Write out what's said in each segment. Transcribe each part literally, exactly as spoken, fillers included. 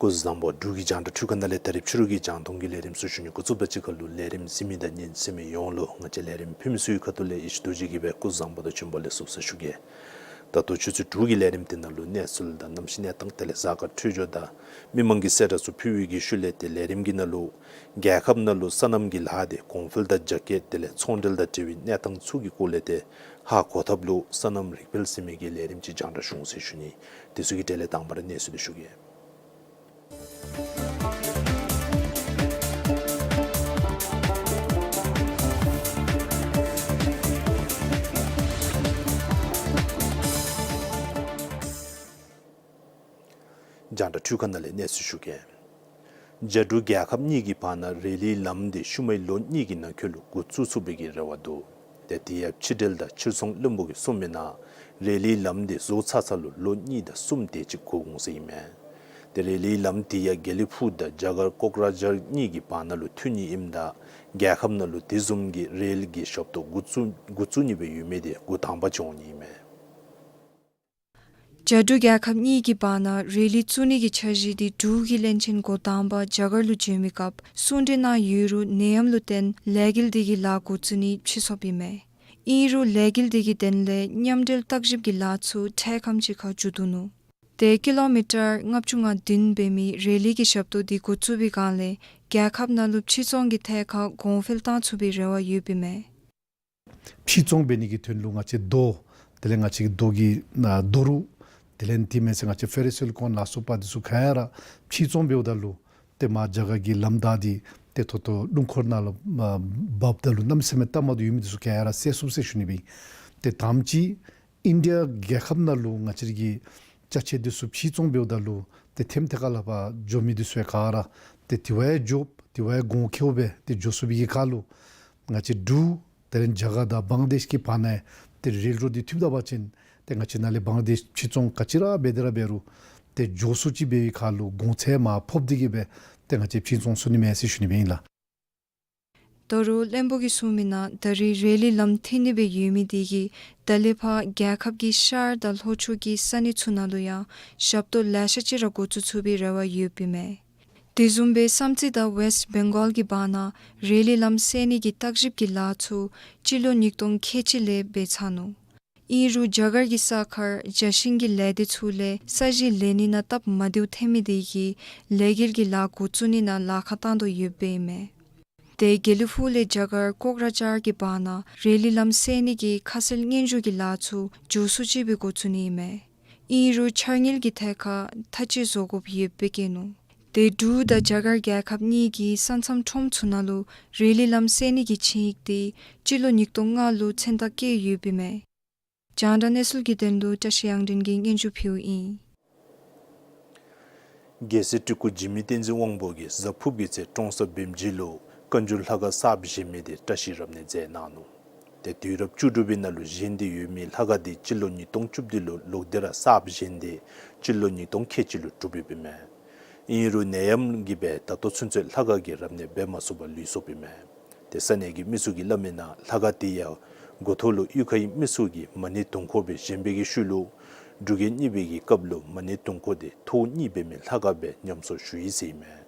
སྐུ་གཟུགས་བཟང་པོ། འབྲུག་གི་རྒྱང་བསྒྲགས་འཕྲུལ་ཁང་ནང་ལས་ད་རིས་ཕྱི་རུ་གི་རྒྱང་མཐོང་གི་ལས་རིམ་ཚུ་ཞུ་ནི་འགོ་བཙུགས་པ་ཅིག་ཁར་ལུ་ལས་རིམ་གཟིགས་མི་དང་ཉན་གསན་མི་ཡོངས་ལུ་ང་བཅས་ལས་རིམ་ཕུལ་མི་ཚུ་གི་ཁ་ཐུག་ལས་ཡེ་ཤེས་རྡོ་རྗེ་གིས་སྦེ་སྐུ་གཟུགས་བཟང་པོ་དང་བྱོན་པ་ལེགས་སོ་ཟེར་ཞུ་གེ། ད་ལྟོ་ཆུ་ཚོད་དྲུག་གི་ལས་རིམ་འདི་ནང་ལུ་གནས་ཚུལ་དང་གནམ་གཤིས་གནས་སྟངས་དེ་ལས་གཟའ་སྐར་འཕྲོད་སྦྱོར་དང་མི་མང་གི་གསལ་བསྒྲགས་ཚུ་ཕུལ་བའི་གི་ཤུལ་ལས་ཏེ་ལས་རིམ་གྱི་ནང་ལུ་རྒྱལ་ཁབ་ནང་ལུ་སོ་ནམ་གྱི་ལཱ་འདི་གོང་འཕེལ་དང་རྒྱ་སྐྱེད་དེ་ལས་ཚོང་འབྲེལ་དང་འབྲེལ་བའི་གནས་སྟངས་ཚུ་གི་སྐོར་ལས་ཏེ་ཧ་གོ་ཐབས་ལུ་སོ་ནམ་རིག་འཕེལ་ཟེར་མི་གི་ལས་རིམ་ཅིག་རྒྱང་བསྒྲགས་ཞུ་འོང་ཟེར་ཞུ་ནི། དེ་ཚུ་གི་གྲས་ལས་དང་པ་ར་གནས་ཚུལ་འདི་ཞུ་གེ། རྒྱང་བསྒྲགས་འཕྲུལ་ཁང་ནང་ལས་གནས་ཚུལ་ཞུ་གེ། རྒྱ་འབྲུག་རྒྱལ་ཁབ་གཉིས་ཀྱི་བར་ན་རེ་ལིའི་ལམ་འདི་ཤུལ་མའི་ལོ་གཉིས་ཀྱི་ནང་འཁོད་ལུ་འགོ་བཙུགས་ཚུགས་པའི་གི་རེ་བ་འདུག། ཏེ་དེ་ཡང་ཕྱི་འབྲེལ་དང་ཕྱིར་ཚོང་བློན་པོ་གིས་གསུངས་མི་ནང་རེ་ལིའི་ལམ་འདི་བཟོ་ཚར་ཚར་ལུ་ལོ་གཉིས་དང་གསུམ་དེ་ཅིག་འགོར་འོང་ཟེར་ཨིན་མས། ཏེ་རེ་ལིའི་ལམ་དེ་ཡང་དགེ་ལེགས་ཕུག་དང་རྒྱ་གར་ཀོག་ར་ཇར་གཉིས་ཀྱི་བར་ན་ལུ་མཐུད་ནི་ཨིནམ་ད་རྒྱལ་ཁབ་ནང་ལུ་དེ་བཟུམ་གྱི་རེལ་གྱི་ཞབས་ཏོག་འགོ་བཙུགས་འགོ་བཙུགས་ནི་སྦེ་ཡོད་མི་དེ་འགོ་དང་པ་ཅིག་འོང་ནི་ཨིན་མས། རྒྱ་འབྲུག་རྒྱལ་ཁབ་གཉིས་ཀྱི་བར་ན་རེ་ལི་བཙུགས་ནི་གི་འཆར་གཞི་དེ་འབྲུག་གི་བློན་ཆེན་འགོ་དང་པ་རྒྱ་གར་ལུ་བྱོན་མི་སྐབས་གསུང་གྲོས་གནང་ཡོད་རུང་ནད་ཡམས་ལུ་བརྟེན་ལས་འགུལ་དེ་གི་ལཱ་འགོ་བཙུགས་ནི་ཕྱིས་སོཔ་ཨིན་མས། ཨིན་རུང་ལས་འགུལ་དེ་གི་དོན་ལས་མཉམ་འབྲེལ་བརྟག་ཞིབ་ཀྱི་ལཱ་ཚུ་འཕྲལ་ཁམས་ཅིག་ཁར་མཇུག་བསྡུ་ནུག། ཏེ་ཀི་ལོ་མི་ཊར་ལྔ་བཅུ་ང་བདུན་འབད་མི་རེ་ལི་གི་ཞབས་ཏོག་དེ་འགོ་བཙུགས་པའི་སྒང་ལས་རྒྱལ་ཁབ་ནང་ལུ་ཕྱིར་ཚོང་གི་ཐད་ཁར་གོང་འཕེལ་བཏང་ཚུགས་པའི་རེ་བ་ཡོདཔ་ཨིན་མས། ཕྱིར་ཚོང་འབད་ནི་གི་དོན་ལུ་ང་བཅས་རྡོ་དེ་ལས་ང་བཅས་ཀྱི་རྡོ་གི་ཨ་རྡོ་རུག་དེ་ལས་དེ་མེན་ཟེར་ང་བཅས་ཕེ་རོ་སི་ལི་ཀོན་ལ་སོགས་པ་དེ་ཚུ་ག་ཡ་ར་ཕྱིར་ཚོང་འབདཝ་ད་ལུ་ཏེ་མར་རྒྱ་གར་གྱི་ལམ་བདའ་སྟེ་ཏེ་ད་ལྟོ་སྣུམ་འཁོར་ནང་ལུ་ཨ་འབགཔ་ད་ལུ་གནམ་མེད་ས་མེད་སྟབས་མ་བདེཝ་ཡོད་མི་དེ་ཚུ་ག་ཡ་ར་བསལ་ཚུགས་ཟེར་ཞུ་ནི་སྦེ་ཨིན། ཏེ་དང་པ་ཅིག་ཨིན་ཌི་ཡ་རྒྱལ་ཁབ་ནང་ལུ་ང་བཅས་ཀྱི་ཅ་ཆས་དེ་ཚུ་ཕྱིར་ཚོང་འབདཝ་ད་ལུ་ཏེ་ཐེམ་ཐེ་ཁ་ལས་ཕར་འགྱོ་མི་དེ་ཚུ་ཡང་ག་ར་ཏེ་དེ་བ་ཡང་འགྱོ་དེ་བ་ཡང་གོང་ཁེཝ་སྦེ་ཏེ་འགྱོ་ཚུགས་པའི་གི་ཁར་ལུ་ང་བཅས་འབྲུག་དེ་ལས་རྒྱ་གར་དང་བང་ལ་དེཤ་གི་བར་ན་ཡང་ཏེ་རེལ་རོཌ་དེ་མཐུདཔ་ད་པ་ཅིན་ཏེ་ང་བཅས་ནཱ་ལས་བང་ལ་དེཤ་ཕྱིར་ཚོང་ག་ཅི་ར་འབད་དེ་ར་འབད་རུང་ཏེ་འགྱོ་ཚུགས་ཅི་འབད་བའི་ཁར་ལུ་གོང་ཚད་མར་ཕབ་སྟེ་གི་སྦེ་ཏེ་ང་བཅས་ཕྱིར་ཚོང་ཚུགས་ནི་མས་ཟེར་ཞུ་ནི་སྦེ་ཨིན་ལགས། ད་རུང་བློན་པོ་གིས་གསུངས་མི་ནང་ད་རེས་རེ་ལི་ལམ་མཐུད་ནི་སྦེ་ཡོད་མི་དེ་གིས་ད་ལས་ཕར་རྒྱལ་ཁབ་ཀྱི་ཤར་དང་ལྷོ་ཕྱོགས་ཀྱི་ས་གནས་ཚུ་ནང་ལུ་ཡང་ཞབས་ཏོག་ལེ་ཤ་ཅིག་ར་འགོ་བཙུགས་ཚུགས་པའི་རེ་བ་ཡོདཔ་ཨིན་མས། དེ་བཟུམ་སྦེ་བསམ་རྩེ་དང་ཝེསཊ་བེང་གཱལ་གྱི་བར་ན་རེ་ལི་ལམ་བསལ་ནི་གི་བརྟག་ཞིབ་ཀྱི་ལཱ་ཚུ་སྤྱི་ལོ་ཉིས་སྟོང་ཁལ་གཅིག་ལས་འབད་ཚར་ནུག། ཨིན་རུང་རྒྱ་གར་གྱི་ས་ཁར་རྒྱ་ཞིང་གི་ལས་སྡེ་ཚུ་ལས་ས་གཞི་ལེན་ནི་ནང་སྟབས་མ་བདེཝ་ཐོན་མི་དེ་གིས་ལས་འགུལ་གྱི་ལཱ་འགོ་བཙུགས་ནི་ནང་ལཱ་ཁག་བཏང་དོ་ཡོདཔ་ཨིན་མས། ཏེ་དགེ་ལེགས་ཕུག་ལས་རྒྱ་གར་ཀོག་ར་ཇར་གྱི་བར་ན་རེ་ལི་ལམ་བསལ་ནི་གི་ཁ་གསལ་སྙན་ཞུ་གི་ལཱ་ཚུ་མགྱོགས་སུ་ཅིག་སྦེ་འགོ་བཙུགས་ནི་ཨིན་མས། ཨིན་རུང་འཆར་དངུལ་གྱི་ཐད་ཁར་ཐག་བཅད་བཟོ་དགོཔ་ཡོདཔ་སྦེ་བཀོད་ནུག། ཏེ་འབྲུག་དང་རྒྱ་གར་རྒྱལ་ཁབ་གཉིས་ཀྱི་ས་མཚམས་ཁྲོམ་ཚུ་ནང་ལུ་རེ་ལི་ལམ་བསལ་ནི་གི་ཆིངས་ཡིག་དེ་སྤྱི་ལོ་ཉིས་སྟོང་ལྔ་ལུ་མཚན་རྟགས་བཀོད་ཡོདཔ་ཨིན་མས། རྒྱང་བསྒྲགས་གནས་ཚུལ་གྱི་དོན་ལུ་བཀྲ་ཤིས་དབྱངས་སྒྲོན་གྱིས་སྙན་ཞུ་ཕུལཝ་ཨིན། རྒྱལ་སྲས་སྤྲུལ་སྐུ་འཇིགས་མེད་བསྟན་འཛིན་དབང་པོ་གིས་གཟའ་ཕུར་བུ་གི་ཚེ་ཀྲོང་གསར་བིམ་སྦྱིས་ལུ་བཀའ་འགྱུར་ལྷ་ཁང་གསརཔ་བཞེངས་མི་དེ་བཀྲ་ཤིས་རབ་གནས་མཛད་གནང་ནུག། ཏེ་དུས་རབས་བཅུ་དྲུག་པའི་ནང་ལུ་བཞེངས་ཏེ་ཡོད་མི་ལྷ་ཁང་དེ་སྤྱི་ལོ་ཉིས་སྟོང་བཅུ་བདུན་ལུ་ལོག་སྟེ་ར་གསརཔ་བཞེངས་ཏེ་སྤྱི་ལོ་ཉིས་སྟོང་ཁལ་གཅིག་ལུ་གྲུབ་ཡོདཔ་ཨིན་མས། ཨིན་རུང་ནད་ཡམས་ཀྱིས་སྦེ་ད་ལྟོ་ཚུན་ཚོད་ལྷ་ཁང་གི་རབ་གནས་འབད་མ་ཚུགས་པར་ལུས་སོཔ་ཨིན་མས། ཏེ་ས་གནས་ཀྱི་མི་ཚུ་གིས་སླབ་མི་ནང་ལྷ་ཁང་དེ་ཡང་འགོ་ཐོག་ལུ་གཡུས་ཁའི་མི་ཚུ་གིས་མ་ཎི་དུང་འཁོར་སྦེ་བཞེངས་པའི་གི་ཤུལ་ལུ་འབྲུག་རྒྱལ་གཉིས་པའི་གི་སྐབས་ལུ་མ་ཎི་དུང་འཁོར་དེ་ཐོག་གཉིས་འབད་མི་ལྷ་ཁང་སྦེ་ཉམས་གསོ་ཞུ་ཡི་ཟེར་ཨིན་མས།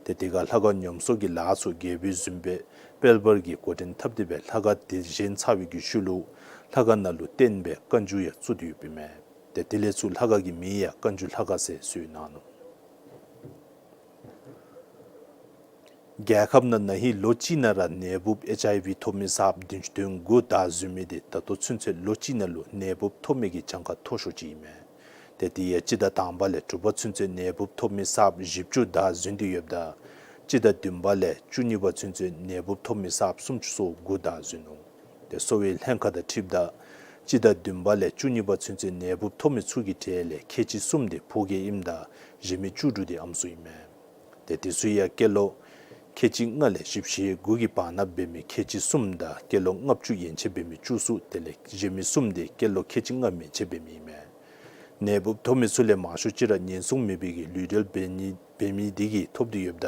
ཏེ་དེ་ཁར་ལྷ་ཁང་ཉམས་གསོ་གི་ལཱ་ཚུ་རྒྱལ་པོའི་བཟུམ་སྦེ་དཔལ་འབར་གྱིས་འགོ་འདྲེན་འཐབ་སྟེ་སྦེ་ལྷ་ཁང་དེ་བཞེངས་ཚར་བའི་གི་ཤུལ་ལུ་ལྷ་ཁང་ནང་ལུ་བརྟེན་སྦེ་བཀའ་འགྱུར་ཡང་བཙུགས་ཏེ་ཡོདཔ་ཨིན་མས། ཏེ་དེ་ལས་ཚུར་ལྷ་ཁང་གི་མིང་ཡང་བཀའ་འགྱུར་ལྷ་ཁང་ཟེར་གསོལ་གནང་ནུག། རྒྱལ་ཁབ་ནང་ན་ཧིང་ལོ་གཅིག་ནང་ར་ནད་འབུཔ་ཨེཆ་ཨའི་ཝི་ཐོབ་མི་གསརཔ་བདུན་ཅུ་དོན་དགུ་བདའ་ཟུན་མི་དེ་ད་ལྟོ་ཚུན་ཚོད་ལོ་གཅིག་ནང་ལུ་ནད་འབུཔ་ཐོབ་མི་གི་གྱངས་ཁ་མཐོ་ཤོས་ཅིག་ཨིན་མས། ཏེ་དེ་ཡང་སྤྱི་ཟླ་དང་པ་ལས་དྲུག་པ་ཚུན་ཚོད་ནད་འབུཔ་ཐོབ་མི་གསརཔ་བཞི་བཅུ་བདའ་ཟུན་ཏེ་ཡོདཔ་ད་སྤྱི་ཟླ་བདུན་པ་ལས་བཅུ་གཉིས་པ་ཚུན་ཚོད་ནད་འབུཔ་ཐོབ་མི་གསརཔ་སུམ་ཅུ་སོ་དགུ་བདའ་ཟུན་ནུག། ཏེ་གསོ་བའི་ལྷན་ཁག་དང་འཁྲིལཝ་ད་སྤྱི་ཟླ་བདུན་པ་ལས་བཅུ་གཉིས་པ་ཚུན་ཚོད་ནད་འབུཔ་ཐོབ་མི་ཚུ་གི་གྲས་ལས་ཁལ་གཅིག་གསུམ་དེ་ཕོ་སྐྱེས་ཨིནམ་ད་གཞན་མི་བཅུ་དྲུག་དེ་ཨམ་སྲུ་ཨིན་མས། ཏེ་དེ་ཚུ་ཡང་སྐྱེས་ལོ་ཁལ་གཅིག་ལྔ་ལས་བཞི་བཅུ་ཞེ་དགུ་གི་བར་ན་འབད་མི་ཁལ་གཅིག་གསུམ་དང་སྐྱེས་ལོ་ལྔ་བཅུ་ཡན་ཆད་འབད་མི་བཅུ་གསུམ་དེ་ལས་གཞན་མི་གསུམ་དེ་སྐྱེས་ལོ་ཁལ་གཅིག་ལྔ་མན་ཆད་འབད་མི་ཨིན་མས། ནད་འབུཔ་ཐོབ་མི་ཚུ་ལས་མང་ཤོས་ཅིག་ར་ཉེན་སྲུང་མེད་པའི་གི་ལུས་འབྲེལ་འབད་ནི་འབད་མི་དེ་གིས་ཐོབ་སྟེ་ཡོདཔ་ད་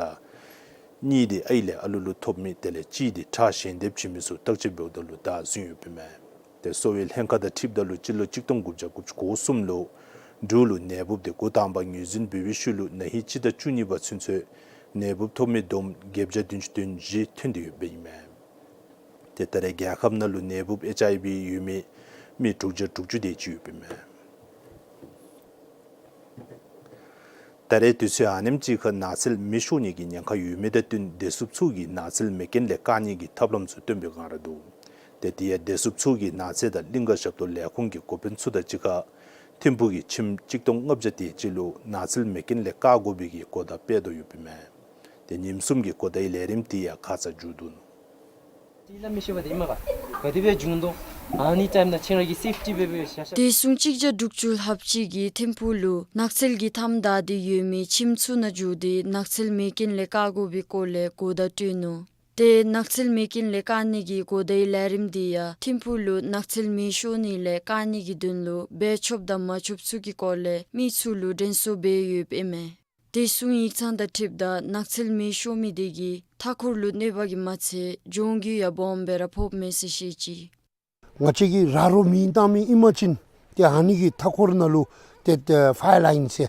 གཉིས་དེ་ཨའི་ལས་ཨ་ལུ་ལུ་ཐོབ་མི་དེ་ལས་གཅིག་དེ་ཁྲག་ཞལ་འདེབས་བྱིན་མི་ཚུ་བརྟག་དཔྱད་འབདཝ་ད་ལུ་བདའ་ཟུན་ཡོདཔ་ཨིན་མས། ཏེ་གསོ་བའི་ལྷན་ཁག་དང་འཁྲིལཝ་ད་ལུ་སྤྱི་ལོ་གཅིག་སྟོང་དགུ་བརྒྱ་དགུ་བཅུ་གོ་གསུམ་ལུ་ འབྲུག་ལུ་ནད་འབུབ་དེ་འགོ་དང་པ་ངོས་འཛིན་འབད་བའི་ཤུལ་ལུ་ན་ཧིང་སྤྱི་ཟླ་བཅུ་གཉིས་པ་ཚུན་ཚོད་ནད་འབུབ་ཐོབ་མི་བསྡོམས་བརྒྱད་བརྒྱ་བདུན་ཅུ་དོན་བཞི་ཐོན་ཏེ་ཡོདཔ་ཨིན་མས། ཏེ་ད་རེས་རྒྱལ་ཁབ་ནང་ལུ་ནད་འབུབ་ཨེཆ་ཨའི་ཝི་ཡོད་མི་མི་དྲུག་བརྒྱ་དྲུག་ཅུ་དེ་ཅིག་ཡོདཔ་ཨིན་མས། ད་རེས་དུས་ཚོད་ཨ་ནེམ་ཅིག་ཁར་ནགས་ཚལ་མེ་ཤོར་ནི་གི་ཉེན་ཁ་ཡོད་མི་དང་བསྟུན་བདེ་སྲུངཔ་ཚུ་གིས་ནགས་ཚལ་མེ་རྐྱེན་ལས་བཀག་ནི་གི་ཐབས་ལམ་ཚུ་སྟོན་པའི་སྒང་ར་འདུག། ཏེ་དེ་ཡང་བདེ་སྲུངཔ་ཚུ་གིས་ནགས་ཚལ་དང་གླིང་ག་ཞབས་ཏོག་ལས་ཁུངས་ཀྱི་འགོ་དཔོན་ཚུ་དང་གཅིག་ཁར་ཐིམ་ཕུག་གི་ཁྱིམ་གཅིག་སྟོང་ལྔ་བརྒྱ་དེ་ཅིག་ལུ་ནགས་ཚལ་མེ་རྐྱེན་ལས་བཀག་དགོ་པའི་གི་གོ་བརྡ་སྤེལ་དོ་ཡོདཔ་ཨིན་མས། ཏེ་ཉིནམ་གསུམ་གྱི་གོ་བརྡའི་ལས་རིམ་དེ་ཡང་ཁ་ཙ་མཇུག་བསྡུ་ནུག། ག་དེ་སྦེ་བྱུང་དོ། ཨ་ནི་ཊའིམ་ནང་ཁྱེད་ར་གི་སེཕ་ཊི་སྦེ་སྦེ་ཤ་ཤ། བདེ་སྲུང་གཅིག་བརྒྱ་དྲུག་ཅུ་ལྷགཔ་ཅིག་གིས་ཐིམ་ཕུག་ལུ་ནགས་ཚལ་གྱི་མཐའམ་བདའ་སྟེ་ཡོད་མི་ཁྱིམ་ཚུ་ནང་འཛུལ་ཏེ་ནགས་ཚལ་མེ་རྐྱེན་ལས་བཀག་དགོ་པའི་སྐོར་ལས་གོ་བརྡ་སྤྲོད་ནུག། ཏེ་ནགས་ཚལ་མེ་རྐྱེན་ལས་བཀག་ནི་གི་གོ་བརྡའི་ལས་རིམ་དེ་ཡང་ཐིམ་ཕུག་ལུ་ནགས་ཚལ་མེ་ཤོར་ནི་ལས་བཀག་ནི་གི་དོན་ལུ་འབད་ཆོགཔ་དང་མ་ཆོགཔ་ཚུ་གི་སྐོར་ལས་མི་ཚུ་ལུ་དྲན་གསོ་འབད་ཡོདཔ་ཨིན་མས། བདེ་སྲུང་ཡིག་ཚང་དང་འཁྲིལཝ་ད་ནགས་ཚལ་མེ་ཤོར་མི་དེ་གིས་མཐའ་འཁོར་ལུ་གནོད་པ་གིས་མ་ཚད་གྱོང་གུད་ཡང་སྦོམ་སྦེ་ར་ཕོགཔ་མས་ཟེར་བཤད་ཅི། ང་བཅས་ཀྱིས་ར་རོ་མེ་བཏང་མི་ཨིན་པ་ཅིན་ཏེ་ཨ་ནི་གི་མཐའ་འཁོར་ནང་ལུ་ཏེ་ཏེ་ཕ་ཡར་ལའིན་ཟེར་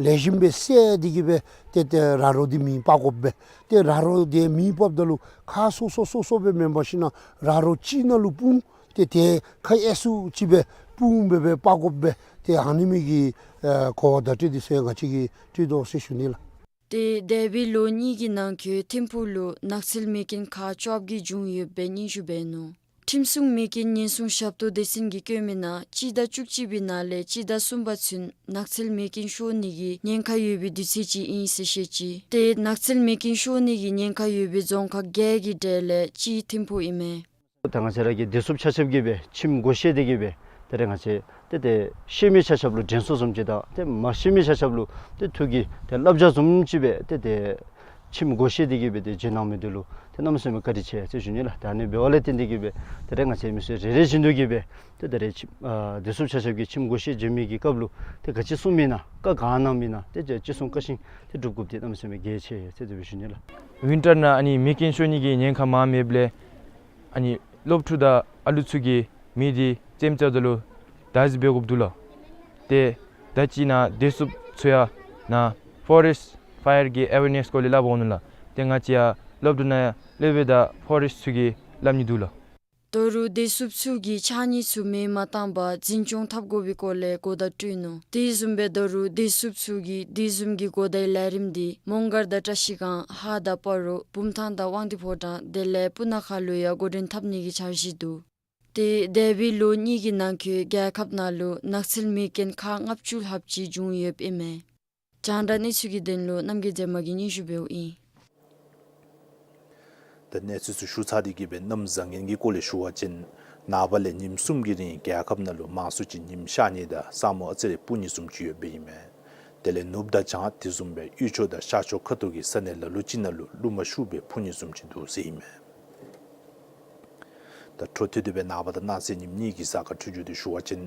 ལེགས་ཤོམ་སྦེ་བསལ་ཏེ་གི་སྦེ་ཏེ་ཏེ་ར་རོ་འདི་མེ་སྤར་དགོཔ་སྦེ། ཏེ་ར་རོ་འདི་མེ་སྤརཝ་ད་ལུ་ཁག་སོ་སོ་སོ་སོ་སྦེ་མེན་པར་ཞིན་ན་ར་རོ་གཅིག་ནང་ལུ་སྤུངས་ཏེ་ཏེ་ཁག་ཡོད་ཚུ་ཅིག་སྦེ་སྤུངས་སྦེ་སྦེ་སྤར་དགོཔ་སྦེ་ཏེ་ཨ་ནི་མི་གི་ཨེ་གོ་བརྡ་སྤྲོད་དེ་ཟེར་ང་བཅས་ཀྱིས་སྤྲོད་དོ་ཟེར་ཞུ་ནི་ལགས། ཏེ་འདས་པའི་ལོ་གཉིས་ཀྱི་ནང་འཁོད་ཐིམ་ཕུག་ལུ་ནགས་ཚལ་མེ་རྐྱེན་ཁག་བཅོ་བརྒྱད་བྱུང་ཡོདཔ་སྦེ་སྙན་ཞུ་འབད་ནུག། ཁྲིམས་སྲུང་མེ་རྐྱེན་ཉེན་སྲུང་ཞབས་ཏོག་སྡེ་ཚན་གྱིས་བཀོད་མི་ནང་སྤྱི་ཟླ་བཅུ་གཅིག་པའི་ནང་ལས་སྤྱི་ཟླ་གསུམ་པ་ཚུན་ནགས་ཚལ་མེ་རྐྱེན་ཤོར་ནི་གི་ཉེན་ཁ་ཡོད་པའི་དུས་ཚོད་ཅིག་ཨིན་ཟེར་བཤད་ཅི། ཏེ་ནགས་ཚལ་མེ་རྐྱེན་ཤོར་ནི་གི་ཉེན་ཁ་ཡོད་པའི་རྫོང་ཁག་བརྒྱད་ཀྱི་གྲས་ལས་གཅིག་ཐིམ་ཕུག་ཨིན་མས། ད་ང་བཅས་ར་གི་བདེ་སྲུངཔ་ཆ་ཁྱབ་ཀྱིས་སྦེ་ཁྱིམ་སྒོ་ཕྱེ་སྟེ་གི་སྦེ་ད་རེས་ང་བཅས་ཏེ་ཏེ་ཤེལ་མེ་ཆ་ཁྱབ་ལུ་དྲན་གསོ་བཟུམ་ཅིག་དང་ཏེ་མ་ཤེལ་མེ་ཆ་ཁྱབ་ལུ་ཏེ་ཐུགས་ཀྱི་ཏེ་བསླབ་བྱ་བཟུམ་ཅིག་སྦེ་ཏེ་ཏེ་ཁྱིམ་སྒོ་ཕྱེ་སྟེ་གི་སྦེ་ཏེ་བྱོན་གནང་མི་འདི་ལུ་ཏེ་གནམ་མེད་ས་མེད་བཀའ་དྲིན་ཆེ་ཟེར་ཞུ་ནི་ལགས། ད་ཨ་ནི་འབདཝ་ལས་བརྟེན་ཏེ་གི་སྦེ་ད་རེས་ང་བཅས་མི་སེར་རེ་རེ་བཞིན་དུ་གི་སྦེ་ཏེ་ད་རེས་ཁྱིམ་ཨ་བདེ་སྲུངཔ་ཆ་ཁྱབ་ཀྱིས་ཁྱིམ་སྒོ་ཕྱེ་བྱོན་མི་གི་སྐབས་ལུ་ཏེ་ག་ཅི་གསུངམ་ཨིན་ན་བཀའ་ག་གནངམ་ཨིན་ན་ཏེ་ཅི་གསུང་བཀའ་བཞིན་ཏེ་སྒྲུབ་དགོཔ་འདི་གནམ་མེད་ས་མེད་གལ་ཆེ་ཟེར་དེ་སྦེ་ཞུ་ནི་ལགས། ཝིན་ཊར་ནང་ཨ་ནི་མེ་རྐྱེན་ཤོར་ནི་གི་ཉེན་ཁ་མངམ་མེདཔ་ལས་ཨ་ནི་སློབ་ཕྲུག་དང་ཨ་ལུ་ཚུ་གིས་མེ་འདི་རྩེདམོ་རྩེཝ་ད་ལུ་བདའ་འཛིན་འབད་དགོཔ་འདུག་ལགས། ཏེ་ད་ཅི་ནཱ་བདེ་སྲུངཔ་ཚུ་ཡང་ནཱ་ཕོ་རེསཊ་ཕ་ཡར་གྱི་ཨེ་ཝེར་ནེསི་སྐོར་ལས་སླབ་འོང་ནུག་ལགས། ཏེ་ང་བཅས་ཡང་སློབ་གྲྭ་ནང་ཡང་སློབ་དཔོན་དང་ཕོ་རེསཊ་ཚུ་གིས་སླབ་ནི་འདུག་ལགས། ད་རུང་བདེ་སྲུངཔ་ཚུ་གིས་ཕྱགས་སྙིགས་ཚུ་མེ་མ་བཏང་པར་འཛིན་སྐྱོང་འཐབ་དགོ་པའི་སྐོར་ལས་གོ་བརྡ་སྤྲོད་ནུག། དེ་བཟུམ་སྦེ་ད་རུང་བདེ་སྲུངཔ་ཚུ་གིས་དེ་བཟུམ་གྱི་གོ་བརྡའི་ལས་རིམ་འདི་མོང་སྒར་དང་བཀྲ་ཤིས་སྒང་ཧཱ་དང་སྤ་རོ་བུམ་ཐང་དང་དབང་འདུས་ཕོ་བྲང་དེ་ལས་སྤུ་ན་ཁ་ལུ་ཡང་འགོ་འདྲེན་འཐབ་ནི་གི་འཆར་གཞི་འདུག། ཏེ་འདས་པའི་ལོ་གཉིས་ཀྱི་ནང་འཁོད་རྒྱལ་ཁབ་ནང་ལུ་ནགས་ཚལ་མེ་རྐྱེན་ཁག་ལྔ་བཅུ་ལྷགཔ་ཅིག་བྱུང་ཡོདཔ་ཨིན་མས། རྒྱང་བསྒྲགས་གནས་ཚུལ་གྱི་དོན་ལུ་རྣམ་རྒྱལ་མཛེས་མ་གིས་སྙན་ཞུ་འབདཝ་ཨིན། ད་གནས་ཚུལ་ཚུ་ཞུ་ཚར་ཏེ་གི་སྦེ་གནམ་བཟང་ངན་གྱི་སྐོར་ལས་ཞུ་བ་ཅིན་ནངས་པ་ལས་ཉིནམ་གསུམ་གྱི་རིང་རྒྱལ་ཁབ་ནང་ལུ་མང་སུ་ཅིག་ཉིམ་ཤར་ནི་དང་ས་སྨུག་ཨ་ཙི་རེ་སྤུབ་ནི་བཟུམ་ཅིག་ཡོདཔ་ཨིན་མས། དེ་ལས་ནུབ་དང་བྱང་དེ་བཟུམ་སྦེ་དབུས་ཕྱོགས་དང་ཤར་ཕྱོགས་ཁ་ཐུག་གི་ས་གནས་ལ་ལུ་ཅིག་ནང་ལུ་རླུང་མ་ཤུགས་སྦེ་འཕུ་ནི་བཟུམ་ཅིག་འདུག་ཟེར་ཨིན་མས། ད་འཕྲོ་མཐུད་དེ་སྦེ་ནངས་པ་དང་གནངས་ཚེ་ཉིནམ་གཉིས་ཀྱི་གཟའ་སྐར་འཕྲོད་སྦྱོར་འདི་ཞུ་བ་ཅིན་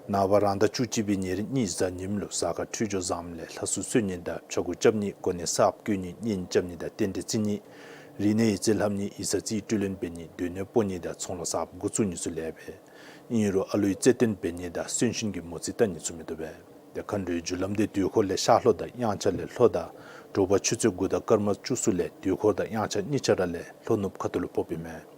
ནངས་པ་རང་ཟླ་བཅུ་གཅིག་པའི་ཉེར་གཉིས་གཟའ་ཉིམ་ལུ་གཟའ་སྐར་འཕྲོད་སྦྱོར་བཟངམ་ལས་ལྷ་སྲུང་གསོལ་ནི་དང་ཕྱྭ་འགུགས་རྐྱབ་ནི་གོ་གནས་གསརཔ་བསྐོ་ནི་གཉེན་རྐྱབ་ནི་དང་རྟེན་འབྲེལ་བརྩི་ནི་རིག་གནས་ཡིག་རྩིས་ལྷབ་ནི་ཡིག་ཚང་རྩིས་སྤྲོད་ལེན་འབད་ནི་སྡོད་གནས་སྤོ་ནི་དང་ཚོང་ལཱ་གསརཔ་འགོ་བཙུགས་ནི་ཚུ་ལེགས་པས། ཨིན་རུང་ཨ་ལུའི་རྩེད་འགྲན་འབད་ནི་དང་གསོན་གཤིན་གྱི་མོ་རྩིས་བལྟ་ནི་ཚུ་མི་བཏུབ་པས། ཏེ་མཁའ་འགྲོའི་རྒྱུ་ལམ་འདི་དུས་འཁོར་ལས་ཤར་ལྷོ་དང་དབྱངས་འཆར་ལས་ལྷོ་དང་དྲོ་པ་ཆུ་ཚོད་དགུ་དང་སྐར་མ་བཅུ་གསུམ་ལས་དུས་འཁོར་དང་དབྱངས་འཆར་གཉིས་ཆ་ར་ལས་ལྷོ་ནུབ་ཁ་ཐུག་ལུ་ཕོགཔ་ཨིན་མས།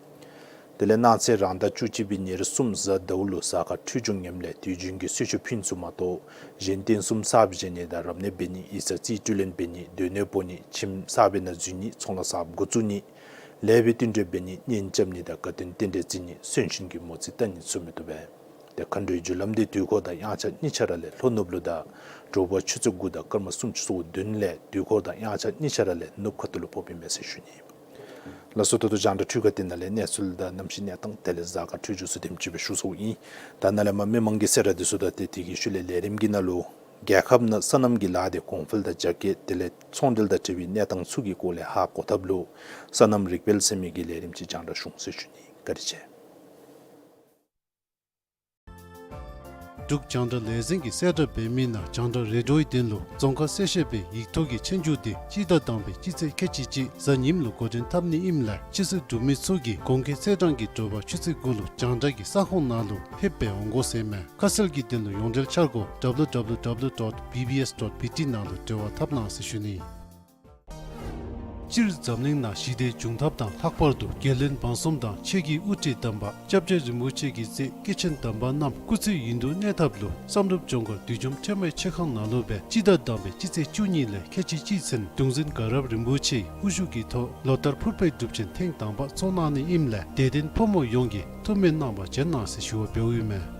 དེ་ལས་གནངས་ཚེ་རང་ཟླ་བཅུ་གཅིག་པའི་ཉེར་གསུམ་གཟའ་ཟླཝ་ལུ་གཟའ་སྐར་འཕྲོད་སྦྱོར་ངནམ་ལས་དུས་རྒྱུན་གྱི་གསོལ་མཆོད་ཕུལ་ནི་ཚུ་མ་གཏོགས་གཞན་རྟེན་གསུམ་གསརཔ་བཞེངས་ནི་དང་རབ་གནས་འབད་ནི་ཡིག་ཚང་རྩིས་སྤྲོད་ལེན་འབད་ནི་སྡོད་གནས་སྤོ་ནི་ཁྱིམ་གསར་པའི་ནང་འཛུལ་ནི་ཚོང་ལཱ་གསརཔ་འགོ་བཙུགས་ནི་ལེགས་པའི་བསྟུན་གྲོས་འབད་ནི་གཉེན་རྐྱབ་ནི་དང་དགའ་སྟོན་རྟེན་འབྲེལ་བརྩི་ནི་གསོན་གཤིན་གྱི་མོ་རྩིས་བལྟ་ནི་ཚུ་མི་བཏུབ་པས། ཏེ་མཁའ་འགྲོའི་རྒྱུ་ལམ་འདི་དུས་འཁོར་དང་དབྱངས་འཆར་གཉིས་ཆ་ར་ལས་ལྷོ་ནུབ་ལུ་དང་དྲོ་པ་ཆུ་ཚོད་དགུ་དང་སྐར་མ་སུམ་ཅུ་སོ་བདུན་ལས་དུས་འཁོར་དང་དབྱངས་འཆར་གཉིས་ཆ་ར་ལས་ནུབ་ཁ་ཐུག་ལུ་ཕོགཔ་ཨིན་མས་ཟེར་ཞུ་ནི། ལགས་སོ། ད་ལྟོ་རྒྱང་བསྒྲགས་འཕྲུལ་ཁང་འདི་ནང་ལས་གནས་ཚུལ་དང་གནམ་གཤིས་གནས་སྟངས་དེ་ལས་གཟའ་སྐར་འཕྲོད་སྦྱོར་ཚུ་དེམ་ཅིག་སྦེ་ཞུ་ཚརཝ་ཨིན། ད་ནཱ་ལས་མར་མི་མང་གི་གསལ་བསྒྲགས་འདི་ཚུ་དང་ཏེ་དེ་གི་ཤུལ་ལས་ལས་རིམ་གྱི་ནང་ལུ་རྒྱལ་ཁབ་ནང་སོ་ནམ་གྱི་ལཱ་འདི་གོང་འཕེལ་དང་རྒྱ་སྐྱེད་དེ་ལས་ཚོང་འབྲེལ་དང་འབྲེལ་བའི་གནས་སྟངས་ཚུ་གི་སྐོར་ལས་ཧ་གོ་ཐབས་ལུ་སོ་ནམ་རིག་པའི་ཟེར་མི་གི་ལས་རིམ་ཅིག་རྒྱང་བསྒྲགས་ཞུ་འོང་ཟེར་ཞུ་ནི། བཀའ་དྲིན་ཆེ། འབྲུག་རྒྱང་བསྒྲགས་ལས་འཛིན་གྱིས་གསལ་བསྒྲགས་འབད་མི་ནང་རྒྱང་བསྒྲགས་རེ་ཌིའོའི་དོན་ལུ་རྫོང་ཁ་གསལ་བཤད་པའི་ཡིག་ཐོག་གི་ཆོས་རྒྱུགས་དེ་སྤྱི་ཟླ་དང་པའི་སྤྱི་ཚེས་ཁལ་གཅིག་གཅིག་གཟའ་ཉིམ་ལུ་འགོ་འདྲེན་འཐབ་ནི་ཨིནམ་ལས་སྤྱི་ཚོགས་གྲུབ་མི་ཚུ་གིས་གོང་འཁོད་ཚེས་གྲངས་ཀྱི་དྲོ་པ་ཆུ་ཚོད་དགུ་ལུ་རྒྱང་བསྒྲགས་ཀྱི་ས་ཁོངས་ནང་ལུ་ལྷོདཔ་སྦེ་འོང་དགོ་ཟེར་ཨིན་མས། ཁ་གསལ་གྱི་དོན་ལུ་ཡོངས་འབྲེལ་འཆར་སྒོ་W W W dot B B S dot B T ནང་ལུ་འབྲེལ་བ་འཐབ་གནང་ཟེར་ཞུ་ནི། སྤྱིར་འཛམ་གླིང་ནང་ཞི་བདེ་འབྱུང་ཐབས་དང་ལྷག་པར་དུ་རྒྱལ་བློན་འབངས་གསུམ་དང་ཆོས་ཀྱི་དབུ་ཁྲིད་དམ་པ་སྐྱབས་རྗེ་རིན་པོ་ཆེ་གིས་མཛད་སྐྱེས་ཆེན་དམ་པ་རྣམས་སྐུ་ཚེ་ཡུན་དུ་གནས་ཐབས་ལུ་བསམ་གྲུབ་ལྗོངས་མཁར་བདུད་འཇོམས་ཁྲོས་མའི་མཆོད་ཁང་ནང་ལུ་སྦེ་སྤྱི་ཟླ་དང་པའི་སྤྱི་ཚེས་བཅུ་གཉིས་ལས་ཁལ་གཅིག་གཅིག་ཚུན་གདུང་འཛིན་དགའ་རབ་རིན་པོ་ཆེའི་དབུ་བཞུགས་ཀྱི་ཐོག་ལོ་ལྟར་ཕུར་པའི་སྒྲུབ་ཆེན་ཐེངས་དང་པ་ཚོགས་གནང་ནི་ཨིནམ་ལས་དད་ལྡན་ཕོ་མོ་ཡོངས་ཀྱིས་ཐུགས་སྨོན་གནང་བར་བྱོན་གནང་ཟེར་ཞུ་བ་འབདཝ་ཨིན་མས།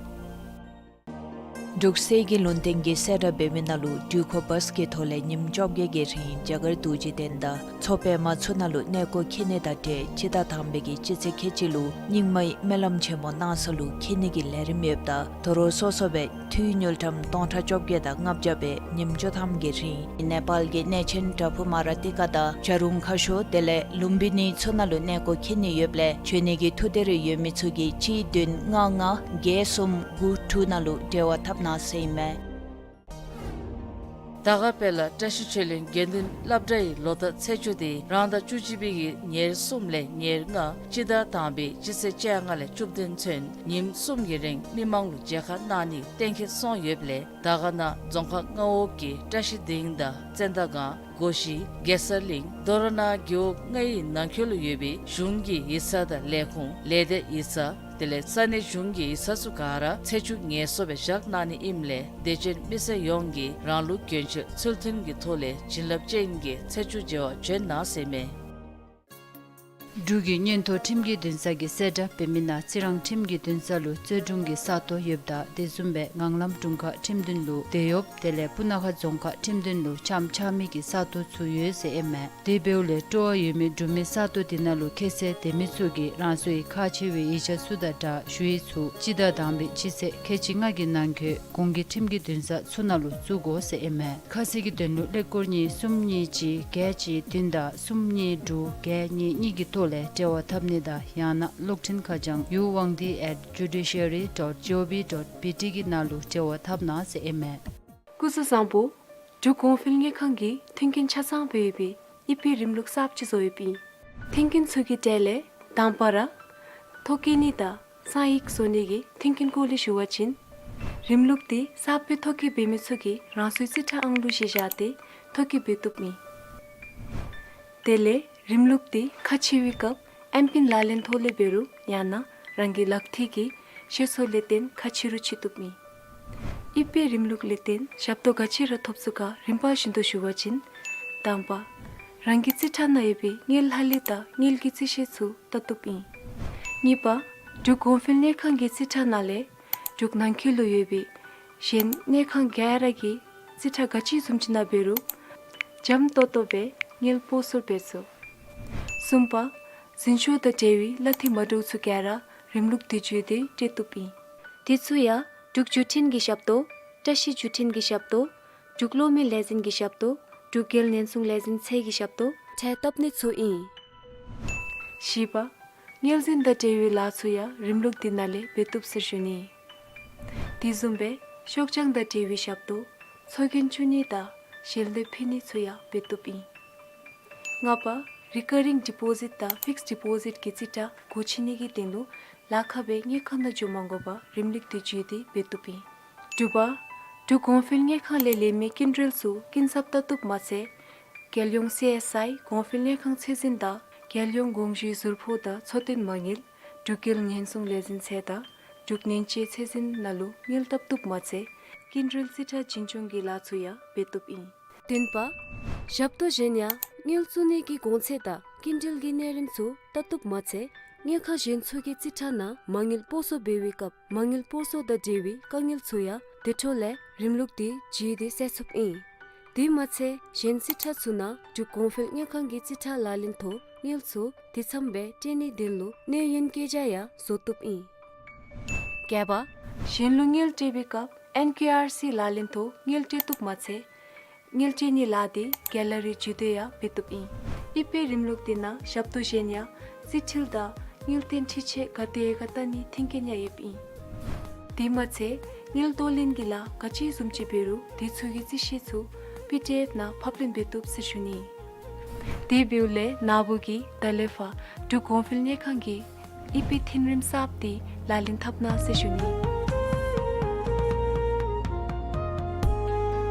འབྲུག་གསེར་གྱི་ལུང་བསྟན་གྱིས་གསལ་བསྒྲགས་འབད་མི་ནང་ལུ་འགྲུལ་འཁོར་བཱས་ཀྱི་ཐོག་ལས་ཉིནམ་བཅོ་བརྒྱད་ཀྱི་རིང་རྒྱ་གར་རྡོ་རྗེ་གདན་དང་མཚོ་པདྨ་ཚུ་ནང་ལུ་གནས་སྐོར་འཁྱིད་ནི་དང་འབྲེལ་སྤྱི་ཟླ་དང་པའི་གི་སྤྱི་ཚེས་ཁལ་གཅིག་ལུ་རྙིང་མའི་སྨོན་ལམ་ཆེན་མོ་གནང་ས་ལུ་འཁྱིད་ནི་གི་ལས་རིམ་ཡོདཔ་ད་དོ་རུང་སོ་སོ་སྦེ་འཐུས་དངུལ་ཀྲམ་སྟོང་ཕྲག་བཅོ་བརྒྱད་དང་ལྔ་བརྒྱ་སྦེ་ཉིནམ་བཅུ་ཐམ་གྱི་རིང་ནེ་པཱལ་གྱི་གནས་ཆེན་པྲ་བྷུ་མ་ར་ཏི་ཀ་དང་བྱ་རུང་ཁ་ཤོར་དེ་ལས་ལུམ་བི་ནི་ཚུ་ནང་ལུ་གནས་སྐོར་འཁྱིད་ནི་ཡོདཔ་ལས་བྱོན་ནི་གི་ཐུགས་འདོད་རེ་ཡོད་མི་ཚུ་གིས་གཅིག་བདུན་ལྔ་ལྔ་བརྒྱད་གསུམ་དགུ་དྲུག་ནང་ལུ་འབྲེལ་བ་འཐབ་གནང་ཟེར་ཨིན་མས། དར་དཀར་དཔལ་ལ་བཀྲ་ཤིས་ཆོས་གླིང་དགེ་འདུན་སློབ་གྲྭའི་ལོ་བསྟར་ཚེས་བཅུ་དེ་རང་ཟླ་བཅུ་གཅིག་པའི་གི་ཉེར་གསུམ་ལས་ཉེར་ལྔ་སྤྱི་ཟླ་དང་པའི་སྤྱི་ཚེས་བཅོ་ལྔ་ལས་བཅུ་བདུན་ཚུན་ཉིནམ་གསུམ་གྱི་རིང་མི་མང་ལུ་མཇལ་ཁ་གནང་ནི་གཏན་འཁེལ་སོང་ཡོདཔ་ལས་དར་དཀར་ནང་རྫོང་ཁག་ལྔ་པོ་གི་བཀྲ་ཤིས་སྡིངས་དང་བཙན་དར་སྒང་སྒོ་བཞི་གེ་སར་གླིང་མདོ་ར་ན་རྒེད་འོག་ལྔའི་ནང་འཁོད་ལུ་ཡོད་པའི་གཞུང་གི་ཡིག་ཚང་དང་ལས་ཁུངས་ལས་སྡེ་ཡིག་ཚང་དེ་ལས་ས་གནས་གཞུང་གི་ཡིག་ཚང་ཚུ་ག་ར་ཚེས་བཅུ་ངལ་གསོ་སྦེ་བཞག་གནང་ནི་ཨིནམ་ལས་དད་ཅན་མི་སེར་ཡོངས་ཀྱིས་རང་ལུགས་གྱོན་ཆས་ཚུལ་མཐུན་གྱི་ཐོག་ལས་བྱིན་རླབས་ཅན་གྱི་ཚེས་བཅུ་མཇལ་བར་བྱོན་གནང་ཟེར་ཨིན་མས། འབྲུག་གི་མངོན་མཐོ་ཁྲིམས་ཀྱི་འདུན་ས་གིས་གསལ་བསྒྲགས་འབད་མི་ནང་རྩི་རང་ཁྲིམས་ཀྱི་འདུན་ས་ལུ་རྩོད་སྒྲུང་གི་ས་སྟོང་ཡོདཔ་ད་དེ་བཟུམ་སྦེ་ངང་ལམ་དྲུང་ཁག་ཁྲིམས་འདུན་ལུ་དེད་གཡོགཔ་དེ་ལས་སྤུ་ན་ཁ་རྫོང་ཁག་ཁྲིམས་འདུན་ལུ་ཆམ་ཆགས་མི་གི་ས་སྟོང་ཚུ་ཡོད་ཟེར་ཨིན་མས། དེ་འབདཝ་ལས་སྤྲོ་བ་ཡོད་མི་འབྲུག་མི་ས་སྟོང་དེ་ནང་ལུ་ཁྱད་ཚད་ལྡན་མི་ཚུ་གིས་རང་སོའི་ཁག་ཆེ་བའི་ཡིག་ཆ་ཚུ་དང་སྦྲགས་ཞུ་ཡིག་ཚུ་སྤྱི་ཟླ་དང་པའི་སྤྱི་ཚེས་ཁལ་གཅིག་ལྔ་གི་ནང་འཁོད་གོང་གི་ཁྲིམས་ཀྱི་འདུན་ས་ཚུ་ནང་ལུ་བཙུགས་དགོ་ཟེར་ཨིན་མས། ཁ་གསལ་གྱི་དོན་ལུ་ཀླད་ཀོར་གཉིས་གསུམ་གཉིས་གཅིག་བརྒྱད་གཅིག་བདུན་དང་གསུམ་གཉིས་དྲུག་བརྒྱད་གཉིས་གཉིས་ཀྱི་ཐོག་ལས་འབྲེལ་བ་འཐབ་ནི་དང་ཡང་ན་གློག་འཕྲིན་ཁ་བྱང་ཡུ་ཝང་ཏི་at judiciary dot gov dot B T གི་ནང་ལུ་འབྲེལ་བ་འཐབ་གནང་ཟེར་ཨིན་མས། སྐུ་གཟུགས་བཟང་པོ། འབྲུག་གོང་འཕེལ་དངུལ་ཁང་གིས་མཐུན་རྐྱེན་ཆ་ཚང་སྦེ་ཡོད་པའི་ཨི་ཕི་རིམ་ལུགས་གསརཔ་ཅིག་བཟོ་ཡོདཔ་ཨིན། མཐུན་རྐྱེན་ཚུ་གི་གྲས་ལས་དང་པ་ར་ཐོ་བཀོད་ནི་དང་གསང་ཡིག་བཟོ་ནི་གི་མཐུན་རྐྱེན་སྐོར་ལས་ཞུ་བ་ཅིན་རིམ་ལུགས་དེ་གསརཔ་སྦེ་ཐོ་བཀོད་འབད་མི་ཚུ་གིས་རང་སོའི་རྩིས་ཁྲ་ཨང་གླུ་བཞེས་བཞག་སྟེ་ཐོ་བཀོད་འབད་བཏུབ་ཨིན། དེ་ལས་རིམ་ལུགས་དེ་ཁག་ཆེ་བའི་སྐབས་ཨེམ་པིན་ལག་ལེན་ཐོག་ལས་འབད་རུང་ཡང་ན་རང་གི་ལག་ཐིལ་གྱི་ཤེས་ཚད་ལས་བརྟེན་ཁག་ཆེ་རུང་ཕྱེ་བཏུབ་ཨིན། ཨི་ཕི་རིམ་ལུགས་ལས་བརྟེན་ཞབས་ཏོག་ག་ཅི་ར་ཐོབ་ཚུགས་ག་རིམ་པ་བཞིན་དུ་ཞུ་བ་ཅིན། དང་པ། རང་གི་རྩིས་ཁྲ་ནང་ཡོད་པའི་དངུལ་ལྷག་ལུས་དང་དངུལ་གྱི་རྩིས་ཤེས་ཚུ་བལྟ་བཏུབ་ཨིན། གཉིས་པ། འབྲུག་གོང་འཕེལ་དངུལ་ཁང་གི་རྩིས་ཁྲ་ནང་ལས་འབྲུག་ནང་འཁོད་ལུ་ཡོད་པའི་གཞན་དངུལ་ཁང་ག་ར་གི་རྩིས་ཁྲ་ག་ཅི་བཟུམ་ཅིག་ཨིན་ན་འབད་རུང་འཇམ་ཏོང་ཏོ་སྦེ་དངུལ་སྤོ་སོར་འབད་ཚུགས། གསུམ་པ། འཛིན་སྐྱོང་དང་འབྲེལ་བའི་གླ་འཐུས་མ་འདྲཝ་ཚུ་ག་ར་རིམ་ལུགས་དེ་བརྒྱུད་དེ་སྤྲོད་བཏུབ་ཨིན། དེ་ཚུ་ཡང་འབྲུག་བརྒྱུད་འཕྲིན་གྱི་ཞབས་ཏོག། བཀྲ་ཤིས་བརྒྱུད་འཕྲིན་གྱི་ཞབས་ཏོག། འབྲུག་གློག་མེ་ལས་འཛིན་གྱི་ཞབས་ཏོག། འབྲུག་རྒྱལ་ཉེན་སྲུང་ལས་འཛིན་ཚད་ཀྱི་ཞབས་ཏོག་ཁྲལ་བཏབ་ནི་ཚུ་ཨིན། བཞི་པ། དངུལ་འཛིན་དང་འབྲེལ་བའི་ལཱ་ཚུ་ཡང་རིམ་ལུགས་དེ་ནང་ལས་འབད་བཏུབ་ཟེར་ཞུ་ནི། དེ་བཟུམ་སྦེ་ཤོག་བྱང་དང་འབྲེལ་བའི་ཞབས་ཏོག། ཚོགས་རྒྱན་བཙུགས་ནི་དང་ཞལ་འདེབས་ཕུལ་ནི་ཚུ་ཡང་འབད་བཏུབ་ཨིན། ལྔ་པ། རི་ཀ་རིང་ཌི་པོ་ཟིཊ་དང་ཕིགསཌ་ཌི་པོ་ཟིཊ་གི་རྩིས་ཁྲ་སྒོ་ཕྱེ་ནི་གི་དོན་ལུ་ལཱ་ཁག་སྦེ་དངུལ་ཁང་ནང་འགྱོ་མ་དགོ་པར་རིམ་ལུགས་དེ་བརྒྱུད་དེ་འབད་བཏུབ་ཨིན། དྲུག་པ། འབྲུག་གོང་འཕེལ་དངུལ་ཁང་ལས་ལེན་མི་སྐྱིན་འགྲུལ་ཚུ་སྐྱིན་ཚབ་བལྟ་བཏུབ་མ་ཚད། རྒྱལ་ཡོངས་སི་ཨེསི་ཨའི་གོང་འཕེལ་དངུལ་ཁང་ཚད་འཛིན་དང་རྒྱལ་ཡོངས་དགོངས་ཞུའི་ཟུར་ཕོགས་དང་འཚོ་རྟེན་མ་དངུལ། འབྲུག་རྒྱལ་ཉེན་སྲུང་ལས་འཛིན་ཚད་དང་འབྲུག་ཉེན་བཅོལ་ཚད་འཛིན་ནང་ལུ་དངུལ་བཏབ་བཏུབ་མ་ཚད་སྐྱིན་འགྲུལ་རྩིས་ཁྲ་འཛིན་སྐྱོང་གི་ལཱ་ཚུ་ཡང་འབད་བཏུབ་ཨིན། བདུན་པ། ཞབས་ཏོག་གཞན་ཡང་དངུལ་བཙུགས་ནི་གི་གོང་ཚད་དང་སྐྱིན་འགྲུལ་གྱི་གནས་རིམ་ཚུ་བལྟ་བཏུབ་མ་ཚད་དངུལ་ཁང་གཞན་ཚུ་གི་རྩིས་ཁྲ་ནང་མ་དངུལ་སྤོ་སོར་འབད་བའི་སྐབས་མ་དངུལ་སྤོ་སོར་དང་འབྲེལ་བའི་དཀའ་ངལ་ཚུ་ཡང་དེ་འཕྲོ་ལས་རིམ་ལུགས་དེ་བརྒྱུད་དེ་སེལ་ཚུགསཔ་ཨིན། དེ་མ་ཚད་གཞན་རྩིས་ཁྲ་ཚུ་ནང་འབྲུག་གོང་འཕེལ་དངུལ་ཁང་གི་རྩིས་ཁྲ་ལག་ལེན་ཐོག་དངུལ་ཚུ་དེ་ཙམ་སྦེ་སྤྲོད་ནིའི་དོན་ལུ་གནས་ཡུན་བཀོད་རྒྱ་ཡང་བཟོ་བཏུབ་ཨིན། བརྒྱད་པ། གཞན་ལུ་དངུལ་སྤྲོད་པའི་སྐབས་ཨེན་ཀེ་ཨར་སི་ལག་ལེན་ཐོག་དངུལ་སྤྲོད་བཏུབ་མ་ཚད་དངུལ་སྤྲོད་ནིའི་ལཱ་དེ་གེ་ལ་རི་བརྒྱུད་དེ་ཡང་འབད་བཏུབ་ཨིན། ཨི་པེ་རིམ་ལུགས་དེ་ནང་ཞབས་ཏོག་གཞན་ཡང་རྩིས་འཕྲུལ་དང་དངུལ་རྟེན་འཕྲུལ་ཆས་ག་དེ་ག་བལྟ་ནིའི་མཐུན་རྐྱེན་ཡང་ཡོདཔ་ཨིན། དེ་མ་ཚད་ དངུལ་བསྡུ་ལེན་གྱི་ལཱ་ག་ཅི་བཟུམ་ཅིག་འབད་རུང་དེ་ཚུ་གི་རྩིས་ཞིབ་ཚུ་པི་ཌི་ཨེཕ་ནང་ཕབ་ལེན་འབད་བཏུབ་ཟེར་ཞུ་ནི། དེ་འབདཝ་ལས་ནཱ་བུ་གིས་ད་ལས་ཕར་འབྲུག་གོང་འཕེལ་དངུལ་ཁང་གི་ཨི་པི་འཐུས་རིམ་གསརཔ་དེ་ལག་ལེན་འཐབ་གནང་ཟེར་ཞུ་ནི།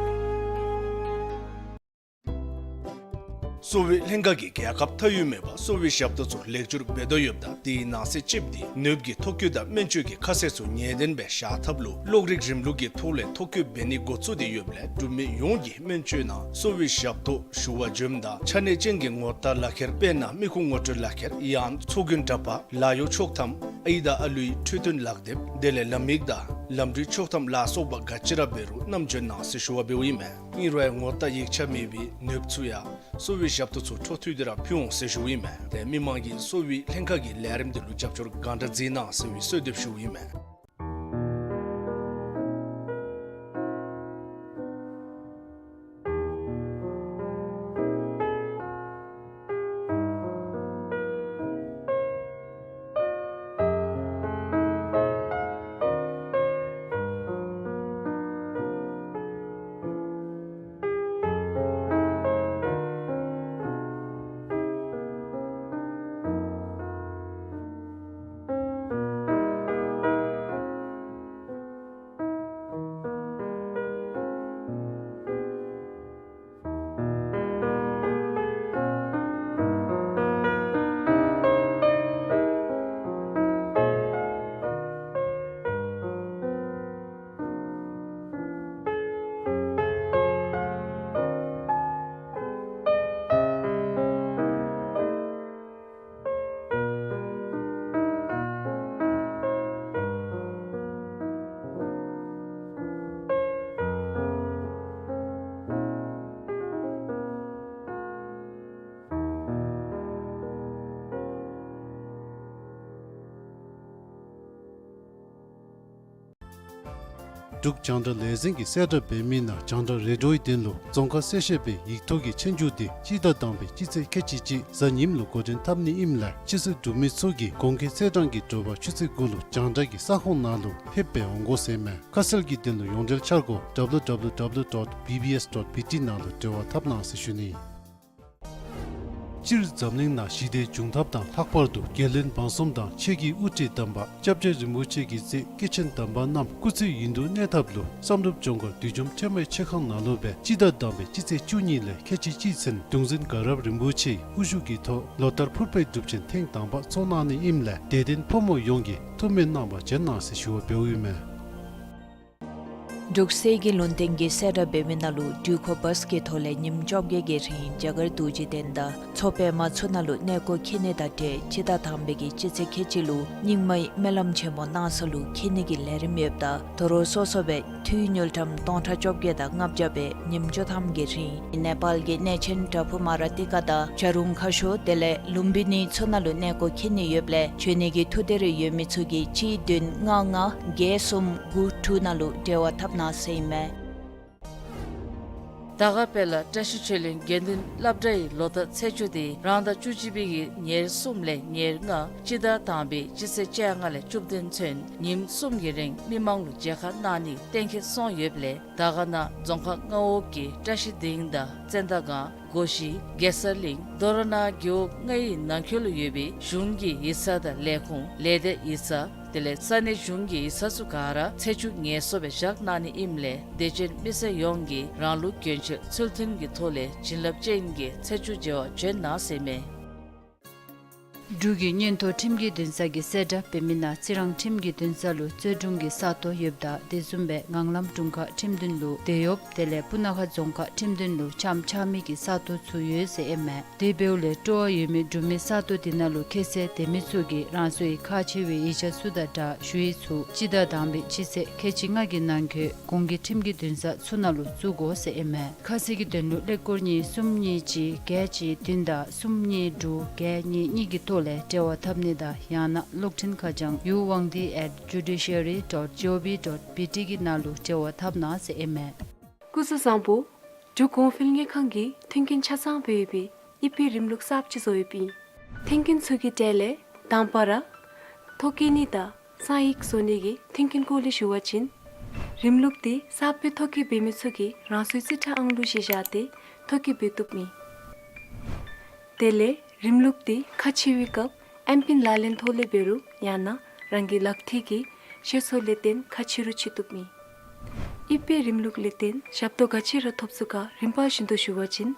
གསོ་བའི་ལྷན་ཁག་གིས་རྒྱལ་ཁབ་མཐའ་དབུས་མེད་པར་གསོ་བའི་ཞབས་ཏོག་ཚུ་ལེགས་བཅོས་འབད་དོ་ཡོདཔ་ད་དེའི་ནང་གསེས་གཅིགཔོ་དེ་ནདཔ་གི་ཐོ་བཀོད་དང་སྨན་བཅོས་ཀྱི་ཁ་གསལ་ཚུ་ངེས་བདེན་སྦེ་བཞག་ཐབས་ལུ་གློག་རིག་རིམ་ལུགས་ཀྱི་ཐོག་ལས་ཐོ་བཀོད་འབད་ནི་འགོ་བཙུགས་ཏེ་ཡོདཔ་ལས་འབྲུག་མི་ཡོངས་ཀྱིས་སྨན་བཅོས་ནང་གསོ་བའི་ཞབས་ཏོག་ཞུ་བར་འབྱོནམ་ད་ཆ་གནས་ཅན་གྱི་ངོ་རྟགས་ལག་ཁྱེར་དཔེར་ན་མི་ཁུངས་ངོ་སྤྲོད་ལག་ཁྱེར་ཡང་ཚོགས་རྒྱན་འདྲ་པར་ལཱ་གཡོག་ཆོག་ཐམ་ཨའི་དང་ཨ་ལུའི་འཕྲོད་བསྟེན་ལག་དེབ་དེ་ལས་ལམ་ཡིག་དང་ལམ་འགྲུལ་ཆོག་ཐམ་ལ་སོགས་པ་ག་ཅི་ར་འབད་རུང་བསྣམས་འབྱོན་གནང་ཟེར་ཞུ་བ་འབདཝ་ཨིན་མས། ཨིན་རུང་ངོ་རྟགས་ཡིག་ཆ་མེད་པའི་ནདཔ་ཚུ་ཡང་གསོ་བའི་ཞབས་ཏོག་ཚུ་འཕྲོ་མཐུད་དེ་ར་ཕུལ་འོང་ཟེར་ཞུཝ་ཨིན་མས། ཏེ་མི་མང་གིས་གསོ་བའི་ལྷན་ཁག་གི་ལས་རིམ་དེ་ལུ་རྒྱབ་སྐྱོར་གང་དྲག་མཛད་གནང་ཟེར་བའི་གསོལ་འདེབས་ཞུཝ་ཨིན་མས། འབྲུག་རྒྱང་བསྒྲགས་ལས་འཛིན་གྱིས་གསལ་བསྒྲགས་འབད་མི་ནང་རྒྱང་བསྒྲགས་རེ་ཌིའོའི་དོན་ལུ་རྫོང་ཁ་གསལ་བཤད་པའི་ཡིག་ཐོག་གི་ཆོས་རྒྱུགས་དེ་སྤྱི་ཟླ་དང་པའི་སྤྱི་ཚེས་ཁལ་གཅིག་གཅིག་གཟའ་ཉིམ་ལུ་འགོ་འདྲེན་འཐབ་ནི་ཨིནམ་ལས་སྤྱི་ཚོགས་འབྲུག་མི་ཚུ་གིས་གོང་འཁོད་ཚེས་གྲངས་ཀྱི་དྲོ་པ་ཆུ་ཚོད་དགུ་ལུ་རྒྱང་བསྒྲགས་ཀྱི་ས་ཁོངས་ནང་ལུ་ཕེབས་སྦེ་འོང་དགོ་ཟེར་མས། ཁ་གསལ་གྱི་དོན་ལུ་ཡོངས་འབྲེལ་འཆར་སྒོ་W W W dot B B S dot B T ནང་ལུ་འབྲེལ་བ་འཐབ་གནང་ཟེར་ཞུ་ནི། སྤྱིར་འཛམ་གླིང་ནང་ཞི་བདེ་འབྱུང་ཐབས་དང་ལྷག་པར་དུ་རྒྱལ་བློན་འབངས་གསུམ་དང་ཆོས་ཀྱི་དབུ་ཁྲིད་དམ་པ་སྐྱབས་རྗེ་རིན་པོ་ཆེ་གི་ཚེ་སྐྱེས་ཆེན་དམ་པ་རྣམས་སྐུ་ཚེ་ཡུན་དུ་གནས་ཐབས་ལུ་བསམ་གྲུབ་ལྗོངས་མཁར་བདུད་འཇོམས་ཁྲོས་མའི་མཆོད་ཁང་ནང་ལུ་སྦེ་སྤྱི་ཟླ་དང་པའི་སྤྱི་ཚེས་བཅུ་གཉིས་ལས་ཁལ་གཅིག་གཅིག་ཚུན་གདུང་འཛིན་དགའ་རབ་རིན་པོ་ཆེའི་དབུ་བཞུགས་ཀྱི་ཐོག་ལོ་ལྟར་ཕུར་པའི་སྒྲུབ་ཆེན་ཐེངས་དང་པ་ཚོགས་གནང་ནི་ཨིནམ་ལས་དད་ལྡན་ཕོ་མོ་ཡོངས་ཀྱིས་ཐུགས་སྨོན་གནང་བར་འབྱོན་གནང་ཟེར་ཞུ་བ་འབདཝ་ཨིན་མས། འབྲུག་གསེར་གྱི་ལུང་བསྟན་གྱིས་གསལ་བསྒྲགས་འབད་མི་ནང་ལུ་དྲོད་ཁོལ་བཱས་ཀྱི་ཐོག་ལས་ཉིནམ་བཅོ་བརྒྱད་ཀྱི་རིང་རྒྱ་གར་རྡོ་རྗེ་གདན་དང་མཚོ་པདྨ་ཚུ་ནང་ལུ་གནས་སྐོར་འཁྱིད་ནི་དང་འབྲེལ་སྤྱི་ཟླ་དང་པའི་གི་སྤྱི་ཚེས་ཁལ་གཅིག་ལུ་རྙིང་མའི་སྨོན་ལམ་ཆེན་མོ་གནང་ས་ལུ་འཁྱིད་ནི་གི་ལས་རིམ་ཡོདཔ་ད་དོ་རུང་སོ་སོ་སྦེ་འཐུས་དངུལ་ཀྲམ་སྟོང་ཕྲག་བཅོ་བརྒྱད་དང་ལྔ་བརྒྱ་སྦེ་ཉིནམ་བཅུ་ཐམ་གྱི་རིང་ནེ་པཱལ་གྱི་གནས་ཆེན་བྲག་ཕུག་མ་ར་ཏི་ཀ་དང་བྱ་རུང་ཁ་ཤོར་དེ་ལས་ལུམ་བི་ནི་ཚུ་ནང་ལུ་གནས་སྐོར་འཁྱིད་ནི་ཡོདཔ་ལས་འབྱོན་ནི་གི་ཐུགས་འདོད་རེ་ཡོད་མི་ཚུ་གིས་གཅིག་བདུན་ལྔ་ལྔ་བརྒྱད་གསུམ་དགུ་དྲུག་ནང་ལུ་འབྲེལ་བ་འཐབ་གནང་ཟེར་ཨིན་མས། དར་དཀར་དཔལ་ལ་བཀྲ་ཤིས་ཆོས་གླིང་དགེ་འདུན་སློབ་གྲྭའི་ལོ་ལྟར་ཚེས་བཅུ་དེ་རང་ཟླ་བཅུ་གཅིག་པའི་གི་ཉེར་གསུམ་ལས་ཉེར་ལྔ་སྤྱི་ཟླ་དང་པའི་སྤྱི་ཚེས་བཅོ་ལྔ་ལས་བཅུ་བདུན་ཚུན་ཉིནམ་གསུམ་གྱི་རིང་མི་མང་ལུ་མཇལ་ཁ་གནང་ནི་གཏན་འཁེལ་སོང་ཡོདཔ་ལས་དར་དཀར་ན་རྫོང་ཁག་མངའ་འོག་གི་བཀྲ་ཤིས་སྡིངས་དང་བཙན་དར་སྒང་སྒོ་བཞི་གེ་སར་གླིང་མདོ་ར་ན་རྒེད་འོག་ལྔའི་ནང་འཁོད་ལུ་ཡོད་པའི་གཞུང་གི་ཡིག་ཚང་དང་ལས་ཁུངས་ལས་སྡེ་ཡིག་ཚང་དེ་ལས་ས་གནས་གཞུང་གི་ཡིག་ཚང་ཚུ་ག་ར་ཚེས་བཅུ་ངལ་གསོ་སྦེ་བཞག་གནང་ནི་ཨིནམ་ལས་དད་ཅན་མི་སེར་ཡོངས་ཀྱིས་རང་ལུགས་གྱོན་ཆས་ཚུལ་མཐུན་གྱི་ཐོག་ལས་བྱིན་རླབས་ཅན་གྱི་ཚེས་བཅུ་མཇལ་བར་འབྱོན་གནང་ཟེར་ཨིན་མས། འབྲུག་གི་མངོན་མཐོ་ཁྲིམས་ཀྱི་འདུན་ས་གིས་གསལ་བསྒྲགས་འབད་མི་ནང་རྩི་རང་ཁྲིམས་ཀྱི་འདུན་ས་ལུ་རྩོད་དྲུང་གི་ས་སྟོང་ཡོདཔ་ད་དེ་བཟུམ་སྦེ་ངང་ལམ་དྲུང་ཁག་ཁྲིམས་འདུན་ལུ་དེད་གཡོགཔ་དེ་ལས་སྤུ་ན་ཁ་རྫོང་ཁག་ཁྲིམས་འདུན་ལུ་འཆམ་འཆམ་མི་གི་ས་སྟོང་ཚུ་ཡོད་ཟེར་ཨིན་མས། དེ་འབདཝ་ལས་སྤྲོ་བ་ཡོད་མི་འབྲུག་མི་ས་སྟོང་དེ་ནང་ལུ་ཁྱད་ཚད་ལྡན་མི་ཚུ་གིས་རང་སོའི་ཁག་ཆེ་བའི་ཡིག་ཆ་ཚུ་དང་སྦྲགས་ཞུ་ཡིག་ཚུ་སྤྱི་ཟླ་དང་པའི་སྤྱི་ཚེས་ཁལ་གཅིག་ལྔ་གི་ནང་འཁོད་གོང་གི་ཁྲིམས་ཀྱི་འདུན་ས་ཚུ་ནང་ལུ་བཙུགས་དགོ་ཟེར་ཨིན་མས། ཁ་གསལ་གྱི་དོན་ལུ་ཀླད་ཀོར་གཉིས་གསུམ་གཉིས་གཅིག་བརྒྱད་གཅིག་བདུན་དང་གསུམ་གཉིས་དྲུག་བརྒྱད་གཉིས་གཉིས་ཀྱི་ཐོག་ལས་འབྲེལ་བ་འཐབ་ནི་དང་ཡང་ན་གློག་འཕྲིན་ཁ་བྱང་ཡུ་ཝང་ཏི་at judiciary dot gov dot B T གི་ནང་ལུ་འབྲེལ་བ་འཐབ་གནང་ཟེར་ཨིན་མས། སྐུ་གཟུགས་བཟང་པོ། འབྲུག་གོང་འཕེལ་དངུལ་ཁང་གིས་མཐུན་རྐྱེན་ཆ་ཚང་སྦེ་ཡོད་པའི་ཨི་པི་རིམ་ལུགས་གསརཔ་ཅིག་བཟོ་ཡོདཔ་ཨིན། མཐུན་རྐྱེན་ཚུ་གི་གྲས་ལས་དང་པ་ར་ཐོ་བཀོད་ནི་དང་གསང་ཡིག་བཟོ་ནི་གི་མཐུན་རྐྱེན་སྐོར་ལས་ཞུ་བ་ཅིན་ རིམ་ལུགས་འདི་གསརཔ་སྦེ་ཐོ་བཀོད་འབད་མི་ཚུ་གིས་རང་སོའི་རྩིས་ཁྲ་ཨང་གླུ་གཞི་བཞག་སྟེ་ཐོ་བཀོད་འབད་བཏུབ་ཨིན། དེ་ལས་རིམ་ལུགས་འདི་ཁ་ཕྱེ་བའི་སྐབས་ཨེམ་པིན་ལག་ལེན་ཐོག་ལས་འབད་རུང་ཡང་ན་རང་གི་ལག་མཐིལ་གྱི་ཤེས་ཚད་ལས་བརྟེན་ཁ་ཕྱེ་རུང་ཕྱེ་བཏུབ་ཨིན། ཨི་པེ་རིམ་ལུགས་ལས་བརྟེན་ཞབས་ཏོག་ག་ཅི་ར་ཐོབ་ཚུགས་ག་རིམ་པ་བཞིན་དུ་ཞུ་བ་ཅིན།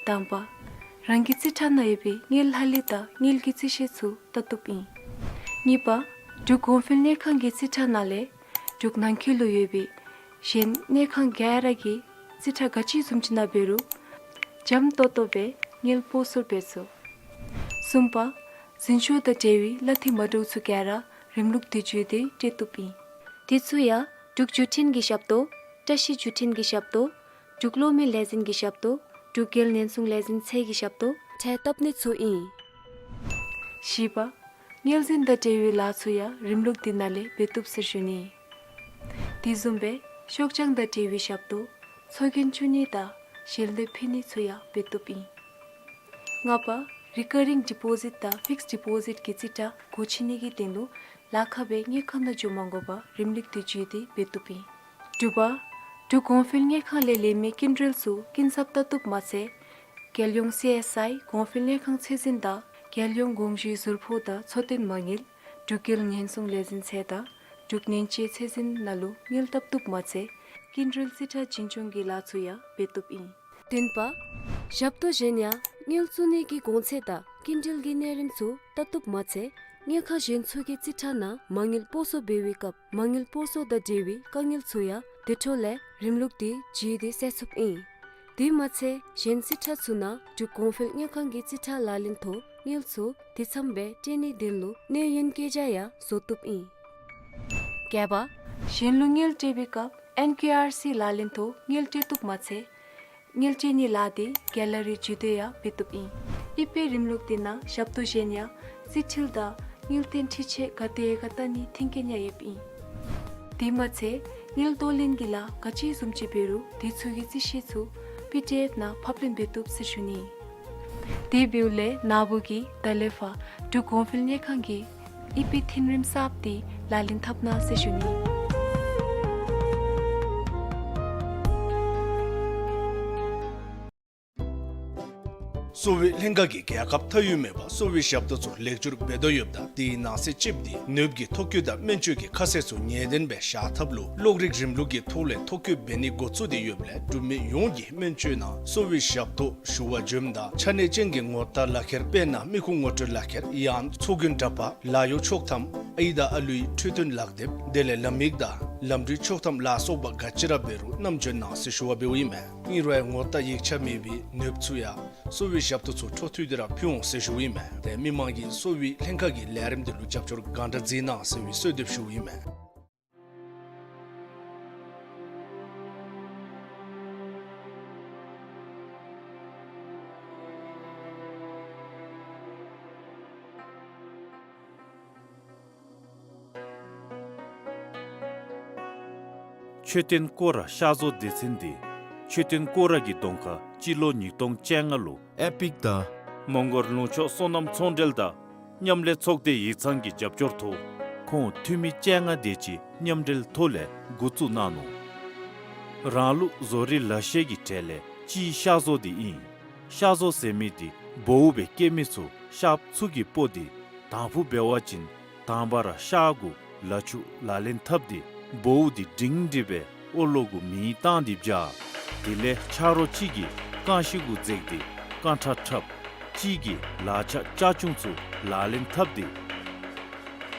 དང་པ། རང་གི་རྩིས་ཁྲ་ནང་ཡོད་པའི་དངུལ་ལྷག་ལུས་དང་དངུལ་གྱི་རྩིས་ཤེས་ཚུ་བལྟ་བཏུབ་ཨིན། གཉིས་པ། འབྲུག་གོང་འཕེལ་དངུལ་ཁང་གི་རྩིས་ཁྲ་ནང་ལས་འབྲུག་ནང་འཁོད་ལུ་ཡོད་པའི་གཞན་དངུལ་ཁང་ག་ར་གི་རྩིས་ཁྲ་ག་ཅི་བཟུམ་ཅིག་ནང་འབད་རུང་འཇམ་ཏོང་ཏོ་སྦེ་དངུལ་སྤོ་སོར་འབད་ཚུགས། གསུམ་པ། འཛིན་སྐྱོང་དང་འབྲེལ་བའི་གླ་འཐུས་མ་འདྲཝ་ཚུ་ག་ར་རིམ་ལུགས་འདི་བརྒྱུད་དེ་སྤྲོད་བཏུབ་ཨིན། དེ་ཚུ་ཡང་འབྲུག་བརྒྱུད་འཕྲིན་གྱི་ཞབས་ཏོག་བཀྲ་ཤིས་བརྒྱུད་འཕྲིན་གྱི་ཞབས་ཏོག་འབྲུག་གློག་མེ་ལས་འཛིན་གྱི་ཞབས་ཏོག་འབྲུག་རྒྱལ་ཉེན་སྲུང་ལས་འཛིན་ཚད་ཀྱི་ཞབས་ཏོག་ཁྲལ་བཏབ་ནི་ཚུ་ཨིན། བཞི་པ། དངུལ་འཛིན་དང་འབྲེལ་བའི་ལཱ་ཚུ་ཡང་རིམ་ལུགས་འདི་ནང་ལས་འབད་བཏུབ་ཟེར་ཞུ་ནི། དེ་བཟུམ་སྦེ་ཤོག་བྱང་དང་འབྲེལ་བའི་ཞབས་ཏོག་ཚོགས་རྒྱན་བཙུགས་ནི་དང་ཞལ་འདེབས་ཕུལ་ནི་ཚུ་ཡང་འབད་བཏུབ་ཨིན། ལྔ་པ། རི་ཀ་རིང་ཌི་པོ་ཟིཊ་དང་ཕིགསཌ་ཌི་པོ་ཟིཊ་གི་རྩིས་ཁྲ་སྒོ་ཕྱེ་ནི་གི་དོན་ལུ་ལཱ་ཁག་སྦེ་དངུལ་ཁང་ནང་འགྱོ་མ་དགོ་པར་རིམ་ལུགས་འདི་བརྒྱུད་དེ་འབད་བཏུབ་ཨིན། དྲུག་པ། འབྲུག་གོང་འཕེལ་དངུལ་ཁང་ལས་ལེན་མི་སྐྱིན་འགྲུལ་ཚུ་སྐྱིན་ཚབ་བལྟ་བཏུབ་མ་ཚད་རྒྱལ་ཡོངས་སི་ཨེསི་ཨའི་གོང་འཕེལ་དངུལ་ཁང་ཚད་འཛིན་དང་རྒྱལ་ཡོངས་དགོངས་ཞུའི་ཟུར་ཕོགས་དང་འཚོ་རྟེན་མ་དངུལ་འབྲུག་རྒྱལ་ཉེན་སྲུང་ལས་འཛིན་ཚད་དང་འབྲུག་ཉེན་བཅོལ་ཚད་འཛིན་ནང་ལུ་དངུལ་བཏབ་བཏུབ་མ་ཚད་སྐྱིན་འགྲུལ་རྩིས་ཁྲ་བྱིན་སྐྱོང་གི་ལཱ་ཚུ་ཡང་འབད་བཏུབ་ཨིན། བདུན་པ། ཞབས་ཏོག་གཞན་ཡང་དངུལ་བཙུགས་ནི་གི་གོང་ཚད་དང་སྐྱིན་འགྲུལ་གྱི་གནས་རིམ་ཚུ་བལྟ་བཏུབ་མ་ཚད་དངུལ་ཁང་གཞན་ཚུ་གི་རྩིས་ཁྲ་ནང་མ་དངུལ་སྤོ་སོར་འབད་བའི་སྐབས་མ་དངུལ་སྤོ་སོར་དང་འབྲེལ་བའི་དཀའ་ངལ་ཚུ་ཡང་དེ་འཕྲོ་ལས་རིམ་ལུགས་འདི་བརྒྱུད་དེ་སེལ་ཚུགསཔ་ཨིན། དེ་མ་ཚད་གཞན་རྩིས་ཁྲ་ཚུ་ནང་འབྲུག་གོང་འཕེལ་དངུལ་ཁང་གི་རྩིས་ཁྲ་ལག་ལེན་ཐོག་དངུལ་ཚུ་དེ་ཚངམ་སྦེ་སྤྲོད་ནིའི་དོན་ལུ་གནས་ཡུན་བཀོད་རྒྱ་ཡང་བཟོ་བཏུབ་ཨིན། བརྒྱད་པ། གཞན་ལུ་དངུལ་སྤྲོད་པའི་སྐབས་ཨེན་ཀེ་ཨར་སི་ལག་ལེན་ཐོག་དངུལ་སྤྲོད་བཏུབ་མ་ཚད་དངུལ་སྤྲོད་ནིའི་ལཱ་འདི་གེ་ལ་རི་བརྒྱུད་དེ་ཡང་འབད་བཏུབ་ཨིན། ཨི་པེ་རིམ་ལུགས་འདི་ནང་ཞབས་ཏོག་གཞན་ཡང་རྩིས་འཕྲུལ་དང་དངུལ་རྟེན་འཕྲུལ་ཆས་ག་དེ་ག་བལྟ་ནིའི་མཐུན་རྐྱེན་ཡང་ཡོདཔ་ཨིན། དེ་མ་ཚད་དངུལ་གཏོར་ལེན་གྱི་ལཱ་ག་ཅི་བཟུམ་ཅིག་འབད་རུང་དེ་ཚུ་གི་རྩིས་ཤེས་ཚུ་པི་ཌི་ཨེཕ་ནང་ཕབ་ལེན་འབད་བཏུབ་ཟེར་ཞུ་ནི། དེ་འབདཝ་ལས་ནཱ་བུ་གིས་ད་ལས་ཕར་འབྲུག་གོང་འཕེལ་དངུལ་ཁང་གི་ཨི་པེ་འཐུས་རིམ་གསརཔ་འདི་ལག་ལེན་འཐབ་གནང་ཟེར་ཞུ་ནི། གསོ་བའི་ལྷན་ཁག་གིས་རྒྱལ་ཁབ་མཐའ་དབུས་མེད་པར་གསོ་བའི་ཞབས་ཏོག་ཚུ་ལེགས་བསྒྱུར་འབད་དོ་ཡོདཔ་ད་དེའི་ནང་གསེས་གཅིགཔོ་འདི་ནདཔ་གི་ཐོ་བཀོད་དང་སྨན་བཅོས་ཀྱི་ཁ་གསལ་ཚུ་ངེས་གཏན་སྦེ་བཞག་ཐབས་ལུ་གློག་རིག་རིམ་ལུགས་ཀྱི་ཐོག་ལས་ཐོ་བཀོད་འབད་ནི་འགོ་བཙུགས་ཏེ་ཡོདཔ་ལས་འབྲུག་མི་ཡོངས་ཀྱིས་སྨན་བཅོས་ནང་གསོ་བའི་ཞབས་ཏོག་ཞུ་བར་འབྱོནམ་ད་ཆ་གནས་ཅན་གྱི་ངོ་རྟགས་ལག་ཁྱེར་དཔེར་ན་མི་ཁུངས་ངོ་སྤྲོད་ལག་ཁྱེར་ཡང་ཚོགས་རྒྱན་འདྲ་པར་ལཱ་གཡོག་ཆོག་ཐམ་ཨའི་དང་ཨ་ལུའི་འཕྲོད་བསྟེན་ལག་དེབ་དེ་ལས་ལམ་ཡིག་དང་ལམ་འགྲུལ་ཆོག་ཐམ་ལ་སོགས་པ་ག་ཅི་ར་འབད་རུང་བསྣམས་འབྱོན་གནང་ཟེར་ཞུ་བ་འབདཝ་ཨིན་མས། ཨིན་རུང་ཡང་ངོ་རྟགས་ཡིག་ཆ་མེད་པའི་ནདཔ་ཚུ་ཡང་གསོ་བའི་ཞབས་ཏོག་ཚུ་འཕྲོ་མཐུད་དེ་ར་ཕུལ་འོང་ཟེར་ཞུཝ་ཨིན་མས། ཏེ་མི་མང་གི་གསོ་བའི་ལྷན་ཁག་གི་ལས་རིམ་འདི་ལུ་རྒྱབ་སྐྱོར་གང་དྲག་མཛད་གནང་ཟེར་བའི་གསོལ་འདེབས་ཞུཝ་ཨིན་མས། མཆོད་རྟེན་སྐོར་ར་ཤ་བཟོ་སྡེ་ཚན་འདི་མཆོད་རྟེན་སྐོར་ར་གི་གདོང་ཁར་སྤྱི་ལོ་ཉིས་སྟོང་བཅོ་ལྔ་ལུ་ཨེ་པིག་དང་མོང་གོལ་ལུང་ཕྱོགས་སོ་ནམ་ཚོང་འབྲེལ་དང་མཉམ་ལས་ཚོགས་སྡེ་ཡིག་ཚང་གི་རྒྱབ་སྐྱོར་ཐོག་ཁོང་འཐུས་མི་བཅོ་ལྔ་དེ་ཅིག་མཉམ་འབྲེལ་ཐོག་ལས་འགོ་བཙུགས་གནང་ནུག། རང་ལུགས་བཟོ་རིག་ལག་ཤེས་ཀྱི་གྲས་ལས་སྤྱིའི་ཤ་བཟོ་འདི་ཨིན། ཤ་བཟོ་ཟེར་མི་འདི་བོཝ་སྦེ་སྐྱེ་མི་ཚུ་ཤ་ཚུ་གི་སྤོ་སྟེ་དང་ཕུ་འབད་བ་ཅིན་དང་པ་ར་ཤ་གུ་ལ་ཆུ་ལག་ལེན་འཐབ་སྟེ་བོཝ་འདི་སྒྲིང་སྒྲི་སྦེ་ཨོ་ལོ་གུ་མེ་བཏང་སྟེ་སྦྱར། དེ་ལས་ཆ་རོགས་གཅིག་གིས་རྐང་ཤུལ་གུ་འཛེགས་ཏེ་རྐང་ཁྲ་འཁྲབ། གཅིག་གིས་ལག་ཆ་ལྕགས་ཆུང་ཚུ་ལག་ལེན་འཐབ་སྟེ་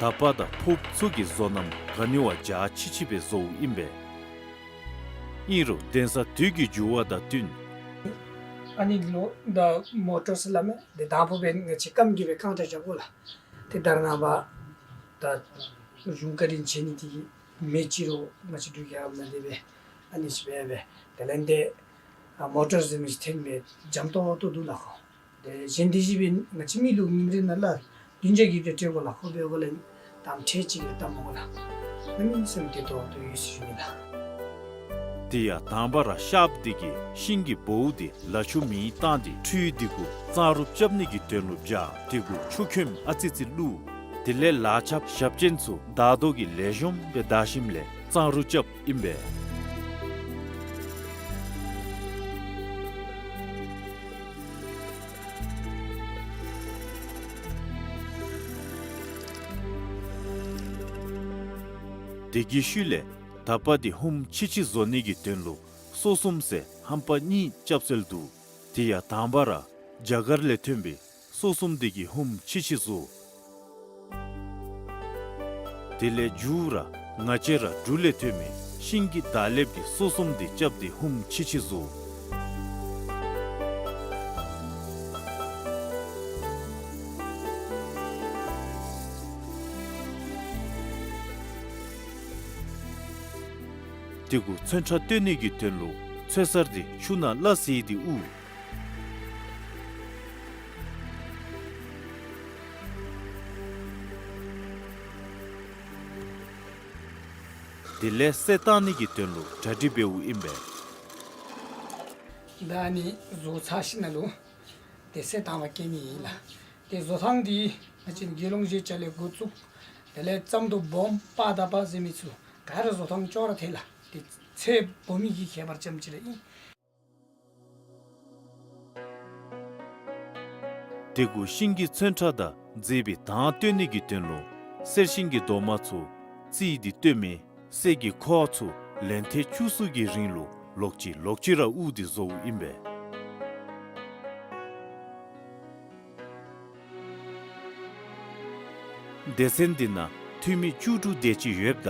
དག་པ་དང་ཕོརཔ་ཚུ་གི་བཟོ་རྣམ་ག་ནི་བ་འཇའ་ཆི་ཆི་སྦེ་བཟོཝ་ཨིན་པས། ཨིན་རུང་གདན་ས་དུས་ཀྱི་འགྱུར་བ་དང་བསྟུན། ཨ་ནི་ལུ་ད་མོ་ཊར་ཟེར་སླབ་མས། དེ་དང་ཕུ་སྦེ་ང་བཅས་རྐངམ་གིས་སྦེ་རྐང་ཁྲ་རྐྱབ་དགོ་ལགས། ཏེ་ད་རེས་ནངས་པ་ད་གཞུང་བཀའ་དྲིན་ཆེ་ནི་འདི་མེ་ཅིག་རུང་ང་བཅས་འབྲུག་རྒྱལ་ཁབ་ནང་དེ་སྦེ་ཨ་ནི་ཅིག་སྦེ་སྦེ་དེ་ལས་ཏེ་ཨ་མོ་ཊར་ཟེར་མི་ཅིག་འཐོན་སྦེ་འཇམ་ཏོང་ཏོ་འདུག་ལགས་ཁོ། ཏེ་གཞན་དེ་བཞིན་སྦེ་ང་བཅས་མི་ལུ་ཉིནམ་རེ་ནང་ལག་བདུན་བརྒྱ་གིས་སྦེ་སྤྲོད་དགོ་ལགས་ཁོ། འབད་དགོ་ལགས། དང་ཁྲལ་ཅིག་ལས་བཏབ་མི་དགོ་ལགས། ཨ་ནི་སེམས་བདེ་ཏོག་ཏོ་ཡོད་ཟེར་ཞུ་ནི་ལགས། དེ་ཡང་དང་པ་ར་ཤཔ་འདི་གིས་ཤིང་གི་བོཝ་འདི་ལ་ཆུ་མེ་བཏང་སྟེ་ཁྲུས་འདི་གུ་གཙང་རུ་རྐྱབ་ནི་གི་དོན་ལུ་སྦྱར། དེ་གུ་ཆུ་ཁོལམ་ཨ་ཙི་ཙི་བླུགས། དེ་ལས་ལག་ཆ་ཞབས་ཅན་ཚུ་བདའ་དོ་གི་ལེགས་ཤོམ་སྦེ་བདའ་ཞིནམ་ལས་ གཙང་རུ་རྐྱབ་ཨིན་པས། དེ་གི་ཤུལ་ལས་དག་པ་འདི་ཧཱུྃ་ཆི་ཆི་བཟོ་ནི་གི་དོན་ལུ་སོ་གསུམ་ཟེར་ཧམ་པ་གཉིས་རྐྱབ་སྲོལ་འདུག། དེ་ཡང་དང་པ་ར་རྒྱ་གར་ལས་ཐོན་པའི་སོ་གསུམ་འདི་གིས་ཧཱུྃ་ཆི་ཆི་བཟོ། དེ་ལས་མཇུག་ར་ང་བཅས་ར་འབྲུག་ལས་ཐོན་མི་ཤིང་གི་འདག་ལེབ་ཀྱི་སོ་གསུམ་འདི་རྐྱབ་སྟེ་ཧཱུྃ་ཆི་ཆི་བཟོ། དེ་གུ་ཚོན་ཁྲ་སྟོན་ནི་གི་དོན་ལུ་ཚོད་གསར་འདི་ཆུ་ནང་བླ་བསྲེས་ཏེ་དབུར། དེ་ལས་གསེར་བཏང་ནི་གི་དོན་ལུ་གྲ་སྒྲིག་འབདཝ་ཨིན་པས། ད་ཨ་ནི་བཟོ་ཚར་ཞིནམ་ལས་དེ་གསེར་བཏང་བར་བསྐྱལ་ནི་ཨིན་ལགས། དེ་བཟོ་ཐངས་འདི་ང་བཅས་དགེ་སློང་བཞེས་ཅ་ལས་འགོ་བཙུགས། དེ་ལས་ཙམ་དུ་སྦོམ་པ་དང་པ་ཟེར་མི་ཚུ་ག་ར་བཟོ་ཐངས་ཅོག་ར་འཐད་ལགས། དེ་ཚེ་སྦོམ་མི་གི་ཁྱད་པར་ཙམ་ཅིག་ར་ཨིན། དེ་གུ་ཤིང་གི་ཚོན་ཁྲ་དང་མཛེས་པའི་མདངས་སྟོན་ནི་གི་དོན་ལུ་གསེར་ཤིང་གི་རྡོག་མ་ཚུ་བརྩིགས་ཏེ་སྟོན་མི་གསེར་གྱི་ཁོག་ཚུ་ལན་ཐེངས་བཅུ་གསུམ་གྱི་རིང་ལུ་ལོག་ཅི་ལོག་ཅི་ར་དབུར་ཏེ་བཟོཝ་ཨིན་པས། སྡེ་ཚན་འདི་ནང་འཐུས་མི་བཅུ་དྲུག་དེ་ཅིག་ཡོདཔ་ད་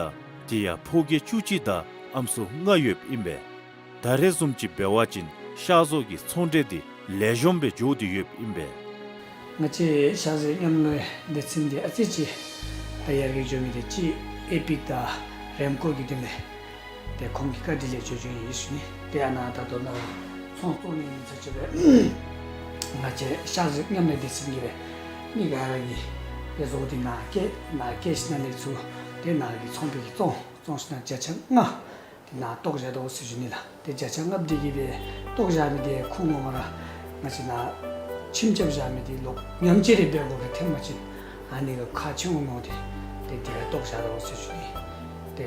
དེ་ཡང་ཕོ་སྐྱེས་བཅུ་གཅིག་དང་ཨམ་སྲུ་ལྔ་ཡོདཔ་ཨིན་པས། ད་རེས་བཟུམ་ཅིག་འབད་བ་ཅིན་ཤར་ཕྱོགས་ཀྱི་ཚོང་འབྲེལ་འདི་ལེགས་ཤོམ་སྦེ་འགྱོ་སྟེ་ཡོདཔ་ཨིན་པས། ང་བཅས་ཤར་ཕྱོགས་མཉམ་ལས་སྡེ་ཚན་འདི་ཨ་ཙི་ཅིག་ད་ཡར་རྒྱས་འགྱོ་མི་འདི་ཅིག་ཨེ་པིག་དང་རེམ་ཀོ་གི་དོན་ལས་ཏེ་ཁོང་གི་བཀའ་དྲིན་ལས་འགྱོ་འགྱོཝ་ཨིན་ཞུ་ནི། ཏེ་ཨ་ནཱ་ད་ལྟོ་ནཱ་ཚོང་བཙོང་ནི་ཨིན་ཚར་ཅིག་སྦེ་ང་བཅས་ཤར་ཕྱོགས་མཉམ་ལས་སྡེ་ཚན་གྱི་སྦེ་མི་ག་ར་གིས་ཏེ་བཟོ་སྟེ་ནཱ་བསྐྱལ་ནཱ་བསྐྱལ་ཞིནམ་ལས་ཚུར་ཏེ་ནཱ་གི་ཚོང་པའི་གིས་བཙོང་བཙོང་ཞིནམ་བརྒྱ་ཆ་ལྔ་ཏེ་ནཱ་བཏོག་བཞག་དོ་ཟེར་ཞུ་ནི་ལགས། ཏེ་བརྒྱ་ཆ་ལྔ་འདི་གིས་སྦེ་བཏོག་བཞག་མི་འདི་ཁོང་ངོ་མ་ར་ང་བཅས་ནཱ་ཁྱིམ་རྐྱབ་བཞག་མི་འདི་ལོག་ཉམས་བཅོས་རེ་འབད་དགོ་པའི་ཐེངས་མ་ཅིན་ཨ་ནི་གི་ཁག་ཆེ་འོང་མནོ་སྟེ་ཏེ་འདི་ར་བཏོག་བཞག་དོ་ཟེར་ཞུ་ནི། ཏེ་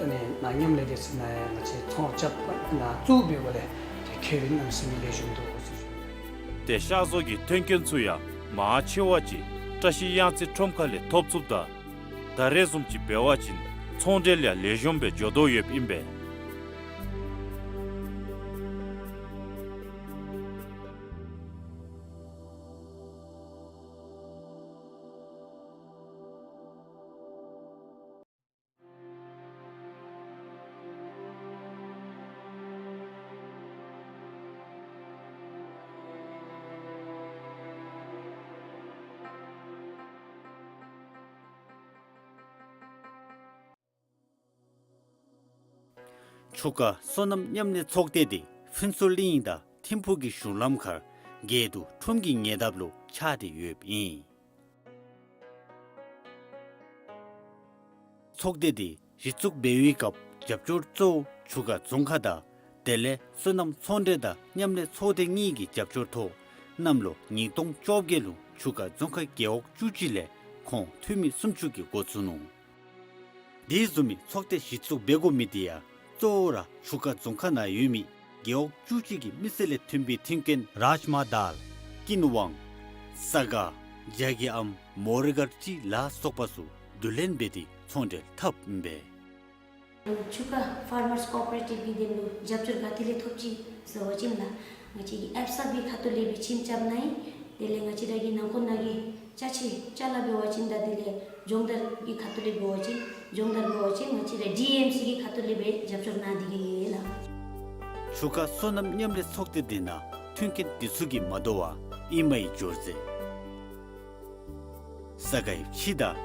ཨ་ནི་ནཱ་མཉམ་ལས་སྡེ་ཚན་ནང་ཡང་ང་བཅས་ཚོང་རྐྱབ་ནཱ་བཙུགས་པའི་སྒོ་ལས་ཏེ་ཁེ་ཕན་གནམ་མེད་ས་མེད་ལེགས་ཤོམ་འདུག་ཟེར་ཞུ་ནི། ཏེ་ཤར་ཕྱོགས་ཀྱི་མཐུན་རྐྱེན་ཚུ་ཡང་མང་ཆེ་བ་ཅིག་བཀྲ་ཤིས་གཡང་རྩེ་ཁྲོམ་ཁ་ལས་ཐོབ་ཚུགསཔ་ད་ད་རེས་བཟུམ་ཅིག་འབད་བ་ཅིན་ཚོང་འབྲེལ་ཡང་ལེགས་ཤོམ་སྦེ་འགྱོ་དོ་ཡོདཔ་ཨིན་པས། ཆུ་ཁ་སོ་ནམ་མཉམ་ལས་ཚོགས་སྡེ་འདི་ཕུན་ཚོགས་གླིང་དང་ཐིམ་ཕུག་གི་གཞུང་ལམ་ཁར་སྒལ་དུ་ཁྲོམ་གྱི་ཉེ་འདབས་ལུ་ཆགས་ཏེ་ཡོདཔ་ཨིན། ཚོགས་སྡེ་འདི་གཞི་བཙུགས་འབད་བའི་སྐབས་རྒྱབ་སྐྱོར་གཙོ་བོ་ཆུ་ཁ་རྫོང་ཁག་དང་དེ་ལས་སོ་ནམ་ཚོང་འབྲེལ་དང་མཉམ་ལས་ཚོགས་སྡེ་གཉིས་ཀྱི་རྒྱབ་སྐྱོར་ཐོག་གནམ་ལོ་ཉིས་སྟོང་བཅོ་བརྒྱད་ལུ་ཆུ་ཁ་རྫོང་ཁག་རྒེད་འོག་བཅུ་གཅིག་ལས་ཁོང་འཐུས་མི་སུམ་ཅུ་གིས་འགོ་བཙུགས་ནུག། དེ་བཟུམ་མའི་ཚོགས་སྡེ་གཞི་བཙུགས་འབད་དགོ་མི་དེ་ཡང་གཙོ་བོ་ར་ཆུ་ཁ་རྫོང་ཁག་ནང་ཡོད་མི་རྒེད་འོག་བཅུ་གཅིག་གི་མི་སེར་ལས་ཐོན་པའི་མཐུན་རྐྱེན་རཱཇ་མ་དཱལ་ཀིན་ཝང་ས་ག་རྒྱ་གི་ཨམ་མོ་རི་གར་ཅི་ལ་སོགས་པ་ཚུ་བསྡུ་ལེན་འབད་དེ་ཚོང་འབྲེལ་འཐབ་ཨིན་པས། ཆུ་ཁ་ཕར་མརས་ཀོ་ཨོ་པ་རེ་ཊིབ་ཀྱི་དོན་ལུ་རྒྱབ་སྐྱོར་ག་ཏེ་ལས་ཐོབ་ཅི་ཟེར་བ་ཅིན་ལགས་ང་བཅས་ཀྱི་ཨེཕ་སབ་ཀྱི་ཁ་ཐུག་ལས་སྦེ་ཁྱིམ་རྐྱབ་གནང་ཡི། དེ་ལས་ང་བཅས་ར་གི་ནང་འཁོད་ནང་གི་ཅ་ཆས་ཅ་ལ་འབད་བ་ཅིན་དང་དེ་ལས་སྦྱོང་བརྡར་གྱི་ཁ་ཐུག་ལས་འབད་བ་ཅིན་སྦྱོང་བརྡར་འབད་བ་ཅིན་ང་བཅས་ར་ཌི་ཨེམ་སི་གི་ཁ་ཐུག་ལས་སྦེ་རྒྱབ་སྐྱོར་གནང་སྟེ་གི་ཡོད་ལགས། ཆུ་ཁ་སོ་ནམ་མཉམ་ལས་ཚོགས་སྡེ་འདི་ནང་མཐུན་རྐྱེན་འདི་ཚུ་གིས་མ་དོ་བར་ཨིན་མའི་སྦྱོར་རྫས་ས་གའི་ཕྱེ་དང་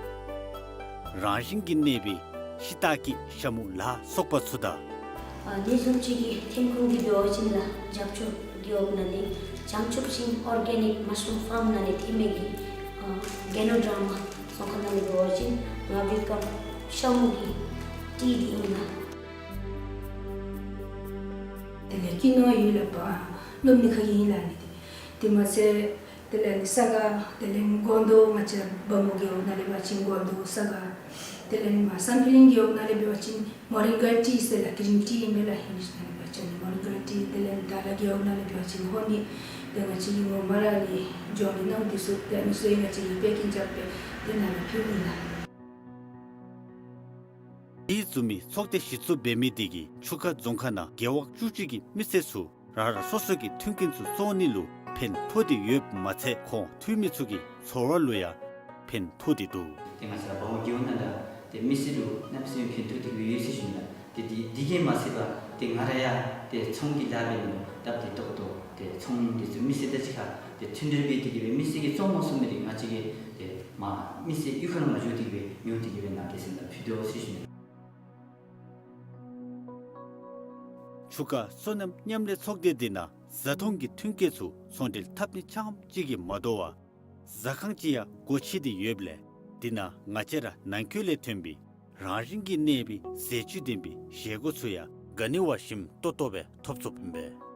རང་བཞིན་གྱིས་གནས་པའི་ཤི་ཏ་ཀི་ཤ་མུ་ལ་སོགས་པ་ཚུ་དང་། ཨ་དེ་བཟུམ་ཅིག་གི་ཐོན་ཁུངས་ཀྱི་འབད་བ་ཅིན་ལགས་རྒྱབ་སྐྱོར་རྒེད་འོག་ནང་ལས་བྱང་ཆུབ་ཤིང་ཨོར་གེ་ནིག་མ་ཤ་རུམ་ཕཱརམ་ནང་ལས་ཐོན་མི་གི་ཨ་གེ་ནོ་ཌར་མ་ཚོང་ཁང་ནང་ལས་འབད་བ་ཅིན་ང་བི་ཀམ་ཤ་མུ་གི་ཊི་འདི་ཨིན་ལགས། དེ་ལས་ཀི་ནོ་ཡོད་ལགས་པ་སྣུམ་ནི་ཁ་གི་ཨིན་ལགས་ནི། དེ་མ་ཚད་ དེ་ལས་ནི་ས་ག་དེ་ལས་མགོ་མདོ་ང་བཅས་བ་མོ་རྒེད་འོག་ནང་ལས་འབད་བ་ཅིན་མགོ་མདོ་ས་ག། དེ་ལས་ནི་མར་སང་ཕི་གླིང་རྒེད་འོག་ནང་ལས་འབད་བ་ཅིན་མོ་རིང་ག་ཊི་ཟེར་ལགས་ཀི་རིན་ཊི་ཨིན་མས་ལགས། ཧིན་དི་ནང་ལས་འབད་བ་ཅིན་མོ་རིང་ག་ཊི། དེ་ལས་ནི་དར་ལ་རྒེད་འོག་ནང་ལས་འབད་བ་ཅིན་ཧོ་ནི། དེ་ང་བཅས་ཀྱིས་ངོ་མ་ར་ནི་འགྱོ་ནི་ནང་འདི་ཚུ་དེ་ནི་ཚུ་ཡང་ང་བཅས་ཀྱིས་པེ་ཀིང་རྐྱབ་སྦེ་དེ་ནང་ལུ་ཕུལཝ་ཨིན་ལགས། དེ་བཟུམ་མའི་ཚོགས་སྡེ་གཞི་བཙུགས་འབད་མི་དེ་གིས་ཆུ་ཁ་རྫོང་ཁག་ནང་རྒེད་འོག་བཅུ་གཅིག་གི་མི་སེར་ཚུ་རང་རང་སོ་སོ་གི་མཐུན་རྐྱེན་ཚུ་བཙོང་ནི་ལུ་ཕན་ཐོགས་ཏེ་ཡོདཔ་མ་ཚད་ཁོང་འཐུས་མི་ཚུ་གི་འཚོ་བ་ལུ་ཡང་ཕན་ཐོགས་ཏེ་འདུག། ཏེ་ང་བཅས་བ་མོ་རྒེད་འོག་ནང་ལུ་ཏེ་མི་སེར་ལུ་གནམ་མེད་ས་མེད་ཕན་ཐོགས་ཏེ་ཡོད་ཟེར་ཞུ་ནི་ལགས། ཏེ་དེ་དེ་གིས་མ་ཚད་པར་ཏེ་ང་ར་ཡང་ཏེ་ཚོང་གི་ལཱ་འབད་ནི་ལུ་སྟབས་བདེ་ཏོག་ཏོ་ཏེ་ཚོང་འདི་ཚུ་མི་སེར་དང་གཅིག་ཁར་ཏེ་མཐུན་སྒྲིལ་འབད་དེ་གིས་སྦེ་མི་སེར་གྱིས་བཙོང་མ་ཚུགས་མི་འདི་ང་བཅས་ཀྱིས་ཏེ་མ་མི་སེར་གཡུས་ཁར་མ་འགྱོ་སྟེ་གིས་སྦེ་ཉོ་སྟེ་གིས་སྦེ་ནཱ་གི་ས་ལུ་ཕུལ་དོ་ཟེར་ཞུ་ནི། ཆུ་ཁ་སོ་ནམ་མཉམ་ལས་ཚོགས་སྡེ་འདི་ནང་བཟའ་འཐུང་གི་མཐུན་རྐྱེན་ཚུ་ཚོང་འབྲེལ་འཐབ་ནི་རྐྱངམ་གཅིག་གིས་མ་དོ་བར་ཟ་ཁང་ཅིག་ཡང་སྒོ་ཕྱེ་སྟེ་ཡོདཔ་ལས་འདི་ནང་ང་བཅས་ར་ནང་འཁོད་ལས་ཐོན་པའི་རང་བཞིན་གྱིས་གནས་པའི་ཟས་བཅུད་ལྡན་པའི་བཞེས་སྒོ་ཚུ་ཡང་ག་ནི་བ་ཞིམ་ཏོང་ཏོ་སྦེ་ཐོབ་ཚུགསཔ་ཨིན་པས།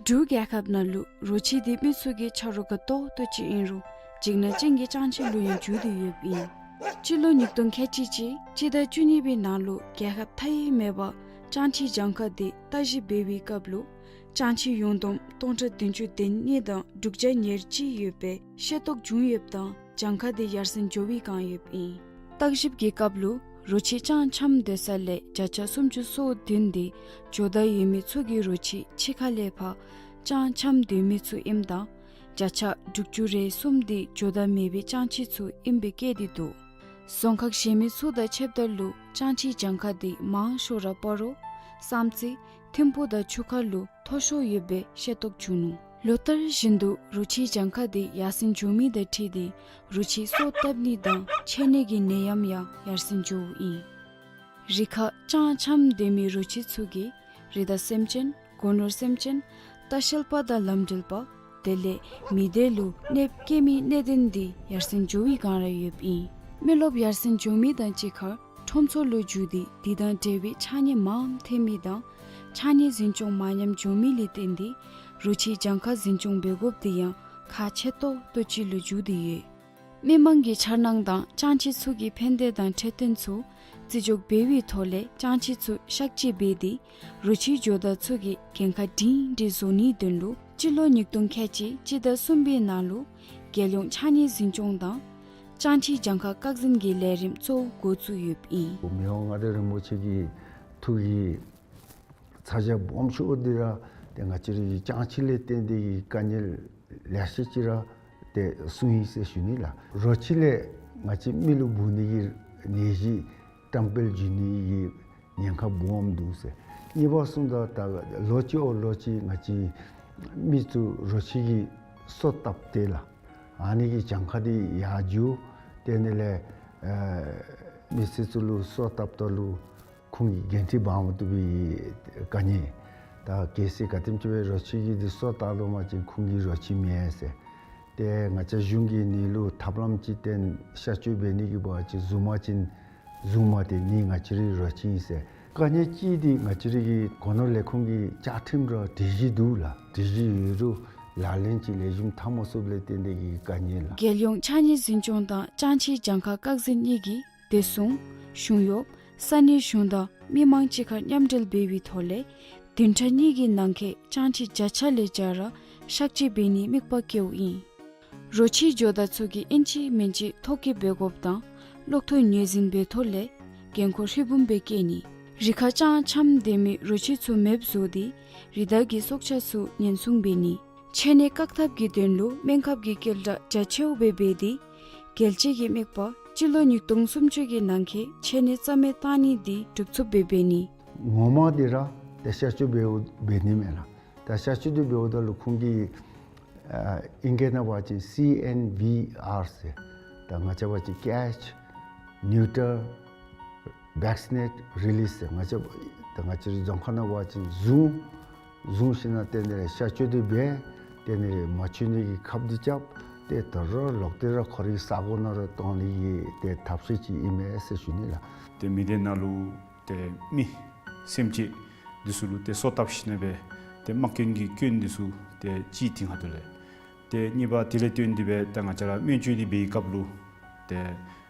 འབྲུག་རྒྱལ་ཁབ་ནང་ལུ་རོ་ཁྱི་འདི་མི་ཚུ་གི་ཆ་རོགས་དགའ་ཏོག་ཏོ་ཅིག་ཨིན་རུང་འཇིགས་སྣང་ཅན་གྱི་སྤྱང་ཁྱི་ལུ་ཡང་འགྱུར་ཏེ་ཡོདཔ་ཨིན། སྤྱི་ལོ་ཉིས་སྟོང་ཁལ་གཅིག་གཅིག་སྤྱི་ཟླ་བཅུ་གཉིས་པའི་ནང་ལུ་རྒྱལ་ཁབ་མཐའ་དབུས་མེད་པར་སྤྱང་ཁྱི་གྱངས་ཁ་འདི་བརྟག་ཞིབ་འབད་བའི་སྐབས་ལུ་སྤྱང་ཁྱི་ཡུངས་བསྡོམས་སྟོང་ཕྲག་བདུན་ཅུ་དོན་གཉིས་དང་དྲུག་བརྒྱ་ཉེར་གཅིག་ཡོད་པའི་ཤེས་རྟོགས་བྱུང་ཡོདཔ་དང་གྱངས་ཁ་དེ་ཡར་སེང་འགྱོ་བའི་བསྒང་ཡོདཔ་ཨིན། བརྟག་ཞིབ་ཀྱི་སྐབས་ལུ་རོ་ཁྱི་སྤྱང་འཁྱམས་སྡོད་ས་ལས་བརྒྱ་ཆ་སུམ་ཅུ་སོ་བདུན་དེ་ཇོ་བདག་ཡོད་མི་ཚུ་གི་རོ་ཁྱི་ཕྱི་ཁ་ལས་ཕར་སྤྱང་འཁྱམས་སྡོད་མི་ཚུ་ཨིནམ་དང་བརྒྱ་ཆ་དྲུག་ཅུ་རེ་གསུམ་དེ་ཇོ་བདག་མེད་པའི་སྤྱང་ཁྱི་ཚུ་ཨིནམ་སྦེ་བཀོད་དེ་འདུག། རྫོང་ཁག་གཞན་མི་ཚུ་དང་ཕྱདཔ་ད་ལུ་སྤྱང་ཁྱི་གྱངས་ཁ་དེ་མང་ཤོས་ར་སྤ་རོ་བསམ་རྩེ་ཐིམ་ཕུག་དང་ཆུ་ཁ་ལུ་མཐོ་ཤོས་ཡོད་པའི་ཤེས་རྟོགས་བྱུང་ནུག། ལོ་ལྟར་བཞིན་དུ་རོ་ཁྱི་གྱངས་ཁ་དེ་ཡར་སེང་འགྱོ་མི་དང་འཁྲིལ་ཏེ་རོ་ཁྱི་སོ་བཏབ་ནི་དང་འཕྱད་ནི་གི་ནད་ཡམས་ཡང་ཡར་སེང་འགྱོཝ་ཨིན། རི་ཁར་སྤྱང་འཁྱམས་སྡོད་མི་རོ་ཁྱི་ཚུ་གིས་རི་དྭགས་སེམས་ཅན་སྒོ་ནོར་སེམས་ཅན་ལྟ་བཤལ་པ་དང་ལམ་འགྲུལ་པ་དེ་ལས་མི་སྡེ་ལུ་གནོདཔ་བཀལ་མི་གནད་དོན་འདི་ཡར་སེང་འགྱོ་བའི་བསྒང་ར་ཡོདཔ་ཨིན། མི་རློབས་ཡར་སེང་འགྱོ་མི་དང་གཅིག་ཁར་ཁྲོམ་ཚོགས་ལུ་འགྱོ་སྟེ་དེ་དང་འབྲེལ་བའི་ཕྱགས་སྙིགས་མངམ་འཐེན་མི་དང་ཕྱགས་སྙིགས་འཛིན་སྐྱོང་མ་ཉམས་འགྱོ་མི་ལས་བརྟེན་ཏེ་རོ་ཁྱི་གྱངས་ཁ་འཛིན་སྐྱོང་འབད་དགོཔ་དེ་ཡང་ཁག་ཆེ་ཏོག་ཏོ་ཅིག་ལུ་འགྱུར་ཏེ་ཡོད། མི་མང་གི་འཆར་སྣང་དང་སྤྱང་ཁྱི་ཚུ་གི་ཕན་བདེ་དང་འཕྲོད་བསྟེན་ཚུ་བརྩི་འཇོག་འབད་བའི་ཐོག་ལས་སྤྱང་ཁྱི་ཚུ་གཤག་བཅོས་འབད་དེ་རོ་ཁྱི་ཇོ་བདག་ཚུ་གི་འགན་ཁག་སྒྲིང་སྒྲི་བཟོ་ནིའི་དོན་ལུ་སྤྱི་ལོ་ཉིས་སྟོང་ཁལ་གཅིག་སྤྱི་ཟླ་གསུམ་པའི་ནང་ལུ་རྒྱལ་ཡོངས་ཕྱགས་སྙིགས་འཛིན་སྐྱོང་དང་སྤྱང་ཁྱི་གྱངས་ཁ་བཀག་འཛིན་གྱི་ལས་རིམ་གཙོ་བོ་འགོ་བཙུགས་ཡོདཔ་ཨིན། མི་དབང་མངའ་བདག་རིན་པོ་ཆེ་གི་ཐུགས་ཀྱི་ཚ་གྱང་སྦོམ་ཤོས་འདི་ར་ཏེ་ང་བཅས་རའི་སྤྱང་ཁྱི་ལས་བརྟེན་ཏེ་གི་དཀའ་ངལ་ལེ་ཤ་ཅིག་ར་ཏེ་བྱུང་ཡི་ཟེར་ཞུ་ནི་ལགས། རོ་ཁྱི་ལས་ང་བཅས་མི་ལུ་འབུ་ནི་གི་ནད་གཞི་བཀྲམ་སྤེལ་འགྱོ་ནི་གི་ཉེན་ཁ་སྦོམ་འདུག་ཟེར། གཉིས་པ་གསུངམ་ད་ད་ལོ་གཅིག་འོག་ལོ་གཅིག་ང་བཅས་མི་ཚུ་རོ་ཁྱི་གི་སོ་བཏབ་སྟེ་ལགས། ཨ་ནི་གི་གྱངས་ཁ་འདི་ཡར་འགྱོ། དེ་ནི་ལས་ཨེ་མི་སེར་ཚུ་ལུ་སོ་བཏབ་ད་ལུ་ཁོང་གི་འགན་འཁྲི་འབག་མ་བཏུབ་པའི་དཀའ་ངལ། ད་གལ་སྲིད་ག་དེམ་ཅིག་སྦེ་རོ་ཁྱི་གི་འདི་སོ་བཏབ་ལོང་པ་ཅིན་ཁོང་གི་རོ་ཁྱི་མེད་ཟེར། ཏེ་ང་བཅས་གཞུང་གིས་ནི་ལུ་ཐབས་ལམ་ཅིག་བཏོན་གཤག་བཅོས་འབད་ནི་གི་འབད་བ་ཅིན་བཟུང་པ་ཅིན་བཟུང་མ་སྟེར་ནི་ང་བཅས་རའི་རོ་ཁྱི་ཨིན་ཟེར། དཀའ་ངལ་གཅིག་འདི་ང་བཅས་རའི་གི་སྒོ་ནོར་ལས་ཁུངས་ཀྱི་བཅའ་ཁྲིམས་ར་སྒྲིག་གཞི་འདུག་ལགས། སྒྲིག་གཞི་ཡོད་རུང་ལག་ལེན་ཅིག་ལེགས་ཤོམ་འཐབ་མ་ཚུགསཔ་ལས་བརྟེན་ཏེ་གི་དཀའ་ངལ་ལགས། རྒྱལ་ཡོངས་ཕྱགས་སྙིགས་འཛིན་སྐྱོང་དང་སྤྱང་ཁྱི་གྱངས་ཁ་བཀག་འཛིན་གཉིས་ཀྱིས་བདེ་སྲུང་གཞུང་གཡོག་ས་གནས་གཞུང་དང་མི་མང་གཅིག་ཁར་མཉམ་འབྲེལ་འབད་བའི་ཐོག་ལས་བདུན་ཕྲག་གཉིས་ཀྱི་ནང་འཁོད་སྤྱང་ཁྱི་བརྒྱ་ཆ་ལས་བརྒྱ་ར་གཤག་བཅོས་འབད་ནིའི་དམིགས་པ་བསྐྱེདཔ་ཨིན། རོ་ཁྱི་ཇོ་བདག་ཚུ་གིས་ཨིན་ཅི་མིན་ཅི་ཐོ་བཀོད་འབད་དགོཔ་དང་གློག་ཐོག་ངོས་འཛིན་འབད་ཐོག་ལས་འགན་ཁུར་ཧྲིལ་བུམ་སྦེ་བཀལ་ནི། རི་ཁར་སྤྱང་འཁྱམས་སྡོད་མི་རོ་ཁྱི་ཚུ་མེདཔ་བཟོ་སྟེ་རི་དྭགས་ཀྱི་སྲོག་ཆགས་ཚུ་ཉེན་སྲུང་འབད་ནི། འཕྱད་ནད་བཀག་ཐབས་ཀྱི་དོན་ལུ་སྨན་ཁབ་ཀྱི་སྐྱེལ་གྲབས་རྒྱ་ཆེཝ་སྦེ་འབད་དེ་རྒྱལ་སྤྱི་གི་དམིགས་པ་སྤྱི་ལོ་ཉིས་སྟོང་སུམ་ཅུ་གི་ནང་འཁོད་འཕྱད་ནད་རྩ་མེད་བཏང་ནི་འདི་འགྲུབ་ཚུགསཔ་སྦེ་འབད་ནི། ངོ་མ་འདི་ར་ཏེ་གཤག་བཅོས་འབདཝ་འབད་ནི་མས་ལགས། ད་གཤག་བཅོས་འདི་འབདཝ་ད་ལུ་ཁོང་གིས་ཨ་ཨིང་སྐད་ནང་འབད་བ་ཅིན་སི་ཨེན་བི་ཨར་ཟེར། ད་ང་བཅས་འབད་བ་ཅིན་ཀེཆ་ནིའུ་ཊར་བེག་སི་ནེཊ་རི་ལིས་ཟེར། ང་བཅས་ད་ང་བཅས་རའི་རྫོང་ཁ་ནང་འབད་བ་ཅིན་བཟུང་བཟུང་ཞིནམ་ལས་དེ་ནི་གཤག་བཅོས་འདི་འབད། དེ་ནི་མ་འཆོལ་ནི་གི་ཁབ་འདི་རྐྱབ། ཏེ་ད་རུང་ལོག་སྟེ་ར་ཁོ་རའི་ས་གོ་ནང་ར་གཏང་ནི་གི་ཏེ་ཐབས་ཤེས་ཅིག་ཨིན་མས་ཟེར་ཞུ་ནི་ལགས། ཏེ་མི་སྡེ་ནང་ལུ་ཏེ་མི་སེམས་ཅན་འདི་ཚུ་ལུ་ཏེ་སོ་བཏབ་ཞིནམ་ལས་ཏེ་དམག་སྐྱོན་གྱི་སྐྱོན་འདི་ཚུ་ཏེ་ཅིག་དེ་ཁ་ཐུག་ལས། ཏེ་གཉིས་པ་དེ་ལས་བརྟེན་ཏེ་སྦེ་ཏེ་ང་བཅས་ར་སྨན་བཅོས་འདི་འབད་བའི་སྐབས་ལུ་ཏེ་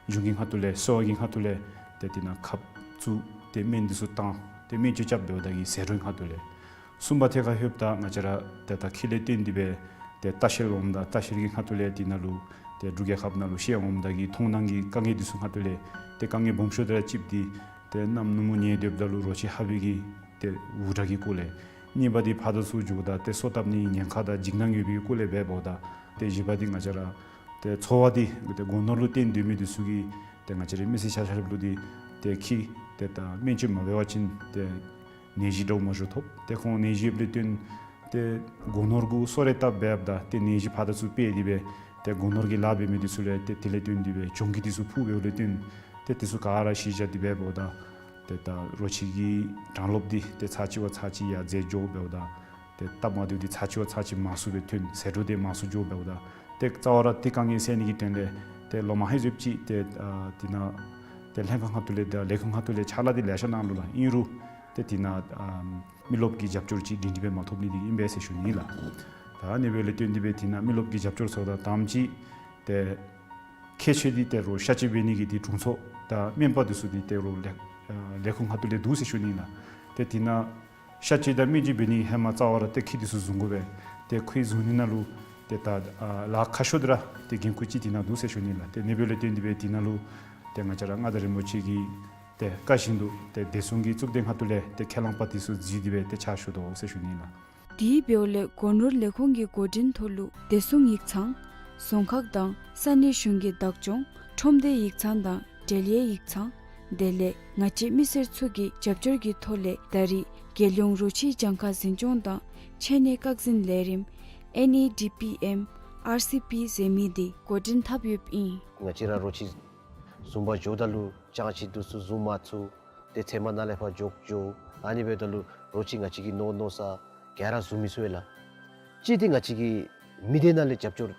གཞུང་གི་ཁ་ཐུག་ལས་གསོ་བ་གི་ཁ་ཐུག་ལས་ཏེ་དེ་ནང་ཁབ་བཙུགས་ཏེ་སྨན་འདི་ཚུ་བཏང་ཏེ་སྨན་བཅོས་རྐྱབ་འབདཝ་ད་གི་ཟད་འགྲོ་གི་ཁ་ཐུག་ལས། གསུམ་པ་ཐད་ཁར་ལྷོདཔ་ད་ང་བཅས་ར་ཏེ་ད་ཁེ་ལས་བརྟེན་ཏེ་སྦེ་ཏེ་ལྟ་བཤལ་འོངམ་ད་ལྟ་བཤལ་གྱི་ཁ་ཐུག་ལས་དེ་ནང་ལུ་ཏེ་འབྲུག་རྒྱལ་ཁབ་ནང་ལུ་བཤལ་འོངམ་ད་གི་མཐོང་སྣང་གི་དཀའ་ངལ་འདི་ཚུ་ཁ་ཐུག་ལས་ཏེ་དཀའ་ངལ་སྦོམ་ཤོས་དེ་ར་གཅིག་འདི་ཏེ་གནམ་ནུབ་མོ་ཉལ་སྡོདཔ་ད་ལུ་རོ་ཁྱི་ཧ་བི་གི་ཏེ་འུར་སྒྲ་གི་སྐོར་ལས། གཉིས་པ་འདི་ཕར་དང་ཚུར་འགྱོཝ་ད་ཏེ་སོ་བཏབ་ནི་ཉེན་ཁ་དང་འཇིགས་སྣང་ཡོད་པའི་སྐོར་ལས་འབདཝ་ད། ཏེ་བཞི་པ་འདི་ང་བཅས་ར་ཏེ་འཚོ་བ་འདི་ཏེ་སྒོ་ནོར་ལུ་བརྟེན་སྡོད་མི་འདི་ཚུ་གིས་ཏེ་ང་བཅས་རའི་མི་སེར་ཆ་ཁྱབ་ལུ་འདི་ཏེ་ཁྱི་ཏེ་ད་སྨན་བཅོས་མ་འབད་བ་ཅིན་ཏེ་ནད་གཞི་འདྲཝ་མ་འགྱོ་ཐོབ། ཏེ་ཁོང་ནད་གཞི་ཡོདཔ་ལས་བརྟེན་ཏེ་སྒོ་ནོར་གུ་སོ་རེ་བཏབ་འབདཝ་ད་ཏེ་ནད་གཞི་ཕར་དང་ཚུར་སྤེལ་ཏེ་སྦེ་ཏེ་སྒོ་ནོར་གྱི་ལཱ་འབད་མི་འདི་ཚུ་ལས་ཏེ་དེ་ལས་བརྟེན་ཏེ་སྦེ་གྱོང་གུད་འདི་ཚུ་ཕོག་འབདཝ་ལས་བརྟེན་ཏེ་འདི་ཚུ་ག་ར་གཞི་བཞག་སྟེ་འབདཝ་ད་ཏེ་ད་རོ་ཁྱི་གི་གྲངས་ལོབ་འདི་ཏེ་ཚར་གཅིག་བ་ཚར་གཅིག་ཡར་འཛེགས་འགྱོ་འབདཝ་ད། ཏེ་སྟབས་མ་བདེཝ་འདི་ཚར་གཅིག་བ་ཚར་གཅིག་མང་སུ་སྦེ་ཐོན། ཟད་འགྲོ་འདི་མང་སུ་འགྱོ་འབདཝ་ད། ཏེ་རྩ་བ་ར་ཏེ་དཀའ་ངལ་སེལ་ནི་གི་དོན་ལས་ཏེ་ལོ་མ་ཧེ་ཟེབ་ཅིག་ཏེ་ཨ་དེ་ནང་ཏེ་ལྷན་ཁག་ཁ་ཐུག་ལས་དང་ལས་ཁུངས་ཁ་ཐུག་ལས་ཕྱག་ལཱ་འདི་ལེ་ཤ་གནང་ནུག་ལགས། ཨིན་རུང་ཏེ་དེ་ནང་ཨ་མི་རློབས་ཀྱི་རྒྱབ་སྐྱོར་ཅིག་སྒྲིང་སྒྲི་སྦེ་མ་ཐོབ་ནི་འདི་ཨིན་པས་ཟེར་ཞུ་ནི་ལགས། ད་ཨ་ནི་འབདཝ་ལས་བརྟེན་ཏེ་སྦེ་དེ་ནང་མི་རློབས་ཀྱི་རྒྱབ་སྐྱོར་ཚུ་དང་དང་པ་ཅིག་ཏེ་ཁྱད་ཆོས་འདི་ཏེ་རོ་གཤག་བཅོས་འབད་ནི་གི་འདི་དྲུང་འཚོ་དང་སྨན་པ་འདི་ཚུ་འདི་ཏེ་རོ་ལས་ཨ་ལས་ཁུངས་ཁ་ཐུག་ལས་འདུག་ཟེར་ཞུ་ནི་ལགས། ཏེ་དེ་ནང་གཤག་བཅོས་དང་སྨན་བཅོས་འབད་ནི་ཧེ་མ་རྩ་བ་ར་ཏེ་ཁྱི་འདི་ཚུ་བཟུང་དགོ་པས། ཏེ་ཁྱི་བཟུང་ནི་ནང་ལུ་ཏེ་ད་ཨ་ལཱ་ཁག་ཤོས་འདི་ར་ཏེ་འགན་ཁུར་ཅིག་དེ་ནང་འདུག་ཟེར་ཞུ་ནི་ལགས། ཏེ་ཨ་ནི་འབདཝ་ལས་བརྟེན་ཏེ་སྦེ་དེ་ནང་ལུ་ཏེ་ང་བཅས་ར་མངའ་བདག་རིན་པོ་ཆེ་གི་ཏེ་བཀའ་བཞིན་དུ་ཏེ་བདེ་སྲུང་གི་གཙུག་སྡེ་ཁ་ཐུག་ལས་ཏེ་ཁས་བླངས་པ་འདི་ཚུ་གཟིགས་ཏེ་སྦེ་ཏེ་ཕྱག་ཞུ་དོ་ཟེར་ཞུ་ནི་ལགས། དེ་འབདཝ་ལས་སྒོ་ནོར་ལས་ཁུངས་ཀྱི་འགོ་འདྲེན་ཐོག་ལུ་བདེ་སྲུང་ཡིག་ཚང་། རྫོང་ཁག་དང་ས་གནས་གཞུང་གི་བདག་སྐྱོང་ཁྲོམ་སྡེ་ཡིག་ཚང་དང་འབྲེལ་ཡོད་ཡིག་ཚང་། དེ་ལས་ང་བཅས་མི་སེར་ཚུ་གི་རྒྱབ་སྐྱོར་གྱི་ཐོག་ལས་ད་རེས་རྒྱལ་ཡོངས་རོ་ཁྱི་གྱངས་ཁ་འཛིན་སྐྱོང་དང་འཆད་ཉན་བཀག་འཛིན་ལས་རིམ་ཨེན་ཨི་ཌི་པི་ཨེམ་ཨར་སི་པི་ཟེར་མི་འདི་འགོ་འདྲེན་འཐབ་ཡོདཔ་ཨིན། ང་བཅས་ར་རོ་ཁྱི་བཟུང་པར་འགྱོཝ་ད་ལུ་ཅང་ཅིག་འདི་ཚུ་བཟུང་མ་ཚུགས། ཏེ་ཚལ་མ་ནང་ལས་ཕར་འགྱོ་འགྱོ། ཨ་ནི་འབདཝ་ད་ལུ་རོ་ཁྱི་ང་བཅས་ཀྱི་མནོ་མནོ་ས་ག་ར་བཟུང་མི་ཚུགས་ལགས། གཅིག་འདི་ང་བཅས་ཀྱི་མི་སྡེ་ནང་ལས་རྒྱབ་སྐྱོར་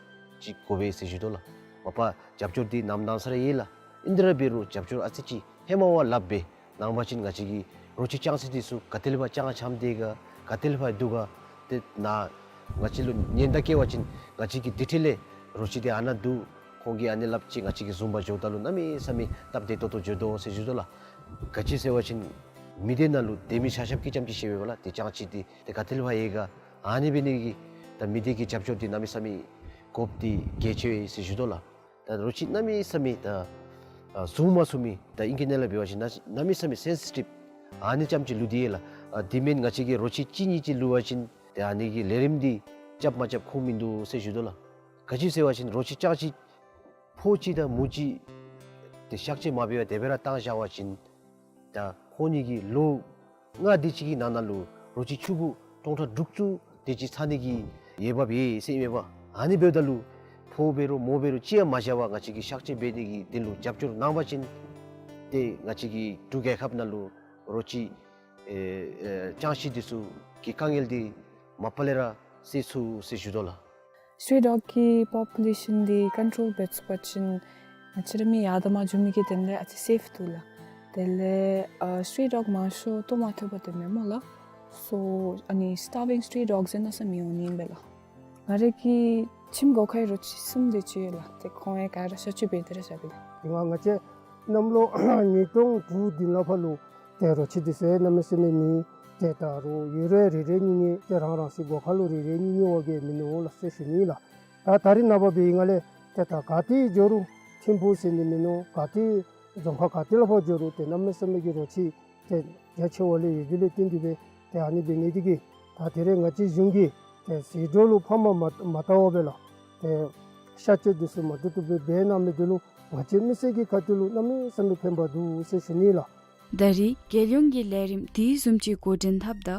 ཅིག་དགོ་པས་ཟེར་ཞུ་དོ་ལགས། མ་པ་རྒྱབ་སྐྱོར་འདི་གནམ་མེད་ས་མེད་ཡོད་ལགས། ཨིན་དེ་ར་འབད་རུང་རྒྱབ་སྐྱོར་ཨ་ཙི་ཅིག་ཧེ་མ་བ་ལྷགཔ་སྦེ་གནང་བ་ཅིན་ང་བཅས་ཀྱི་རོ་ཁྱི་ཅང་ཅིག་འདི་ཚུ་ག་ཏེ་ལས་ཕར་ཅང་འཁྱམས་ཏེ་ག་ག་ཏེ་ལས་ཕར་འདུག་ག་ཏེ་ནཱ་ང་བཅས་ལུ་ཉེན་བརྡ་བཀལ་བ་ཅིན་ང་བཅས་ཀྱིས་དེ་འཕྲལ་ལས་རོ་ཁྱི་འདི་ཨ་ནཱ་འདུག་ཁོང་གིས་ཨ་ནི་སླབ་ཅི། ང་བཅས་ཀྱིས་བཟུང་པར་འགྱོཝ་ད་ལུ་གནམ་མེད་ས་མེད་སྟབས་བདེ་ཏོག་ཏོ་འགྱོ་དོ་ཟེར་ཞུ་དོ་ལགས། ག་ཅི་ཟེར་བ་ཅིན་མི་སྡེ་ནང་ལུ་སྡོད་མི་ཆ་ཁྱབ་ཀྱིས་ཙམ་ཅིག་ཤེས་པས་ལགས། ཏེ་ཅང་ཅིག་འདི་ཏེ་ག་ཏེ་ལས་ཕར་ཡོད་ག། ཨ་ནི་འབད་ནི་གིས་ད་མི་སྡེ་གི་རྒྱབ་སྐྱོར་འདི་གནམ་མེད་ས་མེད་དགོཔ་འདི་གལ་ཆེ་བས་ཟེར་ཞུ་དོ་ལགས། ད་རོ་ཁྱི་གནམ་མེད་ས་མེད་ད་ཨ་བཟུང་མ་ཚུགས་མི་ད་ཨིང་སྐད་ནང་ལས་འབད་བ་ཅིན་གནམ་མེད་ས་མེད་སེན་སི་ཊིབ་ཨ་ནི་ཙམ་ཅིག་ལུས་ཏེ་ཡོད་ལགས། ཨ་དེ་མེན་ང་བཅས་ཀྱིས་རོ་ཁྱི་གཅིག་གཉིས་ཅིག་ལུས་པ་ཅིན་ཏེ་ཨ་ནི་གི་ལས་རིམ་འདི་རྐྱབ་མ་རྐྱབ་ཁུངས་མིན་འདུག་ཟེར་ཞུ་དོ་ལགས། ག་ཅི་ཟེར་བ་ཅིན་རོ་ཁྱི་ཅང་ཅིག་ཕོ་ཅིག་དང་མོ་ཅིག་ཏེ་གཤག་བཅོས་མ་འབད་བར་དེ་སྦེ་ར་བཏང་བཞག་པ་ཅིན་ད་ཁོང་གཉིས་ཀྱི་ལོ་ལྔ་དེ་ཅིག་གི་ནང་ན་ལུ་རོ་ཁྱི་ཕྲུ་གུ་སྟོང་ཕྲག་དྲུག་ཅུ་དེ་ཅིག་ཚང་ནི་གི་འོས་འབབ་ཡོད་ཟེར་ཨིན་མས་པ། ཨ་ནི་འབདཝ་ད་ལུ་ཕོ་འབད་རུང་མོ་འབད་རུང་ཅི་ཡང་མ་བཞག་པར་ང་བཅས་ཀྱིས་གཤག་བཅོས་འབད་ནི་གི་དོན་ལུ་རྒྱབ་སྐྱོར་གནང་བ་ཅིན་ཏེ་ང་བཅས་ཀྱི་འབྲུག་རྒྱལ་ཁབ་ནང་ལུ་རོ་ཁྱི་ཨེ་ཨེ་ཅང་ཤེས་འདི་ཚུ་གི་དཀའ་ངལ་འདི་མ་པ་ལས་ར་སེལ་ཚུགས་ཟེར་ཞུ་དོ་ལགས། སི་ཊི་རི་ཌོག་གི་པོ་པུ་ལེ་ཤཱན་འདི་ཀོན་ཊོལ་འབད་ཚུགས་པ་ཅིན་ང་བཅས་ར་མི་ཡར་དང་མར་འགྱོ་མི་གི་དོན་ལས་ཨ་ཙི་སེཕ་འདུག་ལགས། དེ་ལས་ཨ་སི་ཊི་རི་ཌོག་མང་ཤོས་ལྟོ་མ་ཐོབ་པར་སྡོད་མི་སྨོ་ལགས། སོ་ཨ་ནི་སི་ཊར་བིང་སི་ཊི་རི་ཌོག་ཟེར་མནོ་ས་མི་འོང་ནི་ཨིན་པས་ལགས། ང་རའི་གི་ཁྱིམ་སྒོ་ཁའི་རོ་ཁྱི་གསུམ་དེ་ཅིག་ཡོད་ལགས། ཏེ་ཁོང་ཡང་ག་ར་གཤག་བཅོས་འབད་དེ་ར་བཞག་པས་ལགས། དེ་སྔ་ང་བཅས་གནམ་ལོ་ཉིས་སྟོང་དྲུག་བདུན་ལས་ཕར་ལུ་ཏེ་རོ་ཁྱི་འདི་ཚུ་གནམ་མེད་ས་མེད་མེད། ཏེ་ད་རུང་ཡོད་རུང་རེ་རེ་གཉིས་གཉིས་ཏེ་རང་རང་སོའི་སྒོ་ཁ་ལུ་རེ་རེ་གཉིས་གཉིས་བ་གིས་མེན་ནོ་ལགས་ཟེར་ཞུ་ནི་ལགས། ད་ད་རེས་ནངས་པ་འབད་བའི་སྒང་ལས་ཏེ་ད་ག་ཏེ་འགྱོ་རུང་ཐིམ་ཕུག་ཟེར་ནི་མེན་ནོ་ག་ཏེ་རྫོང་ཁག་ག་ཏེ་ལས་ཕར་འགྱོ་རུང་ཏེ་གནམ་མེད་ས་མེད་ཀྱི་རོ་ཁྱི་ཏེ་རྒྱ་ཆེ་བ་ལས་ཡོད་དེ་ལས་བརྟེན་ཏེ་སྦེ་ཏེ་ཨ་ནི་འབད་ནི་དེ་གིས་ད་དེ་རེས་ང་བཅས་གཞུང་གིས་ཏེ་ཟད་འགྲོ་ལུ་ཕམ་མ་མ་བཏང་བར་སྦེ་ལགས་ཏེ་གཤག་བཅོས་འདི་ཚུ་མ་ཏོག་ཏོ་སྦེ་འབད་གནང་མི་འདི་ལུ་ང་བཅས་མི་སེར་གྱི་ཁ་ཐུག་ལུ་གནམ་མེད་ས་མེད་ཕན་པ་འདུག་ཟེར་ཞུ་ནི་ལགས། ད་རེས་རྒྱལ་ཡོངས་ཀྱི་ལས་རིམ་དེ་བཟུམ་ཅིག་འགོ་འདྲེན་འཐབ་ད་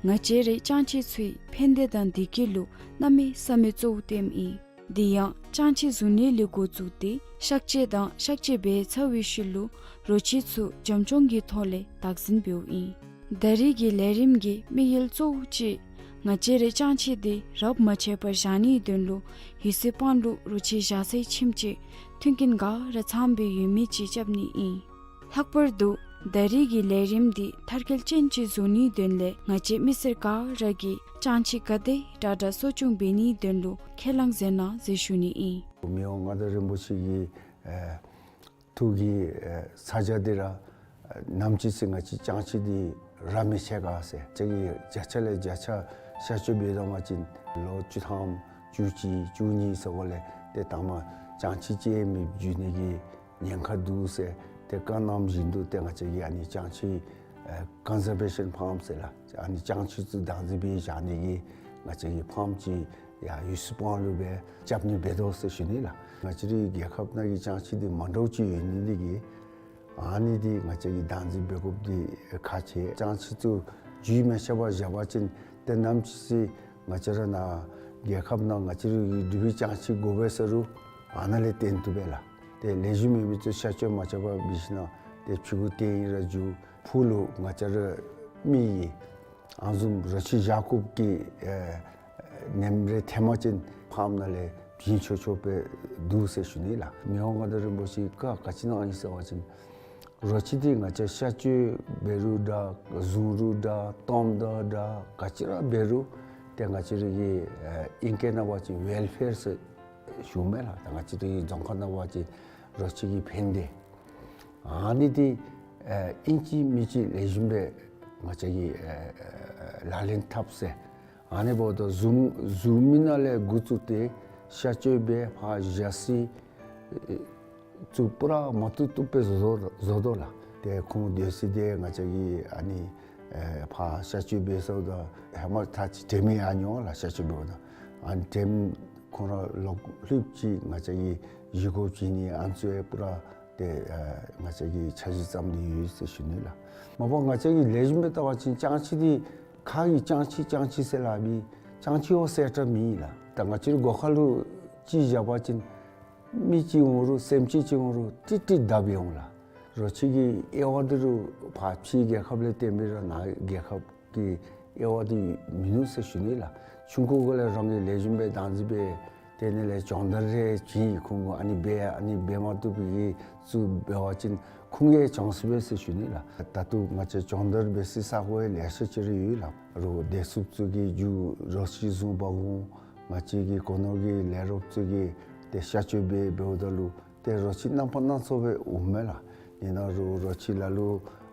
ང་བཅས་རའི་ཅང་ཅེ་ཚུའི་ཕན་བདེ་དང་བདེ་སྐྱིད་ལུ་གནམ་མེད་ས་མེད་གཙོ་བོ་བསྟནམ་ཨིན། དེ་ཡང་ཅང་ཅེ་བཟུང་ནི་ལས་འགོ་བཙུགས་ཏེ་གཤག་བཅོས་དང་གཤག་བཅོས་འབད་ཚར་བའི་ཤུལ་ལུ་རོ་ཁྱི་ཚུ་བྱམས་སྐྱོང་གི་ཐོག་ལས་བདག་འཛིན་འབདཝ་ཨིན། ད་རེས་ཀྱི་ལས་རིམ་གྱི་དམིགས་ཡུལ་གཙོ་བོ་ཅིག་ ང་བཅས་རའི་ཅང་ཆི་འདི་རབ་མ་ཆད་པར་བཞག་ནིའི་དོན་ལུ་ཡུལ་སྲོལ་སྤང་ལུ་རོ་ཁྱི་བཞག་སའི་ཁྱིམ་ཅིག་མཐུན་རྐྱེན་ག་ར་ཚངམ་སྦེ་ཡོད་མི་ཅིག་རྐྱབ་ནི་ཨིན། ལྷག་པར་དུ་ད་རེས་ཀྱི་ལས་རིམ་འདི་མཐར་འཁྱོལ་ཅན་ཅིག་བཟོ་ནིའི་དོན་ལས་ང་བཅས་མི་སེར་ག་ར་གིས་ཅང་ཆི་ག་དེ་དྲག་དྲག་གསོ་སྐྱོང་འབད་ནིའི་དོན་ལུ་ཁས་བླངས་མཛད་གནང་ཟེར་ཞུ་ནི་ཨིན། མི་དབང་མངའ་བདག་རིན་པོ་ཆེ་གི་ཨེ་ཐུགས་ཀྱི་ཨེ་ས་ཆ་འདི་ར་ཨེ་ནམ་ཅིག་ཚེ་ང་བཅས་ཅང་ཆི་འདི་རབ་མི་ཆད་ག་ཟེར་ཅིག་གི་བརྒྱ་ཆ་ལས་བརྒྱ་ཆ་གཤག་བཅོས་འབད་དོ་བ་ཅིན་ལོ་བཅུ་ཐམ་བཅུ་གཅིག་བཅུ་གཉིས་ཟེརཝ་ལས་ཏེ་ད་མ་ཅང་ཆི་ཅིག་མེདཔ་འགྱོ་ནི་གི་ཉེན་ཁ་འདུག་ཟེར་ཏེ་བཀའ་གནངམ་བཞིན་དུ་ཏེ་ང་བཅས་ཀྱིས་ཨ་ནི་ཅང་ཆི་ཨེ་ཀོན་ཟར་བེ་ཤཱན་ཕཱརམ་ཟེར་ལགས། ཨ་ནི་ཅང་ཆི་ཚུ་བདག་འཛིན་འབད་བཞག་ནི་གི་ང་བཅས་ཀྱིས་ཕཱརམ་ཅིག་ཡར་ཡུལ་སྲོལ་སྤང་ལུ་སྦེ་རྐྱབ་ནི་འབད་དོ་ཟེར་ཞུ་ནི་ལགས། ང་བཅས་རའི་རྒྱལ་ཁབ་ནང་གི་ཅང་ཆི་འདི་མ་འདྲཝ་ཅིག་ཡོད་ནི་འདི་གིས་ཨ་ནི་འདི་ང་བཅས་ཀྱིས་བདག་འཛིན་འབད་དགོཔ་འདི་ཁག་ཆེ། ཅང་ཆི་ཚུ་རྒྱུས་མེད་བཞག་པ་བཞག་པ་ཅིན་ཏེ་ནམ་ཅིག་ཚེ་ང་བཅས་ར་ནཱ་རྒྱལ་ཁབ་ནང་ང་བཅས་རའི་འབྲུག་པའི་ཅང་ཆི་དགོ་པས་ཟེར་རུང་ཨ་ནཱ་ལས་བཏོན་བཏུབ་པས་ལགས། ཏེ་ལེགས་ཤོམ་མེད་མི་ཚུ་གཤག་བཅོས་མ་རྐྱབ་པར་འབད་ཞིན་ན་ཏེ་ཕྱི་གུ་ཏེ་ཨིན་ར་འགྱོ་ཕུགས་ལུ་ང་བཅས་ར་མི་གིས་ཨ་ནི་བཟུམ་རོ་ཁྱི་བཞག་དགོཔ་གི་ཨེ་ནེམ་རེ་ཐོན་པ་ཅིན་ཕཱརམ་ནང་ལས་བྱིན་ཆོག་ཆོག་སྦེ་འདུག་ཟེར་ཞུ་ནི་ལགས། མི་དབང་མངའ་བདག་རིན་པོ་ཆེ་བཀའ་ག་ཅི་གནང་ཡི་ཟེར་བ་ཅིན་རོ་ཁྱི་འདི་ང་བཅས་གཤག་བཅོས་འབད་རུང་འདྲ་བཟུང་རུང་འདྲ་བཏངམ་ད་འདྲ་ག་ཅི་ར་འབད་རུང་ཏེ་ང་བཅས་ར་གི་ཨེ་ཨིང་སྐད་ནང་འབད་བ་ཅིན་ཝེལ་ཕེར་ཟེར་ཞུཝ་མས་ལགས། ད་ང་བཅས་རའི་རྫོང་ཁ་ནང་འབད་བ་ཅིན་རོ་ཁྱི་གི་ཕན་བདེ། ཨ་ནི་འདི་ཨེ་ཨིན་ཅི་མིན་ཅི་ལེགས་ཤོམ་སྦེ་ང་བཅས་ཀྱིས་ཨེ་ལག་ལེན་འཐབ་ཟེར། ཨ་ནི་འབདཝ་ད་བཟུང་བཟུང་མི་ནང་ལས་འགོ་བཙུགས་ཏེ་གཤག་བཅོས་འབད་ཕར་བཞག་ས་ཨེ་ཚུ་པུ་ར་མ་བཏུབ་བཏུབ་སྦེ་བཟོ་བཟོ་དོ་ལགས། ཏེ་ཁོང་སྡོད་ས་འདི་ང་བཅས་ཀྱིས་ཨ་ནི་ཨེ་ཕར་གཤག་བཅོས་འབད་སོངམ་ད་ཧེ་མ་ད་ཅིག་དྲནམ་ཡང་མྱོང་ལགས། གཤག་བཅོས་འབདཝ་ད་ཨ་ནི་དྲནམ་ཁོང་ར་ལོག་ལྷོདཔ་ཅིག་ང་བཅས་ཀྱིས་བཞེས་སྒོ་བྱིན་ནི་ཨ་ནི་ཚུ་ཡང་པུ་ར་ཏེ་ཨེ་ང་བཅས་ཀྱིས་འཆར་གཞི་བརྩམས་ཏེ་ཡོད་ཟེར་ཞུ་ནི་ལགས། མ་པ་ང་བཅས་ཀྱིས་ལེགས་ཤོམ་སྦེ་བལྟ་བ་ཅིན་ཅང་ཆི་འདི་ཁ་གིས་ཅང་ཆི་ཅང་ཆི་ཟེར་སླབ་ཨིན། ཅང་ཆི་འོ་ཟེར་བཏགས་མེད་ལགས། ད་ང་བཅས་རའི་སྒོ་ཁ་ལུ་ཅིག་བཞག་པ་ཅིན་མི་ཅིག་འོང་རུང་སེམས་ཅན་ཅིག་འོང་རུང་ཏིག་ཏིག་བརྡབ་འོང་ལགས། རོ་ཁྱི་གི་དབྱེ་བ་འདི་རུང་ཕར་ཕྱི་རྒྱལ་ཁབ་ལས་བརྟེན་པའི་ར་ནཱ་རྒྱལ་ཁབ་ཀྱི་དབྱེ་བ་འདི་མིན་ནུག་ཟེར་ཞུ་ནི་ལགས། ཆུང་ཀུ་གུ་ལས་རང་གིས་ལེགས་ཤོམ་སྦེ་བདག་འཛིན་འབད་དེ་ནི་ལས་སྦྱོང་བརྡར་རེ་བྱིན་ཁོང་གུ་ཨ་ནི་འབད་ཨ་ནི་འབད་མ་བཏུབ་པའི་ཚུ་འབད་བ་ཅིན་ཁོང་གིས་སྦྱང་ཚུགས་པས་ཟེར་ཞུ་ནི་ལགས། ད་ལྟོ་ང་བཅས་སྦྱོང་བརྡར་འབད་སའི་ས་གོ་ཡང་ལེ་ཤ་ཅིག་ར་ཡོད་ལགས། རོགས་བདེ་སྲུངཔ་ཚུ་གིས་རྒྱུ་རོ་ཁྱི་བཟུང་འབག་འོང་། ང་བཅས་ཀྱི་སྒོ་ནོར་གྱི་ལས་རོགསཔ་ཚུ་གིས་ཏེ་གཤག་བཅོས་འབད་འབདཝ་ད་ལུ་ཏེ་རོ་ཁྱི་རྣམ་པ་སྣ་ཚོགས་སྦེ་འོངམ་མས་ལགས། ཨིན་ན་རུང་རོ་ཁྱི་ལ་ལུ་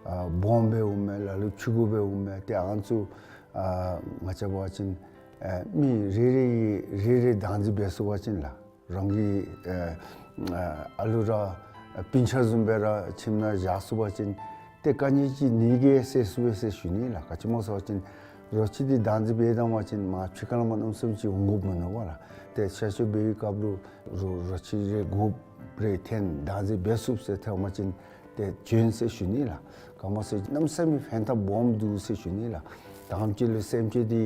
ཨ་སྦོམ་སྦེ་འོངམ་མས། ལ་ལུ་ཕྱུ་གུ་སྦེ་འོངམ་མས། ཏེ་ཨ་ནི་ཚུ་ཨ་ང་བཅས་འབད་བ་ཅིན་ཨ་མི་རེ་རེ་གིས་རེ་རེ་བདག་འཛིན་འབད་ཚུགས་པ་ཅིན་ལགས། རང་གི་ཨ་ཨ་ལུ་ར་ཨ་སྤུན་ཆ་བཟུམ་སྦེ་ར་ཁྱིམ་ནང་བཞག་ཚུགས་པ་ཅིན་ཏེ་ག་ནི་ཅིག་ནད་ཀྱིས་བསད་ཚུགས་པས་ཟེར་ཞུ་ནི་ལགས། ག་ཅི་སྨོ་ཟེར་བ་ཅིན་རོ་ཁྱི་འདི་བདག་འཛིན་འབད་བཏང་པ་ཅིན་མར་ཕྱི་ཁར་ལས་མར་གནམ་མེད་ས་མེད་ཅིག་འོང་དགོཔ་མིན་ནུག་པ་ལགས། ཏེ་གཤག་བཅོས་འབད་བའི་སྐབས་ལུ་རོ་རོ་ཁྱི་རེ་དགུ་རེ་ཐོན་བདག་འཛིན་འབད་ཚུགས་ཟེར་ཐོན་པ་ཅིན་ཏེ་བྱོན་ཟེར་ཞུ་ནི་ལགས། ག་སྨོ་ཟེར་གནམ་མེད་ས་མེད་ཕན་ཐབས་སྦོམ་འདུག་ཟེར་ཞུ་ནི་ལགས། དང་པ་ཅིག་ལུ་སེམས་ཅན་འདི་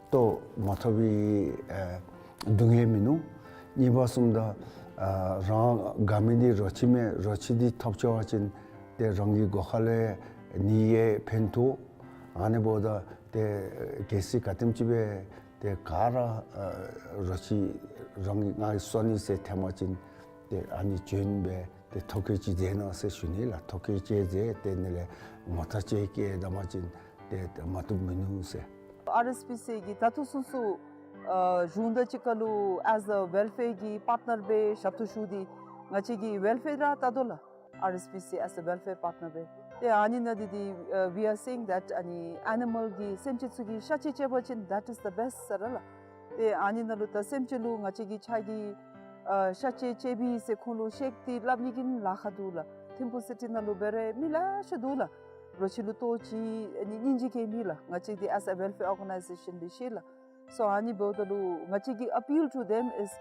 ལྟོ་མ་ཐོབ་པའི་ཨ་སྡུག་བསྔལ་མིན་ནུག། གཉིས་པ་བཟུམ་ད་ཨ་རང་དགའ་མི་འདི་རོ་ཁྱི་མས། རོ་ཁྱི་འདི་ཐོབ་ཆི་བ་ཅིན་ཏེ་རང་གི་སྒོ་ཁ་ལས་ནད་ཀྱིས་ཕན་ཐོགས། ཨ་ནི་འབདཝ་ད་ཏེ་གལ་སྲིད་ག་དེམ་ཅིག་སྦེ་ཏེ་ག་ར་ཨ་རོ་ཁྱི་རང་གིས་ང་གིས་གསོ་ནི་ཟེར་ཐོན་པ་ཅིན་ཏེ་ཨ་ནི་བྱོན་སྦེ་ཏེ་ཐོ་བཀོད་ཅིག་མཛད་གནང་ཟེར་ཞུ་ནི་ལགས། ཐོ་བཀོད་ཅིག་མཛད་དེ་ནི་ལས་ངོ་རྟགས་ཅིག་བསྐྱལ་བཏང་པ་ཅིན་ཏེ་མ་བཏུབ་མིན་ནུག་ཟེར། ཨར་ཨེསི་པི་སི་གི་ད་ལྟོ་ཚུན་ཚོད་ཨ་གཞུང་དང་གཅིག་ཁར་ལུ་as a welfare གི་པཱརཊ་ནར་སྦེ་ཞབས་ཏོག་ཞུ་སྟེ་ང་བཅས་ཀྱི་ཝེལ་ཕེར་ར་བལྟ་དོ་ལགས། ཨར་ཨེསི་པི་སི་as a welfare partner སྦེ། ཏེ་ཨ་ནི་ནང་འདི་འདི་ཨ་we are saying that ཨ་ནི་ཨེ་ནི་མཱལ་གྱི་སེམས་ཅན་ཚུ་གི་གཤག་བཅོས་རྐྱབ་པ་ཅིན་that is the best ཟེར་ར་ལགས། ཏེ་ཨ་ནི་ནང་ལུ་ད་སེམས་ཅན་ལུ་ང་བཅས་ཀྱི་ཕྱག་གི་ཨ་གཤག་བཅོས་རྐྱབ་པས་ཟེར་ཁོང་ལུ་བཤད་དེ་སླབ་ནི་གི་ལཱ་ཁག་འདུག་ལགས། ཐིམ་ཕུ་སི་ཊི་ནང་ལུ་འབད་རུང་མི་ལེ་ཤ་འདུག་ལགས། རོ་ཁྱི་ལུ་ལྟོ་ཅིག་ཨ་ནི་སྙིང་རྗེ་སྐྱེ་མི་ལགས། ང་བཅས་འདི་as a welfare organization འདི་ཤེས་ལགས། So ཨ་ནི་འབདཝ་ད་ལུ་ང་བཅས་ཀྱི་appeal to them is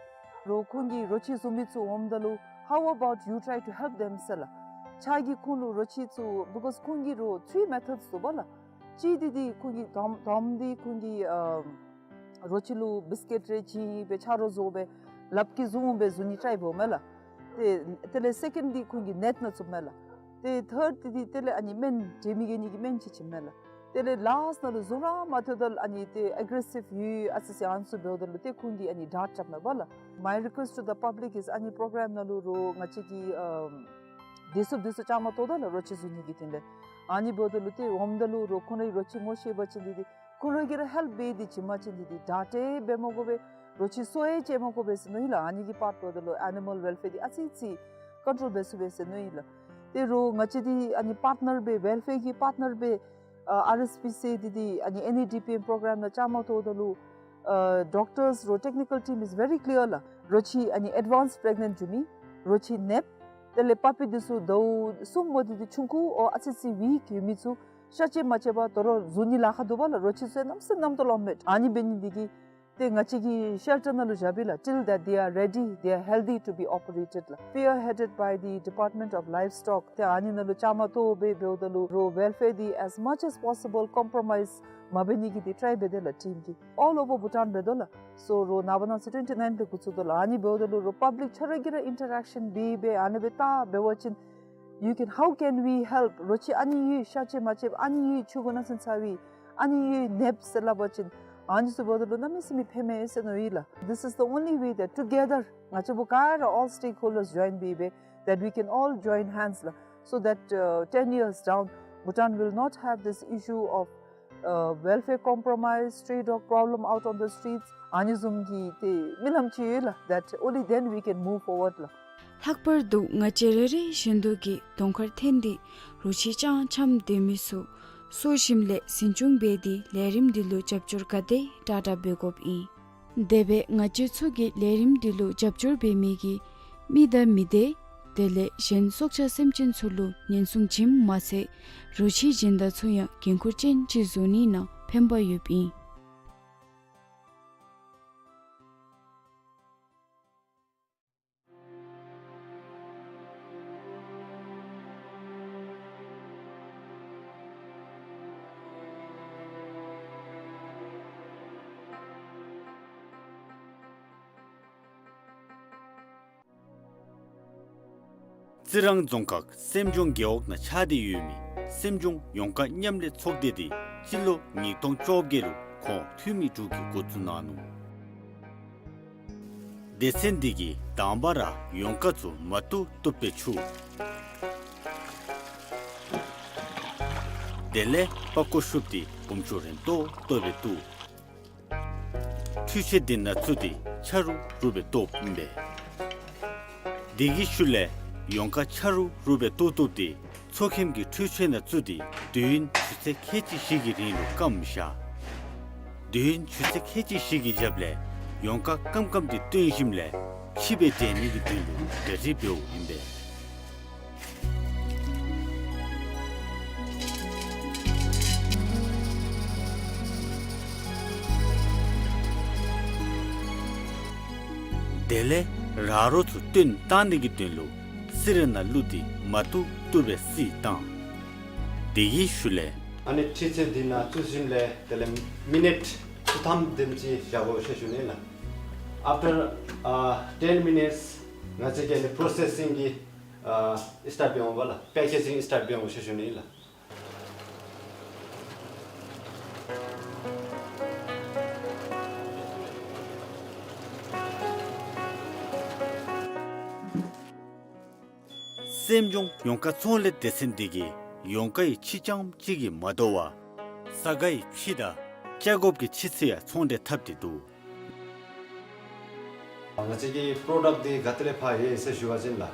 རོགས་ཁོང་གིས་རོ་ཁྱི་བཟུང་མི་ཚུ་འོངམ་ད་ལུ་how about you try to help them ཟེར་ལགས། ཕྱག་གིས་ཁོང་ལུ་རོ་ཁྱི་ཚུ་because ཁོང་གིས་རོགས་three methods འདུག་པ་ལགས། གཅིག་འདི་འདི་ཁོང་གིས་དང་དང་པ་འདི་ཁོང་གིས་ཨ་རོ་ཁྱི་ལུ་བིསི་ཀིཊ་རེ་བྱིན་སྦེ་ཆ་རོགས་བཟོ་སྦེ་ལགཔ་གིས་བཟུང་སྦེ་བཟུང་ནི་ཊའིཔ་འབདཝ་མས་ལགས། ཏེ་དེ་ལས་སེ་ཀེནཌ་འདི་ཁོང་གིས་ནེཊ་ནང་བཙུགསཔ་མས་ལགས། ཏེ་ཐརཌ་འདི་འདི་དེ་ལས་ཨ་ནི་སྨན་འདྲེ་མི་རྒྱལ་ནི་གི་སྨན་ཅིག་བྱིནམ་མས་ལགས། དེ་ལས་ལཱསཊ་ནང་ལུ་བཟུང་ར་མ་ཐོབ་ད་ལུ་ཨ་ནི་ཏེ་ཨེག་རེ་སིབ་ཡོད་ཨ་ཙི་ཅིག་ཨ་ནི་ཚུ་འབདཝ་ད་ལུ་ཏེ་ཁོང་གིས་ཨ་ནི་ཌརཊ་རྐྱབ་མས་པ་ལགས། My request to the public is ཨ་ནི་པྲོ་གརམ་ནང་ལུ་རོགས་ང་བཅས་ཀྱི་ཨམ་བདེ་སྲུངཔ་འདི་ཚུ་བཅའ་མར་གཏོགས་ད་ལགས་རོ་ཁྱི་བཟུང་ནི་གི་དོན་ལས། ཨ་ནི་འབདཝ་ད་ལུ་ཏེ་འོངམ་ད་ལུ་རོགས་ཁོང་རའི་རོ་ཁྱི་ངོ་ཤེས་པ་ཅིན་འདི་འདི་ཁོང་ར་གིས་ར་ཧེལཔ་འབད་དེ་བྱིན་པ་ཅིན་འདི་འདི་ཌརཊ་འབད་མ་དགོ་པས། རོ་ཁྱི་གསོ་ཡང་བྱིན་མ་དགོ་པས་ཟེར་མནོ་ཡི་ལགས། ཨ་ནི་གི་པཱརཊ་འབདཝ་ད་ལུ་ཨེ་ནི་མཱལ་ཝེལ་ཕེར་འདི་ཨ་ཙི་ཅིག་ཀོན་ཊོལ་འབད་ཚུགས་པས་ཟེར་མནོ་ཡི་ལགས། ཏེ་རོགས་ང་བཅས་འདི་ཨ་ནི་པརཊ་ནར་སྦེ་ཝེལ་ཕེར་གྱི་པརཊ་ནར་སྦེ་ཨ་ཨར་ཨེསི་པི་སི་འདི་འདི་ཨ་ནི་ཨེན་ཨི་ཌི་པི་ཨེམ་པྲོ་གརམ་ནང་བཅའ་མར་གཏོགས་ད་ལུ་ཨ་ཌོག་ཊརསི་རོགས་ཊེཀ་ནི་ཀལ་ཊིམ་is very clear ལགས། རོ་ཁྱི་ཨ་ནི་ཨེཌ་ཝཱནསི་པྲེག་ནེནཊ་འགྱོ་མི་རོ་ཁྱི་ནདཔ་དེ་ལས་པ་པི་འདི་ཚུ་ཟླཝ་གསུམ་འབདཝ་འདི་འདི་ཆུང་ཀུ་ཨོ་ཨ་ཙི་ཅིག་ཝིཀ་ཡོད་མི་ཚུ་ཤ་བཅད་མ་བཅད་པར་དོ་རུང་བཟུང་ནི་ལཱ་ཁག་འདུག་པ་ལགས། རོ་ཁྱི་ཚུ་གནམ་མེད་ས་མེད་ལོ་མེད། ཨ་ནི་འབད་ནི་འདི་གིས་ཏེ་ང་བཅས་ཀྱིས་ཤེལ་ཊར་ནང་ལུ་བཞགཔ་ཨིན་ལགས། Till that they are ready, they are healthy to be operated ལགས། Spearheaded by the Department of Livestock. ཏེ་ཨ་ནི་ནང་ལུ་བཅའ་མར་གཏོགས་སྦེ་འབདཝ་ད་ལུ་རོགས་ཝེལ་ཕེར་འདི་as much as possible compromise མ་འབད་ནི་གི་འདི་ཊའི་འབད་དེ་ལགས་ཊིམ་གྱིས། All over Bhutan འབད་དོ་ལགས། སོ་རོགས་ནངས་པ་གནངས་ཚེ་ཊུ་ཝེན་ཊི་ནའིན་ལས་འགོ་བཙུགས་དོ་ལགས། ཨ་ནི་འབདཝ་ད་ལུ་རོགས་པབ་ལིཀ་ཆ་ར་གིས་ར་ཨིན་ཊར་ཨེག་ཤཱན་འབད་སྦེ་ཨ་ནི་སྦེ་བལྟ་འབད་བ་ཅིན་you can, how can we help? རོ་ཁྱི་ཨ་ནི་ཡོད་ཤ་བཅད་མ་བཅདཔ་ཨ་ནི་ཡོད་ཆུ་གུ་ནང་སོན་ཚ་བའི་ཨ་ནི་ཡོད་ནདཔ་ཟེར་སླབ་པ་ཅིན་ཨ་ནི་ཚུ་འབདཝ་ད་ལུ་གནམ་མེད་ས་མེད་ཕན་མས་ཟེར་མནོ་ཡི་ལགས། This is the only way that together ང་བཅས་བོད་ག་ར་all stakeholders join འབད་སྦེ་that we can all join hands ལགས། So that uh, ten years down, Bhutan will not have this issue of uh, welfare compromise, stray dog problem out on the streets. ཨ་ནི་བཟུམ་གྱི་ཏེ་རྨི་ལམ་ཅིག་ཡོད་ལགས། That only then we can move forward ལགས། ལྷག་པར་དུ་ང་བཅས་རེ་རེ་བཞིན་དུ་གིས་གདོང་ཁར་འཐོན་ཏེ་རོ་ཁྱི་སྤྱང་འཁྱམས་སྡོད་མི་ཚུ་གསོ་ཞིནམ་ལས་འཛིན་སྐྱོང་འབད་དེ་ལས་རིམ་འདི་ལུ་རྒྱབ་སྐྱོར་ག་དེ་དྲག་དྲག་འབད་དགོཔ་ཨིན། དེ་སྦེ་ང་བཅས་ཚུ་གི་ལས་རིམ་འདི་ལུ་རྒྱབ་སྐྱོར་འབད་མི་གི་མི་དང་མི་སྡེ་དེ་ལས་གཞན་སྲོག་ཆགས་སེམས་ཅན་ཚུ་ལུ་ཉེན་སྲུང་བྱིནམ་མ་ཚད་རོ་ཁྱི་སྦྱིན་བདག་ཚུ་ཡང་འགན་ཁུར་ཅན་ཅིག་བཟོ་ནི་ནང་ཕན་པ་ཡོདཔ་ཨིན། རྩི་རང་རྫོང་ཁག་སེམས་ལྗོངས་རྒེད་འོག་ནང་ཆགས་ཏེ་ཡོད་མི་སེམས་ལྗོངས་ཡོངས་བཀག་མཉམ་ལས་ཚོགས་སྡེ་འདི་སྤྱི་ལོ་ཉིས་སྟོང་བཅོ་བརྒྱད་ལུ་ཁོང་འཐུས་མི་དྲུག་གིས་འགོ་བཙུགས་གནང་ནུག། སྡེ་ཚན་འདི་གིས་དང་པ་ར་ཡོངས་བཀག་ཚུ་མ་བཏུབ་བཏུབ་སྦེ་འཁྱུ། དེ་ལས་པགས་ཀོ་བཤུབས་ཏེ་སྦོམ་ཆུང་རན་ཏོག་ཏོ་སྦེ་བཏུབ། འཕྲུལ་ཆས་འདི་ནང་བཙུགས་ཏེ་ཆ་རུབ་རུབ་སྦེ་བཏུབ་ཨིན་པས། དེ་གི་ཤུལ་ལས་ཡོངས་བཀག་ཆ་རུབ་རུབ་སྦེ་བཏུབ་བཏུབ་སྟེ་མཚོ་ཁྱིམ་གྱི་འཕྲུལ་ཆས་ནང་བཙུགས་ཏེ་དུས་ཡུན་ཆུ་ཚོད་ཁལ་གཅིག་བཞི་གི་རིང་ལུ་སྐམ་བཞག། དུས་ཡུན་ཆུ་ཚོད་ཁལ་གཅིག་བཞི་གི་རྒྱབ་ལས་ཡོངས་བཀག་སྐམ་སྐམ་འདི་བཏོན་ཞིནམ་ལས་ཕྱི་སྦེ་འདྲེན་ནི་གི་དོན་ལུ་གྲ་སྒྲིག་འབདཝ་ཨིན་པས། དེ་ལས་ར་རོ་ཚུ་བཏོན་བཏང་ནི་གི་དོན་ལུ་བསིལ་ར་ནང་བླུགས་ཏེ་མ་བཏུབ་བཏུབ་སྦེ་བསིལ་བཏང་། དེ་གི་ཤུལ་ལས་ཨ་ནི་འཕྲུལ་ཆས་འདི་ནང་བཙུགས་ཞིནམ་ལས་དེ་ལས་མི་ནིཊ་བཅུ་ཐམ་དེམ་ཅིག་བཞག་དགོ་ཟེར་ཞུ་ནི་ལགས། After uh, ten minutes ང་བཅས་ཀྱི་ཨ་ནི་པྲོ་སེ་སིང་གི་ཨ་སི་ཊཱརཊ་འབད་འོང་པ་ལགས། པེ་ཀེ་ཇིང་སི་ཊཱརཊ་འབད་འོང་ཟེར་ཞུ་ནི་ལགས། སེམས་ལྗོངས་ཡོངས་བཀག་ཚོང་ལས་སྡེ་ཚན་འདི་གིས་ཡོངས་བཀག་གི་ཕྱེ་རྐྱངམ་གཅིག་གིས་མ་དོ་བར་ས་ག་ཡི་ཕྱེ་དང་ཅ་གོབ་ཀྱི་ཕྱེ་ཚུ་ཡང་ཚོང་འབྲེལ་འཐབ་སྟེ་འདུག། ང་བཅས་ཀྱི་པྲོ་ཌཀཊ་འདི་ག་ཏེ་ལས་ཕར་ཡོད་ཟེར་ཞུ་བ་ཅིན་ལགས།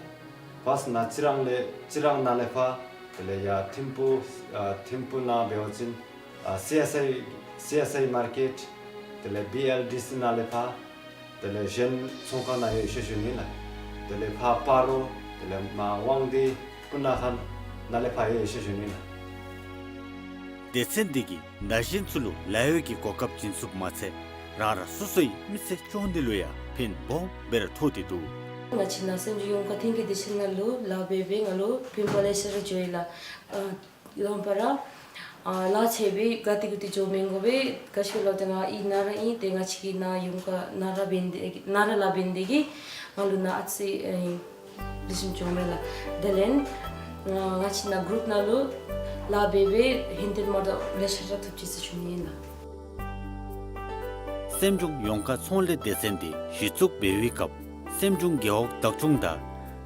ཕརསཊ་ནཱ་རྩི་རང་ལས་རྩི་རང་ནང་ལས་ཕར་དེ་ལས་ཡར་ཐིམ་ཕུ་ཨ་ཐིམ་ཕུ་ནང་འབད་བ་ཅིན་ཨ་སི་ཨེསི་ཨའི་སི་ཨེསི་ཨའི་མར་ཀེཊ་དེ་ལས་བི་ཨེལ་ཌི་སི་ནང་ལས་ཕར་དེ་ལས་གཞན་ཚོང་ཁང་ནང་ཡོད་ཟེར་ཞུ་ནི་ལགས། དེ་ལས་ཕར་སྤ་རོ་དེ་ལས་མར་དབང་འདུས་སྤུ་ན་ཁ་ནང་ལས་ཕར་ཡོད་ཟེར་ཞུ་ནི་ལགས། སྡེ་ཚན་འདི་གིས་ན་གཞོན་ཚུ་ལུ་ལཱ་གཡོག་གི་གོ་སྐབས་བྱིན་ཚུགསཔ་མ་ཚད་རང་རང་སོ་སོའི་མི་ཚེ་སྐྱོང་ནི་ལུ་ཡང་ཕན་སྦོམ་སྦེ་ར་ཐོགས་ཏེ་འདུག། ང་བཅས་ནཱ་སེམས་ལྗོངས་ཡོངས་བཀག་ཐོན་སྐྱེད་སྡེ་ཚན་ནང་ལུ་ལཱ་འབད་སྦེ་ང་ལུ་སྤུན་པ་ལེ་ཤ་ར་འགྱོ་ཡི་ལགས། ཨ་ལམ་པ་ར་ཨ་ལཱ་ཆེ་སྦེ་ག་ཏེ་གུ་ཏེ་འགྱོ་མི་དགོ་པས། ག་ཅི་ལོ་ཏེ་ང་ཨི་ནཱ་ར་ཨིན། ཏེ་ང་བཅས་ཀྱི་ནཱ་ཡོངས་བཀག་ནཱ་ར་འབད་ནི་དེ་ནཱ་ར་ལཱ་འབད་ནི་དེ་གིས་ང་ལུ་ནཱ་ཨ་ཙི་ཨེ་ལེགས་ཤོམ་བྱུང་མས་ལགས། དེ་ལས་ང་བཅས་ནཱ་གུ་རུབ་ནང་ལུ་ ལཱ་འབད་འབད་ཧིང་དེ་མ་དོ་ལེ་ཤ་ཤ་ཐོབ་ཅི་ཟེར་ཞུ་ནི་ཨིན་ལགས། སེམས་བྱུང་ཡོངས་བཀའ་ཚོང་ལས་སྡེ་ཚན་འདི་གཞི་བཙུགས་འབད་བའི་སྐབས་སེམས་བྱུང་རྒེད་འོག་བདག་སྐྱོང་དང་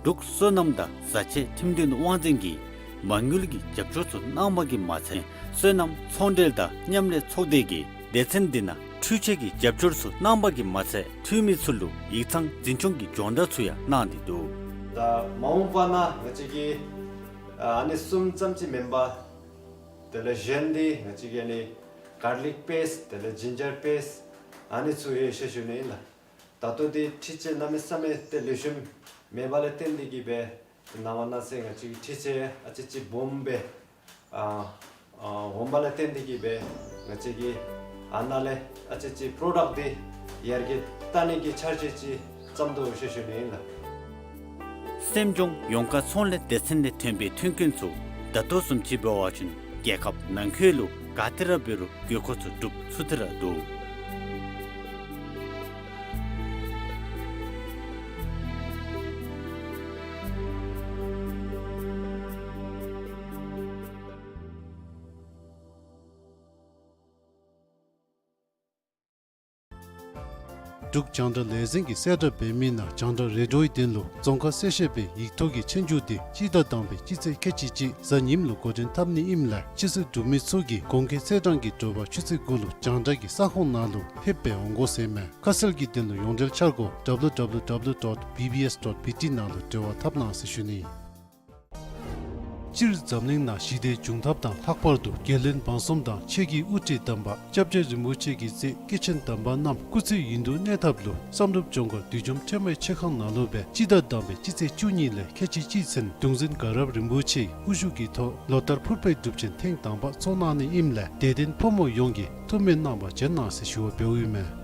འབྲུག་སོ་ནམ་དང་བཟའ་ཆས་ཁྲིམས་དོན་དབང་འཛིན་གྱིས་མ་དངུལ་གྱི་རྒྱབ་སྐྱོར་ཚུ་གནང་པ་གིས་མ་ཚད་སོ་ནམ་ཚོང་འབྲེལ་དང་མཉམ་ལས་ཚོགས་སྡེ་གིས་སྡེ་ཚན་འདི་ནང་འཕྲུལ་ཆས་ཀྱི་རྒྱབ་སྐྱོར་ཚུ་གནང་པ་གིས་མ་ཚད་འཐུས་མི་ཚུ་ལུ་ཡིག་ཚང་འཛིན་སྐྱོང་གི་སྦྱོང་བརྡར་ཚུ་ཡང་གནང་སྟེ་འདུག། ད་མ་འོངས་པ་ནང་ང་བཅས་ཀྱིས་ཨ་ནི་གསུམ་ཙམ་ཅིག་མེན་པར་དེ་ལས་གཞན་འདི་ང་བཅས་ཀྱིས་ཨ་ནི་གར་ལིག་པེསཊ་དེ་ལས་ཇིན་ཇར་པེསཊ་ཨ་ནི་ཚུ་ཡོད་ཟེར་ཞུ་ནི་ཨིན་ལགས། ད་ལྟོ་འདི་འཕྲུལ་ཆས་གནམ་མེད་ས་མེད་ཏེ་ལེགས་ཤོམ་མེདཔ་ལས་བརྟེན་ཏེ་གིས་སྦེ་ནངས་པ་གནངས་ཚེ་ང་བཅས་ཀྱི་འཕྲུལ་ཆས་ཨ་ཙི་ཅིག་སྦོམ་སྦེ་ཨ་ཨ་འོངམ་ལས་བརྟེན་ཏེ་གིས་སྦེ་ང་བཅས་ཀྱིས་ཨ་ནཱ་ལས་ཨ་ཙི་ཅིག་པྲོ་ཌཀཊ་འདི་ཡར་རྒྱས་བཏང་ནི་གི་འཆར་གཞི་ཅིག་བརྩམ་དོ་ཟེར་ཞུ་ནི་ཨིན་ལགས། སེམས་བྱུང་ཡོངས་བཀའ་ཚོང་ལས་སྡེ་ཚན་ལས་ཐོན་པའི་མཐུན་རྐྱེན་ཚུ་ད་ལྟོ་བཟུམ་ཅིག་འབད་བ་ཅིན་རྒྱལ་ཁབ་ནང་འཁོད་ལུ་ག་ཏེ་ར་འབད་རུང་དགོས་མཁོ་ཚུ་སྒྲུབ་ཚུགས་ཏེ་ར་འདུག། འབྲུག་རྒྱང་བསྒྲགས་ལས་འཛིན་གྱིས་གསལ་བསྒྲགས་འབད་མི་ནང་རྒྱང་བསྒྲགས་རེ་ཌིའོའི་དོན་ལུ་རྫོང་ཁ་གསལ་བཤད་པའི་ཡིག་ཐོག་གི་ཆོས་རྒྱུགས་འདི་སྤྱི་ཟླ་དང་པའི་སྤྱི་ཚེས་ཁལ་གཅིག་གཅིག་གཟའ་ཉིམ་ལུ་འགོ་འདྲེན་འཐབ་ནི་ཨིནམ་ལས་སྤྱི་ཚོགས་འབྲུག་མི་ཚུ་གིས་གོང་འཁོད་ཚེས་གྲངས་ཀྱི་དྲོ་པ་ཆུ་ཚོད་དགུ་ལུ་རྒྱང་བསྒྲགས་ཀྱི་ས་ཁོངས་ནང་ལུ་ཕེབས་སྦེ་འོང་དགོ་ཟེར་མས། ཁ་གསལ་གྱི་དོན་ལུ་ཡོངས་འབྲེལ་འཆར་སྒོ་W W W dot B B S dot B T ནང་ལུ་འབྲེལ་བ་འཐབ་གནང་ཟེར་ཞུ་ནི། སྤྱིར་འཛམ་གླིང་ནང་ཞི་བདེའི་འབྱུང་ཐབས་དང་ལྷག་པར་དུ་རྒྱལ་བློན་འབངས་གསུམ་དང་ཆོས་ཀྱི་དབུ་ཁྲིད་དམ་པ་སྐྱབས་རྗེ་རིན་པོ་ཆེ་གི་སྲས་སྐྱེས་ཆེན་དམ་པ་རྣམས་སྐུ་ཚེ་ཡུན་དུ་གནས་ཐབས་ལུ་བསམ་གྲུབ་ལྗོངས་མཁར་བདུད་འཇོམས་ཁྲོས་མའི་མཆོད་ཁང་ནང་ལུ་སྦེ་སྤྱི་ཟླ་དང་པའི་སྤྱི་ཚེས་བཅུ་གཉིས་ལས་ཁལ་གཅིག་གཅིག་ཚུན་གདུང་འཛིན་དགའ་རབ་རིན་པོ་ཆེའི་དབུ་བཞུགས་ཀྱི་ཐོག་ལོ་ལྟར་ཕུར་པའི་སྒྲུབ་ཆེན་ཐེངས་དང་པ་ཚོགས་གནང་ནི་ཨིནམ་ལས་དད་ལྡན་ཕོ་མོ་ཡོངས་ཀྱིས་ཐུགས་སྨོན་གནང་བར་བྱོན་གནང་ཟེར་ཞུ་བ་འབདཝ་ཨིན་མས།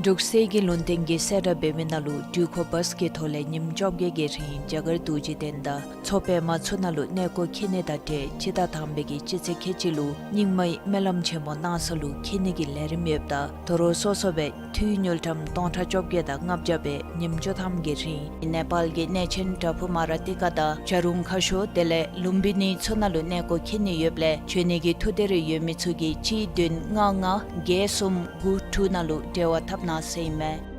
འབྲུག་གསེར་གྱི་ལུང་བསྟན་གྱིས་གསལ་བསྒྲགས་འབད་མི་ནང་ལུ་འགྲུལ་འཁོར་བཱས་ཀྱི་ཐོག་ལས་ཉིནམ་བཅོ་བརྒྱད་ཀྱི་རིང་རྒྱ་གར་རྡོ་རྗེ་གདན་དང་མཚོ་པདྨ་ཚུ་ནང་ལུ་གནས་སྐོར་འཁྱིད་ནི་དང་འབྲེལ་སྤྱི་ཟླ་དང་པའི་གི་སྤྱི་ཚེས་ཁལ་གཅིག་ལུ་རྙིང་མའི་སྨོན་ལམ་ཆེན་མོ་གནང་ས་ལུ་འཁྱིད་ནི་གི་ལས་རིམ་ཡོདཔ་ད་དོ་རུང་སོ་སོ་སྦེ་འཐུས་དངུལ་ཀྲམ་སྟོང་ཕྲག་བཅོ་བརྒྱད་དང་ལྔ་བརྒྱ་སྦེ་ཉིནམ་བཅུ་ཐམ་གྱི་རིང་ནེ་པཱལ་གྱི་གནས་ཆེན་བྲག་ཕུག་མ་ར་ཏི་ཀ་དང་བྱ་རུང་ཁ་ཤོར་དེ་ལས་ལུམ་བི་ནི་ཚུ་ནང་ལུ་གནས་སྐོར་འཁྱིད་ནི་ཡོདཔ་ལས་བྱོན་ནི་གི་ཐུགས་འདོད་རེ་ཡོད་མི་ཚུ་གིས་གཅིག་བདུན་ལྔ་ལྔ་བརྒྱད་གསུམ་དགུ་དྲུག་ནང་ལུ་འབྲེལ་བ་འཐབ་གནང་ཟེར་ཨིན་མས།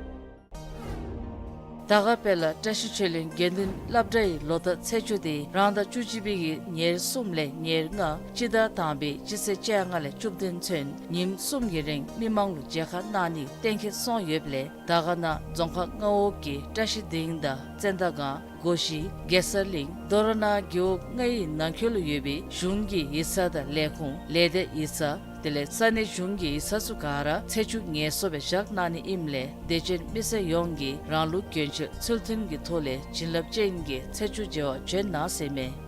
དར་དཀར་དཔལ་ལ་བཀྲ་ཤིས་ཆོས་གླིང་དགེ་འདུན་སློབ་གྲྭའི་ལོ་བསྟར་ཚེས་བཅུ་དེ་རང་ཟླ་བཅུ་གཅིག་པའི་གི་ཉེར་གསུམ་ལས་ཉེར་ལྔ་སྤྱི་ཟླ་དང་པའི་སྤྱི་ཚེས་བཅོ་ལྔ་ལས་བཅུ་བདུན་ཚུན་ཉིནམ་གསུམ་གྱི་རིང་མི་མང་ལུ་མཇལ་ཁ་གནང་ནི་གཏན་འཁེལ་སོང་ཡོདཔ་ལས་དར་དཀར་ནང་རྫོང་ཁག་ལྔ་པོ་གི་བཀྲ་ཤིས་སྡིངས་དང་བཙན་དར་སྒང་སྒོ་བཞི་གེ་སར་གླིང་མདོ་ར་ནང་རྒེད་འོག་ལྔའི་ནང་འཁོད་ལུ་ཡོད་པའི་གཞུང་གི་ཡིག་ཚང་དང་ལས་ཁུངས་ལས་སྡེ་ཡིག་ཚང་དེ་ལས་ས་གནས་གཞུང་གི་ཡིག་ཚང་ཚུ་ག་ར་ཚེས་བཅུ་ངལ་གསོ་སྦེ་བཞག་གནང་ནི་ཨིནམ་ལས་དད་ཅན་མི་སེར་ཡོངས་ཀྱིས་རང་ལུགས་གྱོན་ཆས་ཚུལ་མཐུན་གྱི་ཐོག་ལས་བྱིན་རླབས་ཅན་གྱི་ཚེས་བཅུ་མཇལ་བར་བྱོན་གནང་ཟེར་མས།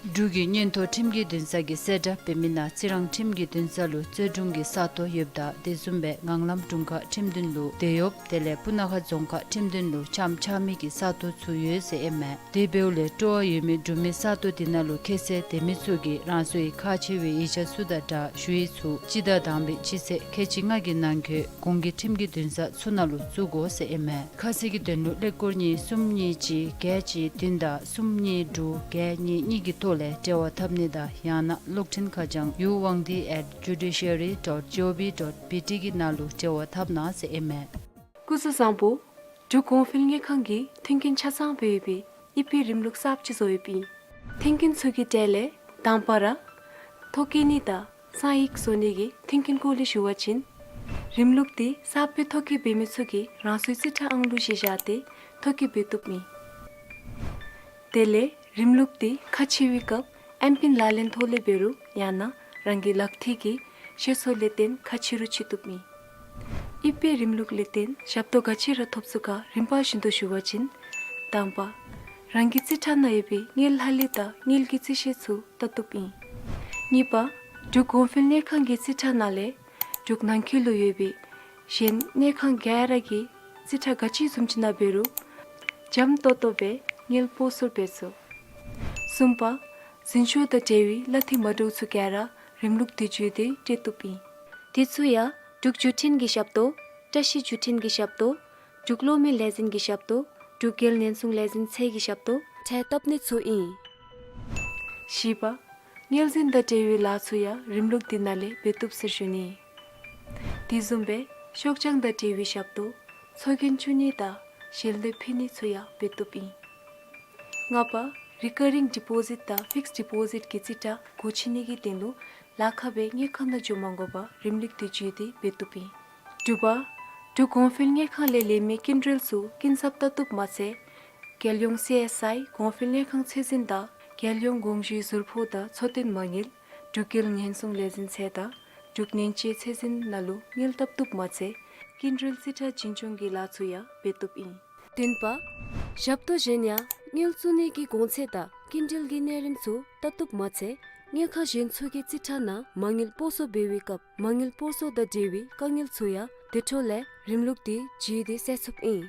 འབྲུག་གི་མངོན་མཐོ་ཁྲིམས་ཀྱི་འདུན་ས་གིས་གསལ་བསྒྲགས་འབད་མི་ནང་རྩི་རང་ཁྲིམས་ཀྱི་འདུན་ས་ལུ་རྩོད་དྲུང་གི་ས་སྟོང་ཡོདཔ་ད་དེ་བཟུམ་སྦེ་ངང་ལམ་དྲུང་ཁག་ཁྲིམས་འདུན་ལུ་དེད་གཡོགཔ་དེ་ལས་སྤུ་ན་ཁ་རྫོང་ཁག་ཁྲིམས་འདུན་ལུ་འཆམ་འཆམ་མི་གི་ས་སྟོང་ཚུ་ཡོད་ཟེར་ཨིན་མས། དེ་འབདཝ་ལས་སྤྲོ་བ་ཡོད་མི་འབྲུག་མི་ས་སྟོང་དེ་ནང་ལུ་ཁྱད་ཚད་ལྡན་མི་ཚུ་གིས་རང་སོའི་ཁག་ཆེ་བའི་ཡིག་ཆ་ཚུ་དང་སྦྲགས་ཞུ་ཡིག་ཚུ་སྤྱི་ཟླ་དང་པའི་སྤྱི་ཚེས་ཁལ་གཅིག་ལྔ་གི་ནང་འཁོད་གོང་གི་ཁྲིམས་ཀྱི་འདུན་ས་ཚུ་ནང་ལུ་བཙུགས་དགོ་ཟེར་ཨིན་མས། ཁ་གསལ་གྱི་དོན་ལུ་ཀླད་ཀོར་གཉིས་གསུམ་གཉིས་གཅིག་བརྒྱད་གཅིག་བདུན་དང་གསུམ་གཉིས་དྲུག་བརྒྱད་གཉིས་གཉིས་ཀྱི་ཐོག་ལས་འབྲེལ་བ་འཐབ་ནི་དང་ཡང་ན་གློག་འཕྲིན་ཁ་བྱང་ཡུ་ཝང་ཏི་ཨེཊ་ཇུ་ཌི་ཤ་རི་ཌོཊ་ཇི་ཨོ་ཝི་ཌོཊ་བི་ཊི་གི་ནང་ལུ་འབྲེལ་བ་འཐབ་གནང་ཟེར་ཨིན་མས། སྐུ་གཟུགས་བཟང་པོ། འབྲུག་གོང་འཕེལ་དངུལ་ཁང་གིས་མཐུན་རྐྱེན་ཆ་ཚང་སྦེ་ཡོད་པའི་ཨི་པེ་རིམ་ལུགས་གསརཔ་ཅིག་བཟོ་ཡོདཔ་ཨིན། མཐུན་རྐྱེན་ཚུ་གི་གྲས་ལས་དང་པ་ར་ཐོ་བཀོད་ནི་དང་གསང་ཡིག་བཟོ་ནི་གི་མཐུན་རྐྱེན་སྐོར་ལས་ཞུ་བ་ཅིན་རིམ་ལུགས་འདི་གསརཔ་སྦེ་ཐོ་བཀོད་འབད་མི་ཚུ་གིས་རང་སོའི་རྩིས་ཁྲ་ཨང་གླུ་བཞེས་བཞག་སྟེ་ཐོ་བཀོད་འབད་བཏུབ་ཨིན། དེ་ལས་རིམ་ལུགས་འདི་ཁ་ཕྱེ་བའི་སྐབས་ཨེམ་པིན་ལག་ལེན་ཐོག་ལས་འབད་རུང་ཡང་ན་རང་གི་ལག་ཐིག་གི་ཤེས་ཚོད་ལས་བརྟེན་ཁ་ཕྱེ་རུང་ཕྱེ་བཏུབ་ཨིན། ཨི་པེ་རིམ་ལུགས་ལས་བརྟེན་ཞབས་ཏོག་ག་ཅི་ར་ཐོབ་ཚུགས་ག་རིམ་པ་བཞིན་དུ་ཞུ་བ་ཅིན་དང་པ་རང་གི་རྩིས་ཁྲ་ནང་ཡོད་པའི་དངུལ་ལྷག་ལུས་དང་དངུལ་གྱི་རྩིས་ཤེལ་ཚུ་བལྟ་བཏུབ་ཨིན། གཉིས་པ་འབྲུག་གོང་འཕེལ་དངུལ་ཁང་གི་རྩིས་ཁྲ་ནང་ལས་འབྲུག་ནང་འཁོད་ལུ་ཡོད་པའི་གཞན་དངུལ་ཁང་ག་ར་གི་རྩིས་ཁྲ་ག་ཅི་བཟུམ་ཅིག་ནང་འབད་རུང་འཇམ་ཏོང་ཏོ་སྦེ་དངུལ་སྤོ་སོར་འབད་ཚུགས། གསུམ་པ་འཛིན་ཆོག་དང་འབྲེལ་བའི་གླ་འཐུས་མ་འདྲཝ་ཚུ་ག་ར་རིམ་ལུགས་འདི་བརྒྱུད་དེ་སྤྲོད་བཏུབ་ཨིན། དེ་ཚུ་ཡང་འབྲུག་བརྒྱུད་འཕྲིན་གྱི་ཞབས་ཏོག་བཀྲ་ཤིས་བརྒྱུད་འཕྲིན་གྱི་ཞབས་ཏོག་འབྲུག་གློག་མེ་ལས་འཛིན་གྱི་ཞབས་ཏོག་འབྲུག་རྒྱལ་ཉེན་སྲུང་ལས་འཛིན་ཚད་ཀྱི་ཞབས་ཏོག་ཁྲལ་བཏབ་ནི་ཚུ་ཨིན། བཞི་པ། དངུལ་འཛིན་དང་འབྲེལ་བའི་ལཱ་ཚུ་ཡང་རིམ་ལུགས་འདི་ནང་ལས་འབད་བཏུབ་ཟེར་ཞུ་ནི། དེ་བཟུམ་སྦེ་ཤོག་བྱང་དང་འབྲེལ་བའི་ཞབས་ཏོག་ཚོགས་རྒྱན་བཙུགས་ནི་དང་ཞལ་འདེབས་ཕུལ་ནི་ཚུ་ཡང་འབད་བཏུབ་ཨིན། ལྔ་པ། རི་ཀ་རིང་ཌི་པོ་ཟིཊ་དང་ཕིགསཌ་ཌི་པོ་ཟིཊ་གི་རྩིས་ཁྲ་སྒོ་ཕྱེ་ནི་གི་དོན་ལུ་ལཱ་ཁག་སྦེ་དངུལ་ཁང་ནང་འགྱོ་མ་དགོ་པར་རིམ་ལུགས་འདི་བརྒྱུད་དེ་འབད་བཏུབ་ཨིན། དྲུག་པ། འབྲུག་གོང་འཕེལ་དངུལ་ཁང་ལས་ལེན་མི་སྐྱིན་འགྲུལ་ཚུ་སྐྱིན་ཚབ་བཏབ་བཏུབ་མ་ཚད། རྒྱལ་ཡོངས་སི་ཨེསི་ཨའི་གོང་འཕེལ་དངུལ་ཁང་ཚད་འཛིན་དང་རྒྱལ་ཡོངས་དགོངས་ཞུའི་ཟུར་ཕོགས་དང་འཚོ་རྟེན་མ་དངུལ་འབྲུག་རྒྱལ་ཉེན་སྲུང་ལས་འཛིན་ཚད་དང་འབྲུག་ནན་ཅི་ཚད་འཛིན་ནང་ལུ་དངུལ་བཏབ་བཏུབ་མ་ཚད་སྐྱིན་འགྲུལ་རྩིས་ཁྲ་བྱིན་སྐྱོང་གི་ལཱ་ཚུ་ཡང་འབད་བཏུབ་ཨིན། བདུན་པ། ཞབས་ཏོག་གཞན་ཡང་དངུལ་བཙུགས་ནི་གི་གོང་ཚད་དང་སྐྱིན་འགྲུལ་གྱི་གནས་རིམ་ཚུ་བལྟ་བཏུབ་མ་ཚད་དངུལ་ཁང་གཞན་ཚུ་གི་རྩིས་ཁྲ་ནང་མ་དངུལ་སྤོ་སོར་འབད་བའི་སྐབས་མ་དངུལ་སྤོ་སོར་དང་འབྲེལ་བའི་དཀའ་ངལ་ཚུ་ཡང་དེ་འཕྲོ་ལས་རིམ་ལུགས་འདི་བརྒྱུད་དེ་སེལ་ཚུགསཔ་ཨིན།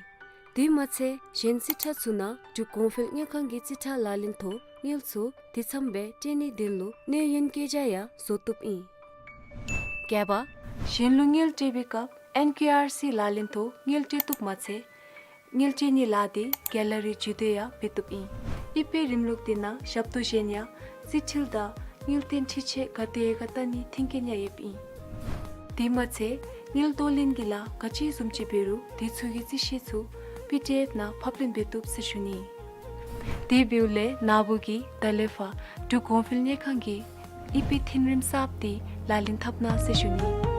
དེ་མ་ཚད་གཞན་རྩིས་ཁྲ་ཚུ་ནང་འབྲུག་གོང་འཕེལ་དངུལ་ཁང་གི་རྩིས་ཁྲ་ལག་ལེན་ཐོག་དངུལ་ཚུ་དེ་ཙམ་སྦེ་སྤྲོད་ནིའི་དོན་ལུ་གནས་ཡུན་བཀོད་རྒྱ་ཡང་བཟོ་བཏུབ་ཨིན། བརྒྱད་པ། གཞན་ལུ་དངུལ་སྤྲོད་པའི་སྐབས་ཨེན་ཀེ་ཨར་སི་ལག་ལེན་ཐོག་དངུལ་སྤྲོད་བཏུབ་མ་ཚད་དངུལ་སྤྲོད་ནིའི་ལཱ་དེ་རྒྱལ་ལ་རི་བརྒྱུད་དེ་ཡང་འབད་བཏུབ་ཨིན། ཨི་པེ་རིམ་ལུགས་དེ་ནང་ཞབས་ཏོག་གཞན་ཡང་རྩིས་འཕྲུལ་དང་དངུལ་རྟེན་འཕྲུལ་ཆས་ག་དེ་ག་བལྟ་ནིའི་མཐུན་རྐྱེན་ཡང་ཡོདཔ་ཨིན། དེ་མ་ཚད་དངུལ་གཏོར་ལེན་གྱི་ལཱ་ག་ཅི་བཟུམ་ཅིག་འབད་རུང་དེ་ཚུ་གི་རྩིས་གཞི་ཚུ་པི་ཌི་ཨེཕ་ནང་ཕབ་ལེན་འབད་བཏུབ་ཟེར་ཞུ་ནི། དེ་འབདཝ་ལས་ན་བུ་གིས་ད་ལས་ཕར་འབྲུག་གོང་འཕེལ་དངུལ་ཁང་གི་ཨི་པེ་མཐུན་རིམ་གསརཔ་དེ་ལག་ལེན་འཐབ་གནང་ཟེར་ཞུ་ནི།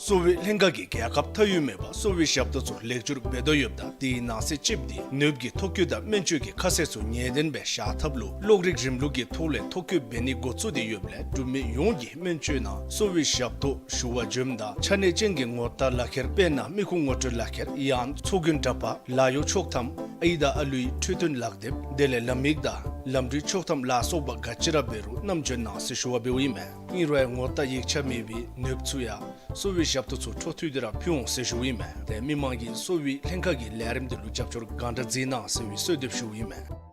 གསོ་བའི་ལྷན་ཁག་གིས་རྒྱལ་ཁབ་མཐའ་དབུས་མེད་པར་གསོ་བའི་ཞབས་ཏོག་ཚུ་ལེགས་བསྒྱུར་འབད་དོ་ཡོདཔ་ད་དེའི་ནང་གསེས་ཅིག་འདི་ནདཔ་གི་ཐོ་བཀོད་དང་སྨན་བཅོས་ཀྱི་ཁ་གསལ་ཚུ་ངེས་བདེན་སྦེ་བཞག་ཐབས་ལུ་གློག་རིག་རིམ་ལུགས་ཀྱི་ཐོག་ལས་ཐོ་བཀོད་འབད་ནི་འགོ་བཙུགས་ཏེ་ཡོདཔ་ལས་འབྲུག་མི་ཡོངས་ཀྱིས་སྨན་བཅོས་ནང་གསོ་བའི་ཞབས་ཏོག་ཞུ་བར་འབྱོནམ་ད་ཆ་གནས་ཅན་གྱི་ངོ་རྟགས་ལག་ཁྱེར་དཔེར་ན་མི་ཁུངས་ངོ་སྤྲོད་ལག་ཁྱེར་ཡང་ཚོགས་རྒྱན་འདྲ་པར་ལཱ་གཡོག་ཆོག་ཐམ་ཨའི་དང་ཨ་ལུའི་འཕྲོད་བསྟེན་ལག་དེབ་དེ་ལས་ལམ་ཡིག་དང་ལམ་འགྲུལ་ཆོག་ཐམ་ལ་སོགས་པ་ག་ཅི་ར་འབད་རུང་བསྣམས་འབྱོན་གནང་ཟེར་ཞུ་བ་འབདཝ་ཨིན་མས། ཨིན་རུང་ཡང་ངོ་རྟགས་ཡིག་ཆ་མེད་པའི་ནདཔ་ཚུ་ཡང་གསོ་བའི་ཞབས་ཏོག་ཚུ་འཕྲོ་མཐུད་དེ་ར་ཕུལ་འོང་ཟེར་ཞུཝ་ཨིན་མས། ཏེ་མི་མང་གིས་གསོ་བའི་ལྷན་ཁག་གི་ལས་རིམ་དེ་ལུ་རྒྱབ་སྐྱོར་གང་དྲག་མཛད་གནང་ཟེར་བའི་གསོལ་འདེབས་ཞུཝ་ཨིན་མས།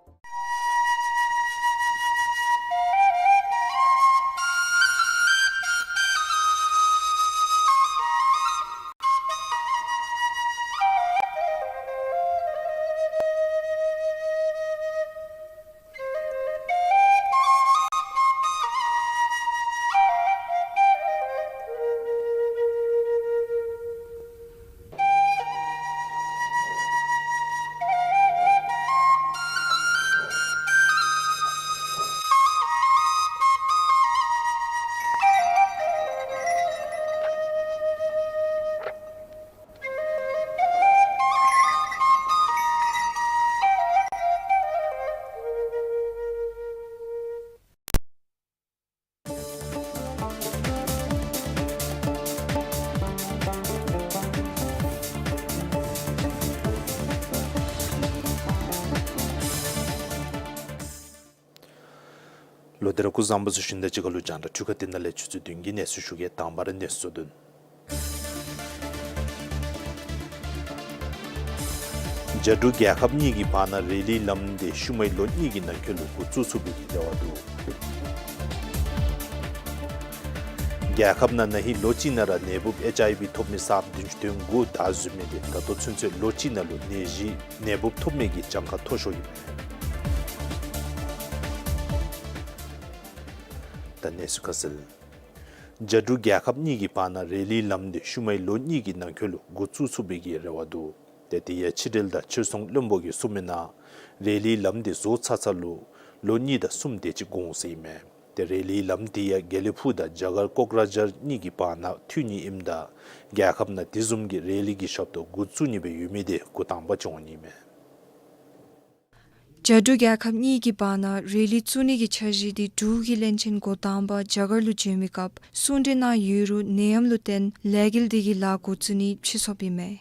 ལོ་དེ་ར་སྐུ་གཟུགས་བཟང་པོ་ཟེར་ཞུ་ནི་དང་གཅིག་ཁར་ལུ་རྒྱང་བསྒྲགས་འཕྲུལ་ཁང་འདི་ནང་ལས་ཆུ་ཚོད་བདུན་གྱི་གནས་ཚུལ་ཞུ་གེ། དང་པ་ར་གནས་ཚུལ་གཙོ་དོན། རྒྱ་འབྲུག་རྒྱལ་ཁབ་གཉིས་ཀྱི་བར་ན་རེ་ལིའི་ལམ་འདི་ཤུལ་མའི་ལོ་གཉིས་ཀྱི་ནང་འཁོད་ལུ་འགོ་བཙུགས་ཚུགས་པའི་གི་རེ་བ་འདུག། རྒྱལ་ཁབ་ནང་ན་ཧིང་ལོ་གཅིག་ནང་ར་ནད་འབུབ་ཨེཆ་ཨའི་ཝི་ཐོབ་མི་ས་བདུན་ཅུ་དོན་དགུ་བདའ་ཟུན་མི་འདི་ད་ལྟོ་ཚུན་ཚོད་ལོ་གཅིག་ནང་ལུ་ནད་གཞི་ནད་འབུབ་ཐོབ་མི་གི་གྱངས་ཁ་མཐོ་ཤོས་ཨིན་མས། ད་གནས་ཚུལ་ཁ་གསལ། རྒྱ་འབྲུག་རྒྱལ་ཁབ་གཉིས་ཀྱི་བར་ན་རེ་ལིའི་ལམ་འདི་ཤུལ་མའི་ལོ་གཉིས་ཀྱི་ནང་འཁོད་ལུ་འགོ་བཙུགས་ཚུགས་པའི་གི་རེ་བ་འདུག། ཏེ་དེ་ཡང་ཕྱི་འབྲེལ་དང་ཕྱིར་ཚོང་བློན་པོ་གིས་གསུངས་མི་ནང་རེ་ལིའི་ལམ་འདི་བཟོ་ཚར་ཚར་ལུ་ལོ་གཉིས་དང་གསུམ་དེ་ཅིག་འགོར་འོང་ཟེར་ཨིན་མས། ཏེ་རེ་ལིའི་ལམ་འདི་ཡང་དགེ་ལེགས་ཕུག་དང་རྒྱ་གར་ཀོག་ར་ཇར་གཉིས་ཀྱི་བར་ན་མཐུད་ནི་ཨིནམ་ད་རྒྱལ་ཁབ་ནང་དེ་བཟུམ་གྱི་རེ་ལི་གི་ཞབས་ཏོག་འགོ་བཙུགས་ནི་སྦེ་ཡོད་མི་དེ་འགོ་དང་པ་ཅིག་འོང་ནི་ཨིན་མས། རྒྱ་འབྲུག་རྒྱལ་ཁབ་གཉིས་ཀྱི་བར་ན་རེ་ལི་བཙུགས་ནི་གི་འཆར་གཞི་དེ་འབྲུག་གི་བློན་ཆེན་འགོ་དང་པ་རྒྱ་གར་ལུ་བྱོན་མི་སྐབས་གསུང་གྲོས་གནང་ཡོད་རུང་ནད་ཡམས་ལུ་བརྟེན་ལས་འགུལ་དེ་གི་ལཱ་འགོ་བཙུགས་ནི་ཕྱིས་སོངཔ་ཨིན་མས།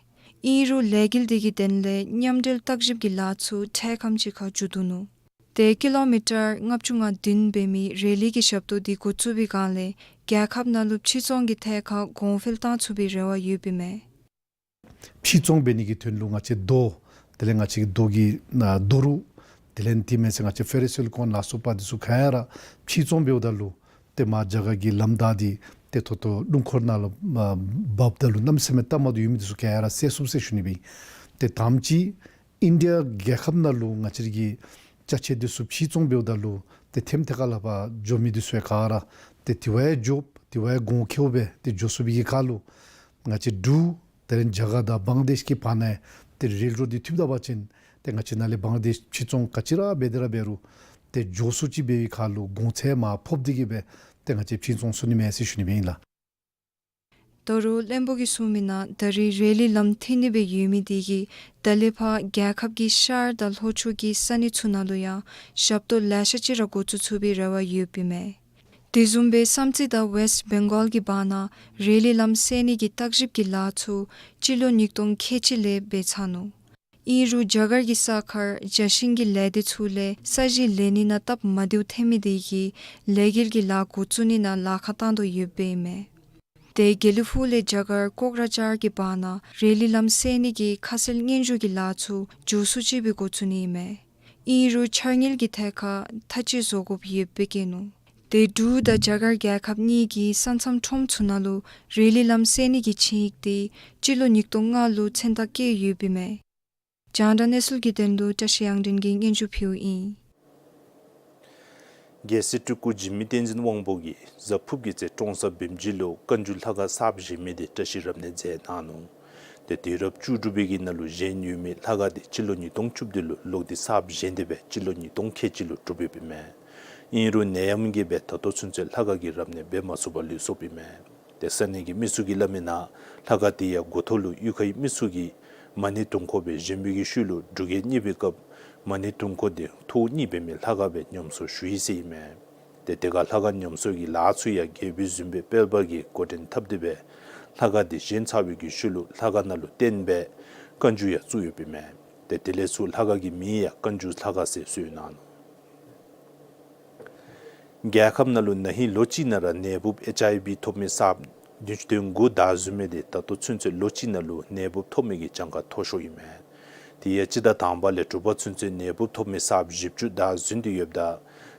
ཨིན་རུང་ལས་འགུལ་དེ་གི་དོན་ལས་མཉམ་འབྲེལ་བརྟག་ཞིབ་ཀྱི་ལཱ་ཚུ་འཕྲལ་ཁམས་ཅིག་ཁར་མཇུག་བསྡུ་ནུག། ཏེ་ཀི་ལོ་མི་ཊར་ལྔ་བཅུ་ང་བདུན་འབད་མི་རེ་ལི་གི་ཞབས་ཏོག་དེ་འགོ་བཙུགས་པའི་སྒང་ལས་རྒྱལ་ཁབ་ནང་ལུ་ཕྱིར་ཚོང་གི་ཐད་ཁར་གོང་འཕེལ་བཏང་ཚུགས་པའི་རེ་བ་ཡོདཔ་ཨིན་མས། ཕྱིར་ཚོང་འབད་ནི་གི་དོན་ལུ་ང་བཅས་རྡོ་དེ་ལས་ང་བཅས་ཀྱི་རྡོ་གི་ཨ་རྡོ་རུག་དེ་ལས་དེ་མེན་ཟེར་ང་བཅས་ཕེ་རོ་སི་ལི་ཀོན་ལ་སོགས་པ་འདི་ཚུ་ག་ཡ་ར་ཕྱིར་ཚོང་འབདཝ་ད་ལུ་ཏེ་མར་རྒྱ་གར་གྱི་ལམ་བདའ་སྟེ་ ཏེ་ད་ལྟོ་རླུང་འཁོར་ནང་ལུ་ཨ་འབགཔ་ད་ལུ་གནམ་མེད་ས་མེད་སྟབས་མ་བདེཝ་ཡོད་མི་འདི་ཚུ་ག་ར་བསལ་ཚུགས་ཟེར་ཞུ་ནི་སྦེ་ཨིན། ཏེ་དང་པ་ཅིག་ཨིན་ཌི་ཡ་རྒྱལ་ཁབ་ནང་ལུ་ང་བཅས་ར་གི་ཅ་ཆས་འདི་ཚུ་ཕྱིར་ཚོང་འབདཝ་ད་ལུ་ཏེ་ཐེམ་ཐེ་ཀ་ལས་ཕར་འགྱོ་མི་འདི་ཚུ་ཡང་ག་ར་ཏེ་དེ་བ་ཡང་འགྱོ་དེ་བ་ཡང་གོང་ཁེཝ་སྦེ་ཏེ་འགྱོ་ཚུགས་པའི་གི་ཁར་ལུ་ང་བཅས་འབྲུག་དེ་ལས་རྒྱ་གར་དང་བང་ལ་དེཤ་གི་བར་ན་ཏེ་རེལ་རོཌ་འདི་ཐུགཔ་ད་པ་ཅིན་ཏེ་ང་བཅས་ནཱ་ལས་བང་ལ་དེཤ་ཕྱིར་ཚོང་ག་ཅི་ར་འབད་དེ་ར་འབད་རུང་ཏེ་འགྱོ་ཚུགསཔ་ཅིག་འབད་བའི་ཁར་ལུ་གོང་ཚད་མར་ཕབ་སྟེ་གི་སྦེ་ཏེ་ང་བཅས་ཕྱིར་ཚོང་ཚུགས་ནི་མས་ཟེར་ཞུ་ནི་སྦེ་ཨིན་ལགས། ད་རུང་བློན་པོ་གིས་གསུངས་མི་ནང་ད་རེས་རེ་ལི་ལམ་འཐེན་ནི་སྦེ་ཡོད་མི་དེ་གིས་ད་ལས་ཕར་རྒྱལ་ཁབ་ཀྱི་ཤར་དང་ལྷོ་ཕྱོགས་ཀྱི་ས་གནས་ཚུ་ནང་ལུ་ཡང་ཞབས་ཏོག་ལེ་ཤ་ཅིག་ར་འགོ་བཙུགས་ཚུགས་པའི་རེ་བ་ཡོདཔ་ཨིན་མས། དེ་བཟུམ་སྦེ་བསམ་རྩེ་དང་ཝེསཊ་བེང་གཱལ་གྱི་བར་ན་རེ་ལི་ལམ་བསལ་ནི་གི་བརྟག་ཞིབ་ཀྱི་ལཱ་ཚུ་སྤྱི་ལོ་ཉིས་སྟོང་ཁལ་གཅིག་ལས་འབད་ཚར་ནུག། ཨིན་རུང་རྒྱ་གར་གྱི་ས་ཁར་རྒྱ་ཞིང་གི་ལས་སྡེ་ཚུ་ལས་ས་གཞི་ལེན་ནི་ནང་སྟབས་མ་བདེཝ་ཐོན་མི་དེ་གིས་ལས་འགུལ་གྱི་ལཱ་འགོ་བཙུགས་ནི་ནང་ལཱ་ཁག་བཏང་དོ་ཡོདཔ་ཨིན་མས། ཏེ་དགེ་ལེགས་ཕུག་ལས་རྒྱ་གར་ཀོག་ར་ཇཱར་གྱི་བར་ན་རེ་ལི་ལམ་བསལ་ནི་གི་ཁ་གསལ་སྙན་ཞུ་གི་ལཱ་ཚུ་མགྱོགས་སུ་ཅིག་སྦེ་འགོ་བཙུགས་ནི་ཨིན་མས། ཨིན་རུང་འཆར་དངུལ་གྱི་ཐད་ཁར་ཐག་གཅོད་བཟོ་དགོཔ་ཡོདཔ་སྦེ་བཀོད་ནུག། ཏེ་འབྲུག་དང་རྒྱ་གར་རྒྱལ་ཁབ་གཉིས་ཀྱི་ས་མཚམས་ཁྲོམ་ཚུ་ནང་ལུ་རེ་ལི་ལམ་བསལ་ནི་གི་ཆིངས་ཡིག་དེ་སྤྱི་ལོ་ཉིས་སྟོང་ལྔ་ལུ་མཚན་རྟགས་བཀོད་ཡོདཔ་ཨིན་མས། རྒྱང་བསྒྲགས་གནས་ཚུལ་གྱི་དོན་ལུ་བཀྲ་ཤིས་དབྱངས་སྒྲོན་གྱིས་སྙན་ཞུ་ཕུལཝ་ཨིན། རྒྱལ་སྲས་སྤྲུལ་སྐུ་འཇིགས་མེད་བསྟན་འཛིན་དབང་པོ་གིས་གཟའ་ཕུར་བུ་གི་ཚེ་ཀྲོང་གསར་བིམ་སྦྱིས་ལུ་བཀའ་འགྱུར་ལྷ་ཁང་གསརཔ་བཞེངས་མི་དེ་བཀྲ་ཤིས་རབ་གནས་མཛད་གནང་ནུག། ཏེ་དུས་རབས་བཅུ་དྲུག་པའི་གི་ནང་ལུ་བཞེངས་ཡོད་མི་ལྷ་ཁང་དེ་སྤྱི་ལོ་ཉིས་སྟོང་བཅུ་བདུན་ལུ་ལོག་སྟེ་གསརཔ་བཞེངས་ཏེ་སྦེ་སྤྱི་ལོ་ཉིས་སྟོང་ཁལ་གཅིག་ལུ་གྲུབ་ཡོདཔ་ཨིན་མས། ཨིན་རུང་ནད་ཡམས་ཀྱིས་སྦེ་ད་ལྟོ་ཚུན་ཚོད་ལྷ་ཁང་གི་རབ་གནས་འབད་མ་ཚུགས་པར་ལུས་སོཔ་ཨིན་མས། ཏེ་ས་གནས་ཀྱི་མི་ཚུ་གིས་སླབ་མི་ནང་ལྷ་ཁང་དེ་ཡང་འགོ་ཐོག་ལུ་གཡུས་ཁའི་མི་ཚུ་གིས་མ་ཎི་དུང་འཁོར་སྦེ་བཞེངས་པའི་གི་ཤུལ་ལུ་འབྲུག་རྒྱལ་གཉིས་པའི་སྐབས་མ་ཎི་དུང་འཁོར་དེ་ཐོག་གཉིས་འབད་མི་ལྷ་ཁང་སྦེ་ཉམས་གསོ་ཞུ་ཡི་ཟེར་ཨིན་མས། ཏེ་དེ་ཁར་ལྷ་ཁང་ཉམས་གསོ་གི་ལཱ་ཚུ་ཡང་རྒྱལ་པོའི་བཟུམ་སྦེ་དཔལ་འབར་གྱིས་འགོ་འདྲེན་འཐབ་སྟེ་སྦེ་ལྷ་ཁང་དེ་བཞེངས་ཚར་བའི་གི་ཤུལ་ལུ་ལྷ་ཁང་ནང་ལུ་བརྟེན་སྦེ་བཀའ་འགྱུར་ཡང་བཙུགས་ཡོདཔ་ཨིན་མས། ཏེ་དེ་ལས་ཚུར་ལྷ་ཁང་གི་མིང་ཡང་བཀའ་འགྱུར་ལྷ་ཁང་ཟེར་གསོལ་གནང་ནུག། རྒྱལ་ཁབ་ནང་ལུ་ན་ཧིང་ལོ་གཅིག་ནང་ར་ནད་འབུཔ་ཨེཆ་ཨའི་ཝི་ཐོབ་མི་གསརཔ་བདུན་ཅུ་དོན་དགུ་བདའ་ཟུན་མི་དེ་ད་ལྟོ་ཚུན་ཚོད་ལོ་གཅིག་ནང་ལུ་ནད་འབུཔ་ཐོབ་མི་གི་གྱངས་ཁ་མཐོ་ཤོས་ཨིན་མས། དེ་ཡང་སྤྱི་ཟླ་དང་པ་ལས་དྲུག་པ་ཚུན་ཚོད་ནད་འབུཔ་ཐོབ་མི་གསརཔ་བཞི་བཅུ་བདའ་ཟུན་ཏེ་ཡོདཔ་ད་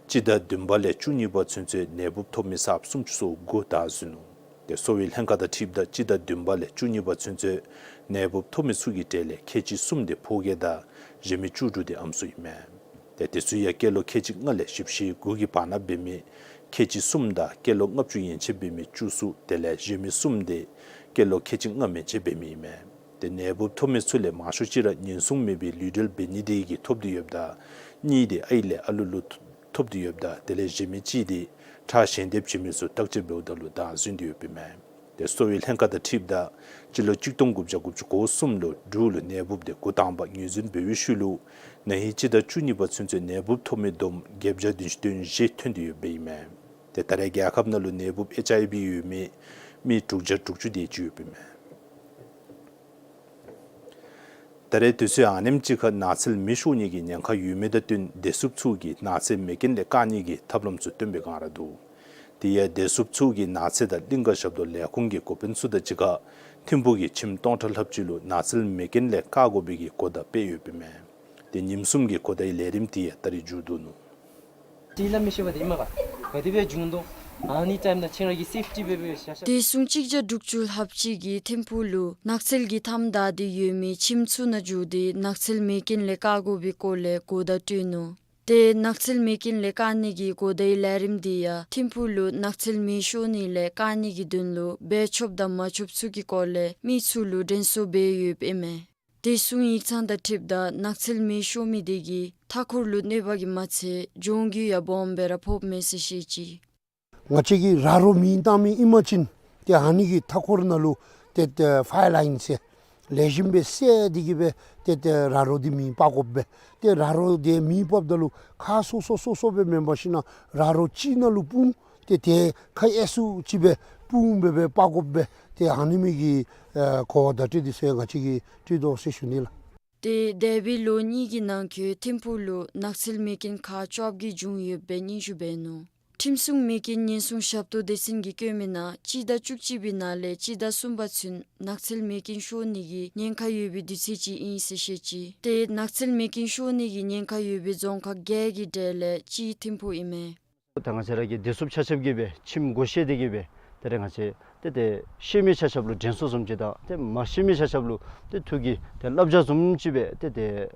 སྤྱི་ཟླ་བདུན་པ་ལས་བཅུ་གཉིས་པ་ཚུན་ཚོད་ནད་འབུཔ་ཐོབ་མི་གསརཔ་སུམ་ཅུ་སོ་དགུ་བདའ་ཟུན་ནུག། ཏེ་གསོ་བའི་ལྷན་ཁག་དང་འཁྲིལཝ་ད་སྤྱི་ཟླ་བདུན་པ་ལས་བཅུ་གཉིས་པ་ཚུན་ཚོད་ནད་འབུཔ་ཐོབ་མི་ཚུ་གི་གྲས་ལས་ཁལ་གཅིག་གསུམ་དེ་ཕོ་སྐྱེས་དང་གཞན་མི་བཅུ་དྲུག་དེ་ཨམ་སྲུ་ཨིན་མས། ཏེ་དེ་ཚུ་ཡང་སྐྱེས་ལོ་ཁལ་གཅིག་ལྔ་ལས་བཞི་བཅུ་ཞེ་དགུ་གི་བར་ན་འབད་མི་ཁལ་གཅིག་གསུམ་དང་སྐྱེས་ལོ་ལྔ་བཅུ་ཡན་ཆད་འབད་མི་བཅུ་གསུམ་དེ་ལས་གཞན་མི་གསུམ་དེ་སྐྱེས་ལོ་ཁལ་གཅིག་ལྔ་མན་ཆད་འབད་མི་ཨིན་མས། ཏེ་ནད་འབུཔ་ཐོབ་མི་ཚུ་ལས་མང་ཤོས་ཅིག་ར་ཉེན་སྲུང་མེད་པའི་ལུས་འབྲེལ་འབད་ནི་དེ་གིས་ཐོབ་སྟེ་ཡོདཔ་ད་གཉིས་དེ་ཨའི་ལས་ཨ་ལུ་ལུ་ཐོབ་སྟེ་ཡོདཔ་ད་དེ་ལས་གཞན་མི་གཅིག་དེ་ཁྲག་ཞལ་འདེབས་བྱིན་མི་ཚུ་བརྟག་དཔྱད་འབདཝ་ད་ལུ་བདའ་ཟུན་ཏེ་ཡོདཔ་ཨིན་མས། ཏེ་གསོ་བའི་ལྷན་ཁག་དང་འཁྲིལཝ་ད་སྤྱི་ལོ་གཅིག་སྟོང་དགུ་བརྒྱ་དགུ་བཅུ་གོ་གསུམ་ལུ་འབྲུག་ལུ་ནད་འབུཔ་དེ་འགོ་དང་པ་ངོས་འཛིན་འབད་བའི་ཤུལ་ལུ་ན་ཧིང་སྤྱི་ཟླ་བཅུ་གཉིས་པ་ཚུན་ཚོད་ནད་འབུཔ་ཐོབ་མི་བསྡོམས་བརྒྱད་བརྒྱ་བདུན་ཅུ་དོན་བཞི་ཐོན་ཏེ་ཡོདཔ་ཨིན་མས། ཏེ་ད་རེས་རྒྱལ་ཁབ་ནང་ལུ་ནད་འབུཔ་ཨེཆ་ཨའི་ཝི་ཡོད་མི་མི་དྲུག་བརྒྱ་དྲུག་ཅུ་དེ་ཅིག་ཡོདཔ་ཨིན་མས། ད་རེས་དུས་ཚོད་ཨ་ནེམ་ཅིག་ཁར་ནགས་ཚལ་མེ་ཤོར་ནི་གི་ཉེན་ཁ་ཡོད་མི་དང་བསྟུན་བདེ་སྲུངཔ་ཚུ་གིས་ནགས་ཚལ་མེ་རྐྱེན་ལས་བཀག་ནི་གི་ཐབས་ལམ་ཚུ་སྟོན་པའི་སྒང་ར་འདུག། དེ་ཡང་བདེ་སྲུངཔ་ཚུ་གིས་ནགས་ཚལ་དང་གླིང་ཀ་ཞབས་ཏོག་ལས་ཁུངས་ཀྱི་འགོ་དཔོན་ཚུ་དང་གཅིག་ཁར་ཐིམ་ཕུག་གི་ཁྱིམ་སྟོང་ཕྲག་ལྷགཔ་ཅིག་ལུ་ནགས་ཚལ་མེ་རྐྱེན་ལས་བཀག་དགོ་པའི་གི་གོ་བརྡ་སྤེལ་ཡོདཔ་ཨིན་མས། ཏེ་ཉིནམ་གསུམ་གྱི་གོ་བརྡའི་ལས་རིམ་དེ་ཡང་ད་རེས་མཇུག་བསྡུ་ནུག། དེ་ལས་མི་ཤེས་པ་དེ་ཨིན་མས་པ། ག་དེ་སྦེ་བྱུང་དོ། ཨ་ནི་ཊའིམ་ནང་ཁྱེད་ར་གི་སེཕ་ཊི་སྦེ་སྦེ་བཞག་བཞག། བདེ་སྲུང་གཅིག་བརྒྱ་དྲུག་ཅུ་ལྷགཔ་ཅིག་གིས་ཐིམ་ཕུག་ལུ་ནགས་ཚལ་གྱི་མཐའམ་བདའ་སྟེ་ཡོད་མི་ཁྱིམ་ཚུ་ནང་འཛུལ་ཏེ་ནགས་ཚལ་མེ་རྐྱེན་ལས་བཀག་དགོ་པའི་སྐོར་ལས་གོ་བརྡ་སྤྲོད་ནུག། ཏེ་ནགས་ཚལ་མེ་རྐྱེན་ལས་བཀག་ནི་གི་གོ་བརྡའི་ལས་རིམ་དེ་ཡང་ཐིམ་ཕུག་ལུ་ནགས་ཚལ་མེ་ཤོར་ནི་ལས་བཀག་ནི་གི་དོན་ལུ་འབད་ཆོགཔ་དང་མ་ཆོགཔ་ཚུ་གི་སྐོར་ལས་མི་ཚུ་ལུ་དྲན་གསོ་འབད་ཡོདཔ་ཨིན་མས། བདེ་སྲུང་ཡིག་ཚང་དང་འཁྲིལཝ་ད་ནགས་ཚལ་མེ་ཤོར་མི་དེ་གིས་མཐའ་འཁོར་ལུ་གནོད་པ་གིས་མ་ཚད་གྱོང་གུད་ཡང་སྦོམ་སྦེ་ར་ཕོགཔ་མས་ཟེར་བཤད་ཅི། ང་བཅས་ཀྱིས་ར་རོ་མེ་བཏང་མི་ཨིན་པ་ཅིན་ཏེ་ཨ་ནི་གི་མཐའ་འཁོར་ནང་ལུ་ཏེ་ཏེ་ཕ་ཡར་ལའིན་ཟེར་ལེགས་ཤོམ་སྦེ་བསལ་ཏེ་གི་སྦེ་ཏེ་ཏེ་ར་རོ་དེ་མེ་སྤར་དགོཔ་སྦེ། ཏེ་ར་རོ་དེ་མེ་སྤརཝ་ད་ལུ་ཁག་སོ་སོ་སོ་སོ་སྦེ་མེན་པར་ཞིན་ན་ར་རོ་གཅིག་ནང་ལུ་སྤུངས་ཏེ་ཏེ་ཁག་ཨེ་སུ་ཅིག་སྦེ་སྤུངས་སྦེ་སྦེ་སྤར་དགོཔ་སྦེ་ཏེ་ཨ་ནི་མི་གི་ཨེ་གོ་བརྡ་སྤྲོད་དེ་ཟེར་ང་བཅས་ཀྱིས་སྤྲོད་དོ་ཟེར་ཞུ་ནི་ལགས། ཏེ་འདས་པའི་ལོ་གཉིས་ཀྱི་ནང་འཁོད་ཐིམ་ཕུག་ལུ་ནགས་ཚལ་མེ་རྐྱེན་ཁག་བཅོ་བརྒྱད་བྱུང་ཡོདཔ་སྦེ་སྙན་ཞུ་འབད་ནུག། ཁྲིམས་སྲུང་མེ་རྐྱེན་ཉེན་སྲུང་ཞབས་ཏོག་སྡེ་ཚན་གྱིས་བཀོད་མི་ནང་སྤྱི་ཟླ་བཅུ་གཅིག་པའི་ནང་ལས་སྤྱི་ཟླ་གསུམ་པ་ཚུན་ནགས་ཚལ་མེ་རྐྱེན་ཤོར་ནི་གི་ཉེན་ཁ་ཡོད་པའི་དུས་ཚོད་ཅིག་ཨིན་ཟེར་བཤད་ཅི། ཏེ་ནགས་ཚལ་མེ་རྐྱེན་ཤོར་ནི་གི་ཉེན་ཁ་ཡོད་པའི་རྫོང་ཁག་བརྒྱད་ཀྱི་གྲས་ལས་གཅིག་ཐིམ་ཕུག་ཨིན་མས། ད་ང་བཅས་ར་གི་བདེ་སྲུངཔ་ཆ་ཁྱབ་ཀྱིས་སྦེ་ཁྱིམ་སྒོ་ཕྱེ་སྟེ་གི་སྦེ་ ད་རེས་ང་བཅས་ཏེ་ཏེ་ཤེས་མི་ཆ་ཁྱབ་ལུ་དྲན་གསོ་བཟུམ་ཅིག་དང་ཏེ་མ་ཤེས་མི་ཆ་ཁྱབ་ལུ་ཏེ་ཐུགས་ཀྱི་ཏེ་བསླབ་བྱ་བཟུམ་ཅིག་སྦེ་ཏེ་ཏེ་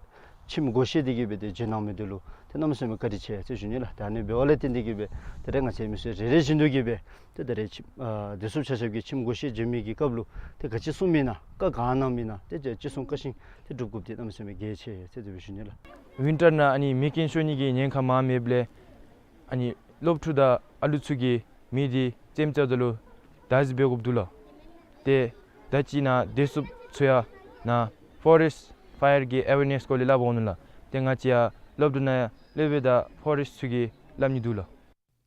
ཁྱིམ་སྒོ་ཕྱེ་སྟེ་གི་སྦེ་ཏེ་བྱོན་གནང་མི་འདི་ལུ་ཏེ་གནམ་མེད་ས་མེད་བཀའ་དྲིན་ཆེ་ཟེར་ཞུ་ནི་ལགས། ད་ཨ་ནི་འབདཝ་ལས་བརྟེན་ཏེ་གི་སྦེ་ད་རེས་ང་བཅས་མི་སེར་རེ་རེ་བཞིན་དུ་གི་སྦེ་ཏེ་ད་རེས་ཁྱིམ་ཨ་བདེ་སྲུངཔ་ཆ་ཁྱབ་ཀྱིས་ཁྱིམ་སྒོ་ཕྱེ་བྱོན་མི་གི་སྐབས་ལུ་ཏེ་ག་ཅི་གསུངམ་ཨིན་ན་བཀའ་གང་གནངམ་ཨིན་ན་ཏེ་ཅི་གསུང་བཀའ་བཞིན་ཏེ་སྒྲུབ་དགོཔ་འདི་གནམ་མེད་ས་མེད་གལ་ཆེ་ཟེར་དེ་སྦེ་ཞུ་ནི་ལགས། ཝིན་ཊར་ནང་ཨ་ནི་མེ་རྐྱེན་ཤོར་ནི་གི་ཉེན་ཁ་མང་མེདཔ་ལས་ཨ་ནི་སློབ་ཕྲུག་དང་ཨ་ལུ་ཚུ་གིས་མེ་འདི་ཙེམ་ཙ་ད་ལུ་བདའ་ཟུན་འབད་དགོཔ་འདུག་ལགས། ཏེ་ད་ཅི་ནཱ་བདེ་སྲུངཔ་ཚུ་ཡང་ནཱ་ཕོ་རེསཊ་ཕ་ཡར་གྱི་ཨེ་ཝེར་ནེསི་སྐོར་ལས་སླབ་འོང་ནུག་ལགས། ཏེ་ང་བཅས་ཡང་སློབ་གྲྭ་ནང་སློབ་དཔོན་དང་ཕོ་རེསཊ་ཚུ་གིས་སླབ་ནི་འདུག་ལགས།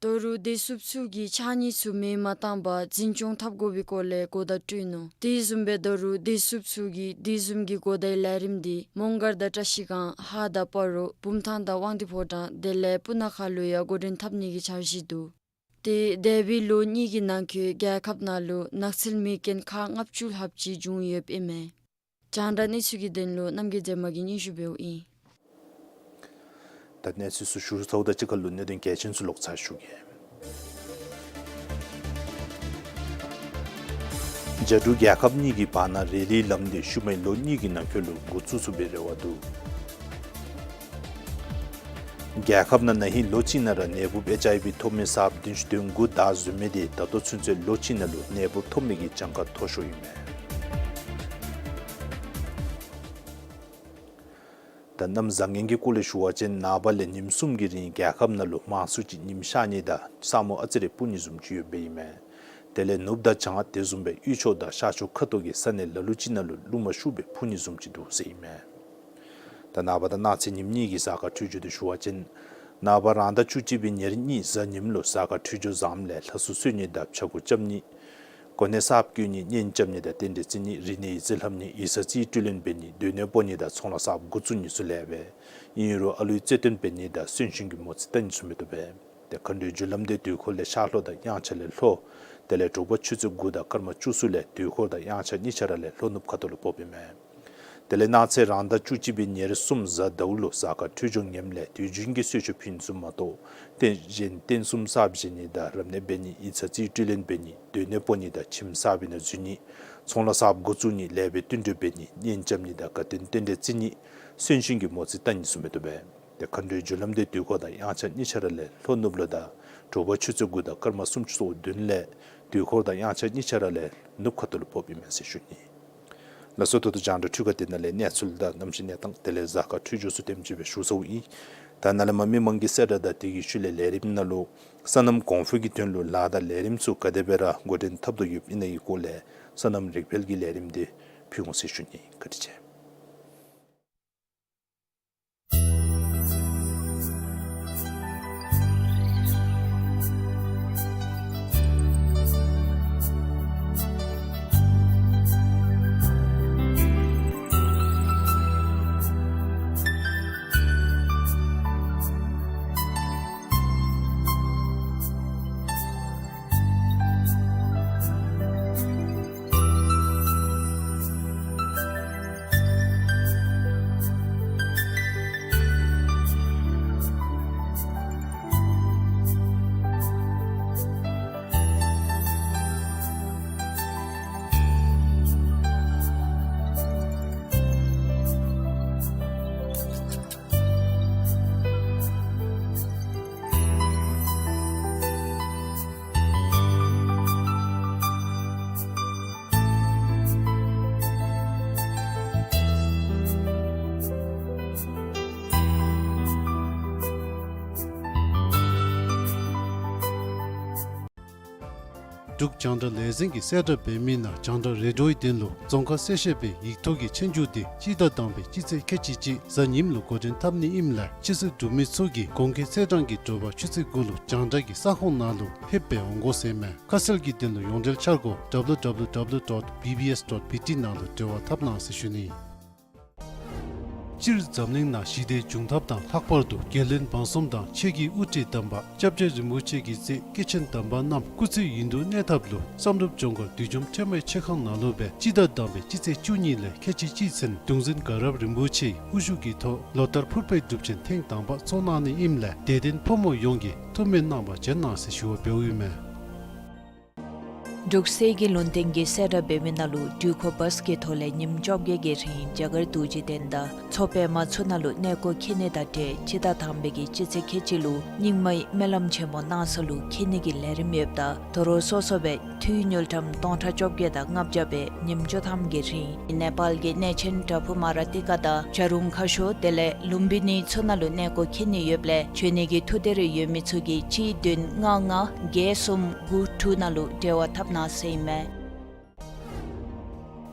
ད་རུང་བདེ་སྲུངཔ་ཚུ་གིས་ཕྱགས་སྙིགས་ཚུ་མེ་མ་བཏང་པར་འཛིན་སྐྱོང་འཐབ་དགོ་པའི་སྐོར་ལས་གོ་བརྡ་སྤྲོད་ནུག། དེ་བཟུམ་སྦེ་ད་རུང་བདེ་སྲུངཔ་ཚུ་གིས་དེ་བཟུམ་གྱི་གོ་བརྡའི་ལས་རིམ་འདི་མོང་སྒར་དང་བཀྲིས་སྒང་ཧཱ་དང་སྤ་རོ་བུམ་ཐང་དང་དབང་འདུས་ཕོ་བྲང་དེ་ལས་སྤུ་ན་ཁ་ལུ་ཡང་འགོ་འདྲེན་འཐབ་ནི་གི་འཆར་གཞི་འདུག། ཏེ་འདས་པའི་ལོ་གཉིས་ཀྱི་ནང་འཁོད་རྒྱལ་ཁབ་ནང་ལུ་ནགས་ཚལ་མེ་རྐྱེན་ཁག་ལྔ་བཅུ་ལྷགཔ་ཅིག་བྱུང་ཡོདཔ་ཨིན་མས། རྒྱང་བསྒྲགས་གནས་ཚུལ་གྱི་དོན་ལུ་རྣམ་རྒྱལ་མཛེས་མ་གིས་སྙན་ཞུ་འབདཝ་ཨིན། ད་གནས་ཚུལ་ཚུ་ཞུ་ཚརཝ་དང་གཅིག་ཁར་ལུ་གནད་དོན་གལ་ཆེན་ཚུ་ལོག་ཚར་ཞུ་གེ། རྒྱ་འབྲུག་རྒྱལ་ཁབ་གཉིས་ཀྱི་བར་ན་རི་ལིའི་ལམ་འདི་ཤུལ་མའི་ལོ་གཉིས་ཀྱི་ནང་འཁོད་ལུ་འགོ་བཙུགས་ཚུགས་པའི་རེ་བ་འདུག། རྒྱལ་ཁབ་ནང་ན་ཧིང་ལོ་གཅིག་ནང་ར་ནད་འབུཔ་ཨེཆ་ཨའི་ཝི་ཐོབ་མི་གསརཔ་བདུན་ཅུ་དོན་དགུ་བདའ་ཟུན་མི་འདི་ད་ལྟོ་ཚུན་ཚོད་ལོ་གཅིག་ནང་ལུ་ནད་འབུཔ་ཐོབ་མི་གི་གྱངས་ཁ་མཐོ་ཤོས་ཨིན་མས། ད་གནམ་བཟང་ངན་གྱི་སྐོར་ལས་ཞུ་བ་ཅིན་ནངས་པ་ལས་ཉིནམ་གསུམ་གྱི་རིང་རྒྱལ་ཁབ་ནང་ལུ་མང་སུ་ཅིག་ཉིམ་ཤར་ནི་དང་ས་སྨུག་ཨ་ཙི་རེ་སྤུབ་ནི་བཟུམ་ཅིག་ཡོདཔ་ཨིན་མས། དེ་ལས་ནུབ་དང་བྱང་དེ་བཟུམ་སྦེ་དབུས་ཕྱོགས་དང་ཤར་ཕྱོགས་ཁ་ཐུག་གི་ས་གནས་ལ་ལུ་ཅིག་ནང་ལུ་རླུང་མ་ཤུགས་སྦེ་འཕུ་ནི་བཟུམ་ཅིག་འདུག་ཟེར་ཨིན་མས། ད་ནངས་པ་དང་གནངས་ཚེ་ཉིནམ་གཉིས་ཀྱི་གཟའ་སྐར་འཕྲོད་སྦྱོར་འདི་ཞུ་བ་ཅིན་ནངས་པ་རང་ཟླ་བཅུ་གཅིག་པའི་ཉེར་གཉིས་གཟའ་ཉིམ་ལུ་གཟའ་སྐར་འཕྲོད་སྦྱོར་བཟངམ་ལས་ལྷ་སྲུང་གསོལ་ནི་དང་ཕྱྭ་འགུགས་རྐྱབ་ནི། གོ་གནས་གསརཔ་བསྐོ་ནི། གཉེན་རྐྱབ་ནི་དང་རྟེན་འབྲེལ་བརྩི་ནི། རིག་གནས་ཡིག་རྩིས་ལྷབ་ནི། ཡིག་ཚང་རྩིས་སྤྲོད་ལེན་འབད་ནི། སྡོད་གནས་སྤོ་ནི་དང་ཚོང་ལཱ་གསརཔ་འགོ་བཙུགས་ནི་ཚུ་ལེགས་པས། ཨིན་རུང་ཨ་ལུའི་རྩེ་བཏོན་འབད་ནི་དང་གསོན་གཤིན་གྱི་མོ་རྩིས་བལྟ་ནི་ཚུ་མི་བཏུབ་པས། ཏེ་མཁའ་འགྲོའི་རྒྱུ་ལམ་འདི་དུས་འཁོར་ལས་ཤར་ལྷོ་དང་དབྱངས་འཆར་ལས་ལྷོ། དེ་ལས་དྲོ་པ་ཆུ་ཚོད་དགུ་དང་སྐར་མ་བཅུ་གསུམ་ལས་དུས་འཁོར་དང་དབྱངས་འཆར་གཉིས་ཆ་ར་ལས་ལྷོ་ནུབ་ཁ་ཐུག་ལུ་ཕོགཔ་ཨིན་མས། དེ་ལས་གནངས་ཚེ་རང་ཟླ་བཅུ་གཅིག་པའི་ཉེར་གསུམ་གཟའ་ཟླཝ་ལུ་གཟའ་སྐར་འཕྲོད་སྦྱོར་ངནམ་ལས་དུས་རྒྱུན་གྱི་གསོལ་མཆོད་ཕུལ་ནི་ཚུ་མ་གཏོགས་རྟེན་གཞན་རྟེན་གསུམ་གསརཔ་བཞེངས་ནི་དང་རབ་གནས་འབད་ནི། ཡིག་ཚང་རྩིས་སྤྲོད་ལེན་འབད་ནི། སྡོད་གནས་སྤོ་ནི་དང་ཁྱིམ་གསར་པའི་ནང་འཛུལ་ནི། ཚོང་ལཱ་གསརཔ་འགོ་བཙུགས་ནི། ལེགས་པའི་བསྟུན་གྲོས་འབད་ནི། གཉེན་རྐྱབ་ནི་དང་དགའ་སྟོན་རྟེན་འབྲེལ་བརྩི་ནི། གསོན་གཤིན་གྱི་མོ་རྩིས་བལྟ་ནི་ཚུ་མི་བཏུབ་པས། ཏེ་མཁའ་འགྲོའི་རྒྱུ་ལམ་འདི་དུས་འཁོར་དང་དབྱངས་འཆར་གཉིས་ཆ་ར་ལས་ལྷོ་ནུབ་ལུ་དང་དྲོ་པ་ཆུ་ཚོད་དགུ་དང་སྐར་མ་སུམ་ཅུ་སོ་བདུན་ལས་དུས་འཁོར་དང་དབྱངས་འཆར་གཉིས་ཆ་ར་ལས་ནུབ་ཁ་ཐུག་ལུ་ཕོགཔ་ཨིན་མས་ཟེར་ཞུ་ནི། ལགས་སོ། ད་ལྟོ་རྒྱང་བསྒྲགས་འཕྲུལ་ཁང་འདི་ནང་ལས་གནས་ཚུལ་དང་གནམ་གཤིས་གནས་སྟངས་དེ་ལས་གཟའ་སྐར་འཕྲོད་སྦྱོར་ཚུ་དེམ་ཅིག་སྦེ་ཞུ་ཚརཝ་ཨིན། ད་ནཱ་ལས་མར་མི་མང་གི་གསལ་བསྒྲགས་དང་དེ་གི་ཤུལ་ལས་ལས་རིམ་ནང་ལུ་སོ་ནམ་གོང་འཕེལ་གྱི་དོན་ལུ་ལཱ་དང་ལས་རིམ་ཚུ་ག་དེ་སྦེ་ར་འགོ་འདྲེན་འཐབ་དོ་ཡོདཔ་ཨིན་ན་གི་སྐོར་ལས་སོ་ནམ་རིག་འཕེལ་གྱི་ལས་རིམ་འདི་ཕུལ་འོང་ཟེར་ཞུ་ནི། བཀའ་དྲིན་ཆེ། འབྲུག་རྒྱང་བསྒྲགས་ལས་འཛིན་གྱི་གསལ་བསྒྲགས་འབད་མི་ནང་རྒྱང་བསྒྲགས་རེ་ཌིའོའི་དོན་ལུ་རྫོང་ཁ་གསལ་བཤད་པའི་ཡིག་ཐོག་གི་ཆོས་རྒྱུགས་འདི་སྤྱི་ཟླ་དང་པའི་སྤྱི་ཚེས་ཁལ་གཅིག་གཅིག་གཟའ་ཉིམ་ལུ་འགོ་འདྲེན་འཐབ་ནི་ཨིནམ་ལས་ཆོས་སྲིད་སྒྲུབ་མི་ཚུ་གིས་གོང་འཁོད་ཚེས་གྲངས་ཀྱི་དྲོ་པ་ཆུ་ཚོད་དགུ་ལུ་རྒྱང་བསྒྲགས་ཀྱི་ས་ཁོངས་ནང་ལུ་ཕེབས་སྦེ་འོང་དགོ་ཟེར་མས། ཁ་གསལ་གྱི་དོན་ལུ་ཡོངས་འབྲེལ་འཆར་སྒོ་W W W dot B B S dot B T ནང་ལུ་འབྲེལ་བ་འཐབ་གནང་ཟེར་ཞུ་ནི། སྤྱིར་འཛམ་གླིང་ནང་ཞི་བདེའི་འབྱུང་ཐབས་དང་ལྷག་པར་དུ་རྒྱལ་བློན་འབངས་གསུམ་དང་ཆོས་ཀྱི་དབུ་ཁྲིད་དམ་པ་སྐྱབས་རྗེ་རིན་པོ་ཆེ་གི་སྲས་སྐྱེས་ཆེན་དམ་པ་རྣམས་སྐུ་ཚེ་ཡུན་དུ་གནས་ཐབས་ལུ་བསམ་གྲུབ་ལྗོངས་མཁར་བདུད་འཇོམས་ཁྲོས་མའི་མཆོད་ཁང་ནང་ལུ་སྦེ་སྤྱི་ཟླ་དང་པའི་སྤྱི་ཚེས་བཅུ་གཉིས་ལས་ཁལ་གཅིག་གཅིག་ཚུན་གདུང་འཛིན་དགའ་རབ་རིན་པོ་ཆེའི་དབུ་བཞུགས་ཀྱི་ཐོག་ལོ་ལྟར་ཕུར་པའི་སྒྲུབ་ཆེན་ཐེངས་དང་པ་ཚོགས་གནང་ནི་ཨིནམ་ལས་དད་ལྡན་ཕོ་མོ་ཡོངས་ཀྱིས་ཐུགས་སྨོན་གནང་བར་བྱོན་གནང་ཟེར་ཞུ་བ་འབདཝ་ཨིན་མས། འབྲུག་གསེར་གྱི་ལུང་བསྟན་གྱིས་གསལ་བསྒྲགས་འབད་མི་ནང་ལུ་འགྲུལ་འཁོར་བཱས་ཀྱི་ཐོག་ལས་ཉིནམ་བཅོ་བརྒྱད་ཀྱི་རིང་རྒྱ་གར་རྡོ་རྗེ་གདན་དང་མཚོ་པདྨ་ཚུ་ནང་ལུ་གནས་སྐོར་འཁྱིད་ནི་དང་འབྲེལ་སྤྱི་ཟླ་དང་པའི་གི་སྤྱི་ཚེས་ཁལ་གཅིག་ལུ་རྙིང་མའི་སྨོན་ལམ་ཆེན་མོ་གནང་ས་ལུ་འཁྱིད་ནི་གི་ལས་རིམ་ཡོདཔ་ད་དོ་རུང་སོ་སོ་སྦེ་འཐུས་དངུལ་ཀྲམ་སྟོང་ཕྲག་བཅོ་བརྒྱད་དང་ལྔ་བརྒྱ་སྦེ་ཉིནམ་བཅུ་ཐམ་གྱི་རིང་ནེ་པཱལ་གྱི་གནས་ཆེན་བྲག་ཕུག་མ་ར་ཏི་ཀ་དང་བྱ་རུང་ཁ་ཤོར་དེ་ལས་ལུམ་བི་ནི་ཚུ་ནང་ལུ་གནས་སྐོར་འཁྱིད་ནི་ཡོདཔ་ལས་འབྱོན་ནི་གི་ཐུགས་འདོད་རེ་ཡོད་མི་ཚུ་གིས་གཅིག་བདུན་ལྔ་ལྔ་བརྒྱད་གསུམ་དགུ་དྲུག་ནང་ལུ་འབྲེལ་བ་འཐབ་གནང་ཟེར་ཨིན་མས།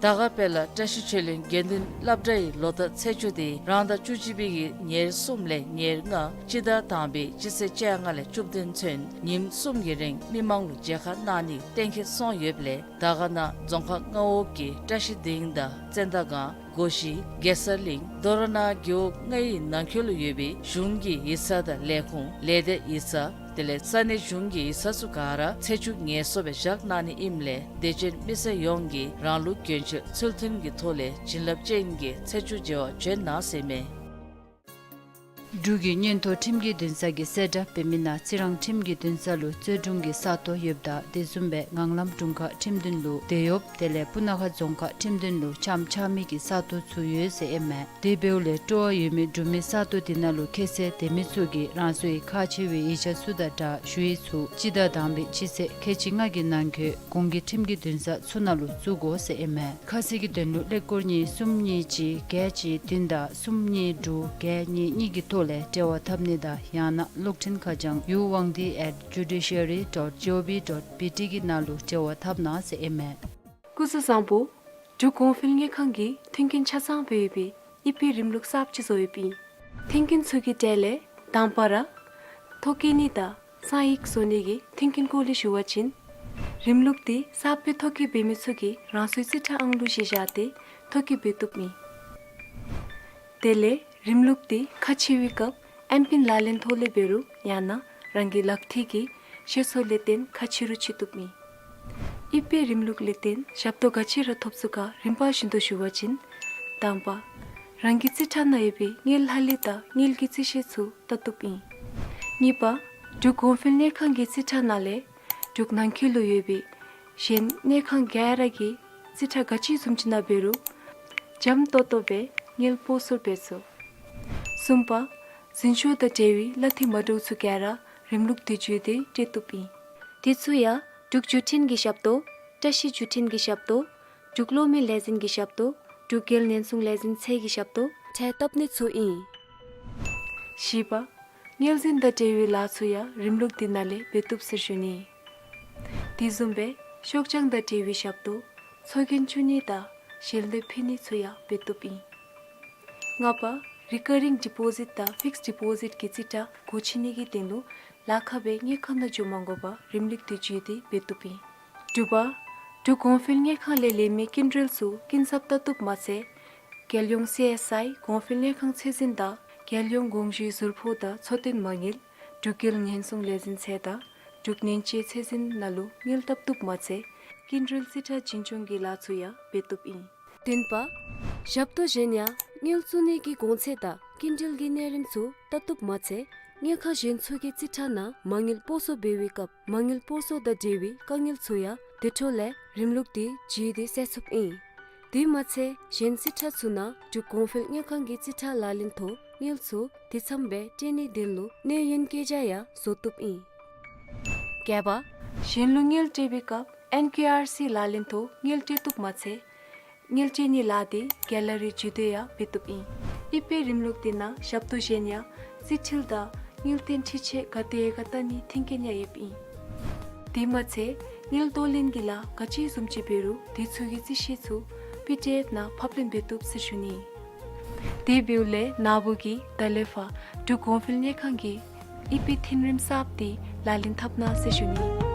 དར་དཀར་དཔལ་ལ་བཀྲ་ཤིས་ཆོས་གླིང་དགེ་འདུན་སློབ་གྲྭའི་ལོ་བསྟར་ཚེས་བཅུ་དེ་རང་ཟླ་བཅུ་གཅིག་པའི་གི་ཉེར་གསུམ་ལས་ཉེར་ལྔ་སྤྱི་ཟླ་དང་པའི་སྤྱི་ཚེས་བཅོ་ལྔ་ལས་བཅུ་བདུན་ཚུན་ཉིནམ་གསུམ་གྱི་རིང་མི་མང་ལུ་མཇལ་ཁ་གནང་ནི་གཏན་འཁེལ་སོང་ཡོདཔ་ལས་དར་དཀར་ན་རྫོང་ཁག་མངའ་འོག་གི་བཀྲ་ཤིས་སྡིངས་དང་བཙན་དར་སྒང་སྒོ་བཞི་གེ་སར་གླིང་མདོ་ར་ན་རྒེད་འོག་ལྔའི་ནང་འཁོད་ལུ་ཡོད་པའི་གཞུང་གི་ཡིག་ཚང་དང་ལས་ཁུངས་ལས་སྡེ་ཡིག་ཚང་དེ་ལས་ས་གནས་གཞུང་གི་ཡིག་ཚང་ཚུ་ག་ར་ཚེས་བཅུ་ངལ་གསོ་སྦེ་བཞག་གནང་ནི་ཨིནམ་ལས་དད་ཅན་མི་སེར་ཡོངས་ཀྱིས་རང་ལུགས་གྱོན་ཆས་ཚུལ་མཐུན་གྱི་ཐོག་ལས་བྱིན་རླབས་ཅན་གྱི་ཚེས་བཅུ་མཇལ་བར་འབྱོན་གནང་ཟེར་ཨིན་མས། འབྲུག་གི་མངོན་མཐོ་ཁྲིམས་ཀྱི་འདུན་ས་གིས་གསལ་བསྒྲགས་འབད་མི་ནང་རྩི་རང་ཁྲིམས་ཀྱི་འདུན་ས་ལུ་རྩོད་དྲུང་གི་ས་སྟོང་ཡོདཔ་ད་དེ་བཟུམ་སྦེ་ངང་ལམ་དྲུང་ཁག་ཁྲིམས་འདུན་ལུ་དེད་གཡོགཔ་དེ་ལས་སྤུ་ན་ཁ་རྫོང་ཁག་ཁྲིམས་འདུན་ལུ་ལྕམ་ཆགས་མི་གི་ས་སྟོང་ཚུ་ཡོད་ཟེར་ཨིན་མས། དེ་འབདཝ་ལས་སྤྲོ་བ་ཡོད་མི་འབྲུག་མི་ས་སྟོང་དེ་ནང་ལུ་ཁྱད་གསོད་དེ་མི་ཚུ་གིས་རང་སོའི་ཁག་ཆེ་བའི་ཡིག་ཆ་ཚུ་དང་སྦྲགས་ཞུ་ཡིག་ཚུ་སྤྱི་ཟླ་དང་པའི་སྤྱི་ཚེས་ཁལ་གཅིག་ལྔ་གི་ནང་འཁོད་གོང་གི་ཁྲིམས་ཀྱི་འདུན་ས་ཚུ་ནང་ལུ་བཙུགས་དགོ་ཟེར་ཨིན་མས། ཁ་གསལ་གྱི་དོན་ལུ་ཀླད་ཀོར་གཉིས་གསུམ་གཉིས་གཅིག་བརྒྱད་གཅིག་བདུན་དང་གསུམ་གཉིས་དྲུག་བརྒྱད་གཉིས་གཉིས་ཀྱི་ཐོག་ལས་འབྲེལ་བ་འཐབ་ནི་དང་ཡང་ན་གློག་འཕྲིན་ཁ་བྱང་ཡུ་ཝང་ཏི་ཨེཊ་ཇུ་ཌི་ཤ་རི་ཌོཊ་ཇི་ཨོ་བི་ཌོཊ་བི་ཊི་གི་ནང་ལུ་འབྲེལ་བ་འཐབ་གནང་ཟེར་ཨིན་མས། སྐུ་གཟུགས་བཟང་པོ། འབྲུག་གོང་འཕེལ་དངུལ་ཁང་གིས་མཐུན་རྐྱེན་ཆ་ཚང་སྦེ་ཡོད་པའི་ཨི་པེ་རིམ་ལུགས་གསརཔ་ཅིག་བཟོ་ཡོདཔ་ཨིན། མཐུན་རྐྱེན་ཚུ་གི་གྲས་ལས་དང་པ་ར་ཐོ་བཀོད་ནི་དང་གསང་ཡིག་བཟོ་ནི་གི་མཐུན་རྐྱེན་སྐོར་ལས་ཞུ་བ་ཅིན་རིམ་ལུགས་དེ་གསརཔ་སྦེ་ཐོ་བཀོད་འབད་མི་ཚུ་གིས་རང་སོའི་རྩིས་ཁྲ་ཨང་གླུ་གཞི་བཞག་སྟེ་ཐོ་བཀོད་འབད་བཏུབ་ཨིན། དེ་ལས་རིམ་ལུགས་དེ་ཁ་ཕྱེ་བའི་སྐབས་ཨེམ་པིན་ལག་ལེན་ཐོག་ལས་འབད་རུང་ཡང་ན་རང་གི་ལག་མཐིལ་གྱི་ཤེས་ཚད་ལས་བརྟེན་ཁ་ཕྱེ་རུང་ཕྱེ་བཏུབ་ཨིན། ཨི་པེ་རིམ་ལུགས་ལས་བརྟེན་ཞབས་ཏོག་ག་ཅི་ར་ཐོབ་ཚུགས་ག་རིམ་པ་བཞིན་དུ་ཞུ་བ་ཅིན་དང་པ་རང་གི་རྩིས་ཁྲ་ནང་ཡོད་པའི་དངུལ་ལྷག་ལུས་དང་དངུལ་གྱི་རྩིས་བཤེར་ཚུ་བལྟ་བཏུབ་ཨིན། གཉིས་པ་འབྲུག་གོང་འཕེལ་དངུལ་ཁང་གི་རྩིས་ཁྲ་ནང་ལས་འབྲུག་ནང་འཁོད་ལུ་ཡོད་པའི་གཞན་དངུལ་ཁང་ག་ར་གི་རྩིས་ཁྲ་ག་ཅི་བཟུམ་ཅིག་ནང་འབད་རུང་འཇམ་ཏོང་ཏོ་སྦེ་དངུལ་སྤོ་སོར་འབད་ཚུགས། གསུམ་པ་འཛིན་སྐྱོང་དང་འབྲེལ་བའི་གླ་འཐུས་མ་འདྲཝ་ཚུ་ག་ར་རིམ་ལུགས་དེ་བརྒྱུད་དེ་སྤྲོད་བཏུབ་ཨིན། དེ་ཚུ་ཡང་འབྲུག་བརྒྱུད་འཕྲིན་གྱི་ཞབས་ཏོག་བཀྲ་ཤིས་བརྒྱུད་འཕྲིན་གྱི་ཞབས་ཏོག་འབྲུག་གློག་མེ་ལས་འཛིན་གྱི་ཞབས་ཏོག་འབྲུག་རྒྱལ་ཉེན་སྲུང་ལས་འཛིན་ཚད་ཀྱི་ཞབས་ཏོག་འཕྲལ་བཏབ་ནི་ཚུ་ཨིན། བཞི་པ་དངུལ་འཛིན་དང་འབྲེལ་བའི་ལཱ་ཚུ་ཡང་རིམ་ལུགས་དེ་ནང་ལས་འབད་བཏུབ་ཟེར་ཞུ་ནི། དེ་བཟུམ་སྦེ་ཤོག་བྱང་དང་འབྲེལ་བའི་ཞབས་ཏོག་ཚོགས་རྒྱན་བཙུགས་ནི་དང་ཞལ་འདེབས་ཕུལ་ནི་ཚུ་ཡང་འབད་བཏུབ་ཨིན། ལྔ་པ་རི་ཀ་རིང་ཌི་པོ་ཟིཊ་དང་ཕིགསཌ་ཌི་པོ་ཟིཊ་གི་རྩིས་ཁྲ་སྒོ་ཕྱེ་ནི་གི་དོན་ལུ་ལཱ་ཁག་སྦེ་དངུལ་ཁང་ནང་འགྱོ་མ་དགོ་པར་རིམ་ལུགས་དེ་བརྒྱུད་དེ་འབད་བཏུབ་ཨིན། དྲུག་པ་འབྲུག་གོང་འཕེལ་དངུལ་ཁང་ལས་ལེན་མི་སྐྱིན་འགྲུལ་ཚུ་སྐྱིན་ཚབ་བལྟ་བཏུབ་མ་ཚད་རྒྱལ་ཡོངས་སི་ཨེསི་ཨའི་གོང་འཕེལ་དངུལ་ཁང་ཚད་འཛིན་དང་རྒྱལ་ཡོངས་དགོངས་ཞུའི་ཟུར་ཕོགས་དང་འཚོ་རྟེན་མ་དངུལ་འབྲུག་རྒྱལ་ཉེན་སྲུང་ལས་འཛིན་ཚད་དང་འབྲུག་ནན་དཔྱད་ཚད་འཛིན་ནང་ལུ་དངུལ་བཏབ་བཏུབ་མ་ཚད་སྐྱིན་འགྲུལ་རྩིས་ཁྲ་བྱིན་སྐྱོང་གི་ལཱ་ཚུ་ཡང་འབད་བཏུབ་ཨིན། བདུན་པ་ཞབས་ཏོག་གཞན་ཡང་དངུལ་བཙུགས་ནི་གི་གོང་ཚད་དང་སྐྱིན་འགྲུལ་གྱི་གནས་རིམ་ཚུ་བལྟ་བཏུབ་མ་ཚད་དངུལ་ཁང་གཞན་ཚུ་གི་རྩིས་ཁྲ་ནང་མ་དངུལ་སྤོ་སོར་འབད་བའི་སྐབས་མ་དངུལ་སྤོ་སོར་དང་འབྲེལ་བའི་དཀའ་ངལ་ཚུ་ཡང་དེ་འཕྲོ་ལས་རིམ་ལུགས་དེ་བརྒྱུད་དེ་སེལ་ཚུགསཔ་ཨིན། དེ་མ་ཚད་གཞན་རྩིས་ཁྲ་ཚུ་ནང་འབྲུག་གོང་འཕེལ་དངུལ་ཁང་གི་རྩིས་ཁྲ་ལག་ལེན་ཐོག་དངུལ་ཚུ་དེ་ཙམ་སྦེ་སྤྲོད་ནིའི་དོན་ལུ་གནས་ཡུན་བཀོད་རྒྱ་ཡང་བཟོ་བཏུབ་ཨིན། བརྒྱད་པ་གཞན་ལུ་དངུལ་སྤྲོད་པའི་སྐབས་ཨེན་ཀེ་ཨར་སི་ལག་ལེན་ཐོག་དངུལ་སྤྲོད་བཏུབ་མ་ཚད་དངུལ་སྤྲོད་ནིའི་ལཱ་དེ་གེ་ལ་རི་བརྒྱུད་དེ་ཡང་འབད་བཏུབ་ཨིན། ཨི་པེ་རིམ་ལུགས་དེ་ནང་ཞབས་ཏོག་གཞན་ཡང་རྩིས་འཕྲུལ་དང་དངུལ་རྟེན་འཕྲུལ་ཆས་ག་དེ་ཡོད་ག་བལྟ་ནིའི་མཐུན་རྐྱེན་ཡང་ཡོདཔ་ཨིན། དེ་མ་ཚད་དངུལ་གཏོར་ལེན་གྱི་ལཱ་ག་ཅི་བཟུམ་ཅིག་འབད་རུང་དེ་ཚུ་གི་རྩིས་བཤེར་ཚུ་པི་ཌི་ཨེཕ་ནང་ཕབ་ལེན་འབད་བཏུབ་ཟེར་ཞུ་ནི། དེ་འབདཝ་ལས་ན་བུ་གིས་ད་ལས་ཕར་འབྲུག་གོང་འཕེལ་དངུལ་ཁང་གི་ཨི་པེ་མཐུན་རིམ་གསརཔ་དེ་ལག་ལེན་འཐབ་གནང་ཟེར་ཞུ་ནི།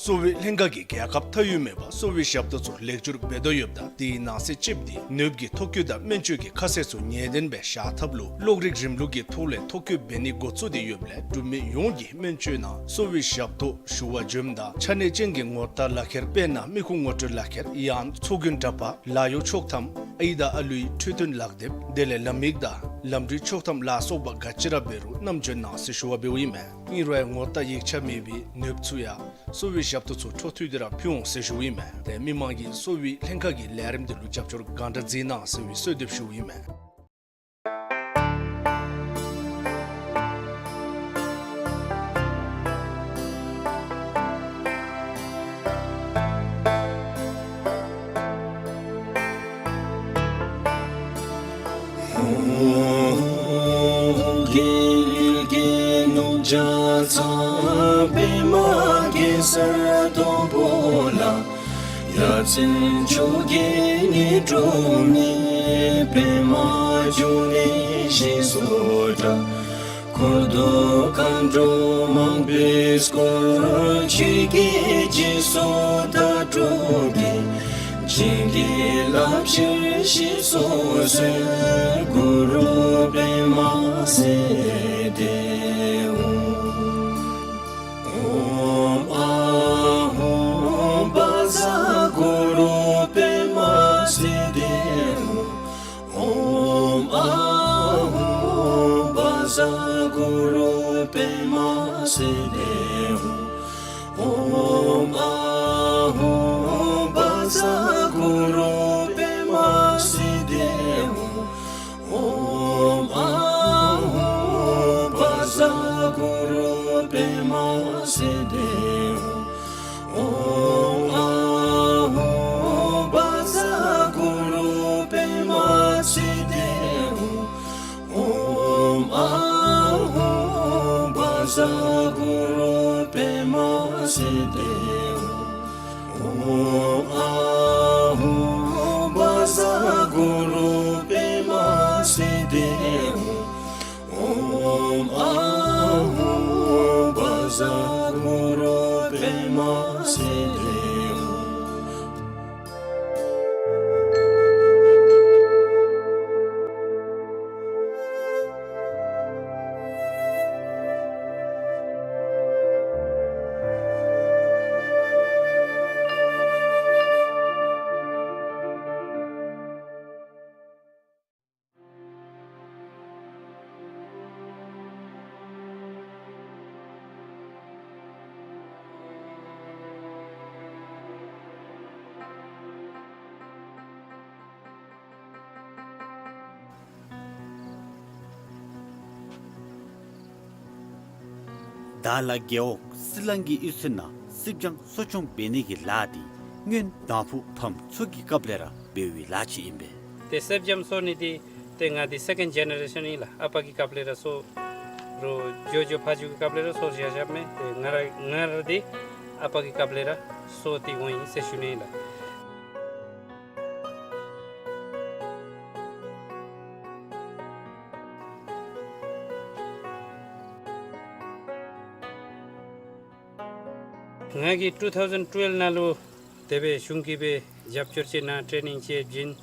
གསོ་བའི་ལྷན་ཁག་གིས་རྒྱལ་ཁབ་མཐའ་དབུས་མེད་པར་གསོ་བའི་ཞབས་ཏོག་ཚུ་ལེགས་བསྒྱུར་འབད་དོ་ཡོདཔ་ད་དེའི་ནང་གསེས་གཅིག་དེ་ནུབ་ཀྱི་ཐོ་བཀོད་དང་སྨན་བཅོས་ཀྱི་ཁ་གསལ་ཚུ་ངེས་གཏན་སྦེ་བཞག་ཐབས་ལུ་གློག་རིག་རིམ་ལུགས་ཀྱི་ཐོག་ལས་ཐོ་བཀོད་འབད་ནི་འགོ་བཙུགས་ཏེ་ཡོདཔ་ལས་འབྲུག་མི་ཡོངས་ཀྱིས་སྨན་བཅོས་ནང་གསོ་བའི་ཞབས་ཏོག་ཞུ་བར་འབྱོནམ་ད་ཆ་གནས་ཅན་གྱི་ངོ་རྟགས་ལག་ཁྱེར་དཔེར་ན་མི་ཁུངས་ངོ་སྤྲོད་ལག་ཁྱེར་ཡང་ཚོགས་རྒྱུན་འདྲ་པར་ལཱ་གཡོག་ཆོག་ཐམ་ཨའི་དང་ཨ་ལུའི་འཕྲོད་བསྟེན་ལག་དེབ་དེ་ལས་ལམ་ཡིག་དང་ ལམ་འགྲུལ་ཆོག་ཐམ་ལ་སོགས་པ་ག་ཅི་ར་འབད་རུང་མཉམ་འབྱོན་གནང་ཟེར་ཞུ་བ་འབདཝ་ཨིན་མས། ཨིན་རུང་ངོ་རྟགས་ཡིག་ཆ་མེད་པའི་ནདཔ་ཚུ་ཡང་གསོ་བའི་ཞབས་ཏོག་ཚུ་འཕྲོ་མཐུད་དེ་ར་ཕུལ་འོང་ཟེར་ཞུཝ་ཨིན་མས། ཏེ་མི་མང་གིས་གསོ་བའི་ལྷན་ཁག་གི་ལས་རིམ་འདི་ལུ་རྒྱབ་སྐྱོར་གང་དྲག་མཛད་གནང་ཟེར་བའི་གསོལ་འདེབས་ཞུཝ་ཨིན་མས། རྒྱལ་ཡུལ་གྱི་ནུབ་བྱང་ཚང་པདྨ་གེ་སར་སྡོང་པོ་ལ། ཡ་མཚན་མཆོག་གི་ཉི་གྲོགས་ནི། པདྨ་འབྱུང་གནས་ཞེས་སུ་གྲགས། འཁོར་དང་མཁའ་འགྲོ་མང་པོས་བསྐོར། ཆོས་ཀྱི་རྗེས་སུ་བདག་སྒྲུབ་ཀྱིས། བྱིན་གྱིས་བརླབ་ཕྱིར་ཞེས་སུ་གསོལ། གུ་རུ་པདྨ་སིདྡྷི་ཧཱུྃ། ཨོཾ་ཨཱཿཧཱུྃ་བཛྲ་གུ་རུ་པདྨ་སིདྡྷི་ཧཱུྃ། ཨོཾ་ཨཱཿཧཱུྃ་བཛྲ་གུ་རུ་པདྨ་སིདྡྷི་ཧཱུྃ། ཨོཾ་ཨཱཿཧཱུྃ་བཛྲ་གུ་རུ་པདྨ་སིདྡྷི་ཧཱུྃ། ཨོཾ་ཨཱཿཧཱུྃ་བཛྲ་གུ་རུ་པདྨ་སིདྡྷི་ཧཱུྃ། ཨོཾ་ཨཱཿཧཱུྃ་བཛྲ་གུ་རུ་པདྨ་སིདྡྷི་ཧཱུྃ། ཨོཾ་ཨཱཿཧཱུྃ་བཛྲ་གུ་རུ་པདྨ་སིདྡྷི་ཧཱུྃ། ཨོཾ་ཨཱཿཧཱུྃ་བཛྲ་གུ་རུ་པདྨ་སིདྡྷི་ཧཱུྃ། ཨོཾ་ཨཱཿཧཱུྃ་བཛྲ་གུ་རུ་པདྨ་སིདྡྷི་ཧཱུྃ། བདག་ལ་རྒེད་འོག་སི་ལང་གི་གཡུས་ཚན་ནང་སེར་སྦྱངམ་གསོ་སྐྱོང་འབད་ནི་གི་ལཱ་འདི་སྔོན་དང་ཕུ་ཕམ་ཚུ་གི་སྐབས་ལས་ར་འབད་བའི་ལཱ་ཅིག་ཨིན་པས། ཏེ་སེར་སྦྱངམ་གསོ་ནི་འདི་ཏེ་ང་འདི་སེ་ཀེནཌ་ཇེ་ནེ་རེ་ཤཱན་ཨིན་ལགས། ཨ་པ་གི་སྐབས་ལས་ར་གསོ་རུང་ཇོ་ཇོ་ཕ་ཇོ་གི་སྐབས་ལས་ར་གསོ་བཞག་བཞགཔ་མས། ཏེ་ང་ར་ང་ར་འདི་ཨ་པ་གི་སྐབས་ལས་ར་གསོ་སྟེ་འོང་ཡི་ཟེར་ཞུ་ནི་ཨིན་ལགས། ང་གིས་ཊུ་ཐའུ་ཟེན་ཊུ་ཝེལབ་ནང་ལུ་དེ་སྦེ་གཞུང་གིས་སྦེ་རྒྱབ་སྐྱོར་ཅིག་གནང་ཊེ་ནིང་ཅིག་བྱིན།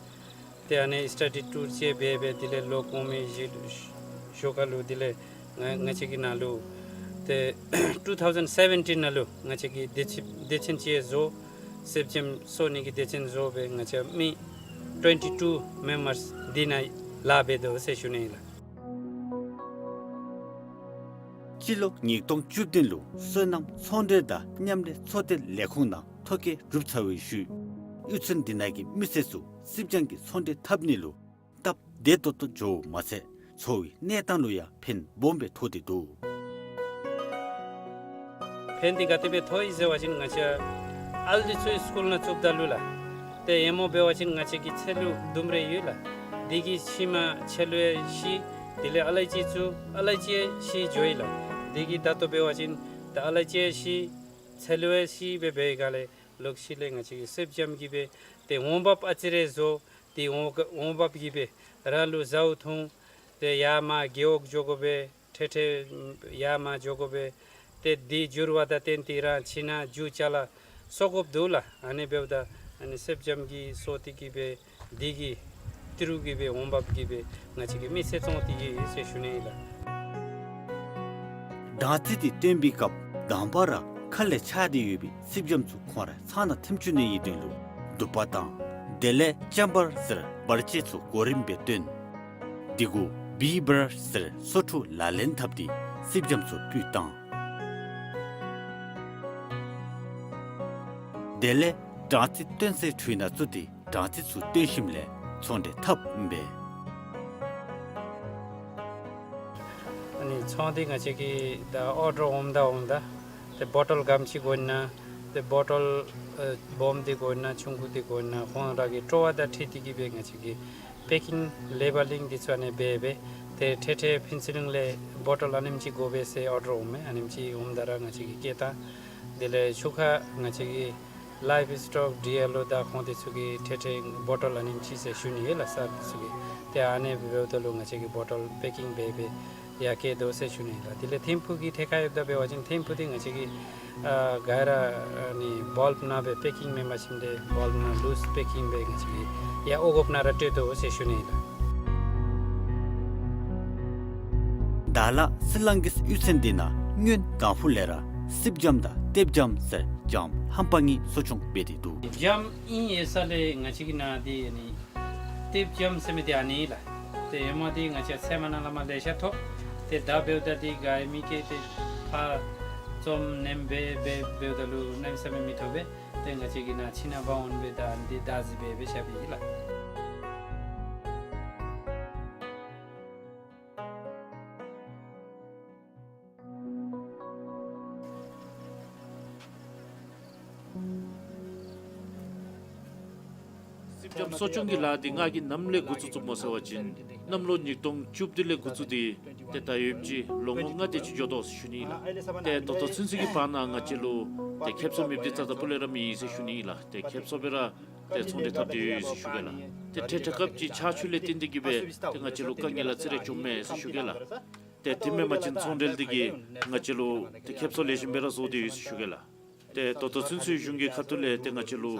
ཏེ་ཨ་ནི་སི་ཊ་ཌི་ཊུར་ཅིག་འབད་སྦེ་དེ་ལས་ལོ་གོང་མའི་གཞི་ཞོར་ཁ་ལུ་དེ་ལས་ང་ང་བཅས་ཀྱི་ནང་ལུ་ཏེ་ཊུ་ཐའུ་ཟེན་སེ་བེན་ཊིན་ནང་ལུ་ང་བཅས་ཀྱིས་སྡེ་ཚན་སྡེ་ཚན་ཅིག་བཟོ། སེར་སྦྱངམ་གསོ་ནི་གི་སྡེ་ཚན་བཟོ་སྦེ་ང་བཅས་མི་ཊུ་ཝེན་ཊི་ཊུ་མེམ་བརསི་འདི་ནང་ལཱ་འབད་དོ་ཟེར་ཞུ་ནི་ཨིན་ལགས། སྤྱི་ལོ་ཉིས་སྟོང་བཅུ་བདུན་ལུ་སོ་ནམ་ཚོང་འབྲེལ་དང་མཉམ་ལས་ཚོགས་སྡེ་ལས་ཁུངས་ནང་ཐོ་བཀོད་གྲུབ་ཚར་བའི་ཤུལ་གཡུས་ཚན་འདི་ནང་གི་མི་སེར་ཚུ་སེར་སྦྱངམ་གི་ཚོང་འབྲེལ་འཐབ་ནི་ལུ་སྟབས་བདེ་ཏོག་ཏོ་འགྱོཝ་མ་ཚད་འཚོ་བའི་གནས་སྟངས་ལུ་ཡང་ཕན་སྦོམ་སྦེ་ཐོགས་ཏེ་འདུག། ཕན་འདི་ག་དེ་སྦེ་ཐོགས་ཡི་ཟེར་བ་ཅིན་ང་བཅས་ཨ་ལུ་ཚུ་སི་ཀུལ་ནང་བཙུགསཔ་ད་ལུ་ལགས། ཏེ་ཧེ་མ་འབད་བ་ཅིན་ང་བཅས་ཀྱི་ཚལ་ལུ་ལྡུམ་ར་ཡོད་ལགས། དེ་གིས་ཤི་མ་ཚལ་ལུ་ཡང་ཤི། དེ་ལས་ཨ་ལ་ཅི་ཚུ་ཨ་ལ་ཅི་ཡང་ཤི་འགྱོ་ཡི་ལགས། དེ་གིས་ད་ལྟོ་འབད་བ་ཅིན་ད་ཨ་ལ་ཅི་ཡང་ཤི་ཚལ་ལུ་ཡང་ཤི་སྦེ་འབད་བའི་སྒང་ལས་ལོག་ཤུལ་ལས་ང་བཅས་ཀྱིས་སེར་སྦྱངམ་གིས་སྦེ་ཏེ་འོང་འབབ་ཨ་ཙི་རེ་བཟོ། ཏེ་འོང་འོང་འབབ་གིས་སྦེ་རང་ལུ་ཟཝ་འཐུང་། ཏེ་ཡར་མར་རྒེད་འོག་འགྱོ་དགོ་པས། འཕྲལ་འཕྲལ་ཡར་མར་འགྱོ་དགོ་པས། ཏེ་འདི་འགྱུར་བ་དང་བསྟུན་ཏེ་རང་ཁྱིམ་ནང་རྒྱུ་ཅ་ལ་གསོག་དགོཔ་འདུག་ལགས། ཨ་ནི་འབདཝ་ད་ཨ་ནི་སེར་སྦྱངམ་གིས་གསོ་སྟེ་གིས་སྦེ་འདི་གི་ཏི་རུ་གིས་སྦེ་འོང་འབབ་གིས་སྦེ་ང་བཅས་ཀྱི་མི་སེར་བཙོང་སྟེ་ཡོད་ཟེར་ཞུ་ནི་ཨིན་ལགས། སྦྲང་རྩི་འདི་བཏོན་པའི་སྐབས་དང་པ་ར་ཁ་ལས་ཆགས་ཏེ་ཡོད་པའི་སེར་སྦྱངམ་ཚུ་ཁོང་ར་ཚང་ནང་ཐིམ་བཅུག་ནི་ཨིན་དོན་ལུ་དུ་པ་དང་དེ་ལས་ཅམ་བར་ཟེར་བར་ཆས་ཚུ་གོ་རིམ་སྦེ་བཏོན། དེ་གུ་ བི་བར་ཟེར་སོ་ཕྲུག་ལག་ལེན་འཐབ་སྟེ་སིབ་འཇམ་ཚུ་ཕུལ་བཏང་། དེ་ལས་སྦྲང་རྩི་བཏོན་སའི་ཁྲུས་ནང་བཙུགས་ཏེ་སྦྲང་རྩི་ཚུ་བཏོན་ཞིནམ་ལས་ཚོང་འབྲེལ་འཐབ་ཨིན་པས། ཨ་ནི་ཚོང་འདི་ང་བཅས་ཀྱིས་ད་ཨོར་ཌར་འོངམ་ད་འོངམ་ད་ཏེ་བོ་ཊལ་ག་དེམ་ཅིག་དགོ་ན་ཏེ་བོ་ཊལ་ཨེ་སྦོམ་འདི་དགོ་ན་ཆུང་ཀུ་འདི་དགོ་ན་ཁོང་ར་གི་སྤྲོ་བ་དང་འཁྲིལ་ཏེ་གིས་སྦེ་ང་བཅས་ཀྱིས་པེ་ཀིང་ལེ་བ་ལིང་འདི་ཚུ་ཨ་ནི་སྦེ་སྦེ་ཏེ་ཐེངས་ཐེངས་ཕུན་ཚོགས་གླིང་ལས་བོ་ཊལ་ཨ་ནེམ་ཅིག་དགོ་པས་ཟེར་ཨོར་ཌར་འོང་མས། ཨ་ནེམ་ཅིག་འོངམ་ད་ར་ང་བཅས་ཀྱིས་བསྐྱལ་བཏང་། དེ་ལས་ཆུ་ཁ་ང་བཅས་ཀྱི་ལའིབ་སི་ཊོག་ཌི་ཨེལ་ཨོ་དང་ཁོང་དེ་ཚུ་གིས་ཐེངས་ཐེངས་བོ་ཊལ་ཨ་ནེམ་ཅིག་ཟེར་ཞུ་ནི་ཡོད་ལགས་སར་དེ་ཚུ་གིས། ཏེ་ཨ་ནི་འབདཝ་ད་ལུ་ང་བཅས་ཀྱིས་བོ་ཊལ་པེ་ཀིང་འབད་སྦེ་ཡར་བསྐྱལ་དོ་ཟེར་ཞུ་ནི་ལགས། དེ་ལས་ཐིམ་ཕུག་གི་ཐད་ཁར་ཡོདཔ་ད་འབད་བ་ཅིན་ཐིམ་ཕུག་འདི་ང་བཅས་ཀྱིས་ཨ་ག་ར་ཨ་ནི་བཱལབ་ནང་སྦེ་པེ་ཀིང་མེན་པར་ཞིནམ་ཏེ་བཱལབ་ནང་ལུས་པེ་ཀིང་སྦེ་ང་བཅས་ཀྱིས་ཡར་འོང་དགོཔ་ནང་ར་སྤྲོད་དོ་ཟེར་ཞུ་ནི་ལགས། ད་ལགས་སི་ལང་གི་གཡུས་ཚན་འདི་ནང་སྔོན་གང་ཕུ་ལས་ར་སིབ་འཇམ་དང་ལྟེབ་འཇམ་ཟེར་འཇམ་ཧམ་པ་གཉིས་གསོ་སྐྱོང་འབད་དེ་འདུག། འཇམ་ཨིན་ཡོད་ས་ལས་ང་བཅས་ཀྱི་ནང་འདི་ཨ་ནི་ལྟེབ་འཇམ་ཟེར་མི་འདི་ཨ་ནི་ལགས། ཏེ་ཧེ་མ་འདི་ང་བཅས་ཚལ་མ་ནང་ལས་མར་ལེ་ཤ་ཐོབ། ཏེ་ད་འབདཝ་ད་འདི་ག་ཡོད་མི་གིས་ཏེ་ཕར་བཙོང་ནེམ་སྦེ་འབད་འབདཝ་ད་ལུ་གནམ་མེད་ས་མེད་མི་ཐོབ་པས། ཏེ་ང་བཅས་ཀྱི་ནཱ་ཕྱི་ནང་འབག་འོང་སྦེ་ད་འདི་བདག་འཛིན་འབད་སྦེ་བཞག་པའི་ཨིན་ལགས། སིབ་འཇམ་གསོ་སྐྱོང་གི་ལཱ་འདི་ང་གིས་ནམ་ལས་འགོ་བཙུགས་བཙུགསཔ་སྨོ་ཟེར་བ་ཅིན་གནམ་ལོ་ཉིས་སྟོང་བཅུ་བདུན་ལས་འགོ་བཙུགས་ཏེ་ཏེ་ད་ཡོདཔ་ཅིག་ལོ་ངོ་ལྔ་དེ་ཅིག་འགྱོ་དོ་ཟེར་ཞུ་ནི་ལགས། ཏེ་ད་ལྟོ་ཚུན་ཚོད་ཀྱི་བར་ན་ང་བཅས་ལུ་ཏེ་ཁེབ་སང་མེདཔ་འདི་རྩ་དང་སྤུ་ལས་ར་མེད་ཟེར་ཞུ་ནི་ལགས། ཏེ་ཁེབ་སང་སྦེ་ར་ཏེ་ཚོང་འབྲེལ་འཐབ་སྟེ་ཡོད་ཟེར་ཞུ་གེ་ལགས། ཏེ་ཐེངས་ཐེངས་སྐབས་ཅིག་ཆར་ཆུ་ལས་བརྟེན་ཏེ་གིས་སྦེ་ཏེ་ང་བཅས་ལུ་དཀའ་ངལ་ལ་ཙི་རེ་བྱུངམ་མས་ཟེར་ཞུ་གེ་ལགས། ཏེ་དེ་མེན་པ་ཅིན་ཚོང་འབྲེལ་འདི་གིས་ང་བཅས་ལུ་ཏེ་ཁེབ་སང་ལེགས་ཤོམ་སྦེ་ར་བཟོ་སྟེ་ཡོད་ཟེར་ཞུ་གེ་ལགས། ཏེ་ད་ལྟོ་ཚུན་ཚོད་གཞུང་གི་ཁ་ཐུག་ལས་ཏེ་ང་བཅས་ལུ་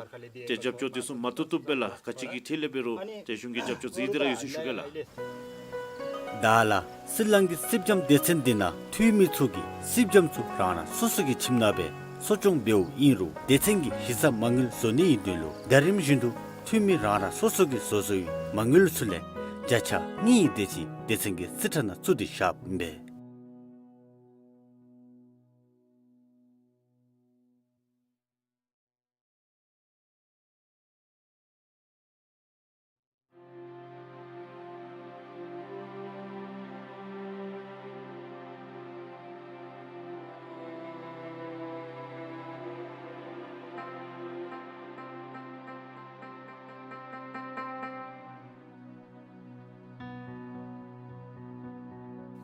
ཏེ་རྒྱབ་སྐྱོར་འདི་ཚུ་མ་བཏུབ་བཏུབ་སྦེ་ལགས། ག་ཅི་གི་ཐད་ལས་འབད་རུང་ཏེ་གཞུང་གིས་རྒྱབ་སྐྱོར་མཛད་དེ་ར་ཡོད་ཟེར་ཞུ་གེ་ལགས། ད་ལགས་སི་ལང་གི་སིབ་འཇམ་སྡེ་ཚན་འདི་ནང་འཐུས་མི་ཚུ་གིས་སིབ་འཇམ་ཚུ་རང་རང་སོ་སོ་གི་ཁྱིམ་ནང་སྦེ་གསོ་སྐྱོང་འབདཝ་ཨིན་རུང་སྡེ་ཚན་གྱི་གཞི་རྩ་མ་དངུལ་བཟོ་ནི་ཨིན་དོན་ལུ་ད་རིམ་བཞིན་དུ་འཐུས་མི་རང་རང་སོ་སོ་གིས་བཟོ་བཟོ་བའི་མ་དངུལ་ཚུ་ལས་བརྒྱ་ཆ་གཉིས་དེ་ཅིག་སྡེ་ཚན་གྱི་རྩིས་ཁྲ་ནང་བཙུགས་ཏེ་བཞགཔ་ཨིན་པས།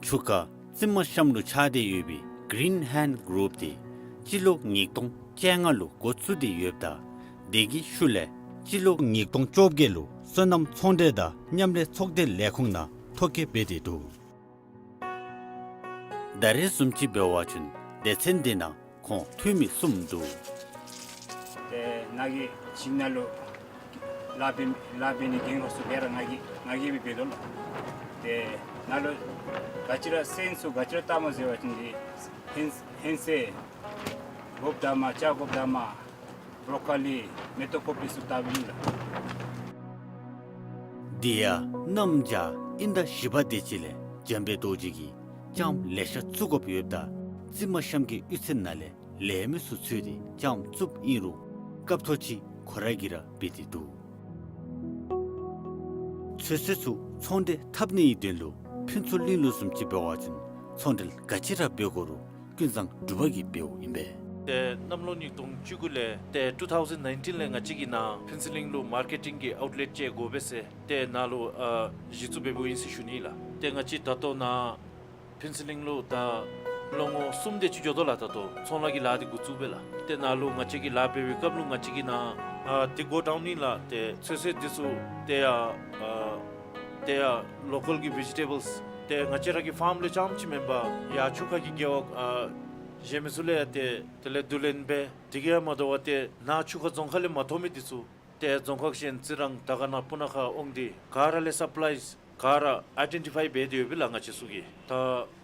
ཆུ་ཁ་རྩི་མ་གཤམ་ལུ་ཆགས་ཏེ་ཡོད་པའི་གིརིན་ཧེནཌ་གུ་རུཔ་འདི་སྤྱི་ལོ་ཉིས་སྟོང་བཅོ་ལྔ་ལུ་འགོ་བཙུགས་ཏེ་ཡོདཔ་ད་དེ་གི་ཤུལ་ལས་སྤྱི་ལོ་ཉིས་སྟོང་བཅོ་བརྒྱད་ལུ་སོ་ནམ་ཚོང་འབྲེལ་དང་མཉམ་ལས་ཚོགས་སྡེ་ལས་ཁུངས་ནང་ཐོ་བཀོད་འབད་དེ་འདུག། ད་རེས་བཟུམ་ཅིག་འབད་བ་ཅིན་སྡེ་ཚན་འདི་ནང་ཁོང་འཐུས་མི་གསུམ་འདུག། ཏེ་ནཱ་གི་ཞིང་ནང་ལུ་ལཱ་འབད་ལཱ་འབད་ནི་འགན་ཁུར་ཚུ་ག་ར་ང་གིས་ང་གིས་འབད་འབད་དོ་ལགས། ཏེ་ནཱ་ལུ་ག་ཅི་ར་སོན་ཚུ་ག་ཅི་ར་བཏབ་སྨོ་ཟེར་བ་ཅིན་ཏེ་ཧིང་ཧིང་སེ་སྒོགཔ་དང་མ་ལྕགས་སྒོགཔ་དང་མ་བོ་རོ་ཀོ་ལི་མེ་ཏོག་ཀོ་པི་ཚུ་བཏབ་ཨིན་ལགས། དེ་ཡང་གནམ་བྱཱར་དབྱིན་ཟླ་བཞི་པ་དེ་ཅིག་ལས་འཇམ་དཔལ་རྡོ་རྗེ་གིས་ལྕངམ་ལེ་ཤ་བཙུགས་དགོཔ་ཡོདཔ་ད་རྩི་མ་གཤམ་གྱི་གཡུས་ཚན་ནང་ལས་ལས་མི་ཚུ་འཚོལ་ཏེ་ལྕངམ་བཙུགསཔ་ཨིན་རུང་སྐབས་ཐོག་ཅིག་ཁོ་ར་གིས་ར་འབད་དེ་འདུག། ཚོད་བསྲེ་ཚུ་ཚོང་འབྲེལ་འཐབ་ནིའི་དོན་ལུ་ཕུན་ཚོགས་གླིང་ལུ་བཟུམ་ཅིག་འབད་བ་ཅིན་ཚོང་འབྲེལ་ག་ཅི་ར་འབད་དགོ་རུང་ཀུན་བཟང་འབྲུག་པ་གིས་འབདཝ་ཨིན་པས། ཏེ་གནམ་ལོ་ཉིས་སྟོང་བཅུ་དགུ་ལས་ཏེ་ཊུ་ཐའུ་ཟེན་ནའིན་ཊིན་ལས་ང་བཅས་ཀྱི་ནཱ་ཕུན་ཚོགས་གླིང་ལུ་མར་ཀེ་ཊིང་གི་ཨའུཊ་ལེཊ་ཅིག་དགོ་པས་ཟེར་ཏེ་ནཱ་ལུ་ཨ་གཞི་བཙུགས་འབདཝ་ཨིན་ཟེར་ཞུ་ནི་ལགས། ཏེ་ང་བཅས་ད་ལྟོ་ནཱ་ཕུན་ཚོགས་གླིང་ལུ་ད་ལོ་ངོ་གསུམ་དེ་ཅིག་འགྱོ་དོ་ལགས། ད་ལྟོ་ཚོང་ལཱ་གི་ལཱ་འདི་འགོ་བཙུགས་པས་ལགས། ཏེ་ནཱ་ལུ་ང་བཅས་ཀྱིས་ལཱ་འབད་བའི་སྐབས་ལུ་ང་བཅས་ཀྱིས་ནཱ་ཨ་འདི་གོ་ཌའུན་ཨིན་ལགས། ཏེ་ཚོད་བསྲེ་འདི་ཚུ་ཏེ་ཡ་ཨ་ཏེ་ཡ་ལོ་ཀཱལ་གྱི་ཝེ་ཇི་ཊེ་བཱལསི་ཏེ་ང་བཅས་ར་གི་ཕཱརམ་ལས་རྐྱངམ་ཅིག་མེན་པར་ཡར་ཆུ་ཁ་གི་རྒེད་འོག་ཨ་གཞན་མི་ཚུ་ལས་ཡང་ཏེ་དེ་ལས་བསྡུ་ལེན་འབད། དེ་གིས་ཡང་མ་དོ་བར་ཏེ་ནཱ་ཆུ་ཁ་རྫོང་ཁག་ལས་མ་ཐོབ་མི་འདི་ཚུ་ཏེ་རྫོང་ཁག་གཞན་རྩི་རང་དར་དཀར་ནང་སྤུ་ན་ཁ་འོང་སྟེ་ག་ར་ལས་སཔ་ལའིསི་ག་ར་ཨའི་ཌེན་ཊི་ཕའི་འབད་དེ་ཡོད་པས་ལགས། ང་བཅས་ཚུ་གིས་ད་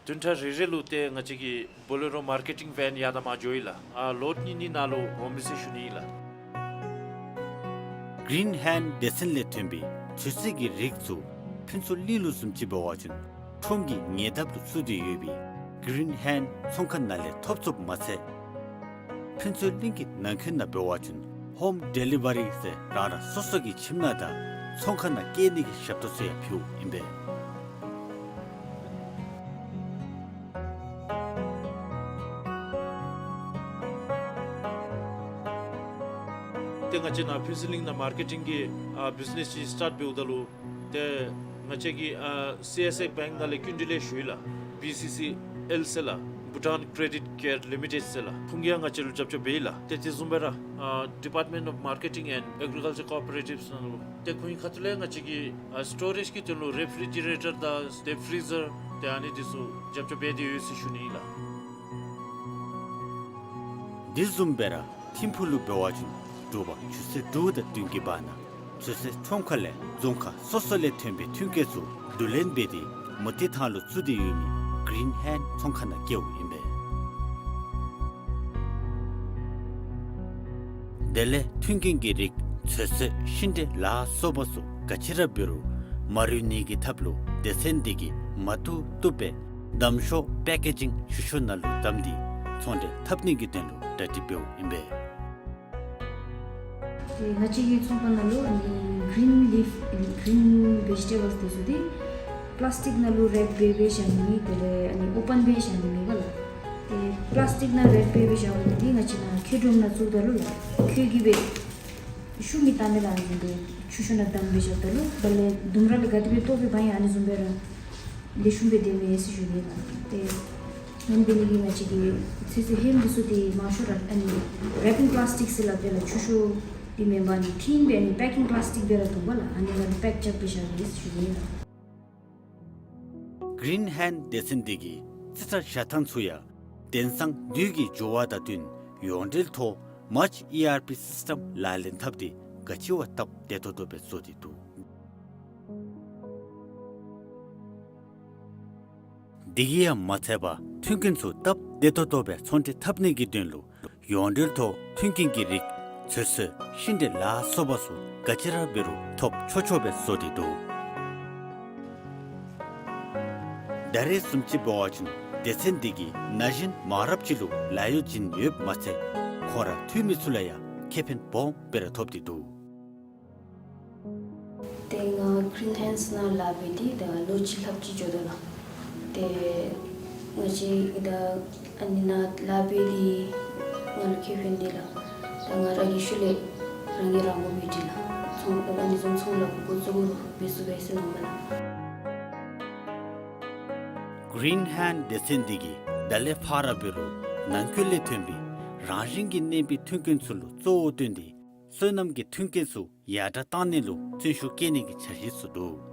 བདུན་ཕྲག་རེ་རེ་ལུ་ཏེ་ང་བཅས་ཀྱི་བོ་ལེ་རོ་མར་ཀེ་ཊིང་ཝེན་ཡར་དང་མར་འགྱོཝ་ཨིན་ལགས། ཨ་ལོཌ་གཉིས་གཉིས་ནཱ་ལུ་འོང་མས་ཟེར་ཞུ་ནི་ཨིན་ལགས། གིརིན་ཧེནཌ་སྡེ་ཚན་ལས་ཐོན་པའི་ཚོད་བསྲེ་གི་རིགས་ཚུ་ཕུན་ཚོགས་གླིང་ལུ་བཟུམ་ཅིག་འབད་བ་ཅིན་ ཁྲོམ་གྱི་ཉེ་འདབས་ལུ་བཙུགས་ཏེ་ཡོད་པའི་གིརིན་ཧེནཌ་ཚོང་ཁང་ནང་ལས་ཐོབ་ཚུགསཔ་མ་ཚད། ཕུན་ཚོགས་གླིང་གི་ནང་འཁོད་ནང་འབད་བ་ཅིན་ཧོམ་ཌེ་ལི་ཝ་རི་ཟེར་རང་རང་སོ་སོ་གི་ཁྱིམ་ནང་དང་ཚོང་ཁང་ནང་བསྐྱལ་ནི་གི་ཞབས་ཏོག་ཚུ་ཡང་ཕུལཝ་ཨིན་པས། ཏེ་ང་བཅས་ནཱ་ཕུན་ཚོགས་གླིང་ནང་མར་ཀེ་ཊིང་གི་ཨ་བིཛ་ནེས་ཅིག་སི་ཊཱརཊ་འབདཝ་ད་ལུ་ཏེ་ང་བཅས་ཀྱིས་ཨ་སི་ཨེས་ཨེཕ་བེངཀ་ནང་ལས་སྐྱིན་འགྲུལ་ལེན་ཞུ་ཡི་ལགས། བི་སི་སི་ཨེལ་ཟེར་ལགས། Bhutan Credit Care Limited ཟེར་ལགས། ཁོང་གིས་ཡང་ང་བཅས་ལུ་རྒྱབ་སྐྱོར་འབད་ཡི་ལགས། ཏེ་དེ་བཟུམ་སྦེ་ར་ཨ་Department of Marketing and Agriculture Cooperatives ནང་ལུ་ཏེ་ཁོང་གི་ཁ་ཐུག་ལས་ང་བཅས་ཀྱིས་ཨ་སི་ཊོ་རེཇ་གི་དོན་ལུ་རེ་ཕི་རི་ཇི་རེ་ཊར་དང་ཌིབ་ཕི་རི་ཟར་ཏེ་ཨ་ནི་འདི་ཚུ་རྒྱབ་སྐྱོར་འབད་དེ་ཡོད་ཟེར་ཞུ་ནི་ཨིན་ལགས། དེ་བཟུམ་སྦེ་ར་ཐིམ་ཕུག་ལུ་འབད་བ་ཅིན་དྲོ་པ་ཆུ་ཚོད་དྲུག་དང་བདུན་གྱི་བར་ན་ཆུ་ཚོད་ཁྲོམ་ཁ་ལས་རྫོང་ཁག་སོ་སོ་ལས་ཐོན་པའི་ཐོན་སྐྱེད་ཚུ་བསྡུ་ལེན་འབད་དེ་མུ་ཏིག་ཐང་ལུ་བཙུགས་ཏེ་ཡོད་མི་གིརིན་ཧེནཌ་ཚོང་ཁང་ནང་བསྐྱལཝ་ཨིན་པས། དེ་ལས་མཐུན་རྐྱེན་གྱི་རིགས་ཚོད་བསྲེ་ཤིང་འབྲས་ལ་སོགས་པ་ཚུ་ག་ཅི་ར་འབད་རུང་མ་རུལ་ནི་གི་ཐབས་ལུ་སྡེ་ཚན་འདི་གིས་མ་བཏུབ་བཏུབ་སྦེ་བསྡམ་ཤོག་པེ་ཀེ་ཇིང་ཞུ་ཤོག་ནང་ལུ་བསྡམས་ཏེ་ཚོང་འབྲེལ་འཐབ་ནི་གི་དོན་ལུ་གྲ་སྒྲིག་འབདཝ་ཨིན་པས། ཏེ་ང་བཅས་ཀྱི་ཚོང་ཁང་ནང་ལུ་ཨ་ནི་གིརིན་ལིཕ་ཨ་ནི་གིརིན་བེ་ཇི་ཊེ་བཱལསི་འདི་ཚུ་འདི་པི་ལཱསི་ཊིཀ་ནང་ལུ་རེཔ་འབད་སྦེ་བཞག་ནི་མེད། དེ་ལས་ཨ་ནི་ཨོ་པཱན་སྦེ་བཞག་ནི་མེད་པ་ལགས། ཏེ་པི་ལཱསི་ཊིཀ་ནང་རེཔ་འབད་སྦེ་བཞག་འོང་མི་འདི་ང་བཅས་ནཱ་ཁྱེག་སྒྲོམ་ནང་བཙུགསཔ་ད་ལུ་ལགས་ཁྱེག་གིས་སྦེ་ཤུགས་མི་བཏང་མས་ལགས། ཨ་ནི་བཟུམ་སྦེ་ཆུ་ཤོག་ནང་བསྡམས་སྦེ་བཞགཔ་ད་ལུ་དེ་ལས་ལྡུམ་ར་ལས་ག་དེ་སྦེ་བཏོག་སྦེ་འབག་ཡང་ཨ་ནི་བཟུམ་སྦེ་ར་ལེགས་ཤོམ་སྦེ་སྡོད་མས་ཟེར་ཞུ་ནི་ལགས། ཏེ་ཨ་ནི་འབད་ནི་གིས་ང་བཅས་ཀྱིས་ཚོད་བསྲེ་ཧེམ་འདི་ཚུ་འདི་མང་ཤོས་ར་ཨ་ནི་རེ་པིང་པི་ལཱསི་ཊིཀ་ཟེར་སླབ་པས་ལགས། ཆུ་ཤོག་འདི་མེན་པར་ཨ་ནི་ཊིན་སྦེ་ཨ་ནི་པེ་ཀིང་པི་ལཱསི་ཊིཀ་སྦེ་ར་འདུག་པ་ལགས། ཨ་ནི་ནང་ལུ་པེཀ་རྐྱབ་སྦེ་བཞག་ཡི་ཟེར་ཞུ་ནི་ལགས། གིརིན་ཧེནཌ་སྡེ་ཚན་འདི་གིས་རྩིས་ཁྲ་བཞག་ཐངས་ཚུ་ཡང་དེང་སང་དུས་ཀྱི་འགྱུར་བ་དང་བསྟུན་ཡོངས་འབྲེལ་ཐོག་མཱརཅ་ཨི་ཨར་པི་སིསི་ཊམ་ལག་ལེན་འཐབ་སྟེ་ག་ཅི་བ་སྟབས་བདེ་ཏོག་ཏོ་སྦེ་བཟོ་སྟེ་འདུག། དེ་གིས་ཡང་མ་ཚད་པར་མཐུན་རྐྱེན་ཚུ་སྟབས་བདེ་ཏོག་ཏོ་སྦེ་ཚོང་འབྲེལ་འཐབ་ནི་གི་དོན་ལུ་ཡོངས་འབྲེལ་ཐོག་མཐུན་རྐྱེན་གྱི་རིགས་ཚོད་བསྲེ་ཤིང་འབྲས་ལ་སོགས་པ་ཚུ་ག་ཅི་ར་འབད་རུང་ཐོབ་ཆོག་ཆོག་སྦེ་བཟོ་སྟེ་འདུག། ད་རེས་བཟུམ་ཅིག་འབད་བ་ཅིན་སྡེ་ཚན་འདི་གིས་ན་གཞོན་མང་རབས་ཅིག་ལུ་ལཱ་གཡོག་བྱིན་ཡོདཔ་མ་ཚད་ཁོང་ར་འཐུས་མི་ཚུ་ལུ་ཡང་ཁེ་ཕན་སྦོམ་སྦེ་ར་ཐོབ་སྟེ་འདུག། ཏེ་ང་གིརིན་ཧེནཌ་ནང་ལཱ་འབད་དེ་ད་ལོ་གཅིག་ལྷགཔ་ཅིག་འགྱོ་དོ་ལགས། ཏེ་ང་བཅས་ད་ཨ་ནི་ནང་ལཱ་འབད་དེ་ང་ལུ་ཁེ་ཕན་འདི་ལགས། ད་ང་ར་གི་ཤུལ་ལས་རང་གིས་རང་མགོ་མི་དྲི་ལགས། ཚོང་ཨ་ནི་བཟུམ་ཚོང་ལཱ་འགོ་བཙུགས་རུང་འབད་ཚུགས་པས་ཟེར་མནོཝ་མས་ལགས། གིརིན་ཧེནཌ་སྡེ་ཚན་འདི་གིས་ད་ལས་ཕར་འབད་རུང་ནང་འཁོད་ལས་ཐོན་པའི་རང་བཞིན་གྱིས་གནས་པའི་མཐུན་རྐྱེན་ཚུ་ལུ་གཙོ་བོ་བཏོན་ཏེ་སོ་ནམ་གྱི་མཐུན་རྐྱེན་ཚུ་ཡར་དྲག་བཏང་ནི་ལུ་བརྩོན་ཤུགས་བསྐྱེད་ནི་གི་འཆར་གཞི་ཚུ་འདུག།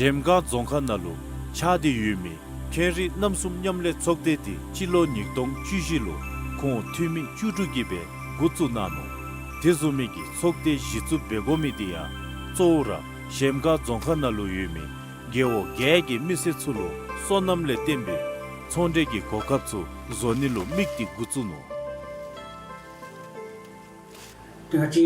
གཞལམ་སྒང་རྫོང་ཁག་ནང་ལུ་ཆགས་ཏེ་ཡོད་མི་ཁེངས་རིགས་རྣམ་གསུམ་མཉམ་ལས་ཚོགས་སྡེ་འདི་སྤྱི་ལོ་ཉིས་སྟོང་བཅུ་བཞི་ལུ་ཁོང་འཐུས་མི་བཅུ་དྲུག་གིས་སྦེ་འགོ་བཙུགས་གནང་ནུག། དེ་བཟུམ་མའི་གི་ཚོགས་སྡེ་གཞི་བཙུགས་འབད་དགོ་མི་འདི་ཡང་གཙོ་བོ་ར་གཞལམ་སྒང་རྫོང་ཁག་ནང་ལུ་ཡོད་མི་རྒེད་འོག་བརྒྱད་ཀྱི་མི་སེར་ཚུ་ལུ་སོ་ནམ་ལས་བརྟེན་པའི་ཚོང་འབྲེལ་གྱི་གོ་སྐབས་ཚུ་བཟོ་ནི་ལུ་དམིགས་ཏེ་འགོ་བཙུགས་ནུག། ཏེ་ང་བཅས་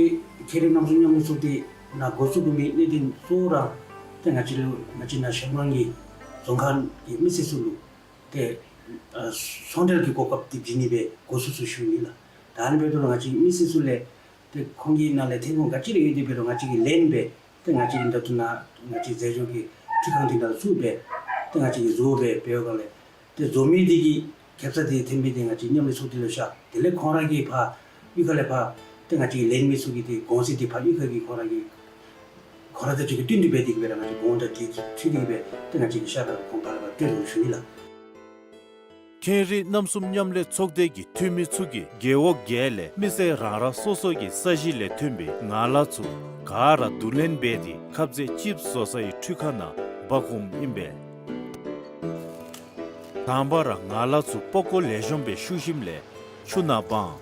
ཁེངས་རིགས་རྣམ་གསུམ་མཉམ་ལས་ཚོགས་སྡེ་ནང་འགོ་བཙུགས་དགོ་མི་གནད་དོན་གཙོ་བོ་ར་ཏེ་ང་བཅས་ལུ་ང་བཅས་ནཱ་གཞལམ་སྒང་གི་རྫོང་ཁག་གི་མི་སེར་ཚུ་ལུ་ཏེ་ཨ་ཚོང་འབྲེལ་གྱི་གོ་སྐབས་འདི་བྱིན་ནི་སྦེ་འགོ་བཙུགས་ཚུགས་ཞུ་ནི་ལགས། ད་ཨ་ནི་འབདཝ་ད་ལུ་ང་བཅས་མི་སེར་ཚུ་ལས་ཏེ་ཁོང་གི་ནང་ལས་ཐོན་ཁུངས་ག་ཅི་ར་ཡོད་དེ་འབད་རུང་ང་བཅས་ཀྱིས་ལེན་སྦེ་ཏེ་ང་བཅས་ཀྱི་འདི་ཚུ་ནང་ང་བཅས་རྫས་སྦྱོར་གྱི་འཕྲུལ་ཁང་འདི་ནང་བཙུགས་སྦེ་ཏེ་ང་བཅས་ཀྱིས་བཟོ་སྦེ་འབད་བའི་སྒང་ལས་ཏེ་བཟོ་མི་འདི་གིས་ཁེབ་ས་འདི་ཐོན་མི་འདི་ང་བཅས་མཉམ་ལས་ཚོགས་སྡེ་ལུ་བཞག། དེ་ལས་ཁོང་ར་གིས་ཕར་གཡུས་ཁ་ལས་ཕར་ཏེ་ང་བཅས་ཀྱིས་ལེན་མི་ཚུ་གི་ཏེ་གོང་ཚད་འདི་ཕར་གཡུས་ཁ་གི་ཁོང་ར་གི་ཁོང་ར་དང་གཅིག་ཁར་བསྟུན་ཏེ་འབད་དེ་གིས་སྦེ་ར་ང་བཅས་གོང་དང་འདི་ཚུ་འཁྲིལ་ཏེ་གིས་སྦེ་ཏེ་ང་བཅས་ཀྱིས་ཤ་སྟག་གོང་ཕར་ལས་ཕར་སྤྲོད་དོ་ཞུ་ནི་ལགས། ཁེངས་རིགས་རྣམ་གསུམ་མཉམ་ལས་ཚོགས་སྡེ་གི་འཐུས་མི་ཚུ་གིས་རྒེད་འོག་བརྒྱད་ལས་མི་སེར་རང་རང་སོ་སོ་གི་ས་གཞི་ལས་ཐོན་པའི་ངང་ལག་ཚུ་ག་ར་བསྡུ་ལེན་འབད་དེ་ཁབ་ཟས་ཅིབསི་བཟོ་སའི་འཕྲུལ་ཁང་ནང་འབག་འོངམ་ཨིན་པས། དང་པ་ར་ངང་ལག་ཚུ་པགས་ཀོ་ལེགས་ཤོམ་སྦེ་བཤུ་ཞིནམ་ལས་ཆུ་ནང་སྦང་།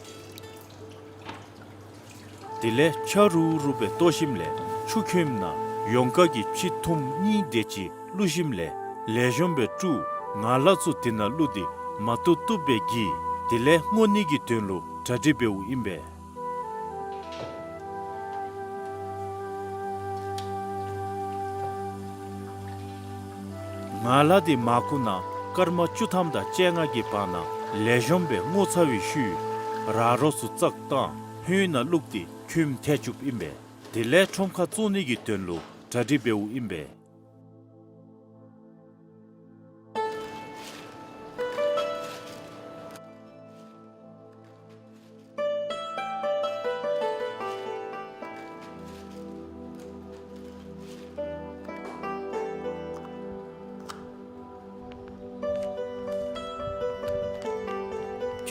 དེ་ལས་ཕྱ་རུ་རུ་སྦེ་བཏོག་ཞིནམ་ལས་ཆུ་ཁོལམ་ནང་ཡོང་ཀ་གི་ཕྱེ་ཐུམ་གཉིས་དེ་ཅིག་བླུག་ཞིནམ་ལས་ལེགས་ཤོམ་སྦེ་བཀྲུ། ངང་ལག་ཚུ་དེ་ནང་བླུགས་ཏེ་མ་བཏུབ་བཏུབ་སྦེ་གྱིས། དེ་ལས་བརྔོ་ནི་གི་དོན་ལུ་གྲ་སྒྲིག་འབདཝ་ཨིན་པས། ངང་ལག་དེ་མར་ཁུ་ནང་སྐར་མ་བཅུ་ཐམ་དང་བཅོ་ལྔ་གི་བར་ན་ལེགས་ཤོམ་སྦེ་བརྔོ་ཚར་བའི་ཤུལ་ར་རོ་ཚུ་བཙགས་བཏང་ཧོད་ནང་བླུགས་ཏེ་ཁོལམ་ཐལ་བཅུགཔ་ཨིན་པས། དེ་ལས་ཁྲོམ་ཁར་བཙོང་ནི་གི་དོན་ལུ་གྲ་སྒྲིག་འབདཝ་ཨིན་པས།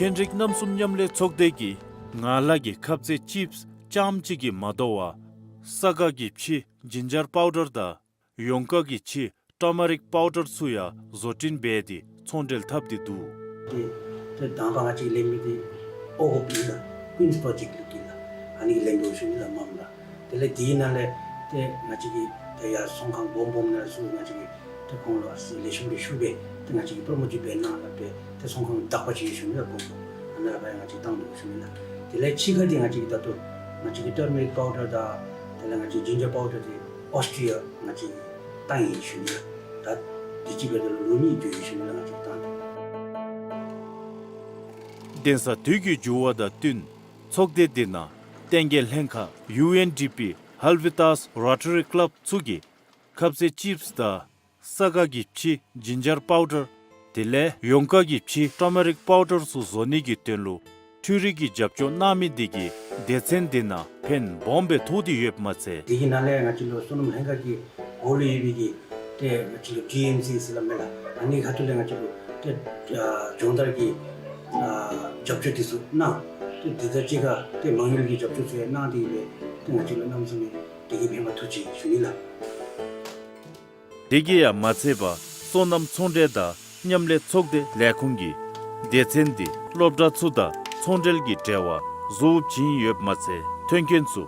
ཁེན་རིག་རྣམ་གསུམ་མཉམ་ལས་ཚོགས་སྡེ་གིས་ངང་ལག་གི་ཁབ་ཟས་ཅིབས་རྐྱངམ་གཅིག་གིས་མ་དོ་བར་ས་ག་གི་ཕྱེ་ཇིན་ཇར་པའུ་ཌར་དང་ཡོང་ཀ་གི་ཕྱེ་ཊར་མ་རིག་པའུ་ཌར་ཚུ་ཡང་བཟོ་སྐྲུན་འབད་དེ་ཚོང་འབྲེལ་འཐབ་སྟེ་འདུག། ཏེ་ཏེ་དང་པ་ང་བཅས་ལེན་མི་འདི་ཨོ་གོ་པི་ལགས། ཀུན་སི་པྲོ་ཇེཀཊ་ལུ་གི་ལགས། ཨ་ནི་གི་ལེན་དོ་ཞུ་ནི་ལགས་མ་མ་ལགས། དེ་ལས་དེའི་ནང་ལས་ཏེ་ང་བཅས་ཀྱི་ཏེ་ཡར་ཚོང་ཁང་སྦོམ་སྦོམ་ནང་ཚུ་ང་བཅས་ཀྱི་ཏེ་ཁོང་ལུ་ཨ་ཙི་ལེགས་ཤོམ་སྦེ་ཞུ་སྦེ་ཏེ་ང་བཅས་ཀྱིས་པྲོ་མོཊ་ཅིག་འབད་གནང་ལགས། ཏེ་ཏེ་ཚོང་ཁང་དག་པ་ཅིག་ཞུ་ནི་ལགས་སྦོམ་སྦོམ། ཨ་ནཱ་ཕར་ཡང་ང་བཅས་བཏང་དོ་ཞུ་ནི་ལགས། དེ་ལས་ཕྱེ་ཁ་འདི་ང་བཅས་ཀྱིས་ད་ལྟོ་ང་བཅས་ཀྱི་ཊར་མ་རིག་པའུ་ཌར་དང་དེ་ལས་ང་བཅས་ཇིན་ཇར་པའུ་ཌར་འདི་ཨོསི་ཊི་ཡ་ང་བཅས་ཀྱིས་བཏང་ཡི་ཞུ་ནི་ལགས། ད་དུས་ཅི་འབདཝ་ད་ལུ་ལོ་གཉིས་འགྱོ་ཡི་ཞུ་ནི་ལགས། ང་བཅས་བཏང་སྟེ། གདན་ས་དུས་ཀྱི་འགྱུར་བ་དང་བསྟུན་ཚོགས་སྡེ་འདི་ནང་བསྟན་རྒྱས་ལྷན་ཁག་ཡུ་ཨེན་ཌི་པི་ཧལ་བི་ཏཱས་རོ་ཊ་རི་ཀ་ལབ་ཚུ་གིས་ཁབ་ཟས་ཅིབས་དང་ས་ག་གི་ཕྱེ་ཇིན་ཇར་པའུ་ཌར་དེ་ལས་ཡོང་ཀ་གི་ཕྱེ་ཊར་མ་རིག་པའུ་ཌར་ཚུ་བཟོ་ནི་གི་དོན་ལུ་འཕྲུལ་རིག་གི་རྒྱབ་སྐྱོར་གནང་མི་འདི་གིས་སྡེ་ཚན་འདི་ནང་ཕན་སྦོམ་སྦེ་ཐོགས་ཏེ་ཡོདཔ་མ་ཚད། དེ་གི་ནང་ལས་ང་བཅས་ལུ་སོ་ནམ་ལྷན་ཁག་གི་འོག་ལུ་ཡོད་པའི་གི་ཏེ་ང་བཅས་ལུ་ཊི་ཨེམ་སི་ཟེར་སླབ་མས་ལགས། ཨ་ནི་ཁ་ཐུག་ལས་ང་བཅས་ལུ་ཏེ་ཨ་སྦྱོང་བརྡར་གྱི་ཨ་རྒྱབ་སྐྱོར་འདི་ཚུ་གནང་། ཏེ་དེ་དང་གཅིག་ཁར་ཏེ་མ་དངུལ་གྱི་རྒྱབ་སྐྱོར་ཚུ་ཡང་གནང་སྟེ་ཡོད་པས། ཏེ་ང་བཅས་ལུ་གནམ་མེད་ས་མེད་དེ་གིས་ཕན་པ་ཐོགས་ཅི་ཞུ་ནི་ལགས། དེ་གིས་ཡང་མ་ཚད་པར་སོ་ནམ་ཚོང་འབྲེལ་དང་མཉམ་ལས་ཚོགས་སྡེ་ལས་ཁུངས་ཀྱིས་སྡེ་ཚན་འདི་སློབ་གྲྭ་ཚུ་དང་ཚོང་འབྲེལ་གྱི་འབྲེལ་བ་བཟོ་བཅུག་ཡོདཔ་མ་ཚད་ཐོན་སྐྱེད་ཚུ་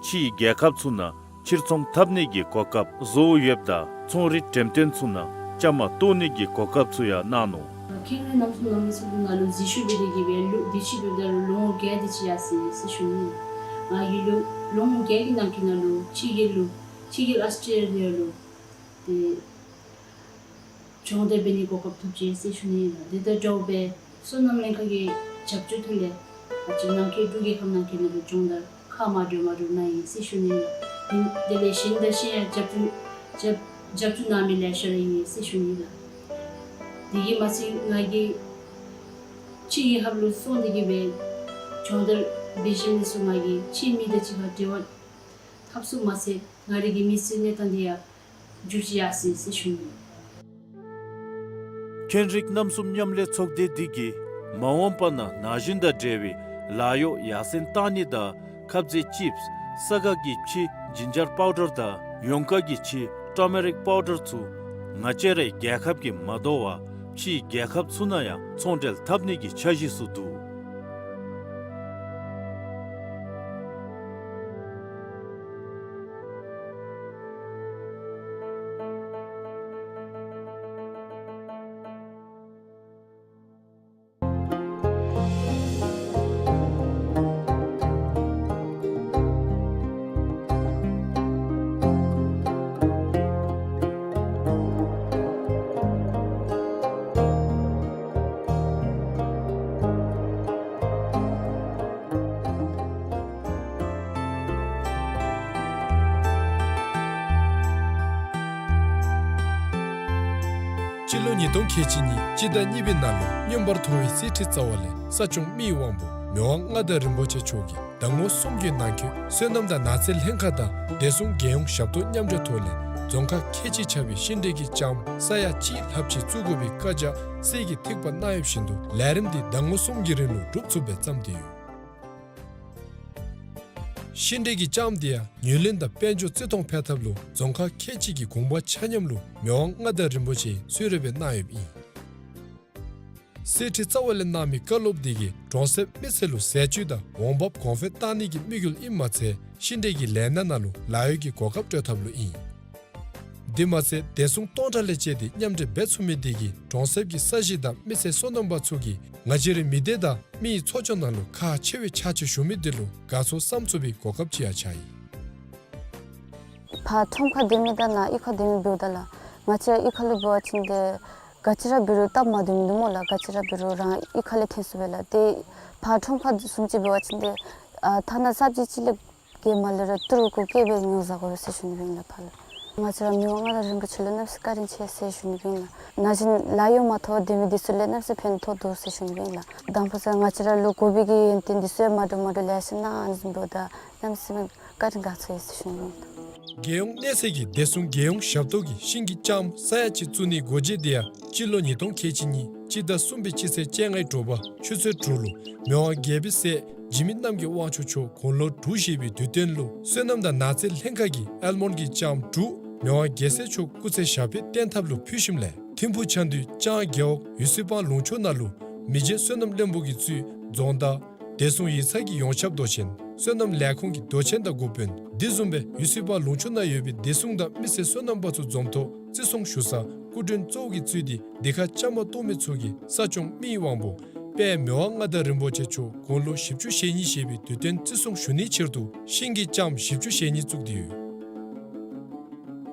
ཕྱིའི་རྒྱལ་ཁབ་ཚུ་ནང་ཕྱིར་ཚོང་འཐབ་ནི་གི་གོ་སྐབས་བཟོ་ཡོདཔ་ད་ཚོང་རའི་འགྲེམས་སྟོན་ཚུ་ནང་བཅའ་མར་གཏོགས་ནི་གི་གོ་སྐབས་ཚུ་ཡང་གནང་ནུག། ཁེན་རིག་རྣམ་གསུམ་ནང་མི་ཚུ་གིས་ང་ལུ་འཛུལ་ཞུགས་འབད་དེ་གིས་སྦེ་ལོ་དུས་ཅི་འབདཝ་ད་ལུ་ལོ་ངོ་བརྒྱད་དེ་ཅིག་ཡར་སོ་ཡི་ཟེར་ཞུ་ནི། ང་གིས་ལོ་ལོ་ངོ་བརྒྱད་ཀྱི་ནང་འཁོད་ནང་ལུ་ཕྱི་རྒྱལ་ལུ་ཕྱི་རྒྱལ་ཨོསི་ཊེ་ལི་ཡ་ལུ་ཏེ་སྦྱོང་བརྡར་འབད་ནི་གོ་སྐབས་ཐོབ་ཅི་ཟེར་ཞུ་ནི་ཨིན་ལགས། དེ་དང་འདྲཝ་སྦེ་སོ་ནམ་ལྷན་ཁག་གི་རྒྱབ་སྐྱོར་ཐོག་ལས་ང་བཅས་ནང་འཁོད་འབྲུག་རྒྱལ་ཁབ་ནང་འཁོད་ནང་ལུ་སྦྱོང་བརྡར་ཁག་མ་འདྲཝ་མ་འདྲཝ་གནང་ཡི་ཟེར་ཞུ་ནི་ཨིན་ལགས། དེ་ལས་གཞན་དང་གཞན་ཡང་རྒྱབ་སྐྱོར་རྒྱབ་རྒྱབ་སྐྱོར་གནང་མི་ལེ་ཤ་ར་ཨིན་ཟེར་ཞུ་ནི་ཨིན་ལགས། དེ་གིས་མ་ཚད་ང་གིས་ཕྱི་རྒྱལ་ཁབ་ལུ་སོང་སྟེ་གིས་སྦེ་སྦྱོང་བརྡར་འབད་ཞིནམ་ལས་ཚུར་ང་གིས་ཕྱིའི་མི་དང་གཅིག་ཁར་འབྲེལ་བ་འཐབ་ཚུགསཔ་མ་ཚད་ང་རའི་གི་མི་ཚེའི་གནས་སྟངས་འདི་ཡང་འགྱུར་ཅི་ཡར་སོ་ཡི་ཟེར་ཞུ་ནི། ཁེན་རིག་རྣམ་གསུམ་མཉམ་ལས་ཚོགས་སྡེ་འདི་གིས་མ་འོངས་པ་ནང་ན་གཞོན་དང་འབྲེལ་བའི་ལཱ་གཡོག་ཡར་སེང་གཏང་ནི་དང་ཁབ་ཟས་ཅིབས་ས་ག་གི་ཕྱེ་ཇིན་ཇར་པའུ་ཌར་དང་ཡོང་ཀ་གི་ཕྱེ་ཊར་མ་རིག་པའུ་ཌར་ཚུ་ང་བཅས་རའི་རྒྱལ་ཁབ་ཀྱིས་མ་དོ་བར་ཕྱིའི་རྒྱལ་ཁབ་ཚུ་ནང་ཡང་ཚོང་འབྲེལ་འཐབ་ནི་གི་འཆར་གཞི་ཚུ་འདུག། སྤྱི་ལོ་ཉིས་སྟོང་ཁལ་གཅིག་གཉིས་སྤྱི་ཟླ་གཉིས་པའི་ནང་ལུ་མངོན་པར་མཐོ་བའི་གསེར་ཁྲི་རྩ་བ་ལས་ས་སྐྱོང་མི་ཡི་དབང་པོ་མི་དབང་མངའ་བདག་རིན་པོ་ཆེ་མཆོག་གིས་ཟླ་ངོ་གསུམ་གྱི་ནང་འཁོད་སོ་ནམ་དང་ནགས་ཚལ་ལྷན་ཁག་དང་བདེ་སྲུང་རྒྱལ་ཡོངས་ཞབས་ཏོག་མཉམ་འབྲེལ་ཐོག་ལས་རྫོང་ཁག་ཁལ་གཅིག་ཁྱབ་པའི་ཤིང་འབྲས་ཀྱི་ལྕངམ་ས་ཡ་གཅིག་ལྷགཔ་ཅིག་བཙུགས་དགོ་པའི་བཀའ་རྒྱ་གསེར་གྱི་ཐིགས་པ་གནང་ཡོདཔ་བཞིན་དུ་ལས་རིམ་འདི་ཟླ་ངོ་གསུམ་གྱི་རིང་ལུ་འགྲུབ་ཚུགསཔ་སྦེ་བརྩམས་ཏེ་ཡོད། ཤིང་འབྲས་ཀྱི་ལྕངམ་འདི་ཡང་ངོས་ལེན་དང་དཔལ་འབྱོར་བརྩི་མཐོང་འཕེལ་ཐབས་ལུ་རྫོང་ཁག་ཁལ་གཅིག་གི་དགོངས་པ་ཆ་མཉམ་ལུ་མི་དབང་མངའ་བདག་རིན་པོ་ཆེ་གིས་གསོལ་རས་སྦེ་གནང་ཡོདཔ་ཨིན། གསེར་ཁྲི་རྩ་བ་ལས་གནང་མི་བཀའ་སློབ་འདི་གིས་གྲོང་གསེབ་མི་སེར་ལུ་ཟས་བཅུད་དང་འོང་འབབ་གོང་འཕེལ་གཏང་ནི་གི་དམིགས་ཡུལ་ཨིནམ་མ་ཚད་ཤིང་འབྲས་ཀྱི་ལས་སྣ་ནང་ལུ་ལཱ་གཡོག་གི་གོ་སྐབས་སྤྲོད་ཐབས་ལུ་ཨིན། དེ་མ་ཚད་བདེ་སྲུང་སྟོང་ཕྲག་ལས་བཅད་དེ་མཉམ་འབྲེལ་འབད་ཚུགས་མི་འདི་གིས་གྲོང་གསེབ་ཀྱི་ས་གཞི་དང་མི་སེར་སོ་ནམ་པ་ཚུ་གིས་ང་བཅས་རའི་མི་སྡེ་དང་མི་ཡི་འཚོ་སྐྱོང་ནང་ལུ་ཁག་ཆེ་བའི་ཕྱག་ཕྱིད་ཞུ་མི་འདི་ལུ་དགའ་ཚོར་བསམ་ཚུགས་པའི་གོ་སྐབས་ཅིག་ཡང་ཆགས་ཡི། ཕར་ཁྲོམ་ཁར་སྡོད་མི་དང་ནཱ་གཡུས་ཁར་སྡོད་མི་འབདཝ་ད་ལགས། ང་བཅས་གཡུས་ཁ་ལུ་འབད་བ་ཅིན་ཏེ་ག་ཅི་ར་འབད་རུང་སྟབས་མ་བདེཝ་མིན་འདུག་སྨོ་ལགས། ག་ཅི་ར་འབད་རུང་རང་གཡུས་ཁ་ལས་ཐོན་ཚུགས་པས་ལགས། ཏེ་ཕར་ཁྲོམ་ཁར་བཟུམ་ཅིག་འབད་བ་ཅིན་ཏེ་ཨ་ཐ་ན་སབ་ཇི་ཅིག་ལས་བརྒལ་མ་ལས་ར་ཏི་རུ་གུ་བཀལ་སྦེ་ཉོ་བཟའ་དགོ་པས་ཟེར་ཞུ་ནི་ཨིན་ལགས་ཕར་ལུ། ང་བཅས་ར་མི་དབང་མངའ་བདག་རིན་པོ་ཆེ་ལུ་གནམ་མེད་ས་མེད་བཀའ་དྲིན་ཆེ་ཟེར་ཞུ་ནི་ཨིན་ལགས། ན་གཞོན་ལཱ་གཡོག་མ་ཐོབ་སྡོད་མི་འདི་ཚུ་ལུ་གནམ་མེད་ས་མེད་ཕན་ཐོགས་འདུག་ཟེར་ཞུ་ནི་ཨིན་ལགས། དང་ཕུ་ས་ང་བཅས་ར་ལུ་དགོ་པའི་གི་ཡོན་ཏན་འདི་ཚུ་ཡང་མ་འདྲཝ་མ་འདྲཝ་ལེ་ཤ་གནང་ནི་འབདཝ་ད་གནམ་མེད་ས་མེད་བཀའ་དྲིན་དགའ་ཚོར་ཡོད་ཟེར་ཞུ་ནི་ཨིན་ལགས། རྒྱལ་ཡོངས་གནས་ཚད་ཀྱི་བདེ་སྲུང་རྒྱལ་ཡོངས་ཞབས་ཏོག་གིས་ཤིང་གི་ལྕངམ་ས་ཡ་གཅིག་བཙུགས་ནིའི་སྒོ་འབྱེད་འདི་ཡང་སྤྱི་ལོ་ཉིས་སྟོང་ཁལ་གཅིག་གཉིས་སྤྱི་ཟླ་གསུམ་པའི་སྤྱི་ཚེས་བཅོ་ལྔའི་དྲོ་པ་ཆུ་ཚོད་དྲུག་ལུ་མི་དབང་རྒྱལ་པོའི་སྲས་འཇིགས་མེད་རྣམ་རྒྱལ་དབང་ཕྱུག་མཆོག་དགུང་ལོ་དྲུག་བཞེས་པའི་དུས་སྟོན་ལུ་སོ་ནམ་དང་ནགས་ཚལ་ལྷན་ཁག་གིས་ཨལ་མོན་གྱི་ལྕངམ་དྲུག་མི་དབང་རྒྱལ་སྲས་མཆོག་སྐུ་ཚེ་ཞབས་པད་བརྟན་ཐབས་ལུ་ཕུལ་ཞིནམ་ལས་ཐིམ་ཕུག་ཆ་འདུས་ལྕང་རྒེད་འོག་ཡུ་སི་པང་ལུང་ཕྱོགས་ནང་ལུ་མི་རྗེ་སོ་ནམ་བློན་པོ་གིས་གཙོས་རྫོང་བདག་བདེ་སྲུང་ཡིག་ཚང་གི་ཡོངས་ཁྱབ་མདོ་ཆེན་སོ་ནམ་ལས་ཁུངས་ཀྱི་མདོ་ཆེན་དང་འགོ་དཔོན་དེ་བཟུམ་སྦེ་ཡུ་སི་པང་ལུང་ཕྱོགས་ནང་ཡོད་པའི་བདེ་སྲུང་དང་མི་སེར་སོ་ནམ་པ་ཚུ་འཛོམས་ཐོག་བརྩི་སྲུང་ཞུ་ས་སྐུ་མགྲོན་གཙོ་བོ་གིས་གཙོས་ཏེ་འདི་ཁར་བཅའ་མར་གཏོགས་མི་ཚུ་གིས་ས་སྐྱོང་མི་ཡི་དབང་པོ་དཔལ་མི་དབང་མངའ་བདག་རིན་པོ་ཆེ་མཆོག་དགུང་ལོ་བཞི་བཅུ་ཞེ་གཉིས་བཞེས་པའི་དུས་སྟོན་བརྩི་སྲུང་ཞུ་ནིའི་ཕྱིར་དུ་ཤིང་གི་ལྕངམ་བཞི་བཅུ་ཞེ་གཉིས་བཙུགས་ཏེ་ཡོད།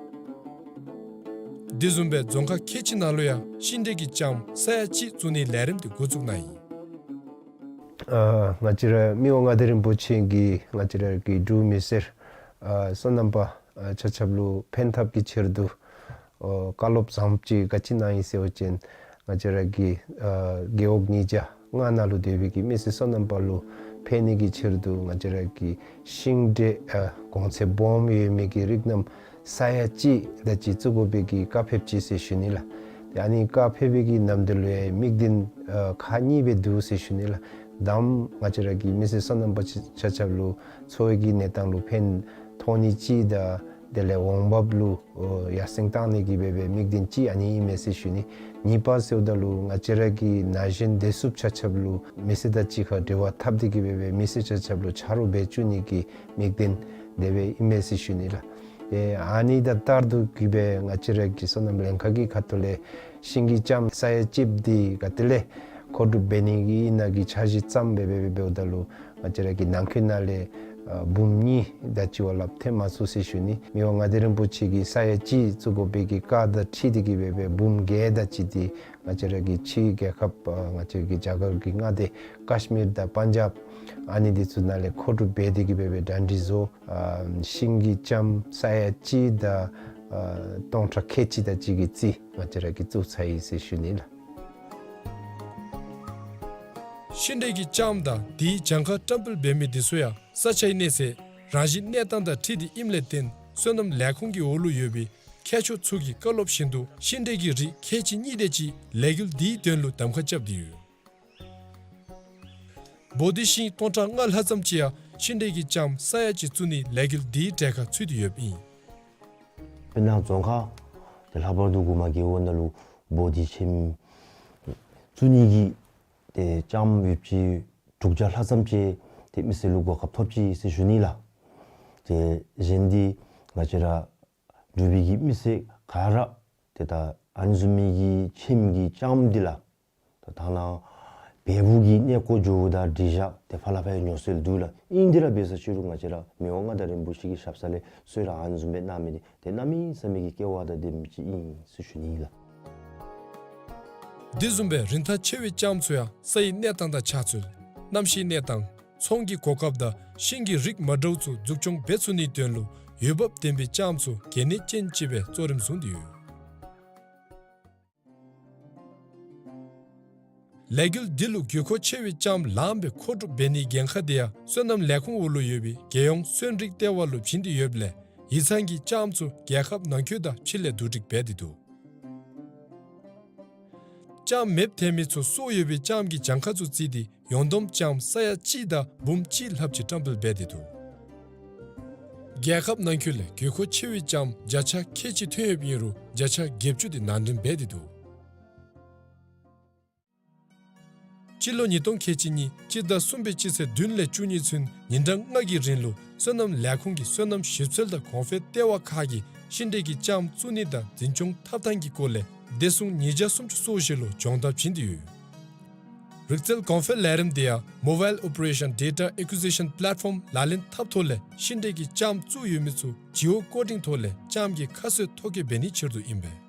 དེ་བཟུམ་སྦེ་རྫོང་ཁག་ཁལ་གཅིག་ནང་ལུ་ཡང་ཤིང་འབྲས་ཀྱི་ལྕངམ་ས་ཡ་གཅིག་བཙུགས་ནིའི་ལས་རིམ་དེ་འགོ་བཙུགས་གནང་ཡི། ཨ་ང་བཅས་ར་མི་དབང་མངའ་བདག་རིན་པོ་ཆེ་གིས་ང་བཅས་ར་གི་འབྲུག་མི་སེར་ཨ་སོ་ནམ་པ་ཨ་ཆ་ཁྱབ་ལུ་ཕན་ཐབས་ཀྱི་ཕྱིར་དུ་ཨ་བཀའ་སློབ་བཟང་པོ་ཅིག་ག་ཅི་གནང་ཡི་ཟེར་བ་ཅིན་ང་བཅས་ར་གི་ཨ་རྒེད་འོག་ཉིས་བརྒྱ་ལྔ་ནང་ལུ་སྡོད་པའི་གི་མི་སེར་སོ་ནམ་པ་ལུ་ཕན་ནི་གི་ཕྱིར་དུ་ང་བཅས་ར་གི་ཤིང་འབྲས་ཨ་གོང་ཚད་སྦོམ་ཡོད་མི་གི་རིགས་རྣམས་ས་ཡ་གཅིག་དེ་ཅིག་བཙུགས་དགོ་པའི་གི་བཀའ་ཕེབས་ཅི་ཟེར་ཞུ་ནི་ལགས། ཏེ་ཨ་ནི་བཀའ་ཕེབས་པའི་གི་ནམ་དུས་ལུ་ཡང་དམིགས་དོན་ཨ་ཁག་གཉིས་སྦེ་འདུག་ཟེར་ཞུ་ནི་ལགས། དང་པ་ང་བཅས་ར་གི་མི་སེར་སོ་ནམ་པ་ཆ་ཁྱབ་ལུ་འཚོ་བའི་གི་གནས་སྟངས་ལུ་ཕན་ཐོགས་ནི་ཅིག་དང་དེ་ལས་འོང་འབབ་ལུ་ཨོ་ཡར་སེང་བཏང་ནི་གི་སྦེ་སྦེ་དམིགས་དོན་ཅིག་ཨ་ནི་ཨིན་མས་ཟེར་ཞུ་ནི། གཉིས་པ་ཟེརཝ་ད་ལུ་ང་བཅས་ར་གི་ན་གཞོན་བདེ་སྲུངཔ་ཆ་ཁྱབ་ལུ་མི་སེར་དང་གཅིག་ཁར་འབྲེལ་བ་འཐབ་སྟེ་གི་སྦེ་སྦེ་མི་སེར་ཆ་ཁྱབ་ལུ་ཆ་རོགས་འབད་བཅུག་ནི་གི་དམིགས་དོན་དེ་སྦེ་ཨིན་མས་ཟེར་ཞུ་ནི་ལགས། ཏེ་ཨ་ནི་དང་ལྟར་དུ་གི་སྦེ་ང་བཅས་ར་གི་སོ་ནམ་ལྷན་ཁག་གི་ཁ་ཐུག་ལས་ཤིང་གི་ལྕངམ་ས་ཡ་གཅིག་འདི་ག་ཏེ་ལས་མཁོ་སྒྲུབ་འབད་ནི་གི་ཨིན་ན་གི་འཆར་གཞི་བརྩམས་སྦེ་སྦེ་སྦེ་འབདཝ་ད་ལུ་ང་བཅས་ར་གི་ནང་འཁོད་ནང་ལས་ཨ་འབུམ་གཉིས་དང་ཅིག་བ་ལྷགཔ་ཐོན་མ་ཚུགས་ཟེར་ཞུ་ནི། མི་དབང་མངའ་བདག་རིན་པོ་ཆེ་གིས་ས་ཡ་གཅིག་བཙུགས་དགོ་པའི་གི་བཀའ་དང་འཁྲིལ་ཏེ་གི་སྦེ་སྦེ་འབུམ་བརྒྱད་དང་ཅིག་འདི་ང་བཅས་ར་གི་ཕྱི་རྒྱལ་ཁབ་ཨ་ང་བཅས་ར་གི་རྒྱ་གར་གྱི་མངའ་སྡེ་ཀཤ་མིར་དང་པན་ཇབ་ཨ་ནི་འདི་ཚུ་ནང་ལས་མཁོ་སྒྲུབ་འབད་དེ་གི་སྦེ་སྦེ་གྲ་སྒྲིག་བཟོ། ཨ་ཤིང་གི་ལྕངམ་ས་ཡ་གཅིག་དང་ཨ་སྟོང་ཕྲག་ཁལ་གཅིག་དང་གཅིག་གི་རྩིས་ང་བཅས་ར་གིས་བཙུགས་ཚར་ཡི་ཟེར་ཞུ་ནི་ལགས། ཤིང་འབྲས་ཀྱི་ལྕངམ་དང་དེའི་གྱངས་ཁ་བཀྲམ་སྤེལ་འབད་མི་འདི་ཚུ་ཡང་ས་ཆའི་གནས་ཚད་རང་བཞིན་གནས་སྟངས་དང་འཁྲིལ་ཏེ་ཨིནམ་ལས་བརྟེན་སོ་ནམ་ལས་ཁུངས་ཀྱི་འོག་ལུ་ཡོད་པའི་མཁས་མཆོག་ཚུ་གི་བཀའ་སློབ་བཞིན་དུ་ཤིང་འབྲས་ཀྱི་རིགས་ཁལ་གཅིག་གཉིས་དེ་ཅིག་ལས་འགུལ་འདིའི་དོན་ལུ་གདམ་ཁ་རྐྱབ་སྟེ་ཡོད། བོ་དྷི་ཤིང་སྟོང་ཕྲག་ལྔ་ལྷག་ཙམ་ཅིག་ཡང་ཤིང་འབྲས་ཀྱི་ལྕངམ་ས་ཡ་གཅིག་བཙུགས་ནིའི་ལས་འགུལ་འདིའི་གྲལ་ཁར་ཚུད་དེ་ཡོདཔ་ཨིན། དཔེར་ན་རྫོང་ཁག་ཏེ་ལྷག་པར་དུ་གུ་མ་རྒེད་འོག་ནང་ལུ་བོ་དྷི་ཁྱིམ་བཙུགས་ནི་གི་ཏེ་ལྕངམ་ཡོདཔ་ཅིག་དྲུག་བརྒྱ་ལྷག་ཙམ་ཅིག་ཏེ་མི་སེར་ལུ་གོ་སྐབས་ཐོབ་ཅི་ཟེར་ཞུ་ནི་ལགས། ཏེ་གཞན་འདི་ང་བཅས་ར་འབྲུག་པའི་གི་མི་སེར་ག་ར་ཏེ་ད་ཨ་ནི་བཟུམ་མའི་གི་ཁྱིམ་གྱི་ལྕངམ་འདི་ལགས། ད་ད་ནཱ་བལ་པོ་གི་གནས་སྐོར་འགྱོཝ་ད་འགྲིག་བཞག་ཏེ་ཕར་ལས་ཕར་ཡང་ཉོ་སྲོལ་འདུག་ལགས། ཨིན་དེ་ར་འབད་ས་ཅིག་རུང་ང་བཅས་ར་མི་དབང་མངའ་བདག་རིན་པོ་ཆེ་གི་ཞབས་ས་ལས་གསོལ་རས་ཨ་ནི་བཟུམ་སྦེ་གནང་མི་འདི་ཏེ་གནམ་མེད་ས་མེད་ཀྱི་སྐལ་བ་དང་ལྡནམ་ཅིག་ཨིན་ཟེར་ཞུ་ནི་ཨིན་ལགས། དེ་བཟུམ་སྦེ་རིན་ཐང་ཆེ་བའི་ལྕངམ་ཚུ་ཡང་ས་ཡི་གནས་སྟངས་དང་ཆ་ཚུལ་གནམ་གཤིས་གནས་སྟངས་ཚོང་གི་གོ་སྐབས་དང་ཤིང་གི་རིགས་མ་འདྲཝ་ཚུ་འཛུགས་སྐྱོང་འབད་ཚུགས་ནིའི་དོན་ལུ་འོས་འབབ་ལྡན་པའི་ལྕངམ་ཚུ་གལ་གནད་ཅན་ཅིག་སྦེ་གཙོ་རིམ་བཟུང་སྟེ་ཡོད། ལས་འགུལ་འདི་ལུ་དགོས་མཁོ་ཆེ་བའི་ལྕངམ་ལངམ་སྦེ་མཁོ་སྒྲུབ་འབད་ནིའི་འགན་ཁག་འདི་ཡང་སོ་ནམ་ལས་ཁུངས་འོག་ལུ་ཡོད་པའི་རྒྱལ་ཡོངས་སོན་རིགས་ལྟེ་བ་ལུ་བྱིན་ཏེ་ཡོདཔ་ལས་ཡིག་ཚང་གིས་ལྕངམ་ཚུ་རྒྱལ་ཁབ་ནང་འཁོད་དང་ཕྱི་ལས་བསྡུ་སྒྲིག་འབད་དེ་འདུག། ལྕངམ་མེདཔ་ཐལ་མི་ཚུ་སྲོག་ཡོད་པའི་ལྕངམ་གྱི་གྱངས་ཁ་ཚུ་བརྩིས་ཏེ་ཡོངས་བསྡོམས་ལྕངམ་ས་ཡ་གཅིག་དང་འབུམ་གཅིག་ལྷགཔ་ཅིག་བཀྲམ་སྤེལ་འབད་དེ་འདུག། རྒྱལ་ཁབ་ནང་འཁོད་ལས་དགོས་མཁོ་ཆེ་བའི་ལྕངམ་བརྒྱ་ཆ་ཁལ་གཅིག་ཐོན་ཡོདཔ་ཨིན་རུང་བརྒྱ་ཆ་བརྒྱད་ཅུ་དེ་ནང་འདྲེན་འབད་དེ་འདུག། སྤྱི་ལོ་ཉིས་སྟོང་ཁལ་གཅིག་གཉིས་སྤྱི་ཟླ་གསུམ་པའི་སྤྱི་ཚེས་བདུན་ལས་བཅུ་གཉིས་ཚུན་ཉིན་གྲངས་ལྔ་གི་རིང་ལུ་སོ་ནམ་ལས་ཁུངས་ཀྱི་སོ་ནམ་ཞིབ་འཚོལ་དང་གོང་འཕེལ་ལྟེ་བ་ཁག་གིས་ཤིང་འབྲས་ཀྱི་ལྕངམ་བཙུགས་ནི་དང་འཛིན་སྐྱོང་འཐབ་ཐངས་ཀྱི་སྐོར་ལས་བདེ་སྲུང་ཉིས་བརྒྱ་སུམ་ཅུ་སོ་བཞི་ལུ་སྦྱོང་བརྡར་བྱིན་ཏེ་ཡོད། རིག་རྩལ་གོང་འཕེལ་ལས་རིམ་དེ་ཡང་Mobile Operation Data Acquisition Platform ལག་ལེན་འཐབ་ཐོག་ལས་ཤིང་འབྲས་ཀྱི་ལྕངམ་བཙུགས་ཡོད་མི་ཚུ་Geo Coding ཐོག་ལས་ལྕངམ་གྱི་ཁ་གསོའི་ཐོ་བཀོད་འབད་ནིའི་ཕྱིར་དུ་ཨིན་པས།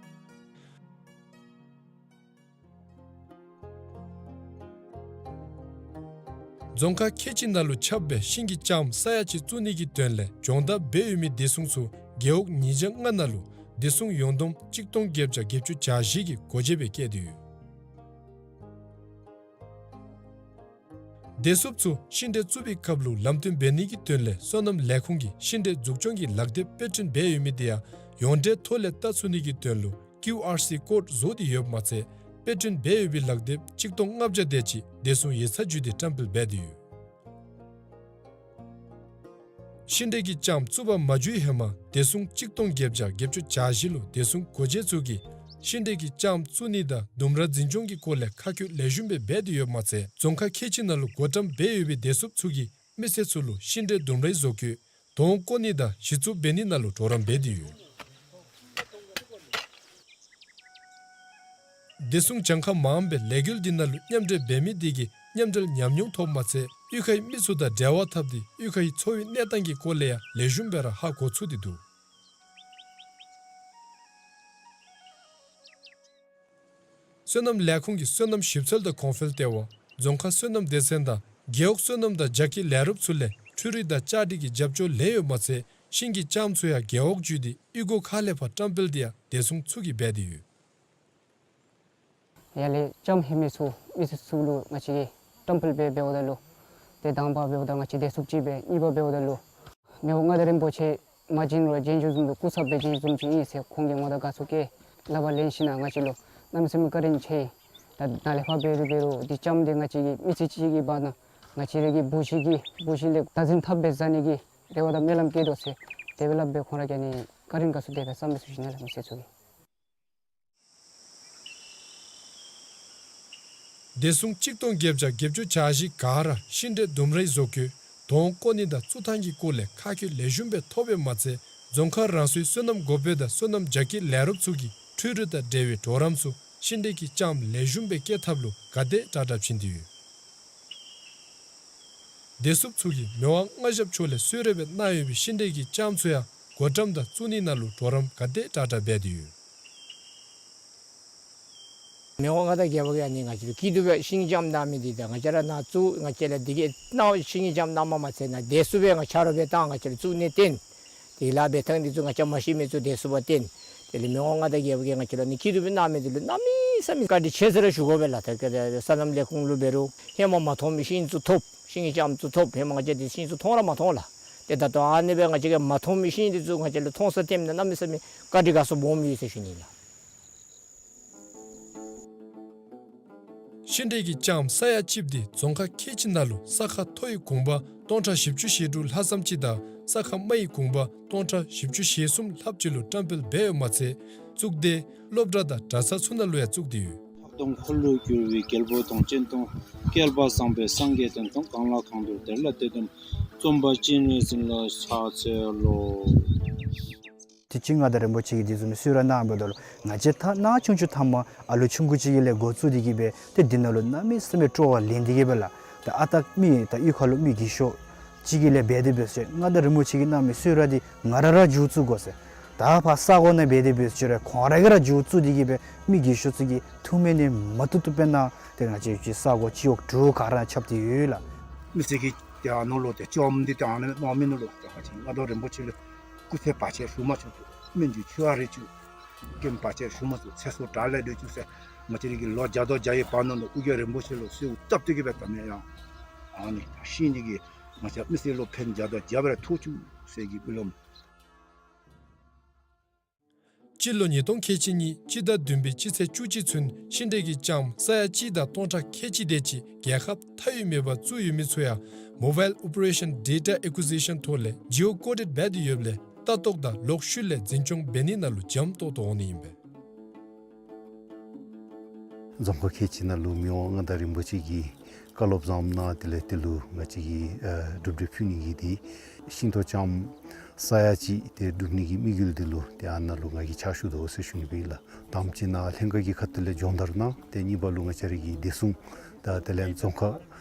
རྫོང་ཁག་ཁལ་གཅིག་ནང་ལུ་ཁྱབ་སྦེ་ཤིང་གི་ལྕངམ་ས་ཡ་གཅིག་བཙུགས་ནི་གི་དོན་ལས་སྦྱོང་བརྡར་འབད་ཡོད་མི་བདེ་སྲུང་ཚུ་རྒེད་འོག་ཉིས་བརྒྱ་ལྔ་ནང་ལུ་བདེ་སྲུང་ཡོངས་བསྡོམས་གཅིག་སྟོང་བརྒྱད་བརྒྱ་བརྒྱད་ཅུ་གྱ་བཞི་གི་སྒོ་འབྱེད་སྦེ་བསྐྱལ་ཏེ་ཡོད། བདེ་སྲུངཔ་ཚུ་ཤིང་འབྲས་བཙུགས་པའི་སྐབས་ལུ་ལམ་སྟོན་འབད་ནི་གི་དོན་ལས་སོ་ནམ་ལས་ཁུངས་ཀྱིས་ཤིང་འབྲས་འཛུགས་སྐྱོང་གི་ལག་དེབ་དཔེ་སྐྲུན་འབད་ཡོད་མི་དེ་ཡང་ཡོངས་འབྲེལ་ཐོག་ལས་ལྟ་ཚུགས་ནི་གི་དོན་ལུ་ཀིའུ་ཨར་སི་ཀོཌ་བཟོ་སྟེ་ཡོདཔ་མ་ཚད་དཔེ་སྐྲུན་འབད་ཡོད་པའི་ལག་དེབ་གཅིག་སྟོང་ལྔ་བརྒྱ་དེ་ཅིག་བདེ་སྲུང་ཡིག་ཚང་བརྒྱུད་དེ་བཀྲམ་སྤེལ་འབད་དེ་ཡོད། ཤིང་འབྲས་ཀྱི་ལྕངམ་བཙུགས་པ་མ་འགྱོ་བའི་ཧེ་མ་བདེ་སྲུང་གཅིག་སྟོང་བརྒྱད་བརྒྱ་བརྒྱད་ཅུ་གྱ་བཞི་ལུ་བདེ་སྲུང་སྒོ་འབྱེད་ཚུ་གིས་ཤིང་འབྲས་ཀྱི་ལྕངམ་བཙུགས་ནི་དང་ལྡུམ་ར་འཛིན་སྐྱོང་གི་སྐོར་ལས་ཁ་བཀོད་ལེགས་ཤོམ་སྦེ་འབད་དེ་ཡོདཔ་མ་ཚད་རྫོང་ཁག་ཁལ་གཅིག་ནང་ལུ་བགོ་བཀྲམ་འབད་ཡོད་པའི་བདེ་སྲུངཔ་ཚུ་གིས་མི་སེར་ཚུ་ལུ་ཤིང་འབྲས་ལྡུམ་རའི་བཟོ་བཀོད་དོང་བརྐོ་ནི་དང་གཞི་བཙུགས་འབད་ནི་ནང་ལུ་གྲོགས་རམ་འབད་དེ་ཡོད། བདེ་སྲུང་གྱངས་ཁ་མངམ་སྦེ་ལས་འགུལ་འདི་ནང་ལུ་མཉམ་འབྲེལ་འབད་མི་དེ་གིས་མཉམ་འབྲེལ་ཉམས་མྱོང་ཐོབ་མ་ཚད་གཡུས་ཁའི་མི་ཚུ་དང་འབྲེལ་བ་འཐབ་སྟེ་གཡུས་ཁའི་འཚོ་བའི་གནས་སྟངས་ཀྱི་སྐོར་ལས་ཡང་ལེགས་ཤོམ་སྦེ་ར་ཧ་གོ་ཚུགས་ཏེ་འདུག། སོ་ནམ་ལས་ཁུངས་ཀྱི་སོ་ནམ་ཞིབ་འཚོལ་དང་གོང་འཕེལ་ལྟེ་བ་རྫོང་ཁག་སོ་ནམ་སྡེ་ཚན་དང་རྒེད་འོག་སོ་ནམ་དང་རྒྱ་སྐྱེད་ལས་རོགསཔ་ཚུ་ལས་འཕྲུལ་རིག་དང་བཅའ་སྒྲིག་གི་རྒྱབ་སྐྱོར་ལེན་ཡོདཔ་མ་ཚད་ཤིང་གི་ལྕངམ་ཚུ་ཡང་རྒེད་འོག་བརྒྱུད་དེ་གཡུས་སྒོ་ཁག་ལས་ཕར་བཀྲམ་སྤེལ་དེ་ཡང་བདེ་སྲུང་ཚུ་གིས་འབད་དེ་ཡོད། ཡར་ལས་ལྕངམ་ལྷོད་མི་ཚུ་མི་སེར་ཚུ་ལུ་ང་བཅས་ཀྱིས་བཀྲམ་སྤེལ་འབད་འབདཝ་ད་ལུ་ཏེ་དང་པ་འབདཝ་ད་ང་བཅས་བདེ་སྲུངཔ་ཅིག་སྦེ་གཉིས་པ་འབདཝ་ད་ལུ་མི་དབང་མངའ་བདག་རིན་པོ་ཆེ་མ་བྱོན་རུང་བྱོན་བྱོནམ་བཟུམ་སྦེ་སྐུ་ཚབ་སྦེ་བྱོན་བྱོནམ་ཅིག་ཨིན་ཟེར་ཁོང་གིས་ང་དང་དགའ་ཚོར་བསྐྱེད་སླབ་པ་ལེན་ཞིནམ་ལས་ང་བཅས་ལུ་གནམ་མེད་ས་མེད་བཀའ་དྲིན་ཆེ། ད་ནཱ་ལས་ཕར་འབད་རུང་འབད་རུང་འདི་ལྕངམ་འདི་ང་བཅས་ཀྱི་མི་ཚེ་གཅིག་གི་བར་ན་ང་བཅས་ར་གི་བུ་གཞི་གི་བུ་གཞི་ལས་བདག་འཛིན་འཐབ་སྦེ་བཟའ་ནི་གི་རེ་བ་དང་སྨོན་ལམ་བསྐྱེད་དོ་ཟེར་དེ་སྦེ་སླབ་སྦེ་ཁོང་ར་གིས་ནི་བཀའ་དྲིན་དགའ་ཚོར་དེ་སྦེ་བསམ་སྦེ་ཞུ་ཞུ་ནི་ལགས། མི་སེར་ཚུ་གིས། བདེ་སྲུང་གཅིག་སྟོང་བརྒྱད་བརྒྱ་བརྒྱད་ཅུ་གྱ་བཞི་ག་ར་ཤིང་འབྲས་ལྡུམ་རའི་བཟོ་བཀོད་དོང་བརྐོ་ནི་དང་བཙུགས་ཐངས་ཀྱི་སྐོར་ལས་ཁ་བཀོད་ལེགས་ཤོམ་སྦེ་ཐོབ་པའི་མ་ཚད་རྫོང་ཁག་རང་སོའི་སོ་ནམ་འགོ་དཔོན་དང་སོ་ནམ་རྒྱ་སྐྱེད་ལས་རོགསཔ་ཚུ་གིས་འཕྲུལ་རིག་དང་འབྲེལ་བའི་གྲོགས་རམ་ཚུ་ཤིང་འབྲས་ཀྱི་ལྕངམ་ལེགས་ཤོམ་སྦེ་སྐྱེ་ཐབས་ལུ་ག་དེ་དྲག་དྲག་བྱིན་ཏེ་ཡོད། བདེ་སྲུངཔ་ཚུ་གིས་མི་དབང་མངའ་ཞབས་མཆོག་ལས་གསོལ་རས་སྦེ་གནང་ཡོད་པའི་ཤིང་འབྲས་ཀྱི་ལྕངམ་ཚུ་ཡང་བགོ་བཀྲམ་དང་བཙུགས་ནི་ནང་ལུ་གྲོགས་རམ་ག་དེ་དྲག་དྲག་འབད་དེ་ཡོད། མི་དབང་མངའ་བདག་རྒྱལ་བ་གིས་ཨ་ནི་ང་བཅས་ལུ་སྐྱིད་སྡུག་སྦེ་ཤིང་ལྕངམ་གནང་མི་འདི་ད་ང་བཅས་ར་ནཱ་བཙུགས་ང་བཅས་ལུ་འདི་གི་གནང་ཤིང་ལྕངམ་གནངམ་མ་ཚད་ནཱ་བདེ་སྲུངཔ་སྦེ་ང་ཆ་རོགས་སྦེ་བཏང་ང་བཅས་ལུ་བཙུགས་ནི་བརྟེན། དེ་ལཱ་འབད་ཐངས་འདི་ཚུ་ང་བཅས་མ་ཤེས་མི་ཚུ་བདེ་སྲུངཔ་བརྟེན། དེ་ལས་མི་དབང་མངའ་བདག་རྒྱལ་བ་གིས་ང་བཅས་ལུ་ཨ་ནི་སྐྱིད་སྡུག་སྦེ་གནང་མི་འདི་ལུ་གནམ་མེད་ས་མེད་བཀའ་དྲིན་ཆེ་ཟེར་ར་ཞུ་དགོ་པས་ལགས། ད་ག་དེ་སོ་ནམ་ལས་ཁུངས་ལུ་འབད་རུང་ཧེ་མ་མ་མཐོང་མི་ཤིང་ཚུ་ཐོབ། ཤིང་ལྕངམ་ཚུ་ཐོབ། ཧེ་མ་ང་བཅས་འདི་ཤིང་ཚུ་མཐོང་ར་མ་མཐོང་ལགས། ཏེ་ད་ལྟོ་ཨ་ནི་སྦེ་ང་བཅས་ཀྱིས་མ་མཐོང་མི་ཤིང་འདི་ཚུ་ང་བཅས་ལུ་མཐོང་ས་ཐོནམ་ད་གནམ་མེད་ས་མེད་བཀའ་དྲིན་དགའ་ཚོར་སྦོམ་ཡོད་ཟེར་ཞུ་ནི་ལགས། ཤིང་འབྲས་ཀྱི་ལྕངམ་ས་ཡ་གཅིགཔ་འདི་རྫོང་ཁག་ཁལ་གཅིག་ནང་ལུ་ས་ཁ་མཐོ་བའི་གུང་པ་སྟོང་ཕྲག་བཞི་བཅུ་ཞེ་དྲུག་ལྷག་ཙམ་ཅིག་དང་ས་ཁ་དམའ་བའི་གུང་པ་སྟོང་ཕྲག་བཞི་བཅུ་ཞེ་གསུམ་ལྷགཔ་ཅིག་ལུ་བཀྲམ་སྤེལ་འབད་ཡོདཔ་མ་ཚད་གཙུག་སྡེ་སློབ་གྲྭ་དང་གྲྭ་ཚང་ཚུ་ནང་ལུ་ཡང་བཙུགས་ཏེ་ཡོད། ལྷག་དོན་འཁོར་ལོས་སྒྱུར་བའི་རྒྱལ་པོ་དང་། སྤྱན་དང་བསྐལ་པ་བཟང་པོའི་སངས་རྒྱས་དང་། གང་ལ་གང་འདུལ་དེ་ལ་དེ་འདུལ། རྩོམ་པ་སྤྱན་རས་གཟིགས་ལ་ཕྱག་འཚལ་ལོ། དུས་ཅི་མངའ་བདག་རིན་པོ་ཆེ་གིས་འདི་བཟུམ་གསོལ་རས་གནངམ་ད་ལུ་ང་བཅས་ད་ནང་ཆུང་ཆུང་ཐ་མ་ཨ་ལུ་ཆུང་ཀུ་ཅིག་གི་ལས་འགོ་བཙུགས་ཏེ་གི་སྦེ་ཏེ་འདི་ནང་ལུ་གནམ་མེད་ས་མེད་སྤྲོ་བ་ལེན་ཏེ་གི་སྦེ་ལགས། ད་ཨ་རྟག་མི་ད་གཡུས་ཁ་ལུ་མི་རྒས་ཤོས་ཅིག་གི་ལས་འབད་དེ་འབད་ཟེར་མངའ་བདག་རིན་པོ་ཆེ་གིས་གནང་མི་གསོལ་རས་འདི་ང་ར་ར་མཇུག་བཙུགས་དགོ་ཟེར། ད་ཕར་ས་གོ་ནང་འབད་དེ་འབད་ཟེར་ཁོང་ར་གིས་ར་མཇུག་བཙུགས་ཏེ་གི་སྦེ་མི་རྒས་ཤོས་ཚུ་གིས་ཐུགས་སྨོན་ནི་མ་བཏུབ་བཏུབ་སྦེ་གནང་། ཏེ་ང་བཅས་ཀྱི་ས་གོ་སྤྱི་འོག་དྲུག་ག་ར་ཁྱབ་སྟེ་ཡོད་ལགས། མི་སེར་གྱིས་ཏེ་ཨ་ནཱ་ལུ་ཏེ་ལྕངམ་འདི་ཏེ་ཨ་ནཱ་གནང་མི་ནང་ལུ་ཏེ་ང་བཅས་མངའ་བདག་རིན་པོ་ཆེ་ལུ་སྐུ་ཚེ་བར་ཆད་ཞུ་མ་ཚུགས། སྨན་བཅུད་མཆོད་པ་རེ་བཅུག། རྐྱེན་བར་ཆད་ཞུ་མ་ཚུགས། ཚེ་སྲོག་དྲག་ལས་སྒྲོལ་བཅུག་ཟེར་ང་བཅས་ར་གི་ལོ་བརྒྱ་དང་བརྒྱ་ཡི་བར་ན་ལུ་ཨོ་རྒྱན་རིན་པོ་ཆེ་ལུ་གསོལཝ་བཏབ་སྟེ་གི་སྦེ་ད་ནི་ཡང་ཨ་ནི་ད་ཤིང་འདི་གིས་ང་བཅས་མི་སེར་ལུ་ཕན་བརྒྱ་དང་བརྒྱ་སྦེ་ར་ཐོགས་བཅུག་ཟེར་གྱི་སྨོན་ལམ། སྤྱི་ལོ་ཉིས་སྟོང་ཁལ་གཅིག་གཉིས་སྤྱི་ཟླ་བདུན་པའི་སྤྱི་ཚེས་བཅུ་གཅིག་ཚུན་ཤིང་འབྲས་ཀྱི་ལྕངམ་ས་ཡ་གཅིག་དང་སྟོང་ཕྲག་ཁལ་གཅིག་དེ་ཅིག་རྒྱལ་ཁབ་མཐའ་དབུས་མེད་པར་བཙུགས་ཡོད་མི་ཚུ་ཡང་Mobile Operation Data Acquisition ཐོག་ལས་Geo Coded འབད་དེ་ཡོདཔ་ལས་ལྟ་རྟོག་དང་ལོག་ཤུལ་ལས་འཛིན་སྐྱོང་འབད་ནི་ནང་ལུ་འཇམ་ཏོག་ཏོ་འོང་ནི་ཨིན་པས། རྫོང་ཁག་ཁལ་གཅིག་ནང་ལུ་མི་དབང་མངའ་བདག་རིན་པོ་ཆེ་གིས་བཀའ་སློབ་བཟངམ་གནང་། དེ་ལས་དེ་ལུ་ང་བཅས་ཀྱིས་ཨ་གྲུབ་འབྲས་ཕུལ་ནི་གི་དེ་ཤིང་ཏོག་ལྕངམ་ས་ཡ་གཅིག་དེ་སྒྲུབ་ནི་གི་དམིགས་ཡུལ་དེ་ལུ་དེ་ཨ་ནཱ་ལུ་ང་གིས་ཕྱག་ཞུ་དོ་ཟེར་ཞུ་ནི་སྦེ་ཨིན་ལགས། དང་པ་ཅིག་ནཱ་ལྷན་ཁག་གི་ཁ་ཐུག་ལས་སྦྱོང་བརྡར་གནང་། དེ་གཉིས་པ་ལུ་ང་བཅས་ར་གི་བདེ་སྲུང་དང་དེ་ལས་རྫོང་ཁག་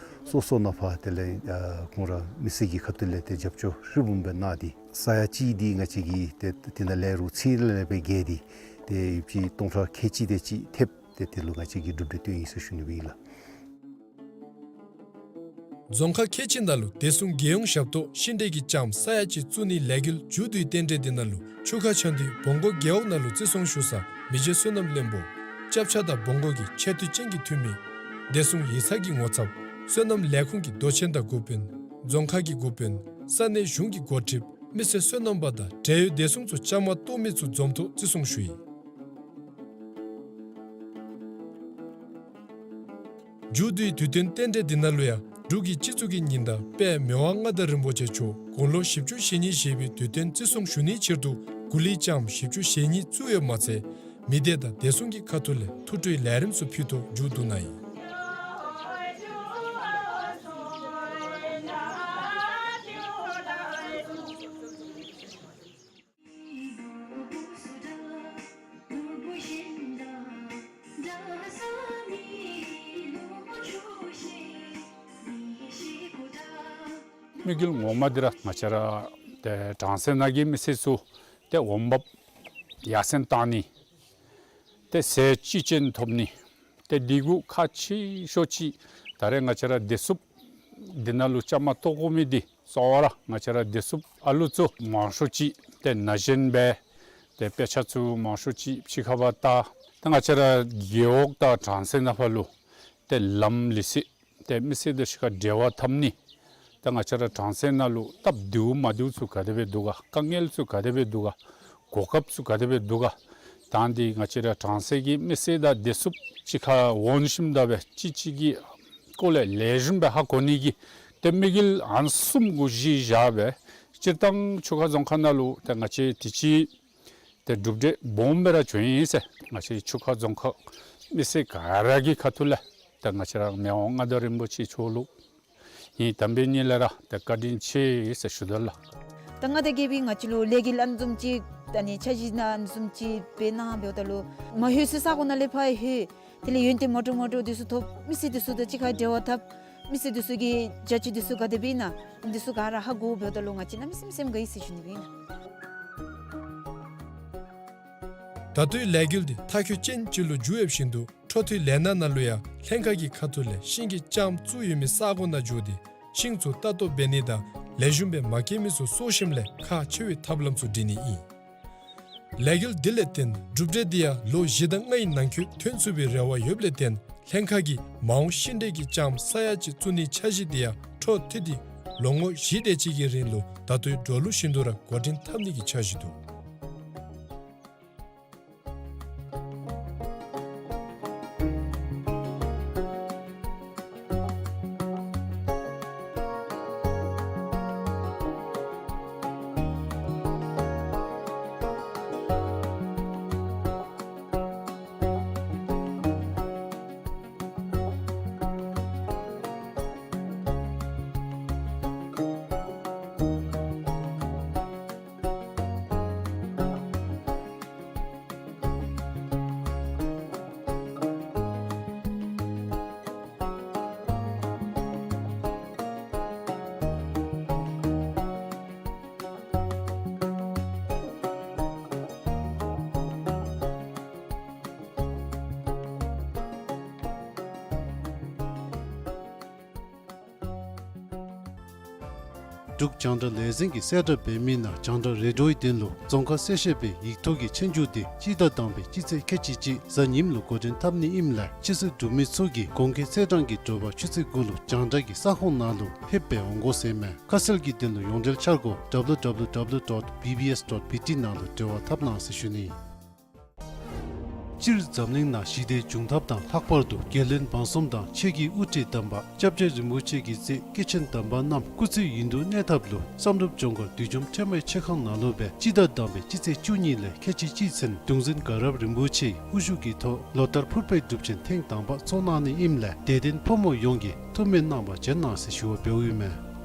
སོ་སོ་ནང་ཕར་དེ་ལས་ཨ་ཁོང་ར་མི་སེར་གྱི་ཁ་ཐུག་ལས་དེ་རྒྱབ་སྐྱོར་ཧྲིལ་བུམ་སྦེ་གནང་སྟེ་ས་ཡ་གཅིག་དེ་ང་བཅས་ཀྱིས་དེ་དེ་ནང་ལས་རུང་ཚད་ལས་སྦེ་བརྒལ་ཏེ་དེ་ཡོདཔ་ཅིག་སྟོང་ཕྲག་ཁལ་གཅིག་དེ་ཅིག་ཐེབས། ཏེ་དེ་ལུ་ང་བཅས་ཀྱིས་གྲུབ་འབྲས་བཏོན་ཡི་ཟེར་ཞུ་ནི་སྦེ་ཨིན་ལགས། རྫོང་ཁག་ཁལ་གཅིག་ནང་ལུ་བདེ་སྲུང་རྒྱལ་ཡོངས་ཞབས་ཏོག་ཤིང་འབྲས་ཀྱི་ལྕངམ་ས་ཡ་གཅིག་བཙུགས་ནིའི་ལས་འགུལ་མཇུག་བསྡུའི་རྟེན་འབྲེལ་འདི་ནང་ལུ་ཆུ་ཁ་ཆང་འདུས་བོང་སྒོ་རྒེད་འོག་ནང་ལུ་བརྩི་སྲུང་ཞུ་ས་མི་རྗེ་བསོད་ནམས་བློན་པོ། སྐྱབས་ཆ་དང་བོང་སྒོ་གི་ཁྱད་ཐོས་ཅན་གྱི་འཐུས་མི། བདེ་སྲུང་ཡིག་ཚང་གི་ངོ་ཚབ། སོ་ནམ་ལས་ཁུངས་ཀྱི་མདོ་ཆེན་དང་འགོ་དཔོན། རྫོང་ཁག་གི་འགོ་དཔོན། ས་གནས་གཞུང་གི་འགོ་ཁྲིདཔ། མི་སེར་སོ་ནམ་པ་དང་འབྲེལ་ཡོད་བདེ་སྲུང་ཚུ་བཅའ་མར་གཏོགས་མི་ཚུ་འཛོམས་ཐོག་བརྩི་སྲུང་ཞུ་ཡི། མཇུག་བསྡུའི་དུས་སྟོན་རྟེན་འབྲེལ་འདི་ནང་ལུ་ཡང་འབྲུག་གི་སྤྱི་གཙུག་གི་ཉི་ཟླ་དཔལ་མི་དབང་མངའ་བདག་རིན་པོ་ཆེ་མཆོག་དགུང་ལོ་བཞི་བཅུ་ཞེ་གཉིས་བཞེས་པའི་དུས་སྟོན་བརྩི་སྲུང་ཞུ་ནིའི་ཕྱིར་དུ་གོ་ལའི་ལྕངམ་བཞི་བཅུ་ཞེ་གཉིས་བཙུགས་ཡོདཔ་མ་ཚད་མི་སྡེ་དང་བདེ་སྲུང་གི་ཁ་ཐུག་ལས་ཐུགས་སྤྲོའི་ལས་རིམ་ཚུ་ཕུལ་ཐོག་མཇུག་བསྡུ་གནང་ཡི། དམིགས་ཡུལ་ངོ་མ་འདི་ར་ང་བཅས་ར་ཏེ་གྲངས་སུ་ནང་གི་མི་སེར་ཚུ་ཏེ་འོང་འབབ་ཡར་སེང་བཏང་ནི། ཏེ་ཟས་བཅུད་ཅན་ཐོབ་ནི། ཏེ་འདི་གུ་ཁག་ཆེ་ཤོས་ཅིག་ད་རེས་ང་བཅས་ར་བདེ་སྲུངཔ་འདི་ནང་ལུ་བཅའ་མར་གཏོགས་དགོ་མི་འདི་གཙོ་བོ་ར་ང་བཅས་ར་བདེ་སྲུངཔ་ཨ་ལུ་ཚུ་མང་ཤོས་ཅིག་ཏེ་ན་གཞོན་སྦེ་ཏེ་དཔེ་ཆ་ཚུ་མང་ཤོས་ཅིག་ཕྱི་ཁར་བལྟ། ཏེ་ང་བཅས་ར་རྒེད་འོག་དང་གྲངས་སུ་ནང་ཕར་ལུ་ཏེ་ལམ་ལུགས་སྲོལ་ཏེ་མི་སེར་དང་གཅིག་ཁར་འབྲེལ་བ་འཐབ་ནི། ད་ང་བཅས་ར་གྲངས་སུ་ནང་ལུ་སྟབས་བདེཝ་མ་བདེཝ་ཚུ་ག་དེ་སྦེ་འདུག་ག། དཀའ་ངལ་ཚུ་ག་དེ་སྦེ་འདུག་ག། གོ་སྐབས་ཚུ་ག་དེ་སྦེ་འདུག་ག། ད་འདི་ང་བཅས་ར་གྲངས་སུ་གི་མི་སེར་དང་བདེ་སྲུངཔ་གཅིག་ཁར་འོང་ཞིནམ་ད་སྦེ་གཅིག་གཅིག་གི་སྐོར་ལས་ལེགས་ཤོམ་སྦེ་ཧ་གོ་ནི་གི་ཏེ་དམིགས་ཡུལ་ཨ་ནི་བཟུམ་གུ་གཞི་བཞག་སྦེ་སྤྱིར་བཏང་ཆུ་ཁ་རྫོང་ཁག་ནང་ལུ་ཏེ་ང་བཅས་དུས་ཅི་ཏེ་གྲུབ་འབྲས་སྦོམ་སྦེ་ར་བྱུང་ཡི་ཟེར་ང་བཅས་ཆུ་ཁ་རྫོང་ཁག་མི་སེར་ག་ར་གི་ཁ་ཐུག་ལས་ཏེ་ང་བཅས་ར་མི་དབང་མངའ་བདག་རིན་པོ་ཆེ་མཆོག་ལུ་ངེའི་དམ་པའི་ཉིད་ལས་ར་ཏེ་བཀའ་དྲིན་ཆེ་ཟེར་ཞུ་དོ་ལགས། ད་ང་དང་གི་སྦེ་ང་བཅས་ལུ་ལས་འགུལ་ཨ་ནི་བཟུམ་ཅིག་ད་ནི་འཆར་གཞི་ནང་ཨ་ནི་བཟུམ་ཅིག་སྦེ་གནང་འབདཝ་ད་ལུ་མ་ལྷོད་སའི་ས་གོ་ནང་ལས་ཕར་ལྷོད། དེ་ལས་ཡོན་ཏན་མ་འདྲཝ་མ་འདྲཝ་འདི་ཚུ་ཐོབ། མི་སེར་འདི་ཚུ་དང་གཅིག་ཁར་འབྲེལ་བ་འཐབ། མི་སེར་འདི་ཚུ་གི་བྱ་སྤྱོད་འདི་ཚུ་ག་དེ་སྦེ་ཨིན་ན་འདི་ཚུ་ག་ར་ཧ་གོ་འབདཝ་ད་ལུ་ང་བཅས་གནམ་མེད་ས་མེད་སེམས་དགའ་ཡི་ཟེར་ཞུ་ནི་སྦེ་ཨིན། ད་ལྟོའི་ལས་འགུལ་འདི་མཐའ་འཁྱོལ་ཅན་ཅིག་ལུ་འགྱུར་ཡོད་བཞིན་དུ་འཕྲོ་མཐུད་ལས་སྣ་ནང་ལུ་ཡང་ལྷན་ཁག་གི་ཁ་ཐུག་ལས་ཤིང་གི་ལྕངམ་བཙུགས་ཡོད་མི་ས་གོ་ནང་འགྱོ་སྟེ་ཤིང་ཚུ་ལྟ་རྟོག་འབད་ནི་དང་ལེགས་ཤོམ་སྦེ་མ་སྐྱེས་མི་ཚུ་གསོ་ཞིནམ་ལས་ཁག་ཆེ་བའི་ཐབས་ལམ་ཚུ་སྒྲིག་ནི་ཨིན། ལས་འགུལ་འདི་ལས་བརྟེན་གྲུབ་འབྲས་འདི་ཡང་ལོ་བཞི་དང་ལྔའི་ནང་འཁོད་ཐོན་ཚུགས་པའི་རེ་བ་ཡོདཔ་ལས་བརྟེན་ལྷན་ཁག་གིས་མ་འོངས་ཤིང་འབྲས་ཀྱི་ལྕངམ་ས་ཡ་གཅིག་བཙུགས་ནིའི་འཆར་གཞི་འདི་ཡང་འཕྲོ་མཐུད་དེ་ལོ་ངོ་བཞི་དེ་ཅིག་གི་རིང་ལུ་ད་ལྟོའི་འགྲོ་ལུགས་བཞིན་དུ་ར་འགོ་འདྲེན་འཐབ་ནི་གི་འཆར་གཞི་འདུག། འབྲུག་རྒྱང་བསྒྲགས་ལས་འཛིན་གྱིས་གསལ་བསྒྲགས་འབད་མི་ནང་རྒྱང་བསྒྲགས་རེ་ཌིའོའི་དོན་ལུ་རྫོང་ཁ་གསལ་བཤད་པའི་ཡིག་ཐོག་གི་ཆོས་རྒྱུགས་དེ་སྤྱི་ཟླ་དང་པའི་སྤྱི་ཚེས་ཁལ་གཅིག་གཅིག་གཟའ་ཉིམ་ལུ་འགོ་འདྲེན་འཐབ་ནི་ཨིནམ་ལས་ཆོས་སྲིད་དྲུང་མི་ཚུ་གིས་གོང་འཁོད་ཚེས་གྲངས་ཀྱི་དྲོ་པ་ཆུ་ཚོད་དགུ་ལུ་རྒྱང་བསྒྲགས་ཀྱི་ས་ཁོངས་ནང་ལུ་ཕེབས་སྦེ་འོང་དགོ་ཟེར་མས། ཁ་གསལ་གྱི་དོན་ལུ་ཡོངས་འབྲེལ་འཆར་སྒོ་W W W dot B B S dot B T ནང་ལུ་འབྲེལ་བ་འཐབ་གནང་ཟེར་ཞུ་ནི། སྤྱིར་འཛམ་གླིང་ནང་ཞི་བདེ་འབྱུང་ཐབས་དང་ལྷག་པར་དུ་རྒྱལ་བློན་འབངས་གསུམ་དང་ཆོས་ཀྱི་དབུ་ཁྲིད་དམ་པ་སྐྱབས་རྗེ་རིན་པོ་ཆེ་གི་སྲས་སྐྱེས་ཆེན་དམ་པ་རྣམས་སྐུ་ཚེ་ཡུན་དུ་གནས་ཐབས་ལུ་བསམ་གྲུབ་ལྗོངས་མཁར་བདུད་འཇོམས་ཁྲོས་མའི་མཆོད་ཁང་ནང་ལུ་སྦེ་སྤྱི་ཟླ་དང་པའི་སྤྱི་ཚེས་བཅུ་གཉིས་ལས་ཁལ་གཅིག་གཅིག་ཚུན་གདུང་འཛིན་དགའ་རབ་རིན་པོ་ཆེའི་དབུ་བཞུགས་ཀྱི་ཐོག་ལོ་ལྟར་ཕུར་པའི་སྒྲུབ་ཆེན་ཐེངས་དང་པ་ཚོགས་གནང་ནི་ཨིནམ་ལས་དད་ལྡན་ཕོ་མོ་ཡོངས་ཀྱིས་ཐུགས་སྨོན་གནང་བར་བྱོན་གནང་ཟེར་ཞུ་བ་འབདཝ་ཨིན་མས།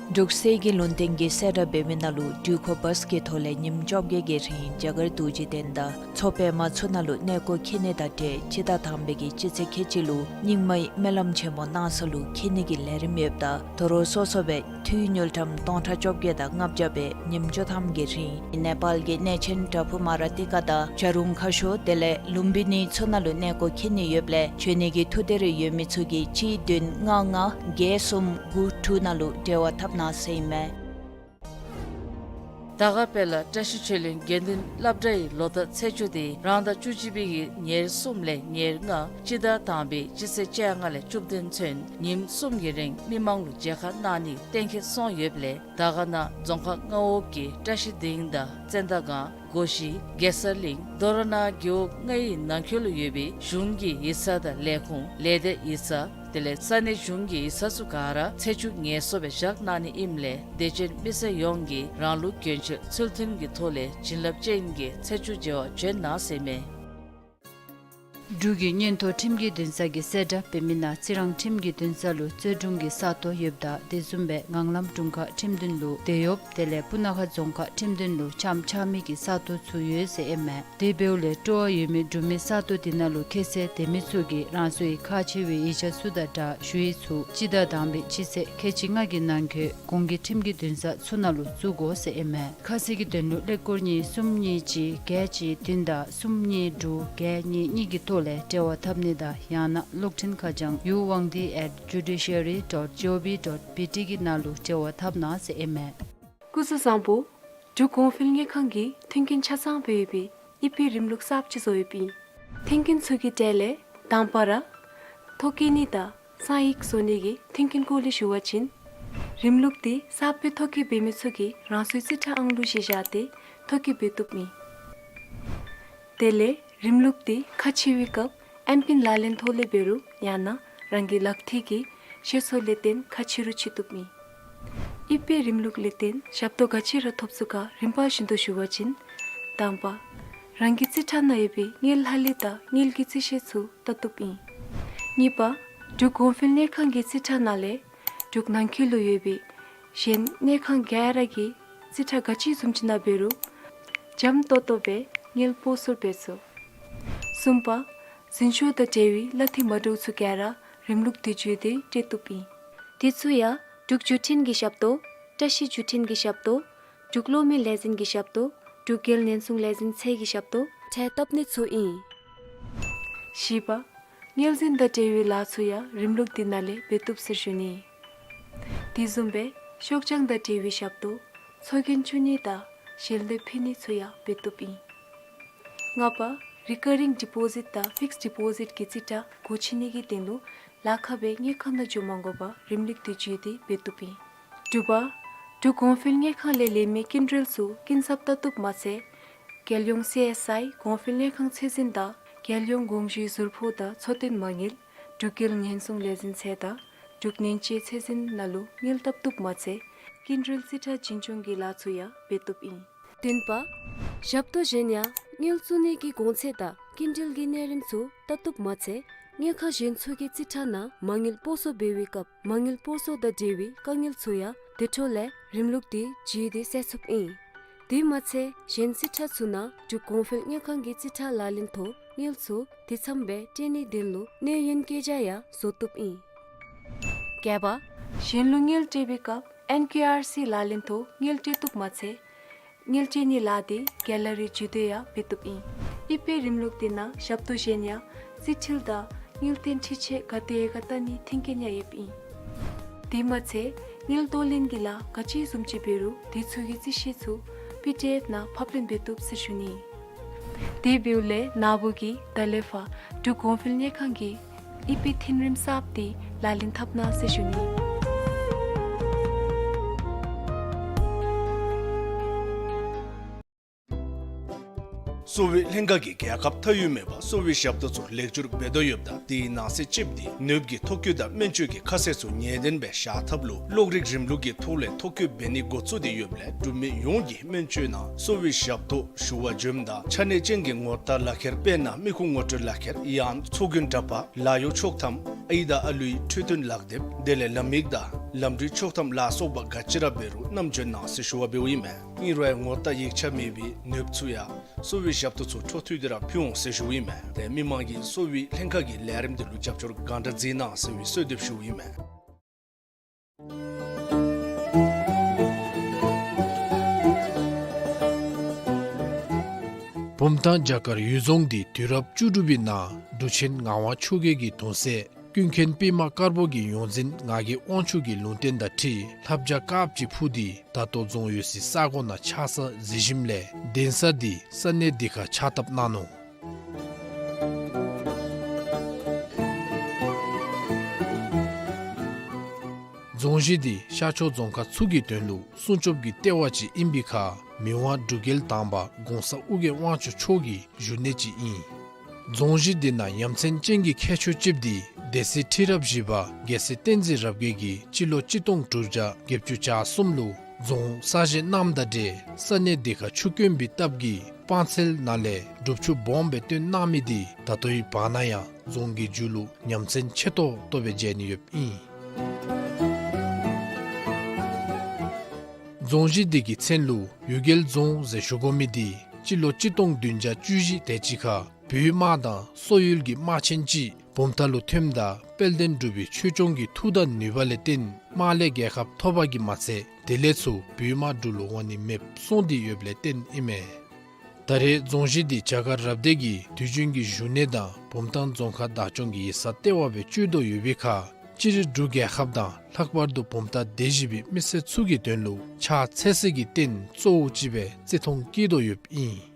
འབྲུག་གསེར་གྱི་ལུང་བསྟན་གྱི་གསལ་བསྒྲགས་འབད་མི་ནང་ལུ་འགྲུལ་འཁོར་བཱས་ཀྱི་ཐོག་ལས་ཉིནམ་བཅོ་བརྒྱད་ཀྱི་རིང་རྒྱ་གར་རྡོ་རྗེ་གདན་དང་མཚོ་པདྨ་ཚུ་ནང་ལུ་གནས་སྐོར་འཁྱིད་ནི་དང་འབྲེལ་སྤྱི་ཟླ་དང་པའི་གི་སྤྱི་ཚེས་ཁལ་གཅིག་ལུ་རྙིང་མའི་སྨོན་ལམ་ཆེན་མོ་གནང་ས་ལུ་འཁྱིད་ནི་གི་ལས་རིམ་ཡོདཔ་ད་དོ་རུང་སོ་སོ་སྦེ་འཐུས་དངུལ་ཀྲམ་སྟོང་ཕྲག་བཅོ་བརྒྱད་དང་ལྔ་བརྒྱ་སྦེ་ཉིནམ་བཅུ་ཐམ་གྱི་རིང་ནེ་པཱལ་གྱི་གནས་ཆེན་བྲག་ཕུག་མ་ར་ཏི་ཀ་དང་བྱ་རུང་ཁ་ཤོར་དེ་ལས་ལུམ་བི་ནི་ཚུ་ནང་ལུ་གནས་སྐོར་འཁྱིད་ནི་ཡོདཔ་ལས་བྱོན་ནི་གི་ཐུགས་འདོད་རེ་ཡོད་མི་ཚུ་གིས་གཅིག་བདུན་ལྔ་ལྔ་བརྒྱད་གསུམ་དགུ་དྲུག་ནང་ལུ་འབྲེལ་བ་འཐབ་གནང་ཟེར་ཨིན་མས། དར་དཀར་དཔལ་ལ་བཀྲ་ཤིས་ཆོས་གླིང་དགེ་འདུན་སློབ་གྲྭའི་ལོ་ལྟར་ཚེས་བཅུ་དེ་རང་ཟླ་བཅུ་གཅིག་པའི་གི་ཉེར་གསུམ་ལས་ཉེར་ལྔ་སྤྱི་ཟླ་དང་པའི་སྤྱི་ཚེས་བཅོ་ལྔ་ལས་བཅུ་བདུན་ཚུན་ཉིནམ་གསུམ་གྱི་རིང་མི་མང་ལུ་མཇལ་ཁ་གནང་ནི་གཏན་འཁེལ་སོང་ཡོདཔ་ལས་དར་དཀར་ནང་རྫོང་ཁག་ལྔ་འོག་གི་བཀྲ་ཤིས་སྡིངས་དང་བཙན་ཟླ་སྒང་སྒོ་བཞི་གེ་སར་གླིང་མདོ་ར་ན་རྒེད་འོག་ལྔའི་ནང་འཁོད་ལུ་ཡོད་པའི་གཞུང་གི་ཡིག་ཚང་དང་ལས་ཁུངས་ལས་སྡེ་ཡིག་ཚང་དེ་ལས་ས་གནས་གཞུང་གི་ཡིག་ཚང་ཚུ་ག་ར་ཚེས་བཅུ་ངལ་གསོ་སྦེ་བཞག་གནང་ནི་ཨིནམ་ལས་དད་ཅན་མི་སེར་ཡོངས་ཀྱིས་རང་ལུགས་གྱོན་ཆས་ཚུལ་མཐུན་གྱི་ཐོག་ལས་བྱིན་རླབས་ཅན་གྱི་ཚེས་བཅུ་མཇལ་བར་བྱོན་གནང་ཟེར་མས། འབྲུག་གི་མངོན་མཐོ་ཁྲིམས་ཀྱི་འདུན་ས་གི་གསལ་བསྒྲགས་འབད་མི་ནང་རྩི་རང་ཁྲིམས་ཀྱི་འདུན་ས་ལུ་རྩོད་དྲུང་གི་ས་སྟོང་ཡོདཔ་ད་དེ་བཟུམ་སྦེ་ངང་ལམ་དྲུང་ཁག་ཁྲིམས་འདུན་ལུ་དེད་གཡོགཔ་དེ་ལས་སྤུ་ན་ཁ་རྫོང་ཁག་ཁྲིམས་འདུན་ལུ་ཆམ་ཆགས་མི་གི་ས་སྟོང་ཚུ་ཡོད་ཟེར་ཨིན་མས། དེ་འབདཝ་ལས་སྤྲོ་བ་ཡོད་མི་འབྲུག་མི་ས་སྟོང་དེ་ནང་ལུ་ཁྱད་ཚད་ལྡན་མི་ཚུ་གིས་རང་སོའི་ཁག་ཆེ་བའི་ཡིག་ཆ་ཚུ་དང་སྦྲགས་ཞུ་ཡིག་ཚུ་སྤྱི་ཟླ་དང་པའི་སྤྱི་ཚེས་ཁལ་གཅིག་ལྔ་གི་ནང་འཁོད་གོང་གི་ཁྲིམས་ཀྱི་འདུན་ས་ཚུ་ནང་ལུ་བཙུགས་དགོ་ཟེར་ཨིན་མས། ཁ་གསལ་གྱི་དོན་ལུ་ཀླད་ཀོར་གཉིས་གསུམ་གཉིས་གཅིག་བརྒྱད་གཅིག་བདུན་དང་གསུམ་གཉིས་དྲུག་བརྒྱད་གཉིས་གཉིས་ཀྱི་ཐོག་ལས་འབྲེལ་བ་འཐབ་ནི་དང་ཡང་ན་གློག་འཕྲིན་ཁ་བྱང་ཡུ་ཝང་ཏི་ཨེཊ་ཇུ་ཌི་ཤ་རི་ཌོཊ་ཇི་ཨོ་ཝི་ཌོཊ་བི་ཊི་གི་ནང་ལུ་འབྲེལ་བ་འཐབ་གནང་ཟེར་ཨིན་མས། སྐུ་གཟུགས་བཟང་པོ། འབྲུག་གོང་འཕེལ་དངུལ་ཁང་གིས་མཐུན་རྐྱེན་ཆ་ཚང་སྦེ་ཡོད་པའི་ཨི་པེ་རིམ་ལུགས་གསརཔ་ཅིག་བཟོ་ཡོདཔ་ཨིན། མཐུན་རྐྱེན་ཚུ་གི་གྲས་ལས་དང་པ་ར་ཐོ་བཀོད་ནི་དང་གསང་ཡིག་བཟོ་ནི་གི་མཐུན་རྐྱེན་སྐོར་ལས་ཞུ་བ་ཅིན་རིམ་ལུགས་འདི་གསརཔ་སྦེ་ཐོ་བཀོད་འབད་མི་ཚུ་གིས་རང་སོའི་རྩིས་ཁྲ་ཨང་གླུ་གཞི་བཞག་སྟེ་ཐོ་བཀོད་འབད་བཏུབ་ཨིན། དེ་ལས་རིམ་ལུགས་འདི་ཁག་ཆེ་བའི་སྐབས་ཨེམ་པིན་ལག་ལེན་ཐོག་ལས་འབད་རུང་ཡང་ན་རང་གི་ལག་ཐིལ་གྱི་ཤེས་ཚད་ལས་བརྟེན་ཁག་ཆེ་རུང་ཕྱེ་བཏུབ་ཨིན། ཨི་པེ་རིམ་ལུགས་ལས་བརྟེན་ཞབས་ཏོག་ག་ཅི་ར་ཐོབ་ཚུགས་ག་རིམ་པ་བཞིན་དུ་ཞུ་བ་ཅིན། དང་པ། རང་གི་རྩིས་ཁྲ་ནང་ཡོད་པའི་དངུལ་ལྷག་ལུས་དང་དངུལ་གྱི་རྩིས་ཤེས་ཚུ་བལྟ་བཏུབ་ཨིན། གཉིས་པ། འབྲུག་གོང་འཕེལ་དངུལ་ཁང་གི་རྩིས་ཁྲ་ནང་ལས་འབྲུག་ནང་འཁོད་ལུ་ཡོད་པའི་གཞན་དངུལ་ཁང་ག་ར་གི་རྩིས་ཁྲ་ག་ཅི་བཟུམ་ཅིག་ནང་འབད་རུང་འཇམ་ཏོག་ཏོ་སྦེ་དངུལ་སྤོ་སོར་འབད་ཚུགས། གསུམ་པ། འཛིན་སྐྱོང་དང་འབྲེལ་བའི་གླ་འཐུས་མ་འདྲཝ་ཚུ་ག་ར་རིམ་ལུགས་འདི་བརྒྱུད་དེ་སྤྲོད་བཏུབ་ཨིན། དེ་ཚུ་ཡང་འབྲུག་བརྒྱུད་འཕྲིན་གྱི་ཞབས་ཏོག་བཀྲ་ཤིས་བརྒྱུད་འཕྲིན་གྱི་ཞབས་ཏོག་འབྲུག་གློག་མེ་ལས་འཛིན་གྱི་ཞབས་ཏོག་འབྲུག་རྒྱལ་ཉེན་སྲུང་ལས་འཛིན་ཚད་ཀྱི་ཞབས་ཏོག་འཕྲལ་བཏབ་ནི་ཚུ་ཨིན། བཞི་པ། དངུལ་འཛིན་དང་འབྲེལ་བའི་ལཱ་ཚུ་ཡང་རིམ་ལུགས་འདི་ནང་ལས་འབད་བཏུབ་ཟེར་ཞུ་ནི། དེ་བཟུམ་སྦེ་ཤོག་བྱང་དང་འབྲེལ་བའི་ཞབས་ཏོག་ཚོགས་རྒྱན་བཙུགས་ནི་དང་ཞལ་འདེབས་ཕུལ་ནི་ཚུ་ཡང་འབད་བཏུབ་ཨིན། ལྔ་པ། རི་ཀ་རིང་ཌི་པོ་ཟིཊ་དང་ཕིགསཌ་ཌི་པོ་ཟིཊ་གི་རྩིས་ཁྲ་སྒོ་ཕྱེ་ནི་གི་དོན་ལུ་ལཱ་ཁག་སྦེ་དངུལ་ཁང་ནང་འགྱོ་མ་དགོ་པར་རིམ་ལུགས་འདི་བརྒྱུད་དེ་འབད་བཏུབ་ཨིན། དྲུག་པ། འབྲུག་གོང་འཕེལ་དངུལ་ཁང་ལས་ལེན་མི་སྐྱིན་འགྲུལ་ཚུ་སྐྱིན་ཚབ་བལྟ་བཏུབ་མ་ཚད་རྒྱལ་ཡོངས་སི་ཨེསི་ཨའི་གོང་འཕེལ་དངུལ་ཁང་ཚད་འཛིན་དང་རྒྱལ་ཡོངས་དགོངས་ཞུའི་ཟུར་ཕོགས་དང་འཚོ་རྟེན་མ་དངུལ་འབྲུག་རྒྱལ་ཉེན་སྲུང་ལས་འཛིན་ཚད་དང་འབྲུག་ཉེན་བཅོལ་ཚད་འཛིན་ནང་ལུ་དངུལ་བལྟ་བཏུབ་མ་ཚད་སྐྱིན་འགྲུལ་རྩིས་ཁྲ་འཛིན་སྐྱོང་གི་ལཱ་ཚུ་ཡང་འབད་བཏུབ་ཨིན། བདུན་པ། ཞབས་ཏོག་གཞན་ཡང་དངུལ་བཙུགས་ནི་གི་གོང་ཚད་དང་སྐྱིན་འགྲུལ་གྱི་གནས་རིམ་ཚུ་བལྟ་བཏུབ་མ་ཚད་དངུལ་ཁང་གཞན་ཚུ་གི་རྩིས་ཁྲ་ནང་མ་དངུལ་སྤོ་སོར་འབད་བའི་སྐབས་མ་དངུལ་སྤོ་སོར་དང་འབྲེལ་བའི་དཀའ་ངལ་ཚུ་ཡང་དེ་འཕྲོ་ལས་རིམ་ལུགས་འདི་བརྒྱུད་དེ་སེལ་ཚུགསཔ་ཨིན། དེ་མ་ཚད་གཞན་རྩིས་ཁྲ་ཚུ་ནང་འབྲུག་གོང་འཕེལ་དངུལ་ཁང་གི་རྩིས་ཁྲ་ལག་ལེན་ཐོག་དངུལ་ཚུ་དེ་ཚམ་སྦེ་སྤྲོད་ནིའི་དོན་ལུ་གནས་ཡུན་བཀོད་རྒྱ་ཡང་བཟོ་བཏུབ་ཨིན། བརྒྱད་པ། གཞན་ལུ་དངུལ་སྤྲོད་པའི་སྐབས་ཨེན་ཀེ་ཨར་སི་ལག་ལེན་ཐོག་དངུལ་སྤྲོད་བཏུབ་མ་ཚད་དངུལ་སྤྲོད་ནིའི་ལཱ་དེ་ག་ལ་རི་བརྒྱུད་དེ་ཡང་འབད་བཏུབ་ཨིན། ཨི་པེ་རིམ་ལུགས་དེ་ནང་ཞབས་ཏོག་གཞན་ཡང་རྩིས་འཕྲུལ་དང་དངུལ་རྟེན་འཕྲུལ་ཆས་ག་དེ་ག་བལྟ་ནིའི་མཐུན་རྐྱེན་ཡང་ཡོདཔ་ཨིན། དེ་མ་ཚད་དངུལ་གཏོར་ལེན་གྱི་ལཱ་ག་ཅི་བཟུམ་ཅིག་འབད་རུང་དེ་ཚུ་གི་རྩིས་ཤེས་ཚུ་པི་ཌི་ཨེཕ་ནང་ཕབ་ལེན་འབད་བཏུབ་ཟེར་ཞུ་ནི། དེ་འབདཝ་ལས་ན་བུ་གིས་ད་ལས་ཕར་འབྲུག་གོང་འཕེལ་དངུལ་ཁང་གི་ཨི་པེ་མཐུན་རིམ་གསརཔ་དེ་ལག་ལེན་འཐབ་གནང་ཟེར་ཞུ་ནི། གསོ་བའི་ལྷན་ཁག་གིས་རྒྱལ་ཁབ་མཐའ་དབུས་མེད་པར་གསོ་བའི་ཞབས་ཏོག་ཚུ་ལེགས་བཅོས་འབད་དོ་ཡོདཔ་ད་དེའི་ནང་གསེས་ཅིག་འདི་ནདཔ་གི་ཐོ་བཀོད་དང་སྨན་བཅོས་ཀྱི་ཁ་གསལ་ཚུ་ངེས་བདེན་སྦེ་བཞག་ཐབས་ལུ་གློག་རིག་རིམ་ལུགས་ཀྱི་ཐོག་ལས་ཐོ་བཀོད་འབད་ནི་འགོ་བཙུགས་ཏེ་ཡོདཔ་ལས་འབྲུག་མི་ཡོངས་ཀྱིས་སྨན་བཅོས་ནང་གསོ་བའི་ཞབས་ཏོག་ཞུ་བར་འབྱོནམ་ད་ཆ་གནས་ཅན་གྱི་ངོ་རྟགས་ལག་ཁྱེར་དཔེར་ན་མི་ཁུངས་ངོ་སྤྲོད་ལག་ཁྱེར་ཡང་ཚོགས་རྒྱན་འདྲ་པར་ལཱ་གཡོག་ཆོག་ཐམ་ཨའི་དང་ཨ་ལུའི་འཕྲོད་བསྟེན་ལག་དེབ་དེ་ལས་ལམ་ཡིག་དང་ལམ་འགྲུལ་ཆོག་ཐམ་ལ་སོགས་པ་ག་ཅི་ར་འབད་རུང་རྣམ་འབྱོན་གནང་ཟེར་ཞུ་བ་འབདཝ་ཨིན་མས། ཨིན་རུང་ངོ་རྟགས་ཡིག་ཆ་མེད་པའི་ནདཔ་ཚུ་ཡང་གསོ་བའི་ཞབས་ཏོག་ཚུ་འཕྲོ་མཐུད་དེ་ར་ཕུལ་འོང་ཟེར་ཞུཝ་ཨིན་མས། ཏེ་མི་མང་གིས་གསོ་བའི་ལྷན་ཁག་གི་ལས་རིམ་འདི་ལུ་རྒྱབ་སྐྱོར་གང་དྲག་མཛད་གནང་ཟེར་བའི་གསོལ་འདེབས་ཞུཝ་ཨིན་མས། བུམ་ཐང་བྱ་དཀར་གཡུལ་རྫོང་འདི་དུས་རབས་བཅུ་དྲུག་པའི་ནང་འབྲུག་ཆེན་ངག་དབང་ཆོས་རྒྱལ་གྱི་གདུང་སྲས་ཀུན་མཁྱེན་པདྨ་དཀར་པོ་གི་ཡོངས་འཛིན་ངག་གི་དབང་ཕྱུག་གི་ལུང་བསྟན་དང་འཁྲིལ་ལྷ་བྱ་དཀརཔོ་ཅིག་འཕུར་ཏེ་ད་ལྟོ་རྫོང་ཡོད་སའི་ས་གོ་ནང་ཆགས་ས་གཟིགས་ཞིནམ་ལས་གདན་ས་འདི་ས་གནས་འདི་ཁར་ཕྱག་བཏབ་གནང་ནུག། རྫོང་གཞི་འདི་ཤར་ཕྱོགས་རྫོང་ཁག་ཚུ་གི་དོན་ལུ་སྲུང་སྐྱོབ་ཀྱི་ལྟེ་བ་ཅིག་ཨིན་པའི་ཁར་མི་དབང་འབྲུག་རྒྱལ་དང་པ་གོང་ས་ཨོ་རྒྱན་དབང་ཕྱུག་མཆོག་གི་བཞུགས་གནས་ཅིག་ཨིན། རྫོང་གཞི་འདི་ནང་ཡ་མཚན་ཅན་གྱི་ཁྱད་ཆོས་ཅིག་འདི་སྡེ་སྲིད་ཁྲི་རབས་བཞི་པ་རྒྱལ་སྲས་བསྟན་འཛིན་རབ་རྒྱས་ཀྱིས་སྤྱི་ལོ་གཅིག་སྟོང་དྲུག་བརྒྱ་བརྒྱད་ཅུ་གྱ་གསུམ་ལུ་རྫོང་གསར་བཞེངས་གནངམ་དང་འབྲེལ་ས་གནས་འདི་ཁར་ཆུ་དཀོན་པའི་སྟབས་ཀྱིས་སྤང་ཚལ་ནང་ལས་སྒྲུབ་ཆུ་སྦོམ་སྦེ་བཏོན་གནང་མི་འདི་ད་ལྟོའི་བར་ན་ཡང་རྫོང་གི་མཇུག་ལུ་ཉམས་མཚར་ཆེ་ཏོག་ཏོ་སྦེ་མཇལ་ནི་ཡོདཔ་ཨིན། རྫོང་གཞི་འདི་གི་མཚན་ལུ་གཡུལ་རྒྱལ་རྫོང་ཟེར་ཞུ་དགོ་མི་འདི་སྤྱི་ལོ་གཅིག་སྟོང་བདུན་བརྒྱ་བཅུ་བཞི་དེ་ཅིག་ཁར་བོད་དམག་དང་སོག་ཡུལ་གྱི་དམག་ཆེན་ཅིག་བུམ་ཐང་ལུ་ཐོནམ་ད་དཔལ་ལྡན་འབྲུག་པའི་ཆོས་སྐྱོང་གི་མཐུ་དང་ནུས་པ་ལས་བརྟེན་དམག་ལས་རྒྱལ་ཁ་ཐོབ་པ་གིས་མ་ཚད་དེ་ལས་ཚུར་བོད་དམག་འབྲུག་ལུ་འོང་ནི་མེདཔ་སོང་སྟེ་ཡོདཔ་ལས་བརྟེན་ཨིན་མས། ད་རེས་རྫོང་གཞི་འདི་བྱ་དཀར་རབ་སྡེ་གི་དུས་རྒྱུན་གྱི་བཞུགས་གནས་དང་བུམ་ཐང་རྫོང་ཁག་བདག་སྐྱོང་གི་ཡིག་ཚང་ལྟེ་བ་སྦེ་སྤྱོད་དོ་ཡོད་པའི་ཁར་སྤྱིར་འབྲུག་རྒྱལ་ཁབ་དང་ལྷག་པར་དུ་བུམ་ཐང་སྡེ་བཞི་པའི་མི་སེར་ཚུ་གི་དོན་ལུ་ཕྱག་འཚལ་སའི་རྟེན་གཙོ་བོ་ཅིག་སྦེ་བརྩི་མཐོང་བསྐྱེད་དོ་ཡོདཔ་ཨིན།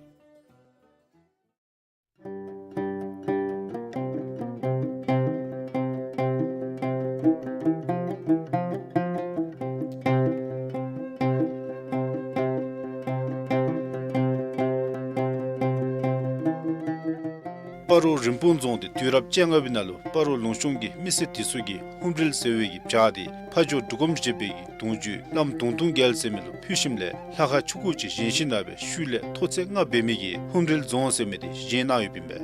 སྤ་རོ་རིན་སྤུངས་རྫོང་འདི་དུས་རབས་བཅོ་ལྔ་པའི་ནང་ལུ་སྤ་རོ་ལུང་གཤོང་གི་མི་སེར་དེ་ཚུ་གིས་ཧཱུྃ་རལ་ཟེར་བའི་གི་བྱག་འདི་ཕ་ཇོ་འབྲུག་སྒོམ་བཞད་པའི་གི་གདུང་བརྒྱུད་བླམ་གདུང་སྟོང་རྒྱལ་ཟེར་མི་ལུ་ཕུལ་ཞིནམ་ལས་ལྷ་ཁང་ཆུང་ཀུ་ཅིག་བཞེངས་ཞིནམ་ལས་ཤུལ་ལས་མཐོ་ཚད་ལྔ་འབད་མི་གི་ཧཱུྃ་རལ་རྫོང་ཟེར་མི་འདི་བཞེངས་གནང་ཡོདཔ་ཨིན་པས།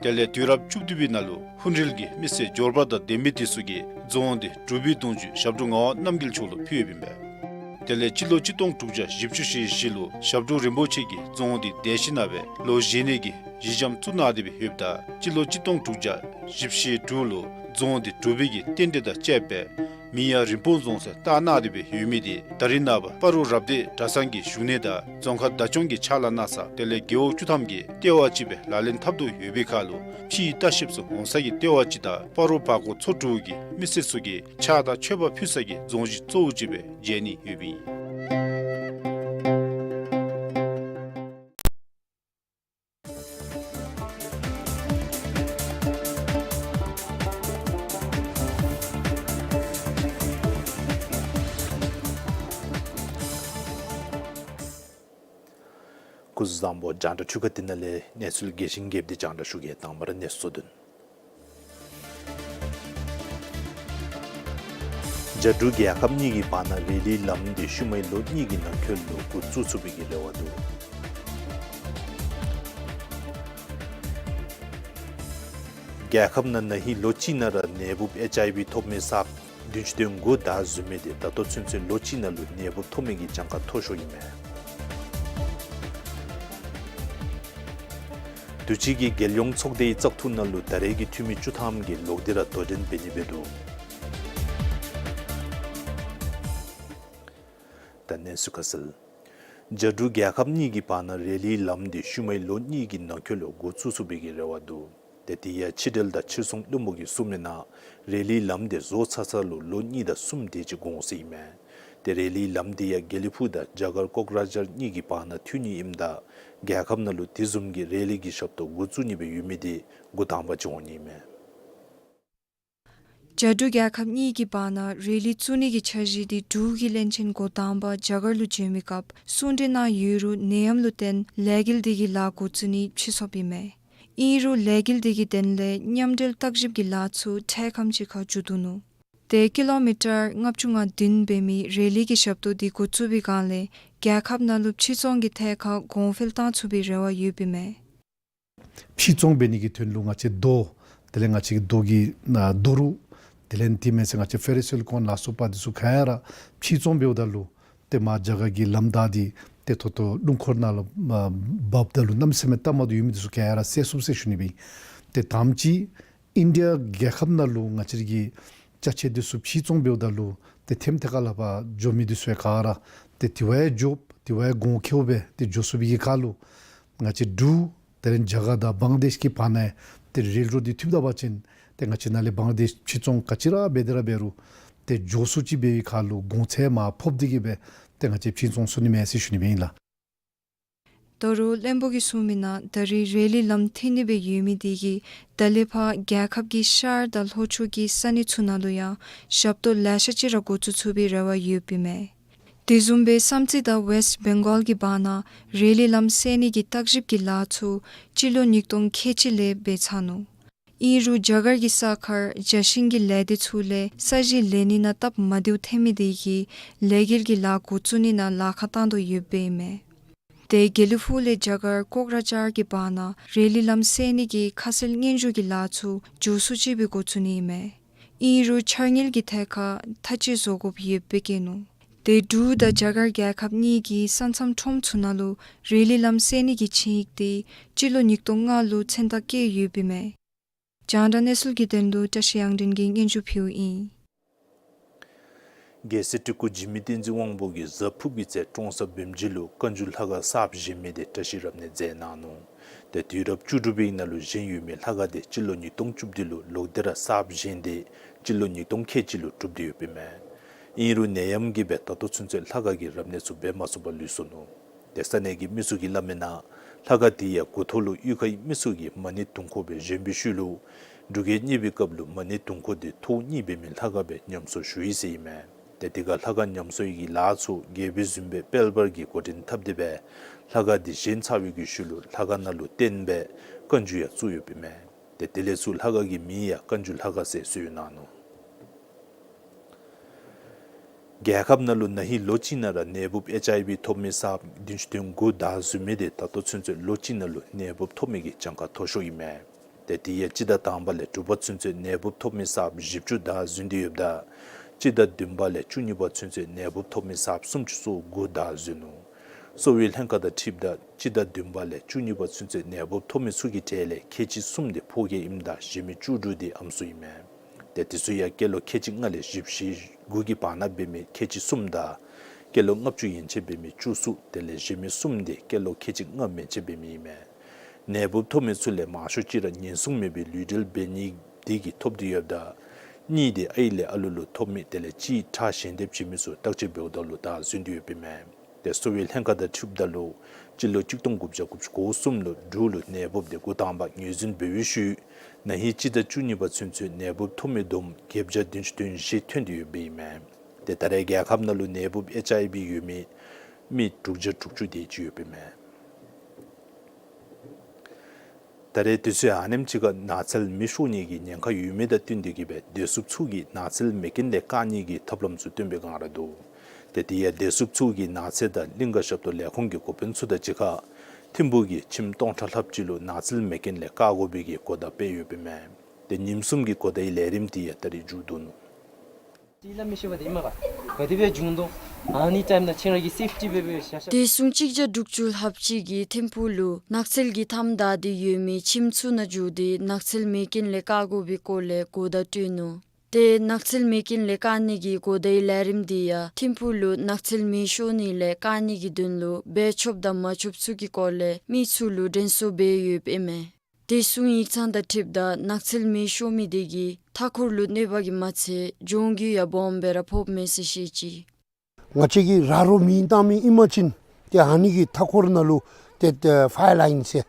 དེ་ལས་དུས་རབས་བཅུ་བདུན་པའི་ནང་ལུ་ཧཱུྃ་རལ་གྱི་མི་སེར་འབྱོར་པ་དང་ལྡན་མི་དེ་ཚུ་གིས་རྫོང་འདི་འབྲུག་པའི་གདུང་བརྒྱུད་ཞབས་དྲུང་ངག་དབང་རྣམ་རྒྱལ་མཆོག་ལུ་ཕུལ་ཡོདཔ་ཨིན་པས། དེ་ལས་སྤྱི་ལོ་གཅིག་སྟོང་དྲུག་བརྒྱ་བཞི་བཅུ་ཞེ་བཞི་ལུ་ཞབས་དྲུང་རིན་པོ་ཆེ་གིས་རྫོང་འདི་འདེད་ཞིནམ་ལས་ལོ་བཞི་ནི་གི་གཞི་འགྱམ་བཙུགས་གནང་སྟེ་སྦེ་ཡོདཔ་ད་སྤྱི་ལོ་གཅིག་སྟོང་དྲུག་བརྒྱ་བཞི་བཅུ་ཞེ་དྲུག་ལུ་རྫོང་འདི་འབྲུག་པའི་གི་རྟེན་འབྲེལ་དང་བཅསཔ་སྦེ་མིང་ཡང་རིན་སྤུངས་རྫོང་ཟེར་བཏགས་གནང་སྟེ་སྦེ་ཡོད་མི་འདི་ད་རེས་ནངས་པ་སྤ་རོ་རབ་སྡེ་གྲྭ་ཚང་གི་བཞུགས་གནས་དང་རྫོང་ཁག་བདག་སྐྱོང་གི་ཕྱག་ལཱ་གནང་ས་དེ་ལས་རྒེད་འོག་བཅུ་ཐམ་གྱི་ལྟེ་བ་ཅིག་སྦེ་ལག་ལེན་འཐབ་དོ་ཡོད་པའི་ཁར་ལུ་ཕྱིའི་ལྟ་བཤལཔ་ཚུ་འོང་ས་གི་ལྟེ་བ་ཅིག་དང་སྤ་རོ་བར་སྐོར་ཚོ་དྲུག་གི་མི་སེར་ཚུ་གིས་ཕྱག་དང་མཆོད་པ་ཕུལ་ས་གི་རྫོང་གཞི་གཙོ་བོ་ཅིག་སྦེ་མཇལ་ནི་ཡོདཔ་ཨིན། སྐུ་གཟུགས་བཟང་པོ། རྒྱང་བསྒྲགས་འཕྲུལ་ཁང་འདི་ནང་ལས་གནས་ཚུལ་རྒྱས་ཤིང་རྒྱསཔ་འདི་རྒྱང་བསྒྲགས་ཞུ་གེ། དང་པ་ར་གནས་ཚུལ་དོན། རྒྱ་འབྲུག་རྒྱལ་ཁབ་གཉིས་ཀྱི་བར་ན་རེ་ལིའི་ལམ་འདི་ཤུལ་མའི་ལོ་གཉིས་ཀྱི་ནང་འཁོད་ལུ་འགོ་བཙུགས་ཚུགས་པའི་གི་རེ་བ་འདུག། རྒྱལ་ཁབ་ནང་ན་ཧིང་ལོ་གཅིག་ནང་ར་ནད་འབུཔ་ཨེཆ་ཨའི་ཝི་ཐོབ་མི་ས་བདུན་ཅུ་དོན་དགུ་བདའ་ཟུན་མི་འདི་ད་ལྟོ་ཚུན་ཚོད་ལོ་གཅིག་ནང་ལུ་ནད་འབུཔ་ཐོབ་མི་གི་གྱངས་ཁ་མཐོ་ཤོས་ཨིན་མས། དུས་ཅི་གི་རྒྱལ་ཡོངས་ཚོགས་སྡེའི་བཙག་འཐུ་ནང་ལུ་ད་རེས་ཀྱི་འཐུས་མི་བཅུ་ཐམ་གྱི་ལོག་སྟེ་ར་དོ་འགྲན་འབད་ནི་འབད་འདུག། ད་གནས་ཚུལ་ཁ་གསལ། རྒྱ་འབྲུག་རྒྱལ་ཁབ་གཉིས་ཀྱི་བར་ན་རེ་ལིའི་ལམ་འདི་ཤུལ་མའི་ལོ་གཉིས་ཀྱི་ནང་འཁོད་ལུ་འགོ་བཙུགས་ཚུགས་པའི་གི་རེ་བ་འདུག། ཏེ་དེ་ཡང་ཕྱི་འབྲེལ་དང་ཕྱིར་ཚོང་བློན་པོ་གིས་གསུངས་མི་ནང་རེ་ལིའི་ལམ་འདི་བཟོ་ཚར་ཚར་ལུ་ལོ་གཉིས་དང་གསུམ་དེ་ཅིག་འགོར་འོང་ཟེར་ཨིན་མས། ཏེ་རེ་ལིའི་ལམ་འདི་ཡང་དགེ་ལེགས་ཕུག་དང་རྒྱ་གར་ཀོག་རཱཇར་གཉིས་ཀྱི་བར་ན་མཐུད་ནི་ཨིནམ་ད་རྒྱལ་ཁབ་ནང་ལུ་དེ་བཟུམ་གྱི་རེ་ལི་གི་ཞབས་ཏོག་འགོ་བཙུགས་ནི་སྦེ་ཡོད་མི་འདི་འགོ་དང་པ་ཅིག་འོང་ནི་ཨིན་མས། རྒྱ་འབྲུག་རྒྱལ་ཁབ་གཉིས་ཀྱི་བར་ན་རེ་ལི་བཙུགས་ནི་གི་འཆར་གཞི་འདི་འབྲུག་གི་བློན་ཆེན་འགོ་དང་པ་རྒྱ་གར་ལུ་བྱོན་མི་སྐབས་གསུང་གྲོས་གནང་ཡོད་རུང་ནད་ཡམས་ལུ་བརྟེན་ལས་འགུལ་འདི་གི་ལཱ་འགོ་བཙུགས་ནི་ཕྱིས་སོཔ་ཨིན་མས། ཨིན་རུང་ལས་འགུལ་འདི་གི་དོན་ལས་མཉམ་འབྲེལ་བརྟག་ཞིབ་ཀྱི་ལཱ་ཚུ་འཕྲལ་ཁམས་ཅིག་ཁར་མཇུག་བསྡུ་ནུག། ཏེ་ཀི་ལོ་མི་ཊར་ལྔ་བཅུ་ང་བདུན་འབད་མི་རེ་ལི་གི་ཞབས་ཏོག་འདི་འགོ་བཙུགས་པའི་སྒང་ལས་རྒྱལ་ཁབ་ནང་ལུ་ཕྱིར་ཚོང་གི་ཐད་ཁར་གོང་འཕེལ་གཏང་ཚུགས་པའི་རེ་བ་ཡོདཔ་ཨིན་མས། ཕྱིར་ཚོང་འབད་ནི་གི་དོན་ལུ་ང་བཅས་རྡོ་དེ་ལས་ང་བཅས་ཀྱི་རྡོ་གི་ཨ་རྡོ་རུག་དེ་ལས་དེ་མེན་ཟེར་ང་བཅས་ཕེ་རོ་སི་ལི་ཀོན་ལ་སོགས་པ་འདི་ཚུ་ག་ཡ་ར་ཕྱིར་ཚོང་འབདཝ་ད་ལུ་ཏེ་མར་རྒྱ་གར་གྱི་ལམ་བདའ་སྟེ་ཏེ་ད་ལྟོ་རླུང་འཁོར་ནང་ལུ་ཨ་འབབ་ད་ལུ་གནམ་མེད་ས་མེད་སྟབས་མ་བདེཝ་ཡོད་མི་འདི་ཚུ་ག་ཡ་ར་བསལ་ཚུགས་ཟེར་ཞུ་ནི་སྦེ་ཨིན། ཏེ་དང་པ་ཅིག་ཨིན་ཌི་ཡ་རྒྱལ་ཁབ་ནང་ལུ་ང་བཅས་ཀྱི་ཅ་ཆས་འདི་ཚུ་ཕྱིར་ཚོང་འབདཝ་ད་ལུ་ཏེ་ཐེམ་ཐེ་ཁ་ལས་ཕར་འགྱོ་མི་འདི་ཚུ་ཡང་ག་ར་ཏེ་དེ་བ་ཡང་འགྱོ་དེ་བ་ཡང་གོང་ཁེཝ་སྦེ་ཏེ་འགྱོ་ཚུགས་པའི་གི་ཁར་ལུ་ང་བཅས་འབྲུག་དེ་ལས་རྒྱ་གར་དང་བང་ལ་དེཤ་གི་བར་ན་ཡང་ཏེ་རེལ་རོཌ་འདི་ཐུགཔ་ད་པ་ཅིན་ཏེ་ང་བཅས་ནཱ་ལས་བང་ལ་དེཤ་ཕྱིར་ཚོང་ག་ཅི་ར་འབད་དེ་ར་འབད་རུང་ཏེ་འགྱོ་ཚུགས་ཅི་འབད་བའི་ཁར་ལུ་གོང་ཚད་མར་ཕབ་སྟེ་གི་སྦེ་ཏེ་ང་བཅས་ཕྱིར་ཚོང་ཚུགས་ནི་མས་ཟེར་ཞུ་ནི་སྦེ་ཨིན་ལགས། དོ་རུང་བློན་པོ་གིས་གསུངས་མི་ནང་ད་རེས་རེ་ལི་ལམ་ཐིང་ནི་སྦེ་ཡོད་མི་འདི་གིས་ད་ལས་ཕར་རྒྱལ་ཁབ་ཀྱི་ཤར་དང་ལྷོ་ཕྱོགས་ཀྱི་ས་གནས་ཚུ་ནང་ལུ་ཡང་ཞབས་ཏོག་ལེ་ཤ་ཅིག་ར་འགོ་བཙུགས་ཚུགས་པའི་རེ་བ་ཡོདཔ་ཨིན་མས། དེ་བཟུམ་སྦེ་བསམ་རྩེ་དང་ཝེསཊ་བེང་གཱལ་གྱི་བར་ན་རེ་ལི་ལམ་བསལ་ནི་གི་བརྟག་ཞིབ་ཀྱི་ལཱ་ཚུ་སྤྱི་ལོ་ཉིས་སྟོང་ཁལ་གཅིག་ལས་འབད་ཚར་ནུག། ཨིན་རུང་རྒྱ་གར་གྱི་ས་ཁར་རྒྱ་ཞིང་གི་ལས་སྡེ་ཚུ་ལས་ས་གཞི་ལེན་ནི་ནང་སྟབས་མ་བདེཝ་ཐོན་མི་དེ་གིས་ལས་འགུལ་གྱི་ལཱ་འགོ་བཙུགས་ནི་ནང་ལཱ་ཁག་བཏང་དོ་ཡོདཔ་ཨིན་མས། ཏེ་དགེ་ལེགས་ཕུག་ལས་རྒྱ་གར་ཀོག་ར་ཇཱར་གྱི་བར་ན་རེ་ལི་ལམ་བསལ་ནི་གི་ཁ་གསལ་སྙན་ཞུ་གི་ལཱ་ཚུ་མགྱོགས་སུ་ཅིག་སྦེ་འགོ་བཙུགས་ནི་ཨིན་མས། ཨིན་རུང་འཆར་དངུལ་གྱི་ཐད་ཁར་ཐག་གཅོད་བཟོ་དགོཔ་ཡོདཔ་སྦེ་བཀོད་ནུག། ཏེ་འབྲུག་དང་རྒྱ་གར་རྒྱལ་ཁབ་གཉིས་ཀྱི་ས་མཚམས་ཁྲོམ་ཚུ་ནང་ལུ་རེ་ལི་ལམ་བསལ་ནི་གི་ཆིངས་ཡིག་དེ་སྤྱི་ལོ་ཉིས་སྟོང་ལྔ་ལུ་མཚན་རྟགས་བཀོད་ཡོདཔ་ཨིན་མས། རྒྱང་བསྒྲགས་གནས་ཚུལ་གྱི་དོན་ལུ་བཀྲ་ཤིས་དབྱངས་སྒྲོན་གྱིས་སྙན་ཞུ་ཕུལཝ་ཨིན། རྒྱལ་སྲས་སྤྲུལ་སྐུ་འཇིགས་མེད་བསྟན་འཛིན་དབང་པོ་གིས་གཟའ་ཕུར་བུའི་ཚེ་ཀྲོང་གསར་བིམ་སྦྱིས་ལུ་བཀའ་འགྱུར་ལྷ་ཁང་གསརཔ་བཞེངས་མི་དེ་བཀྲ་ཤིས་རབ་གནས་མཛད་གནང་ནུག། ཏེ་དུས་རབས་བཅུ་དྲུག་པའི་ནང་ལུ་བཞེངས་ཡོད་མི་ལྷ་ཁང་དེ་སྤྱི་ལོ་ཉིས་སྟོང་བཅུ་བདུན་ལུ་ལོག་སྟེ་ར་གསརཔ་བཞེངས་ཏེ་སྤྱི་ལོ་ཉིས་སྟོང་ཁལ་གཅིག་ལུ་གྲུབ་སྟེ་ཡོདཔ་ཨིན་མས། ཨིན་རུང་ནད་ཡམས་ཀྱིས་སྦེ་ད་ལྟོ་ཚུན་ཚོད་ལྷ་ཁང་གི་རབ་གནས་ཚུ་འབད་མ་ཚུགས་པར་ལུས་སོ་ནུག། ཏེ་ས་གནས་ཀྱི་མི་ཚུ་གིས་སླབ་མི་ནང་ལྷ་ཁང་དེ་ཡང་འགོ་ཐོག་ལུ་གཡུས་ཁའི་མི་ཚུ་གིས་མ་ཎི་དུང་འཁོར་སྦེ་བཞེངས་པའི་ཤུལ་ལུ་འབྲུག་རྒྱལ་གཉིས་པའི་སྐབས་ལུ་མ་ཎི་དུང་འཁོར་དེ་ཐོག་གཉིས་འབད་མི་ལྷ་ཁང་སྦེ་ཉམས་གསོ་ཞུ་ཡི་ཟེར་ཨིན་མས། ཏེ་དེ་ཁར་ལྷ་ཁང་ཉམས་གསོའི་གི་ལཱ་ཚུ་རྒྱལ་པོའི་བཟུམ་སྦེ་དཔལ་འབར་གྱིས་འགོ་འདྲེན་འཐབ་སྟེ་སྦེ་ལྷ་ཁང་དེ་བཞེངས་ཚར་བའི་གི་ཤུལ་ལུ་ལྷ་ཁང་ནང་ལུ་བརྟེན་སྦེ་བཀའ་འགྱུར་ཡང་བཙུགས་ཡོདཔ་ཨིན་མས། ཏེ་དེ་ལས་ཚུར་ལྷ་ཁང་གི་མིང་ཡང་བཀའ་འགྱུར་ལྷ་ཁང་ཟེར་གསོལ་གནང་ནུག། རྒྱལ་ཁབ་ནང་ལུ་ན་ཧིང་ལོ་གཅིག་ནང་ར་ནད་འབུབ་ཨེཆ་ཨའི་ཝི་ཐོབ་མི་གསརཔ་བདུན་ཅུ་དོན་དགུ་བདའ་ཟུན་མི་དེ་ད་ལྟོ་ཚུན་ཚོད་ལོ་གཅིག་ནང་ལུ་ནད་འབུབ་ཐོབ་མི་གི་གྱངས་ཁ་མཐོ་ཤོས་ཨིན་མས། ཏེ་དེ་ཡང་སྤྱི་ཟླ་དང་པ་ལས་དྲུག་པ་ཚུན་ཚོད་ནད་འབུབ་ཐོབ་མི་གསརཔ་བཞི་བཅུ་བདའ་ཟུན་ཏེ་ཡོདཔ་ད་སྤྱི་ཟླ་བདུན་པ་ལས་བཅུ་གཉིས་པ་ཚུན་ཚོད་ནད་འབུབ་ཐོབ་མི་གསརཔ་སུམ་ཅུ་སོ་དགུ་བདའ་ཟུན་ནུག། གསོ་བའི་ལྷན་ཁག་དང་འཁྲིལཝ་ད་སྤྱི་ཟླ་བདུན་པ་ལས་བཅུ་གཉིས་པ་ཚུན་ཚོད་ནད་འབུབ་ཐོབ་མི་ཚུ་གི་གྲས་ལས་ཁལ་གཅིག་གསུམ་དེ་ཕོ་སྐྱེས་ཨིནམ་ད་གཞན་མི་བཅུ་དྲུག་དེ་ཨམ་སྲུ་ཨིན་མས། ཏེ་དེ་ཚུ་ཡང་སྐྱེས་ལོ་ཁལ་གཅིག་ལྔ་ལས་བཞི་བཅུ་ཞེ་དགུ་གི་བར་ན་འབད་མི་ཁལ་གཅིག་གསུམ་དང་སྐྱེས་ལོ་ལྔ་བཅུ་ཡན་ཆད་འབད་མི་བཅུ་གསུམ་དེ་ལས་གཞན་མི་གསུམ་དེ་སྐྱེས་ལོ་ཁལ་གཅིག་ལྔ་མན་ཆད་འབད་མི་ཨིན་མས། ནད་འབུབ་ཐོབ་མི་ཚུ་ལས་མང་ཤོས་ཅིག་ར་ཉེན་སྲུང་མེད་པའི་ལུས་འབྲེལ་འབད་ནི་དེ་གིས་ཐོབ་སྟེ་ཡོདཔ་ད་གཉིས་དེ་ཨའི་ལས་ཨ་ལུ་ལུ་ཐོབ་མི་དེ་ལས་གཅིག་ཁྲག་ཞལ་འདེབས་བྱིན་མི་ཚུ་བརྟག་དཔྱད་འབདཝ་ད་ལུ་བདའ་ཟུན་ཏེ་ཡོདཔ་ཨིན་མས། ཏེ་གསོ་བའི་ལྷན་ཁག་དང་འཁྲིལཝ་ད་ལུ་སྤྱི་ལོ་གཅིག་སྟོང་དགུ་བརྒྱ་དགུ་བཅུ་གོ་གསུམ་ལུ་འབྲུག་ལུ་ནད་འབུབ་དེ་འགོ་དང་པ་ངོས་འཛིན་འབད་བའི་ཤུལ་ན་ཧིང་སྤྱི་ཟླ་བཅུ་གཉིས་པ་ཚུན་ཚོད་ནད་འབུབ་ཐོབ་མི་བསྡོམས་བརྒྱད་བརྒྱ་བདུན་ཅུ་དོན་བཞི་ཐོན་ཏེ་ཡོདཔ་ཨིན་མས། ཏེ་ད་རེས་རྒྱལ་ཁབ་ནང་ལུ་ནད་འབུབ་ཨེཆ་ཨའི་ཝི་ཡོད་མི་མི་དྲུག་བརྒྱ་དྲུག་ཅུ་དེ་ཅིག་ཡོདཔ་ཨིན་མས། ད་རེས་དུས་ཚོད་ཨ་ནེམ་ཅིག་ཁར་ནགས་ཚལ་མེ་ཤོར་ནི་གི་ཉེན་ཁ་ཡོད་མི་དང་བསྟུན་ཏེ་གིས་སྦེ་བདེ་སྲུངཔ་ཚུ་གིས་ནགས་ཚལ་མེ་རྐྱེན་ལས་བཀག་ནི་གི་ཐབས་ལམ་ཚུ་སྟོན་པའི་སྒང་ར་འདུག། ཏེ་དེ་ཡང་བདེ་སྲུངཔ་ཚུ་གིས་ནགས་ཚལ་དང་གླིང་ག་ཞབས་ཏོག་ལས་ཁུངས་ཀྱི་འགོ་དཔོན་ཚུ་དང་གཅིག་ཁར་ཐིམ་ཕུག་གི་ཁྱིམ་སྟོང་ཕྲག་ལྷགཔ་ཅིག་ལུ་ནགས་ཚལ་མེ་རྐྱེན་ལས་བཀག་དགོ་པའི་གི་གོ་བརྡ་སྤེལ་ཡོདཔ་ཨིན་མས། ཏེ་ཉིནམ་གསུམ་གྱི་གོ་བརྡའི་ལས་རིམ་དེ་ཡང་ད་རེས་མཇུག་བསྡུ་ནུག། དེ་ལས་མི་ཤེས་པ་དེ་ཨིན་མས་ག། ག་དེ་སྦེ་བྱུང་དོ། ཨ་ནི་ཊའིམ་ནང་ཁྱེད་ར་གིས་སེཕ་ཊི་འབད་སྦེ་བཞག་བཞག། བདེ་སྲུང་གཅིག་བརྒྱ་དྲུག་ཅུ་ལྷགཔ་ཅིག་གིས་ཐིམ་ཕུག་ལུ་ནགས་ཚལ་གྱི་མཐའམ་བདའ་སྟེ་ཡོད་མི་ཁྱིམ་ཚུ་ནང་འཛུལ་ཏེ་ནགས་ཚལ་མེ་རྐྱེན་ལས་བཀག་དགོ་པའི་སྐོར་ལས་གོ་བརྡ་སྤྲོད་ནུག། ཏེ་ནགས་ཚལ་མེ་རྐྱེན་ལས་བཀག་ནི་གི་གོ་བརྡའི་ལས་རིམ་དེ་ཡང་ཐིམ་ཕུག་ལུ་ནགས་ཚལ་མེ་ཤོར་ནི་ལས་བཀག་ནི་གི་དོན་ལུ་འབད་ཆོགཔ་དང་མ་ཆོགཔ་ཚུ་གི་སྐོར་ལས་མི་ཚུ་ལུ་དྲན་གསོ་འབད་ཡོདཔ་ཨིན་མས། བདེ་སྲུང་ཡིག་ཚང་དང་འཁྲིལཝ་ད་ནགས་ཚལ་མེ་ཤོར་མི་དེ་གིས་མཐའ་འཁོར་ལུ་གནོད་པ་གིས་མ་ཚད་ལྗོངས་རྒྱུ་ཡང་སྦོམ་སྦེ་ར་ཕོགཔ་མས་ཟེར་བཤད་ཅི། ང་བཅས་ཀྱི་ར་རོ་མེ་བཏང་མི་ཨིན་པ་ཅིན་ཏེ་ཨ་ནི་གི་མཐའ་འཁོར་ནང་ལུ་ཏེ་ཏེ་ཕ་ཡར་ལའིན་ཟེར་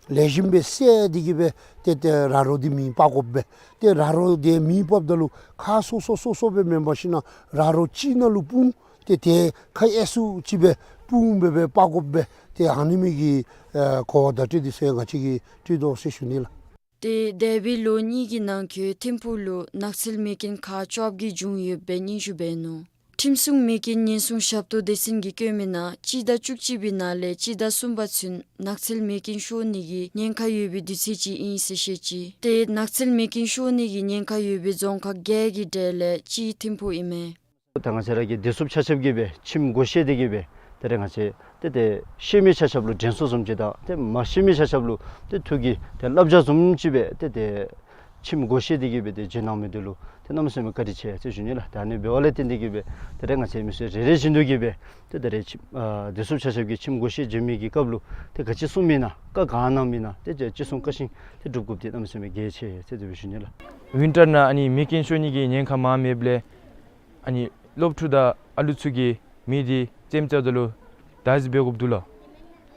ལེགས་ཤོམ་སྦེ་བསལ་ཏེ་གི་སྦེ་ཏེ་ཏེ་ར་རོ་འདི་མེ་སྤར་དགོ་པས། ཏེ་ར་རོ་འདི་མེ་སྤརཝ་ད་ལུ་ཁག་སོ་སོ་སོ་སོ་སྦེ་མེན་པར་ཞིན་ན་ར་རོ་གཅིག་ནང་ལུ་སྤུངས་ཏེ་ཏེ་ཁག་ཡར་སོ་ཅིག་སྦེ་སྤུངས་སྦེ་སྦེ་སྤར་དགོ་པས། ཏེ་ཨ་ནི་མི་གི་ཨེ་གོ་བརྡ་སྤྲོད་འདི་ཚུ་ང་བཅས་ཀྱིས་སྤྲོད་དོ་ཟེར་ཞུ་ནི་ལགས། ཏེ་འདས་པའི་ལོ་གཉིས་ཀྱི་ནང་འཁོད་ཐིམ་ཕུག་ལུ་ནགས་ཚལ་མེ་རྐྱེན་ཁག་བཅོ་བརྒྱད་བྱུང་ཡོདཔ་སྦེ་སྙན་ཞུ་འབད་ནུག། ཁྲིམས་སྲུང་མེ་རྐྱེན་ཉེན་སྲུང་ཞབས་ཏོག་སྡེ་ཚན་གྱིས་བཀོད་མི་ནང་སྤྱི་ཟླ་བཅུ་གཅིག་པའི་ནང་ལས་སྤྱི་ཟླ་གསུམ་པ་ཚུན་ནགས་ཚལ་མེ་རྐྱེན་ཤོར་ནི་གི་ཉེན་ཁ་ཡོད་པའི་དུས་ཚོད་ཅིག་ཨིན་ཟེར་བཤད་ཅི། ཏེ་ནགས་ཚལ་མེ་རྐྱེན་ཤོར་ནི་གི་ཉེན་ཁ་ཡོད་པའི་རྫོང་ཁག་བརྒྱད་ཀྱི་གྲས་ལས་གཅིག་ཐིམ་ཕུག་ཨིན་མས། ད་ང་བཅས་ར་གི་བདེ་སྲུངཔ་ཆ་ཁྱབ་ཀྱིས་སྦེ་ཁྱིམ་སྒོ་ཕྱེ་སྟེ་གི་སྦེ་ད་རེས་ང་བཅས་ཏེ་ཏེ་ཤེས་མི་ཆ་ཁྱབ་ལུ་དྲན་གསོ་བཟུམ་ཅིག་དང་ཏེ་མ་ཤེས་མི་ཆ་ཁྱབ་ལུ་ཏེ་ཐུགས་ཀྱི་ཏེ་བསླབ་བྱ་བཟུམ་ཅིག་སྦེ་ཏེ་ཏེ་ཁྱིམ་སྒོ་ཕྱེ་སྟེ་གི་སྦེ་ཏེ་བྱོན་གནང་མི་འདི་ལུ་ཏེ་གནམ་མེད་ས་མེད་བཀའ་དྲིན་ཆེ་ཟེར་ཞུ་ནི་ལགས། ད་ཨ་ནི་འབདཝ་ལས་བརྟེན་ཏེ་གི་སྦེ་ད་རེས་ང་བཅས་མི་སེར་རེ་རེ་བཞིན་དུ་གི་སྦེ་ཏེ་ད་རེས་ཁྱིམ་ཨ་བདེ་སྲུངཔ་ཆ་ཁྱབ་ཀྱིས་ཁྱིམ་སྒོ་ཕྱེ་བྱོན་མི་གི་སྐབས་ལུ་ཏེ་ག་ཅི་གསུངམ་ཨིན་ན་བཀའ་ག་གནངམ་ཨིན་ན་ཏེ་ཅི་གསུང་བཀའ་བཞིན་ཏེ་སྒྲུབ་དགོཔ་འདི་གནམ་མེད་ས་མེད་གལ་ཆེ་ཟེར་དེ་སྦེ་ཞུ་ནི་ལགས། ཝིན་ཊར་ནང་ཨ་ནི་མེ་རྐྱེན་ཤོར་ནི་གི་ཉེན་ཁ་མང་མེདཔ་ལས་ཨ་ནི་སློབ་ཕྲུག་དང་ཨ་ལུ་ཚུ་གིས་མེ་འདི་བཙེམ་བཙེམཝ་ད་ལུ་བདག་འཛིན་འབད་དགོཔ་འདུག་ལགས།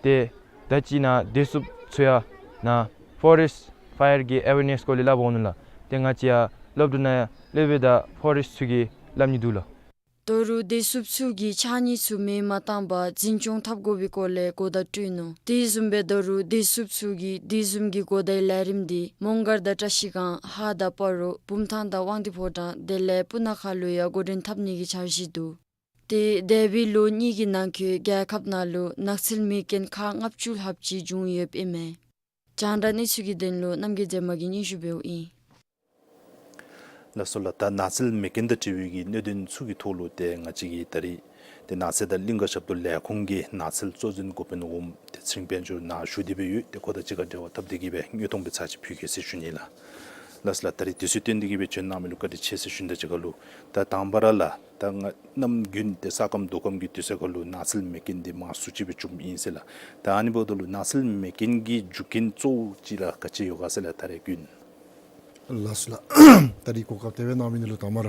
ཏེ་ད་ཅི་ནཱ་བདེ་སྲུངཔ་ཚུ་ཡང་ནཱ་ཕོ་རེསཊ་ཕ་ཡར་གྱི་ཨ་ཝེར་ནེསི་སྐོར་ལས་སླབ་འོང་ནུག་ལགས། ཏེ་ང་བཅས་ཡང་སློབ་གྲྭ་ནང་ཡང་སློབ་དཔོན་དང་ཕོ་རེསཊ་ཚུ་གིས་སླབ་ནི་འདུག་ལགས། ད་རུང་བདེ་སྲུངཔ་ཚུ་གིས་ཕྱགས་སྙིགས་ཚུ་མེ་མ་བཏང་པར་འཛིན་སྐྱོང་འཐབ་དགོ་པའི་སྐོར་ལས་གོ་བརྡ་སྤྲོད་ནུག། དེ་བཟུམ་སྦེ་ད་རུང་བདེ་སྲུངཔ་ཚུ་གིས་དེ་བཟུམ་གྱི་གོ་བརྡའི་ལས་རིམ་འདི་མོང་སྒར་དང་བཀྲ་ཤིས་སྒང་ཧཱ་དང་སྤ་རོ་བུམ་ཐང་དང་དབང་འདུས་ཕོ་བྲང་དེ་ལས་སྤུ་ན་ཁ་ལུ་ཡང་འགོ་འདྲེན་འཐབ་ནི་གི་འཆར་གཞི་འདུག། ཏེ་འདས་པའི་ལོ་གཉིས་ཀྱི་ནང་འཁོད་རྒྱལ་ཁབ་ནང་ལུ་ནགས་ཚལ་མེ་རྐྱེན་ཁག་ལྔ་བཅུ་ལྷགཔ་ཅིག་བྱུང་ཡོདཔ་ཨིན་མས། རྒྱང་བསྒྲགས་གནས་ཚུལ་གྱི་དོན་ལུ་རྣམ་རྒྱལ་མཛེས་མ་གིས་སྙན་ཞུ་འབདཝ་ཨིན། ལགས་སོ་ལགས། ད་ནགས་ཚལ་མེ་རྐྱེན་དང་འབྲེལ་བའི་གི་གནད་དོན་ཚུ་གི་ཐོག་ལུ་ཏེ་ང་བཅས་ཀྱིས་ད་རེས་ཏེ་ནགས་ཚལ་དང་གླིང་ཀ་ཞབས་ཏོག་ལས་ཁུངས་ཀྱི་ནགས་ཚལ་གཙོ་འཛིན་འགོ་དཔོན་འོགམ་ཏེ་ཚེ་རིང་དཔལ་འབྱོར་ནཱ་བཞུགས་ཏེ་སྦེ་ཡོད། ཏེ་ཁོ་དང་གཅིག་ཁར་འབྲེལ་བ་འཐབ་སྟེ་གི་སྦེ་དངོས་མཐོང་སྦེ་ཚར་ཅིག་ཕུལ་གེ་ཟེར་ཞུ་ནི་ལགས། ལགས་སོ་ལགས། ད་རེས་དུས་ཚོད་བཏོན་ཏེ་གི་སྦེ་བྱོན་གནང་མི་ལུ་བཀའ་དྲིན་ཆེ་ཟེར་ཞུ་ནི་དང་གཅིག་ཁར་ལུ་ད་དང་པ་ར་ལགས་ད་ང་གནམ་དགུན་ཏེ་ས་སྐམ་རྡོ་སྐམ་གྱི་དུས་ཚོད་ཁར་ལུ་ནགས་ཚལ་མེ་རྐྱེན་འདི་མང་སུ་ཅིག་སྦེ་བྱུངམ་ཨིན་ཟེར་ལགས། ད་ཨ་ནི་འབདཝ་ད་ལུ་ནགས་ཚལ་མེ་རྐྱེན་གྱི་རྒྱུ་རྐྱེན་གཙོ་བོ་ཅིག་ར་ག་ཅི་ཡོད་ག་ཟེར་ལགས་ད་རེས་དགུན། ལགས་སོ་ལགས། ད་རེས་གོ་སྐབས་དེ་སྦེ་གནང་མི་འདི་ལུ་དང་པ་ར་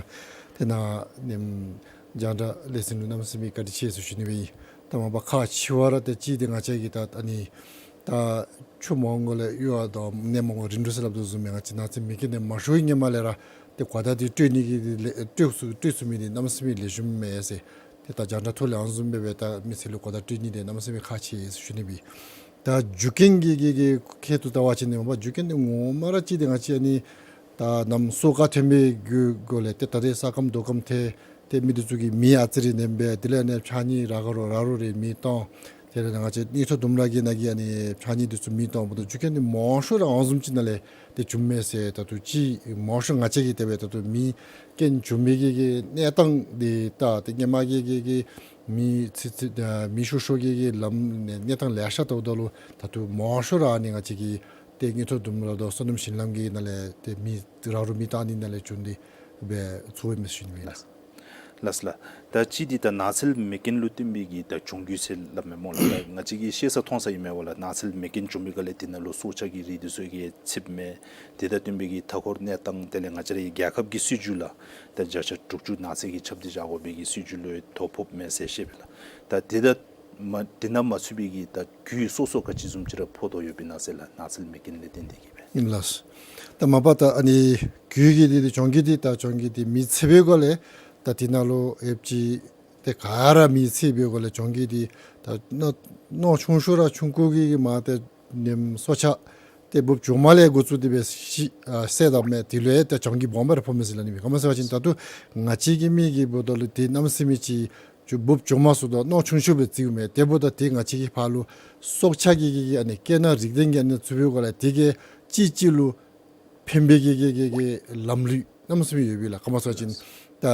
ཏེ་ནཱ་ནེམ་རྒྱང་བསྒྲགས་ལས་འཛིན་ལུ་གནམ་མེད་ས་མེད་བཀའ་དྲིན་ཆེ་ཟེར་ཞུ་ནི་སྦེ་ཨིན། ད་མ་པ་ཁག་ཆེ་བ་ར་ཏེ་གཅིག་འདི་ང་བཅས་ཀྱིས་ད་ཨ་ནི་ད་ཆུ་མ་འོང་གོང་ལས་གཡུར་བ་དང་ནད་མ་འོང་གོང་རིམ་གྲོ་ཟེར་སླབ་དོ་བཟུམ་སྦེ་ང་བཅས་ནགས་ཚལ་མེ་རྐྱེན་འདི་མ་ཤོར་བའི་སྔོན་མ་ལས་ར་ཏེ་གོ་བརྡ་འདི་སྤྲོད་ནི་གི་ལས་སྤྲོད་ཚུགས་སྤྲོད་ཚུགས་མི་འདི་གནམ་མེད་ས་མེད་ལེགས་ཤོམ་མས་ཟེར། ཏེ་ད་རྒྱང་བསྒྲགས་ཐོག་ལས་ཨ་ནི་བཟུམ་སྦེ་སྦེ་ད་མི་སེར་ལུ་གོ་བརྡ་སྤྲོད་ནི་འདི་གནམ་མེད་ས་མེད་ཁག་ཆེ་ཟེར་ཞུ་ནི་སྦེ་ཨིན། ད་རྒྱུ་རྐྱེན་གྱི་གི་གི་ཁྱད་དུ་བལྟ་བ་ཅིན་ནི་མ་པ་རྒྱུ་རྐྱེན་འདི་ངོ་མ་ར་གཅིག་འདི་ང་བཅས་ཨ་ནི་ད་གནམ་སོ་ཁ་ཐོན་པའི་གི་སྒོ་ལས་ཏེ་ད་རེས་ས་སྐམ་རྡོ་སྐམ་ཐལ། ཏེ་མི་འདི་ཚུ་གིས་མེ་ཨ་ཙི་རེ་ནེམ་སྦེ་དེ་ལས་ནི་ཕྱགས་སྙིགས་ར་ག་རོ་ར་རོ་རེ་མེ་བཏང་། དེ་ལས་ནི་ང་བཅས་དངུལ་ཀྲམ་ལྡུམ་ར་གི་ནང་གི་ཨ་ནི་ཕྱགས་སྙིགས་འདི་ཚུ་མེ་བཏངམ་ད་རྒྱུ་རྐྱེན་འདི་མང་ཤོས་ར་ཨ་ནི་བཟུམ་ཅིག་ནང་ལས་ཏེ་བྱུངམ་མས་ཟེར། ད་ལྟོ་ཅིག་མང་ཤོས་ང་བཅས་ཀྱིས་དེ་སྦེ་ད་ལྟོ་མེ་རྐྱེན་བྱུང་མི་གི་གི་གནས་སྟངས་འདི་ད་ཏེ་སྔོན་མ་གི་གི་གི་མེ་ཚི་ཚི་ཨ་མེ་ཤོར་ཤོར་གྱི་གི་ལམ་གནས་སྟངས་ལེ་ཤ་བལྟཝ་ད་ལུ་ད་ལྟོ་མང་ཤོས་ར་ཨ་ནི་ང་བཅས་ཀྱི་ཏེ་དངུལ་ཀྲམ་ལྡུམ་ར་དང་བསོད་ནམས་ཞིང་ལམ་གྱི་ནང་ལས་ཏེ་མེ་ར་རོ་མེ་བཏང་ནི་ནང་ལས་བྱུང་སྟེ་སྦེ་ཚོརཝ་མས་ཟེར་ཞུ་ནི་ཨིན། ལགས་ལགས། ད་གཅིག་འདི་ད་ནགས་ཚལ་མེ་རྐྱེན་ལུ་བརྟེན་པའི་གི་ད་གྱོང་རྒུད་ཟེར་སླབ་མས་སྨོ་ལགས། ད་ང་བཅས་ཀྱིས་ཤེས་ས་མཐོང་ས་ཨིན་མས་སྨོ་ལགས། ནགས་ཚལ་མེ་རྐྱེན་བྱུང་མི་ག་ལས་དེ་ནང་ལུ་སྲོག་ཆགས་ཀྱི་རིགས་འདི་ཚུ་གིས་ཚིགཔ་མས། དེ་དང་བསྟུན་པའི་གི་མཐའ་འཁོར་གནས་སྟངས་དེ་ལས་ང་བཅས་རའི་རྒྱལ་ཁབ་ཀྱི་སྲིད་བྱུས་ལགས། ད་བརྒྱ་ཆ་དྲུག་ཅུ་ནགས་ཚལ་གྱི་ཁྱབ་གདལ་བཞག་དགོ་པའི་གི་སྲིད་བྱུས་ལུ་དོ་ཕོགཔ་མས་ཟེར་བཤད་པས་ལགས། ད་དེ་ད་མ་དེ་ནང་མ་ཚུད་པའི་གི་ད་རྒུད་སོ་སོ་ག་ཅི་བཟུམ་ཅིག་ར་ཕོག་དོ་ཡོདཔ་ཨིན་ན་ཟེར་ལགས། ནགས་ཚལ་མེ་རྐྱེན་ལས་བརྟེན་ཏེ་གི་སྦེ། ཨིན་ལགས། ད་མ་པ་ད་ཨ་ནི་རྒུད་ཀྱི་འདི་ཏེ་གྱོང་རྒུད་འདི་ད་གྱོང་རྒུད་འདི་མེ་ཚིག་པའི་སྒོ་ལས་ད་དེ་ནང་ལུ་ཨེབ་ཅིག་ཏེ་ག་ར་མེ་ཚིག་པའི་སྒོ་ལས་གྱོང་རྒུད་འདི་ད་ནོར་ནོར་ཆུང་ཤོས་ར་ཆུང་ཀུ་གི་གི་མ་ཏེ་ནེམ་སྲོག་ཆགས་ཏེ་འབུཔ་བྱོག་མ་ལས་འགོ་བཙུགས་ཏེ་སྦེ་ཤི་ཨ་བསད་དཝ་མས། དེ་ལུ་ཡང་ཏེ་གྱོང་རྒུད་སྦོམ་སྦེ་ར་ཕོག་མས་ཟེར་སླབ་ནི་སྦེ། ག་མ་ཟེར་བ་ཅིན་ད་ལྟོ་ང་བཅས་ཀྱི་མི་གི་འབདཝ་ད་ལུ་ཏེ་གནམ་མེད་ས་མེད་ཅིག་ཅིག་འབུཔ་བྱོག་མ་ཚུགས་དོ་ནོར་ཆུང་ཤོས་སྦེ་བརྩིཝ་མས། དེ་འབདཝ་ད་ཏེ་ང་བཅས་ཀྱི་ཕར་ལུ་སྲོག་ཆགས་ཀྱི་གི་གི་ཨ་ནི་སྐྱེ་ནག་རིགས་ལྡན་གྱི་ཨ་ནི་ཚུད་པའི་སྒོ་ལས་དེ་གིས་གཅིག་གཅིག་ལུ་ཕན་པའི་གི་གི་གི་གི་ལམ་ལུགས་གནམ་མེད་ས་མེད་ཡོད་པས་ལགས། ག་མ་ཟེར་བ་ཅིན་ད་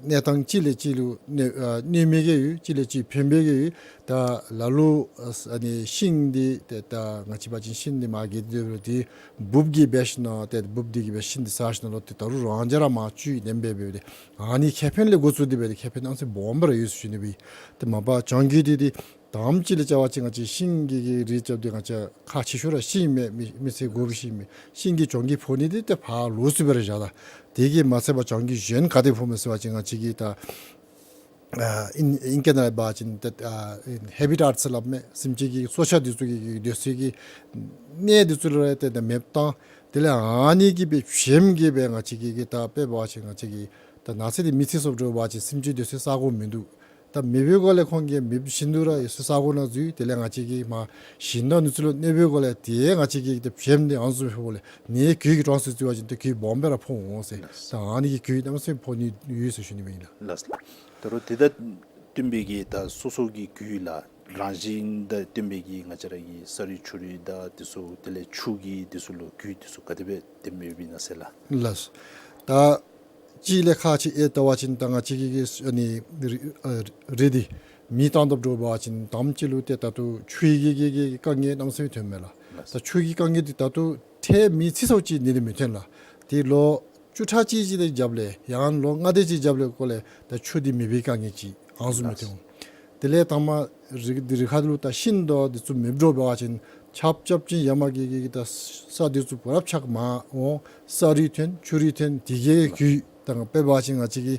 གནས་སྟངས་གཅིག་ལས་གཅིག་ལུ་གནོད་ཨ་གནོད་མི་གི་ཡོད། གཅིག་ལས་གཅིག་ཕན་པའི་གི་ཡོད། ད་ལ་ལུ་ཨ་ནི་ཤིང་འདི་ཏེ་ད་ང་བཅས་འབད་བ་ཅིན་ཤིང་འདི་མར་གི་འདི་ཏེ་འབུཔ་གིས་འབད་ཞིན་ན་ཏེ་འབུཔ་འདི་གིས་འབད་ཤིང་འདི་ཟ་ཞིན་ན་ལོག་ཏེ་ད་རུང་རང་འཇགས་ར་མར་བཅུད་ལེན་འབད་འབདཝ་ད་ཨ་ནི་ཁེ་ཕན་ལས་འགོ་བཙུགས་ཏེ་འབད་དེ་ཁེ་ཕན་གནམ་མེད་ས་མེད་སྦོམ་སྦེ་ར་ཡོད་ཟེར་ཞུ་ནི་སྦེ། ཏེ་མ་པ་གྱོང་རྒུད་འདི་ཏེ་དང་པ་ཅིག་ལས་རྐྱབ་པ་ཅིན་ང་བཅས་ཤིང་གི་གི་རིགས་རྐྱབ་སྟེ་ང་བཅས་ཁག་ཆེ་ཤོས་ར་ཤིང་མས། མེ་མེ་ཚིག་དགོ་པའི་ཤིང་མས། ཤིང་གི་གྱོང་རྒུད་ཕོག་ནི་འདི་ཏེ་ཕར་ལོགས་སུ་སྦེ་ར་བཞག་ད། དེ་གིས་མ་ཚད་པར་གྱོང་རྒུད་གཞན་ག་དེ་ཕོག་མས་ཟེར་བ་ཅིན་ང་བཅས་ཀྱི་ད་ ཨ་ཨིན་ཨིན་སྐད་ནང་འབད་བ་ཅིན་ཏེ་ཨ་ཨིན་ཧེ་བི་ཊཱཊ་ཟེར་སླབ་མས། སེམས་ཅན་གྱི་སྲོག་ཆགས་འདི་ཚུ་གི་གི་སྡོད་ས་གི་གནས་འདི་ཚུ་ལུ་ར་ཏེ་ད་མེདཔ་བཏང་། དེ་ལས་ཨ་ནི་གིས་སྦེ་བྱེམ་གིས་སྦེ་ང་བཅས་ཀྱི་གི་ད་དཔེ་འབད་བ་ཅིན་ང་བཅས་ཀྱི་ད་ནགས་ཚལ་འདི་མེ་འཚིག་སོངམ་འདྲཝ་འབད་བ་ཅིན་སེམས་ཅན་སྡོད་སའི་ས་གོ་མིན་འདུག། ད་མེད་པའི་སྒོ་ལས་ཁོང་གིས་མེདཔ་བཞིན་དུ་ར་ཡོད་སའི་ས་གོ་ནང་འཛུལ། དེ་ལས་ང་བཅས་ཀྱིས་མར་ཞིང་དང་ནུས་རྩལ་ལུ་གནོད་པའི་སྒོ་ལས་ཏེ་ང་བཅས་ཀྱིས་ཏེ་བྱེམ་འདི་ཨ་ནི་བཟུམ་ཕོགཔ་ལས་ནི་གོད་ཀྱིས་གྲོངས་སོ་ཟེར་བ་ཅིན་ཏེ་གོད་སྦོམ་སྦེ་ར་ཕོག་འོང་ཟེར། ལགས། ད་ཨ་ནི་གི་གོད་གནམ་མེད་ས་མེད་ཕོག་ནི་ཡོད་ཟེར་ཞུ་ནི་སྦེ་ཨིན་ལགས། ལགས་ལགས། ད་རུང་དེ་དང་བསྟུན་པའི་གི་ད་སོ་སོ་གི་གོད་ལགས། རང་བཞིན་དང་བསྟུན་པའི་གི་ང་བཅས་ར་གི་ས་རུད་ཆུ་རུད་དང་འདི་ཚུ་དེ་ལས་ཆུ་གི་འདི་ཚུ་ལུ་གོད་འདི་ཚུ་ག་དེ་སྦེ་ལྡནམ་ཡོདཔ་ཨིན་ན་ཟེར་ལགས། ལགས། ད་གཅིག་ལས་ཁག་ཆེ་ཨེ་བལྟ་བ་ཅིན་ད་ང་བཅས་ཀྱི་གི་ཨ་ནི་རི་ཨ་རི་འདི་མེ་བཏང་དོ་འདྲཝ་འབད་བ་ཅིན་དང་པ་ཅིག་ལུ་ཏེ་ད་ལྟོ་ཆུ་གི་གི་གི་དཀའ་ངལ་གནམ་མེད་ས་མེད་ཐོནམ་མས་ལགས། ད་ཆུ་གི་དཀའ་ངལ་འདི་ད་ལྟོ་ཐད་མེ་འཚིག་སོངམ་ཅིག་ནི་འདི་མི་ཐོན་ལགས། ཏེ་ལོ་བཅུ་ཕྲག་གཅིག་ཅིག་དེ་རྒྱབ་ལས་ཡང་ལོ་ལྔ་དེ་ཅིག་རྒྱབ་ལས་སྐོར་ལས་ད་ཆུ་འདི་མེད་པའི་དཀའ་ངལ་ཅིག་ཨ་ནི་བཟུམ་མི་ཐོན། དེ་ལས་དང་པ་རི་འདི་རི་ཁ་ལུ་ད་ཤིང་དང་འདི་ཚུ་མེདཔ་འདྲཝ་འབད་བ་ཅིན་ཆརཔ་རྐྱབ་ཅིན་ཡར་མར་གྱི་གི་གི་ད་ས་འདི་ཚུ་བུ་རབས་ཆག་མར་འོང་། ས་རུད་ཐོན་ཆུ་རུད་ཐོན་དེ་གིས་གོད། ད་དཔེ་འབད་བ་ཅིན་ང་བཅས་ཀྱི་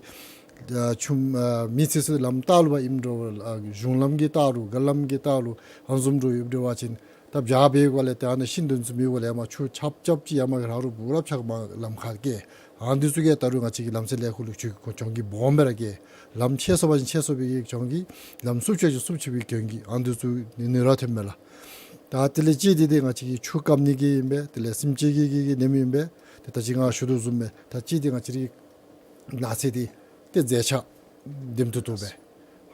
ཨ་ཆུ་ཨ་མེ་འཚིག་སའི་ལམ་ལྟག་ལུ་འབད་ཨིནམ་འདྲཝ་ཨ་གཞུང་ལམ་གྱི་ལྟག་ལུ་རྒུ་ལམ་གྱི་ལྟག་ལུ་ཨ་ནི་བཟུམ་འདྲཝ་ཡོདཔ་འབད་བ་ཅིན་ད་བྱཱར་འབད་བའི་སྒོ་ལས་ཏེ་ཨ་ནི་ཤིང་འདི་ཚུ་མེད་པའི་སྒོ་ལས་ཡར་མར་ཆུ་ཆརཔ་རྐྱབ་ཅིན་ཡར་མར་གྱི་ར་རུ་བུ་རབས་ཆག་མར་ལམ་ཁར་བཀལ། ཨ་ནི་འདི་ཚུ་གིས་ད་རུང་ང་བཅས་ཀྱི་ལམ་སེལ་ལས་ཁུངས་ལུ་ཆུ་གྱོང་གུད་སྦོམ་སྦེ་ར་བཀལ། ལམ་ཆད་སོང་བ་ཅིན་ཆད་སོང་བའི་གི་གྱོང་གུད། ལམ་བསུབ་ཆོག་ཅིན་བསུབ་ཆོག་པའི་གྱོང་གུད་ཨ་ནི་འདི་ཚུ་ནི་ནི་ར་ཐོནམ་མས་ལགས། ད་དེ་ལས་གཅིག་འདི་ཏེ་ང་བཅས་ཀྱི་ཆུ་བཀབ་ནི་གི་ཨིན་པས། དེ་ལས་སེམས་ཅན་གྱི་གི་གི་ནེམ་ཨིན་པས། ཏེ་ད་ཅི་ང་ཞུ་དོ་བཟུམ་སྦེ་ད་གཅིག་འདི་ང་བཅས་རའི་ནགས་ཚལ་འདི་ཏེ་མཛེས་ཆ་ལྡེམ་ཏོག་ཏོ་སྦེ་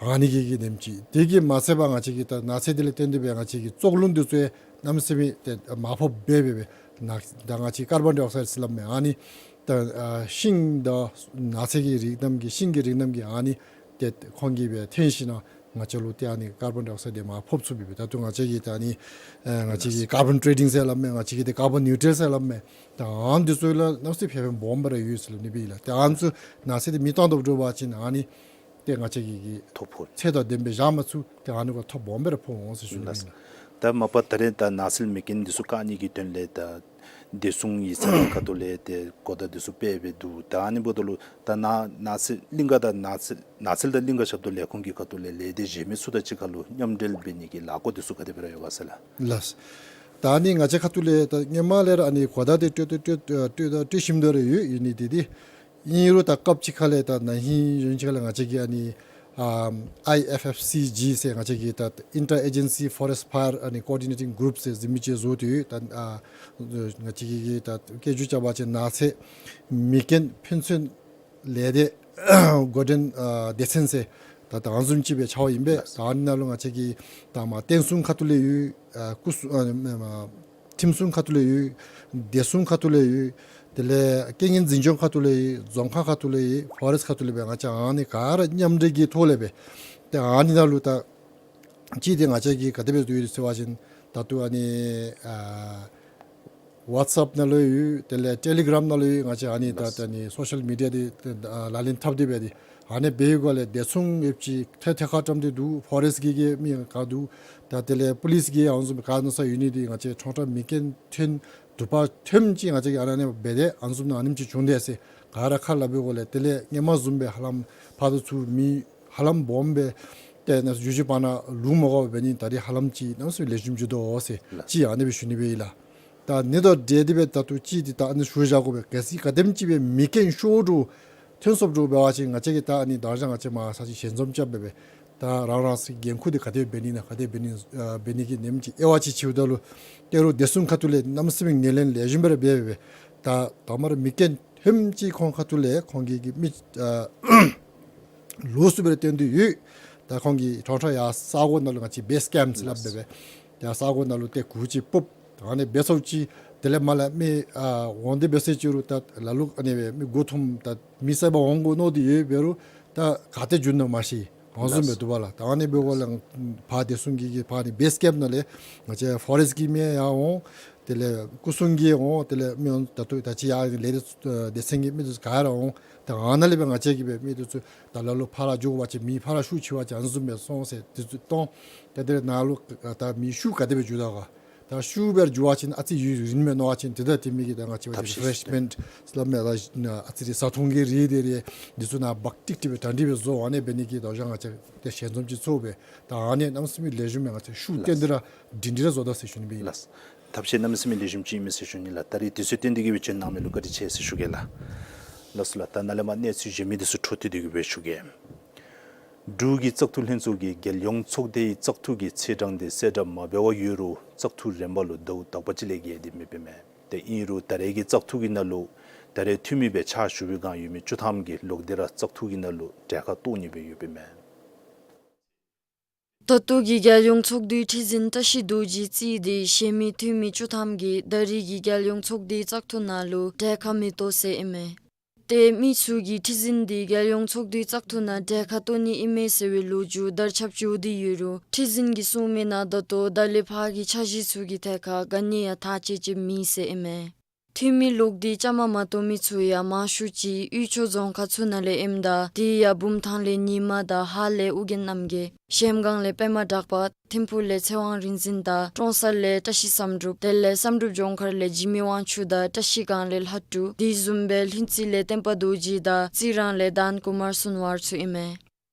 ཨ་ནི་གི་གི་ནེམ་ཅིག། དེ་གིས་མ་ཚད་པར་ང་བཅས་ཀྱི་ད་ནགས་ཚལ་འདི་ལས་བརྟེན་ཏེ་སྦེ་ང་བཅས་ཀྱི་བཙོག་རླུང་འདི་ཚུ་གནམ་མེད་ས་མེད་ཏེ་མར་ཕབ་འབད་འབད་འབད་ནགས་ད་ང་བཅས་ཀར་བཱོན་ཌའི་ཨོག་སའིཌ་ཟེར་སླབ་མས། ཨ་ནི་ད་ཨ་ཤིང་དང་ནགས་ཚལ་གྱི་རིགས་རྣམས་ཀྱིས་ཤིང་གི་རིགས་རྣམས་ཀྱིས་ཨ་ནི་ཏེ་ཁོང་གིས་སྦེ་འཐེན་ཞིནམ་ལས་ང་བཅས་ལུ་ཏེ་ཨ་ནི་ཀར་བཱོན་ཌའི་ཨོག་སའིཌ་འདི་མར་ཕབ་ཚུགསཔ་སྦེ་ད་ལྟོ་ང་བཅས་ཀྱིས་ད་ཨ་ནི་ཨ་ང་བཅས་ཀྱིས་ཀར་བཱོན་ཊེ་ཌིང་ཟེར་སླབ་མས། ང་བཅས་ཀྱིས་ཏེ་ཀར་བཱོན་ནིའུ་ཊལ་ཟེར་སླབ་མས། ད་ཨ་ནི་འདི་ཚུ་ལུ་གནམ་མེད་ས་མེད་ཕན་ཕན་སྦོམ་སྦེ་ར་ཡོད་ཟེར་སླབ་ནི་སྦེ་ཨིན་ལགས། ཏེ་ཨ་ནི་ཚུ་ནགས་ཚལ་འདི་མེ་བཏང་དོ་འདྲཝ་འབད་བ་ཅིན་ཨ་ནི་ཏེ་ང་བཅས་ཀྱིས་གི་ཐོ་ཕོག་ཚད་དང་ལྡནམ་སྦེ་བཞག་མ་ཚུགས། ཏེ་ཨ་ནི་གུ་ཐོ་སྦོམ་སྦེ་ར་ཕོག་འོང་ཟེར་ཞུ་ནི་ཨིན་ལགས། ད་མ་པ་ད་རེས་ད་ནགས་ཚལ་མེ་རྐྱེན་འདི་ཚུ་བཀག་ནི་གི་དོན་ལས་ད་བདེ་སྲུང་ཡིག་ཚང་ཁ་ཐུག་ལས་ཏེ་གོ་བརྡ་འདི་ཚུ་སྤེལ་སྦེ་འདུག། ད་ཨ་ནི་འབདཝ་ད་ལུ་ད་ནགས་ནགས་ཚལ་གླིང་ག་དང་ནགས་ཚལ་ནགས་ཚལ་དང་གླིང་ག་ཞབས་ཏོག་ལས་ཁུངས་ཀྱི་ཁ་ཐུག་ལས་ལས་སྡེ་གཞན་མི་ཚུ་དང་གཅིག་ཁར་ལུ་མཉམ་འབྲེལ་འབད་ནི་གི་ལཱ་འགོ་འདི་ཚུ་ག་དེ་སྦེ་ར་ཡོད་ག་ཟེར་ལགས། ལགས། ད་ཨ་ནི་ང་བཅས་ཁ་ཐུག་ལས་ད་སྔོན་མ་ལས་ར་ཨ་ནི་གོ་བརྡ་འདི་སྤྲོད་སྤྲོད་སྤྲོད་སྤྲོད་སྤྲོད་བཞིན་དུ་ར་ཡོད། ཡོད་ནི་འདི་འདི་ཨིན་རུང་ད་སྐབས་ཅིག་ཁ་ལས་ད་ན་ཧིང་ཡུན་ཅིག་ཁ་ལས་ང་བཅས་ཀྱིས་ཨ་ནི་ཨ་ཨའི་ཨེཕ་ཨེཕ་སི་ཇི་ཟེར་ང་བཅས་ཀྱི་ད་ཨིན་ཊར་ཨེ་ཇེན་སི་ཕོ་རེསཊ་ཕ་ཡར་ཨ་ནི་ཀོ་ཨོར་ཌི་ནེ་ཊིང་གུ་རུབ་ཟེར་འཛིན་མི་ཅིག་བཟོ་སྟེ་ཡོད། ད་ཨ་ང་བཅས་ཀྱིས་ད་སྐད་སྒྱུར་རྐྱབ་པ་ཅིན་ནགས་ཚལ་མེ་རྐྱེན་ཕན་ཚུན་ལས་སྡེ་འགོ་འདྲེན་ཨ་སྡེ་ཚན་ཟེར་ད་ད་ཨ་ནི་བཟུམ་ཅིག་སྦེ་ཆགས་ཡོདཔ་ཨིན་པས། ད་ཨ་ནི་ནང་ལུ་ང་བཅས་ཀྱི་ད་མར་བསྟན་སྲུང་ཁ་ཐུག་ལས་ཡོད། ཨ་སྐུ་སྲུང་ཨ་མ་ཁྲིམས་སྲུང་ཁ་ཐུག་ལས་ཡོད། བདེ་སྲུང་ཁ་ཐུག་ལས་ཡོད། དེ་ལས་རྐྱེན་ངན་འཛིན་སྐྱོང་ཁ་ཐུག་ལས་ཡོད། རྫོང་ཁག་ཁ་ཐུག་ལས་ཡོད། ཕོ་རེསཊ་ཁ་ཐུག་ལས་སྦེ་ང་བཅས་ཨ་ནི་ག་ར་མཉམ་འབྲེལ་གྱི་ཐོག་ལས་སྦེ་ཏེ་ཨ་ནི་ནང་ལུ་ད་གཅིག་འདི་ང་བཅས་ཀྱིས་ག་དེ་སྦེ་བཟོ་ཡི་ཟེར་བ་ཅིན་ད་ལྟོ་ཨ་ནི་ཨ་ཝཊས་ཨེཔ་ནང་ལུ་ཡོད། དེ་ལས་ཊེ་ལི་གརམ་ནང་ལུ་ཡོད། ང་བཅས་ཨ་ནི་ད་ལགས། ད་ཨ་ནི་སོ་ཤལ་མི་ཌི་ཡ་འདི་ཨ་ལག་ལེན་འཐབ་སྟེ་སྦེ་འདི་ཨ་ནི་འབད་བའི་སྒོ་ལས་བདེ་སྲུང་ཡོདཔ་ཅིག་ཐད་ཐད་ཁར་བཀྲམ་སྟེ་འདུག། ཕོ་རེསཊ་གི་གི་མི་ག་འདུག། ད་དེ་ལས་པོ་ལིསི་གི་ཨ་ནི་བཟུམ་ག་ནི་ས་ཡོད་ནི་འདི་ང་བཅས་ཁྲོང་ཁྲོང་མེ་རྐྱེན་ཐོན་དུས་པ་ཐོནམ་ཅིག་ང་བཅས་ཀྱིས་ཨ་ནི་ཨ་ནི་འབད་དེ་ཨ་ནི་བཟུམ་ནང་ཨ་ནེམ་ཅིག་བྱུང་དེས་ཟེར་ག་ར་ཁ་སླབ་པའི་སྒོ་ལས་དེ་ལས་སྔོན་མ་བཟུམ་སྦེ་ཧ་ལམ་ཕར་དང་ཚུར་མི་ཧ་ལམ་སྦོམ་སྦེ་ཏེ་ནཱ་འགྱོ་འགྱོ་བར་ན་ལུ་མ་དགོ་པར་འབད་ནི་ད་རེས་ཧ་ལམ་ཅིག་གནམ་མེད་ས་མེད་ལེགས་ཤོམ་འགྱོ་དོ་ཟེར་ལགས། ཅིག་ཨ་ནི་སྦེ་ཞུ་ནི་སྦེ་ཨིན་ལགས། ད་ཨ་ནི་དང་འབྲེལ་ཏེ་སྦེ་ད་ལྟོ་ཅིག་འདི་ད་ཨ་ནི་ཞུ་བཞག་དགོ་པས། གལ་སྲིད་ག་དེམ་ཅིག་སྦེ་མེ་རྐྱེན་ཤོར་འགྱོ་ཐོན་སོངམ་འགྱོ་འབད་བ་ཅིན་ང་བཅས་ཀྱིས་ད་ཨ་ནི་ད་རེས་ང་བཅས་མར་ས་ཅིག་ཞལ་འཛོམས་རྐྱབ་སྦེ་སྦེ་ད་རང་རང་སོའི་འགན་ཁུར་འདི་ག་དེ་སྦེ་འབད་ནི་ན་ག་དེ་སྦེ་འབད་ནི་ཨ་འབད་ནི་གི་ནེམ་ཅིག་དབྱེ་བ་ཅིག་ཕྱེཝ་ད་ལུ་ཏེ་རུང་བདེ་སྲུང་ཁ་ཐུག་ལས་གནམ་མེད་ས་མེད་ངོས་ལེན་ལེགས་ཤོམ་སྦེ་ར་འབད་སྦེ་སྦེ་ད་དང་པ་ར་མེ་རྐྱེན་ཐོནམ་ཅིག་ཁོང་ཁ་ཐུག་ལས་ཁོང་གིས་གི་མི་ཨ་ལོགས་སུ་སྦེ་ར་བཏོན་ཏེ་ཡོད། ད་ཁོང་གིས་ཁྲོང་ཁྲོང་ཡར་ས་གོ་ནང་ལུ་ང་བཅས་བེསི་ཀེམཔ་ཟེར་སླབ་སྦེ་སྦེ་ཡར་ས་གོ་ནང་ལུ་ཏེ་གུར་ཅིག་ཕུབ། ད་ཨ་ནི་འབད་ཚརཝ་ཅིག་དེ་ལས་མར་ལས་མི་ཨ་འོང་སྟེ་འབད་ཟེར་ཅི་རུང་ད་ལ་ལུ་ཨ་ནི་སྦེ་མི་མགུ་འཐོམ་ད་མེ་བསད་པར་འོང་དགོ་མནོ་སྟེ་ཡོད། འབད་རུང་ད་ག་ཏེ་འགྱོ་ནི་མ་ཤེས། ཨ་ནི་བཟུམ་སྦེ་འདུག་པ་ལགས། ད་ཨ་ནི་འབད་བའི་སྒང་ལས་ཕར་བདེ་སྲུང་གི་གི་ཕར་ནི་བེསི་ཀེམཔ་ནང་ལས་ང་བཅས་ཕོ་རེསཊ་གི་མི་ཡང་འོང་། དེ་ལས་སྐུ་སྲུང་གི་འོང་། དེ་ལས་མི་འོང་ད་ལྟོ་ད་ཅི་ཡར་ལས་སྡེ་ཚུ་སྡེ་ཚན་གྱི་མི་འདི་ཚུ་ག་ར་འོང་། ད་ཨ་ནཱ་ལས་སྦེ་ང་བཅས་ཀྱིས་སྦེ་མི་འདི་ཚུ་ད་ལ་ལུ་ཕར་ར་འགྱོ་བ་ཅིན་མེ་ཕར་ར་ཤུགས་ཆེ་བ་ཅིན་ཨ་ནི་བཟུམ་སྦེ་སོང་ཟེར་འདི་ཚུ་གཏང་། ད་དེ་ནཱ་ལུ་ད་མེ་ཤུགས་ག་དེ་སྦེ་འགྱོ་དོ་ག། ད་ཤུགས་སྦེ་ར་འགྱོ་བ་ཅིན་ཨ་ཙི་ཡུན་རིང་མས་མནོ་བ་ཅིན་དེ་ད་དེ་མི་གིས་ད་ང་བཅས་ཐབས་ཤེས་རི་ཕེ་རེཤ་མེནཊ་སླབ་མས་ལགས། ཨ་ཙི་རེ་བཟའ་འཐུང་གི་རིགས་དེ་རེ་འདི་ཚུ་ནཱ་འབག་ཏིག་ཏིག་སྦེ་གྲ་སྒྲིག་སྦེ་བཟོ། ཨ་ནི་འབད་ནི་གིས་ད་ང་བཅས་ཏེ་ཞལ་འཛོམས་ཅིག་ཚོགས་སྦེ་ད་ཨ་ནི་གནམ་མེད་ས་མེད་ལེགས་ཤོམ་མས། ང་བཅས་ཤུགས་བཏོན་ཏེ་ར་སྒྲིང་སྒྲི་ར་བཟོ་ད་ཟེར་ཞུ་ནི་སྦེ་ཨིན། ལགས། ཐབས་ཤེས་གནམ་མེད་ས་མེད་ལེགས་ཤོམ་ཅིག་ཨིན་མས་ཟེར་ཞུ་ནི་ལགས། ད་རིས་དུས་ཚོད་བཏོན་ཏེ་གིས་སྦེ་བྱོན་གནང་མི་ལུ་བཀའ་དྲིན་ཆེ་ཟེར་ཞུ་གེ་ལགས། ལགས་སོ་ལགས། ད་ནཱ་ལས་མར་གནས་ཚུལ་གཞན་མི་འདི་ཚུ་འཕྲོ་མཐུད་དེ་གིས་སྦེ་ཞུ་གེ། འབྲུག་གི་བཙག་འཐུ་ལྷན་ཚོགས་ཀྱིས་རྒྱལ་ཡོངས་ཚོགས་སྡེའི་བཙག་འཐུ་གི་ཚེས་གྲངས་དེ་གསལ་བསྒྲགས་མ་འབད་བར་ཡོད་རུང་བཙག་འཐུ་རན་པ་ལུ་ཟླཝ་དག་པ་ཅིག་ལས་བརྒལ་ཏེ་མེདཔ་ཨིན་མས། ཏེ་ཨིན་རུང་ད་རེས་ཀྱི་བཙག་འཐུ་གི་ནང་ལུ་ད་རེས་འཐུས་མི་སྦེ་ཕྱག་ཞུ་བའི་བསྒང་ཡོད་མི་བཅུ་ཐམ་གྱིས་ལོག་སྟེ་ར་བཙག་འཐུ་གི་ནང་ལུ་གྲལ་ཁར་གཏོགས་ནི་སྦེ་ཡོདཔ་ཨིན་མས། ད་ལྟོ་གི་རྒྱལ་ཡོངས་ཚོགས་འདུའི་ཁྲི་འཛིན་བཀྲ་ཤིས་རྡོ་རྗེ་གཙོས་ཏེ་གཞན་མི་འཐུས་མི་བཅུ་ཐམ་གྱིས་ད་རེས་ཀྱི་རྒྱལ་ཡོངས་ཚོགས་སྡེའི་བཙག་འཐུ་ནང་ལུ་གྲལ་ཁར་མི་གཏོགས་ཟེར་ཨིན་མས། ཏེ་མི་ཚུ་གིས་ཁྲི་འཛིན་འདི་རྒྱལ་ཡོངས་ཚོགས་འདུའི་བཙག་འཐུ་ནང་གྲལ་ཁར་གཏོགས་ནི་ཨིན་མས་ཟེར་བའི་ལོ་རྒྱུས་དར་ཁྱབ་འགྱོ་སྟེ་ཡོད་རུང་ཁྲི་འཛིན་གྱིས་གསུངས་མི་ནང་ད་ལྟོ་ད་ལས་ཕར་གྱི་འཆར་གཞི་ཚུ་གི་ཐད་ཁར་ག་ནི་ཡང་ཐག་བཅད་ཅི་མེད་ཟེར་ཨིན་མས། འཐུས་མི་ལོག་སྟེ་བཅའ་མར་མ་གཏོགས་མི་ཚུ་ཡང་མང་ཤོས་ཅིག་དབུས་ཕྱོགས་རྫོང་ཁག་ཚུ་ནང་ལས་ཨིནམ་ད་དེ་ཡང་བུམ་ཐང་ལས་ཉི་མ་དང་ཧཱ་ལས་ཨོ་རྒྱན་རྣམ་རྒྱལ། གཞལམ་སྒང་ལས་པདྨ་གྲགས་པ། ཐིམ་ཕུག་ལས་ཚེ་དབང་རིག་འཛིན་དང་ཀྲོང་གསར་ལས་བཀྲ་ཤིས་བསམ་གྲུབ། དེ་ལས་བསམ་གྲུབ་ལྗོངས་མཁར་ལས་འཇིགས་མེད་དབང་ཕྱུག་དང་བཀྲ་ཤིས་སྒང་ལས་ལྷ་སྒྲུབ། དེ་བཟུམ་སྦེ་ལྷུན་རྩེ་ལས་བསྟན་པ་རྡོ་རྗེ་དང་རྩི་རང་ལས་དཱན་ཀུ་མར་སོན་ཝར་ཚུ་ཨིན་མས།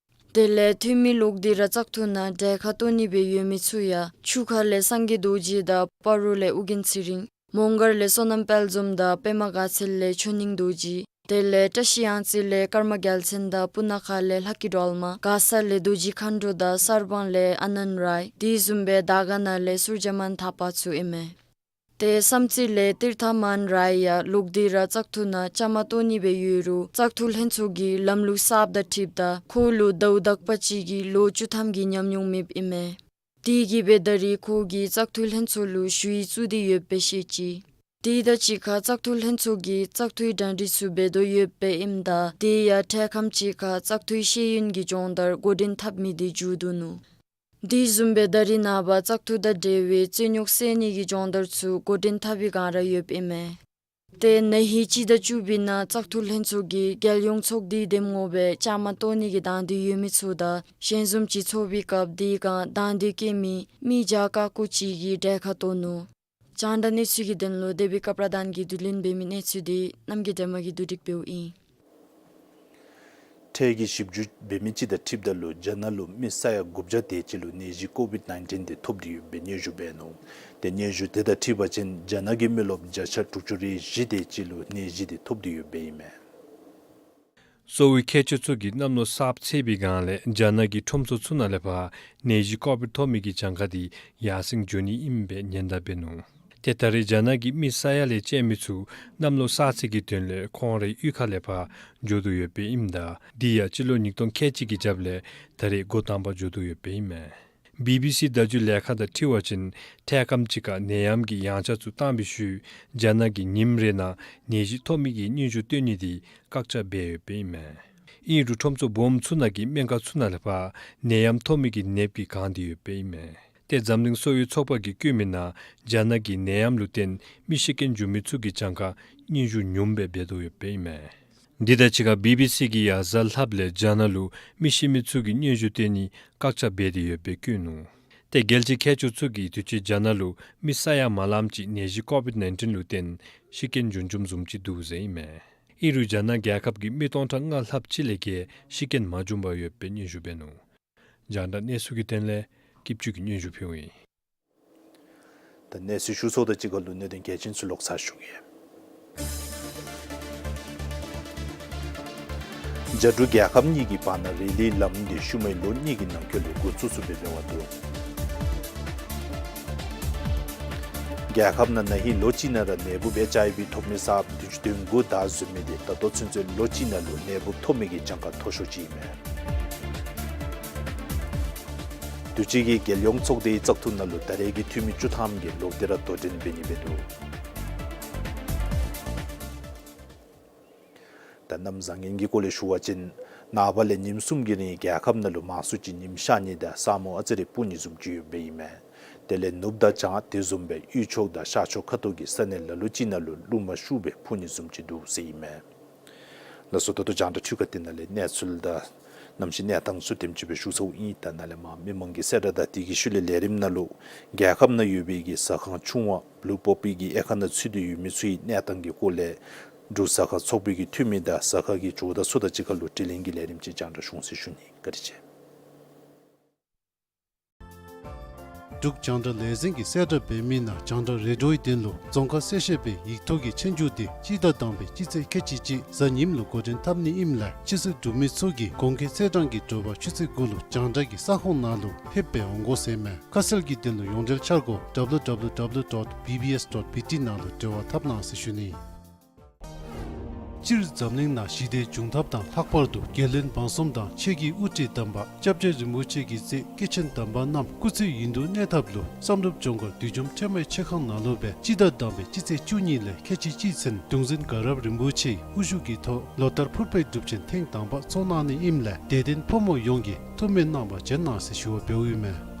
དེ་ལས་འཐུས་མི་ལོག་སྟེ་ར་བཙག་འཐུ་ནང་གྲལ་ཁར་གཏོགས་ནི་སྦེ་ཡོད་མི་ཚུ་ཡང་ཆུ་ཁ་ལས་སངས་རྒྱས་རྡོ་རྗེ་དང་སྤ་རོ་ལས་ཨོ་རྒྱན་ཚེ་རིང་། མོང་སྒར་ལས་བསོད་ནམས་དཔལ་འཛོམས་དང་པདྨ་དགའ་ཚལ་ལས་ཆོས་སྙིང་རྡོ་རྗེ། དེ་ལས་བཀྲ་ཤིས་གཡང་རྩེ་ལས་ཀརྨ་རྒྱལ་མཚན་དང་སྤུ་ན་ཁ་ལས་ལྷ་སྐྱིད་སྒྲོལ་མ། མགར་ས་ལས་རྡོ་རྗེ་མཁའ་འགྲོ་དང་གསར་སྤང་ལས་ཨ་ནན་རའི། དེ་བཟུམ་སྦེ་དར་དཀར་ན་ལས་སུར་ཇ་མན་ཐ་པ་ཚུ་ཨིན་མས། ཏེ་བསམ་རྩེ་ལས་ཏིར་ཐ་མན་རའི་ཡང་ལོག་སྟེ་ར་བཙག་འཐུ་ནང་བཅའ་མར་གཏོགས་ནི་སྦེ་ཡོད་རུང་བཙག་འཐུ་ལྷན་ཚོགས་ཀྱི་ལམ་ལུགས་གསརཔ་དང་འཁྲིལཝ་ད་ཁོ་ལུ་ཟླཝ་དག་པ་ཅིག་གི་ལོ་བཅུ་ཐམ་གྱི་ཉམས་མྱོང་མེདཔ་ཨིན་མས། དེ་གིས་སྦེ་ད་རེས་ཁོ་གིས་བཙག་འཐུ་ལྷན་ཚོགས་ལུ་ཞུ་ཡིག་བཙུགས་ཏེ་ཡོདཔ་སྦེ་བཤད་ཅི། དེ་དང་གཅིག་ཁར་བཙག་འཐུ་ལྷན་ཚོགས་ཀྱིས་བཙག་འཐུའི་གྲ་སྒྲིག་ཚུ་འབད་དོ་ཡོདཔ་ཨིནམ་ད་དེ་ཡང་འཕྲལ་ཁམས་ཅིག་ཁར་བཙག་འཐུའི་ཤེས་ཡོན་གྱི་སྦྱོང་བརྡར་འགོ་འདྲེན་འཐབ་མི་དེ་མཇུག་བསྡུ་ནུག། དེ་བཟུམ་སྦེ་ད་རེས་ནངས་པ་བཙག་འཐུ་དང་འབྲེལ་བའི་རྩོད་རྙོགས་སེལ་ནི་གི་སྦྱོང་བརྡར་ཚུ་འགོ་འདྲེན་འཐབ་པའི་བསྒང་ར་ཡོདཔ་ཨིན་མས། ཏེ་ན་ཧིང་སྤྱི་ཟླ་བཅུ་པའི་ནང་བཙག་འཐུ་ལྷན་ཚོགས་ཀྱིས་རྒྱལ་ཡོངས་ཚོགས་སྡེའི་འདེམས་ངོ་སྦེ་བཅའ་མར་གཏོགས་ནི་གི་དང་འདོད་ཡོད་མི་ཚུ་དང་ཞལ་འཛོམས་ཅིག་ཚོགས་པའི་སྐབས་དེའི་བསྒང་དང་འདོད་བསྐྱེད་མི་མི་བརྒྱ་ཀ་ཀོ་ཅིག་གིས་གྲལ་ཁར་གཏོགས་ནུག། རྒྱང་བསྒྲགས་གནས་ཚུལ་གྱི་དོན་ལུ་དེ་བི་ཀ་པྲ་དཱན་གྱིས་བསྡུ་ལེན་འབད་མི་གནས་ཚུལ་དེ་རྣམ་རྒྱལ་སྒྲོལ་མ་གིས་བསྡུ་སྒྲིག་འབདཝ་ཨིན། འཕྲལ་གྱི་ཞིབ་འཇུག་འབད་མི་ཅིག་དང་འཁྲིལཝ་ད་ལུ་རྒྱ་ནག་ལུ་མི་ས་ཡ་དགུ་བརྒྱ་དེ་ཅིག་ལུ་ནད་གཞི་ཀོ་ཝིཌ་ནའིན་ཊིན་དེ་ཐོབ་སྟེ་ཡོདཔ་སྦེ་སྙན་ཞུ་འབད་ནུག། ཏེ་སྙན་ཞུ་དེ་དང་འཁྲིལ་བ་ཅིན་རྒྱ་ནག་གི་མི་རློབས་བརྒྱ་ཆ་དྲུག་ཅུ་རེ་བཞི་དེ་ཅིག་ལུ་ནད་གཞི་དེ་ཐོབ་སྟེ་ཡོདཔ་སྦེ་ཨིན་མས། གསོ་བའི་མཁས་མཆོག་ཚུ་གིས་གནམ་ལོ་གསརཔ་ཚེས་པའི་བསྒང་ལས་རྒྱ་ནག་གི་ཁྲོམ་ཚོགས་ཚུ་ནང་ལས་ཕར་ནད་གཞི་ཀོ་ཝིཌ་ཐོབ་མི་གི་གྱངས་ཁ་དེ་ཡར་སེང་འགྱོ་ནི་ཨིནམ་སྦེ་ཉེན་བརྡ་འབད་ནུག། ཏེ་ད་རེས་རྒྱ་ནག་གི་མི་ས་ཡ་ལས་བཅད་མི་ཚུ་གནམ་ལོ་གསར་ཚེས་ཀྱི་དོན་ལས་ཁོང་རའི་གཡུས་ཁ་ལས་ཕར་འགྱོ་དོ་ཡོདཔ་སྦེ་ཨིནམ་ད་དེ་ཡང་སྤྱི་ལོ་ཉིས་སྟོང་ཁལ་གཅིག་གི་རྒྱབ་ལས་ད་རེས་འགོ་དང་པ་འགྱོ་དོ་ཡོདཔ་སྦེ་ཨིན་མས། བི་བི་སི་བརྡ་བརྒྱུད་ལས་ཁང་དང་འཁྲིལ་བ་ཅིན་འཕྲལ་ཁམས་ཅིག་ཁར་ནད་ཡམས་ཀྱི་ཡངས་ཆག་ཚུ་བཏང་བའི་ཤུལ་རྒྱ་ནག་གིས་ཉིནམ་རེ་ནང་ནད་གཞི་ཐོབ་མི་གི་སྙན་ཞུ་བཏོན་ནི་དེ་བཀག་ཆ་འབད་ཡོདཔ་སྦེ་ཨིན་མས། ཨིན་རུང་ཁྲོམ་ཚོགས་སྦོམ་ཚུ་ནང་གི་སྨན་ཁང་ཚུ་ནང་ལས་ཕར་ནད་ཡམས་ཐོབ་མི་གི་ནདཔ་གིས་གང་སྟེ་ཡོདཔ་སྦེ་ཨིན་མས། ཏེ་འཛམ་གླིང་གསོ་བའི་ཚོགས་པ་གིས་བཀོད་མི་ནང་རྒྱ་ནག་གིས་ནད་ཡམས་ལུ་བརྟེན་མི་ཤི་རྐྱེན་བྱུང་མི་ཚུ་གི་གྱངས་ཁ་སྙན་ཞུ་ཉུངམ་སྦེ་འབད་དོ་ཡོདཔ་སྦེ་ཨིན་མས། འདི་དང་གཅིག་ཁར་བི་བི་སི་གིས་ཡང་གཟའ་ལྷགཔ་ལས་རྒྱ་ནག་ལུ་མི་ཤི་མི་ཚུ་གི་སྙན་ཞུ་བཏོན་ནི་བཀག་ཆ་འབད་དེ་ཡོདཔ་སྦེ་བཀོད་ནུག། ཏེ་རྒྱལ་སྤྱིའི་མཁས་མཆོག་ཚུ་གིས་དུས་ཅི་རྒྱ་ནག་ལུ་མི་ས་ཡ་མ་ལངམ་ཅིག་ནད་གཞི་ཀོ་ཝིཌ་ནའིན་ཊིན་ལུ་བརྟེན་ཤི་རྐྱེན་བྱུང་བྱུངམ་བཟུམ་ཅིག་འདུག་ཟེར་ཨིན་མས། ཨིན་རུང་རྒྱ་ནག་རྒྱལ་ཁབ་ཀྱིས་མི་སྟོང་ཕྲག་ལྔ་ལྷགཔ་ཅིག་ལས་བརྒལ་ཤི་རྐྱེན་མ་བྱུང་པར་ཡོདཔ་སྦེ་སྙན་ཞུ་འབད་ནུག། རྒྱང་བསྒྲགས་གནས་ཚུལ་གྱི་དོན་ལས་སྐྱིད་ཆུ་གིས་སྙན་ཞུ་ཕུལཝ་ཨིན། ད་གནས་ཚུལ་ཞུ་ཚརཝ་དང་གཅིག་ཁར་ལུ་གནད་དོན་གལ་ཆེན་ཚུ་ལོག་ཚར་ཞུ་གེ། རྒྱ་འབྲུག་རྒྱལ་ཁབ་གཉིས་ཀྱི་བར་ན་རི་ལིའི་ལམ་འདི་ཤུལ་མའི་ལོ་གཉིས་ཀྱི་ནང་འཁོད་ལུ་འགོ་བཙུགས་ཚུགསཔ་སྦེ་འབད་བར་འདུག། རྒྱལ་ཁབ་ནང་ན་ཧིང་ལོ་གཅིག་ནང་ར་ནད་འབུཔ་ཨེཆ་ཨའི་ཝི་ཐོབ་མི་གསརཔ་བདུན་ཅུ་དོན་དགུ་དར་ཟེར་མི་དེ་ད་ལྟོ་ཚུན་ཚོད་ལོ་གཅིག་ནང་ལུ་ནད་འབུཔ་ཐོབ་མི་གི་གྱངས་ཁ་མཐོ་ཤོས་ཅིག་ཨིན་མས། དུས་ཅི་གི་རྒྱལ་ཡོངས་ཚོགས་སྡེའི་བཙག་འཐུ་ནང་ལུ་ད་རེས་ཀྱི་འཐུས་མི་བཅུ་ཐམ་གྱིས་ལོག་སྟེ་ར་དོ་འགྲན་འབད་ནི་འབད་འདུག། ད་གནམ་བཟང་ངན་གྱི་སྐོར་ལས་ཞུ་བ་ཅིན་ནངས་པ་ལས་ཉིནམ་གསུམ་གྱི་རིང་རྒྱལ་ཁབ་ནང་ལུ་མང་སུ་ཅིག་ཉིམ་ཤར་ནི་དང་ས་སྨུག་ཨ་ཙི་རེ་སྤུབ་ནི་བཟུམ་ཅིག་ཡོདཔ་སྦེ་ཨིན་མས། དེ་ལས་ནུབ་དང་བྱང་དེ་བཟུམ་སྦེ་དབུས་ཕྱོགས་དང་ཤར་ཕྱོགས་ཁ་ཐུག་གི་ས་གནས་ལ་ལུ་ཅིག་ནང་ལུ་རླུང་མ་ཤུགས་སྦེ་འཕུ་ནི་བཟུམ་ཅིག་འདུག་ཟེར་ཨིན་མས། ལགས་སོ། ད་ལྟོ་རྒྱང་བསྒྲགས་འཕྲུལ་ཁང་འདི་ནང་ལས་གནས་ཚུལ་དང་ གནམ་གཤིས་གནས་སྟངས་ཚུ་དེམ་ཅིག་སྦེ་ཞུ་ཚརཝ་ཨིན། ད་ནཱ་ལས་མར་མི་མང་གི་གསལ་བསྒྲགས་དང་དེ་གི་ཤུལ་ལས་ལས་རིམ་ནང་ལུ་རྒྱལ་ཁབ་ནང་ཡོད་པའི་གི་ཟ་ཁང་ཆུང་བ་བླུ་པོ་པི་གི་དབྱེ་ཁག་ནང་ཚུད་དེ་ཡོད་མི་ཚུ་གི་གནས་སྟངས་ཀྱི་སྐོར་ལས་འབྲུག་ཟ་ཁང་ཚོགས་པའི་གི་འཐུས་མི་དང་ཟ་ཁང་གི་ཇོ་བདག་ཚུ་དང་གཅིག་ཁར་ལུ་དྲི་ལན་གྱི་ལས་རིམ་ཅིག་རྒྱང་བསྒྲགས་ཞུ་འོང་ཟེར་ཞུ་ནི། བཀའ་དྲིན་ཆེ། འབྲུག་རྒྱང་བསྒྲགས་ལས་འཛིན་གྱིས་གསལ་བསྒྲགས་འབད་མི་ནང་རྒྱང་བསྒྲགས་རེ་ཌིའོའི་དོན་ལུ་རྫོང་ཁ་གསལ་བཤད་པའི་ཡིག་ཐོག་གི་ཆོས་རྒྱུགས་དེ་སྤྱི་ཟླ་དང་པའི་སྤྱི་ཚེས་ཁལ་གཅིག་གཅིག་གཟའ་ཉིམ་ལུ་འགོ་འདྲེན་འཐབ་ནི་ཨིནམ་ལས་ཆོས་སྲིད་འབྲུག་མི་ཚུ་གིས་གོང་འཁོད་ཚེས་གྲངས་ཀྱི་དྲོ་པ་ཆུ་ཚོད་དགུ་ལུ་རྒྱང་བསྒྲགས་ཀྱི་ས་ཁོངས་ནང་ལུ་ཕེབས་སྦེ་འོང་དགོ་ཟེར་མས། ཁ་གསལ་གྱི་དོན་ལུ་ཡོངས་འབྲེལ་འཆར་སྒོ་W W W dot B B S dot B T ནང་ལུ་འབྲེལ་བ་འཐབ་གནང་ཟེར་ཞུ་ནི། སྤྱིར་འཛམ་གླིང་ནང་ཞི་བདེའི་འབྱུང་ཐབས་དང་ལྷག་པར་དུ་རྒྱལ་བློན་འབངས་གསུམ་དང་ཆོས་ཀྱི་དབུ་ཁྲིད་དམ་པ་སྐྱབས་རྗེ་རིན་པོ་ཆེ་གིས་མཛད་སྐྱེས་ཆེན་དམ་པ་རྣམས་སྐུ་ཚེ་ཡུན་དུ་གནས་ཐབས་ལུ་བསམ་གྲུབ་ལྗོངས་མཁར་བདུད་འཇོམས་ཁྲོས་མའི་མཆོད་ཁང་ནང་ལུ་སྦེ་སྤྱི་ཟླ་དང་པའི་སྤྱི་ཚེས་བཅུ་གཉིས་ལས་ཁལ་གཅིག་གཅིག་ཚུན་གདུང་འཛིན་དགའ་རབ་རིན་པོ་ཆེའི་དབུ་བཞུགས་ཀྱི་ཐོག་ལོ་ལྟར་ཕུར་པའི་སྒྲུབ་ཆེན་ཐེངས་དང་པ་ཚོགས་གནང་ནི་ཨིནམ་ལས་དད་ལྡན་ཕོ་མོ་ཡོངས་ཀྱིས་ཐུགས་སྨོན་གནང་བར་བྱོན་གནང་ཟེར་ཞུ་བ་འབདཝ་ཨིན་མས།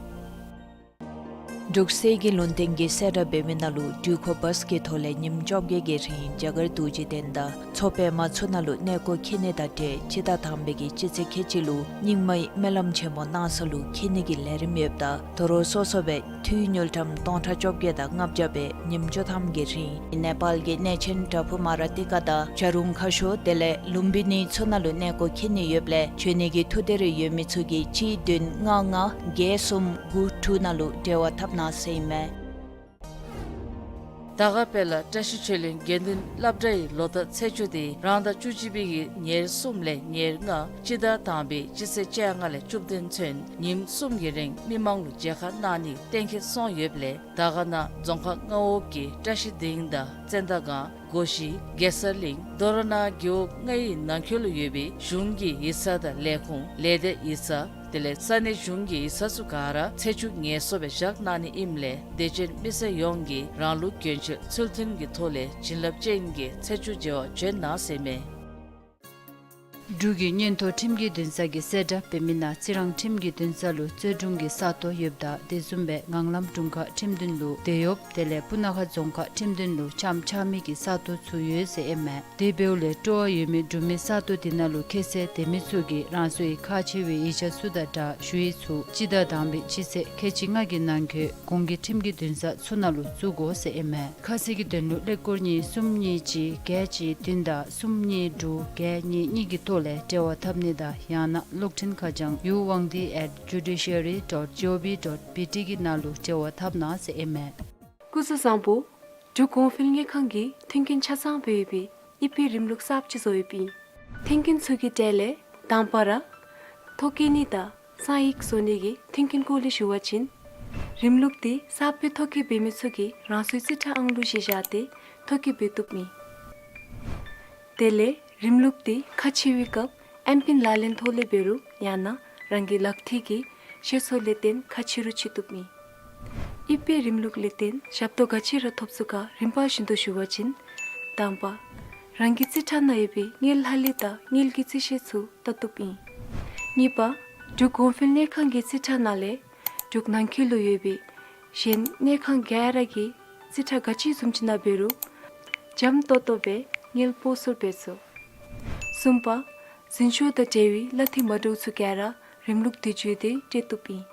འབྲུག་གསེར་གྱི་ལུང་བསྟན་གྱིས་གསལ་བསྒྲགས་འབད་མི་ནང་ལུ་འགྲུལ་འཁོར་བཱས་ཀྱི་ཐོག་ལས་ཉིནམ་བཅོ་བརྒྱད་ཀྱི་རིང་རྒྱ་གར་རྡོ་རྗེ་གདན་དང་མཚོ་པདྨ་ཚུ་ནང་ལུ་གནས་སྐོར་འཁྱིད་ནི་དང་འབྲེལ་སྤྱི་ཟླ་དང་པའི་གི་སྤྱི་ཚེས་ཁལ་གཅིག་ལུ་རྙིང་མའི་སྨོན་ལམ་ཆེན་མོ་གནང་ས་ལུ་འཁྱིད་ནི་གི་ལས་རིམ་ཡོདཔ་ད་དོ་རུང་སོ་སོ་སྦེ་འཐུས་དངུལ་ཀྲམ་སྟོང་ཕྲག་བཅོ་བརྒྱད་དང་ལྔ་བརྒྱ་སྦེ་ཉིནམ་བཅུ་ཐམ་གྱི་རིང་ནེ་པཱལ་གྱི་གནས་ཆེན་བྲག་ཕུག་མ་ར་ཏི་ཀ་དང་བྱ་རུང་ཁ་ཤོར་དེ་ལས་ལུམ་བི་ནི་ཚུ་ནང་ལུ་གནས་སྐོར་འཁྱིད་ནི་ཡོདཔ་ལས་བྱོན་ནི་གི་ཐུགས་འདོད་རེ་ཡོད་མི་ཚུ་གིས་གཅིག་བདུན་ལྔ་ལྔ་བརྒྱད་གསུམ་དགུ་དྲུག་ནང་ལུ་འབྲེལ་བ་འཐབ་གནང་ཟེར་ཨིན་མས། དར་དཀར་དཔལ་ལ་བཀྲ་ཤིས་ཆོས་གླིང་དགེ་འདུན་སློབ་གྲྭའི་ལོ་བསྟར་ཚེས་བཅུ་དེ་རང་ཟླ་བཅུ་གཅིག་པའི་གི་ཉེར་གསུམ་ལས་ཉེར་ལྔ་སྤྱི་ཟླ་དང་པའི་སྤྱི་ཚེས་བཅོ་ལྔ་ལས་བཅུ་བདུན་ཚུན་ཉིནམ་གསུམ་གྱི་རིང་མི་མང་ལུ་མཇལ་ཁ་གནང་ནི་གཏན་འཁེལ་སོང་ཡོདཔ་ལས་དར་དཀར་ནང་རྫོང་ཁག་ལྔ་པོ་གི་བཀྲ་ཤིས་སྡིངས་དང་བཙན་དར་སྒང་སྒོ་བཞི་གེ་སར་གླིང་མདོ་ར་ནང་རྒེད་འོག་ལྔའི་ནང་འཁོད་ལུ་ཡོད་པའི་གཞུང་གི་ཡིག་ཚང་དང་ལས་ཁུངས་ལས་སྡེ་ཡིག་ཚང་དེ་ལས་ས་གནས་གཞུང་གི་ཡིག་ཚང་ཚུ་ག་ར་ཚེས་བཅུ་ངལ་གསོ་སྦེ་བཞག་གནང་ནི་ཨིནམ་ལས་དད་ཅན་མི་སེར་ཡོངས་ཀྱིས་རང་ལུགས་གྱོན་ཆས་ཚུལ་མཐུན་གྱི་ཐོག་ལས་བྱིན་རླབས་ཅན་གྱི་ཚེས་བཅུ་མཇལ་བར་བྱོན་གནང་ཟེར་མས། འབྲུག་གི་སྙན་ཐོ་ཁྲིམས་ཀྱི་འདུན་ས་གིས་གསལ་བསྒྲགས་འབད་མི་ནང་རྩི་རང་ཁྲིམས་ཀྱི་འདུན་ས་ལུ་རྩོད་དྲུང་གི་ས་སྟོང་ཡོདཔ་ད་དེ་བཟུམ་སྦེ་ངང་ལམ་དྲུང་ཁག་ཁྲིམས་འདུན་ལུ་དེ་ཡོདཔ་དེ་ལས་སྤུ་ན་ཁ་རྫོང་ཁག་ཁྲིམས་འདུན་ལུ་ཆམ་ཆགས་མི་གི་ས་སྟོང་ཚུ་ཡོད་ཟེར་ཨིན་མས། དེ་འབདཝ་ལས་སྤྲོ་བ་ཡོད་མི་འབྲུག་མི་ས་སྟོང་དེ་ནང་ལུ་ཁྱད་ཚད་ལྡན་མི་ཚུ་གིས་རང་སོའི་ཁག་ཆེ་བའི་ཡིག་ཆ་ཚུ་དང་སྦྲགས་ཞུ་ཡིག་ཚུ་སྤྱི་ཟླ་དང་པའི་སྤྱི་ཚེས་ཁལ་གཅིག་ལྔ་གི་ནང་འཁོད་གོང་གི་ཁྲིམས་ཀྱི་འདུན་ས་ཚུ་ནང་ལུ་བཙུགས་དགོ་ཟེར་ཨིན་མས། ཁ་གསལ་གྱི་དོན་ལུ་ཀླད་ཀོར་གཉིས་གསུམ་གཉིས་གཅིག་བརྒྱད་གཅིག་བདུན་དང་གསུམ་གཉིས་དྲུག་བརྒྱད་གཉིས་གཉིས་ཀྱི་ཐོག་ལས་འབྲེལ་བ་འཐབ་ནི་དང་ཡང་ན་གློག་འཕྲིན་ཁ་བྱང་ཡུ་ཝང་ཏི་at judiciary dot gov dot B T གི་ནང་ལུ་འབྲེལ་བ་འཐབ་གནང་ཟེར་ཨིན་མས། སྐུ་གཟུགས་བཟང་པོ། འབྲུག་གོང་འཕེལ་དངུལ་ཁང་གིས་མཐུན་རྐྱེན་ཆ་ཚང་སྦེ་ཡོད་པའི་ཨི་ཕི་རིམ་ལུགས་གསརཔ་ཅིག་བཟོ་ཡོདཔ་ཨིན། མཐུན་རྐྱེན་ཚུ་གི་གྲས་ལས་དང་པ་ར་ཐོ་བཀོད་ནི་དང་གསང་ཡིག་བཟོ་ནི་གི་མཐུན་རྐྱེན་སྐོར་ལས་ཞུ་བ་ཅིན་རིམ་ལུགས་དེ་གསརཔ་སྦེ་ཐོ་བཀོད་འབད་མི་ཚུ་གིས་རང་སོའི་རྩིས་ཁྲ་ཨང་གླུ་གཞི་བཞག་སྟེ་ཐོ་བཀོད་འབད་བཏུབ་ཨིན། དེ་ལས་རིམ་ལུགས་དེ་ཁ་ཕྱེ་བའི་སྐབས་ཨེམ་པིན་ལག་ལེན་ཐོག་ལས་འབད་རུང་ཡང་ན་རང་གི་ལག་ཐིག་གི་ཤེས་ཚད་ལས་བརྟེན་ཁ་ཕྱེ་རུང་ཕྱེ་བཏུབ་ཨིན། ཨི་ཕི་རིམ་ལུགས་ལས་བརྟེན་ཞབས་ཏོག་ག་ཅི་ར་ཐོབ་ཚུགས་ག་རིམ་པ་བཞིན་དུ་ཞུ་བ་ཅིན་དང་པ་རང་གི་རྩིས་ཁྲ་ནང་ཡོད་པའི་དངུལ་ལྷག་ལུས་དང་དངུལ་གྱི་རྩིས་ཤེས་ཚུ་བལྟ་བཏུབ་ཨིན། གཉིས་པ་འབྲུག་གོང་འཕེལ་དངུལ་ཁང་གི་རྩིས་ཁྲ་ནང་ལས་འབྲུག་ནང་འཁོད་ལུ་ཡོད་པའི་གཞན་དངུལ་ཁང་ག་ར་གི་རྩིས་ཁྲ་ག་ཅི་བཟུམ་ཅིག་ནང་འབད་རུང་འཇམ་ཏོག་ཏོ་སྦེ་དངུལ་སྤོ་སོར་འབད་ཚུགས། གསུམ་པ་འཛིན་ཤོག་དང་འབྲེལ་བའི་གླ་ཐིག་མ་འདྲཝ་ཚུ་ག་ར་རིམ་ལུགས་དེ་བརྒྱུད་དེ་སྤྲོད་བཏུབ་ཨིན།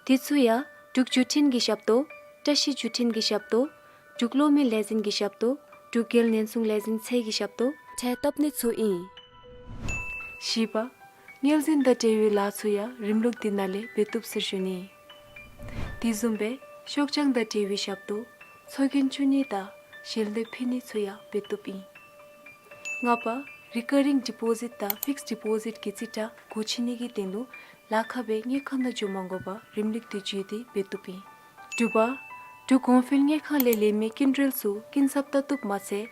དེ་ཚུ་ཡང་འབྲུག་བརྒྱུད་འཕྲིན་གྱི་ཞབས་ཏོག་བཀྲ་ཤིས་བརྒྱུད་འཕྲིན་གྱི་ཞབས་ཏོག་འབྲུག་གློག་མེ་ལས་འཛིན་གྱི་ཞབས་ཏོག་འབྲུག་རྒྱལ་ཉེན་སྲུང་ལས་འཛིན་ཚད་ཀྱི་ཞབས་ཏོག་འཕྲལ་བཏབ་ནི་ཚུ་ཨིན། བཞི་པ་དངུལ་འཛིན་དང་འབྲེལ་བའི་ལཱ་ཚུ་ཡང་རིམ་ལུགས་དེ་ནང་ལས་འབད་བཏུབ་ཟེར་ཞུ་ནི། དེ་བཟུམ་སྦེ་ཤོག་བྱང་དང་འབྲེལ་བའི་ཞབས་ཏོག་ཚོགས་རྒྱན་བཙུགས་ནི་དང་ཞལ་འདེབས་ཕུལ་ནི་ཚུ་ཡང་འབད་བཏུབ་ཨིན། ལྔ་པ་རི་ཀ་རིང་ཌི་པོ་ཟིཊ་དང་ཕིགསཌ་ཌི་པོ་ཟིཊ་གི་རྩིས་ཁྲ་སྒོ་ཕྱེ་ནི་གི་དོན་ལུ་ལཱ་ཁག་སྦེ་དངུལ་ཁང་ནང་འགྱོ་མ་དགོ་པར་རིམ་ལུགས་དེ་བརྒྱུད་དེ་འབད་བཏུབ་ཨིན། དྲུག་པ་འབྲུག་གོང་འཕེལ་དངུལ་ཁང་ལས་ལེན་མི་སྐྱིན་འགྲུལ་ཚུ་སྐྱིན་ཚབ་བལྟ་བཏུབ་མ་ཚད་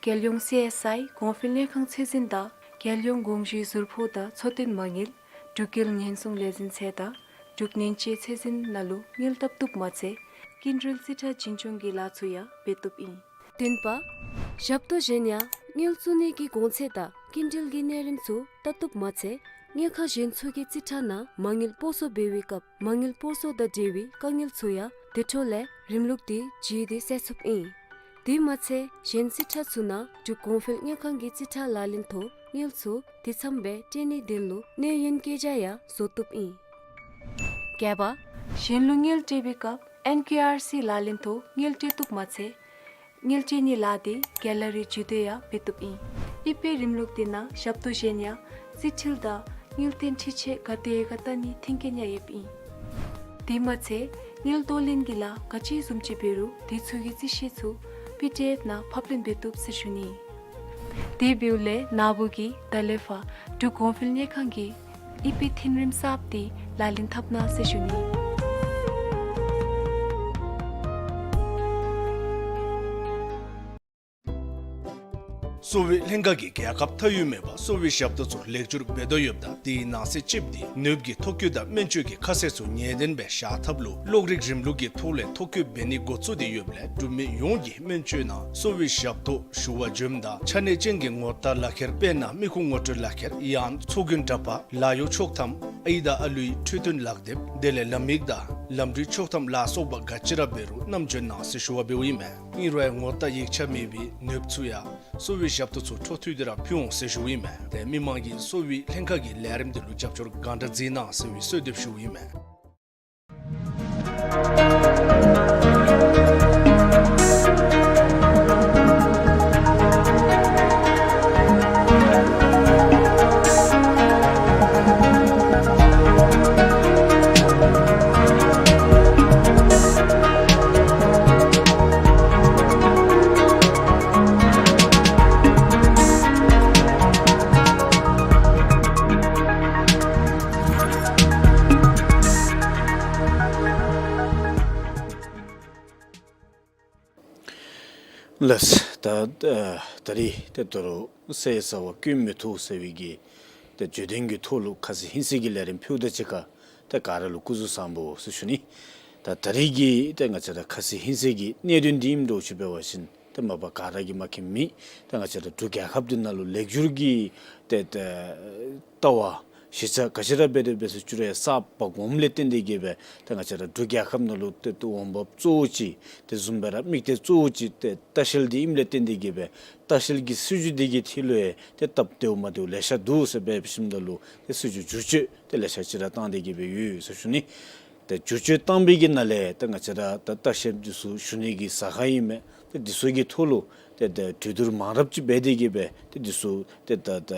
རྒྱལ་ཡོངས་སི་ཨེསི་ཨའི་གོང་འཕེལ་དངུལ་ཁང་ཚད་འཛིན་དང་རྒྱལ་ཡོངས་དགོངས་ཞུའི་ཟུར་ཕོགས་དང་འཚོ་རྟེན་མ་དངུལ་འབྲུག་རྒྱལ་ཉེན་སྲུང་ལས་འཛིན་ཚད་དང་འབྲུག་ནན་ཅེ་ཚད་འཛིན་ནང་ལུ་དངུལ་བལྟ་བཏུབ་མ་ཚད་སྐྱིན་འགྲུལ་རྩིས་ཁྲ་འཛིན་སྐྱོང་གི་ལཱ་ཚུ་ཡང་འབད་བཏུབ་ཨིན། བདུན་པ་ཞབས་ཏོག་གཞན་ཡང་དངུལ་བཙུགས་ནི་གི་གོང་ཚད་དང་སྐྱིན་འགྲུལ་གྱི་གནས་རིམ་ཚུ་བལྟ་བཏུབ་མ་ཚད་དངུལ་ཁང་གཞན་ཚུ་གི་རྩིས་ཁྲ་ནང་མ་དངུལ་སྤོ་སོར་འབད་བའི་སྐབས་མ་དངུལ་སྤོ་སོར་དང་འབྲེལ་བའི་དཀའ་ངལ་ཚུ་ཡང་དེ་འཕྲོ་ལས་རིམ་ལུགས་དེ་བརྒྱུད་དེ་སེལ་ཚུགསཔ་ཨིན། དེ་མ་ཚད་གཞན་རྩིས་ཁྲ་ཚུ་ནང་འབྲུག་གོང་འཕེལ་དངུལ་ཁང་གི་རྩིས་ཁྲ་ལག་ལེན་ཐོག་དངུལ་ཚུ་དེ་ཚངམ་སྦེ་སྤྲོད་ནིའི་དོན་ལུ་གནས་ཡུན་བཀོད་རྒྱ་ཡང་བཟོ་བཏུབ་ཨིན། བརྒྱད་པ། གཞན་ལུ་དངུལ་སྤྲོད་པའི་སྐབས་ཨེན་ཀེ་ཨར་སི་ལག་ལེན་ཐོག་དངུལ་སྤྲོད་བཏུབ་མ་ཚད་དངུལ་སྤྲོད་ནིའི་ལཱ་དེ་གེ་ལ་རི་ཇུས་འདོན་ཡང་འབད་བཏུབ་ཨིན། དབྱིབས་པའི་རིམ་ལུགས་དེ་ནང་ཞབས་ཏོག་གཞན་ཡང་རྩིས་འཕྲུལ་དང་དངུལ་རྟེན་འཕྲུལ་ཆས་ག་དེ་ཡོད་ག་བལྟ་ནིའི་མཐུན་རྐྱེན་ཡང་ཡོདཔ་ཨིན། དེ་མ་ཚད་དངུལ་གཏོར་ལེན་གྱི་ལཱ་ག་ཅི་བཟུམ་ཅིག་འབད་རུང་དེ་ཚུ་གི་རྩིས་ཤེས་ཚུ་པི་ཌི་ཨེཕ་ནང་ཕབ་ལེན་འབད་བཏུབ་ཟེར་ཞུ་ནི། དེ་འབདཝ་ལས་ནཱ་བུ་གིས་ད་ལས་ཕར་འབྲུག་གོང་འཕེལ་དངུལ་ཁང་གི་དབྱིབས་པའི་མཐུན་རིམ་གསརཔ་དེ་ལག་ལེན་འཐབ་གནང་ཟེར་ཞུ་ནི། གསོ་བའི་ལྷན་ཁག་གིས་རྒྱལ་ཁབ་མཐའ་དབུས་མེད་པར་གསོ་བའི་ཞབས་ཏོག་ཚུ་ལེགས་བསྒྱུར་འབད་དོ་ཡོདཔ་ད་དེའི་ནང་གསེས་གཅིགཔོ་དེ་ནདཔ་གི་ཐོ་བཀོད་དང་སྨན་བཅོས་ཀྱི་ཁ་གསལ་ཚུ་ངེས་བདེན་སྦེ་བཞག་ཐབས་ལུ་གློག་རིག་རིམ་ལུགས་ཀྱི་ཐོག་ལས་ཐོ་བཀོད་འབད་ནི་འགོ་བཙུགས་ཏེ་ཡོདཔ་ལས་འབྲུག་མི་ཡོངས་ཀྱིས་སྨན་བཅོས་ནང་གསོ་བའི་ཞབས་ཏོག་ཞུ་བར་འབྱོནམ་ད་ཆ་གནས་ཅན་གྱི་ངོ་རྟགས་ལག་ཁྱེར་དཔེར་ན་མི་ཁུངས་ངོ་སྤྲོད་ལག་ཁྱེར་ཡང་ཚོགས་རྒྱན་འདྲ་པར་ལཱ་གཡོག་ཆོག་ཐམ་ཨའི་དང་ཨ་ལུའི་འཕྲོད་བསྟེན་ལག་དེབ་དེ་ལས་ལམ་ཡིག་དང་ལམ་འགྲུལ་ཆོག་ཐམ་ལ་སོགས་པ་ག་ཅི་ར་འབད་རུང་བསྣམས་འབྱོན་གནང་ཟེར་ཞུ་བ་འབདཝ་ཨིན་མས། ཨིན་རུང་ངོ་རྟགས་ཡིག་ཆ་མེད་པའི་ནདཔ་ཚུ་ཡང་གསོ་བའི་ཞབས་ཏོག་ཚུ་འཕྲོ་མཐུད་དེ་ར་ཕུལ་འོང་ཟེར་ཞུཝ་ཨིན་མས། ཏེ་མི་མང་གིས་གསོ་བའི་ལྷན་ཁག་གི་ལས་རིམ་དེ་ལུ་རྒྱབ་སྐྱོར་གང་དྲག་མཛད་གནང་ཟེར་བའི་གསོལ་འདེབས་ཞུཝ་ཨིན་མས། ལགས། ད་ད་རིས་ཏེ་དོ་རུང་ཟས་ཟ་བ་སྐྱོན་མི་ཐུབ་ཟེར་བའི་གི་ཏེ་བརྗོད་དོན་གྱི་ཐོག་ལུ་ཁ་ཙ་ཧིང་སངས་ཀྱི་ལས་རིམ་ཕུལཝ་ད་ཅིག་ཁར་ཏེ་ག་ར་ལུ་སྐུ་གཟུགས་བཟང་པོ་ཟེར་ཞུ་ནི། ད་ད་རིས་ཀྱི་ཏེ་ང་བཅས་ར་ཁ་ཙ་ཧིང་སངས་ཀྱི་གནད་དོན་འདི་ཨིནམ་འདྲཝ་ཅིག་འབད་བ་ཅིན་ཏེ་མ་པ་ག་ར་གིས་མ་མཁྱེན་མི་ཏེ་ང་བཅས་ར་འབྲུག་རྒྱལ་ཁབ་འདི་ནང་ལུ་ལེགས་བསྒྱུར་གྱི་ཏེ་ཏེ་ལྟ་བ་གཞི་རྩ་ག་ཅི་ར་འབད་དེ་འབད་ཟེར་ཅི་རུང་ཡང་གསརཔ་འོངམ་ལས་བརྟེན་ཏེ་གིས་སྦེ་ཏེ་ང་བཅས་ར་འབྲུག་རྒྱལ་ཁབ་ནང་ལུ་ཏེ་ཏེ་འོང་འབབ་གཙོ་བོ་ཅིག་དེ་བཟུམ་སྦེ་ར་དམིགས་གཏད་གཙོ་བོ་ཅིག་ཏེ་ལྟ་བཤལ་འདི་ཨིནམ་ལས་བརྟེན་ཏེ་གིས་སྦེ་ལྟ་བཤལ་གྱི་སྲིད་བྱུས་འདི་གི་ཐད་ལུ་ཡང་ཏེ་སྟབས་བདེཝ་མ་བདེཝ་ལེ་ཤ་འདུག་ཟེར་སྦེ་ཞིནམ་ད་ལུ་ཏེ་སྲིད་བྱུས་བསྒྱུར་བཅོས་ཏེ་ལེ་ཤ་ཅིག་ར་བཏང་སྟེ་གིས་སྦེ་ཡོད་ཟེར་ཞུ་ནི། ཏེ་བསྒྱུར་བཅོས་བཏང་པའི་གི་ནང་ལས་ཏེ་ང་བཅས་ར་ད་ལྟ་ཤེས་འདི་ཚུ་ཞུ་ནི་གི་ཟ་ཁང་ཨིན་མས། ཏེ་འདི་ཚུ་གི་ཐོག་ལུ་ཏེ་ཏེ་གྲོས་བསྡུར་མང་རབས་ཅིག་འབད་དེ་གིས་སྦེ་ཏེ་འདི་ཚུ་ཏེ་ད་ད་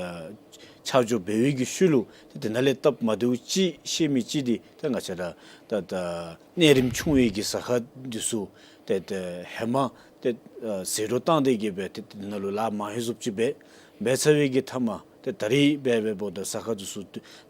ཆ་འཇོག་འབད་བའི་གི་ཤུལ་ལུ་ཏེ་དེ་ནང་ལས་སྟབས་མ་བདེཝ་ཅིག་ཤེས་མི་ཅིག་འདི་ཏེ་ང་བཅས་ར་ད་ད་གནས་རིམ་ཆུང་བའི་གི་ཟ་ཁང་འདི་ཚུ་ཏེ་ཏེ་ཧེ་མ་ཏེ་ཨ་ཟད་འགྲོ་བཏང་སྟེ་གིས་སྦེ་ཏེ་དེ་ནང་ལུ་ལཱ་མང་ཧེང་སུབ་ཅིག་འབད་འབད་ཚར་བའི་གི་མཐའ་མ་ཏེ་ད་རིས་འབད་འབདཝ་ད་ཟ་ཁང་འདི་ཚུ་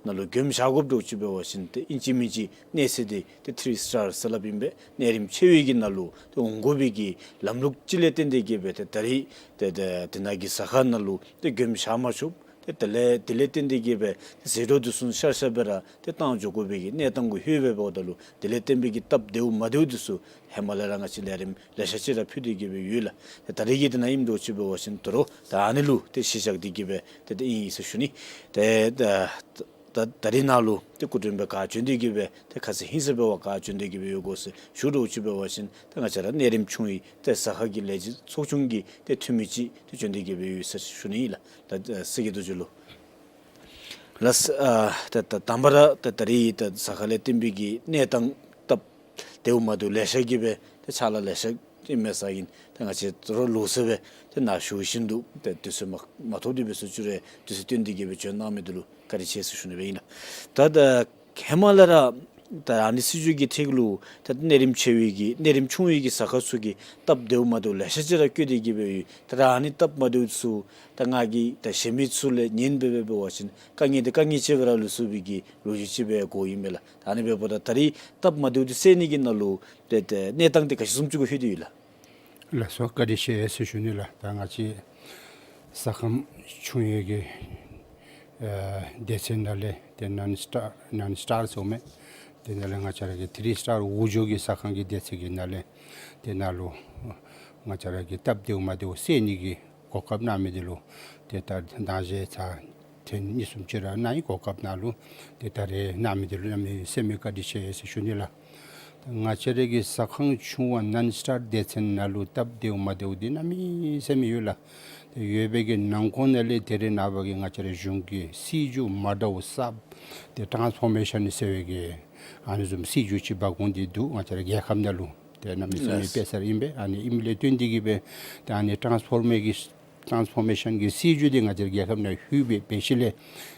ནང་ལུ་མགྱོནམ་བཞག་དགོཔ་འདྲཝ་ཅིག་འབད་བ་ཅིན་ཏེ་ཨིན་ཅི་མིན་ཅི་གནས་ཚད་འདི་ཏེ་ཐིརི་སི་ཊར་ཟེར་སླབ་ཨིན་པས། གནས་རིམ་ཆེ་བའི་གི་ནང་ལུ་ཏེ་འོང་དགོ་པའི་གི་ལམ་ལུགས་ཅིག་ལས་བརྟེན་ཏེ་གིས་སྦེ་ཏེ་ད་རིས་ཏེ་ཏེ་དེ་ནང་གི་ཟ་ཁང་ནང་ལུ་ཏེ་མགྱོནམ་བཞག་མ་ཆོགཔ། ཏེ་དེ་ལས་དེ་ལས་བརྟེན་ཏེ་གིས་སྦེ་ཏེ་ཟད་འགྲོ་འདི་ཚུ་ཤར་ཤར་སྦེ་ར་ཏེ་བཏང་འགྱོ་དགོ་པའི་གི་གནས་སྟངས་གུ་ལྷོད་སྦེ་འབདཝ་ད་ལུ་དེ་ལས་བརྟེན་པའི་གི་སྟབས་བདེཝ་མ་བདེཝ་འདི་ཚུ་ཧེ་མ་ལས་ར་ང་བཅས་ལས་རིམ་ལེ་ཤ་ཅིག་ར་ཕུལ་ཏེ་གིས་སྦེ་ཡོད་ལགས། ཏེ་ད་རིས་ཀྱི་དེ་ནང་ཨིནམ་འདྲཝ་ཅིག་འབད་བ་ཅིན་དོ་རུང་ད་ཨ་ནི་ལུ་ཏེ་གཞི་བཞག་སྟེ་གིས་སྦེ་ཏེ་ཏེ་ཨིན་ཨིན་ཟེར་ཞུ་ནི། ཏེ་ད་ད་ད་རིས་ནཱ་ལུ་ཏེ་སྐུ་མགྲོན་སྦེ་ག་བྱོན་ཏེ་གིས་སྦེ་ཏེ་ཁ་ཙ་ཧིང་སངས་འབད་བར་ག་བྱོན་ཏེ་གིས་སྦེ་ཡོད་གོ་ཟེར་ཞུ་འདྲཝ་ཅིག་འབད་བ་ཅིན་ཏེ་ང་བཅས་ར་གནས་རིམ་ཆུང་བའི་ཏེ་ཟ་ཁང་གི་ལས་བྱེད་ཚོགས་ཆུང་གི་ཏེ་འཐུས་མི་ཅིག་ཏེ་བྱོན་ཏེ་གིས་སྦེ་ཡོད་ཟེར་ཞུ་ནི་ཨིན་ལགས། ད་ཨ་སྲས་ཀྱི་རྡོ་རྗེ་ལུ། ལགས། ཨ་ད་ད་དང་པ་ར་ད་ད་རིས་ད་ཟ་ཁང་ལས་བརྟེན་པའི་གི་གནས་སྟངས་སྟབས་བདེཝ་མ་བདེཝ་ལེ་ཤ་གིས་སྦེ་ད་ཕྱག་ལཱ་ལེ་ཤ་ཨིན་མས་ཟེར་ཨིན། ད་ང་བཅས་དོ་རུང་ལོག་སྟེ་སྦེ་ད་ནཱ་ཞུ་བཞིན་དུ་ད་དུས་ཚོད་མ་མ་ཐོབ་སྟེ་འབད་ཟེར་ཅི་རུང་དུས་ཚོད་བཏོན་ཏེ་གིས་སྦེ་བྱོན་གནང་མི་འདི་ལུ་བཀའ་དྲིན་ཆེ་ཟེར་ཞུ་ནི་སྦེ་ཨིན་ལགས། ད་ད་ཧེ་མ་ལས་ར་ད་ཨ་ནི་སྲིད་བྱུས་ཀྱི་ཐད་ལུ་ད་གནས་རིམ་ཆེ་བའི་གི་གནས་རིམ་ཆུང་བའི་གི་ཟ་ཁང་ཚུ་གི་སྟབས་བདེཝ་མ་བདེཝ་ལེ་ཤ་ཅིག་ར་བཀོད་དེ་གིས་སྦེ་ཡོད། ད་ར་ཨ་ནི་སྟབས་མ་བདེཝ་ཚུ་ད་ང་གིས་ད་གཞན་མི་ཚུ་ལས་ཉན་སྦེ་འབད་བ་ཅིན་དཀའ་ངལ་འདི་དཀའ་ངལ་ཅིག་སྦེ་ར་ལུས་སོང་བའི་གི་ལོ་རྒྱུས་ཅིག་སྦེ་གོཝ་ཨིན་མས་ལགས། ད་ཨ་ནི་འབདཝ་ད་ད་རིས་སྟབས་མ་བདེཝ་འདི་སེལ་ནི་གི་ནང་ལུ་ཏེ་ཏེ་གནས་སྟངས་འདི་ག་ཅི་བཟུམ་ཅིག་གུ་ལྷོད་དེ་ཡོད་ལགས། ལགས་སོ། བཀའ་དྲིན་ཆེ་ཟེར་ཞུ་ནི་ལགས། ད་ང་བཅས་ཟ་ཁང་ཆུང་བའི་གི་ཨ་སྡེ་ཚན་ནང་ལས་ཏེ་ནཱོན་སི་ཊར་ནཱོན་སི་ཊར་ཟེར་མི་དེ་ནང་ལས་ང་བཅས་ར་གི་ཐིརི་སི་ཊར་འོག་འཇུག་གི་ཟ་ཁང་གི་སྡེ་ཚན་གྱི་ནང་ལས་དེ་ནང་ལུ་ང་བཅས་ར་གི་སྟབས་བདེཝ་མ་བདེཝ་སེལ་ནི་གི་གོ་སྐབས་གནང་མི་འདི་ལུ་ཏེ་ད་ད་ཅི་ཚར་ཐེངས་གཉིས་གསུམ་ཅིག་ར་གནང་ཡི། གོ་སྐབས་ནང་ལུ་ཏེ་ད་རེས་གནང་མི་འདི་ལུ་གནམ་མེད་ས་མེད་བཀའ་དྲིན་ཆེ་ཟེར་ཞུ་ནི་ལགས། ང་བཅས་ར་གི་ཟ་ཁང་ཆུང་བ་ནཱན་སི་ཊར་སྡེ་ཚན་ནང་ལུ་སྟབས་བདེཝ་མ་བདེཝ་འདི་གནམ་མེད་ས་མེད་ཡོད་ལགས། ཏེ་ཡོད་པའི་གི་ནང་འཁོད་ནང་ལས་ད་རེས་ནངས་པ་གི་ང་བཅས་ར་གཞུང་གི་སྲིད་བྱུས་མ་འདྲཝ་གསརཔ་ཏེ་ཊཱནསི་ཕོར་མེ་ཤཱན་ཟེར་བའི་གི་ཨ་ནི་བཟུམ་སྲིད་བྱུས་ཅིག་འབག་འོང་སྟེ་འདུག། ང་བཅས་ར་རྒྱལ་ཁབ་ནང་ལུ་ཏེ་གནམ་མེད་ས་མེད་ལགས། དཔེ་གསར་ཨིན་པས། ཨ་ནི་ཨིནམ་ལས་བརྟེན་ཏེ་གིས་སྦེ་ཏེ་ཨ་ནི་ཊཱནསི་ཕོར་མེ་གི་ཊཱནསི་ཕོར་མེ་ཤཱན་གྱི་སྲིད་བྱུས་འདི་ང་བཅས་ར་རྒྱལ་ཁབ་ནང་ལྷོད་པའི་འབད་ཞིནམ་ལས་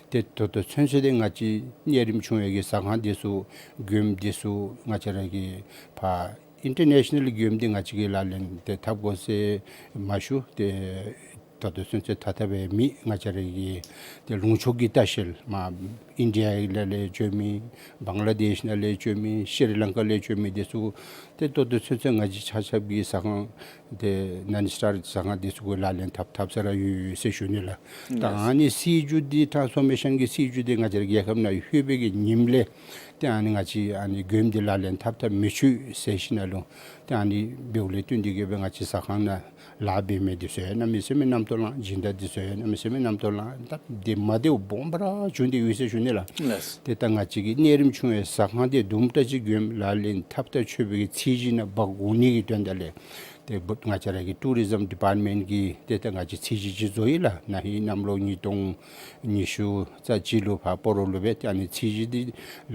ཏེ་ད་ལྟོ་ཚུན་ཚོད་འདི་ང་བཅས་གནས་རིམ་ཆུང་བའི་གི་ཟ་ཁང་འདི་ཚུ་མགྱོནམ་འདི་ཚུ་ང་བཅས་ར་གི་ཕར་ཨིན་ཊར་ནེ་ཤ་ནཱལ་མགྱོནམ་འདི་ང་བཅས་ཀྱིས་ལག་ལེན་ཏེ་འཐབ་དགོ་ཟེར་མ་ཞུ། ཏེ་ད་ལྟོ་ཚུན་ཚོད་འཐབ་འཐབ་སྦེ་མེད། ང་བཅས་ར་གི་ཏེ་ལུང་ཕྱོགས་ཀྱི་ལྟ་བཤལ་མར་ཨིན་ཌི་ཡ་ལས་ལས་བྱོན་མི་བང་ལ་དེཤ་ནང་ལས་བྱོན་མི་ཤྲི་ལང་ཀ་ལས་བྱོན་མི་འདི་ཚུ་ཏེ་ད་ལྟོ་ཚུན་ཚོད་ང་བཅས་ཆ་ཁྱབ་ཀྱི་ཟ་ཁང་ཏེ་ནཱན་སི་ཊར་ཟ་ཁང་འདི་ཚུ་གུ་ལག་ལེན་འཐབ་འཐབ་ས་ར་ཡོད་ཡོད་ཟེར་ཞུ་ནི་ལགས། ད་ཨ་ནི་སྲིད་བྱུས་འདི་ཊཱནསི་ཕོར་མེ་ཤཱན་གྱི་སྲིད་བྱུས་འདི་ང་བཅས་ར་རྒྱལ་ཁབ་ནང་ལྷོད་པའི་གི་ཉིནམ་ལས་ཏེ་ཨ་ནི་ང་བཅས་ཨ་ནི་མགྱོནམ་འདི་ལག་ལེན་འཐབ་འཐབ་མི་ཆོག་ཟེར་ཞིནམ་ལས་ཏེ་ཨ་ནི་འབདཝ་ལས་བརྟེན་ཏེ་གིས་སྦེ་ང་བཅས་ཟ་ཁང་ནང་ལཱ་འབད་མི་འདི་ཚུ་ཡང་གནམ་མེད་ས་མེད་རྣམ་རྟོག་ལང་། སྦྱིན་བདག་འདི་ཚུ་ཡང་གནམ་མེད་ས་མེད་རྣམ་རྟོག་ལང་། སྟབས་བདེ་མ་བདེཝ་སྦོམ་ར་བྱུང་སྟེ་ཡོད་ཟེར་ཞུ་ནི་ལགས། ལགས། ཏེ་ད་ང་བཅས་ཀྱི་གནས་རིམ་ཆུང་བའི་ཟ་ཁང་འདི་དུམ་གྲ་ཅིག་མགྱོནམ་ལག་ལེན་འཐབ་འཐབ་ཆོག་པའི་གི་ཚད་གཞི་ནང་འབག་འོང་ནི་གི་དོན་དག་ལས་ཏེ་ང་བཅས་ར་གི་ཊུ་རི་ཛམ་ཌི་པཱརཊ་མེནཊ་གིས་ཏེ་ད་ང་བཅས་ཚད་གཞི་ཅིག་བཟོ་ཡི་ལགས། ན་ཧིང་གནམ་ལོ་ཉིས་སྟོང་ཉི་ཤུ་རྩ་གཅིག་ལུ་ཕར་སྤ་རོ་ལུ་སྦེ་ཏེ་ཨ་ནི་ཚད་གཞི་འདི་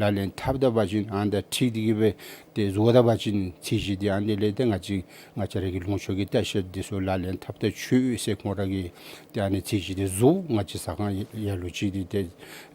ལག་ལེན་འཐབ་ད་པ་ཅིན་ཨ་ནི་དང་འཁྲིལ་ཏེ་གིས་སྦེ་ཏེ་བཟོ་ད་པ་ཅིན་ཚད་གཞི་འདི་ཨ་ནི་ལས་ཏེ་ང་བཅས་ང་བཅས་ར་གི་ལུང་ཕྱོགས་ཀྱི་ལྟ་བཤལ་འདི་ཚུ་ལག་ལེན་འཐབ་འཐབ་ཆོག་ཟེར་ཁོང་ར་གིས་ཏེ་ཨ་ནི་ཚད་གཞི་འདི་བཟོ། ང་བཅས་ཟ་ཁང་ལ་ལུ་ཅིག་འདི་ཏེ་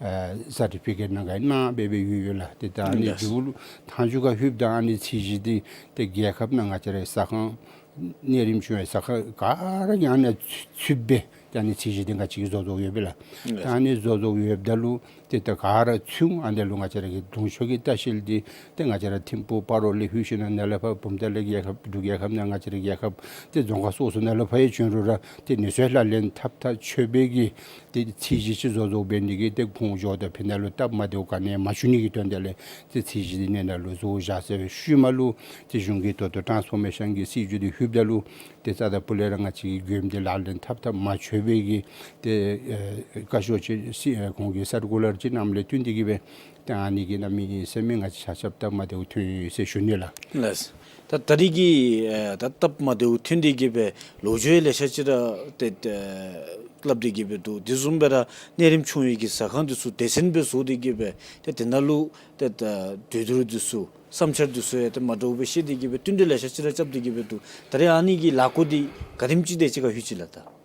ཨ་སར་ཊི་ཕི་ཀེཊ་ནང་ག་གནང་སྦེ་སྦེ་ཡོད་ཡོད་ལགས། ཏེ་ད་ཨ་ནི་ལགས། མཇུག་ལུ་མཐའ་མཇུག་ཁར་ལྷོདཔ་ད་ཨ་ནི་ཚད་གཞི་འདི་ཏེ་རྒྱལ་ཁབ་ནང་ང་བཅས་ར་ཟ་ཁང་གནས་རིམ་ཆུང་བའི་ཟ་ཁང་ག་ར་གིས་ཨ་ནི་ཚུད་སྦེ་ཏེ་ཨ་ནི་ཚད་གཞི་འདི་ང་བཅས་ཀྱིས་བཟོ་བཟོཝ་ཡོད་པས་ལགས། ལགས། ཏེ་ཨ་ནི་བཟོ་བཟོཝ་ཡོདཔ་ད་ལུ་ཏེ་ད་ག་ར་ཚུད་འོང་། ཨ་ནི་ལུ་ང་བཅས་ར་གི་ལུང་ཕྱོགས་ཀྱི་ལྟ་བཤལ་འདི་ཏེ་ང་བཅས་ར་ཐིམ་ཕུག་སྤ་རོ་ལས་ལྷོད་ཞིནམ་ནཱ་ལས་ཕར་བུམ་ཐང་ལས་རྒྱལ་ཁབ་འབྲུག་རྒྱལ་ཁབ་ནང་ང་བཅས་ར་རྒྱལ་ཁབ་ཏེ་རྫོང་ཁག་སོ་སོ་ནང་ལས་ཕར་ཡང་བྱོན་རུང་ར་ཏེ་ཨ་ནི་ཚུ་ལག་ལེན་འཐབ་འཐབ་ཆོག་པའི་གི་ཏེ་ཚད་གཞི་ཅིག་བཟོ་བཟོ་འབད་ནི་གི་ཏེ་ཁོང་འགྱོཝ་ད་ཕར་ནཱ་ལུ་སྟབས་མ་བདེཝ་ག་ནི་ཡང་མ་བྱུང་ནི་གི་དོན་དག་ལས་ཏེ་ཚད་གཞི་འདི་ནཱ་ལུ་བཟོ་བཞག་ཟེར་ཞུཝ་མས་ལགས། ཏེ་གཞུང་གིས་ད་ལྟོ་ཊཱནསི་ཕོར་མེ་ཤཱན་གྱི་སྲིད་བྱུས་འདི་ལྷོདཔ་ད་ལུ་ཏེ་རྩ་དང་སྤུ་ལས་ར་ང་བཅས་ཀྱིས་མགྱོནམ་འདི་ལག་ལེན་འཐབ་འཐབ་མ་ཆོག་པའི་གི་ཏེ་ཨེ་བཀའ་ཤོག་ཅིག་སྲིད་ཨེ་ཁོང་གིས་སར་ཀུ་ལར་ཅིག་གནངམ་ལས་བརྟེན་ཏེ་གིས་སྦེ་ཏེ་ཨ་ནི་གིས་གནམ་མེད་ས་མེད་ང་བཅས་ཆ་ཁྱབ་སྟབས་མ་བདེཝ་ཐོན་ཡི་ཟེར་ཞུ་ནི་ལགས། ལགས། ད་ད་རེས་ཀྱི་ཨེ་ད་སྟབས་མ་བདེཝ་ཐོན་ཏེ་གིས་སྦེ་ལོ་རྒྱུས་ལེ་ཤ་ཅིག་ར་ཏེ་ཏེ་སླབ་སྟེ་གིས་སྦེ་འདུག། དེ་བཟུམ་སྦེ་ར་གནས་རིམ་ཆུང་བའི་གི་ཟ་ཁང་འདི་ཚུ་སྡེ་ཚན་སྦེ་བཟོ་སྟེ་གིས་སྦེ་ཏེ་དེ་ནང་ལུ་ཏེ་ད་དུས་སྟོན་འདི་ཚུ་བསམ་འཆར་འདི་ཚུ་ཡང་ཏེ་མ་འདྲཝ་སྦེ་བཤད་དེ་གིས་སྦེ་བསྟུན་གྲོས་ལེ་ཤ་ཅིག་ར་རྐྱབ་སྟེ་གིས་སྦེ་འདུག། ད་རེས་ཨ་ནི་གི་ལས་འགུལ་འདི་ག་དེམ་ཅིག་དེ་ཅིག་ཁར་ལྷོད་ཅི་ལགས། ད་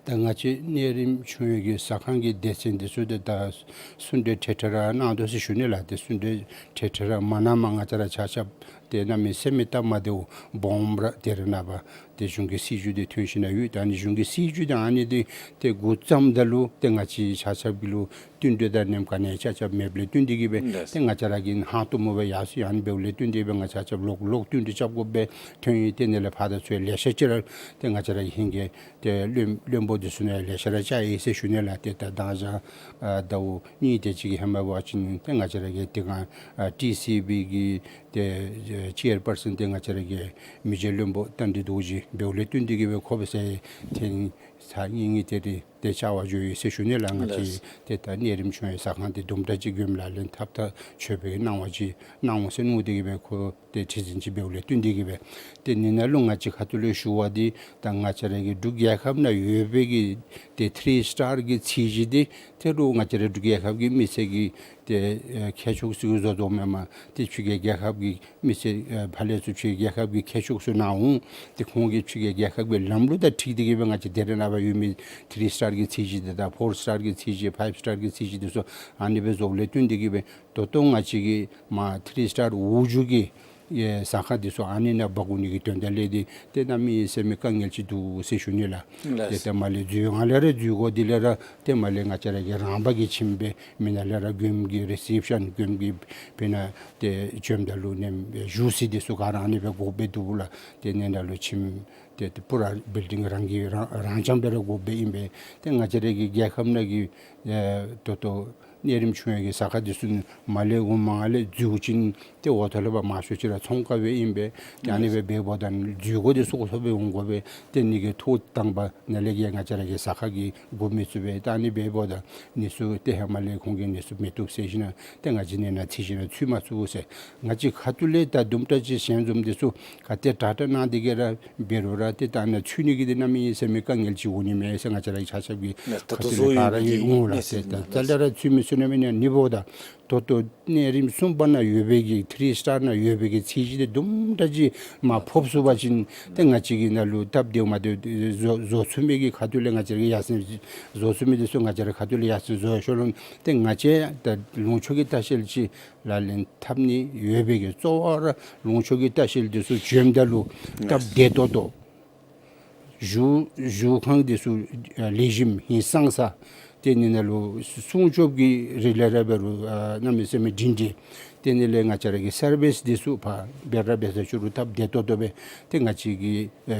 ད་ང་བཅས་གནས་རིམ་ཆུང་བའི་གི་ཟ་ཁང་གི་སྡེ་ཚན་འདི་ཚུ་ཏེ་ད་གསུང་གྲོས་ཐད་ཐད་ར་གནང་དོ་ཟེར་ཞུ་ནི་ལགས། ཏེ་གསུང་གྲོས་ཐད་ཐད་ར་མ་གནངམ་ང་བཅས་ར་ཆ་ཁྱབ་ཏེ་གནམ་མེད་ས་མེད་སྟབས་མ་བདེཝ་སྦོམ་ར་ད་རེས་ནངས་པ་ཏེ་གཞུང་གི་སྲིད་བྱུས་འདི་ཐོན་ཞིནམ་ཡོད། ད་ཨ་ནི་གཞུང་གི་སྲིད་བྱུས་འདི་ཨ་ནི་འདི་ཏེ་འགོ་བརྩམས་ད་ལུ་ཏེ་ང་བཅས་ཆ་ཁྱབ་ཀྱི་ལུ་བསྟུན་གྲོས་དང་ནེམ་ག་ནི་ཡང་ཆ་ཁྱབ་མེདཔ་ལས་བརྟེན་ཏེ་གིས་སྦེ་ལགས། ཏེ་ང་བཅས་ར་གིས་ཧང་སྟོང་མོ་སྦེ་ཡར་སོང་ཡི། ཨ་ནི་འབདཝ་ལས་བརྟེན་ཏེ་སྦེ་ང་བཅས་ཆ་ཁྱབ་ལོག་ལོག་བསྟུན་གྲོས་རྐྱབ་དགོཔ་སྦེ་ཐོན་ཡི། ཏེ་ཨ་ནི་ལས་ཕར་ད་ཚུ་ལེ་ཤ་ཅིག་ར་ཏེ་ང་བཅས་ར་གི་ཧིང་གི་ཏེ་བློན་བློན་པོ་འདི་ཚུ་ནང་ལེ་ཤ་ར་བཅར་ཡི་ཟེར་ཞུ་ནི་ལགས། ཏེ་ད་མདང་ཞག་ཨ་ཟླཝ་གཉིས་དེ་ཅིག་གི་ཧེ་མ་འབད་བ་ཅིན་ཏེ་ང་བཅས་ར་གི་དེ་སྒང་ཨ་ཊི་སི་བི་གི་ཏེ་ཨེ་ཅེར་པར་སཱན་འདི་ང་བཅས་ར་གི་མི་རྗེ་བློན་པོ་རྟ་མགྲིན་རྡོ་རྗེ་འབདཝ་ལས་བརྟེན་ཏེ་གིས་སྦེ་ཁོ་འབད་ས་ཐེངས་ཚར་གཉིས་གཉིས་དེ་རེ་ཏེ་བཅར་བར་འགྱོ་ཡི་ཟེར་ཞུ་ནི་ལགས། ང་བཅས་ལགས། ཏེ་ད་གནས་རིམ་ཆུང་བའི་ཟ་ཁང་འདི་དུམ་གྲ་ཅིག་མགྱོནམ་ལག་ལེན་འཐབ་འཐབ་ཆོག་པའི་གནང་བ་ཅིག་གནང་འོང་ཟེར་མནོ་སྟེ་གིས་སྦེ་ཁོ་ཏེ་ཁྲི་འཛིན་ཅིག་འབདཝ་ལས་བརྟེན་ཏེ་གིས་སྦེ། ཏེ་ཨ་ནི་ནང་ལུ་ང་བཅས་ཁ་ཐུག་ལས་ཞུ་བ་འདི་ད་ང་བཅས་ར་གི་འབྲུག་རྒྱལ་ཁབ་ནང་ཡོད་པའི་གི་ཏེ་ཐི་རི་སི་ཊར་གྱི་ཚད་གཞི་འདི་ཏེ་རུང་ང་བཅས་ར་འབྲུག་རྒྱལ་ཁབ་ཀྱི་མི་སེར་གྱི་ཏེ་ཨེ་ཁྱད་ཆོས་ཚུ་གིས་བཟོ་བཟོཝ་མེན་པར་ཏེ་ཕྱི་རྒྱལ་རྒྱལ་ཁབ་ཀྱི་མི་སེར་ཨེ་ཕར་ལས་ཚུར་ཕྱི་རྒྱལ་ཁབ་ཀྱི་ཁྱད་ཆོས་ཚུ་གནང་འོང་། ཏེ་ཁོང་གིས་ཕྱི་རྒྱལ་རྒྱལ་ཁབ་ཀྱི་ལམ་ལུགས་དང་འཁྲིལ་ཏེ་གིས་སྦེ་ང་བཅས་ད་རེས་ནངས་པ་ཡོད་མི་ཐི་རི་སི་ཊར་གྱི་ཚད་གཞི་འདི་དང་ཕོར་སི་ཊར་གྱི་ཚད་གཞི་ཕའིབ་སི་ཊར་གྱི་ཚད་གཞི་འདི་ཚུ་ཨ་ནི་སྦེ་བཟོཝ་ལས་བརྟེན་ཏེ་གིས་སྦེ་ད་ལྟོ་ང་བཅས་ཀྱི་མར་ཐི་རི་སི་ཊར་འོག་འཇུག་གི་ཨེ་ཟ་ཁང་འདི་ཚུ་ཨ་ནི་ནང་འབག་འོང་ནི་གི་དོན་དག་ལས་འདི་ཏེ་གནམ་མེད་ས་མེད་དཀའ་ངལ་ཅིག་འདུག་ཟེར་ཞུ་ནི་ལགས། ལགས། ཏེ་ཏེ་མར་ལས་འཛུལ་ཡང་ལས་ར་འཛུལ་དགོ། དེ་ལས་ར་ཏེ་མར་ལས་ང་བཅས་ར་གི་རང་འབག་གིས་ཁྱིམ་སྦེ་མི་ནང་ལས་ར་མགྱོནམ་གི་རི་སེབ་ཤཱན་མགྱོནམ་གི་དཔེར་ན་ཏེ་བྱོནམ་ད་ལུ་ནེམ་བཞུགས་ས་འདི་ཚུ་ག་ར་ཨ་ནི་སྦེ་དགོཔ་སྦེ་འདུག་ལགས། ཏེ་ཨ་ནི་ནང་ལུ་ཁྱིམ་ཏེ་ཏེ་པུ་ར་བིལ་ཌིང་རང་གི་རང་རང་རྐྱངམ་སྦེ་ར་དགོཔ་སྦེ་ཨིན་པས། ཏེ་ང་བཅས་ར་གི་རྒྱལ་ཁབ་ནང་གི་ཨེ་ད་ལྟོ་ གནས་རིམ་ཆུང་ཡ་གི་ཟ་ཁང་འདི་ཚུ་མར་ལས་འོང་མར་ལས་འཛུལ་ཞིནམ་ཏེ་འོག་ཐོག་ལས་ཕར་མང་ཤོས་ཅིག་ར་ཚོང་ཁང་སྦེ་ཨིན་པས། ཏེ་ཨ་ནི་སྦེ་འབདཝ་ད་འཛུལ་སྒོ་འདི་ཚུ་ག་ཏེ་སྦེ་འོང་དགོ་པས། ཏེ་ཨ་ནི་གི་ཐོག་དང་པ་ནཱ་ལས་ཀྱི་ང་བཅས་ར་གི་ཟ་ཁང་གི་སྒོ་མི་ཚུགས་པས། ཏེ་ཨ་ནི་སྦེ་འབདཝ་ད་ཨ་ནི་ཚུ་ཏེ་ཧེ་མ་ལས་ཁོང་གིས་ཨ་ནི་ཚུ་མི་བཏུབ་ཟེར་ཞིནམ་ཏེ་ང་བཅས་ཨ་ནི་ནང་ཚུད་ཞིནམ་ཚུད་མ་ཚུགས་ཟེར། ང་བཅས་ཁ་ཐུག་ལས་ད་དུམ་གྲ་ཅིག་ཞལ་འཛོམས་འདི་ཚུ་ག་ཏེ་དྲག་དྲག་གནང་སྟེ་གི་ར་འབད་རུང་ར་ཏེ་ད་ནཱ་ཚུད་ནི་གི་འདི་གནམ་མེད་ས་མེད་དཀའ་ངལ་ཅིག་འོང་ནི་མས་ཟེར་ང་བཅས་ར་གི་ཆ་ཁྱབ་ཀྱི་ལགས། ད་ཁ་ཐུག་ལས་ག་ར་ཨིན་འོང་ལགས་ཟེར། ད་རྩ་ལས་ར་ཚུད་མི་ཚུགས་ནི་མེན་ན། ཨ་ནི་འབདཝ་ད་ད་ལྟོ་གནས་རིམ་གསུམ་པ་ནང་ཡོད་པའི་གི་ཐི་རི་སི་ཊར་ནང་ཡོད་པའི་གི་ཚད་གཞི་འདི་དུམ་གྲ་ཅིག་མར་ཕབ་ཚུགས་པ་ཅིན་ཏེ་ང་བཅས་ཀྱི་ནང་ལུ་སྟབས་བདེཝ་མ་བདེཝ་བཟོ་བཟོ་ཚུགས་མི་གི་ཁ་ཐུག་ལས་ང་བཅས་ར་གིས་ཡར་སེང་བཟོ་ཚུགས་མི་འདི་ཚུ་ང་བཅས་ར་ཁ་ཐུག་ལས་ཡར་སེང་བཟོ་ཡར་སོང་ལོ། ཏེ་ང་བཅས་ད་ལུང་ཕྱོགས་ཀྱི་ལྟ་བཤལ་ཅིག་ལག་ལེན་འཐབ་ནི་ཡོད་པའི་གི་གཙོ་བོ་ར་ལུང་ཕྱོགས་ཀྱི་ལྟ་བཤལ་འདི་ཚུ་བྱོནམ་ད་ལུ་སྟབས་བདེ་ཏོག་ཏོ་བཞུགས་བཞུགས་ཁང་འདི་ཚུ་ལེགས་ཤོམ་ཧིང་སངས་ས་ཏེ་ཨ་ནི་ནང་ལུ་སྲུང་སྐྱོབ་ཀྱི་རིགས་ལས་ར་འབད་རུང་ཨ་གནམ་མེད་ས་མེད་སྒྲིང་སྒྲི། ཏེ་ཨ་ནི་ལས་ང་བཅས་ར་གི་སར་བིསི་འདི་ཚུ་ཕར་འབད་ར་འབད་ས་ཅིག་རུང་སྟབས་བདེ་ཏོག་ཏོ་སྦེ་ཏེ་ང་བཅས་ཀྱི་ཨ་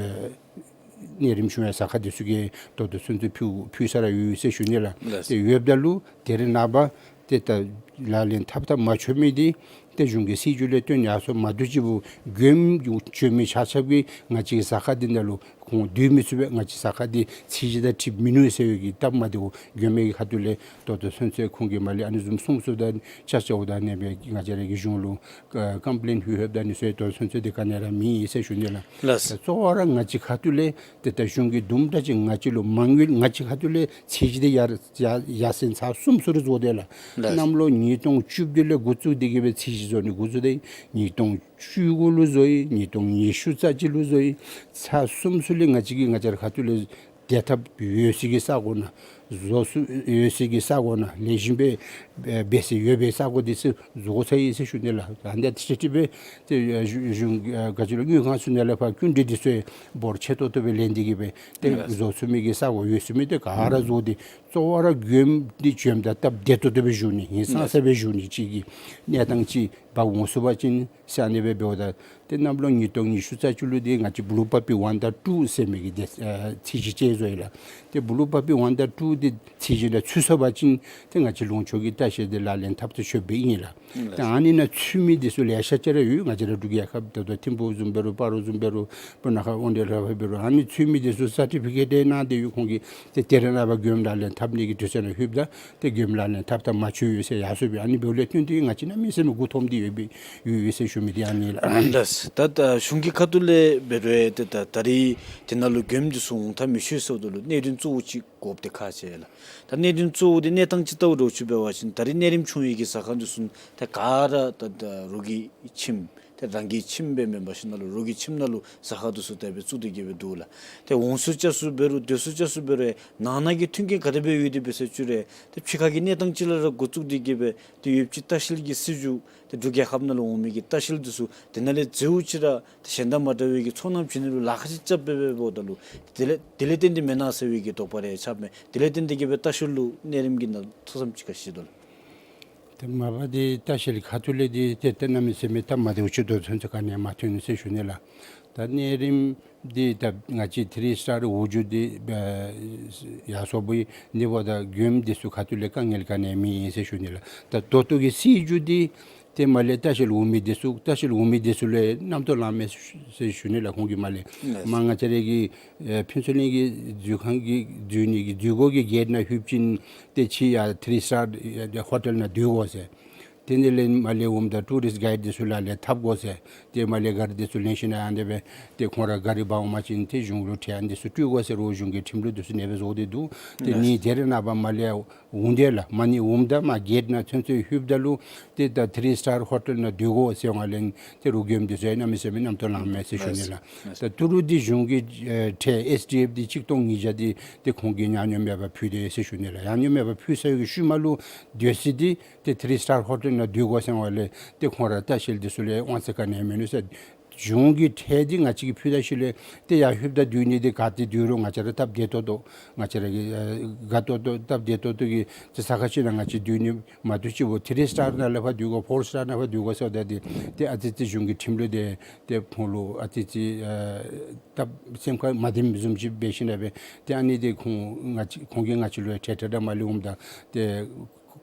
གནས་རིམ་ཆུང་ཡ་ཟ་ཁང་འདི་ཚུ་གིས་ད་ལྟོ་ཚུན་ཚོད་ཕུལ་ཕུལ་ས་ར་ཡོད་ཟེར་ཞུ་ནི་ལགས། ལགས། ཏེ་ཡོདཔ་ད་ལུ་དེ་ར་ནངས་པ་ཏེ་ད་ལག་ལེན་འཐབ་འཐབ་མ་ཆོག་མི་འདི་ཏེ་གཞུང་གི་སྲིད་བྱུས་ལས་བརྟེན་ཡར་སོང་མ་བཏུབ་ཅིག་སྦེ་མགྱོནམ་བྱོན་མི་ཆ་ཁྱབ་ཀྱིས་ང་བཅས་ཀྱི་ཟ་ཁང་འདི་ནང་ལུ་ཁོང་སྡོད་མི་ཚུགས་པས། ང་བཅས་ཟ་ཁང་འདི་ཚད་གཞི་དང་འཁྲིལ་མིན་ནུག་ཟེར་བའི་གི་སྟབས་མ་བདེཝ་མགྱོནམ་གྱི་ཁ་ཐུག་ལས་ད་ལྟོ་ཚུན་ཚོད་ཁོང་གིས་མར་ལས་ཨ་ནི་བཟུམ་གསུངས་གསུངསམ་དང་ཅ་ཅ་འོ་ད་ཨ་ནི་སྦེ་ང་བཅས་ར་གི་གཞུང་ལུ་ཀ་ཀམ་པི་ལེནཊ་ཕུལ་ཕུལཝ་ད་ཨ་ནི་ཚུ་ད་ལྟོ་ཚུན་ཚོད་འདི་ག་ནི་ར་མེད་ཟེར་ཞུ་ནི་ལགས། ལགས། གཙོ་བོ་ར་ང་བཅས་ཁ་ཐུག་ལས་ཏེ་ད་གཞུང་གིས་དུམ་གྲ་ཅིག་ང་བཅས་ལུ་མ་དངུལ་ང་བཅས་ཁ་ཐུག་ལས་ཚད་གཞི་འདི་ཡར་ཡར་ཡར་སེང་ཚར་གསུམ་ཚུན་ར་བཟོ་དེས་ལགས། ལགས། གནམ་ལོ་ཉིས་སྟོང་བཅུ་བདུན་ལས་འགོ་བཙུགས་ཏེ་གི་སྦེ་ཚད་གཞི་བཟོ་ནི་འགོ་བཙུགས་ཏེ་ཉིས་སྟོང་བཅུ་དགུ་ལུ་བཟོ་ཡི། ཉིས་སྟོང་ཉི་ཤུ་རྩ་གཅིག་ལུ་བཟོ་ཡི། ཚར་གསུམ་ཚུན་ལས་ང་བཅས་ཀྱིས་ང་བཅས་ར་ཁ་ཐུག་ལས་བདེ་ཐབས་ཡོད་སའི་གི་ས་གོ་ནང་བཟོ་ཚུགས་ཡོད་སའི་གི་ས་གོ་ནང་ལེགས་ཤོམ་སྦེ་འབད་སྲོལ་ཡོད་པའི་ས་གོ་འདི་ཚུ་བཟོ་ཚར་ཡི་ཟེར་ཞུ་ནི་ལགས། ད་ཨ་ནི་དེ་ཅིག་སྦེ་ཏེ་གཞུང་གཞུང་ག་ཅི་ལོ་དངུལ་ཁང་ཚུ་ནང་ལས་ཕར་སྐྱིན་འགྲུལ་འདི་ཚུ་འབོར་ཆེ་ཏོག་ཏོ་སྦེ་ལེན་ཏེ་གི་སྦེ་ཏེ་ལགས། བཟོ་ཚུགས་མི་གི་ས་གོ་ཡོད་ཚུགས་མི་འདི་ག་ར་བཟོ་སྟེ་གཙོ་བོ་ར་མགྱོནམ་འདི་བྱོནམ་ད་སྟབས་བདེ་ཏོག་ཏོ་སྦེ་བཞུགས་ནི་ཧིང་སངས་ས་སྦེ་བཞུགས་ནི་ཅིག་གི་གནས་སྟངས་ཅིག་འབད་འོང་ཚུགས་པ་ཅིན་ཟེར་ཨ་ནི་སྦེ་འབདཝ་ད་ཏེ་གནམ་ལོ་ཉིས་སྟོང་ཉི་ཤུ་རྩ་བཅུ་ལུ་འདི་ང་བཅས་བུ་ལུ་པ་པི་ཝན་དང་ཊུ་ཟེར་མི་གི་འདི་ཨ་ཚད་གཞི་ཅིག་བཟོ་ཡི་ལགས། ཏེ་བུ་ལུ་པ་པི་ཝན་དང་ཊུ་འདི་ཚད་གཞི་ལུ་ཚུད་སོང་པ་ཅིན་ཏེ་ང་བཅས་ལུང་ཕྱོགས་ཀྱི་ལྟ་བཤལ་འདི་ལག་ལེན་འཐབ་ཏུ་ཆོགཔ་སྦེ་ཨིན་ལགས། ཏེ་ཨ་ནི་ནང་ཚུད་མི་འདི་ཚུ་ལེ་ཤ་ཅིག་ར་ཡོད། ང་བཅས་ར་འབྲུག་རྒྱལ་ཁབ་ད་ལྟོ་ཐིམ་ཕུག་བཟུམ་འབད་རུང་སྤ་རོ་བཟུམ་འབད་རུང་སྤུ་ན་ཁ་དབང་འདུས་ལྷ་བ་འབད་རུང་ཨ་ནི་ཚུད་མི་འདི་ཚུ་སར་ཊི་ཕི་ཀེཊ་གནང་སྟེ་ཡོད། ཁོང་གིས་ཏེ་དེ་ར་ནངས་པ་མགྱོནམ་ལག་ལེན་འཐབ་ནི་གི་དུས་ཚོད་ནང་ལྷོདཔ་ད་ཏེ་མགྱོནམ་ལག་ལེན་འཐབ་འཐབ་མ་ཆོག་ཡོད་ཟེར་ཡར་སོང་པས། ཨ་ནི་འབདཝ་ལས་བརྟེན་ཏེ་ང་བཅས་གནམ་མེད་ས་མེད་མགུ་འཐོམས་ཏེ་ཡོད་པའི་ཡོད་ཡོད་ཟེར་ཞུ་མི་འདི་ཨ་ནི་ལགས། ལགས། ད་ད་གཞུང་གི་ཁ་ཐུག་ལས་འབད་རུང་ཏེ་ད་ད་རིས་དེ་ནང་ལུ་མགྱོནམ་འདི་ཚུ་འོང་ཐབས་མི་ཆོག་ཟེརཝ་ད་ལུ་གནད་དོན་གཙོ་བོ་ཅིག་དགོཔ་འདི་ག་ཅི་ལགས། ད་གནད་དོན་གཙོ་བོ་འདི་གནས་སྟངས་ཅིག་ལྟཝ་ད་ཅིག་འབད་བ་ཅིན་ད་རིས་གནས་རིམ་ཆུང་ཡ་གི་ཟ་ཁང་འདི་ཚུ་ད་ག་ར་ད་ད་རོགས་ཀྱི་ཁྱིམ་ཏེ་རང་གི་ཁྱིམ་སྦེ་མེན་པར་ཞིན་ན་ལུ་རོགས་ཀྱི་ཁྱིམ་ནང་ལུ་ཟ་ཁང་འདི་ཚུ་དེ་སྦེ་བཙུགས་ཏེ་གི་སྦེ་འདུག་ལགས། ཏེ་འོང་ས་ཅིག་སུ་འབད་རུང་སྡོད་ས་ཅིག་སུ་འབད་རུང་ནང་ན་གི་མཐུན་རྐྱེན་ག་དེ་སྦེ་ཡོད་དེ་འབད་ས་ཅིག་རུང་ཏེ་ཕྱི་ཁ་གི་གནས་སྟངས་ཅིག་ལས་ར་འགོ་བཙུགས་ཏེ་གི་སྦེ་ཏེ་ཡོདཔ་ཅིག་ལྟ་བཤལ་གྱི་སྲིད་བྱུས་ཏེ་འབྲུག་རྒྱལ་ཁབ་ནང་ལུ་འོང་མི་གི་ལྟ་བཤལ་འདི་ཚུ་དེ་ནང་ལས་ཟེརཝ་ཅིག་ར་ཏེ་གཞན་དང་མ་འདྲ་བའི་གི་ཚོང་ལམ་བྱིན་ནི་ལུ་ལཱ་ཁག་ཅིག་རྐྱབ་སྦེ་འབདཝ་ད་ལུ་དེ་ལས་དེ་ལས་བརྟེན་ཏེ་མེན་ན་ཟེར་བའི་གི་དོགས་པ་རེ་ཆགསཔ་མས། དེ་ལས་བརྟེན་ཏེ་གི་སྦེ་ལྟ་བཤལ་ལུ་གནས་རིམ་གྱི་ནང་ཐུགས་བསམ་ཅིག་ག་ཅི་འདུག་ལགས། ཏེ་མ་པ་འདི་ལྟ་བཤལ་ཁ་ཐུག་ལས་འདི་ཏེ་ཏེ་གནམ་མེད་ས་མེད་སྟབས་མ་བདེཝ་ཅིག་ད་ལྟོ་ཚུན་ཚོད་ག་ནི་ཡང་མ་ཐོན་ཟེར་ཞུ་ནི་ལགས། ད་གནས་རིམ་འདི་ད་ང་བཅས་ཐི་རི་སི་ཊར་འོག་འཇུག་འདི་ཡར་སོངམ་ཨིན་པ་ད་མགྱོནམ་འདི་ཚུ་ཁ་ཐུག་ལས་དཀའ་ངལ་ག་ནི་ཡང་མེད་ཟེར་ཞུ་ནི་ལགས། ད་ད་ལྟོ་གི་སྲིད་བྱུས་འདི་ཏེ་མར་ལས་ལྟ་བཤལ་འོང་མི་འདི་ཚུ་ལྟ་བཤལ་འོང་མི་འདི་ཚུ་ལུ་རྣམ་རྟོག་ལངམ་མས་ཟེར་ཞུ་ནི་ལགས། ཁོང་གིས་མར་ལས་ལགས། མར་ང་བཅས་ར་གི་ཨེ་ཕུན་ཚོགས་གླིང་གི་འཛུལ་ཁང་གི་འཛུལ་ནི་གི་འཛུལ་སྒོ་གི་གེཊ་ནང་ལྷོད་ཞིནམ་ཏེ་ཕྱི་ཡར་ཐི་རི་སི་ཊར་ཧོ་ཊེལ་ནང་སྡོད་དགོ་ཟེར། ཏེ་ཨ་ནི་ལས་མར་ལས་འོངམ་ད་ཊུ་རིསཊ་གའིཌ་འདི་ཚུ་ལག་ལེན་འཐབ་དགོ་ཟེར། ཏེ་མར་ལས་གཱ་རི་འདི་ཚུ་ལེན་ཞིནམ་ཨ་ནི་སྦེ་ཏེ་ཁོང་ར་གཱ་རི་འབག་འོང་པ་ཅིན་ཏེ་གཞུང་ལུ་ཁྲལ་ཨ་ནི་འདི་ཚུ་སྤྲོད་དགོ་ཟེར་རོགས་གཞུང་གི་ཁྲིམས་ལུགས་འདི་ཚུ་ཨ་ནི་སྦེ་བཟོ་སྟེ་འདུག། ཏེ་ཨ་ནི་དེ་ར་ནངས་པ་མར་ལས་འོང་དེས་ལགས། མ་ཨ་ནི་འོངམ་ད་མར་གེཊ་ནང་ཚུན་ཚོད་ལྷོདཔ་ད་ལུ་ཏེ་ད་ཐི་རི་སི་ཊར་ཧོ་ཊེལ་ནང་སྡོད་དགོ་ཟེར་བ་ལས་ཏེ་རོགས་མགྱོནམ་འདི་ཚུ་ཡང་གནམ་མེད་ས་མེད་རྣམ་རྟོག་ལངམ་མས་ཟེར་ཞུ་ནི་ལགས། ད་ཏི་རུ་འདི་གཞུང་གི་ཨེ་ཁྲལ་ཨེསི་ཌི་ཨེཕ་འདི་ཆིག་སྟོང་ཉིས་བརྒྱ་འདི་ཏེ་ཁོང་གིས་ཉག་ཉོག་མེད་པར་ཕུལ་དེས་ཟེར་ཞུ་ནི་ལགས། ཉག་ཉོག་མེད་པར་ཕུལ་ཚར་བའི་ཤུལ་མ་ལུ་སྡོད་ས་འདི་ཏེ་ཐི་རི་སི་ཊར་ཧོ་ཊེལ་ནང་སྡོད་དགོ་ཟེར་བ་ལས་ཏེ་ཁོང་ར་ལྟ་བཤལ་འདི་ཚུ་ལུ་དབང་ཚད་ག་ནི་ཡང་མིན་ནུག་ཟེར། གཞུང་གི་ཁྲལ་འདི་ང་བཅས་ཀྱིས་ཕུལ་ད་ཤུལ་ལས་ཏེ་ཡར་ལྷོདཔ་ད་སྡོད་ནི་འདི་ག་ཏེ་སྡོད་རུང་ང་བཅས་ར་སྟབས་བདེ་ཏོག་ཏོ་ང་བཅས་ར་གི་ཨ་དགའ་ཏོག་ཏོ་སྟབས་བདེ་ཏོག་ཏོ་གི་ཏེ་ས་ཁར་ཅིག་ནང་ང་བཅས་སྡོད་ནི་མ་གཏོགས་ཅིག་འབད་ཐི་རི་སི་ཊར་ནང་ལས་ཕར་སྡོད་དགོ་ཕོར་སི་ཊར་ནང་ཕར་སྡོད་དགོ་ཟེརཝ་ད་འདི་ཏེ་ཨ་ཙི་ཅིག་གཞུང་གི་ཁྲིམས་ལུགས་འདི་ཏེ་ཁོང་ལུ་ཨ་ཙི་ཅིག་ཨ་སྟབས་སེམས་ཁར་མ་བདེཝ་བཟུམ་ཅིག་འབད་ཞིནམ་སྦེ་ཏེ་ཨ་ནི་འདི་ཁོང་ང་བཅས་ཁོང་གིས་ང་བཅས་ལུ་ཡང་ཁྲལ་ཁྲལ་དང་མར་ལས་འོངམ་ད་ཏེ་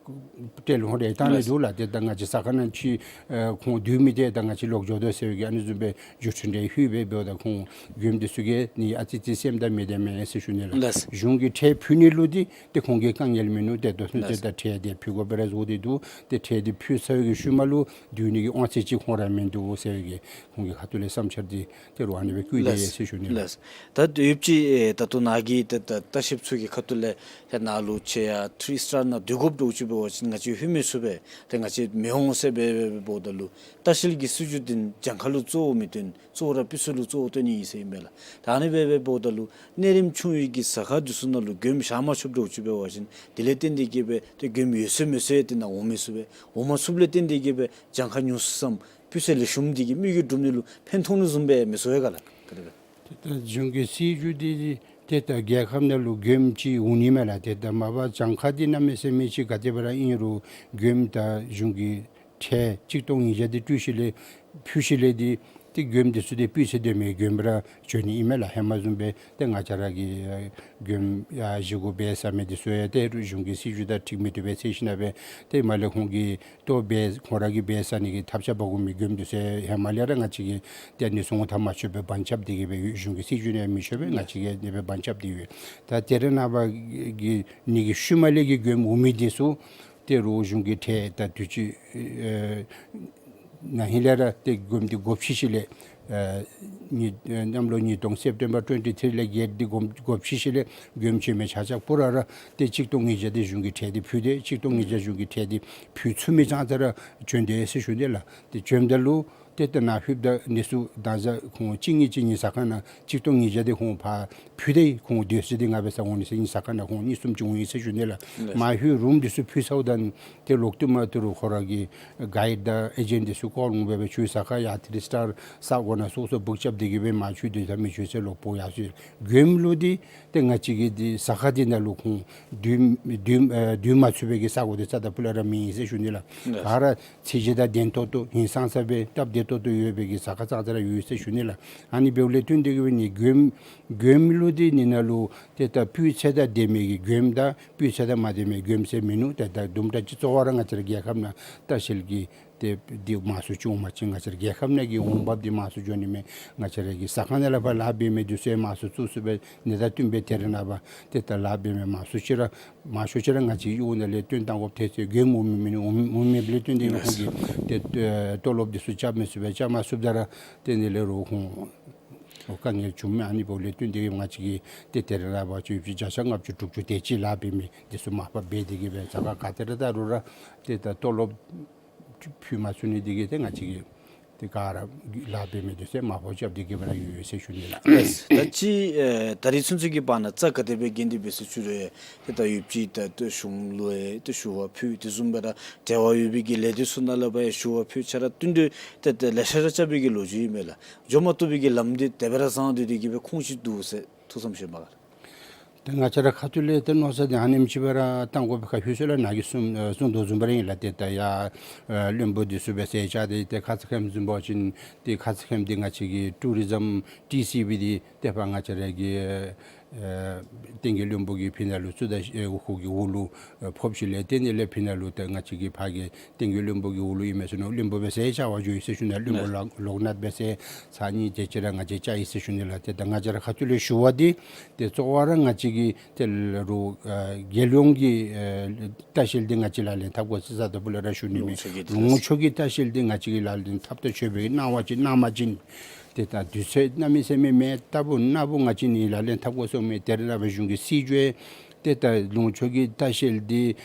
སྤྲེལ་ལུང་རེ་བཏང་ནི་འདུག་ལགས། ཏེ་ད་ང་བཅས་ས་ཁ་ནང་ཅིག་ཨ་ཁོང་སྡོད་མི་འདི་ད་ང་བཅས་ལོག་འགྱོ་དོ་ཟེར་བའི་གི་ཨ་ནི་བཟུམ་སྦེ་བརྒྱུད་འཕྲིན་རེ་ལྷོད་སྦེ་འབདཝ་ད་ཁོང་མགྱོནམ་འདི་ཚུ་གིས་ནི་ཨ་ཙི་ཙི་སེམས་དང་མི་བདེ་མས་ཟེར་ཞུ་ནི་ལགས། ལགས། གཞུང་གི་ཁྲལ་ཕུལ་ནི་ལུ་འདི་ཏེ་ཁོང་གིས་དཀའ་ངལ་མིན་ནུག། ཏེ་དོ་ཚུན་ཏེ་ལགས། ད་ཁྲལ་འདི་ཕུལ་དགོ་པས་ར་བཟོ་སྟེ་འདུག། ཏེ་ཁྲལ་འདི་ཕུལ་ཚར་བའི་གི་ཤུལ་མ་ལུ་སྡོད་ནི་གི་དབང་ཚད་ཅིག་ཁོང་ར་མིན་འདུག་ཟེར་བའི་གི་ཁོང་གི་ཁ་ཐུག་ལས་བསམ་འཆར་འདི་ཏེ་རུང་ཨ་ནི་སྦེ་བཀོད་དེ་ཡོད་ཟེར་ཞུ་ནི་ལགས། ལགས། ད་ཡོད་ཅི་ཨེ་ད་ལྟོ་ནཱ་གི་ད་ད་ལྟ་བཤདཔ་ཚུ་གི་ཁ་ཐུག་ལས་ཏེ་ནཱ་ལུ་ཆེ་ཡ་ཐི་རི་སི་ཊར་ནང་སྡོད་དགོཔ་འདྲཝ་ཅིག་འབད་བ་ཅིན་ང་བཅས་ལྷོད་མི་ཚུགས་པས། ཏེ་ང་བཅས་མི་འོང་ཟེར་སྦེ་འབདཝ་ད་ལུ་ལྟ་བཤལ་གྱི་སྲིད་བྱུས་འདི་གྱངས་ཁ་ལུ་གཙོ་བོ་མི་བཏོན། གཙོ་བོ་ར་སྤུས་ཚད་ལུ་གཙོ་བོ་བཏོན་ནི་ཨིན་ཟེར་ཨིན་པས་ལགས། ད་ཨ་ནི་སྦེ་འབདཝ་ད་ལུ་གནས་རིམ་ཆུང་བའི་གི་ཟ་ཁང་འདི་ཚུ་ནང་ལུ་མགྱོནམ་བཞག་མ་ཆོགཔ་འདྲཝ་ཅིག་འབད་བ་ཅིན་དེ་ལས་བརྟེན་ཏེ་གིས་སྦེ་ཏེ་མགྱོནམ་ཡོད་ཚད་མེད་ཚད་ཏེ་ནཱ་འོང་མི་ཚུགས་པས། འོང་མ་ཚུགསཔ་ལས་བརྟེན་ཏེ་གིས་སྦེ་གྱངས་ཁ་ཉུང་སུ་སམ་སྤུས་ཚད་ལེགས་ཤོམ་འདི་གིས་མི་གིས་སྒྲུབ་ནི་ལུ་ཕན་ཐོགས་ནི་བཟུམ་སྦེ་མི་ཚོར་བས་ག་ལགས། ག་དེ་སྦེ། ཏེ་ད་གཞུང་གི་སྲིད་བྱུས་འདི་ཏེ་ད་རྒྱལ་ཁབ་ནང་ལུ་མགྱོནམ་ཅིག་འོང་ནི་མས་ལགས། ཏེ་ད་མ་པ་གྱངས་ཁ་འདི་གནམ་མེད་ས་མེད་ཅིག་ག་དེ་སྦེ་ར་ཨིན་རུང་མགྱོནམ་ད་གཞུང་གི་ཁྲལ་གཅིག་སྟོང་ཉིས་བརྒྱ་འདི་སྤྲོད་ཞིནམ་ལས་ཕུལ་ཞིནམ་ལས་འདི་ཏེ་མགྱོནམ་འདི་ཚུ་ཏེ་སྤུས་ཚད་ལྡན་མི་མགྱོནམ་ར་འགྱོ་ནི་ཨིན་མས་ལགས། ཧེ་མ་བཟུམ་སྦེ་ཏེ་ང་བཅས་ར་གི་མགྱོནམ་ཡར་བཞེས་སྒོ་འབད་ཟ་མི་འདི་ཚུ་ཡང་ཏེ་གཞུང་གི་སྲིད་བྱུས་དང་འཁྲིལ་མི་བཏུབ་པས་ཟེར་ཞིནམ་ལས་ཏེ་མར་ལས་ཁོང་གིས་ལྟོ་འབད་ཁོང་ར་གིས་འབད་ཟ་ནི་གི་ཐབས་ཆག་འབག་དགོ་མི་མགྱོནམ་འདི་ཚུ་ཧེ་མ་ལས་ར་ང་བཅས་ཀྱིས་ཏེ་ཨ་ནི་ཚུ་ངོ་ཐབས་མ་ཆོད་པའི་བང་རྐྱབ་སྟེ་གིས་སྦེ་གཞུང་གི་སྲིད་བྱུས་ནང་མི་ཆོད་པས། ང་བཅས་ཀྱིས་ཨ་ནི་སྦེ་བང་རྐྱབ་སྟེ་ཡོད། ད་དེ་རེ་ནངས་པ་གི་ནི་གི་ཤུལ་མ་ལས་ཀྱི་མགྱོནམ་འོང་མི་འདི་ཚུ་ཏེ་རུང་གཞུང་གི་ཁྲལ་ད་དུས་ཅི་ཨེ་ན་ཧིང་ལས་ར་ཏེ་མགྱོནམ་འདི་སྒོ་ཕྱེ་ཞིནམ་ལས་ཨེ་ཉིས་ཨེ་གནམ་ལོ་ཉིས་སྟོང་སེབ་ཊེམ་བར་ཊུ་ཝེན་ཊི་ཐི་རི་ལས་གེཊ་འདི་སྒོ་སྒོ་ཕྱེ་ཞིནམ་ལས་མགྱོནམ་བྱོན་མི་ཆ་ཁྱབ་པུ་ར་ར་ཏེ་གཅིག་སྟོང་ཉིས་བརྒྱ་འདི་གཞུང་གི་ཁྲལ་འདི་ཕུལ་ཏེ་གཅིག་སྟོང་ཉིས་བརྒྱ་གཞུང་གི་ཁྲལ་འདི་ཕུལ་ཚུགས་མི་ཙང་ཙ་ར་བྱོན་དེས་ཟེར་ཞུ་ནི་ལགས། ཏེ་བྱོནམ་ད་ལུ་ཏེ་ད་ནཱ་ལྷོདཔ་ད་ཨ་ནི་ཚུ་ད་ཟ་ཁོང་གཅིག་གཉིས་ཅིག་ཨ་ནི་ཟ་ཁང་ནང་གཅིག་སྟོང་ཉིས་བརྒྱ་འདི་ཁོང་ཕར་ཕུལ་ཏེ་ཁོང་སྡོད་ས་འདི་ང་འབད་སར་འོང་ནི་ཟེར་ཨ་ནི་ཟ་ཁང་ནང་ཁོང་གཉིས་གསུམ་ཅིག་འོང་ཡི་ཟེར་ཞུ་ནི་ལགས། ལགས། མར་ལྷོད་རུམ་འདི་ཚུ་ཕུལ་ཚརཝ་ད་ཏེ་ལོག་ཏུ་མར་ཏེ་རུང་ཁོང་ར་གི་གའིཌ་དང་ཨེ་ཇེནཊ་འདི་ཚུ་ཀོལ་འོང་སྦེ་སྦེ་ཁྱོད་ཟ་ཁང་ཡར་ཐི་རི་སི་ཊར་ས་གོ་ནང་སོ་སོ་བུཀ་རྐྱབ་སྟེ་གིས་སྦེ་མར་ཁྱོད་སྡོད་ས་མི་ཆོག་ཟེར་ལོག་འབོ་ཡར་སོང་ཡི། མགྱོནམ་ལུ་འདི་ཏེ་ང་བཅས་ཀྱི་འདི་ཟ་ཁང་འདི་ནང་ལུ་ཁོང་སྡོད་སྡོད་ཨེ་སྡོད་མ་ཚུགས་པའི་གི་ས་གོ་འདི་རྩ་དང་ཕུ་ལས་ར་མེད་ཟེར་ཞུ་ནི་ལགས། ལགས། ག་ར་ཚད་གཞི་དང་ལྡན་ཏོག་ཏོ་ཧིང་སངས་ས་སྦེ་སྟབས་བདེ་ཏོག་ཏོ་ཡོད་པའི་གི་ཟ་ཁང་ཙང་ཙ་ར་ཡོད་ཟེར་ཞུ་ནི་ལགས། ཨ་ནི་འབདཝ་ལས་བརྟེན་ཏེ་གིས་སྦེ་ནི་མགྱོནམ་མགྱོནམ་ལུ་འདི་ནི་ནང་ལུ་ཏེ་ད་སྤུས་ཚད་དང་ལྡན་མི་གི་མགྱོནམ་དང་སྤུས་ཚད་དང་མ་ལྡན་མི་མགྱོནམ་ཟེར་མིན་ནུག། ཏེ་ད་དུམ་གྲ་ཅིག་གཙོ་བོ་ར་ང་བཅས་ར་རྒྱལ་ཁབ་ནང་ལྟ་བཤལ་གྱི་ཏེ་འདི་མང་སུ་ཅིག་འོང་པ་ཅིན་ང་བཅས་ར་རྒྱལ་ཁབ་ནང་གི་འོང་འབབ་འདི་མང་སུ་འགྱོ་ནི་མས། ང་བཅས་ར་གི་ཟ་ཁང་ནང་ལས་ཕར་ལཱ་འབད་མི་འདི་ཚུ་ཡང་མང་སུ་བཙུགས་ཚུགས་པས། ཨ་ནི་དང་བསྟུན་སྦེ་དེ་རེ་ནངས་པ་ཏེ་ད་ལཱ་འབད་མི་མང་སུ་ཅིག་ར་མང་ཤོས་ཅིག་ར་ང་བཅས་ཀྱི་གཡུས་ནང་ལས་བཏོན་བཏང་དགོཔ་ཐལ་ཏེ་མགྱོནམ་འོང་མི་མིན་འོང་འོང་མེདཔ་ལས་བརྟེན་ཏེ་ཁོང་གིས་ཏེ་ཨེ་ལྟོ་ལོབ་འདི་ཚུ་རྐྱབ་མི་ཚུགས་པས། རྐྱབ་མ་ཚུགསཔ་ད་ར་ཏེ་ཨ་ནི་ལས་རུང་ཁོང་དཀའ་ངལ་བྱུངམ་མས། ཨ་ནི་འབདཝ་ལས་བརྟེན་ཏེ་ང་བཅས་ཀྱིས་ཏེ་དེ་རེ་ནངས་པ་ཅིག་ཡོད་པ་ཅིན་བརྒྱ་ཆ་ལྔ་བཅུ་དྲུག་ཅུ་དེ་ཅིག་ལཱ་འབད་མི་འདི་ཚུ་མར་ཕབ་འབད་དེ་གིས་སྦེ་ཟ་ཁང་ག་ཏེ་ར་ད་རུང་ར་ཏེ་ད་ལྟོ་ལོབ་ཕུལ་མ་ཚུགས་ནི་འདི་གིས་ཏེ་ང་བཅས་ཀྱིས་ཏེ་ག་ར་ལཱ་འབད་མི་འདི་ཚུ་མར་ཕབ་རྐྱབ་སྟེ་གིས་སྦེ་ར་ཡོད་ཡོད་ཟེར་ཞུ་ནི་ལགས། ལགས། ད་ཅི་ཨེ་ད་རིས་ཚུན་ཚོད་ཀྱི་བར་ན་རྩ་ག་དེ་སྦེ་འགན་འདི་འབད་ཚུགས་ཅི་རུང་ཏེ་ད་ཡོད་པ་ཅིན་ད་ཏེ་གཞུང་ལུ་ཡང་ཏེ་ཞུ་བ་ཕུལ། དེ་བཟུམ་སྦེ་ར་འབྲེལ་བ་ཡོད་པའི་གི་ལས་སྡེ་ཚུ་ནང་ལས་ཕར་ཡང་ཞུ་བ་ཕུལ། ཆ་ར་བསྟུན་གྲོས་ཏེ་ཏེ་ལེ་ཤ་ར་རྐྱབ་པའི་གི་ལོ་རྒྱུས་ཨིན་མས་ལགས། འགྱོ་མ་བཏུབ་པའི་གི་ལམ་འདི་དེ་སྦེ་ར་བཟང་སྟེ་དེ་གིས་སྦེ་ཁུངས་ཅིག་འདུག་ཟེར་ཐུགས་བསམ་བཞེས་པ་ག་ལགས། ཏེ་ང་བཅས་ར་ཁ་ཐུག་ལས་ཏེ་མནོ་བསམ་འདི་ཨ་ནེམ་ཅིག་སྦེ་ར་བཏང་དགོ་པའི་ཁར་ཧུད་སོང་ལགས། ནཱ་གིས་གསུངས་ཨེ་གསུངས་དོ་བཟུམ་སྦེ་ར་ཨིན་ལགས། ཏེ་ད་ཡར་ཨེ་བློན་པོ་འདི་ཚུ་སྦེ་ཟེར་བཅར་ཏེ་ཏེ་ཁ་ཙ་ཁ་ཉིནམ་བཟུམ་འབད་བ་ཅིན་ཏེ་ཁ་ཙ་ཁ་ཉིནམ་འདི་ང་བཅས་ཀྱི་ཊུ་རི་ཛིམ་ཊི་སི་བི་འདི་ཏེ་ཕར་ང་བཅས་ར་གི་ཨེ་བསྟན་རྒྱས་བློན་པོ་གིས་ཕི་ནཱ་ལུ་ཚུ་ད་ཨེ་ཁོ་གི་འོག་ལུ་ཨེ་ཕོག་ཞིནམ་ལས་ཏེ་ཨ་ནི་ལས་ཕི་ནཱ་ལུ་ཏེ་ང་བཅས་ཀྱི་ཕར་གྱི་བསྟན་རྒྱས་བློན་པོ་གི་འོག་ལུ་ཨིན་མས་ཟེར་མནོ། བློན་པོ་སྦེ་ཟེར་བཅར་བར་འགྱོ་ཡི་ཟེར་ཞུ་ནི་ལགས། བློན་པོ་ལོག་ལོག་ནཱ་སྦེ་ཟེར་ཚར་གཉིས་དེ་ཅིག་ར་ང་བཅས་བཅར་ཡི་ཟེར་ཞུ་ནི་ལགས། ཏེ་ད་ང་བཅས་ར་ཁ་ཐུག་ལས་ཞུ་བ་འདི་ཏེ་གཙོ་བོ་ར་ང་བཅས་ཀྱི་ཏེ་ལ་རུང་ཨ་རྒྱལ་ཡོངས་ཀྱི་ཨ་ལྟ་བཤལ་འདི་ང་བཅས་ལག་ལེན་འཐབ་དགོ་ཟེར་རྩ་དང་ཕུ་ལས་ར་ཞུ་ནི་མས། ལུང་ཕྱོགས་ཀྱི་ལྟ་བཤལ་འདི་ང་བཅས་ཀྱིས་ལག་ལེན་འཐབ་ད་ཆོག་པའི་གནང་བ་ཅིག་གནང་པ་ཅིན་ཏེ་ད་དུས་ཚོད་གནམ་མེད་ས་མེད་མེད་ལྟ་བུ་ནཱ་བུ་ང་བཅས་ནི་ལག་ལེན་འཐབ་དགོ་གསུངས་མི་དེ་རེ་ནངས་པ་གཞུང་གི་སྲིད་བྱུས་ཏེ་ད་ལུང་ཕྱོགས་ཀྱི་ལྟ་བཤལ་འདི་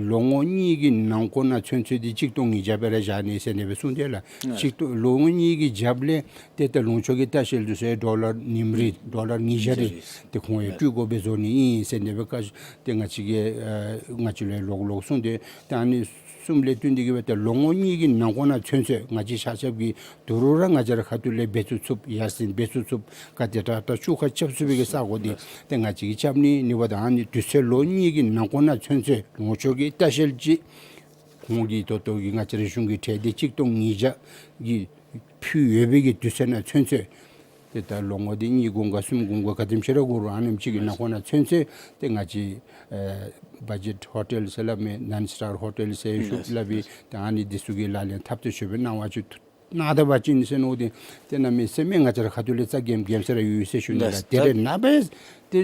ལོ་ངོ་གཉིས་ཀྱི་ནང་འཁོད་ནང་ཚུན་ཚོད་འདི་གཅིག་སྟོང་ཉིས་བརྒྱ་སྦེ་ར་བཞག་ནི་ཟེར་ཨ་ནི་སྦེ་གསུངས་ཏེ་ལགས། ཨ་གཅིག་སྟོང་ལོ་ངོ་གཉིས་ཀྱི་རྒྱབ་ལས་ཏེ་ད་ལུང་ཕྱོགས་ཀྱི་ལྟ་བཤལ་འདི་ཚུ་ཡང་ཌོ་ལར་ཉིནམ་རེ་ཌོ་ལར་ཉིས་བརྒྱ་རེ་ཏེ་ཁོང་ཡང་སྤྲོད་དགོ་པའི་བཟོ་ནི་ཨིན་ཟེར་ཨ་ནི་སྦེ་བཀའ་ཏེ་ང་བཅས་ཀྱིས་ཨ་ང་བཅས་ལུ་ལོག་ལོག་གསུངས་ཏེ་ད་ཨ་ནི་གསུངམ་ལས་བརྟེན་ཏེ་གིས་སྦེ་ཏེ་ལོ་ངོ་གཉིས་ཀྱི་ནང་འཁོད་ནང་ཚུན་ཚོད་ང་བཅས་ཆ་ཁྱབ་ཀྱིས་དོ་རུང་ར་ང་བཅས་ར་ཁ་ཐུག་ལས་འབད་ཚུགས་ཚུགསཔ་ཡར་སེང་འབད་ཚུགས་ཚུགསཔ་ག་དེ་དྲག་དྲག་བཅོ་ཁ་རྐྱབ་ཚུགས་པའི་གི་ས་གོ་འདི་ཏེ་ང་བཅས་ཀྱིས་རྐྱབ་ནི། ཨ་ནི་འབདཝ་ད་ཨ་ནི་དུས་ཚོད་ལོ་གཉིས་ཀྱི་ནང་འཁོད་ནང་ཚུན་ཚོད་ལུང་ཕྱོགས་ཀྱི་ལྟ་བཤལ་ཅིག་ཁོང་གིས་ད་ལྟོ་གི་ང་བཅས་ར་གཞུང་གི་ཁྲལ་འདི་གཅིག་སྟོང་ཉིས་བརྒྱ་གི་ཕུལ་ཡོད་པའི་གི་དུས་ཚོད་ནང་ཚུན་ཚོད་ ཏེ་ད་ལོ་ངོ་འདི་གཉིས་འགོར་ག་གསུམ་འགོར་ག་ག་དེམ་ཅིག་ར་འགོར་རུང་ཨ་ནེམ་ཅིག་གི་ནང་འཁོད་ནང་ཚུན་ཚོད་ཏེ་ང་བཅས་ཨེ་བ་ཇེཊ་ཧོ་ཊེལ་ཟེར་སླབ་མི་ནཱན་སི་ཊར་ཧོ་ཊེལ་ཟེར་ཞུ་སླབ་ཨིན། ཏེ་ཨ་ནི་འདི་ཚུ་གི་ལག་ལེན་འཐབ་སྟེ་ཞུ་བའི་གནང་བ་ཅིག་གནང་ད་པ་ཅིན་ཟེར་མནོ་སྟེ་ཏེ་གནམ་མེད་ས་མེད་ང་བཅས་ར་ཁ་ཐུག་ལས་རྩ་འགེངས་འགེངས་ས་ར་ཡོད་ཟེར་ཞུ་ནི་ལགས། ཏེ་རེ་ནངས་པ་ཏེ་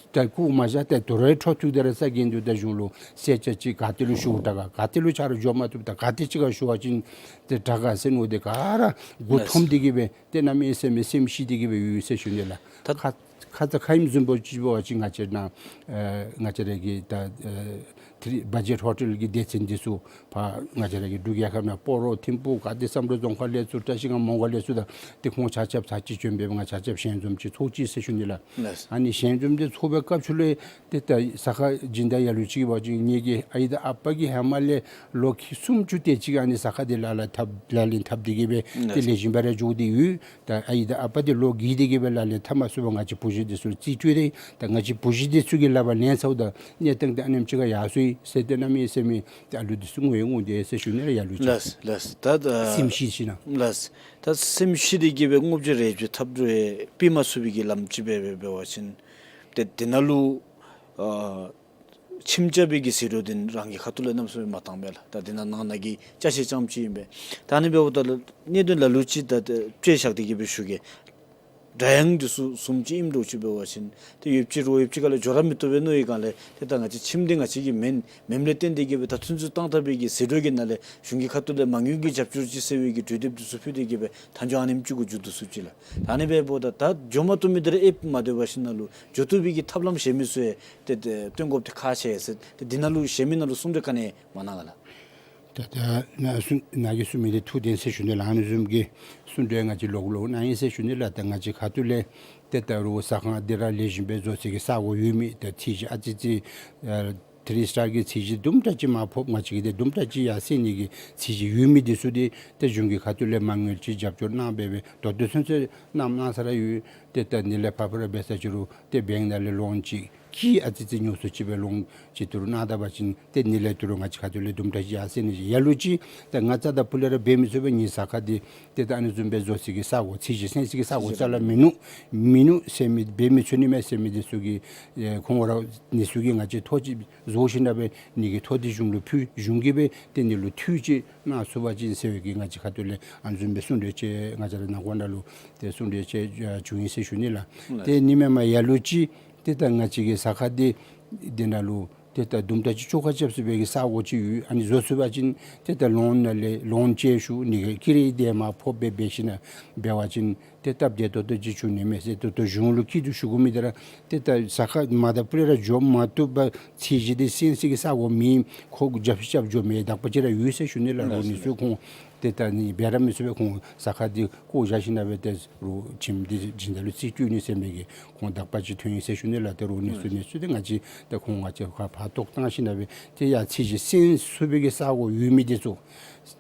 ད་སྐུ་མ་བཞག་ཏེ་དོ་རུང་འཕྲོ་མཐུད་དེ་ར་རྩ་འགེངས་དོ་ད་གཞུང་ལུ་གསལ་ཆ་ཅིག་ག་ཏེ་ལུ་ཞུ་དྲག་ག་ག་ཏེ་ལུ་ཆ་རོགས་འགྱོ་མ་བཏུབ་ད་ག་ཏེ་ཅིག་ཁར་ཞུ་བ་ཅིན་ཏེ་དྲག་ག་ཟེར་མནོ་སྟེ་ག་ར་མགུ་འཐོམས་ཏེ་གི་སྦེ་ཏེ་གནམ་མེད་ས་མེད་སེམས་ཤི་སྟེ་གི་སྦེ་ཡོད་ཟེར་ཞུ་ནི་ལགས། ད་ཁ་ཁ་ཙ་ཁ་ཉིནམ་བཟུམ་སྦེ་ཅིག་འབད་བ་ཅིན་ང་བཅས་ནཱ་ཨེ་ང་བཅས་ར་གི་ད་ཨེ་ཐི་རི་བ་ཇེཊ་ཧོ་ཊེལ་གྱི་སྡེ་ཚན་འདི་ཚུ་ཕར་ང་བཅས་ར་གི་འབྲུག་རྒྱལ་ཁབ་ནང་སྤ་རོ་ཐིམ་ཕུག་ག་ཏེ་བསམ་གྲུབ་རྫོང་ཁག་ལས་ཚུར་བཀྲ་ཤིས་སྒང་མོང་སྒར་ལས་ཚུར་ད་ཏེ་ཁོང་ཆ་ཁྱབ་ཚར་གཅིག་བྱོན་སྦེ་ང་ཆ་ཁྱབ་ཞལ་འཛོམས་ཅིག་ཚོགས་ཅི་ཟེར་ཞུ་ནི་ལགས། ལགས། ཨ་ནི་ཞལ་འཛོམས་འདི་ཚོགས་པའི་སྐབས་སུ་ལས་ཏེ་ད་ཟ་ཁང་སྦྱིན་བདག་ལ་ལུ་ཅིག་འབད་བ་ཅིན་ངེ་གི་ཨའི་དང་ཨ་པ་གིས་ཧེ་མ་ལས་ལོ་ཁལ་སུམ་ཅུ་དེ་ཅིག་ཨ་ནི་ཟ་ཁང་འདི་ལག་ལེན་འཐབ་ལག་ལེན་འཐབ་སྟེ་གི་སྦེ་ཏེ་ལེགས་ཤོམ་སྦེ་ར་འགྱོ་སྟེ་ཡོད། ད་ཨའི་དང་ཨ་པ་འདི་ལོ་བརྒྱད་དེ་གི་སྦེ་ལག་ལེན་འཐབ་མ་ཚུགས་པར་ང་བཅས་བུ་གཞི་འདི་ཚུ་རྩིས་སྤྲོད་དེ་ད་ང་བཅས་བུ་གཞི་འདི་ཚུ་གི་ལག་པར་ལེན་ཚརཝ་ད་གནས་སྟངས་འདི་ཨ་ནེམ་ཅིག་ཁར་ཡར་སོ་ཡི་ཟེར་ཏེ་གནམ་མེད་ས་མེད་ཏེ་ཨ་ལུ་འདི་ཚུ་ངུ་ཡང་ངུ་དེས་ཟེར་ཞུ་ནི་ལགས་ཡ་ལུ་ཅིག། ལགས་ལགས། ད་ད་སེམས་ཤི་ཞིན་ན། ལགས། ད་སེམས་ཤི་སྟེ་གི་སྦེ་དངོས་པོ་ཅིག་རེ་ཅིག་འཐབ་རུང་ཡང་ཕུད་མ་ཚུགས་པའི་གི་ལམ་ཅིག་སྦེ་འབད་བ་ཅིན་ཏེ་འདི་ནང་ལུ་ཨ་ཁྱིམ་རྐྱབ་པའི་གི་ཟད་འགྲོ་འདི་རང་གི་ཁ་ཐུག་ལས་གནམ་མེད་ས་མེད་མ་བཏང་མས་ལགས། ད་འདི་ནང་ནང་ན་གི་ཅ་ཆས་རྐྱངམ་ཅིག་ཨིན་པས། ད་ཨ་ནི་འབདཝ་ད་ལུ་གནད་དོན་ལ་ལུ་ཅིག་ད་ད་དཔྱེ་བཞག་སྟེ་གི་སྦེ་ཞུ་གེ། སྒྲ་དབྱངས་འདི་ཚུ་བཟུམ་ཅིག་ཨིནམ་འདྲཝ་ཅིག་འབད་བ་ཅིན་ཏེ་ཡོདཔ་ཅིག་རོགས་ཡོདཔ་ཅིག་ཁ་ལས་འགྱོ་ར་མི་བཏུབ་པས་མནོ་བའི་སྒང་ལས་ཏེ་ད་ང་བཅས་ཁྱིམ་འདི་ང་བཅས་ཀྱི་མེན་མེནམ་ལས་བརྟེན་ཏེ་གི་སྦེ་ད་ཚུན་ཚོད་བཏང་བཏང་བའི་གི་ཟད་འགྲོ་གི་ནང་ལས་གཞུང་གི་ཁ་ཐུག་ལས་མ་དངུལ་གྱི་རྒྱབ་སྐྱོར་ཅིག་ཟེར་བའི་གི་གྲོས་འདེབས་འདི་ཚུ་ཕུལ་ཏེ་གི་སྦེ་མཐའ་འཇོག་ཨ་ནེམ་ཅིག་གུ་མཇུག་བསྡུ་ཚུགས་ཅི་ལགས། ད་ཨ་ནི་འབདཝ་ད་ད་འགྱོ་མ་བཏུབ་མི་འདི་ར་ཨེབ་མ་སྡོད་པར་ཞིན་ན་ལུ་འགྱོ་བཏུབ་པའི་གི་ཐབས་ལམ་གཞན་མི་ཚུ་ཡང་ཏེ་ཏེ་སྟོན་དགོཔ་འདི་ཁག་ཆེ་ཟེར་ཏེ་འདི་ནང་ལུ་གཞན་མི་ནང་ལུ་གསུང་གྲོས་ག་ནི་མ་གནང་ག་ལགས། ད་ད་ནཱ་གསུང་ནཱ་གི་གསུང་མི་འདི་ཐུགས་བདེན་ཟེར་ཞུ་ནི་ལགས། ཨ་ནི་བཟུམ་གྱི་གསུང་གྲོས་ང་བཅས་ལོག་ལོག་གནང་ཡི་ཟེར་ཞུ་ནི་ལགས། ད་ང་བཅས་ཁ་ཐུག་ལས་ཏེ་ད་རུང་ཟ་ཁང་འདི་ར་ལེགས་ཤོམ་སྦེ་བཟོ་ས་གི་ས་གོ་ཡོད་མི་ད་ཚད་གཞི་ཨ་ཙི་ཙི་ཨ་ཐི་རི་སི་ཊར་གྱི་ཚད་གཞི་དུམ་གྲ་ཅིག་མར་ཕབ་ང་བཅས་ཀྱིས་ཏེ་དུམ་གྲ་ཅིག་ཡར་སེང་ནི་གི་ཚད་གཞི་ཡོད་མི་འདི་ཚུ་འདི་ཏེ་གཞུང་གི་ཁ་ཐུག་ལས་མ་དངུལ་ཅིག་རྒྱབ་སྐྱོར་གནང་སྦེ་སྦེ་ད་ལྟོ་ཚུན་ཚོད་གནངམ་གནང་ས་ར་ཡོད། ཏེ་ད་ཨ་ནི་ལས་ཕར་ཕར་འབད་ས་ཅིག་རུང་ཏེ་བེངཀ་ནང་ལས་ལོན་ཅིག་གིས་ཨ་ཙི་ཙི་ཉུང་སུ་ཅིག་སྦེ་ལོན་ཅིག་ད་རུང་གནང་ད་པ་ཅིན་ཏེ་ཨ་ནི་ལས་ད་རུང་ང་བཅས་ཁ་ཐུག་ལས་དུམ་གྲ་ཅིག་ཡར་སེང་ནི་ཅིག་ལ་ལུ་ཅིག། ཏེ་ང་རྩ་དང་ཕུ་ལས་ར་འབད་མི་ཚུགས་པས། ངེའི་ཟ་ཁང་འདི་ཏེ་ད་ཨ་ནི་བཟུམ་སྦེ་བཟོ་ས་གི་ས་གོ་ཚད་གཞི་སེང་ས་གི་ས་གོ་རྩ་ལས་མིན་ནུག་མིན་ནུག་ཟེར་མི་འབད་མི་ཚུགས་ནི་མས་ཟེར་མི་འདི་ཚུ་གིས་ཨེ་ཁོང་ར་ཨ་ནི་ཚུ་གིས་ང་བཅས་ཐོ་ཅིག་བཟོ་ཞིན་ན་སྦེ་ཨ་ནི་གི་ཐོ་འདི་གཞུང་ལུ་ཕུལ། གཞུང་གིས་སྦེ་ཏེ་ཨ་ནི་ལུ་འཐུས་ཅིག་གནང་ཚུགས་པ་ཅིན་ཟེར་བའི་གི་ང་བཅས་ཁ་ཐུག་ལས་ཨ་ནི་བཟུམ་སྦེ་གསུང་གྲོས་ཅིག་ང་བཅས་ར་ནང་འཁོད་ནང་ལུ་ཏེ་གསུང་གྲོས་ཅིག་ཨ་བྱུང་ཡི་ཟེར་ཞུ་ནི་ལགས། ལགས། ཏེ་ཨ་ནི་མེན་པར་ལ་ལུ་ཅིག་ཏེ་ད་ང་བཅས་ཀྱི་ཟ་ཁང་འདི་འདི་ནང་ལུ་ཏེ་ད་དུམ་གྲ་ཅིག་བཅོ་ཁ་རྐྱབ་ཚུགས་པའི་གི་ས་གོ་ཅིག་ཡོད། ཨ་ནི་བཟོ་ཚུགས་པ་ཅིན་ཏེ་ད་ལོན་ནང་ལས་ལོན་བཅད་ཞུ་ནི་གི་ཀི་རེ་འདི་མར་ཕབ་སྦེ་འབད་ཞིན་ན་འབད་བ་ཅིན་ཏེ་སྟབས་བདེ་ཏོག་ཏོ་ཅིག་བྱུང་ནི་མས་ཟེར། ད་ལྟོ་གཞུང་ལུ་སྐྱིད་སྡུག་ཞུ་དགོ་མི་འདི་ར་ཏེ་ད་ཟ་ཁང་མ་དང་ཕུ་ལས་ར་འགྱོ་མ་བཏུབ་པར་ཚད་གཞི་འདི་སེང་ས་གི་ས་གོ་མེད། ཁོ་རྒྱབ་རྐྱབ་འགྱོ་མི་དག་པ་ཅིག་ར་ཡོད་ཟེར་ཞུ་ནི་ལགས། རོགས་ཨ་ནི་ཚུ་ཁོང་ཏེ་ད་ཨ་ནི་འབད་ར་མི་ཚུགས་པས། ཁོང་ཟ་ཁང་འདི་བཀོ་བཞག་ཞིན་ན་སྦེ་ཏེ་རོགས་ཁྱིམ་འདི་སྦྱིན་བདག་ལུ་རྩིས་སྤྲོད་ནི་ཟེར་མི་གི་ཁོང་དག་པ་ཅིག་ཐོན་ཡི་ཟེར་ཞུ་ནི་ལགས། ཏེ་རོགས་ཨ་ནི་ཚུ་ཨ་ནི་ཚུ་ཏེ་ང་བཅས་ཏེ་ཁོང་ང་བཅས་ཁར་ཕར་གཏོགས་བཏང་ཞིན་ན་སྦེ་ཏེ་ཡར་ཚད་གཞི་སེང་ཚུགས་པའི་གི་ས་གོ་ཡོད་མི་འདི་ཚུ་ཨ་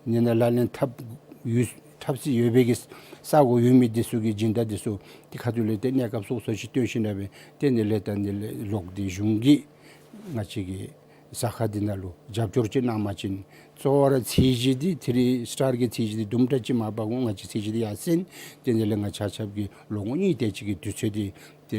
ནི་ནང་ལག་ལེན་འཐབ་ཡོད་འཐབ་སྲིད་ཡོད་པའི་གི་ས་གོ་ཡོད་མི་འདི་ཚུ་གི་སྦྱིན་བདག་འདི་ཚུ་ཏེ་ཁ་ཐུག་ལས་ཏེ་གནས་སྐབས་སོ་སོ་ཅིག་སྟོན་ཞིན་ན་སྦེ་ཏེ་ཨ་ནི་ལས་ད་ཨ་ནི་ལས་ལོག་སྟེ་གཞུང་གིས་ང་བཅས་ཀྱི་ཟ་ཁང་འདི་ནང་ལུ་རྒྱབ་སྐྱོར་ཅིག་གནང་པ་ཅིན་གཙོ་བོ་ར་ཚད་གཞི་འདི་ཐི་རི་སི་ཊར་གྱི་ཚད་གཞི་འདི་དུམ་གྲ་ཅིག་མར་འབག་འོང་། ང་བཅས་ཚད་གཞི་འདི་ཡར་སེང་། ཏེ་ཨ་ནི་ལས་ང་བཅས་ཆ་ཁྱབ་ཀྱིས་ལོ་ངོ་གཉིས་དེ་ཅིག་གི་དུས་ཚོད་འདི་ཏེ་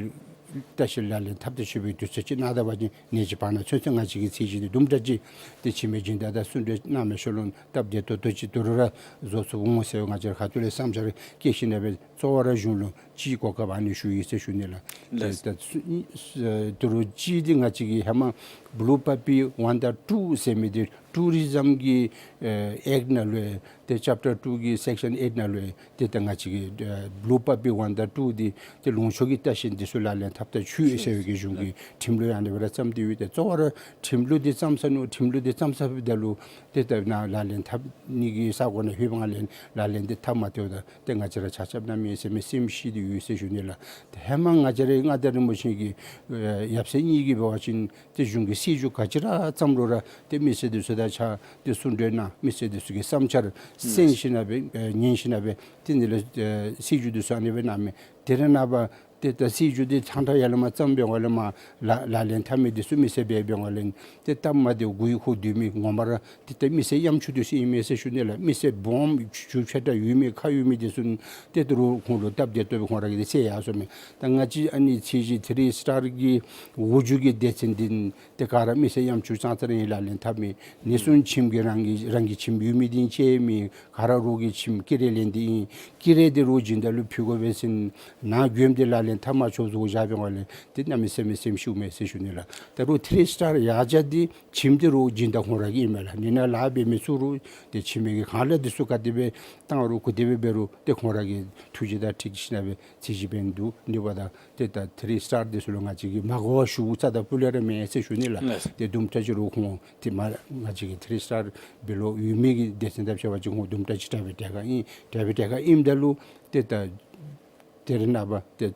བརྟག་ཞིབ་ལག་ལེན་འཐབ་སྟེ་ཞུ་བའི་དུས་ཚོད་ཅིག་གནང་ད་པ་ཅིན་ཨ་ནེམ་ཅིག་བར་ན་ཚུན་ཚོད་ང་བཅས་ཀྱི་ཚད་གཞི་འདི་དུམ་གྲ་ཅིག་ཏེ་ཕྱི་མི་སྦྱིན་བདག་དང་གསུང་གྲོས་གནང་མི་ཤུལ་ལུ་སྟབས་བདེ་ཏོག་ཏོ་ཅིག་ད་རུང་ར་བཟོ་ཚུགས་འོང་ཟེར་ང་བཅས་ར་ཁ་ཐུག་ལས་བསམ་འཆར་བསྐྱེད་ཞིན་ན་སྦེ་གཙོ་བོ་ར་གཞུང་ལུ་ཅིག་གོ་སྐབས་ཨ་ནི་ཞུ་ཡི་ཟེར་ཞུ་ནི་ལགས། ལགས། ད་ད་ད་རུང་ཅིག་འདི་ང་བཅས་ཀྱི་ཧེ་མ་བུ་ལུ་པ་པི་ཝན་དང་ཊུ་ཟེར་མི་འདི་ཊུ་རི་ཛམ་གྱི་ཨེ་ཨེཀཊ་ནང་ལུ་ཏེ་ཅེབ་ཊར་ཊུ་གི་སེཀ་ཤན་ཨེཊ་ནང་ལུ་ཏེ་ད་ང་བཅས་ཀྱི་ཨེ་བུ་ལུ་པ་པི་ཝན་དང་ཊུ་འདི་ཏེ་ལུང་ཕྱོགས་ཀྱི་ལྟ་བཤལ་འདི་ཚུ་ལག་ལེན་འཐབ་ད་ཆོག་ཟེར་བའི་གི་གཞུང་གི་ཁྲིམས་ལུགས་ཨ་ནི་སྦེ་ར་བརྩམས་ཏེ་ཡོད། ཏེ་གཙོ་བོ་ར་ཁྲིམས་ལུགས་འདི་བརྩམས་ས་ནུག། ཁྲིམས་ལུགས་འདི་བརྩམས་ཚརཝ་ད་ལུ་ཏེ་ད་ནཱ་ལག་ལེན་འཐབ་ནི་གི་ས་གོ་ནང་ལྷོད་པའི་སྒང་ལས་ལག་ལེན་འདི་འཐབ་མ་བཏུབ་ད་ཏེ་ང་བཅས་ར་ཆ་ཁྱབ་གནམ་མེད་ས་མེད་སེམས་ཤི་སྟེ་ཡོད་ཟེར་ཞུ་ནི་ལགས། ཏེ་ཧེ་མ་ང་བཅས་ར་མངའ་བདག་རིན་པོ་ཆེ་གི་ཨེ་ཡབ་སྲས་གཉིས་ཀྱིས་འབད་བ་ཅིན་ཏེ་གཞུང་གི་སྲིད་བྱུས་ག་ཅི་ར་བརྩམས་རུང་ར་ཏེ་མི་སེར་འདི་ཚུ་དང་གཅིག་ཁར་ཏེ་གསུང་གྲོས་གནང་། མི་སེར་འདི་ཚུ་གི་བསམ་འཆར་གསན་ཞིན་ན་སྦེ་ཨེ་ཉན་ཞིན་ན་སྦེ་ཏེ་ཨ་ནི་ལས་ཨེ་སྲིད་བྱུས་འདི་ཚུ་ཨ་ནི་སྦེ་གནང་མི་དེ་ར་ནངས་པ་ ཏེ་ད་སྲིད་བྱུས་འདི་ཚང་ཐང་ཡར་ལས་མར་བརྩམས་འབདཝ་ལས་མར་ལག་ལག་ལེན་འཐབ་མི་འདི་ཚུ་མི་སེར་འབད་འབདཝ་ལས་ཏེ་སྟབས་མ་བདེཝ་མགུ་ཡུ་འཁོར་སྡོད་མི་ངོ་མ་ར་ཏེ་ད་མི་སེར་གཡམ་ཆུང་འདི་ཚུ་ཨིན་མས་ཟེར་ཞུ་ནི་ལགས། མི་སེར་སྦོམ་ཆུང་ཆུང་ཕྱེད་དྲགས་ཡོད་མི་ཁག་ཡོད་མི་འདི་ཚུ་ཏེ་ད་རུང་ཁོང་ལུ་སྟབས་བདེ་ཏོག་སྦེ་ཁོང་ར་གིས་ཏེ་སེལ་ཡར་སོང་མས། ད་ང་བཅས་ཨ་ནི་ཚེས་བཞི་ཐི་རི་སི་ཊར་གྱི་འོག་འཇུག་གི་སྡེ་ཚན་འདི་ཏེ་ག་ར་མི་སེར་གཡམ་ཆུང་ཙང་ཙ་ར་ཨིན། ལག་ལེན་འཐབ་མི་ནི་སོང་ཁྱིམ་གྱི་རང་གི་རང་གི་ཁྱིམ་ཡོད་མི་འདི་ཨིན་ཅི་མི་ག་ར་རོགས་ཀྱི་ཁྱིམ་ཀི་རེ་ལེན་འདི་ཨིན། ཀི་རེ་འདི་རོགས་སྦྱིན་བདག་ལུ་ཕུལ་དགོ་པས་ཟེར་ན་མགྱོནམ་འདི་ལག་ལེན་འཐབ་མ་ཆོག་བཟོ་བཞག་པའི་ངོ་ལས་ཏེ་གནམ་མེད་ས་མེད་སེམས་ཤུགས་མེད་ཟེར་ཞུ་ནི་ལགས། ད་རུང་ཐི་རི་སི་ཊར་ཡར་བཞག་འདི་ཁྱིམ་འདི་རོགས་སྦྱིན་བདག་ཁོང་ར་གི་ཨིན་མས་ལགས། ནི་ནཱ་ལཱ་འབད་མི་ཚུ་རོགས་ཏེ་ཁྱིམ་གྱི་གང་ལ་འདི་ཚུ་ག་དེ་སྦེ་བཏང་རུང་ག་དེ་སྦེ་འབད་རུང་ཏེ་ཁོང་ར་གི་ཐུགས་རྗེ་དང་འཁྲིལ་ཞིནམ་སྦེ་ཚེས་བཞི་འབད་ནི་འདུག། ནི་འབདཝ་ད་ཏེ་ད་ཐི་རི་སི་ཊར་འདི་ཚུ་ལུ་ང་བཅས་ཀྱིས་མ་གོ་བར་ཞུ་རྩ་དང་སྤུ་ལས་ར་མེད་ཟེར་ཞུ་ནི་ལགས། ལགས། ཏེ་དུམ་གྲ་ཅིག་རོགས་ཁོང་ཏེ་མ་ང་བཅས་ཀྱི་ཐི་རི་སི་ཊར་འབད་རུང་ཡོད་མི་གི་སྡེ་ཚན་དང་ཕྱད་པ་ཅིན་ཁོང་དུམ་གྲ་ཅིག་དྲག་པའི་གྲལ་ཁར་ཨིན། དྲག་པའི་གྲལ་ཁར་ཨིནམ་ད་ལུ་ཏེ་ད་ཏེ་རེ་ནངས་པ་ཏེ་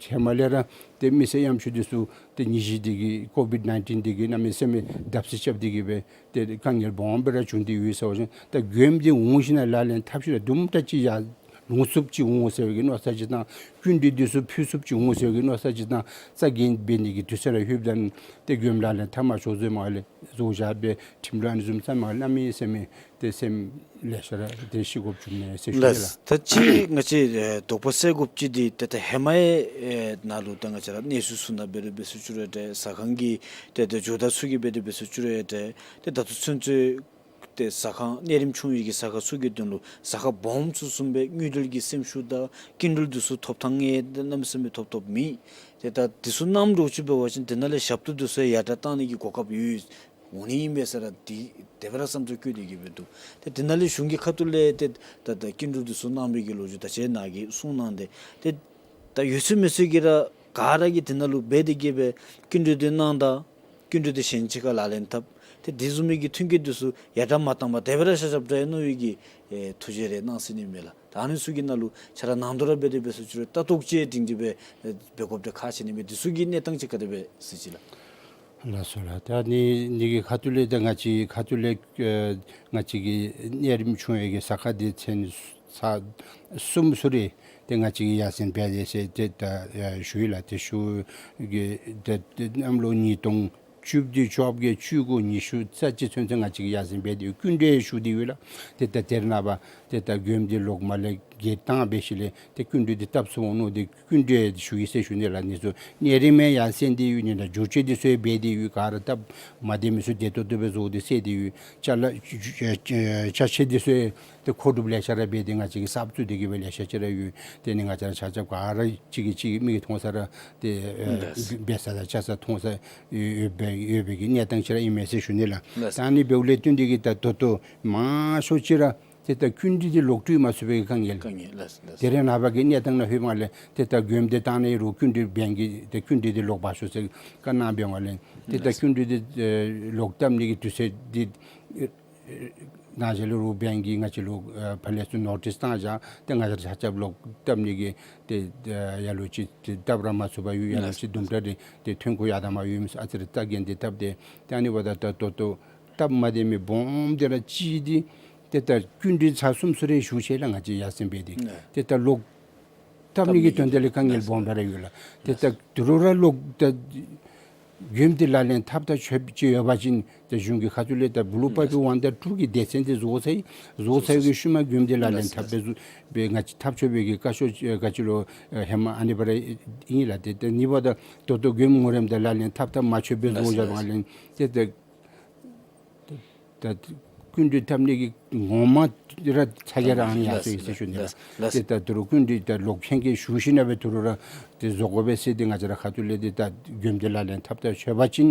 ཧེ་མ་ལས་ར་ཏེ་མི་སེར་གཡམ་ཆུང་འདི་ཚུ་ཏེ་ནད་གཞི་འདི་གིས་ཀོ་བིཌ་ནའིན་ཊིན་འདི་གིས་གནམ་མེད་ས་མེད་བརྡབ་གསིག་རྐྱབ་སྟེ་གིས་སྦེ་ཏེ་དཀའ་ངལ་སྦོམ་སྦེ་ར་བྱུང་སྟེ་ཡོད་ཟེར་བ་ཅིན་ད་མགྱོནམ་འདི་འོང་ཞིནམ་ལག་ལེན་འཐབ་ཞིནམ་དུམ་གྲ་ཅིག་ཡར་ལོང་ཚུགསཔ་ཅིག་འོང་ཟེར་བའི་གི་མནོ་བསམ་ཅིག་དང་སྐྱིན་འགྲུལ་འདི་ཚུ་ཕུལ་ཚུགསཔ་ཅིག་འོང་ཟེར་བའི་གི་མནོ་བསམ་ཅིག་དང་རྩ་འགེངས་འབད་ནི་གི་དུས་ཚོད་ར་ལྷོདཔ་ད་ཏེ་མགྱོནམ་ལག་ལེན་འཐབ་མ་ཆོག་ཟེར་མ་ལས་བཟོ་བཞག་པའི་ཁྲིམས་ལུགས་ཨ་ནི་བཟུམ་ཚུ་མ་གནམ་མེད་ས་མེད་ཏེ་སེམས་ལེ་ཤ་ར་ཏེ་ཤི་དགོཔ་བྱུང་ནི་ཟེར་ཞུ་ནི་ལགས། ལགས། ད་ཅི་ང་བཅས་ཨེ་དོགས་པ་སེལ་དགོཔ་ཅིག་འདི་ཏེ་ད་ཧེ་མའི་ཨེ་ནང་ལུ་ད་ང་བཅས་ར་གནས་ཚུལ་ཚུ་ནང་འབད་རུང་འབད་སོང་ཅི་རུང་ཏེ་ཟ་ཁང་གི་ཏེ་ཏེ་ཇོ་བདག་ཚུ་གིས་འབད་དེ་འབད་སོང་ཅི་རུང་ཏེ་ཏེ་ད་ལྟོ་ཚུན་ཚོད་ཏེ་ཟ་ཁང་གནས་རིམ་ཆུང་བའི་གི་ཟ་ཁང་ཚུ་གི་དོན་ལུ་ཟ་ཁང་སྦོམ་ཚུ་བཟུམ་སྦེ་དངུལ་འབྲེལ་གྱི་སེམས་ཤུགས་དང་སྐྱིན་འགྲུལ་འདི་ཚུ་ཐོབ་ཐངས་ཡང་གནམ་མེད་ས་མེད་ཐོབ་ཐོབ་མེད། ཏེ་ད་འདི་ཚུ་གནངམ་འདྲཝ་ཅིག་འབད་བ་ཅིན་དེ་ནང་ལས་ཞབས་ཏོག་འདི་ཚུ་ཡར་དྲག་གཏང་ནི་གི་གོ་སྐབས་ཡོད་འོང་ནི་ཨིན་པས་ཟེར་ར་འདི་དེ་སྦེ་ར་བསམ་ཚུལ་བཀོད་དེ་གིས་སྦེ་འདུག། ཏེ་དེ་ནང་ལས་གཞུང་གི་ཁ་ཐུག་ལས་ཏེ་ད་ད་སྐྱིན་འགྲུལ་འདི་ཚུ་གནང་བའི་གི་ལོ་རྒྱུས་ད་ཅི་ནཱ་གིས་གསུངས་གནང་སྟེ་ཏེ་ད་ཡོད་ཚད་མེད་ཚད་ཀྱིས་ར་ག་ར་གིས་དེ་ནང་ལུ་འབད་དེ་གིས་སྦེ་སྐྱིན་འགྲུལ་འདི་གནང་ད་སྐྱིན་འགྲུལ་འདི་གཞན་ཅིག་ཁར་ལག་ལེན་འཐབ། ཏེ་དེ་བཟུམ་མའི་གི་ཐོན་སྐྱེད་འདི་ཚུ་ཡར་དྲག་མ་བཏང་པར་དེ་སྦེ་ར་བཞག་བཞགཔ་འདྲས་མནོ་བའི་གི་ཨེ་ཐུགས་བཞེད་རེ་གནང་ཟེར་ནི་མས་ལགས། ད་ཨ་ནི་ཚུ་གི་ནང་ལུ་ཆ་ར་ནང་དོག་ར་འབད་དེ་འབད་སོང་ཅི་རུང་ལྟ་རྟོག་ཅིག་སྒྲིང་སྒྲི་སྦེ་ཨེ་འབད་དགོཔ་འདི་ཁག་ཆེ་ནི་མས། འདི་ཚུ་གི་གནས་སྟངས་ཅིག་ག་དེ་སྦེ་གཟིགས་ཅི་ལགས། ལགས་སོ་ལགས། ད་ནི་ནི་གི་ཁ་ཐུག་ལས་ད་ང་བཅས་ཁ་ཐུག་ལས་ཨེ་ང་བཅས་ཀྱི་གནས་རིམ་ཆུང་བའི་གི་ཟ་ཁང་སྡེ་ཚན་ཚར་གསུམ་ཚུ་རེ་ཏེ་ང་བཅས་ཀྱིས་ཡར་སེང་འབད་དེ་ཟེར་ཏེ་ད་ཨེ་ཞུ་ཡི་ལགས། ཏེ་ཞུ་གི་ཏེ་ཏེ་གནམ་ལོ་ཉིས་སྟོང་བཅུ་བདུན་བཅོ་བརྒྱད་བཅུ་དགུ་ཉི་ཤུ་རྩ་གཅིག་ཚུན་ཚོད་ང་བཅས་ཀྱིས་ཡར་སེང་འབད་དེ་སྐྱིན་འགྲུལ་ཞུ་སྟེ་ཡོད་ལགས། ཏེ་ད་དེ་རེ་ནངས་པ་ཏེ་ད་མགྱོནམ་འདི་ལོག་མ་ལས་བརྒལ་བཏང་འབད་ཞིནམ་ལས་ཏེ་སྐྱིན་འགྲུལ་འདི་བཏབ་ཚུགས་འོང་མནོ་སྟེ་སྐྱིན་འགྲུལ་ཞུ་ཡི་ཟེར་ཞུ་ནི་ལགས། ཨ་ནི་ཚུ་གནས་རིམ་ཡང་ཡར་སེང་སྟེ་ཡོད། ཨ་ནི་ད་བསྒྱུར་བཅོས་འདི་ཚུ་ཡང་འབད་དེ་ཡོད། ག་ར་སྟབས་མ་བདེ་མི་ཚུ་བདེ་ཏོག་ཏོ་སྦེ་བཟོ་སྟེ་སེལ་ཏེ་ཡོད། ཅ་ལ་ཅ་ཆས་འདི་ཚུ་ཡང་ཏེ་མཁོ་སྒྲུབ་ལེ་ཤ་ར་འབད་དེ་ང་བཅས་ཀྱིས་གསརཔ་བཙུགས་ཏེ་གིས་སྦེ་ལེ་ཤ་ཅིག་ར་ཡོད། ཏེ་ནི་ང་བཅས་ར་ཆ་ཁྱབ་ག་ར་གཅིག་གིས་གཅིག་མིག་གིས་མཐོང་ས་ར་ཏེ་ཨེ་ལགས། འབད་ས་དང་ཆ་ས་མཐོང་ས་ཡོད་པའི་ཡོད་པའི་གི་གནས་སྟངས་ཅིག་ར་ཨིན་མས་ཟེར་ཞུ་ནི་ལགས། ལགས། ད་ཨ་ནི་འབདཝ་ལས་བརྟེན་ཏེ་གིས་ད་ད་ལྟོ་མང་ཤོས་ཅིག་ར་ཏེ་ད་སྐྱིན་འགྲུལ་འདི་ལོག་སྤྲོད་མ་ཚུགས་པའི་དཀའ་ངལ། དཀའ་ངལ། ལགས་ལགས། དེ་རེ་ནངས་པ་གི་གནས་སྟངས་ནང་ལྷོདཔ་ལས་ཏེ་ད་མགྱོནམ་འདི་བཏང་ནི་རུང་སྐྱིན་འགྲུལ་འབད་མི་གིས་ཏེ་སྐྱིན་འགྲུལ་འདི་ལོག་འབག་ཤོག་ཟེར་བཀའ་གནང་འབདཝ་ལས་ཏེ་ད་ལགས། སྐྱིན་འགྲུལ་འདི་ཨེ་ལོག་བཏབ་ནི་གི་དུས་ཚོད་འདི་ཨེ་ནཱ་ཞལ་ལུ་རོགས་འབད་མི་གིས་ང་བཅས་ལུ་ཨེ་ཕར་ལས་ཚུར་ནོ་ཊིསི་བཏང་བཞག། ཏེ་ང་བཅས་ཆ་ཁྱབ་ལོག་བཏབ་ནི་གི་ཏེ་ཨེ་ཡར་ལུ་ཅིག་ཏེ་བཏབ་ར་མ་ཚུགས་པར་ཡོད། ཡར་ལུ་ལགས། ཅིག་དུམ་གྲ་རེ་ཏེ་ཐོན་ཁུངས་ཡར་དང་མར་ཡོད་མི་ཚུ་ཨ་ཙི་རེ་རྩ་འགེངས་ཏེ་བཏབ་སྟེ་ཏེ་ཨ་ནི་འབདཝ་ད་ད་ལྟོ་ལྟོ་སྟབས་མ་བདེ་མི་སྦོམ་འདི་ར་གཅིག་འདི་ཏེ་ད་སྐྱིན་འགྲུལ་ཚར་གསུམ་ཚུ་རེ་ཞུ་ཆེ་ལགས། ང་བཅས་ཡར་སེང་འབད་དེ་ལགས། ཏེ་ད་ལོག་བཏབ་ནི་གི་དོན་དག་ལས་དཀའ་ངལ་སྦོམ་ར་ཡོད་ལགས། ཏེ་ད་དུས་རུང་ར་ལོག་ད་མགྱོནམ་འདི་ལག་ལེན་འཐབ་ད་ཆོགཔ་ཅིག་ཡོད་པ་ཅིན་ཏེ་གཞུང་གི་ཁ་ཐུག་ལས་ད་བུ་ལུ་པ་པི་ཝན་དང་ཊུ་གི་སྡེ་ཚན་འདི་བཟོ་ཚར་ཡི། བཟོ་ཚར་བའི་གི་ཤུལ་མ་མགྱོནམ་འདི་ལག་ལེན་འཐབ་པའི་བཟོ་སྦེ་ང་བཅས་འཐབ་ཆོག་པའི་གི་བཀའ་ཤོག་ཨེ་ག་ཅི་ལོ་ཨེ་ཧེ་མ་ཨ་ནི་སྦེ་ར་ཨིན་ལགས། ཏེ་ཏེ་ཨ་ནི་འབདཝ་ད་ད་ལྟོ་མགྱོནམ་ངོ་རེ་མ་ད་ལག་ལེན་འཐབ་ད་མ་ཆོགཔ་སྦེ་བཟོ་བཞག་པ་ལས་ཏེ་ཏེ་ད་སྐྱིན་འགྲུལ་འཐབ་ནི་གི་ངོ་མ་ར་ཚ་གྱང་ར་ཨ་ནི་ཡར་སོང་ཡི་ཟེར་ཞུ་ནི་ལགས། ལགས། ཏེ་ད་དུས་རུང་སྐྱིན་འགྲུལ་ད་ལོག་མཁན་གྱིས་ཞུ་ཞིནམ་སྦེ་དུས་རུང་ར་ཏེ་བཟོ་དགོ་པས་ཟེར་ཏེ་ང་བཅས་ར་ཁ་ཐུག་ལས་ཏེ་ད་མགྱོནམ་འདི་ལག་ལེན་འཐབ་ད་ཆོག་པ་ཅིན་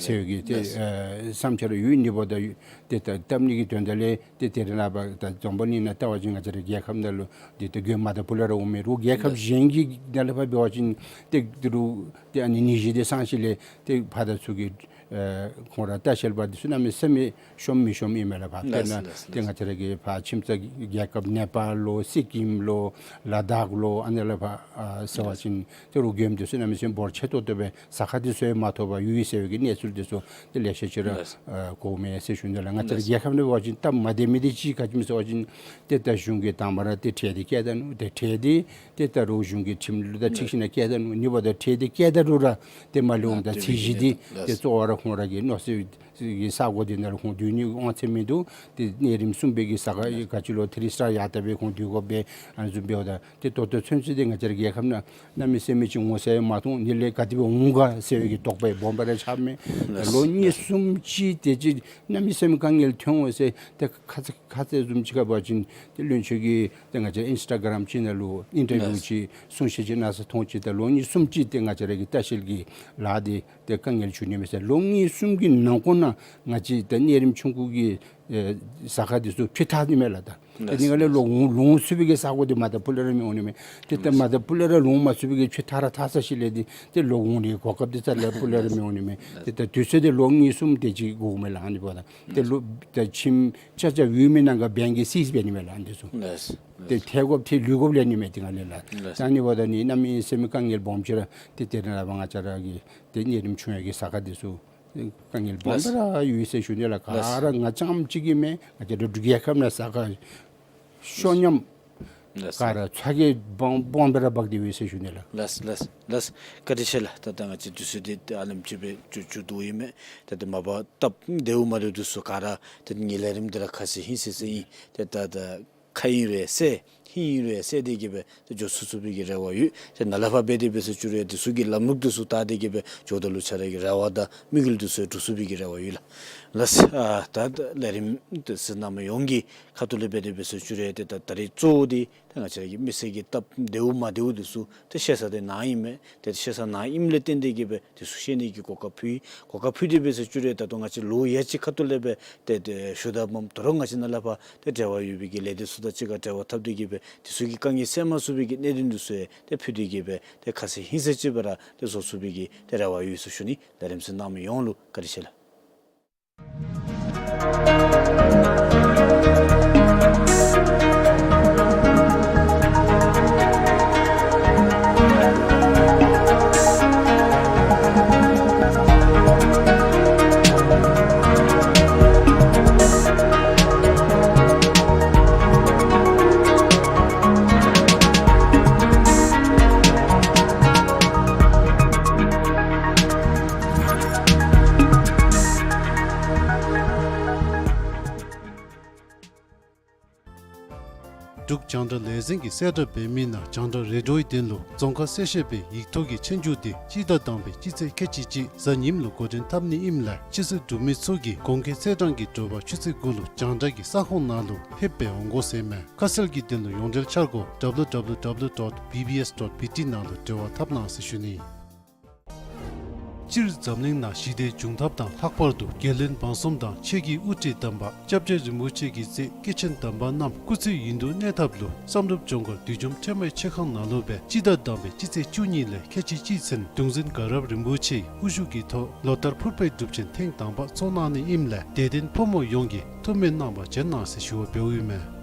ཟེར་བའི་གི་ཏེ་ལགས། ཨེ་བསམ་འཆར་ཡོད། ཨ་ནི་འབདཝ་ད་ཏེ་ད་འཐབ་ནི་གི་དོན་དག་ལས་ཏེ་དེ་རེ་ནངས་པ་ད་འཛམ་བུ་གླིང་ནང་ལྟ་བ་ཅིན་ང་བཅས་ར་རྒྱལ་ཁབ་ནང་ལུ་ཏེ་ད་མགྱོནམ་མ་ད་ཕུ་ལས་ར་འོང་མི་རུང་རྒྱལ་ཁབ་ལགས། གཞན་གྱི་ནང་ལས་ཕར་འབད་བ་ཅིན་ཏེ་དུས་རུང་ཏེ་ཨ་ནི་ནད་གཞི་འདི་སངས་ཞིནམ་ལས་ཏེ་ཕར་དང་ཚུར་གྱི་ ཨེ་ཁོང་ར་ལྟ་བཤལ་པ་འདི་ཚུ་གནམ་མེད་ས་མེད་ཤོམ་མི་ཤོམ་ཨིན་མས་ལགས། ཕར་དཔེར་ན་ལགས་ལགས་ཏེ་ང་བཅས་ར་གི་ཕར་ཁྱིམ་ཚང་རྒྱལ་ཁབ་ནེ་པཱལ་ལོ་སི་ཀིམ་ལོ་ལ་དྭགས་ལོ་ཨ་ནི་ལས་ཕར་ཨ་ཟེར་བ་ཅིན་ཏེ་རོགས་མགྱོནམ་འདི་ཚུ་གནམ་མེད་ས་མེད་འབོར་ཆེ་ཏོག་ཏོ་སྦེ་ཟ་ཁང་འདི་ཚུ་ཡང་མ་ཐོབ་པར་ཡོད་ཟེར་བའི་གི་གནས་ཚུལ་འདི་ཚུ་ཏེ་ལེ་ཤ་ཅིག་ར་ལགས་ཨ་གོཝ་མས་ཟེར་ཞུ་ནི་ལགས། ང་བཅས་ར་ལགས་རྒྱལ་ཁབ་ནང་འབད་བ་ཅིན་སྟབས་མ་བདེ་མི་འདི་ཅིག་ག་ཅི་སྨོ་ཟེར་བ་ཅིན་ཏེ་ད་གཞུང་གིས་དང་པ་ར་ཏེ་ཁྲལ་འདི་བཀལ་ད་ནུག། ཏེ་ཁྲལ་འདི་ཏེ་ད་རོགས་གཞུང་གི་ཁྲིམས་ལུགས་དང་འཁྲིལ་ཞིནམ་ལས་བཀལ་ད་ནུག། ཨ་ནི་འབདཝ་ད་ཁྲལ་འདི་བཀལ་ད་རུང་ར་ཏེ་མ་ལེགསཔ་ད་ཚད་གཞི་འདི་ཏེ་གཙོ་བོ་ར་ཁོང་ར་གི་མནོ་སའི་གི་ས་གོ་འདི་ནང་ལུ་ཁོང་སྡོད་ནིའི་དབང་ཚད་མིན་འདུག། ཏེ་གནས་རིམ་གསུམ་པའི་གི་ས་ག་ག་ཅི་ལོ་ཐི་རི་སི་ཊར་ཡར་ལྟ་སྦེ་ཁོང་སྡོད་དགོཔ་སྦེ་ཨ་ནི་བཟུམ་འབདཝ་ད་ཏེ་ད་ལྟོ་ཚུན་ཚོད་འདི་ང་བཅས་ར་རྒྱལ་ཁབ་ནང་གནམ་མེད་ས་མེད་ཅིག་ངོ་ཚ་ཡང་མ་མཐོང་། ཨ་ནི་ལས་ག་དེ་སྦེ་འོང་ག་ཟེར་བའི་གི་དོགས་པ་ཡང་སྦོམ་སྦེ་ར་ཆགསཔ་མས། ལགས་ལོ་གཉིས་ལགས་གསུམ་ཅིག་དེ་ཅིག་གནམ་མེད་ས་མེད་དཀའ་ངལ་ཐོན་འོང་ཟེར་ཏེ་ཁ་ཙ་ཁ་ཙ་བཟུམ་ཅིག་ཁར་འབད་བ་ཅིན་ཏེ་བློན་ཆེན་གྱིས་ཏེ་ང་བཅས་ཨིན་སི་ཊ་གརམ་ཅིག་ནང་ལུ་ཨིན་ཊར་བིའུ་ལགས་ཅིག་གསུང་བཤད་ཅིག་གནང་ས་མཐོང་ཅི། ད་ལོ་གཉིས་གསུམ་ཅིག་ཏེ་ང་བཅས་ར་གི་ལྟ་བཤལ་གྱི་ལཱ་འདི་ཏེ་དཀའ་ངལ་འབྱུང་ནི་མས་ཟེར། ལོ་གཉིས་གསུམ་གྱི་ནང་འཁོད་ནང་ང་བཅས་ད་གནས་རིམ་ཆུང་ཀུ་གི་ཨེ་ཟ་ཁང་འདི་ཚུ་ཕྱེ་ཐར་ནི་མས་ལགས། ད་ཏེ་ལགས་ནི་ང་ལས་ལགས་ལོག་འོང་ལོག་འོང་ཚུགས་པའི་གི་ས་གོ་འདི་མ་ད་ཕུ་ལས་ར་མི་འོང་ནི་མས། ཏེ་ད་མ་ད་ཕུ་ལས་ར་ལོག་འོང་མ་ཚུགས་པའི་གི་ཕྱེ་ཐར་ར་ཐར་ཚར་ཞིནམ་ལས་འདི་ཏེ་ལོག་འོང་ནིའི་གོ་སྐབས་འདི་རྩ་ལས་ཕུ་ལས་ར་མི་འོང་ནི་མས། ཏེ་ད་དུས་ཚོད་འདི་ལོ་གཉིས་གསུམ་དེ་ཅིག་འགོརཝ་མས་ལགས། ཨ་ནི་འབདཝ་ད་ཏེ་ལོ་ད་ཁྱིམ་ཆ་ཁྱབ་ཡོད་མི་ནང་ག་བེངཀ་གིས་སིཟ་འབད་ནི་མས་ལགས་འདི་ཚུ། ལགས་ལགས། ཏེ་ཐལ་དགོཔ་ཐལ་ལུས་དགོཔ་ལས་ནི་མས་ཏེ་ང་ལས་ལགས། ལགས། ད་ཨ་ནི་འབདཝ་ད་ནི་གནམ་མེད་ས་མེད་དཀའ་ངལ་སྦོམ་ཅིག་ར་ཏེ་དེ་ནང་ལས་ཕར་ང་བཅས་ར་གི་ཏེ་གནས་རིམ་ཆུང་བའི་གི་ས་ཁང་འདི་ཚུ་དཀའ་ངལ་སྦོམ་ལགས་སྦེ་ར་ཡོད་ཟེར་ཞུ་ནི་ལགས། ལགས། ག་ར་ང་རྐྱངམ་ཅིག་གིས་མེན། ང་བཅས་ར་རྒྱལ་ཁབ་ནང་ས་ཁང་ཤོར་ཉམས་ལགས་ག་ར་ཚ་གྱང་སྦོམ་སྦོམ་སྦེ་ར་འབག་སྟེ་ཡོད་ཟེར་ཞུ་ནི་ལགས། ལགས་ལགས་ལགས། བཀའ་དྲིན་ཆེ་ལགས། ད་ད་ང་བཅས་དུས་ཚོད་འདི་ཨ་ནེམ་ཅིག་སྦེ་མཇུག་མཇུག་བསྡུཝ་ཨིན་མས། ད་ད་མ་པ་སྟབས་བདེཝ་མ་བདེཝ་འདི་ཚུ་ག་ར་ད་ངེ་ལས་རིམ་འདི་ར་ཁ་གསལ་ཧིང་གསལ་གསལ་ཨིན། ད་ད་ད་ཁ་ཨིན་རུང་གསལ་ཧིང་ཨིན་རུང་གསལ་ཏེ་གི་སྦེ་ད་འགྱོ་ཚུགས་ཚུགས་པའི་གི་རེ་བ་ཡོད། ཏེ་ནཱ་ལས་ཕར་འབད་དེ་འབད་ཟེར་བཅུག་རུང་འདི་ཚུ་གི་ལམ་ལུགས་འདི་ཚུ་བལྟ་སྟེ་གི་སྦེ་འགྱོཝ་ད་ལུ་ཁྱེད་ར་གི་རེ་བ་དང་དམིགས་ཡུལ་འདི་ཚུ་ཡང་འགྲུབ་ཚུགས་པའི་གི་རེ་བ་ཡོད་ལགས། ལགས་སོ། ཨ་ད་ད་ལས་རིམ་འདི་གཟིགས་གནང་མི་ཡོངས་ཀྱི་ཁ་ཐུག་ལས་འབད་དེ་འབད་ཟེར་བཅུག་རུང་ཏེ་ད་ད་རིས་གཙོ་བོ་འདི་ཏེ་ང་བཅས་ར་གི་མི་སེར་གྱི་སྟབས་བདེཝ་མ་བདེཝ་འདི་ཚུ་ཏེ་ཤེས་ས་འདི་ནཱ་ཨིན་མས། ཏེ་ཤེས་ས་ནཱ་ཨིནམ་ལས་བརྟེན་ཏེ་གི་སྦེ་འདི་ཚུ་ཤེས་ནི་གི་གོ་སྐབས་ཕུལ་ཡི། གོ་སྐབས་ཕུལ་ཏེ་འབད་ཟེར་བཅུག་རུང་ད་ལྟོ་ང་བཅས་ལོ་ཡ་གཅིག་ཁ་ཐུག་ལས་སྦེ་ཏེ་ཏེ་ཞུ་དག་པའི་དོ་རུང་ང་བཅས་ནཱ་ལས་ཕར་ཏེ་འབྲེལ་བ་ཡོད་པའི་གི་ལས་སྡེ་ཚུ་དང་གཅིག་ཁར་འབྲེལ་བ་འཐབ་སྟེ་གི་སྦེ་འདི་ཚུ་གི་དཀའ་ངལ་སེལ་མ་ཚུགས་པའི་གི་གནད་དོན་འདི་ཚུ་ཡང་ཏེ་ཕུལ་ཏེ་གི་སྦེ་ཏེ་ཁ་གསལ་ཧིང་གསལ་ཅིག་སྦེ་ར་ཏེ་བཟོ་ཚུགས་པའི་གི་ཏེ་རེ་བ་ཡོད་ཟེར་ཞུ་ནི། ལས་རིམ་གཟིགས་གནང་མི་ཡོངས་ལུ་བཀའ་དྲིན་ཆེ་ལགས། འབྲུག་རྒྱང་བསྒྲགས་ལས་འཛིན་གྱིས་གསལ་བསྒྲགས་འབད་མི་ནང་རྒྱང་བསྒྲགས་རེ་ཌིའོའི་དོན་ལུ་རྫོང་ཁ་གསལ་བཤད་པའི་ཡིག་ཐོག་གི་ཆོས་རྒྱུགས་འདི་སྤྱི་ཟླ་དང་པའི་སྤྱི་ཚེས་ཁལ་གཅིག་གཅིག་གཟའ་ཉིམ་ལུ་འགོ་འདྲེན་འཐབ་ནི་ཨིནམ་ལས་ཆོས་སྲིད་གྲོས་མི་ཚུ་གིས་གོང་འཁོད་ཚེས་གྲངས་ཀྱི་དྲོ་པ་ཆུ་ཚོད་དགུ་ལུ་རྒྱང་བསྒྲགས་ཀྱི་ས་ཁོངས་ནང་ལུ་ཕེབས་སྦེ་འོང་དགོ་ཟེར་མས། ཁ་གསལ་གྱི་དོན་ལུ་ཡོངས་འབྲེལ་འཆར་སྒོ་W W W dot B B S dot B T ནང་ལུ་འབྲེལ་བ་འཐབ་གནང་ཟེར་ཞུ་ནི། སྤྱིར་འཛམ་གླིང་ནང་ཞི་བདེ་འབྱུང་ཐབས་དང་ལྷག་པར་དུ་རྒྱལ་བློན་འབངས་གསུམ་དང་ཆོས་ཀྱི་དབུ་ཁྲིད་དམ་པ་སྐྱབས་རྗེ་རིན་པོ་ཆེ་གི་ཚེ་སྐྱེས་ཆེན་དམ་པ་རྣམས་སྐུ་ཚེ་ཡུན་དུ་གནས་ཐབས་ལུ་བསམ་གྲུབ་ལྗོངས་མཁར་བདུད་འཇོམས་ཁྲོས་མའི་མཆོད་ཁང་ནང་ལུ་སྦེ་སྤྱི་ཟླ་དང་པའི་སྤྱི་ཚེས་བཅུ་གཉིས་ལས་ཁལ་གཅིག་གཅིག་ཚུན་གདུང་འཛིན་དགའ་རབ་རིན་པོ་ཆེའི་དབུ་བཞུགས་ཀྱི་ཐོག་ལོ་ལྟར་ཕུར་པའི་སྒྲུབ་ཆེན་ཐེངས་དང་པ་ཚོགས་གནང་ནི་ཨིནམ་ལས་དད་ལྡན་ཕོ་མོ་ཡོངས་ཀྱིས་ཐུགས་སྨོན་གནང་བར་བྱོན་གནང་ཟེར་ཞུ་བ་འབདཝ་ཨིན་མས།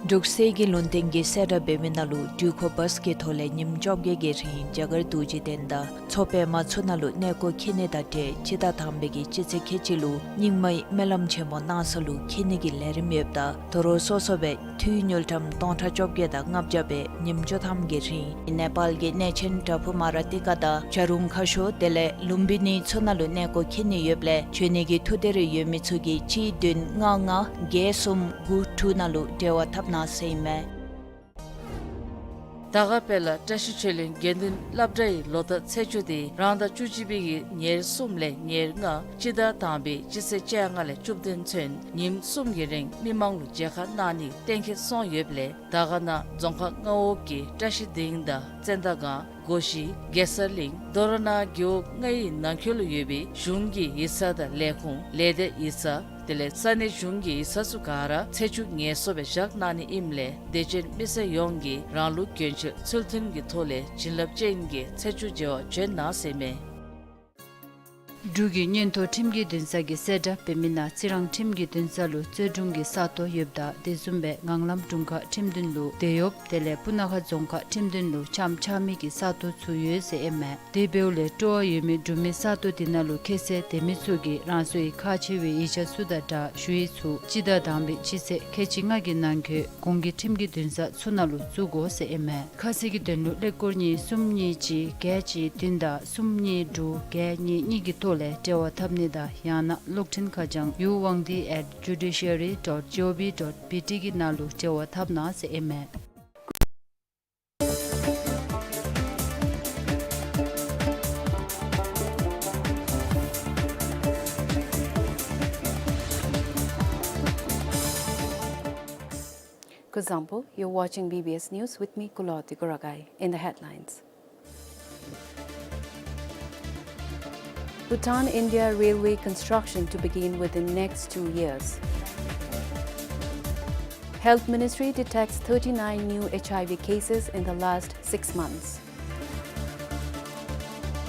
འབྲུག་གསེར་གྱི་ལུང་བསྟན་གྱིས་གསལ་བསྒྲགས་འབད་མི་ནང་ལུ་འགྲུལ་འཁོར་བཱས་ཀྱི་ཐོག་ལས་ཉིནམ་བཅོ་བརྒྱད་ཀྱི་རིང་རྒྱ་གར་རྡོ་རྗེ་གདན་དང་མཚོ་པདྨ་ཚུ་ནང་ལུ་གནས་སྐོར་འཁྱིད་ནི་དང་འབྲེལ་སྤྱི་ཟླ་དང་པའི་གི་སྤྱི་ཚེས་ཁལ་གཅིག་ལུ་རྙིང་མའི་སྨོན་ལམ་ཆེན་མོ་གནང་ས་ལུ་འཁྱིད་ནི་གི་ལས་རིམ་ཡོདཔ་ད་དོ་རུང་སོ་སོ་སྦེ་འཐུས་དངུལ་ཀྲམ་སྟོང་ཕྲག་བཅོ་བརྒྱད་དང་ལྔ་བརྒྱ་སྦེ་ཉིནམ་བཅུ་ཐམ་གྱི་རིང་ནེ་པཱལ་གྱི་གནས་ཆེན་བྲག་ཕུག་མ་ར་ཏི་ཀ་དང་བྱ་རུང་ཁ་ཤོར་དེ་ལས་ལུམ་བི་ནི་ཚུ་ནང་ལུ་གནས་སྐོར་འཁྱིད་ནི་ཡོདཔ་ལས་འབྱོན་ནི་གི་ཐུགས་འདོད་རེ་ཡོད་མི་ཚུ་གིས་གཅིག་བདུན་ལྔ་ལྔ་བརྒྱད་གསུམ་དགུ་དྲུག་ནང་ལུ་འབྲེལ་བ་འཐབ་གནང་ཟེར་ཨིན་མས། དར་དཀར་དཔལ་ལ་བཀྲ་ཤིས་ཆོས་གླིང་དགེ་འདུན་སློབ་གྲྭའི་ལོ་བསྟར་ཚེས་བཅུ་དེ་རང་ཟླ་བཅུ་གཅིག་པའི་གི་ཉེར་གསུམ་ལས་ཉེར་ལྔ་སྤྱི་ཟླ་དང་པའི་སྤྱི་ཚེས་བཅོ་ལྔ་ལས་བཅུ་བདུན་ཚུན་ཉིནམ་གསུམ་གྱི་རིང་མི་མང་ལུ་མཇལ་ཁ་གནང་ནི་གཏན་འཁེལ་སོང་ཡོདཔ་ལས་དར་དཀར་ན་རྫོང་ཁག་རྔ་བོ་གི་བཀྲ་ཤིས་སྡིངས་དང་བཙན་དར་སྒང་སྒོ་བཞི་གེ་སར་གླིང་མདོ་ར་ན་རྒེད་འོག་ལྔའི་ནང་འཁོད་ལུ་ཡོད་པའི་གཞུང་གི་ཡིག་ཚང་དང་ལས་ཁུངས་ལས་སྡེ་ཡིག་ཚང་དེ་ལས་ས་གནས་གཞུང་གི་ཡིག་ཚང་ཚུ་ག་ར་ཚེས་བཅུ་ངལ་གསོ་སྦེ་བཞག་གནང་ནི་ཨིནམ་ལས་དད་ཅན་མི་སེར་ཡོངས་ཀྱིས་རང་ལུགས་གྱོན་ཆས་ཚུལ་མཐུན་གྱི་ཐོག་ལས་བྱིན་རླབས་ཅན་གྱི་ཚེས་བཅུ་མཇལ་བར་བྱོན་གནང་ཟེར་མས། འབྲུག་གི་མངོན་མཐོ་ཁྲིམས་ཀྱི་འདུན་ས་གིས་གསལ་བསྒྲགས་འབད་མི་ནང་རྩི་རང་ཁྲིམས་ཀྱི་འདུན་ས་ལུ་རྩོད་དྲུང་གི་ས་སྟོང་ཡོདཔ་ད་དེ་བཟུམ་སྦེ་ངང་ལམ་དྲུང་ཁག་ཁྲིམས་འདུན་ལུ་དེད་ཡོདཔ། དེ་ལས་སྤུ་ན་ཁ་རྫོང་ཁག་ཁྲིམས་འདུན་ལུ་ཆམ་ཆག་མི་གི་ས་སྟོང་ཚུ་ཡོད་ཟེར་ཨིན་མས། དེ་འབདཝ་ལས་སྤྲོ་བ་ཡོད་མི་འབྲུག་མི་ས་སྟོང་དེ་ནང་ལུ་ཁྱད་གསོད་དེད་མི་ཚུ་གིས་རང་སོའི་ཁག་ཆེ་བའི་ཡིག་ཆ་ཚུ་དང་སྦྲགས་ཞུ་ཡིག་ཚུ་སྤྱི་ཟླ་དང་པའི་སྤྱི་ཚེས་ཁལ་གཅིག་ལྔ་གི་ནང་འཁོད་གོང་གི་ཁྲིམས་ཀྱི་འདུན་ས་ཚུ་ནང་ལུ་བཙུགས་དགོ་ཟེར་ཨིན་མས། ཁ་གསལ་གྱི་དོན་ལུ་ཀླད་ཀོར་གཉིས་གསུམ་གཉིས་གཅིག་བརྒྱད་གཅིག་བདུན་དང་གསུམ་གཉིས་དྲུག་བརྒྱད་གཉིས་གཉིས་ཀྱི་ཐོག་ལས་འབྲེལ་བ་འཐབ་ནི་དང་ཡང་ན་གློག་འཕྲིན་ཁ་བྱང་ཡུ་ཝང་ཏི་at judiciary dot gov dot bt གི་ནང་ལུ་འབྲེལ་བ་འཐབ་གནང་ཟེར་ཨིན་མས། Kuzuzangpo, you're watching B B S News with me, Kuloti Kuragai. In the headlines, Bhutan-India railway construction to begin within next two years. Health Ministry detects thirty-nine new H I V cases in the last six months.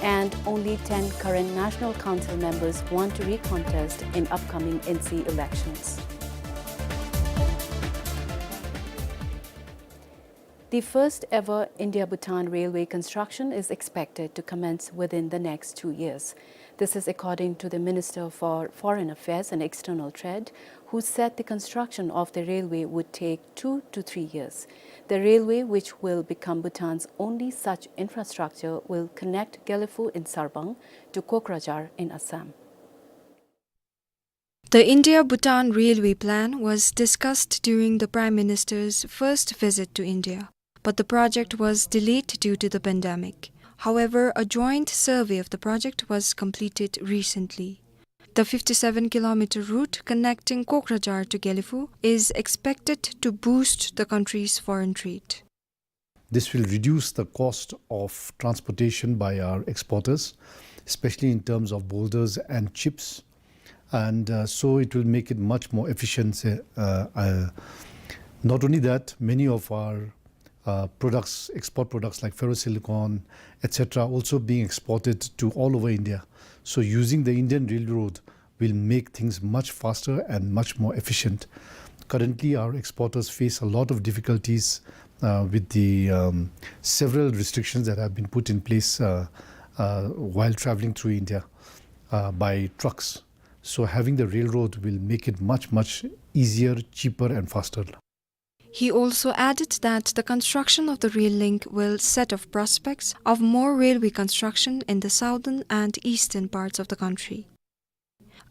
And only ten current National Council members want to recontest in upcoming N C elections. The first ever India-Bhutan railway construction is expected to commence within the next two years. This is according to the Minister for Foreign Affairs and External Trade, who said the construction of the railway would take two to three years. The railway, which will become Bhutan's only such infrastructure, will connect Gelephu in Sarbang to Kokrajhar in Assam. The India-Bhutan railway plan was discussed during the Prime Minister's first visit to India, but the project was delayed due to the pandemic. However, a joint survey of the project was completed recently. The fifty-seven kilometer route connecting Kokrajhar to Gelephu is expected to boost the country's foreign trade. This will reduce the cost of transportation by our exporters, especially in terms of boulders and chips. And, uh, so it will make it much more efficient. Uh, uh, not only that, many of our, uh, products, export products like ferrosilicon, et cetera, also being exported to all over India. So using the Indian Railroad will make things much faster and much more efficient. Currently, our exporters face a lot of difficulties, uh, with the, um, several restrictions that have been put in place, uh, uh, while traveling through India, uh, by trucks. So having the railroad will make it much, much easier, cheaper and faster. He also added that the construction of the rail link will set off prospects of more railway construction in the southern and eastern parts of the country.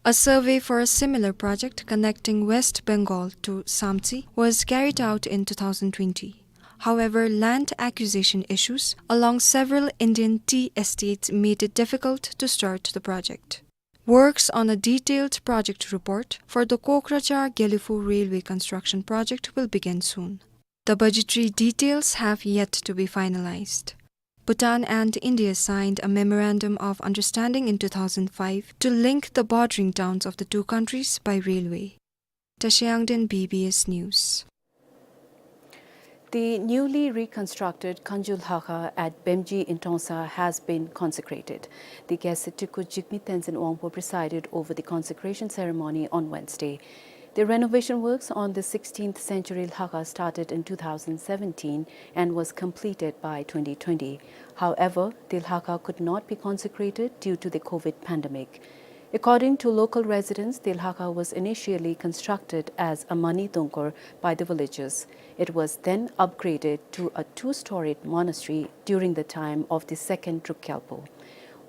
A survey for a similar project connecting West Bengal to Samtse was carried out in two thousand twenty. However, land acquisition issues along several Indian tea estates made it difficult to start the project. Works on a detailed project report for the Kokrajhar-Gelephu railway construction project will begin soon. The budgetary details have yet to be finalized. Bhutan and India signed a memorandum of understanding in two thousand five to link the bordering towns of the two countries by railway. Tashi Yangden, B B S News. The newly reconstructed Kangju Lhakha at Bemji in Trongsa has been consecrated. The guest Teku Jigme Tenzin Wangpo presided over the consecration ceremony on Wednesday. The renovation works on the sixteenth century Lhakha started in two thousand seventeen and was completed by twenty twenty. However, the Lhakha could not be consecrated due to the COVID pandemic. According to local residents, the Lhakha was initially constructed as a Mani Dongkhor by the villagers. It was then upgraded to a two-storied monastery during the time of the second Druk Gyalpo.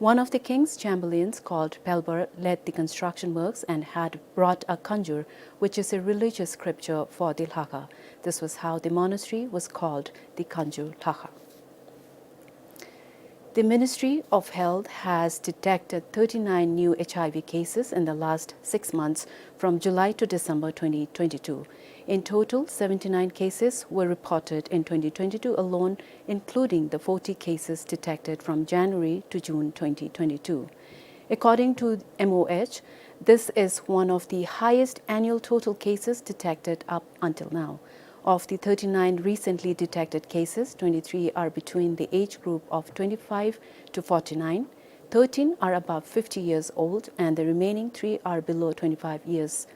One of the king's chamberlains, called Pelbar, led the construction works and had brought a Kanjur, which is a religious scripture, for the Lhakha. This was how the monastery was called the Kanjur Lhakha. The Ministry of Health has detected thirty-nine new H I V cases in the last six months, from July to December twenty twenty-two. In total, seventy-nine cases were reported in twenty twenty-two alone, including the forty cases detected from January to June twenty twenty-two. According to M O H, this is one of the highest annual total cases detected up until now. Of the thirty-nine recently detected cases, twenty-three are between the age group of twenty-five to forty-nine, Thirteen are above fifty years old, and the remaining three are below twenty-five years.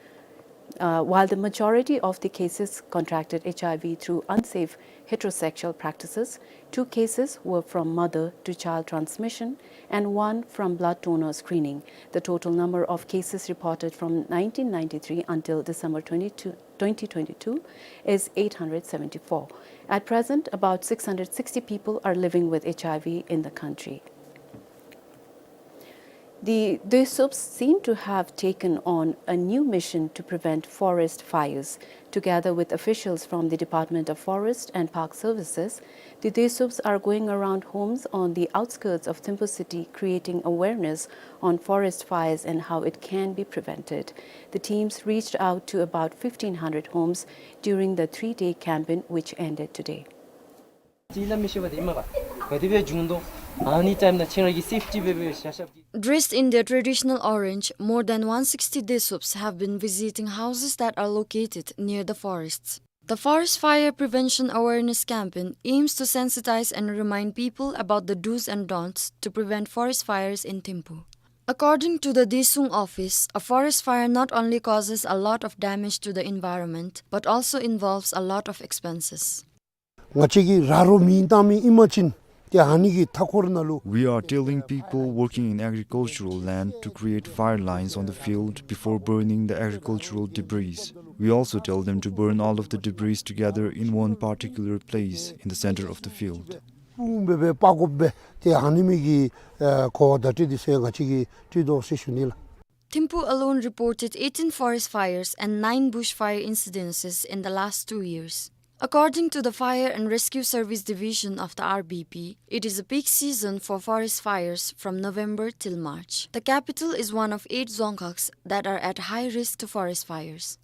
Uh, while the majority of the cases contracted H I V through unsafe heterosexual practices, two cases were from mother to child transmission and one from blood donor screening. The total number of cases reported from nineteen ninety-three until December twenty-two, twenty twenty-two is eight hundred seventy-four. At present, about six hundred sixty people are living with H I V in the country. The Desuups seem to have taken on a new mission to prevent forest fires. Together with officials from the Department of Forest and Park Services, the Desuups are going around homes on the outskirts of Thimphu city, creating awareness on forest fires and how it can be prevented. The teams reached out to about fifteen hundred homes during the three-day campaign, which ended today. ཅི་ལ་མི་ཤེས་པ་དེ་ཨིན་མས་ག། ག་དེ་སྦེ་བྱུང་དོ། ཨ་ནི་ཊའིམ་ནང་ཁྱེད་ར་གི་སེཕ་ཊི་སྦེ་སྦེ་ཤ་ཤ་གི། Dressed in their traditional orange, more than one sixty Desuups have been visiting houses that are located near the forests. The forest fire prevention awareness campaign aims to sensitize and remind people about the do's and don'ts to prevent forest fires in Thimphu. According to the Desuung office, a forest fire not only causes a lot of damage to the environment, but also involves a lot of expenses. ང་བཅས་ཀྱི་ར་རོ་མེ་བཏང་མི་ཨིན་པ་ཅིན་ཏེ་ཨ་ནི་གི་མཐའ་འཁོར་ནང་ལུ། We are telling people working in agricultural land to create fire lines on the field before burning the agricultural debris. We also tell them to burn all of the debris together in one particular place in the center of the field. སྤུངས་སྦེ་སྦེ་སྤར་དགོ་པས། ཏེ་ཨ་ནི་མི་གི་ཨེ་གོ་བརྡ་སྤྲོད་དེ་ཟེར་ང་བཅས་ཀྱིས་སྤྲོད་དོ་ཟེར་ཞུ་ནི་ལགས། Thimphu alone reported eighteen forest fires and nine bushfire incidences in the last two years. According to the Fire and Rescue Service Division of the R B P, it is a peak season for forest fires from November till March. The capital is one of eight dzongkhags that are at high risk to forest fires.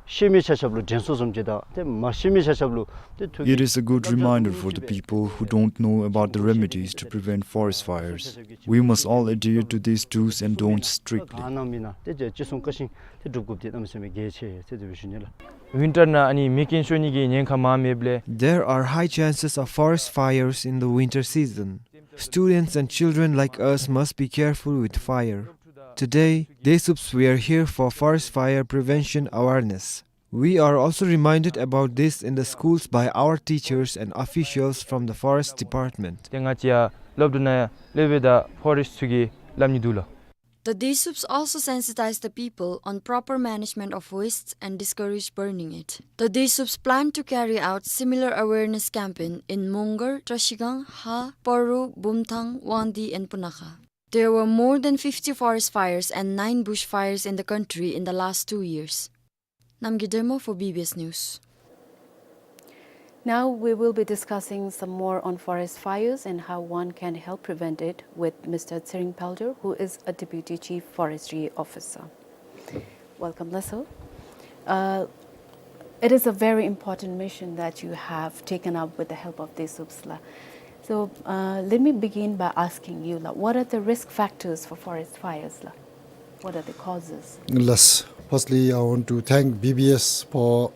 ཤེས་མི་ཆ་ཁྱབ་ལུ་དྲན་གསོ་བཟུམ་ཅིག་དང་ཏེ་མ་ཤེས་མི་ཆ་ཁྱབ་ལུ་ཏེ་ཐུགས་It is a good reminder for the people who don't know about the remedies to prevent forest fires. We must all adhere to these do's and don'ts strictly. ཨ་ནཱ་མི་ནཱ་ཏེ་ཅི་གསུང་བཀའ་བཞིན་ཏེ་སྒྲུབ་དགོཔ་འདི་གནམ་མེད་ས་མེད་གལ་ཆེ་ཟེར་དེ་སྦེ་ཞུ་ནི་ལགས། ཝིན་ཊར་ནང་ཨ་ནི་མེ་རྐྱེན་ཤོར་ནི་གི་ཉེན་ཁ་མང་མེདཔ་ལས། There are high chances of forest fires in the winter season. Students and children like us must be careful with fire. Today, Desuups were here for forest fire prevention awareness. We are also reminded about this in the schools by our teachers and officials from the forest department. ཏེ་ང་བཅས་ཡང་སློབ་གྲྭ་ནང་ཡང་སློབ་དཔོན་དང་ཕོ་རེསཊ་ཚུ་གིས་སླབ་ནི་འདུག་ལགས། The Desuups also sensitize the people on proper management of waste and discourage burning it. The Desuups plan to carry out similar awareness campaign in Mongar, Trashigang, Ha, Paru, Bumthang, Wangdue and Punakha. There were more than fifty forest fires and nine bushfires in the country in the last two years. Namgay Dema for B B S News. Now we will be discussing some more on forest fires and how one can help prevent it with Mister Tshering Phelder, who is a Deputy Chief Forestry Officer. Welcome, la sir. Uh, it is a very important mission that you have taken up with the help of Desuups la. So, uh, let me begin by asking you la, what are the risk factors for forest fires la? What are the causes? Yes. Firstly, I want to thank B B S for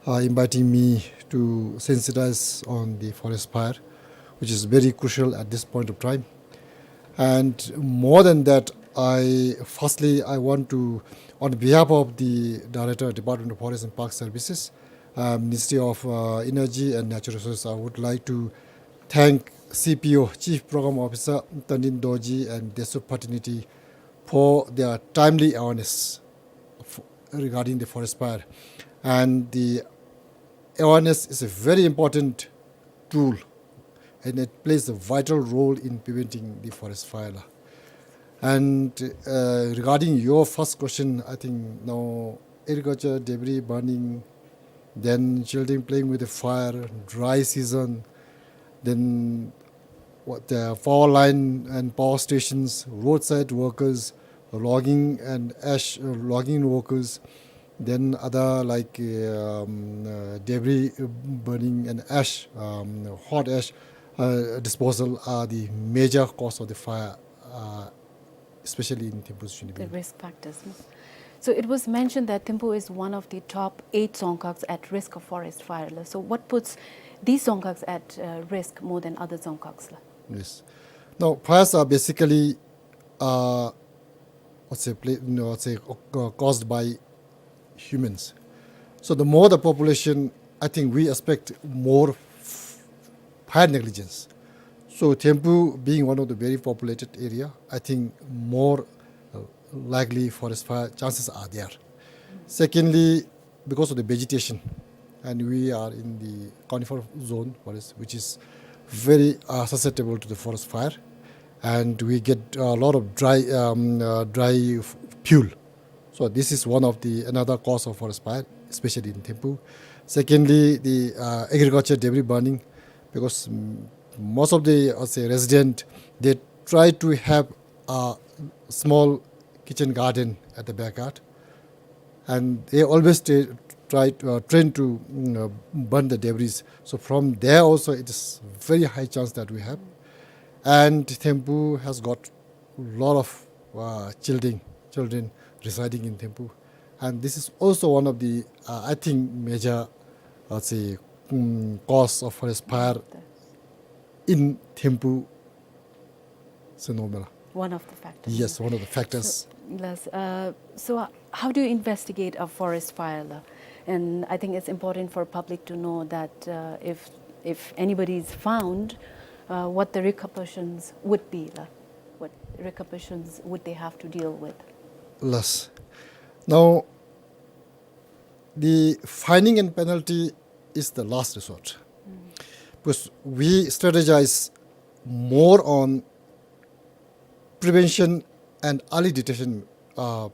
uh, inviting me to sensitize on the forest fire, which is very crucial at this point of time. And more than that, I firstly I want to, on behalf of the Director, Department of Forest and Park Services, uh, Ministry of uh, Energy and Natural Resources, I would like to thank C P O, Chief Program Officer, Tandin Dorji and Desuup fraternity for their timely awareness f- regarding the forest fire. And the awareness is a very important tool, and it plays a vital role in preventing the forest fire. And uh, regarding your first question, I think now agriculture debris burning, then children playing with the fire, dry season, then what the power line and power stations, roadside workers, logging and ash uh, logging workers, then other like um, uh, debris burning and ash, um, hot ash uh, disposal are the major cause of the fire, uh, especially in Thimphu Shinibin. The risk factors. No? So it was mentioned that Thimphu is one of the top eight dzongkhags at risk of forest fire. So what puts these dzongkhags at uh, risk more than other dzongkhags? Yes. Now, fires are basically, uh, what's a pla-, you know, what's a, uh, caused by humans. So the more the population, I think we expect more f-, fire negligence. So Thimphu being one of the very populated area, I think more, uh, likely forest fire chances are there. Secondly, because of the vegetation, and we are in the conifer zone forest, which is very, uh, susceptible to the forest fire, and we get a lot of dry, um, uh, dry f-, fuel. So this is one of the another cause of forest fire, especially in Thimphu. Secondly, the, uh, agriculture debris burning, because, mm, most of the, uh, say, resident, they try to have a small kitchen garden at the backyard, and they always tra-, try to, uh, train to, mm, uh, burn the debris. So from there also, it is very high chance that we have. And Thimphu has got lot of, uh, children, children residing in Thimphu, and this is also one of the, uh, I think, major, let's say, mm, cause of forest fire in Thimphu. So, no, Mela. One of the factors. Yes, one of the factors. So, yes, uh, so how do you investigate a forest fire, la? And I think it's important for public to know that, uh, if, if anybody is found, uh, what the repercussions would be, la? What repercussions would they have to deal with? Yes. Now, the fining and penalty is the last resort. Mm. Because we strategize more on prevention and early detection, uh,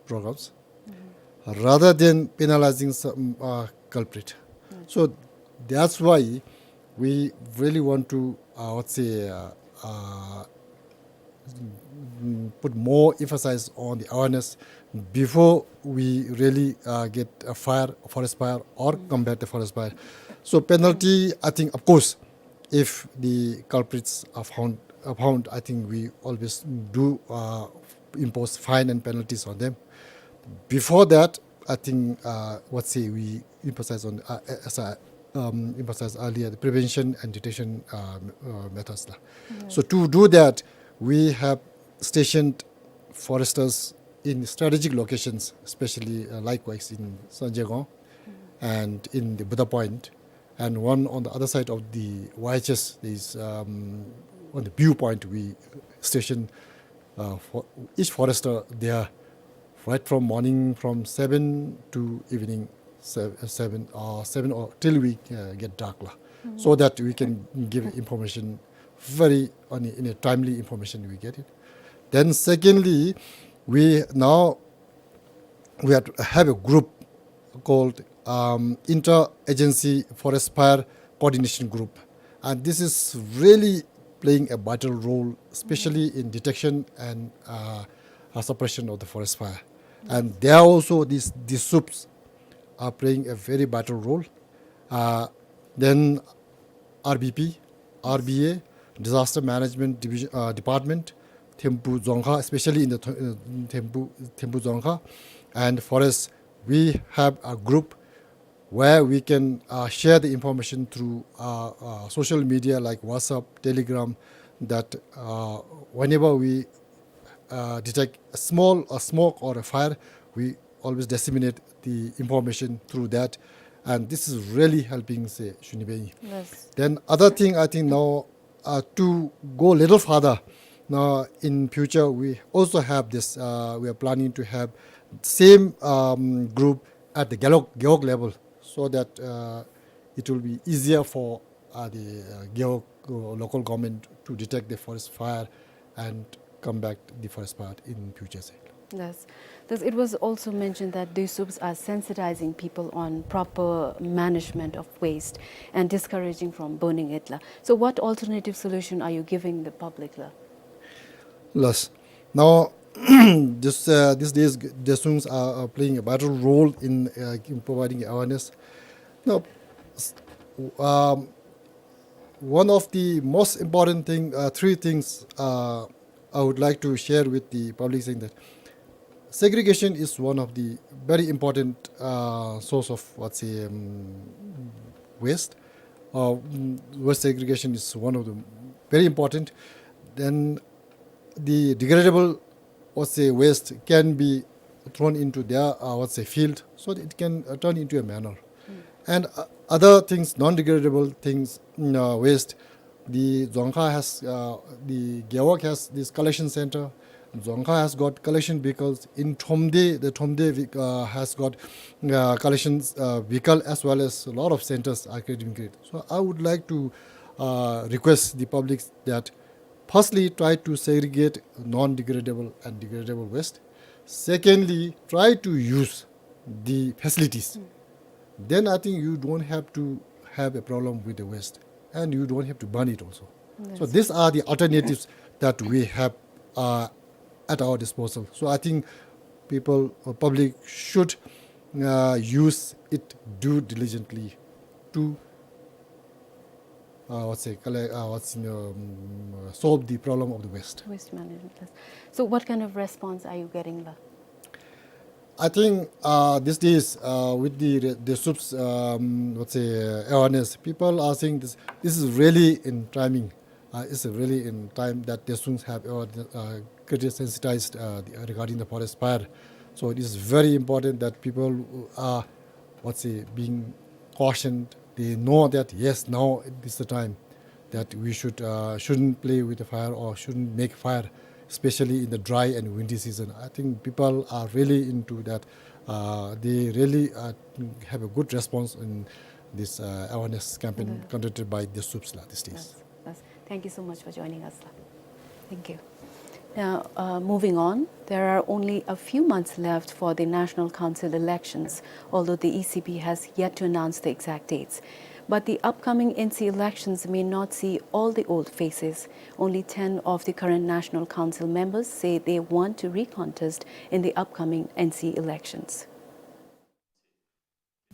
programs, mm, rather than penalizing some, uh, culprit. Mm. So that's why we really want to, uh, let's say, uh, uh, mm, put more emphasis on the awareness before we really, uh, get a fire, forest fire, or, mm, combat the forest fire. So penalty, I think, of course, if the culprits are found, are found, I think we always do, uh, impose fine and penalties on them. Before that, I think, uh, let's say we emphasize on, uh, as I, um, emphasized earlier, the prevention and detection, uh, m-, uh, methods, la. Yes. So to do that, we have stationed foresters in strategic locations, especially, uh, likewise in Sanjegong, mm, and in the Buddha Point, and one on the other side of the Y H S, is, um, on the viewpoint we station, uh, for each forester there right from morning from seven to evening sev-, seven, uh, seven or till we, uh, get dark, la, mm, so that we can give information very on a, in a timely information we get it. Then secondly, we now we have, have a group called, um, Inter-Agency Forest Fire Coordination Group, and this is really playing a vital role, especially in detection and, uh, uh, suppression of the forest fire. And there also these, these SOOPs are playing a very vital role. Uh, then R B P, R B A, Disaster Management Division, uh, Department, Thimphu Dzongkha, especially in the Th-, uh, Thimphu, Thimphu Dzongkha, and forest, we have a group where we can, uh, share the information through, uh, uh, social media like WhatsApp, Telegram, that, uh, whenever we, uh, detect a small, a smoke or a fire, we always disseminate the information through that, and this is really helping, say, Shuniben. Yes. Then other thing, I think now, uh, to go a little further, now in future we also have this, uh, we are planning to have same, um, group at the Gewog, Gewog level, so that, uh, it will be easier for, uh, the, uh, Gewog, uh, local government to detect the forest fire and combat the forest fire in future, sir. Yes. Thus, it was also mentioned that these SOOPs are sensitizing people on proper management of waste and discouraging from burning it, la. So what alternative solution are you giving the public, la? Yes. Now, this, uh, these days, the SOOPs are, are playing a vital role in, uh, in providing awareness. Now, s-, um, one of the most important thing, uh, three things, uh, I would like to share with the public, saying that segregation is one of the very important, uh, source of, let's say, um, waste. Uh, mm, waste segregation is one of the very important. Then the degradable, what say, waste can be thrown into their, uh, what say, field, so that it can, uh, turn into a manure. And, uh, other things, non-degradable things, mm, uh, waste, the Dzongkha has, uh, the Gewog has this collection center. Dzongkha has got collection vehicles. In Thromde, the Thromde ve-, uh, has got, uh, collections, uh, vehicle, as well as a lot of centers are creating. So I would like to, uh, request the public that firstly, try to segregate non-degradable and degradable waste. Secondly, try to use the facilities. Then I think you don't have to have a problem with the waste, and you don't have to burn it also. So these are the alternatives that we have, uh, at our disposal. So I think people, uh, public should, uh, use it due diligently to, uh, what's it, colle-, uh, what's in, um, solve the problem of the waste. Waste management, yes. So what kind of response are you getting, la? I think, uh, these days, uh, with the re-, the Desup's, um, what's it, uh, awareness, people are saying this, this is really in timing. Uh, it's really in time that Desuns have, uh, uh, getting sensitized, uh, the, regarding the forest fire. So it is very important that people who are, what's it, being cautioned, they know that, yes, now is the time that we should, uh, shouldn't play with the fire or shouldn't make fire, especially in the dry and windy season. I think people are really into that. Uh, they really, uh, have a good response in this, uh, awareness campaign conducted by the Desup's la these days. Yes, yes. Thank you so much for joining us, la. Thank you. Now, uh, moving on, there are only a few months left for the National Council elections, although the E C B has yet to announce the exact dates. But the upcoming N C elections may not see all the old faces. Only ten of the current National Council members say they want to recontest in the upcoming N C elections.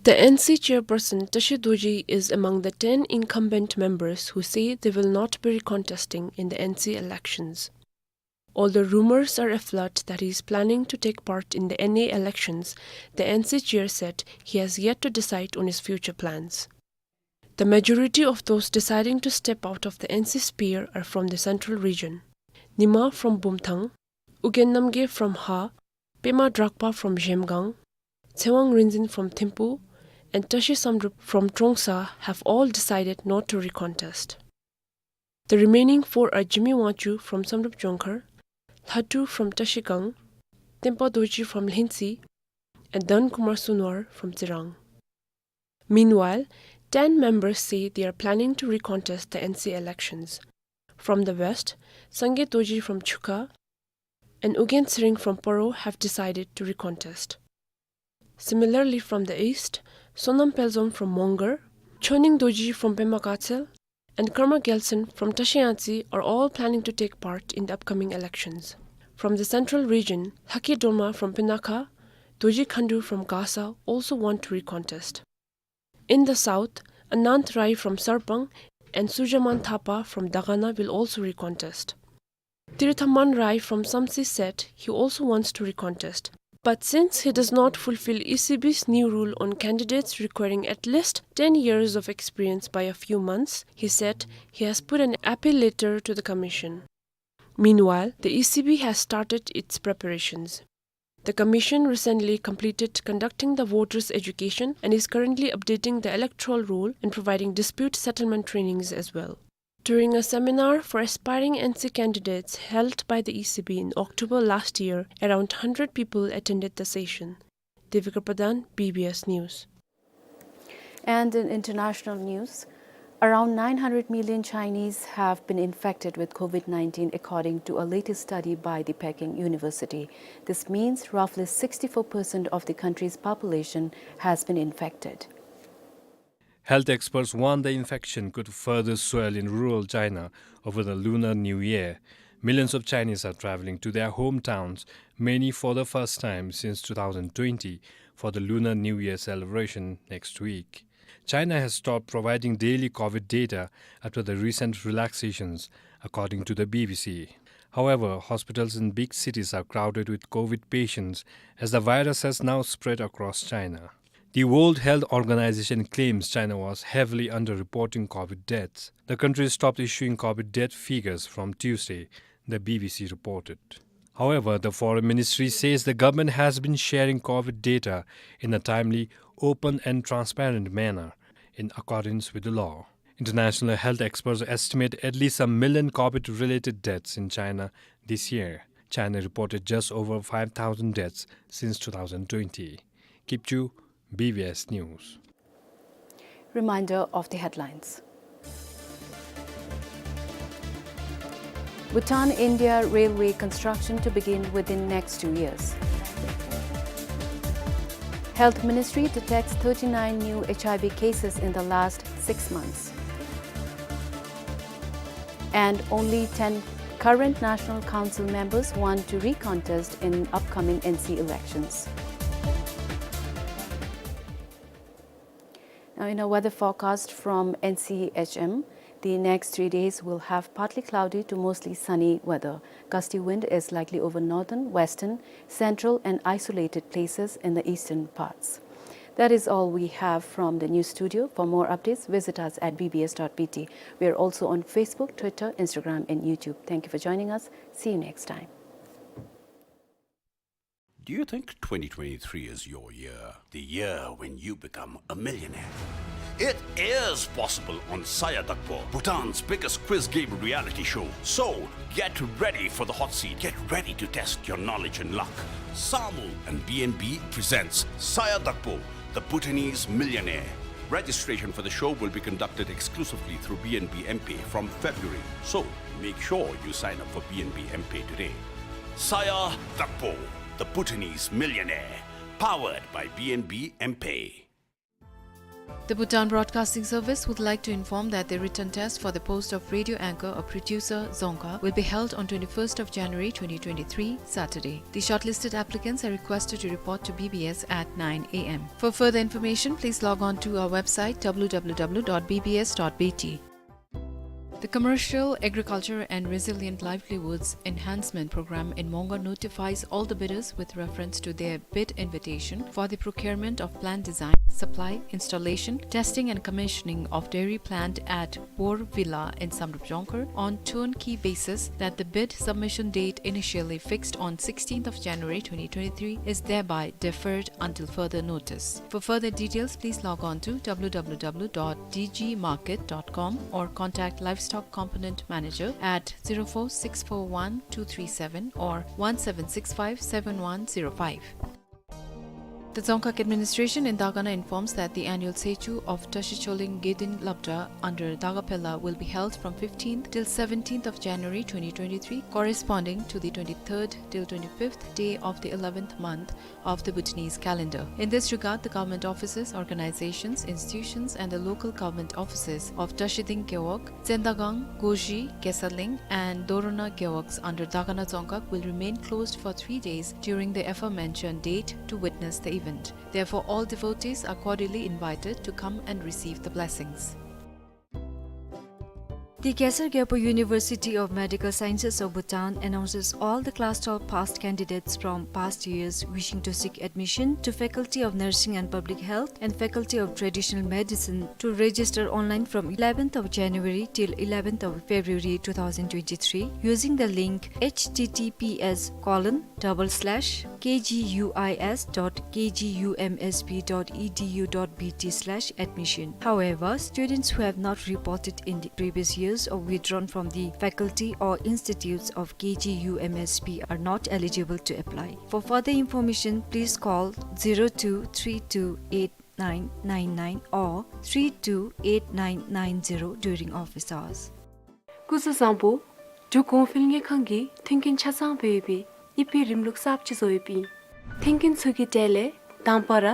The N C chairperson Tashi Dorji is among the ten incumbent members who say they will not be recontesting in the N C elections. Although rumors are afloat that he is planning to take part in the N A elections, the N C chair said he has yet to decide on his future plans. The majority of those deciding to step out of the N C sphere are from the central region. Nyima from Bumthang, Ugyen Namgay from Ha, Pema Drakpa from Zhemgang, Tsewang Rinzin from Thimphu, and Tashi Samdrup from Trongsa have all decided not to recontest. The remaining four are Jimmy Wangchuk from Samdrup Jongkhar, Lhatu from Trashigang, Tempa Dorji from Lhinsi, and Dhankumar Sunwar from Tsirang. Meanwhile, ten members say they are planning to recontest the N C elections. From the west, Sangay Dorji from Chukha and Ugyen Tshering from Paro have decided to recontest. Similarly, from the east, Sonam Pelzom from Mongar, Choning Dorji from Pema Gatshel, and Karma Gyaltshen from Trashiyangtse are all planning to take part in the upcoming elections. From the central region, Lhakey Dorma from Pinakha, Dorji Khandu from Gasa also want to recontest. In the south, Anant Rai from Sarpang and Surjaman Thapa from Dagana will also recontest. Tirithaman Rai from Samtse said he also wants to recontest. But since he does not fulfill E C B's new rule on candidates requiring at least ten years of experience by a few months, he said he has put an appeal letter to the commission. Meanwhile, the E C B has started its preparations. The commission recently completed conducting the voters' education and is currently updating the electoral roll and providing dispute settlement trainings as well. During a seminar for aspiring N C candidates held by the E C B in October last year, around hundred people attended the session. Devika Pradhan, B B S News. And in international news, around nine hundred million Chinese have been infected with COVID nineteen, according to a latest study by the Peking University. This means roughly sixty-four percent of the country's population has been infected. Health experts warn the infection could further swell in rural China over the Lunar New Year. Millions of Chinese are traveling to their hometowns, many for the first time since two thousand twenty, for the Lunar New Year celebration next week. China has stopped providing daily COVID data after the recent relaxations, according to the B B C. However, hospitals in big cities are crowded with COVID patients as the virus has now spread across China. The World Health Organization claims China was heavily underreporting COVID deaths. The country stopped issuing COVID death figures from Tuesday, the B B C reported. However, the Foreign Ministry says the government has been sharing COVID data in a timely, open and transparent manner in accordance with the law. International health experts estimate at least a million COVID-related deaths in China this year. China reported just over five thousand deaths since two thousand twenty. Kip Ju, B B S News. Reminder of the headlines. Bhutan-India railway construction to begin within next two years. Health Ministry detects thirty-nine new H I V cases in the last six months. And only ten current National Council members want to recontest in upcoming N C elections. Now, in a weather forecast from N C H M, the next three days will have partly cloudy to mostly sunny weather. Gusty wind is likely over northern, western, central, and isolated places in the eastern parts. That is all we have from the news studio. For more updates, visit us at B B S dot B T. We are also on Facebook, Twitter, Instagram, and YouTube. Thank you for joining us. See you next time. Do you think twenty twenty-three is your year? The year when you become a millionaire? It is possible on Saya Dakpo, Bhutan's biggest quiz game reality show. So, get ready for the hot seat. Get ready to test your knowledge and luck. Samu and B N B presents Saya Dakpo, the Bhutanese millionaire. Registration for the show will be conducted exclusively through B N B M Pay from February. So, make sure you sign up for B N B M Pay today. Saya Dakpo, the Bhutanese millionaire. Powered by B N B M Pay. The Bhutan Broadcasting Service would like to inform that the written test for the post of radio anchor or producer, Dzongkha, will be held on twenty-first of January twenty twenty-three, Saturday. The shortlisted applicants are requested to report to B B S at nine A M. For further information, please log on to our website, W W W dot B B S dot B T. The Commercial Agriculture and Resilient Livelihoods Enhancement Program in Mongar notifies all the bidders with reference to their bid invitation for the procurement of plant design, supply, installation, testing and commissioning of dairy plant at Bor Villa in Samdrup Dzongkhar on turnkey basis, that the bid submission date initially fixed on sixteenth of January twenty twenty-three is thereby deferred until further notice. For further details, please log on to W W W dot D G market dot com or contact Livestock Component Manager at zero four six four one two three seven or one seven six five seven one zero five. The Dzongkhag administration in Dagana informs that the annual Sechu of Tashi Choling Gedin Labdra under Daga Phella will be held from fifteenth till seventeenth of January twenty twenty-three, corresponding to the twenty-third till twenty-fifth day of the eleventh month of the Bhutanese calendar. In this regard, the government offices, organizations, institutions, and the local government offices of Tashiding Gewog, Tsendagang, Goji, Gesaling, and Dorona Gewogs under Dagana Dzongkhag will remain closed for three days during the aforementioned date to witness the event. Therefore, all devotees are cordially invited to come and receive the blessings. The Khesar Gyalpo University of Medical Sciences of Bhutan announces all the class twelve passed candidates from past years wishing to seek admission to Faculty of Nursing and Public Health and Faculty of Traditional Medicine to register online from eleventh of January till eleventh of February two thousand twenty-three using the link H T T P S colon double slash K G U I S dot K G U M S B dot E D U dot B T slash admission. However, students who have not reported in the previous years or withdrawn from the faculty or institutes of K G U M S B are not eligible to apply. For further information, please call zero two three two eight nine nine nine or three two eight nine nine zero during office hours. སྐུ་གཟུགས་བཟང་པོ། འབྲུག་གོང་འཕེལ་དངུལ་ཁང་གིས་མཐུན་རྐྱེན་ཆ་ཚང་སྦེ་ཡོད་པའི་དབྱིབས་པའི་རིམ་ལུགས་གསརཔ་ཅིག་བཟོ་ཡོདཔ་ཨིན། མཐུན་རྐྱེན་ཚུ་གི་གྲས་ལས་དང་པ་ར་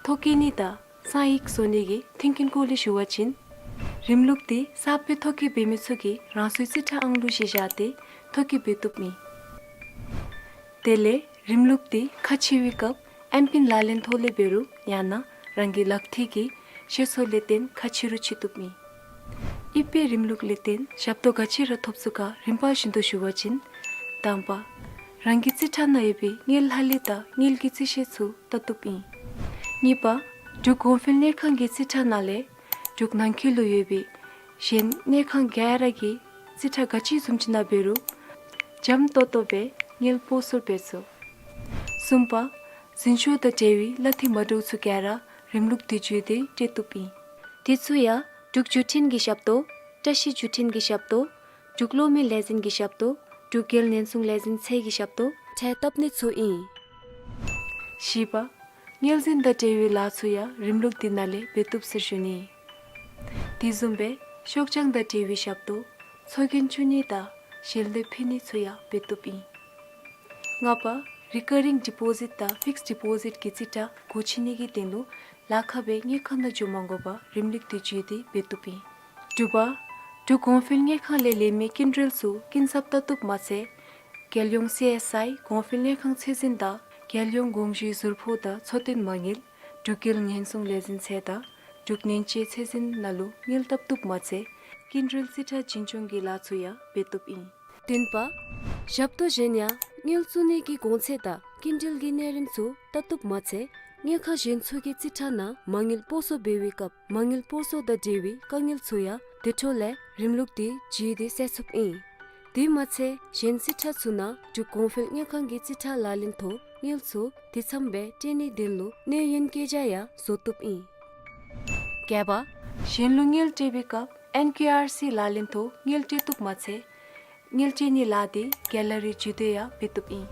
ཐོ་བཀོད་ནི་དང་གསང་ཡིག་བཟོ་ནི་གི་མཐུན་རྐྱེན་སྐོར་ལས་ཞུ་བ་ཅིན། རིམ་ལུགས་འདི་གསརཔ་སྦེ་ཐོ་བཀོད་འབད་མི་ཚུ་གིས་རང་སོའི་རྩིས་ཁྲ་ཨང་ལུ་གཞི་བཞག་སྟེ་ཐོ་བཀོད་འབད་བཏུབ་ཨིན། དེ་ལས་རིམ་ལུགས་འདི་ཁ་ཕྱེ་བའི་སྐབས་ཨེམ་པིན་ལག་ལེན་ཐོག་ལས་འབད་རུང་ཡང་ན་རང་གི་ལག་མཐིལ་གྱི་ཤེད་སོར་ལས་བརྟེན་ཁ་ཕྱེ་རུང་ཕྱེ་བཏུབ་ཨིན། དབྱིབས་པའི་རིམ་ལུགས་ལས་བརྟེན་ཞབས་ཏོག་ག་ཅི་ར་ཐོབ་ཚུགས་ག་རིམ་པ་བཞིན་དུ་ཞུ་བ་ཅིན། དང་པ། རང་གི་རྩིས་ཁྲ་ནང་ཡོད་པའི་དངུལ་ལྷ་ལི་དང་དངུལ་གྱི་རྩིས་ཤེལ་ཚུ་བལྟ་བཏུབ་ཨིན། གཉིས་པ། འབྲུག་གོང་འཕེལ་དངུལ་ཁང་གི་རྩིས་ཁྲ་ནང་ལས་འབྲུག་ནང་འཁོད་ལུ་ཡོད་པའི་གཞན་དངུལ་ཁང་ག་ར་གི་རྩིས་ཁྲ་ག་ཅི་བཟུམ་ཅིག་ཨིན་ན་འབད་རུང་འཇམ་ཏོང་ཏོ་སྦེ་དངུལ་སྤོ་སོར་འབད་ཚུགས། གསུམ་པ། འཛིན་སྐྱོང་དང་འབྲེལ་བའི་གླ་འཐུས་མ་འདྲཝ་ཚུ་ག་ར་རིམ་ལུགས་དེ་བརྒྱུད་དེ་སྤྲོད་བཏུབ་ཨིན། དེ་ཚུ་ཡང་འབྲུག་བརྒྱུད་འཕྲིན་གྱི་ཞབས་ཏོག་བཀྲ་ཤིས་བརྒྱུད་འཕྲིན་གྱི་ཞབས་ཏོག་འབྲུག་གློག་མེ་ལས་འཛིན་གྱི་ཞབས་ཏོག་འབྲུག་རྒྱལ་ཉེན་སྲུང་ལས་འཛིན་ཚད་ཀྱི་ཞབས་ཏོག་འཕྲལ་བཏབ་ནི་ཚུ་ཨིན། བཞི་པ། དངུལ་འཛིན་དང་འབྲེལ་བའི་ལཱ་ཚུ་ཡང་རིམ་ལུགས་དེ་ནང་ལས་འབད་བཏུབ་ཟེར་ཞུ་ནི། དེ་བཟུམ་སྦེ་ཤོག་བྱང་དང་འབྲེལ་བའི་ཞབས་ཏོག་ཚོགས་རྒྱན་བཙུགས་ནི་དང་ཞལ་འདེབས་ཕུལ་ནི་ཚུ་ཡང་འབད་བཏུབ་ཨིན། ལྔ་པ། རི་ཀ་རིང་ཌི་པོ་ཟིཊ་དང་ཕིགསཌ་ཌི་པོ་ཟིཊ་གི་རྩིས་ཁྲ་སྒོ་ཕྱེ་ནི་གི་དོན་ལུ་ལཱ་ཁག་སྦེ་དངུལ་ཁང་ནང་འགྱོ་མ་དགོ་པར་རིམ་ལུགས་དེ་བརྒྱུད་དེ་འབད་བཏུབ་ཨིན། དྲུག་པ། འབྲུག་གོང་འཕེལ་དངུལ་ཁང་ལས་ལེན་མི་སྐྱིན་འགྲུལ་ཚུ་སྐྱིན་ཚབ་བལྟ་བཏུབ་མ་ཚད་རྒྱལ་ཡོངས་སི་ཨེསི་ཨའི་གོང་འཕེལ་དངུལ་ཁང་ཚད་འཛིན་དང་རྒྱལ་ཡོངས་དགོངས་ཞུའི་ཟུར་ཕོགས་དང་འཚོ་རྟེན་མ་དངུལ་འབྲུག་རྒྱལ་ཉེན་སྲུང་ལས་འཛིན་ཚད་དང་འབྲུག་ནན་ཅེ་ཚད་འཛིན་ནང་ལུ་དངུལ་བལྟ་བཏུབ་མ་ཚད་སྐྱིན་འགྲུལ་རྩིས་ཁྲ་འཛིན་སྐྱོང་གི་ལཱ་ཚུ་ཡང་འབད་བཏུབ་ཨིན། བདུན་པ། ཞབས་ཏོག་གཞན་ཡང་དངུལ་བཙུགས་ནི་གི་གོང་ཚད་དང་སྐྱིན་འགྲུལ་གྱི་གནས་རིམ་ཚུ་བལྟ་བཏུབ་མ་ཚད་དངུལ་ཁང་གཞན་ཚུ་གི་རྩིས་ཁྲ་ནང་མ་དངུལ་སྤོ་སོར་འབད་བའི་སྐབས་མ་དངུལ་སྤོ་སོར་དང་འབྲེལ་བའི་དཀའ་ངལ་ཚུ་ཡང་དེ་འཕྲོ་ལས་རིམ་ལུགས་དེ་བརྒྱུད་དེ་སེལ་ཚུགསཔ་ཨིན། དེ་མ་ཚད་གཞན་རྩིས་ཁྲ་ཚུ་ནང་འབྲུག་གོང་འཕེལ་དངུལ་ཁང་གི་རྩིས་ཁྲ་ལག་ལེན་ཐོག་དངུལ་ཚུ་དེ་ཙམ་སྦེ་སྤྲོད་ནིའི་དོན་ལུ་གནས་ཡུན་བཀོད་རྒྱ་ཡང་བཟོ་བཏུབ་ཨིན། བརྒྱད་པ། གཞན་ལུ་དངུལ་སྤྲོད་པའི་སྐབས་ཨེན་ཀེ་ཨར་སི་ལག་ལེན་ཐོག་དངུལ་སྤྲོད་བཏུབ་མ་ཚད་དངུལ་སྤྲོད་ནིའི་ལཱ་དེ་ག་ལ་རི་བརྒྱུད་དེ་ཡང་འབད་བཏུབ་ཨིན།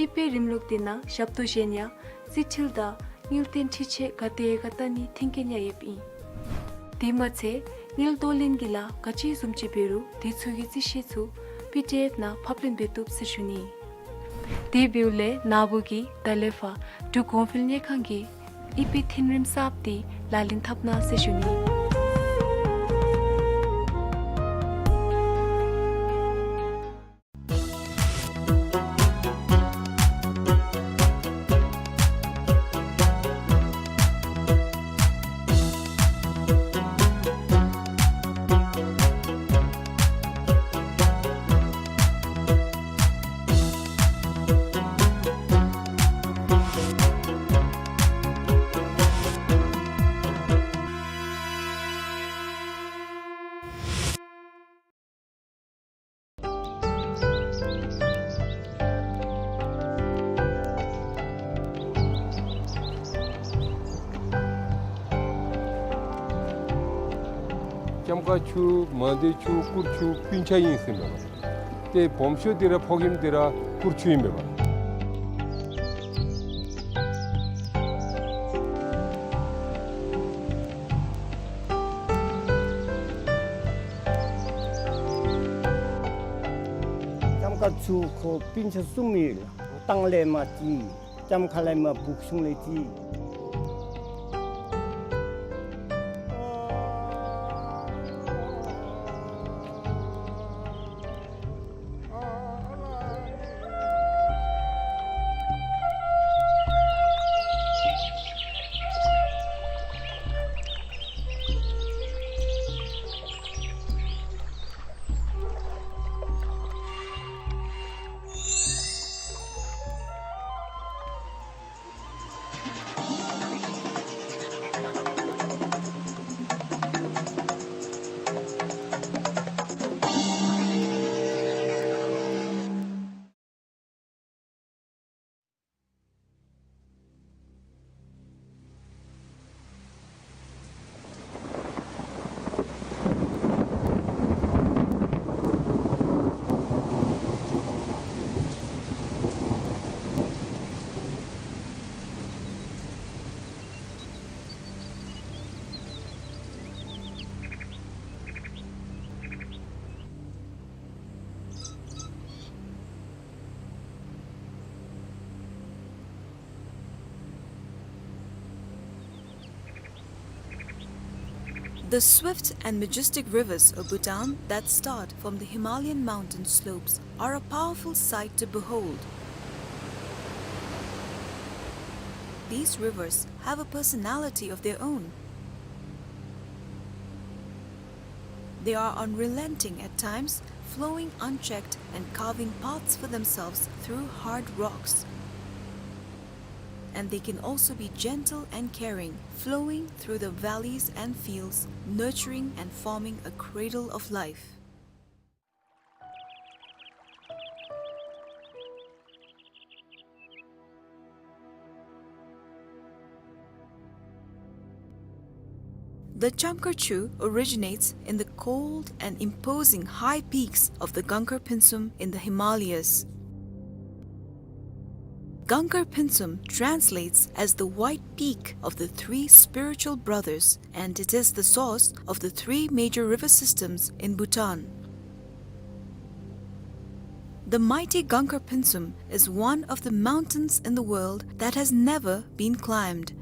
ཨི་པའི་རིམ་ལུགས་དེ་ནང་ཞབས་ཏོག་གཞན་ཡང་རྩིས་འཕྲུལ་དང་དངུལ་རྟེན་འཕྲུལ་ཆས་ག་དེ་ག་བལྟ་ནིའི་མཐུན་རྐྱེན་ཡང་ཡོདཔ་ཨིན། དེ་མ་ཚད་དངུལ་གཏོང་ལེན་གྱི་ལཱ་ག་ཅི་བཟུམ་ཅིག་འབད་རུང་དེ་ཚུ་གི་རྩིས་ཤིང་ཚུ་པི་ཌི་ཨེཕ་ནང་ཕབ་ལེན་འབད་བཏུབ་ཟེར་ཞུ་ནི། དེ་འབདཝ་ལས་ན་བུ་གིས་ད་ལས་ཕར་འབྲུག་གོང་འཕེལ་དངུལ་ཁང་གི་ཨི་པའི་མཐུན་རིམ་གསརཔ་དེ་ལག་ལེན་འཐབ་གནང་ཟེར་ཞུ་ནི། ལྕམ་མཁར་ཆུ་མང་སྡེ་ཆུ་སྐུར་ཆུ་སྤུན་ཆ་ཨིན་ཟེར་མས་པ། ཏེ་སྦོམ་ཤོས་འདི་ར་ཕོག་ཁྱིམ་འདི་ར་སྐུར་ཆུ་ཨིན་མས་པ། ལྕམ་མཁར་ཆུ་ཁོ་སྤུན་ཆ་གསུམ་ཨིན་ལགས། ལྟག་ལས་མར་ཅིག་ལྕམ་མཁར་ལས་མར་སྦུག་གཞུང་ལས་ཅིག། The swift and majestic rivers of Bhutan that start from the Himalayan mountain slopes are a powerful sight to behold. These rivers have a personality of their own. They are unrelenting at times, flowing unchecked and carving paths for themselves through hard rocks. and they can also be gentle and caring, flowing through the valleys and fields, nurturing and forming a cradle of life. The Chamkhar Chu originates in the cold and imposing high peaks of the Gangar Pinsum in the Himalayas. Gangar Pinsum translates as the white peak of the three spiritual brothers, and it is the source of the three major river systems in Bhutan. The mighty Gangar Pinsum is one of the mountains in the world that has never been climbed.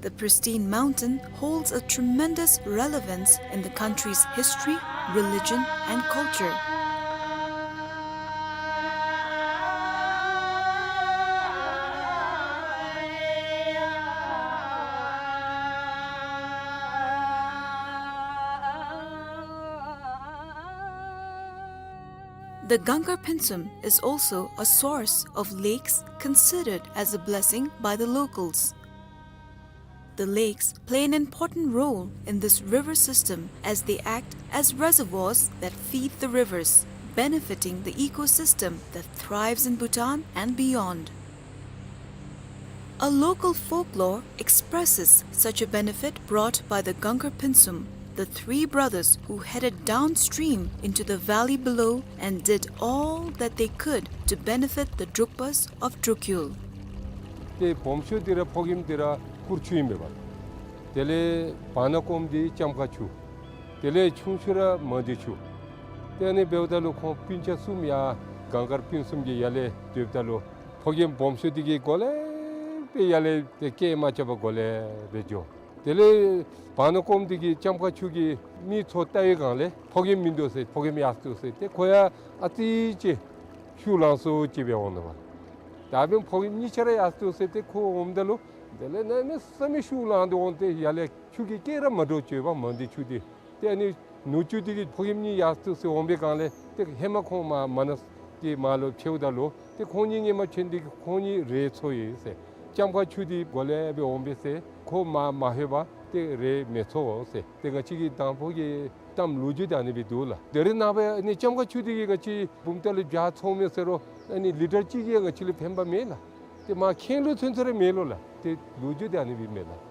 The pristine mountain holds a tremendous relevance in the country's history, religion, and culture. The Gangar Pinsum is also a source of lakes considered as a blessing by the locals. The lakes play an important role in this river system as they act as reservoirs that feed the rivers, benefiting the ecosystem that thrives in Bhutan and beyond. A local folklore expresses such a benefit brought by the Gangar Pinsum, the three brothers who headed downstream into the valley below and did all that they could to benefit the Drukpas of Drukyul. ཏེ་སྦོམ་ཤོས་འདི་ར་ཕོ་རྒནམ་འདི་ར་སྐུར་ཆུ་ཨིན་པས། དེ་ལས་བར་ན་སྐོམ་འདི་ལྕམ་མཁར་ཆུ། དེ་ལས་ཆུང་ཤོས་ར་མ་འདི་ཆུ། ཏེ་ཨ་ནི་འབདཝ་ད་ལུ་ཁོང་སྤུན་ཆ་གསུམ་ཡར་གངས་དཀར་སྤུན་གསུམ་གྱི་ཡར་ལས་སྡོདཔ་ད་ལུ་ཕོ་རྒནམ་སྦོམ་ཤོས་འདི་གིས་གོ་ལེ་སྦེ་ཡར་ལས་ཏེ་སྐད་མ་རྐྱབ་པར་གོ་ལེ་སྦེ་འགྱོ། དེ་ལས་བར་ན་སྐོམ་འདི་གིས་ལྕམ་མཁར་ཆུ་གི་མི་ཚུ་བལྟ་བའི་སྒང་ལས་ཕོ་རྒནམ་མིན་འདུག་ཟེར། ཕོ་རྒནམ་ཡར་སོང་འདུག་ཟེར། ཏེ་ཁོ་ཡང་ཨ་ཙི་ཅིག་ཤུགས་ལང་སུ་ཅིག་སྦེ་འོང་ནུག་པ། ད་འབདན་ཕོ་རྒནམ་གཉིས་ཆ་ར་ཡར་སོང་འདུག་ཟེར། ཏེ་ཁོ་འོངམ་ད་ལུ་དེ་ལས་གནམ་མེད་ས་མེད་ཤུགས་ལངས་ཏེ་འོང་སྟེ་ཡར་ལས་ཆུ་གི་སྐད་ར་མ་འདྲཝ་བརྗོདཔ་མ་འདི་ཆུ་འདི། ཏེ་ཨ་ནི་ནུ་གཅུང་འདི་གིས་ཕོ་རྒནམ་གཉིས་ཡར་སོང་འདུག་ཟེར་འོང་པའི་སྒང་ལས་ཏེ་ཧེ་མ་ཁོང་མར་མ་ན་གི་མར་ལུ་ཕྱདཔ་ད་ལུ་ཏེ་ཁོང་གཉིས་སྔོན་མ་ཕྱད་ནི་འདི་གིས་ཁོང་གཉིས་རེད་ཚོར་ཡི་ཟེར། ལྕམ་མཁར་ཆུ་འདི་གོ་ལེ་སྦེ་འོང་པས་ཟེར། ཁོ་མར་མ་ལྷོད་པར་ཏེ་རེད་མི་ཚོར་ཟེར། ཏེ་ང་བཅས་ཀྱི་དང་ཕུ་གི་གཏམ་ལོ་རྒྱུས་འདི་ཨ་ནི་སྦེ་འདུག་ལགས། དེ་རིང་ནངས་པ་ཨ་ནི་ལྕམ་མཁར་ཆུ་འདི་གིས་ང་བཅས་བུམ་ཐང་ལས་བྱ་འཚོ་མི་ཟེར་རུང་ཨ་ནི་ལི་ཊར་གཅིག་གིས་ང་བཅས་ལུ་ཕན་པ་མེད་ལགས། ཏེ་མར་ཁེངས་ལུ་ཐོན་ས་ར་མེད་ལོ་ལགས། ཏེ་ལོ་རྒྱུས་འདི་ཨ་ནི་སྦེ་མས་ལགས།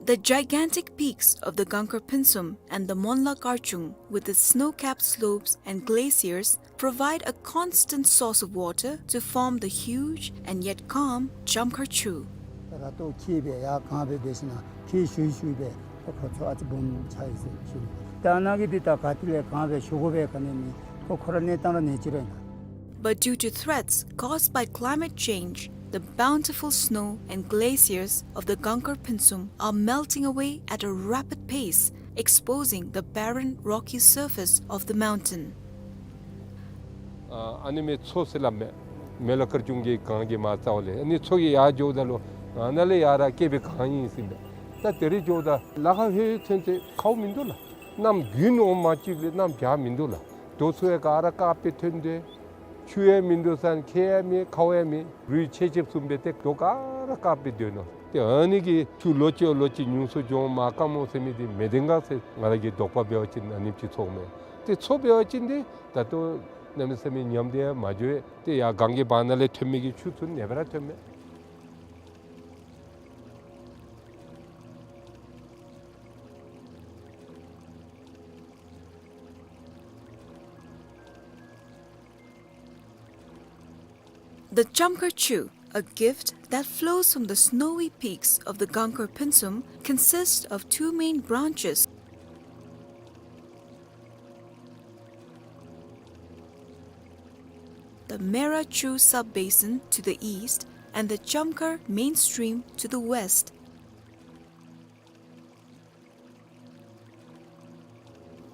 The gigantic peaks of the Gangar Pinsum and the Monla Karchung, with its snow-capped slopes and glaciers, provide a constant source of water to form the huge and yet calm Chamkhar Chu. ད་ལྟོ་ཁྱི་སྦེ་ཡར་གང་སྦེ་འབད་ཞིན་ན་ཁྱི་ཞུ་ཞུ་སྦེ་ཁོ་ཚུ་ཨ་ཙི་སྦོམ་ཆགས་ཡི་ཟེར་ཞུ་ནི། ད་ནཱ་གི་འདི་ད་ག་ཏེ་ལས་གང་སྦེ་ཞུ་དགོ་པས་ག་ནི་མེད། ཁོ་ཁོ་ར་གནས་སྟངས་ར་གནས་ཅི་ར་ཨིན་ན། But due to threats caused by climate change, the bountiful snow and glaciers of the Gangar Pinsum are melting away at a rapid pace, exposing the barren, rocky surface of the mountain. ཨ་ཨ་ནི་མི་མཚོ་ཟེར་སླབ་མས། མོན་ལ་དཀར་ཆུང་གི་གངས་ཀྱི་མར་རྩ་བ་ལས་ཨ་ནི་མཚོ་གི་ཡར་འགྱོཝ་ད་ལུ་ཨ་ནཱ་ལས་ཡར་ར་བསྐལ་པའི་གངས་ཨིན་ཟེར་མས། ད་དེ་རིང་འགྱོཝ་ད་ལ་ཁ་ཧེ་ཐོན་ཏེ་ཁཝ་མིན་འདུག་ལགས། གནམ་དགུན་འོང་མ་གཅིག་ལས་གནམ་བྱཱར་མིན་འདུག་ལགས། རྡོ་ཚུ་ཡང་ག་ར་དཀརཔོ་སྦེ་ཐོན་ཏེ་ཆུ་ཡང་མིན་འདུག་ས་ཁྱེགས་ཡང་མེད་ཁཝ་ཡང་མེད། རུད་ཆེ་ཆེ་བཟུམ་སྦེ་ཏེ་རྡོ་ག་ར་དཀརཔོ་སྦེ་སྡོད་ནུག། ཏེ་ཨ་ནི་གི་ཆུ་ལོ་གཅིག་ལོ་གཅིག་ཉུང་སུ་འགྱོ་འོང་མར་སྐམ་འོང་ཟེར་མི་འདི་མི་བདེན་ག་ཟེར་ང་ར་གི་དོགས་པ་འབད་བ་ཅིན་ཨ་ནེམ་ཅིག་ཚོརཝ་མས། ཏེ་མཚོ་འབད་བ་ཅིན་འདི་ད་ལྟོ་གནམ་མེད་ས་མེད་ཉམས་ཏེ་ཡང་མ་འགྱོ་བས། ཏེ་ཡར་གངས་ཀྱི་བར་ན་ལས་ཐོན་མི་གི་ཆུ་ཚུ་ཨ་ནེ་སྦེ་ར་ཐོནམ་མས། The Chamkhar Chu, a gift that flows from the snowy peaks of the Gangar Pinsum, consists of two main branches, the Mera Chu sub-basin to the east and the Chamkhar main stream to the west.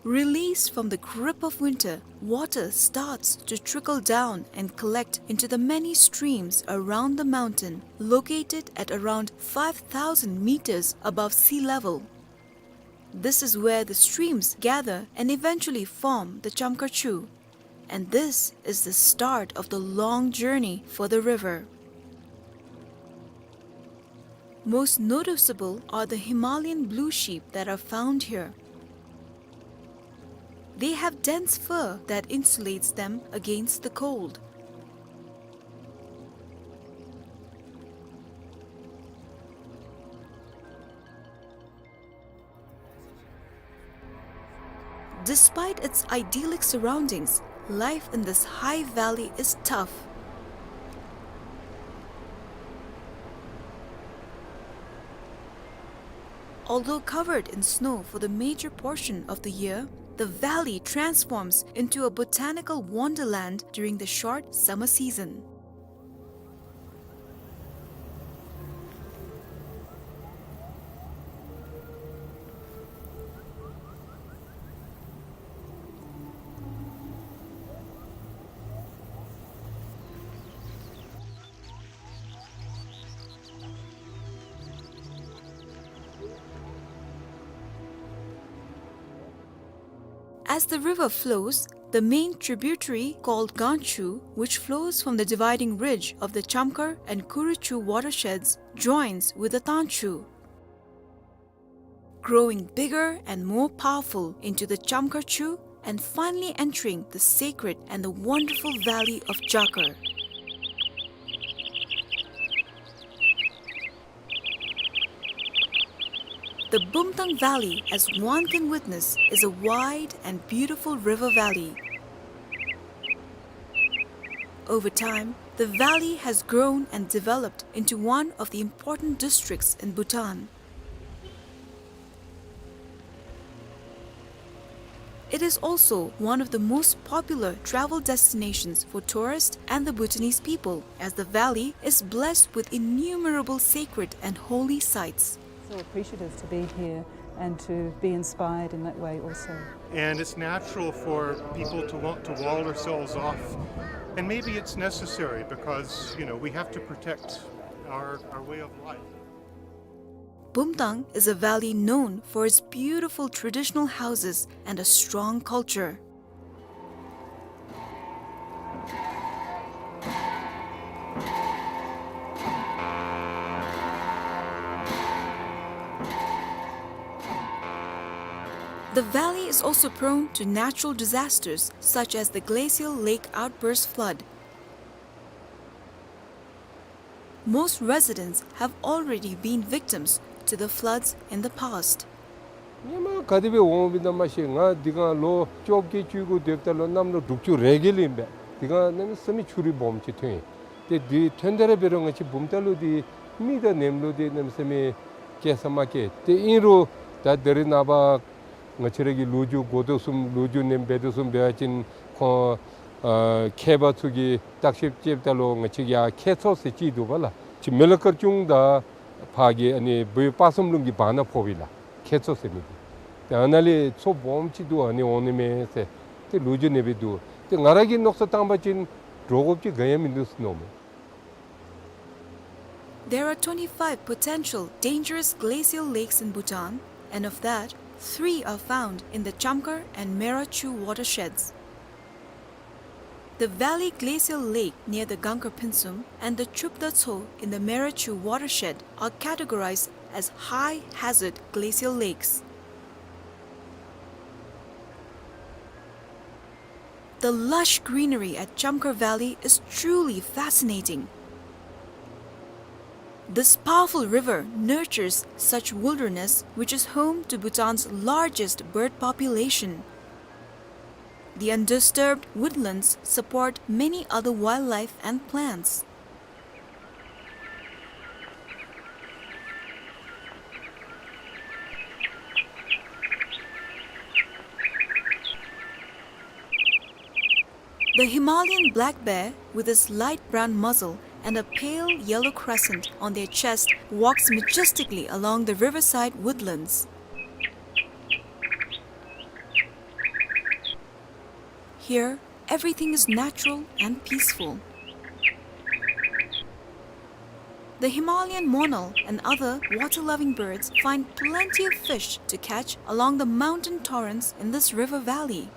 Released from the grip of winter, water starts to trickle down and collect into the many streams around the mountain, located at around five thousand meters above sea level. This is where the streams gather and eventually form the Chamkhar Chu. And this is the start of the long journey for the river. Most noticeable are the Himalayan blue sheep that are found here. They have dense fur that insulates them against the cold. Despite its idyllic surroundings, life in this high valley is tough. Although covered in snow for the major portion of the year, the valley transforms into a botanical wonderland during the short summer season. As the river flows, the main tributary called Ganchu, which flows from the dividing ridge of the Chamkhar and Khuruchu watersheds, joins with the Tangchu, growing bigger and more powerful into the Chamkhar Chu and finally entering the sacred and the wonderful valley of Jakar. The Bumtang Valley, as one can witness, is a wide and beautiful river valley. Over time, the valley has grown and developed into one of the important districts in Bhutan. It is also one of the most popular travel destinations for tourists and the Bhutanese people, as the valley is blessed with innumerable sacred and holy sites. So appreciative to be here and to be inspired in that way also. And it's natural for people to want to wall ourselves off. And maybe it's necessary because, you know, we have to protect our, our way of life. Bumtang is a valley known for its beautiful traditional houses and a strong culture. The valley is also prone to natural disasters such as the glacial lake outburst flood. Most residents have already been victims to the floods in the past. སྔོན་མ་ག་དེ་སྦེ་འོང་བའི་ནང་མ་ཤེས། ང་འདི་ག་ལོ་བཅོ་བརྒྱད་བཅུ་དགུ་སྡོདཔ་ད་ལུ་གནམ་ལོ་དྲུག་ཅུ་རེ་བརྒྱད་ལུ་ཨིན་པས། འདི་ག་གནམ་མེད་ས་མེད་ཆུ་རུད་སྦོམ་ཅིག་ཐོན་ཡི། ཏེ་འདི་ཐོན་ད་ར་འབད་རུང་ང་བཅས་བུམ་ཐང་ལུ་འདི་མི་དང་ནེམ་ལུ་འདི་གནམ་མེད་ས་མེད་སྐྱེལ་ས་མ་སྐྱེལ། ཏེ་ཨིན་རུང་ད་ད་རེས་ནངས་པ་ང་བཅས་ར་གི་ལོ་རྒྱུས་གོ་དོ་བཟུམ་ལོ་རྒྱུས་ནང་འབད་དོ་བཟུམ་འབད་བ་ཅིན་ཁོང་ཨ་མཁས་པ་ཚུ་གིས་བརྟག་ཞིབ་རྐྱབ་ད་ལུ་ང་བཅས་ཀྱི་ཡར་ཁྱད་མཚོ་ཟེར་ཅིག་འདུག་པ་ལགས། ཅིག་མི་ལ་དཀར་ཆུང་དང་ཕར་གྱི་ཨ་ནི་བོད་དཔག་བསམ་ལུང་གི་བར་ན་ཕོག་པས་ལགས། ཁྱད་མཚོ་ཟེར་མི་འདི། ཏེ་ཨ་ནཱ་ལས་མཚོ་སྦོམ་ཅིག་འདུག། ཨ་ནི་འོང་ནི་མས་ཟེར་ཏེ་ལོ་རྒྱུས་ནང་སྦེ་འདུག། ཏེ་ང་ར་གིས་མནོ་བསམ་བཏང་པ་ཅིན་འདྲོག་དགོཔ་ཅིག་ག་ཡང་མིན་འདུག་ཟེར་མནོཝ་མས། There are twenty-five potential dangerous glacial lakes in Bhutan, and of that, three are found in the Chamkhar and Mera Chu watersheds. The valley glacial lake near the Gangkhar Phinsum and the Chupda Tso in the Mera Chu watershed are categorized as high hazard glacial lakes. The lush greenery at Chamkhar Valley is truly fascinating. This powerful river nurtures such wilderness, which is home to Bhutan's largest bird population. The undisturbed woodlands support many other wildlife and plants. The Himalayan black bear, with his light brown muzzle and a pale yellow crescent on their chest, walks majestically along the riverside woodlands. Here, everything is natural and peaceful. The Himalayan monal and other water-loving birds find plenty of fish to catch along the mountain torrents in this river valley.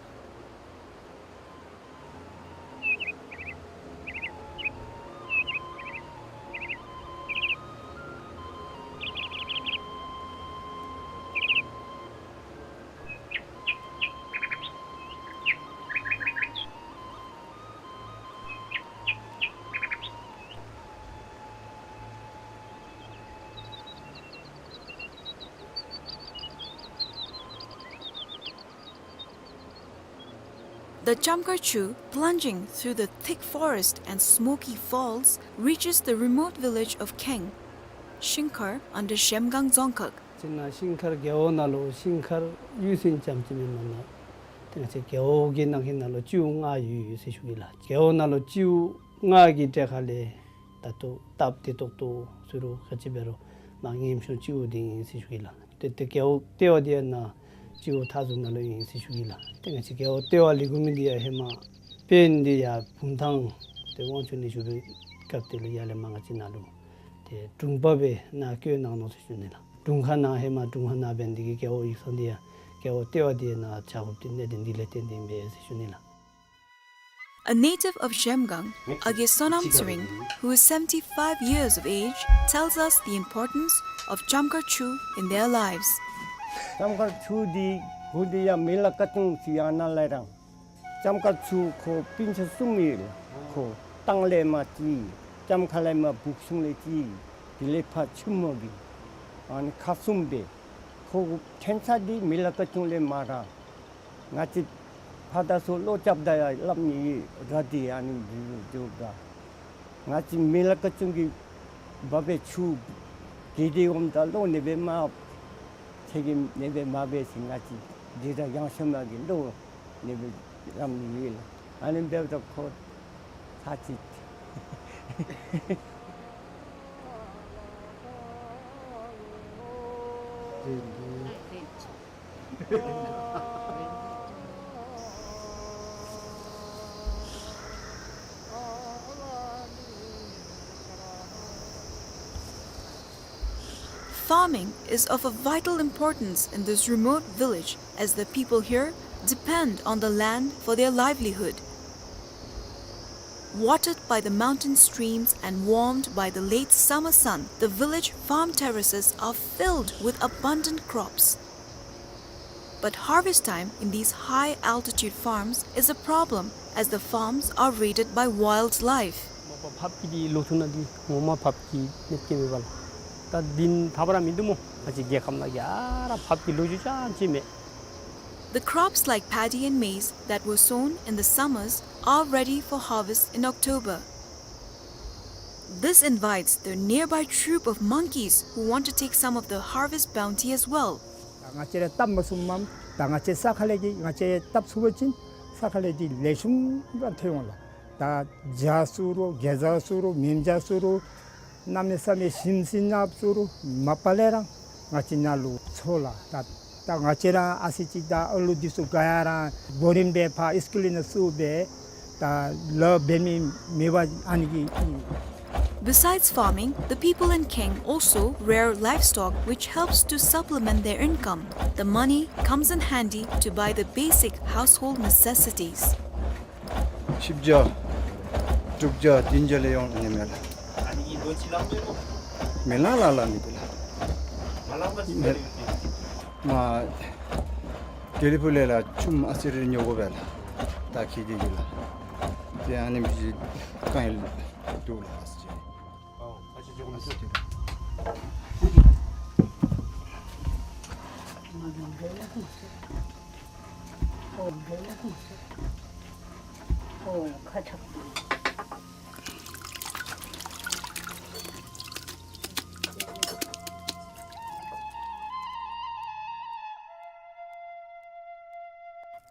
The Chamkhar Chu, plunging through the thick forest and smoky falls, reaches the remote village of Kheng, Shingkhar, under Zhemgang Dzongkhag. ཅིག་ནཱ་ཤིང་མཁར་རྒེད་འོག་ནང་ལུ་ཤིང་མཁར་གཡུས་ཚན་ཙམ་ཅིག་མེན་པར་ནཱ་ཏེ་ང་བཅས་རྒེད་འོག་གི་ནང་གི་ནང་ལུ་སྤྱི་འོག་ལྔ་ཡོད་ཡོད་ཟེར་ཞུ་གེ་ལགས། རྒེད་འོག་ནང་ལུ་སྤྱི་འོག་ལྔ་གི་གྲས་ཁ་ལས་ད་ལྟོ་སྟབས་བདེ་ཏོག་ཏོ་ཟེར་རུང་ག་ཅི་འབད་རུང་ནཱ་ངེམ་ཤོང་སྤྱི་འོག་འདི་ཨིན་ཟེར་ཞུ་གེ་ལགས། ཏེ་ཏེ་རྒེད་འོག་ལྟེ་བ་འདི་ཡང་ནཱ་སྤྱི་འོག་མཐའ་ཟུར་ནང་ལུ་ཨིན་ཟེར་ཞུ་གེ་ལགས། ཏེ་ང་བཅས་རྒེད་འོག་ལྟེ་བ་ལས་འགོ་མི་འདི་ཡང་ཧེ་མ་དཔོན་འདི་ཡར་བུམ་ཐང་ཏེ་དབང་ཕྱུག་གནས་བཞུགས་པའི་སྐབས་དེ་ལུ་ཡར་ལས་མར་ང་བཅས་ནཱ་ལུ་ཏེ་དྲུང་པ་སྦེ་ནཱ་བསྐོས་གནང་ནུག་ཟེར་ཞུ་ནི་ལགས། དྲུང་ཁག་ནང་ཧེ་མ་དྲུང་ཁག་ནང་འབད་ནི་འདི་གིས་རྒེད་འོག་ཡིག་ཚང་འདི་ཡང་རྒེད་འོག་ལྟེ་བ་འདི་ནཱ་ཆགས་དགོཔ་འདི་གནད་དོན་འདི་ལས་བརྟེན་ཏེ་ཨིན་པས་ཟེར་ཞུ་ནི་ལགས། A native of Zhemgang, Age Sonam Tsering, who is seventy-five years of age, tells us the importance of Chamkhar Chu in their lives. ལྕམ་མཁར་ཆུ་འདི་གུ་འདི་ཡང་མི་ལ་ཀ་ཅུང་ཅིག་ཡང་ན་ལས་རང་ལྕམ་མཁར་ཆུ་ཁོ་སྤུན་ཆ་གསུམ་ཡོད་ལགས། ཁོ་སྟང་ལས་མར་གཅིག། ལྕམ་མཁར་ལས་མར་སྦུག་གཞུང་ལས་གཅིག། དེ་ལས་ཕར་ཆུ་མོ་གི་ཨ་ནི་ཁག་གསུམ་སྦེ་ཁོ་ཕྲན་ཚེགས་འདི་མི་ལ་ཀ་ཅུང་ལས་མར་ར་ང་བཅས་ཕར་དང་ཚུར་ལོག་རྐྱབ་ད་ཡང་སླབ་ནི་ཡོད་ར། འདི་ཨ་ནི་འདི་འདི་འདི་ང་བཅས་མི་ལ་ཀ་ཅུང་གི་འབབ་པའི་ཆུ་གི་འདི་འོངམ་ད་ལོག་ནི་སྦེ་མ་ཚེ་གི་ནི་སྦེ་མ་འབད་ཞིནམ་ང་བཅས་འདི་ར་ཡང་ཤོ་མ་གི་ལོག་ནི་སྦེ་རམ་ནི་ཡོད་ལགས། ཨ་ནི་འབདཝ་ད་ཁོ་ཚར་གཅིག། Farming is of a vital importance in this remote village, as the people here depend on the land for their livelihood. Watered by the mountain streams and warmed by the late summer sun, the village farm terraces are filled with abundant crops. But harvest time in these high-altitude farms is a problem, as the farms are raided by wildlife. ཕགཔ་ཕགཔ་ཀྱི་འདི་ལོ་ཐུག་ན་འདི་ངོ་མ་ཕགཔ་ཀྱི་གནོད་སྐྱེལ་འབདཝ་ལགས། ད་འདི་ཐབས་ར་མིན་འདུག་སྨོ། ང་བཅས་རྒྱལ་ཁམས་ནང་གི་ཨ་ར་ཕགཔ་ཀྱི་ལོ་རྒྱུས་ཅང་ཅིག་མེད། The crops like paddy and maize that were sown in the summers are ready for harvest in October. This invites the nearby troop of monkeys who want to take some of the harvest bounty as well. ང་བཅས་ར་བཏབ་མ་ཚུགསཔ་མས། ད་ང་བཅས་ས་ཁ་ལས་ཀྱི་ང་བཅས་བཏབ་ཚུགས་པ་ཅིན་ས་ཁ་ལས་ཀྱི་ལེགས་ཤོམ་ར་ཐོན་འོང་ལགས། ད་བྱ་ཟེར་རུང་གེ་ཛ་ཟེར་རུང་མེན་བྱ་ཟེར་རུང་གནམ་མེད་ས་མེད་ཞིམ་ཟིན་ནགཔ་ཟེར་རུང་མ་པ་ལས་ར་ང་བཅས་ནཱ་ལུ་འཚོ་ལགས། ད་ད་ང་བཅས་ར་ཨ་ཙི་ཅིག་ད་ཨ་ལུ་འདི་ཚུ་ག་ཡ་ར་གོ་རིམ་སྦེ་ཕར་སི་ཀུལ་ནང་བཙུགས་སྦེ་ད་ལཱ་འབད་མི་མེད་པར་ཨ་ནི་གི། Besides farming, the people in Kheng also rear livestock, which helps to supplement their income. The money comes in handy to buy the basic household necessities. བཞི་བརྒྱ་དྲུག་བརྒྱ་བདུན་བརྒྱ་ལས་ཡོང་ནི་མས་ལགས། མི་ལང་ལ་ལ་མི་འདུག་ལགས། མ་དགེ་ལེགས་ཕུག་ལས་ལགས་ཆུམ་ཨ་ཙི་རེ་ཉོ་དགོ་པས་ལགས། ད་ཁྱེད་ཀྱི་ཡོད་ལགས། ཏེ་ཨ་ནི་མི་ཅིག་དཀའ་ངལ་འདུག་ལགས།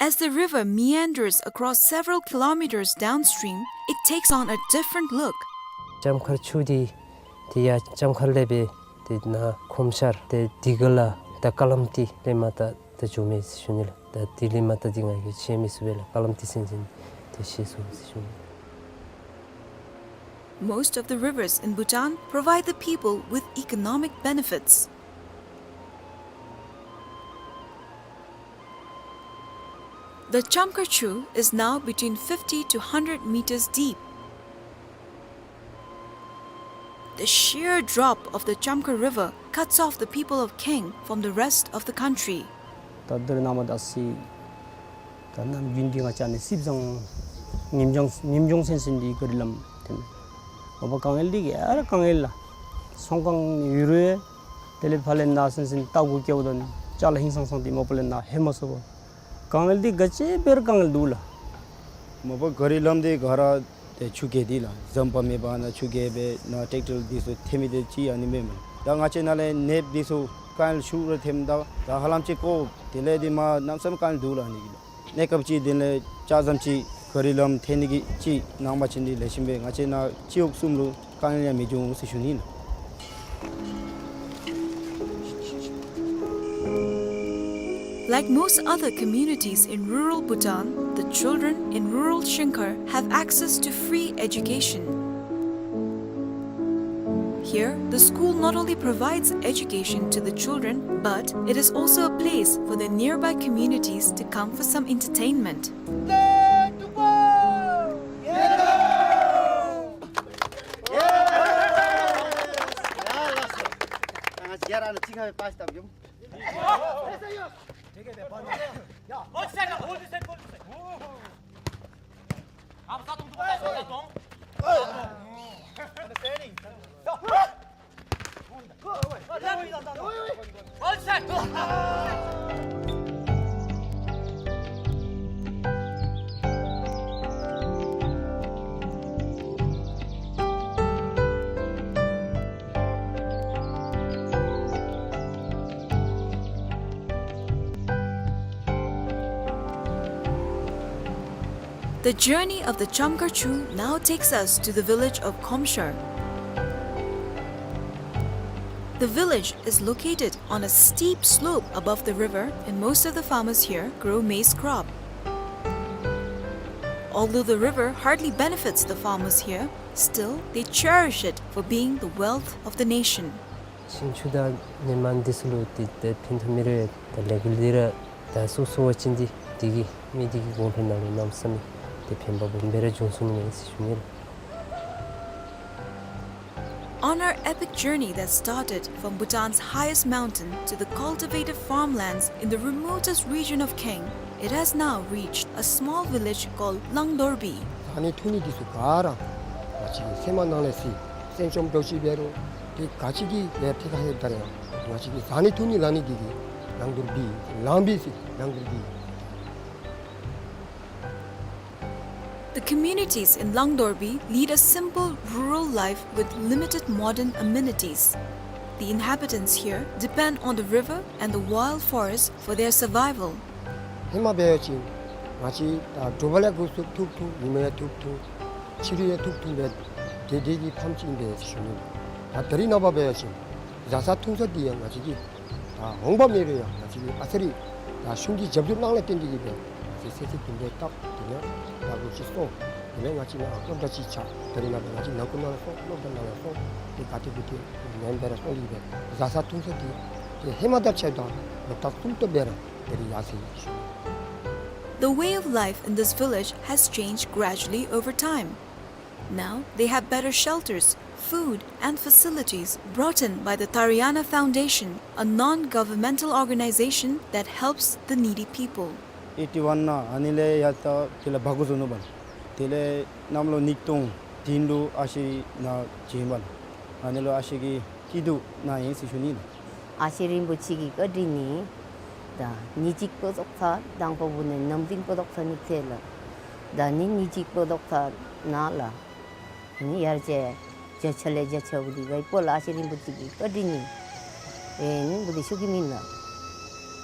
As the river meanders across several kilometers downstream, it takes on a different look. ལྕམ་མཁར་ཆུ་འདི་ཏེ་ཡར་ལྕམ་མཁར་ལས་སྦེ་ཏེ་ནཱ་ཁོམ་ཤར་ཏེ་དེ་གི་ལ་ད་ཀ་ལམ་ཏི་ལས་མར་ད་ད་འགྱོ་མས་ཟེར་ཞུ་ནི་ལགས། ད་དེ་ལས་མར་ད་འདི་ང་གིས་ཤེས་མི་ཚུགས་པས་ལགས། ཀ་ལམ་ཏི་ཟེར་མི་འདི་ཤེས་ཚུགས་ཟེར་ཞུ་ནི། Most of the rivers in Bhutan provide the people with economic benefits. The Chamkhar Chu is now between fifty to hundred meters deep. The sheer drop of the Chamkhar River cuts off the people of Kheng from the rest of the country. ད་ད་རེས་ནངས་པ་ད་སི་ད་ནམ་རྒྱུན་འདི་ང་བཅས་ནི་སིབ་ཟང་ངེམ་ཅོང་ངེམ་ཅོང་སེན་སེན་འདི་ག་རི་ལམ་ཐོན། འོ་བ་དཀའ་ངལ་འདི་ག་ར་དཀའ་ངལ་ལགས། ཚོང་ཁང་ནི་ཡོད་རུང་དེ་ལས་ཕར་ལས་ནཱ་སེན་སེན་ལྟ་སྒོ་བཀལཝ་ད་ནི་ཅ་ལ་ཧིང་སང་སང་འདི་མ་པ་ལས་ནཱ་ལྷོད་མ་ཚུགས་པས། དཀའ་ངལ་འདི་ག་ཅི་འབད་རུང་དཀའ་ངལ་འདུག་ལགས། མ་པ་ག་རི་ལམ་འདི་ག་ར་ཏེ་ཆུ་རྐྱལ་འདི་ལགས། ཟམ་པ་མེད་པར་ནཱ་ཆུ་རྐྱལ་སྦེ་ནཱ་ཊེཀ་ཊར་འདི་ཚུ་འཐེན་མི་འདི་ཅིག་ཨ་ནི་མེན་མས། ད་ང་བཅས་ནཱ་ལས་ནདཔ་འདི་ཚུ་རྐྱེན་ཤུགས་ར་འཐེནམ་ད་ད་ཧ་ལམ་ཅིག་ཀོ་དེ་ལས་འདི་མ་གནམ་མེད་ས་མེད་རྐྱེན་འདུག་ལགས་ཨ་ནི་གི་ལགས། གནས་སྐབས་ཅིག་དེ་ལས་ལྕགས་ཟམ་ཅིག་ག་རི་ལམ་འཐེན་ནི་གི་ཅིག་གནང་པ་ཅིན་འདི་ལེགས་ཤོམ་སྦེ་ང་བཅས་ནཱ་སྤྱི་འོག་གསུམ་ལུ་རྐྱེན་ཡང་མི་འབྱུང་ཟེར་ཞུ་ནི་ལགས། Like most other communities in rural Bhutan, the children in rural Shingkhar have access to free education. Here, the school not only provides education to the children, but it is also a place for the nearby communities to come for some entertainment. The journey of the Chamkarchu now takes us to the village of Khomshar. The village is located on a steep slope above the river, and most of the farmers here grow maize crop. Although the river hardly benefits the farmers here, still they cherish it for being the wealth of the nation. ཤིང་ཆུ་དང་ནི་མ་འདི་ཚུ་ལུ་ཏེ་ཏེ་ཕན་ཐོགས་མི་རེ་ད་ལས་འགུལ་འདི་ར་ད་སོ་སོ་བ་ཅིན་འདི་དེ་གིས་མི་དེ་གི་གོང་འཕེལ་ནང་ལུ་གནམ་མེད་ས་མེད་ཏེ་ཕན་པ་སྦོམ་སྦེ་ར་འབྱུང་ཚུགས་ནི་མས་ཟེར་ཞུ་ནི་ལགས། On our epic journey that started from Bhutan's highest mountain to the cultivated farmlands in the remotest region of Kaeng, it has now reached a small village called Langdorbi. ཟ་ནི་འཐུང་ནི་འདི་ཚུ་ག་ར་ང་བཅས་ཀྱི་སེམས་ནང་ལས་སི་སེམས་ཅན་འདྲོག་ཅི་འབད་རུང་ཏེ་ག་ཅི་གི་ལས་ཐད་ཁར་ལྷོདཔ་ད་ར་ཡང་ང་བཅས་ཀྱི་ཟ་ནི་འཐུང་ནི་ལང་ནི་འདི་གིས་ལང་དོར་བི་ལང་བི་སི་ལང་དོར་བི། The communities in Langdorbi lead a simple rural life with limited modern amenities. The inhabitants here depend on the river and the wild forest for their survival. ཧེ་མ་འབད་བ་ཅིན་ང་བཅས་ད་དྲོ་པ་ལས་འགོ་བཙུགས་ཐུག་ཐུག་ཉི་མ་ཡང་ཐུག་ཐུག་ཕྱི་རུ་ཡང་ཐུག་ཐུག་སྦེ་དེ་དེ་གི་ཕམ་ཅིག་ཨིན་པས་ཟེར་ཞུ་ནི། ད་ད་རིས་ནངས་པ་འབད་བ་ཅིན་བཟའ་ཚང་འཐུང་ཚང་འདི་ཡང་ང་བཅས་ཀྱིས་ད་འོང་པ་མེད་རུང་ཡང་ང་བཅས་ཀྱིས་ཨ་ཙི་རེ་ད་གཞུང་གི་རྒྱབ་སྐྱོར་གནང་ལས་བརྟེན་ཏེ་གིས་སྦེ་ང་བཅས་ཚེ་ཚད་དེ་སྦེ་བཏབ། དེ་ཡང་ད་ལོ་ཅིག་སོང་། དེ་ལས་ང་བཅས་ནང་སློབ་གྲྭ་ཅིག་ཆགས། ད་རིས་ནངས་པ་ང་བཅས་ནང་ཁུལ་ནང་ལས་སོང་སློབ་གྲྭ་ནང་ལས་སོང་དེ་ག་ཏེ་གུ་ཏེ་ཉན་པ་ར་སོང་ལས་སྦེ་བཟའ་ཚང་འཐུང་ཚང་འདི་ཏེ་ཧེ་མ་དང་ཕྱད་ད་ལོག་ལྟ་གསུམ་ཏོག་སྦེ་ར་ད་རིས་ཡར་སོ་ཡི་ཞུ་ནི། The way of life in this village has changed gradually over time. Now they have better shelters, food, and facilities brought in by the Tariana Foundation, a non-governmental organization that helps the needy people. ཨེ་ཊི་ཝན་ནང་ཨ་ནི་ལས་ཡར་ད་དེ་ལས་བགོ་བཟོ་ནུག་པ་ལགས། དེ་ལས་གནམ་ལོ་ཉིས་སྟོང་བདུན་ལུ་ཨ་ཞེ་ནང་བྱོན་པ་ལགས། ཨ་ནི་ལུ་ཨ་ཞེ་གིས་སྐྱིད་སྡུག་གནང་ཡི་ཟེར་ཞུ་ནི་ལགས། ཨ་ཞེ་རིན་པོ་ཆེ་གི་བཀའ་དྲིན་ནི་ད་ཉིནམ་གཅིག་ལྟོ་བཟའ་ཚར་དང་པ་བུ་ནི་ནམ་རྒྱུན་ལྟོ་བཟའ་ནི་ཐལ་ལགས། ད་ནི་ཉིནམ་གཅིག་ལྟོ་བཟའ་ནི་ལགས། ནི་ཡར་ཅིག་བརྒྱ་ཆ་ལས་བརྒྱ་ཆ་བུ་འདི་ག་ཡི་པོ་ལགས། ཨ་ཞེ་རིན་པོ་ཆེ་གི་བཀའ་དྲིན་ནི་ཨེ་ནི་བུ་འདི་ཤུགས་ཀྱིས་མེན་ལགས།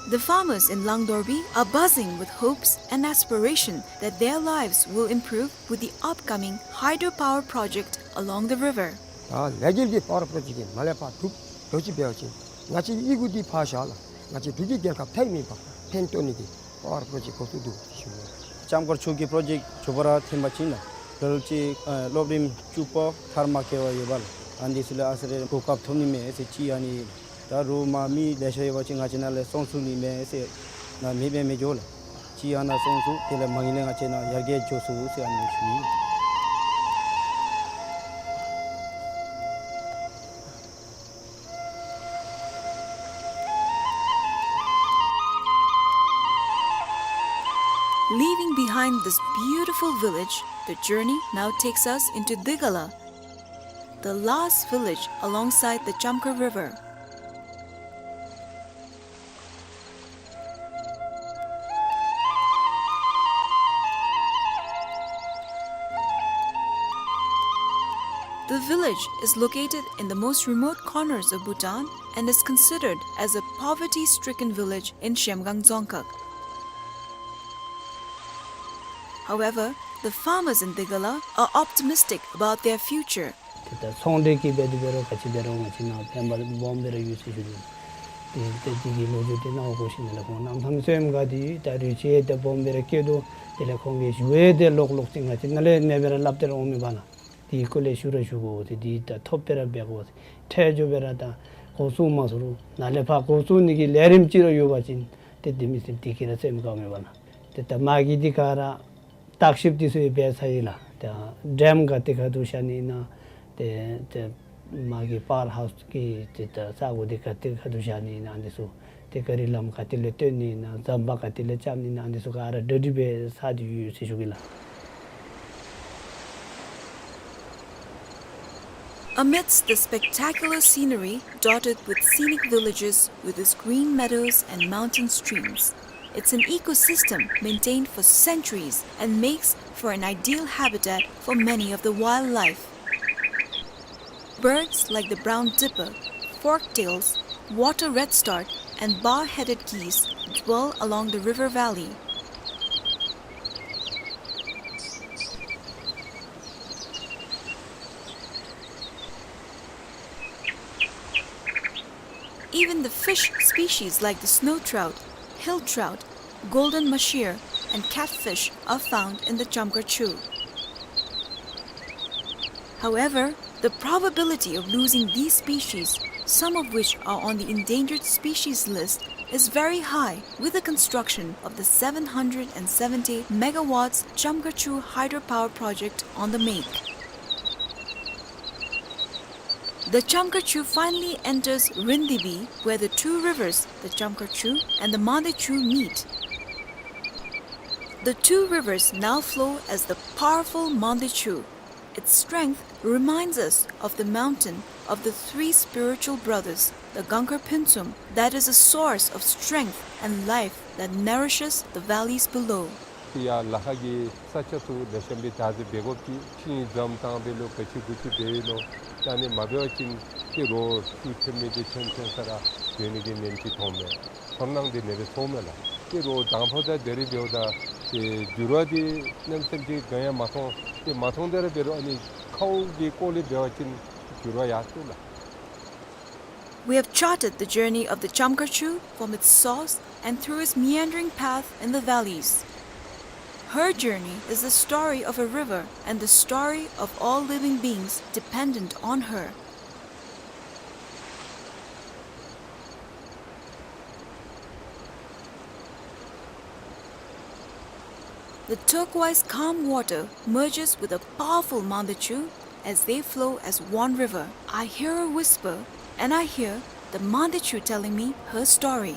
The farmers in Langdorbi are buzzing with hopes and aspiration that their lives will improve with the upcoming hydropower project along the river. ད་ལས་འགུལ་འདི་པ་ཝར་པྲོ་ཇེཀཊ་འདི་མ་ལས་ཕར་གྲུབ་འགྱོ་ཅི་འབད་བ་ཅིན་ང་བཅས་ཀྱི་ཨི་ཁུག་འདི་ཕར་བཞག་ལགས། ང་བཅས་འབྲུག་གི་རྒྱལ་ཁབ་ཐད་མེད་པར་ཕན་ཐོགས་ནི་གི་པ་ཝར་པྲོ་ཇེཀཊ་འགོ་བཙུགས་འདུག་ཟེར་ཞུ་ནི། ལྕམ་མཁར་ཆུ་གི་པྲོ་ཇེཀཊ་མཇུག་བསྡུ་ར་ཐོན་པ་ཅིན་ལགས་ལོ་ལོ་ཅིག་ཨ་སློབ་རིམ་བཅུ་པ་མཐར་མ་འཁྱོལ་བར་ཡོད་པ་ལགས། ཨ་ནི་འདི་ཚུ་ལས་ཨ་ཙི་རེ་གོ་སྐབས་ཐོབ་ནི་མས་ཟེར་ཅིག་ཨ་ནི་ད་རུང་མ་མི་ལེ་ཤ་ཡོད་པ་ཅིན་ང་བཅས་ནང་ལས་སོང་ཚུགས་ནི་མས་ཟེར་ང་མི་འབད་མི་འགྱོ་ལགས། ཅིག་ཨ་ནཱ་སོང་ཚུགས། དེ་ལས་མ་ངེས་ལས་ང་བཅས་ནཱ་ཡར་རྒྱས་འགྱོ་ཚུགས་ཟེར་ཨ་ནི་ཞུ་ནི། Leaving behind this beautiful village, the journey now takes us into Digala, the last village alongside the Chamkhar River. The village is located in the most remote corners of Bhutan and is considered as a poverty-stricken village in Zhemgang Dzongkhag. However, the farmers in Degala are optimistic about their future. ཏེ་ད་ཚོང་འབྲེལ་གྱི་འབད་དེ་འབད་རུང་ག་ཅི་འབད་རུང་ང་བཅས་ནཱ་ཕན་པ་སྦོམ་སྦེ་ར་ཡོད་ཟེར་ཞུ་ནི། ཏེ་ཏེ་དེ་གི་ལོ་རྒྱུས་དེ་ནཱ་འོང་དགོ་ཞིནམ་ལས་ཁོང་གནམ་ཐང་བཙེམ་ག་དེ་ད་རུ་ཅིག་ཏེ་སྦོམ་སྦེ་ར་སྐྱེ་དོ། དེ་ལས་ཁོང་གི་ཞུ་ཡས་དེ་ལོག་ལོག་ཅིག་ང་བཅས་ནཱ་ལས་མེད་པར་སླབ་སྟེ་ར་འོང་མི་འབད་ལགས། དེ་གི་སྐོར་ལས་ཞུ་ར་ཞུ་དགོ་ཟེར། དེ་ད་ཐོབ་སྦེ་ར་འབད་དགོ་ཟེར། འཕྲལ་མགྱོགས་སྦེ་ར་ད་འགོ་བཙུགས་མ་ཚུགས་རུང་ནཱ་ལས་ཕར་འགོ་བཙུགས་ནི་གི་ལས་རིམ་ཅིག་ར་ཡོད་པ་ཅིན་ཏེ་དེ་མི་ཚུ་དེ་གིས་ར་བཙེམ་དགའ་མི་འབད་ལགས། ཏེ་ད་མ་གི་དེ་ག་ར་བརྟག་ཞིབ་དེ་ཚུ་ཡང་འབད་ཚར་ཡི་ལགས། ཏེ་ཌེམ་ག་ཏེ་ག་འདུག་བཞག་ནི་ཨིན་ན། ཏེ་ཏེ་མ་གི་པཱཝར་ཧའུསི་གི་ཏེ་ད་ས་གོ་དེ་ག་ཏེ་ག་འདུག་བཞག་ནི་ཨིན་ན་འདི་ཚུ། ཏེ་ག་རི་ལམ་ག་ཏེ་ལས་བཏོན་ནི་ཨིན་ན། ཟམ་པ་ག་ཏེ་ལས་རྐྱབ་ནི་ཨིན་ན། འདི་ཚུ་ག་ར་གྲ་སྒྲིག་འབད་ཚར་ཏེ་ཡོད་ཟེར་ཞུ་གེ་ལགས། Amidst the spectacular scenery dotted with scenic villages with its green meadows and mountain streams, it's an ecosystem maintained for centuries and makes for an ideal habitat for many of the wildlife. Birds like the brown dipper, forktails, water redstart, and bar-headed geese dwell along the river valley. Even the fish species like the snow trout, hill trout, golden mahseer, and catfish are found in the Chamkar Chu. However, the probability of losing these species, some of which are on the endangered species list, is very high with the construction of the seven hundred and seventy megawatts Chamkar Chu hydropower project on the make. The Chamkar Chu finally enters Rindibi, where the two rivers, the Chamkar Chu and the Mande Chu, meet. The two rivers now flow as the powerful Mande Chu. Its strength reminds us of the mountain of the three spiritual brothers, the Gangkhar Phuntsum, that is a source of strength and life that nourishes the valleys below. ཡར་ལ་ཁ་གི་ས་ཆ་ཚུ་ལེགས་ཤོམ་སྦེ་བདག་འཛིན་འབད་དགོཔ་ཅིག་ཤིང་འཛོམས་བཏང་སྦེ་ལོ་ག་ཅི་དགུ་ཅི་འབད་ཡི་ལོ། ད་ཨ་ནི་མ་འབད་བ་ཅིན་ཏེ་རོགས་ཤུགས་ཐོན་མི་འདི་ཐོན་ཐོན་ས་ར་སྡོད་ནི་གི་ཉེན་ཅིག་མཐོང་མས། ཚོར་སྣང་འདི་ཨ་ནེ་སྦེ་ཚོརཝ་མས་ལགས། ཏེ་རོགས་དང་ཕུ་དང་དེ་རིགས་འབདཝ་ད་ཏེ་འགྱུར་བ་འདི་གནམ་མེད་ས་མེད་ཅིག་གང་ཡང་མ་མཐོང་། ཏེ་མ་མཐོང་དེ་ར་འབད་རུང་ཨ་ནི་ཁཝ་གི་སྐོར་ལས་འབད་བ་ཅིན་འགྱུར་བ་ཡར་སོང་ལགས། We have charted the journey of the Chamkar Chu from its source and through its meandering path in the valleys. Her journey is the story of a river and the story of all living beings dependent on her. The turquoise calm water merges with the powerful Mande Chu as they flow as one river. I hear a whisper, and I hear the Mande Chu telling me her story.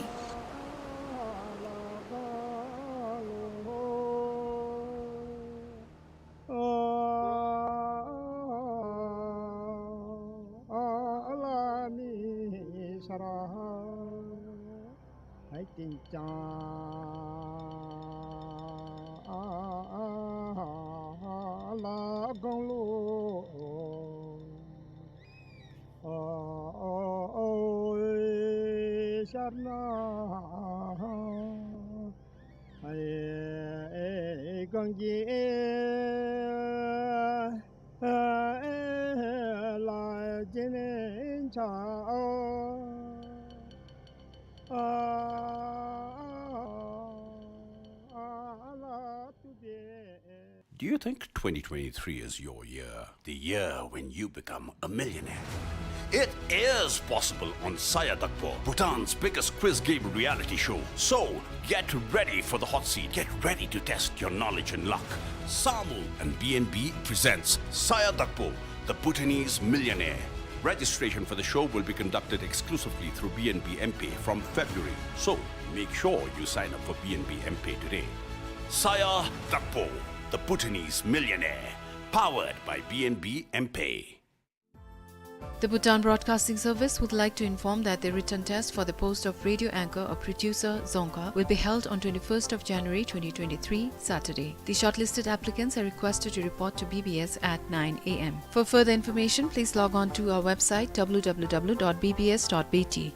Do you think twenty twenty-three is your year? The year when you become a millionaire? It is possible on Saya Dakpo, Bhutan's biggest quiz game reality show. So, get ready for the hot seat. Get ready to test your knowledge and luck. Samu and B N B presents Saya Dakpo, the Bhutanese Millionaire. Registration for the show will be conducted exclusively through B N B M-Pay from February. So, make sure you sign up for B N B M-Pay today. Saya Dakpo, the Bhutanese Millionaire. Powered by B N B M-Pay. The Bhutan Broadcasting Service would like to inform that the written test for the post of radio anchor or producer, dzongkha, will be held on twenty-first of January twenty twenty-three, Saturday. The shortlisted applicants are requested to report to B B S at nine A M. For further information, please log on to our website, W W W dot B B S dot B T.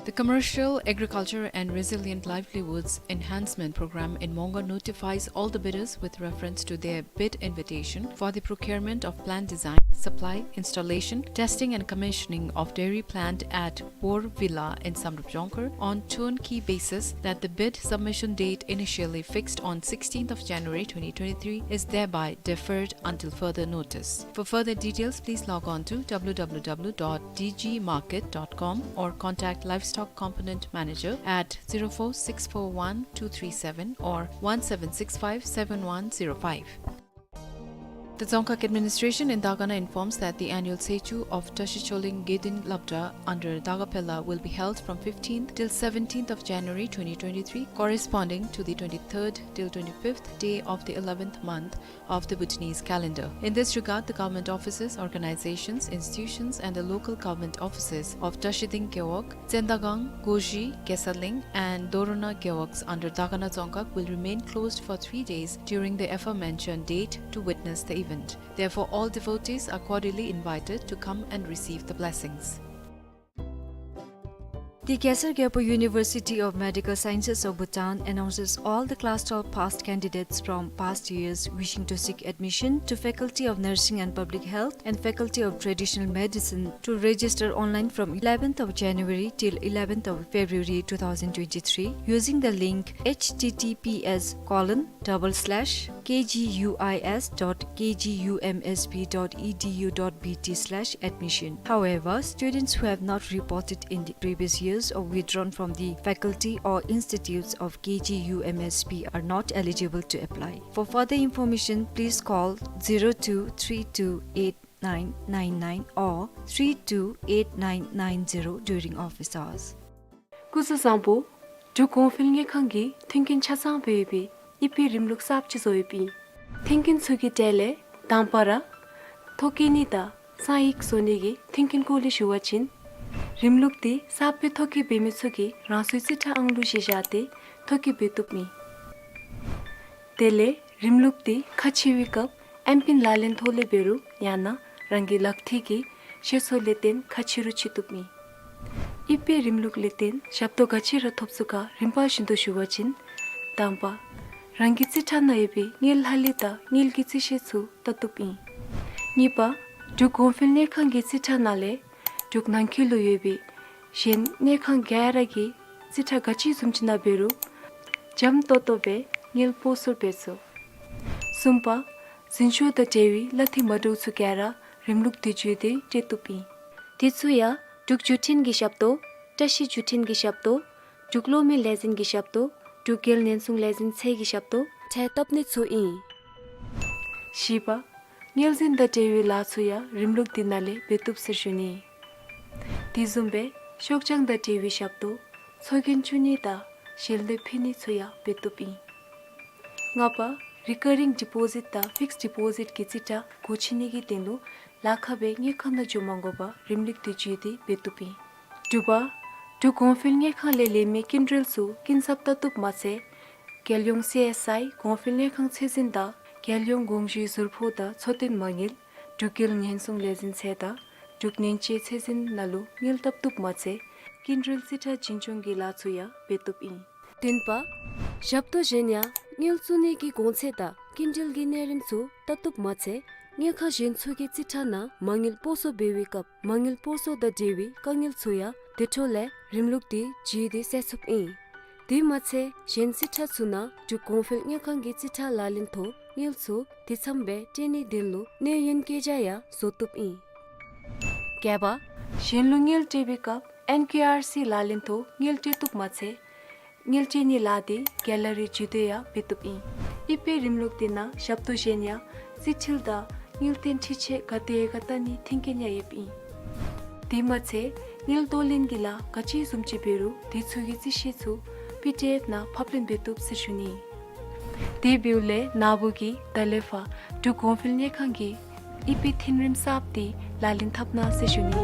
The Commercial Agriculture and Resilient Livelihoods Enhancement Program in Mongar notifies all the bidders with reference to their bid invitation for the procurement of plant design, supply, installation, testing and commissioning of dairy plant at Bor Villa in Samdrup Jongkhar on turnkey basis, that the bid submission date initially fixed on sixteenth of January twenty twenty-three is thereby deferred until further notice. For further details, please log on to W W W dot D G market dot com or contact Livestock Component Manager at zero four six four one two three seven or one seven six five seven one zero five. The Dzongkhag Administration in Dagana informs that the annual Tsechu of Tashi Choling Gedin Labdra under Daga Phella will be held from fifteenth till seventeenth of January twenty twenty-three, corresponding to the twenty-third till twenty-fifth day of the eleventh month of the Bhutanese calendar. In this regard, the government offices, organizations, institutions, and the local government offices of Tashiding Gewog, Tsendagang, Goji, Kesaling, and Dorona Gewogs under Dagana Dzongkhag will remain closed for three days during the aforementioned date to witness the event. Therefore, all devotees are cordially invited to come and receive the blessings. The Khesar Gyalpo University of Medical Sciences of Bhutan announces all the class twelve passed candidates from past years wishing to seek admission to Faculty of Nursing and Public Health and Faculty of Traditional Medicine to register online from eleventh of January till eleventh of February two thousand twenty-three using the link H T T P S colon double slash K G U I S dot K G U M S B dot E D U dot B T slash admission. However, students who have not reported in the previous years or withdrawn from the faculty or institutes of K G U M S B are not eligible to apply. For further information, please call zero two three two eight nine nine nine or three two eight nine nine zero during office hours. སྐུ་གཟུགས་བཟང་པོ། འབྲུག་གོང་འཕེལ་དངུལ་ཁང་གིས་མཐུན་རྐྱེན་ཆ་ཚང་སྦེ་ཡོད་པའི་ཨི་ཕི་རིམ་ལུགས་གསརཔ་ཅིག་བཟོ་ཡོདཔ་ཨིན། མཐུན་རྐྱེན་ཚུ་གི་གྲས་ལས་དང་པ་ར་ཐོ་བཀོད་ནི་དང་གསང་ཡིག་བཟོ་ནི་གི་མཐུན་རྐྱེན་སྐོར་ལས་ཞུ་བ་ཅིན། རིམ་ལུགས་འདི་གསརཔ་སྦེ་ཐོ་བཀོད་འབད་མི་ཚུ་གིས་རང་སོའི་རྩིས་ཁྲ་ཨང་གླུ་གཞི་བཞག་སྟེ་ཐོ་བཀོད་འབད་བཏུབ་ཨིན། དེ་ལས་རིམ་ལུགས་འདི་ཁ་ཕྱེ་བའི་སྐབས་ཨེམ་པིན་ལག་ལེན་ཐོག་ལས་འབད་རུང་ཡང་ན་རང་གི་ལག་ཐིལ་གྱི་ཤེལ་སོ་ལས་བརྟེན་ཁ་ཕྱེ་རུང་ཕྱེ་བཏུབ་ཨིན། ཨི་ཕི་རིམ་ལུགས་ལས་བརྟེན་ཞབས་ཏོག་ག་ཅི་ར་ཐོབ་ཚུགས་ག་རིམ་པ་བཞིན་དུ་ཞུ་བ་ཅིན། དང་པ། རང་གི་རྩིས་ཁྲ་ནང་ཡོད་པའི་དངུལ་ལྷག་ལུས་དང་དངུལ་གྱི་རྩིས་བཤེར་ཚུ་བལྟ་བཏུབ་ཨིན། གཉིས་པ། འབྲུག་གོང་འཕེལ་དངུལ་ཁང་གི་རྩིས་ཁྲ་ནང་ལས་འབྲུག་ནང་འཁོད་ལུ་ཡོད་པའི་གཞན་དངུལ་ཁང་ག་ར་གི་རྩིས་ཁྲ་ག་ཅི་བཟུམ་ཅིག་ནང་འབད་རུང་འཇམ་ཏོང་ཏོ་སྦེ་དངུལ་སྤོ་སོར་འབད་ཚུགས། གསུམ་པ། འཛིན་སྐྱོང་དང་འབྲེལ་བའི་གླ་འཐུས་མ་འདྲཝ་ཚུ་ག་ར་རིམ་ལུགས་དེ་བརྒྱུད་དེ་སྤྲོད་བཏུབ་ཨིན། དེ་ཚུ་ཡང་འབྲུག་བརྒྱུད་འཕྲིན་གྱི་ཞབས་ཏོག་བཀྲ་ཤིས་བརྒྱུད་འཕྲིན་གྱི་ཞབས་ཏོག་འབྲུག་གློག་མེ་ལས་འཛིན་གྱི་ཞབས་ཏོག་འབྲུག་རྒྱལ་ཉེན་སྲུང་ལས་འཛིན་ཚད་ཀྱི་ཞབས་ཏོག་འཕྲལ་བཏབ་ནི་ཚུ་ཨིན། བཞི་པ། དངུལ་འཛིན་དང་འབྲེལ་བའི་ལཱ་ཚུ་ཡང་རིམ་ལུགས་འདི་ནང་ལས་འབད་བཏུབ་ཟེར་ཞུ་ནི། དེ་བཟུམ་སྦེ་ཤོག་བྱང་དང་འབྲེལ་བའི་ཞབས་ཏོག་ཚོགས་རྒྱན་བཙུགས་ནི་དང་ཞལ་འདེབས་ཕུལ་ནི་ཚུ་ཡང་འབད་བཏུབ་ཨིན། ལྔ་པ། རི་ཀ་རིང་ཌི་པོ་ཟིཊ་དང་ཕིགསཌ་ཌི་པོ་ཟིཊ་གི་རྩིས་ཁྲ་སྒོ་ཕྱེ་ནི་གི་དོན་ལུ་ལཱ་ཁག་སྦེ་དངུལ་ཁང་ནང་འགྱོ་མ་དགོ་པར་རིམ་ལུགས་དེ་བརྒྱུད་དེ་འབད་བཏུབ་ཨིན། དྲུག་པ། འབྲུག་གོང་འཕེལ་དངུལ་ཁང་ལས་ལེན་མི་སྐྱིན་འགྲུལ་ཚུ་སྐྱིན་ཚབ་བལྟ་བཏུབ་མ་ཚད། རྒྱལ་ཡོངས་སི་ཨེསི་ཨའི་གོང་འཕེལ་དངུལ་ཁང་ཚད་འཛིན་དང་རྒྱལ་ཡོངས་དགོངས་ཞུའི་ཟུར་ཕོགས་དང་འཚོ་རྟེན་མ་དངུལ་འབྲུག་རྒྱལ་ཉེན་སྲུང་ལས་འཛིན་ཚད་དང་འབྲུག་ཉེན་བཅོལ་ཚད་འཛིན་ནང་ལུ་དངུལ་བཏབ་བཏུབ་མ་ཚད་སྐྱིན་འགྲུལ་རྩིས་ཁྲ་བྱིན་ཆོག་གི་ལཱ་ཚུ་ཡང་འབད་བཏུབ་ཨིན། བདུན་པ། ཞབས་ཏོག་གཞན་ཡང་དངུལ་བཙུགས་ནི་གི་གོང་ཚད་དང་སྐྱིན་འགྲུལ་གྱི་གནས་རིམ་ཚུ་བལྟ་བཏུབ་མ་ཚད་དངུལ་ཁང་གཞན་ཚུ་གི་རྩིས་ཁྲ་ནང་མ་དངུལ་སྤོ་སོར་འབད་བའི་སྐབས་མ་དངུལ་སྤོ་སོར་དང་འབྲེལ་བའི་དཀའ་ངལ་ཚུ་ཡང་དེ་འཕྲོ་ལས་རིམ་ལུགས་དེ་བརྒྱུད་དེ་སེལ་ཚུགསཔ་ཨིན། དེ་མ་ཚད་གཞན་རྩིས་ཁྲ་ཚུ་ནང་འབྲུག་གོང་འཕེལ་དངུལ་ཁང་གི་རྩིས་ཁྲ་ལག་ལེན་ཐོག་དངུལ་ཚུ་དེ་ཙམ་སྦེ་སྤྲོད་ནིའི་དོན་ལུ་གནས་ཡུན་བཀོད་རྒྱ་ཡང་བཟོ་བཏུབ་ཨིན། བརྒྱད་པ། གཞན་ལུ་དངུལ་སྤྲོད་པའི་སྐབས་ཨེན་ཀེ་ཨར་སི་ལག་ལེན་ཐོག་དངུལ་སྤྲོད་བཏུབ་མ་ཚད་དངུལ་སྤྲོད་ནིའི་ལཱ་དེ་ག་ལ་རི་བརྒྱུད་དེ་ཡང་འབད་བཏུབ་ཨིན། ཨི་ཕི་རིམ་ལུགས་དེ་ནང་ཞབས་ཏོག་གཞན་ཡང་རྩིས་འཕྲུལ་དང་དངུལ་རྟེན་འཕྲུལ་ཆས་ག་དེ་ག་བལྟ་ནིའི་མཐུན་རྐྱེན་ཡང་ཡོདཔ་ཨིན། དེ་མ་ཚད་དངུལ་གཏོར་ལེན་གྱི་ལཱ་ག་ཅི་བཟུམ་ཅིག་འབད་རུང་དེ་ཚུ་གི་རྩིས་བཤེར་ཚུ་པི་ཌི་ཨེཕ་ནང་ཕབ་ལེན་འབད་བཏུབ་ཟེར་ཞུ་ནི། དེ་འབདཝ་ལས་ནཱ་བུ་གིས་ད་ལས་ཕར་འབྲུག་གོང་འཕེལ་དངུལ་ཁང་གི་ ཨི་པི་ཐིན་རིམ་གསརཔ་འདི་ལག་ལེན་འཐབ་གནང་ཟེར་ཞུ་ནི།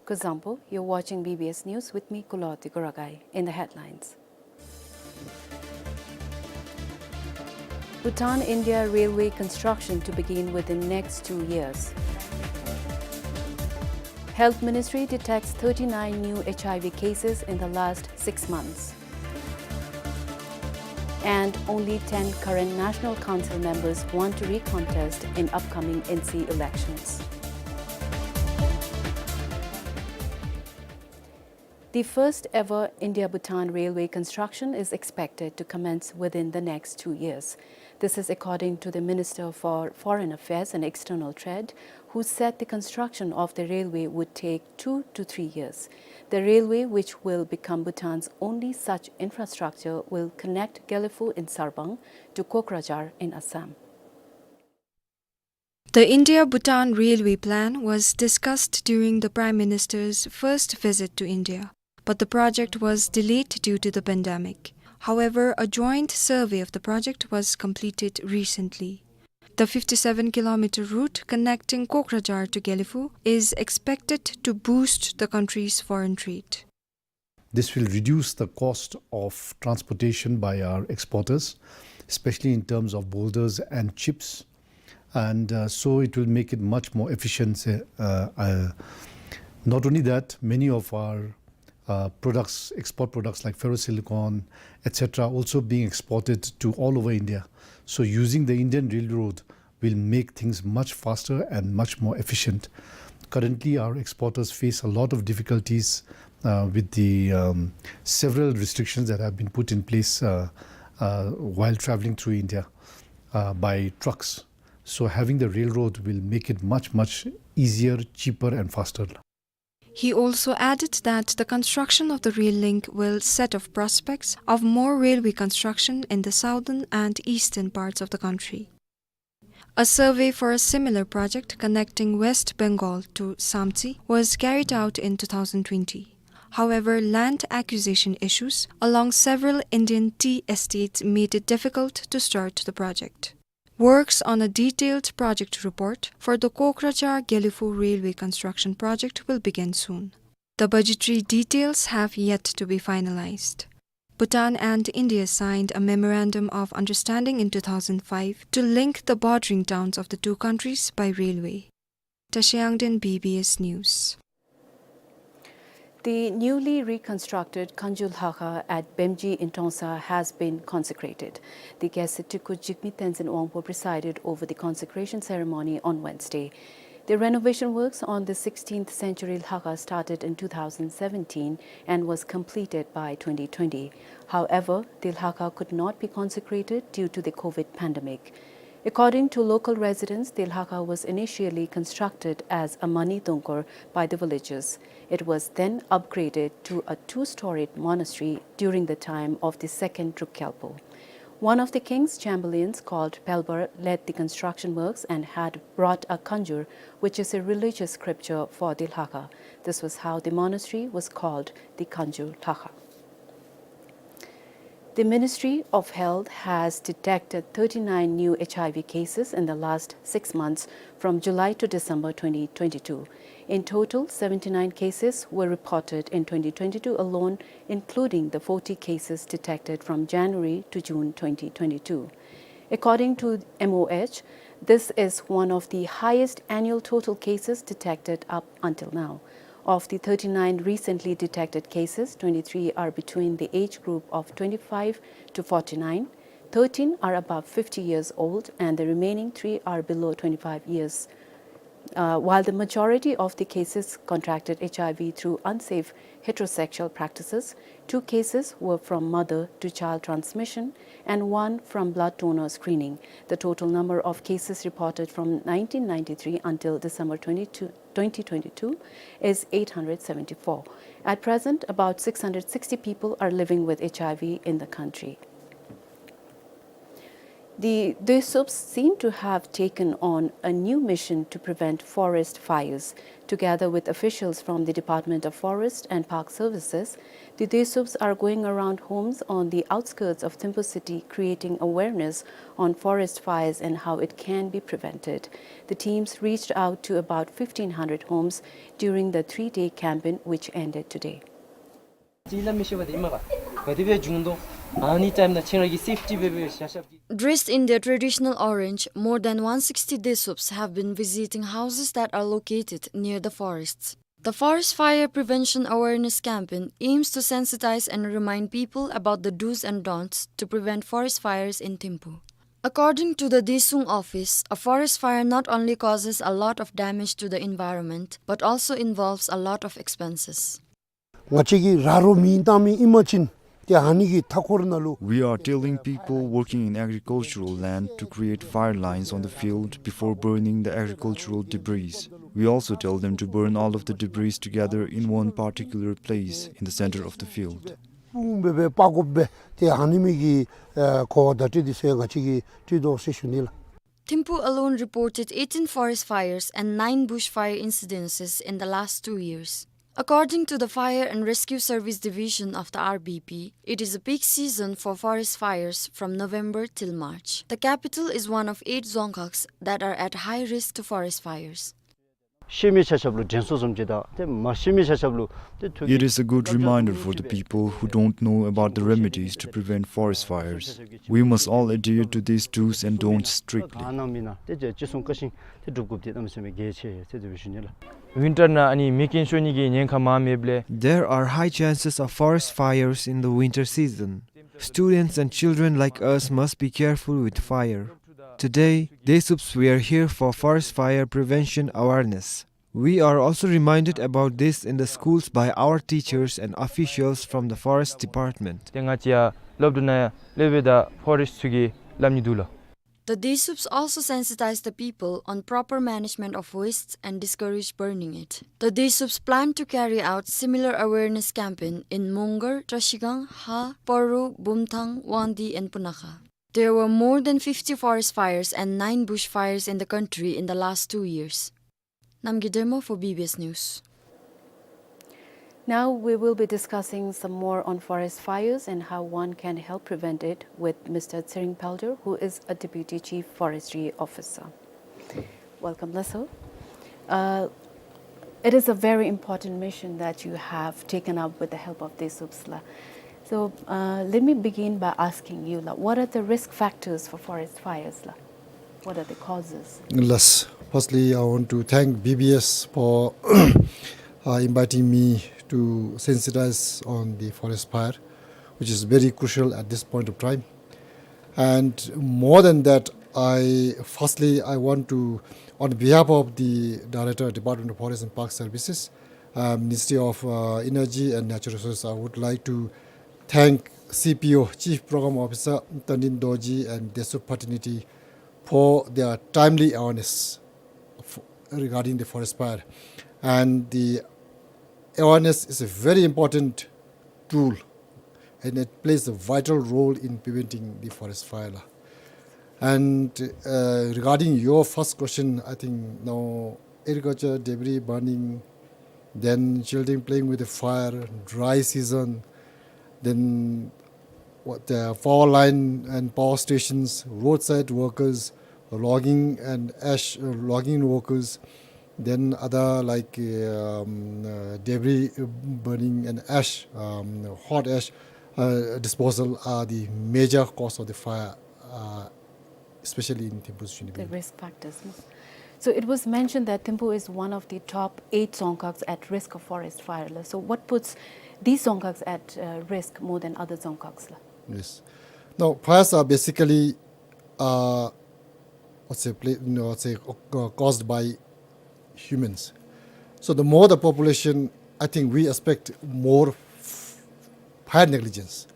Kuzuzangpo, you're watching B B S News with me, Kuloti Kuragai. In the headlines. Bhutan-India railway construction to begin within next two years. Health Ministry detects thirty-nine new H I V cases in the last six months. And only ten current National Council members want to recontest in upcoming N C elections. The first ever India-Bhutan railway construction is expected to commence within the next two years. This is according to the Minister for Foreign Affairs and External Trade, who said the construction of the railway would take two to three years. The railway, which will become Bhutan's only such infrastructure, will connect Gelephu in Sarbang to Kokrajhar in Assam. The India-Bhutan railway plan was discussed during the Prime Minister's first visit to India, but the project was delayed due to the pandemic. However, a joint survey of the project was completed recently. The fifty-seven kilometer route connecting Kokrajhar to Gelephu is expected to boost the country's foreign trade. This will reduce the cost of transportation by our exporters, especially in terms of boulders and chips. And, uh, so it will make it much more efficient. Uh, uh, not only that, many of our, uh, products, export products like ferrosilicon, et cetera, also being exported to all over India. So using the Indian Railroad will make things much faster and much more efficient. Currently, our exporters face a lot of difficulties, uh, with the, um, several restrictions that have been put in place, uh, uh, while traveling through India, uh, by trucks. So having the railroad will make it much, much easier, cheaper, and faster. He also added that the construction of the rail link will set off prospects of more railway construction in the southern and eastern parts of the country. A survey for a similar project connecting West Bengal to Samtse was carried out in two thousand twenty. However, land acquisition issues along several Indian tea estates made it difficult to start the project. Works on a detailed project report for the Kokrajhar-Gelephu railway construction project will begin soon. The budgetary details have yet to be finalized. Bhutan and India signed a memorandum of understanding in two thousand five to link the bordering towns of the two countries by railway. Tashi Yangden, B B S News. The newly reconstructed Kangju Lhakha at Bemji in Trongsa has been consecrated. The guest Teuku Jigme Tenzin Wangpo presided over the consecration ceremony on Wednesday. The renovation works on the sixteenth century Lhakha started in two thousand seventeen and was completed by twenty twenty. However, the Lhakha could not be consecrated due to the COVID pandemic. According to local residents, the Lhakha was initially constructed as a Mani Dongkor by the villagers. It was then upgraded to a two-storied monastery during the time of the second Druk Gyalpo. One of the king's chamberlains, called Pelbar, led the construction works and had brought a Kanjur, which is a religious scripture for the Lhakha. This was how the monastery was called the Kanjur Lhakha. The Ministry of Health has detected thirty-nine new H I V cases in the last six months, from July to December twenty twenty-two. In total, seventy-nine cases were reported in twenty twenty-two alone, including the forty cases detected from January to June twenty twenty-two. According to M O H, this is one of the highest annual total cases detected up until now. Of the thirty-nine recently detected cases, twenty-three are between the age group of twenty-five to forty-nine, Thirteen are above fifty years old, and the remaining three are below twenty-five years. Uh, while the majority of the cases contracted H I V through unsafe heterosexual practices, two cases were from mother to child transmission and one from blood donor screening. The total number of cases reported from nineteen ninety-three until December twenty-two, twenty twenty-two is eight hundred seventy-four. At present, about six hundred sixty people are living with H I V in the country. The Desuups seem to have taken on a new mission to prevent forest fires. Together with officials from the Department of Forest and Park Services, the Desuups are going around homes on the outskirts of Thimphu city, creating awareness on forest fires and how it can be prevented. The teams reached out to about fifteen hundred homes during the three-day campaign, which ended today. ཅིག་སླབ་མི་ཤེས་པ་དེ་ཨིན་མས་པ། ག་དེ་སྦེ་བྱུང་དོ། ཨ་ནི་ཊའིམ་ནང་ཁྱེད་ར་གི་སེཕ་ཊི་འབད་བའི་ཤ་ཤབ་ཀྱི། Dressed in their traditional orange, more than one sixty Desuups have been visiting houses that are located near the forests. The forest fire prevention awareness campaign aims to sensitize and remind people about the do's and don'ts to prevent forest fires in Thimphu. According to the Desuung office, a forest fire not only causes a lot of damage to the environment, but also involves a lot of expenses. ང་བཅས་ཀྱི་ར་རོ་མེ་བཏང་མི་ཨིན་པ་ཅིན་ཏེ་ཨ་ནི་གི་མཐའ་འཁོར་ནང་ལུ། We are telling people working in agricultural land to create fire lines on the field before burning the agricultural debris. We also tell them to burn all of the debris together in one particular place in the center of the field. སྤུངས་སྦེ་སྦེ་སྤར་དགོ་པས། ཏེ་ཨ་ནི་མི་གི་ཨེ་གོ་བརྡ་སྤྲོད་དེ་ཟེར་ང་བཅས་ཀྱིས་སྤྲོད་དོ་ཟེར་ཞུ་ནི་ལགས། Thimphu alone reported eighteen forest fires and nine bushfire incidences in the last two years. According to the Fire and Rescue Service Division of the R B P, it is a peak season for forest fires from November till March. The capital is one of eight dzongkhags that are at high risk to forest fires. ཤེས་མི་ཆ་ཁྱབ་ལུ་དྲན་གསོ་བཟུམ་ཅིག་དང་ཏེ་མ་ཤེས་མི་ཆ་ཁྱབ་ལུ་ཏེ་ཐུགས་ཀྱི། It is a good reminder for the people who don't know about the remedies to prevent forest fires. We must all adhere to these do's and don'ts strictly. ཨ་ནཱ་མི་ནཱ་ཏེ་ཅི་གསུང་བཀའ་བཞིན་ཏེ་སྒྲུབ་དགོཔ་འདི་གནམ་མེད་ས་མེད་གལ་ཆེ་ཟེར་དེ་སྦེ་ཞུ་ནི་ལགས། ཝིན་ཊར་ནང་ཨ་ནི་མེ་རྐྱེན་ཤོར་ནི་གི་ཉེན་ཁ་མང་མེདཔ་ལས། There are high chances of forest fires in the winter season. Students and children like us must be careful with fire. Today, Desuups were here for forest fire prevention awareness. We are also reminded about this in the schools by our teachers and officials from the forest department. ཏེ་ང་བཅས་ཡང་སློབ་གྲྭ་ནང་ཡང་སློབ་དཔོན་དང་ཕོ་རེསཊ་ཚུ་གིས་སླབ་ནི་འདུག་ལགས། The Desuups also sensitize the people on proper management of waste and discourage burning it. The Desuups plan to carry out similar awareness campaign in Mongar, Trashigang, Ha, Paru, Bumthang, Wangdue and Punakha. There were more than fifty forest fires and nine bushfires in the country in the last two years. Namgay Dermo for B B S News. Now we will be discussing some more on forest fires and how one can help prevent it with Mister Tshering Phelder, who is a Deputy Chief Forestry Officer. Welcome, Laso. Uh, it is a very important mission that you have taken up with the help of Desuups la. So, uh, let me begin by asking you la, what are the risk factors for forest fires la? What are the causes? Yes. Firstly, I want to thank B B S for uh, inviting me to sensitize on the forest fire, which is very crucial at this point of time. And more than that, I firstly I want to, on behalf of the Director, Department of Forest and Park Services, uh, Ministry of uh, Energy and Natural Resources, I would like to thank C P O, Chief Program Officer, Tandin Dorji and Desuup fraternity for their timely awareness f- regarding the forest fire. And the awareness is a very important tool, and it plays a vital role in preventing the forest fire. And uh, regarding your first question, I think now agriculture debris burning, then children playing with the fire, dry season, then what, the power line and power stations, roadside workers, logging and ash, uh, logging workers, then other like um, uh, debris burning and ash, um, hot ash uh, disposal are the major cause of the fire, uh, especially in Thimphu Chunibin. The risk factors, no? So it was mentioned that Thimphu is one of the top eight dzongkhags at risk of forest fire la. So what puts these dzongkhags at uh, risk more than other dzongkhags la? Yes. Now, fires are basically, uh, what's a pla-, you know, what's a, uh, caused by humans. So the more the population, I think we expect more f-, fire negligence.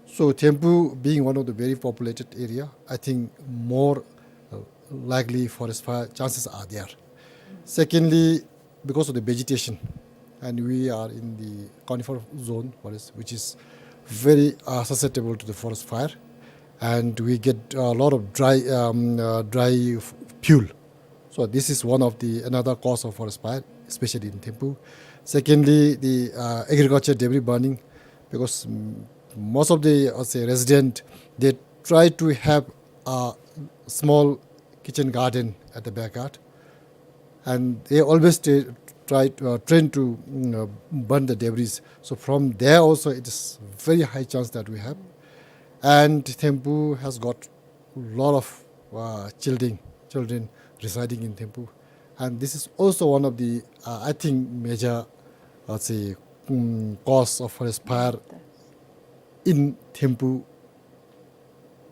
So Thimphu being one of the very populated area, I think more, uh, likely forest fire chances are there. Secondly, because of the vegetation, and we are in the conifer zone forest, which is very, uh, susceptible to the forest fire, and we get a lot of dry, um, uh, dry f-, fuel. So this is one of the another cause of forest fire, especially in Thimphu. Secondly, the, uh, agriculture debris burning, because, mm, most of the, uh, say, resident, they try to have a small kitchen garden at the backyard, and they always tra-, try to, uh, train to, mm, uh, burn the debris. So from there also, it is very high chance that we have. And Thimphu has got lot of, uh, children, children residing in Thimphu, and this is also one of the, uh, I think, major, let's say, mm, cause of forest fire in Thimphu.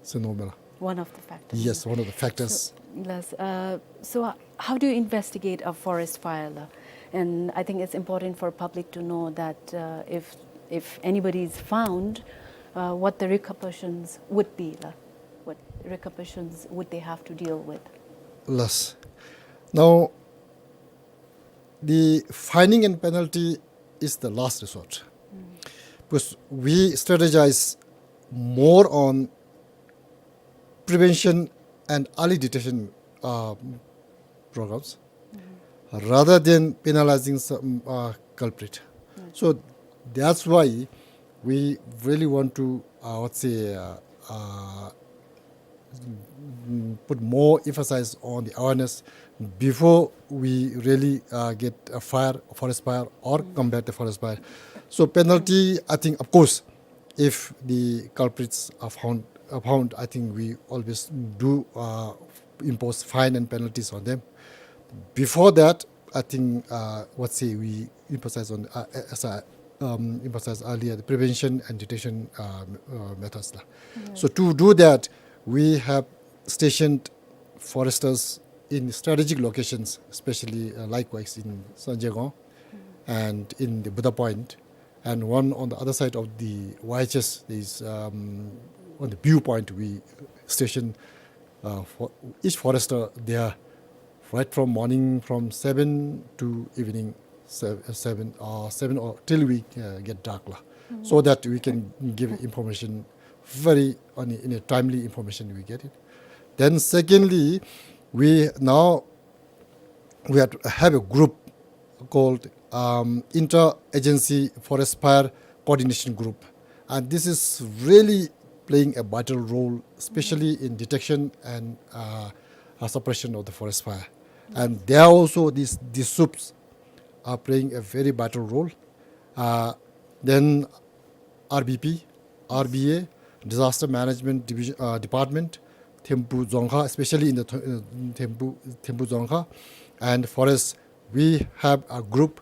So, no, Mela. One of the factors. Yes, one of the factors. So, yes, uh, so, uh, how do you investigate a forest fire, la? And I think it's important for public to know that, uh, if, if anybody is found, uh, what the repercussions would be, la? What repercussions would they have to deal with? Yes. Now, the fining and penalty is the last resort. Mm. Because we strategize more on prevention and early detection, uh, programs, mm, rather than penalizing some, uh, culprit. Mm. So that's why we really want to, uh, let's say, uh, uh, mm, put more emphasis on the awareness before we really, uh, get a fire, forest fire, or, mm, combat the forest fire. So penalty, I think, of course, if the culprits are found, are found, I think we always do, uh, impose fine and penalties on them. Before that, I think, uh, what say we emphasize on, uh, as I, um, emphasized earlier, the prevention and detection, um, uh, methods, la. Yes. So to do that, we have stationed foresters in strategic locations, especially, uh, likewise in Sanjegaon, mm, and in the Buddha Point, and one on the other side of the Y H S is, um, on the viewpoint. We station, uh, for each forester there right from morning from seven to evening sev-, seven, uh, seven or till we, uh, get dark, la, mm, so that we can give information very on a, in a timely information we get it. Then secondly, we now we have, have a group called, um, Inter-Agency Forest Fire Coordination Group, and this is really playing a vital role, especially in detection and, uh, uh, suppression of the forest fire. And there also these, these SOOPs are playing a very vital role. Uh, then R B P, R B A, Disaster Management Division, uh, Department, Thimphu Dzongkha, especially in the Th-, uh, Thimphu, Thimphu Dzongkha, and forest, we have a group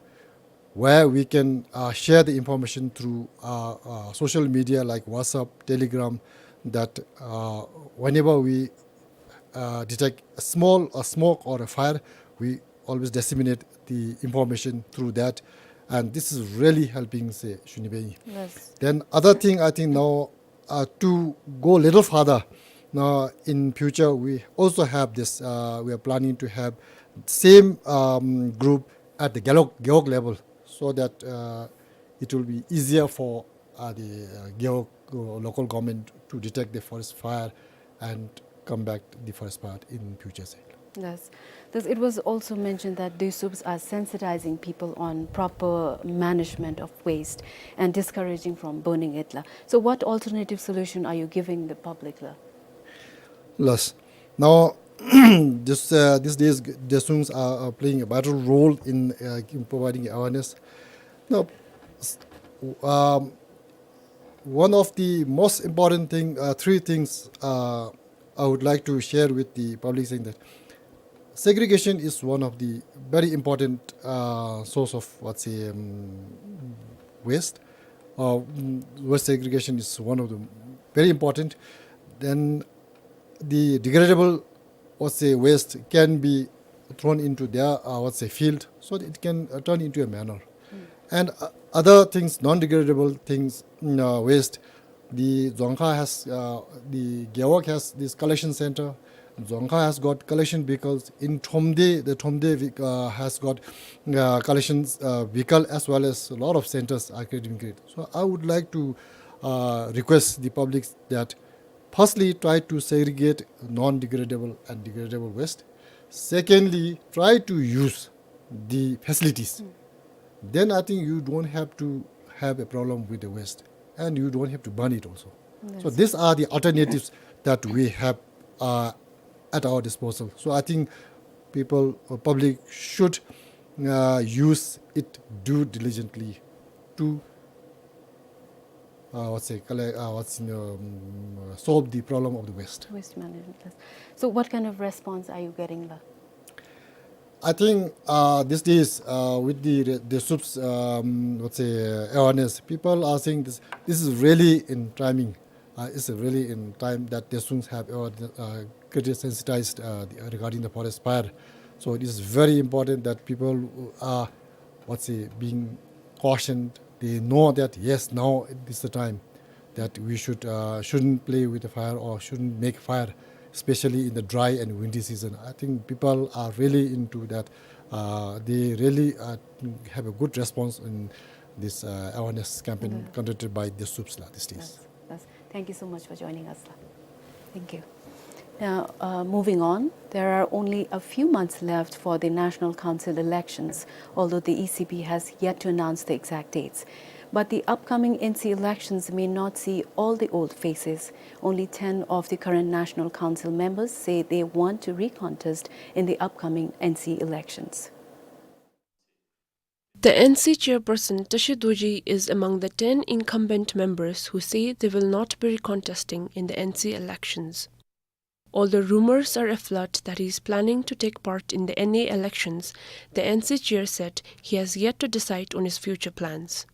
where we can, uh, share the information through, uh, uh, social media like WhatsApp, Telegram, that, uh, whenever we, uh, detect a small, a smoke or a fire, we always disseminate the information through that, and this is really helping, say, Shunibeyi. Yes. Then other thing, I think now, uh, to go a little further, now in future we also have this, uh, we are planning to have same, um, group at the Gewog, Gewog level, so that, uh, it will be easier for, uh, the, uh, Gewog, uh, local government to detect the forest fire and combat the forest fire in future, sir. Yes. Thus, it was also mentioned that these SOOPs are sensitizing people on proper management of waste and discouraging from burning it, la. So what alternative solution are you giving the public, la? Yes. Now, this, uh, these days, the SOOPs are, are playing a vital role in, uh, in providing awareness. Now, s-, um, one of the most important thing, uh, three things, uh, I would like to share with the public, saying that segregation is one of the very important, uh, source of, let's say, um, waste. Uh, mm, waste segregation is one of the very important. then the degradable, let's say, waste can be thrown into their, uh, let's say, field, so that it can, uh, turn into a manure. And, uh, other things, non-degradable things, mm, uh, waste, the Dzongkha has, uh, the Gewog has this collection center. Dzongkha has got collection vehicles. In Thromde, the Thromde ve-, uh, has got, uh, collections, uh, vehicle, as well as a lot of centers are creating. So I would like to, uh, request the public that firstly, try to segregate non-degradable and degradable waste. Secondly, try to use the facilities. Then I think you don't have to have a problem with the waste, and you don't have to burn it also. So these are the alternatives that we have, uh, at our disposal. So I think people, uh, public should, uh, use it due diligently to, uh, what's it, collect, uh, what's in, um, solve the problem of the waste. Waste management, yes. So what kind of response are you getting, la? I think, uh, these days, uh, with the, the Sup's, um, let's say, awareness, people are saying this, this is really in timing. Uh, it's really in time that Desuns have, uh, uh, getting sensitized, uh, the, regarding the forest fire. So it is very important that people who are, what's it, being cautioned, they know that, yes, now is the time that we should, uh, shouldn't play with the fire or shouldn't make fire, especially in the dry and windy season. I think people are really into that. Uh, they really, uh, have a good response in this, uh, awareness campaign conducted by the Sup's la these days. Yes, yes. Thank you so much for joining us, la. Thank you. Now, uh, moving on, there are only a few months left for the National Council elections, although the E C B has yet to announce the exact dates. But the upcoming N C elections may not see all the old faces. Only ten of the current National Council members say they want to recontest in the upcoming N C elections. The N C chairperson Tashi Dorji is among the ten incumbent members who say they will not be recontesting in the N C elections. Although rumors are afloat that he is planning to take part in the N A elections, the N C chair said he has yet to decide on his future plans.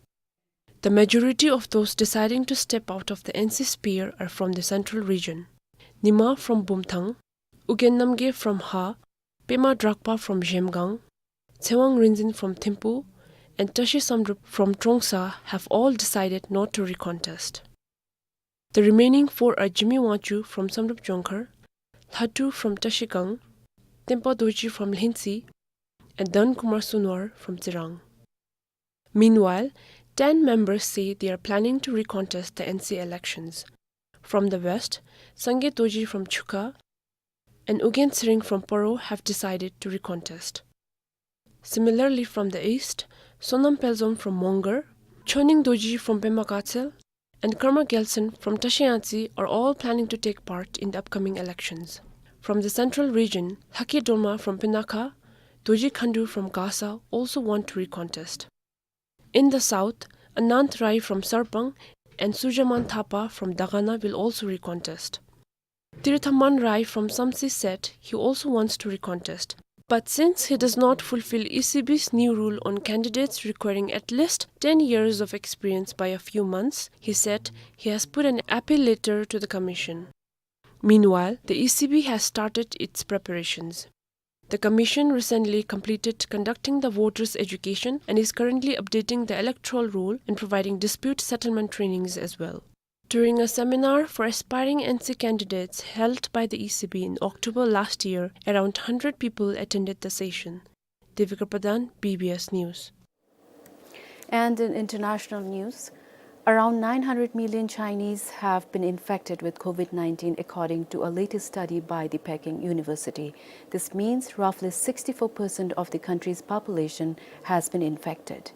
The majority of those deciding to step out of the N C sphere are from the central region. Nima from Bumthang, Ugyen Namgay from Ha, Pema Drakpa from Zhemgang, Tsewang Rinzin from Thimphu, and Tashi Samdrup from Trongsa have all decided not to recontest. The remaining four are Jimmy Wangchuk from Samdrup Jongkhar, Lhatu from Tashigang, Tempa Dorji from Lhintsi, and Dhan Kumar Sunwar from Tsirang. Meanwhile, ten members say they are planning to recontest the N C elections. From the west, Sangay Dorji from Chukha and Ugyen Tshering from Paro have decided to recontest. Similarly, from the east, Sonam Pelzom from Mongar, Choning Dorji from Pema Gatshel, and Karma Gyaltshen from Tashi Yangtse are all planning to take part in the upcoming elections. From the central region, Lhakey Dolma from Pinakha, Dorji Khandu from Gasa also want to recontest. In the south, Anant Rai from Sarpang and Surjaman Thapa from Dagana will also recontest. Tirthaman Rai from Samtse said he also wants to recontest. But since he does not fulfill E C B's new rule on candidates requiring at least ten years of experience by a few months, he said he has put an appeal letter to the commission. Meanwhile, the E C B has started its preparations. The commission recently completed conducting the voters' education and is currently updating the electoral roll and providing dispute settlement trainings as well. During a seminar for aspiring N C candidates held by the E C B in October last year, around hundred people attended the session. Devika Pradhan, B B S News. And in international news, around nine hundred million Chinese have been infected with COVID nineteen, according to a latest study by the Peking University. This means roughly sixty-four percent of the country's population has been infected.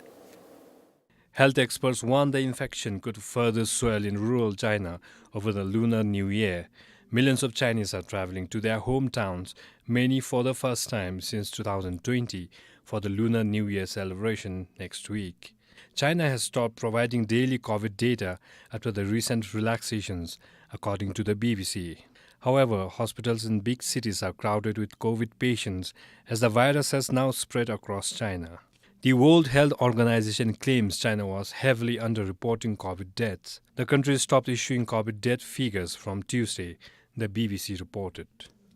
Health experts warn the infection could further swell in rural China over the Lunar New Year. Millions of Chinese are traveling to their hometowns, many for the first time since two thousand twenty, for the Lunar New Year celebration next week. China has stopped providing daily COVID data after the recent relaxations, according to the B B C. However, hospitals in big cities are crowded with COVID patients as the virus has now spread across China. The World Health Organization claims China was heavily underreporting COVID deaths. The country stopped issuing COVID death figures from Tuesday, the B B C reported.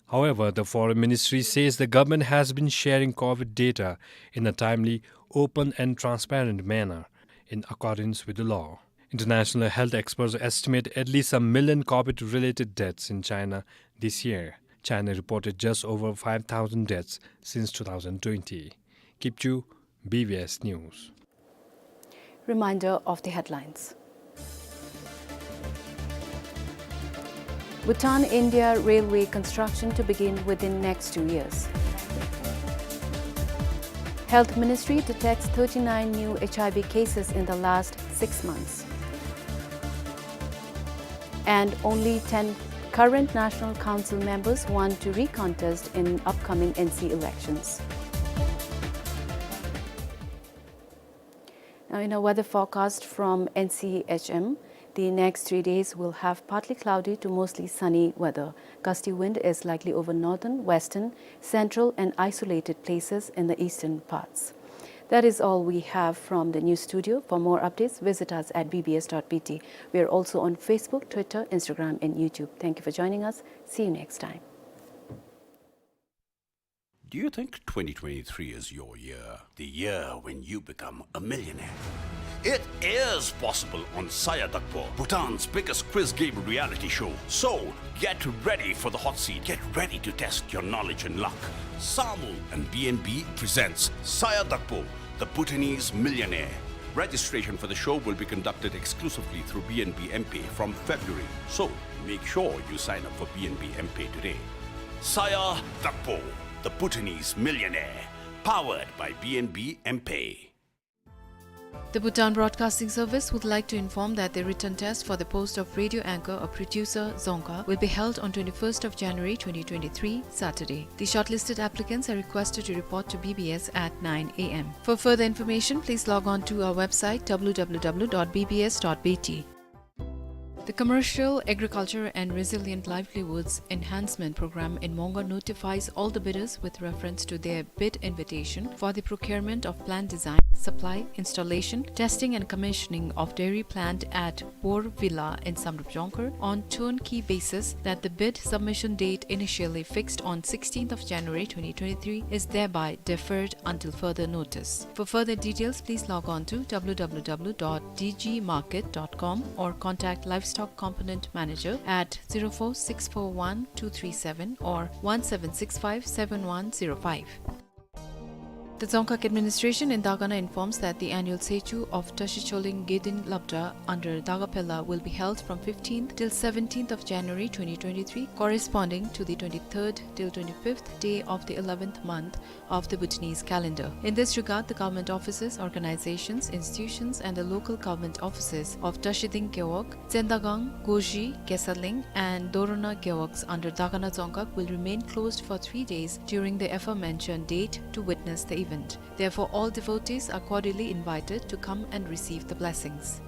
However, the Foreign Ministry says the government has been sharing COVID data in a timely, open and transparent manner in accordance with the law. International health experts estimate at least a million COVID-related deaths in China this year. China reported just over five thousand deaths since two thousand twenty. Kipchu, B B S News. Reminder of the headlines. Bhutan-India railway construction to begin within next two years. Health Ministry detects thirty-nine new H I V cases in the last six months. And only ten current National Council members want to recontest in upcoming N C elections. Now, in a weather forecast from N C H M, the next three days will have partly cloudy to mostly sunny weather. Gusty wind is likely over northern, western, central, and isolated places in the eastern parts. That is all we have from the news studio. For more updates, visit us at B B S dot B T. We are also on Facebook, Twitter, Instagram, and YouTube. Thank you for joining us. See you next time. Do you think twenty twenty-three is your year? The year when you become a millionaire? It is possible on Saya Dakpo, Bhutan's biggest quiz game reality show. So, get ready for the hot seat. Get ready to test your knowledge and luck. Samu and B N B presents Saya Dakpo, the Bhutanese Millionaire. Registration for the show will be conducted exclusively through B N B M-Pay from February. So, make sure you sign up for B N B M-Pay today. Saya Dakpo, the Bhutanese Millionaire, powered by B N B M-Pay. The Bhutan Broadcasting Service would like to inform that the written test for the post of radio anchor or producer, dzongkha, will be held on twenty-first of January twenty twenty-three, Saturday. The shortlisted applicants are requested to report to B B S at nine A M. For further information, please log on to our website, W W W dot B B S dot B T. The Commercial Agriculture and Resilient Livelihoods Enhancement Program in Mongar notifies all the bidders with reference to their bid invitation for the procurement of plant design, supply, installation, testing and commissioning of dairy plant at Bor Villa in Samdrup Jongkhar on turnkey basis that the bid submission date initially fixed on sixteenth of January twenty twenty-three is thereby deferred until further notice. For further details, please log on to W W W dot D G market dot com or contact Livestock Component Manager at zero four six four one two three seven or one seven six five seven one zero five. The Dzongkhag administration in Dagana informs that the annual Sechu of Tashi Choling Gedin Labdra under Daga Phella will be held from fifteenth till seventeenth of January twenty twenty-three, corresponding to the twenty-third till twenty-fifth day of the eleventh month of the Bhutanese calendar. In this regard, the government offices, organizations, institutions, and the local government offices of Tashiding Gewog, Tsendagang, Goji, Gesaling, and Dorona Gewogs under Dagana Dzongkhag will remain closed for three days during the aforementioned date to witness the event. Therefore, all devotees are cordially invited to come and receive the blessings.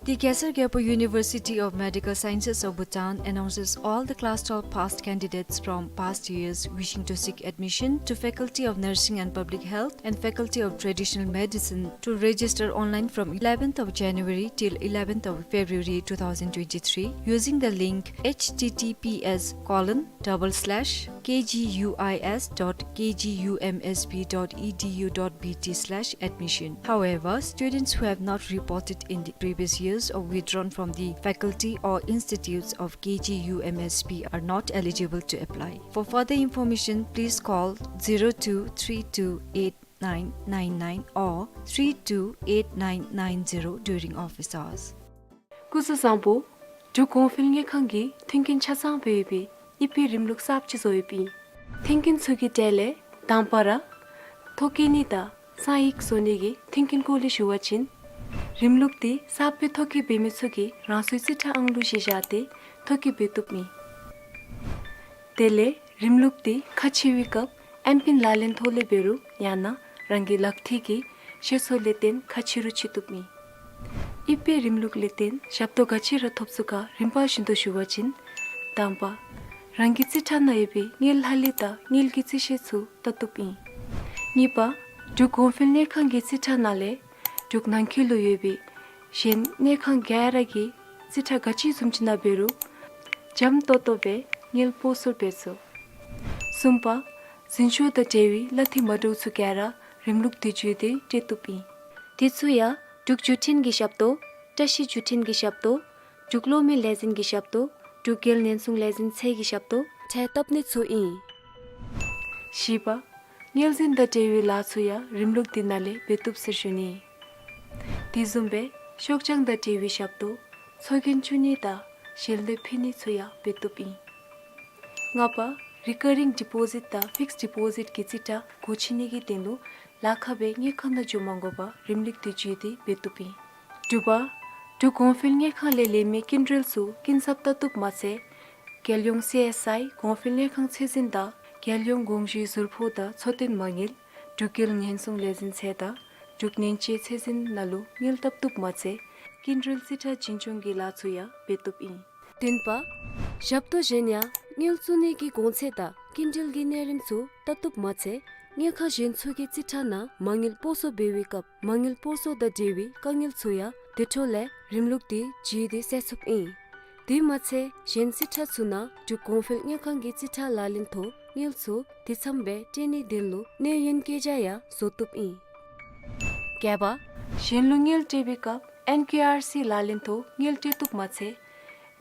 The Gesar Gyalpo University of Medical Sciences of Bhutan announces all the class twelve passed candidates from past years wishing to seek admission to Faculty of Nursing and Public Health and Faculty of Traditional Medicine to register online from eleventh of January till eleventh of February two thousand twenty-three using the link H T T P S colon double slash K G U I S dot K G U M S B dot E D U dot B T slash admission. However, students who have not reported in the previous years or withdrawn from the faculty or institutes of K G U M S B are not eligible to apply. For further information, please call zero two three two eight nine nine nine or three two eight nine nine zero during office hours. སྐུ་གཟུགས་བཟང་པོ། འབྲུག་གོང་འཕེལ་དངུལ་ཁང་གིས་མཐུན་རྐྱེན་ཆ་ཚང་སྦེ་ཡོད་པའི་དབྱིབས་པའི་རིམ་ལུགས་གསརཔ་ཅིག་བཟོ་ཡོདཔ་ཨིན། མཐུན་རྐྱེན་ཚུ་གི་གྲས་ལས་དང་པ་ར་ཐོ་བཀོད་ནི་དང་གསང་ཡིག་བཟོ་ནི་གི་མཐུན་རྐྱེན་སྐོར་ལས་ཞུ་བ་ཅིན། རིམ་ལུགས་འདི་གསརཔ་སྦེ་ཐོ་བཀོད་འབད་མི་ཚུ་གིས་རང་སོའི་རྩིས་ཁྲ་ཨང་གླུ་གཞི་བཞག་སྟེ་ཐོ་བཀོད་འབད་བཏུབ་ཨིན། དེ་ལས་རིམ་ལུགས་འདི་ཁ་ཕྱེ་བའི་སྐབས་ཨེམ་པིན་ལག་ལེན་ཐོག་ལས་འབད་རུང་ཡང་ན་རང་གི་ལག་མཐིལ་གྱི་ཤེལ་སོ་ལས་བརྟེན་ཁ་ཕྱེ་རུང་ཕྱེ་བཏུབ་ཨིན། དབྱིབས་པའི་རིམ་ལུགས་ལས་བརྟེན་ཞབས་ཏོག་ག་ཅི་ར་ཐོབ་ཚུགས་ག་རིམ་པ་བཞིན་དུ་ཞུ་བ་ཅིན། དང་པ། རང་གི་རྩིས་ཁྲ་ནང་ཡོད་པའི་དངུལ་ལྷག་ལུས་དང་དངུལ་གྱི་རྩིས་ཤེལ་ཚུ་བལྟ་བཏུབ་ཨིན། གཉིས་པ། འབྲུག་གོང་འཕེལ་དངུལ་ཁང་གི་རྩིས་ཁྲ་ནང་ལས་འབྲུག་ནང་འཁོད་ལུ་ཡོད་པའི་གཞན་དངུལ་ཁང་ག་ར་གི་རྩིས་ཁྲ་ག་ཅི་བཟུམ་ཅིག་ཨིན་ན་འབད་རུང་འཇམ་ཏོང་ཏོ་སྦེ་དངུལ་སྤོ་སོར་འབད་ཚུགས། གསུམ་པ། འཛིན་སྐྱོང་དང་འབྲེལ་བའི་གླ་འཐུས་མ་འདྲཝ་ཚུ་ག་ར་རིམ་ལུགས་འདི་བརྒྱུད་དེ་སྤྲོད་བཏུབ་ཨིན། དེ་ཚུ་ཡང་འབྲུག་བརྒྱུད་འཕྲིན་གྱི་ཞབས་ཏོག། བཀྲིས་བརྒྱུད་འཕྲིན་གྱི་ཞབས་ཏོག། འབྲུག་གློག་མེ་ལས་འཛིན་གྱི་ཞབས་ཏོག། འབྲུག་རྒྱལ་ཉེན་སྲུང་ལས་འཛིན་ཚད་ཀྱི་ཞབས་ཏོག་འཕྲལ་བཏབ་ནི་ཚུ་ཨིན། བཞི་པ། དངུལ་འཛིན་དང་འབྲེལ་བའི་ལཱ་ཚུ་ཡང་རིམ་ལུགས་འདི་ནང་ལས་འབད་བཏུབ་ཟེར་ཞུ་ནི། དེ་བཟུམ་སྦེ་ཤོག་བྱང་དང་འབྲེལ་བའི་ཞབས་ཏོག། ཚོགས་རྒྱན་བཙུགས་ནི་དང་ཞལ་འདེབས་ཕུལ་ནི་ཚུ་ཡང་འབད་བཏུབ་ཨིན། ལྔ་པ། རི་ཀ་རིང་ཌི་པོ་ཟིཊ་དང་ཕིགསཌ་ཌི་པོ་ཟིཊ་གི་རྩིས་ཁྲ་སྒོ་ཕྱེ་ནི་གི་དོན་ལུ་ལཱ་ཁག་སྦེ་དངུལ་ཁང་ནང་འགྱོ་མ་དགོ་པར་རིམ་ལུགས་འདི་བརྒྱུད་དེ་འབད་བཏུབ་ཨིན། དྲུག་པ། འབྲུག་གོང་འཕེལ་དངུལ་ཁང་ལས་ལེན་མི་སྐྱིན་འགྲུལ་ཚུ་སྐྱིན་ཚབ་བལྟ་བཏུབ་མ་ཚད་རྒྱལ་ཡོངས་སི་ཨེསི་ཨའི་གོང་འཕེལ་དངུལ་ཁང་ཚད་འཛིན་དང་རྒྱལ་ཡོངས་དགོངས་ཞུའི་ཟུར་ཕོགས་དང་འཚོ་རྟེན་མ་དངུལ་འབྲུག་རྒྱལ་ཉེན་སྲུང་ལས་འཛིན་ཚད་དང་འབྲུག་ནན་དཔྱད་ཚད་འཛིན་ནང་ལུ་དངུལ་བཏབ་བཏུབ་མ་ཚད་སྐྱིན་འགྲུལ་རྩིས་ཁྲ་འཛིན་སྐྱོང་གི་ལཱ་ཚུ་ཡང་འབད་བཏུབ་ཨིན། བདུན་པ། ཞབས་ཏོག་གཞན་ཡང་དངུལ་བཙུགས་ནི་གི་གོང་ཚད་དང་སྐྱིན་འགྲུལ་གྱི་གནས་རིམ་ཚུ་བལྟ་བཏུབ་མ་ཚད་དངུལ་ཁང་གཞན་ཚུ་གི་རྩིས་ཁྲ་ནང་མ་དངུལ་སྤོ་སོར་འབད་བའི་སྐབས་མ་དངུལ་སྤོ་སོར་དང་འབྲེལ་བའི་དཀའ་ངལ་ཚུ་ཡང་དེ་འཕྲོ་ལས་རིམ་ལུགས་འདི་བརྒྱུད་དེ་སེལ་ཚུགསཔ་ཨིན། དེ་མ་ཚད་གཞན་རྩིས་ཁྲ་ཚུ་ནང་འབྲུག་གོང་འཕེལ་དངུལ་ཁང་གི་རྩིས་ཁྲ་ལག་ལེན་ཐོག་དངུལ་ཚུ་དེ་ཙམ་སྦེ་སྤྲོད་ནིའི་དོན་ལུ་གནས་ཡུན་བཀོད་རྒྱ་ཡང་བཟོ་བཏུབ་ཨིན། བརྒྱད་པ། གཞན་ལུ་དངུལ་སྤྲོད་པའི་སྐབས་ཨེན་ཀེ་ཨར་སི་ལག་ལེན་ཐོག་དངུལ་སྤྲོད་བཏུབ་མ་ཚད་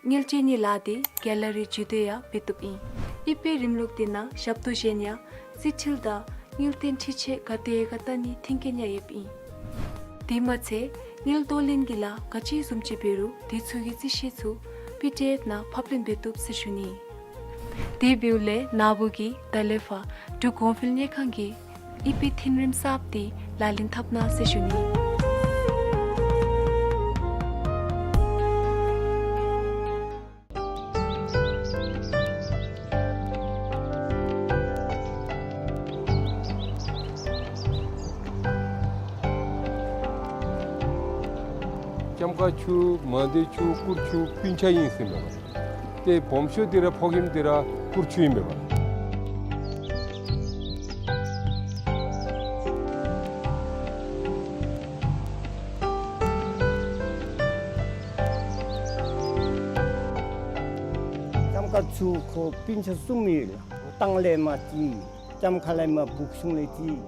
དངུལ་སྤྲོད་ནིའི་ལཱ་འདི་ག་ལ་རི་བརྒྱུད་དེ་ཡང་འབད་བཏུབ་ཨིན། ཨི་པེ་རིམ་ལུགས་འདི་ནང་ཞབས་ཏོག་གཞན་ཡང་རྩིས་འཕྲུལ་དང་དངུལ་རྟེན་འཕྲུལ་ཆས་ག་དེ་ག་བལྟ་ནིའི་མཐུན་རྐྱེན་ཡང་ཡོདཔ་ཨིན། དེ་མ་ཚད་དངུལ་གཏོང་ལེན་གྱི་ལཱ་ག་ཅི་བཟུམ་ཅིག་འབད་རུང་དེ་ཚུ་གི་རྩིས་གཞི་ཚུ་པི་ཌི་ཨེཕ་ནང་ཕབ་ལེན་འབད་བཏུབ་ཟེར་ཞུ་ནི། དེ་འབདཝ་ལས་ན་བུ་གིས་ད་ལས་ཕར་འབྲུག་གོང་འཕེལ་དངུལ་ཁང་གི་ཨི་པེ་མཐུན་རིམ་གསརཔ་འདི་ལག་ལེན་འཐབ་གནང་ཟེར་ཞུ་ནི། ལྕམ་དཀར་ཆུ་མ་འདི་ཆུ་གུར་ཆུ་སྤུན་ཆ་ཨིན་ཟེར་མས་པ། ཏེ་སྦོམ་ཤོས་འདི་ར་ཕོག་ཁྱིམ་འདི་ར་གུར་ཆུ་ཨིན་མས་པ། ལྕམ་དཀར་ཆུ་ཁོ་སྤུན་ཆ་གསུམ་ཨིན་ལགས། ལྟང་ལས་མར་ཅིག་ལྕམ་མཁར་ལས་མར་སྦུག་གཞུང་ལས་ཅིག།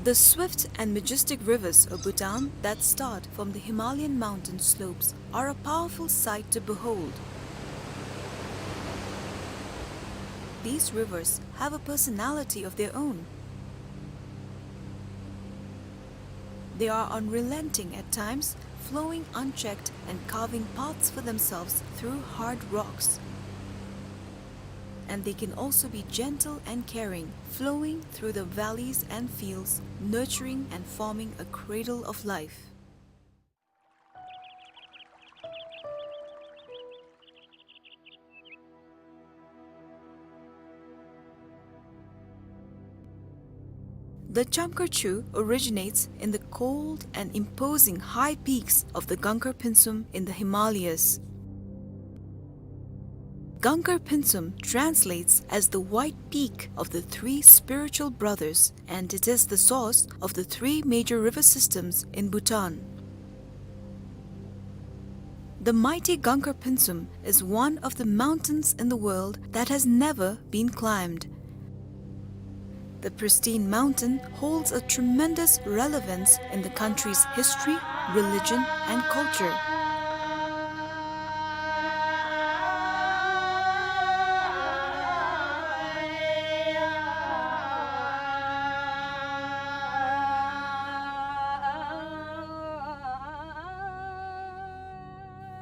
The swift and majestic rivers of Bhutan that start from the Himalayan mountain slopes are a powerful sight to behold. These rivers have a personality of their own. They are unrelenting at times, flowing unchecked and carving paths for themselves through hard rocks. And they can also be gentle and caring, flowing through the valleys and fields, nurturing and forming a cradle of life. The Chamkar Chu originates in the cold and imposing high peaks of the Gangkar Pynsum in the Himalayas. Gangar Pinsum translates as the white peak of the three spiritual brothers, and it is the source of the three major river systems in Bhutan. The mighty Gangar Pinsum is one of the mountains in the world that has never been climbed. The pristine mountain holds a tremendous relevance in the country's history, religion, and culture.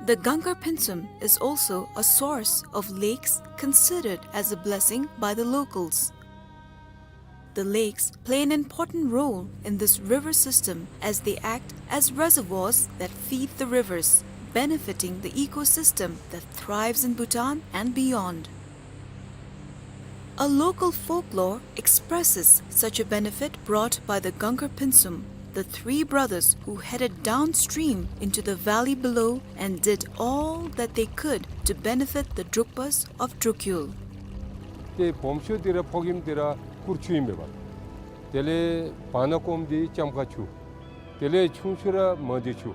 The Gangar Pinsum is also a source of lakes considered as a blessing by the locals. The lakes play an important role in this river system as they act as reservoirs that feed the rivers, benefiting the ecosystem that thrives in Bhutan and beyond. A local folklore expresses such a benefit brought by the Gangar Pinsum, the three brothers who headed downstream into the valley below and did all that they could to benefit the Drukpas of Drukyul. ཏེ་སྦོམ་ཤོས་འདི་ར་ཕོ་རྒནམ་འདི་ར་སྐུར་ཆུ་ཨིན་པས་པ། དེ་ལས་བར་ན་སྐོམ་འདི་ལྕམ་མཁར་ཆུ། དེ་ལས་ཆུང་ཤོས་ར་མ་འདི་ཆུ།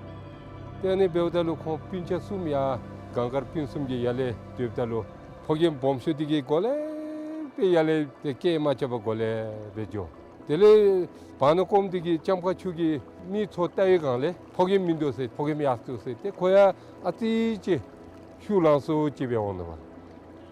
ཏེ་ཨ་ནི་འབདཝ་ད་ལུ་ཁོང་སྤུན་ཆ་གསུམ་ཡར་གངས་དཀར་སྤུན་གསུམ་གྱི་ཡར་ལས་སྡོདཔ་ད་ལུ་ཕོ་རྒནམ་སྦོམ་ཤོས་འདི་གིས་གོ་ལེ་སྦེ་ཡར་ལས་ཏེ་སྐད་མ་རྐྱབ་པར་གོ་ལེ་སྦེ་འགྱོ། དེ་ལས་བར་ན་སྐོམ་འདི་གིས་ལྕམ་མཁར་ཆུ་གི་མི་ཚུ་བལྟ་བའི་སྒང་ལས་ཕོ་རྒནམ་མིན་འདུག་ཟེར། ཕོ་རྒནམ་ཡར་སོང་ཟེར། ཏེ་ཁོ་ཡང་ཨ་ཙི་ཅིག་ཤུགས་ལང་སོང་ཅིག་སྦེ་འོང་ནུག་པ།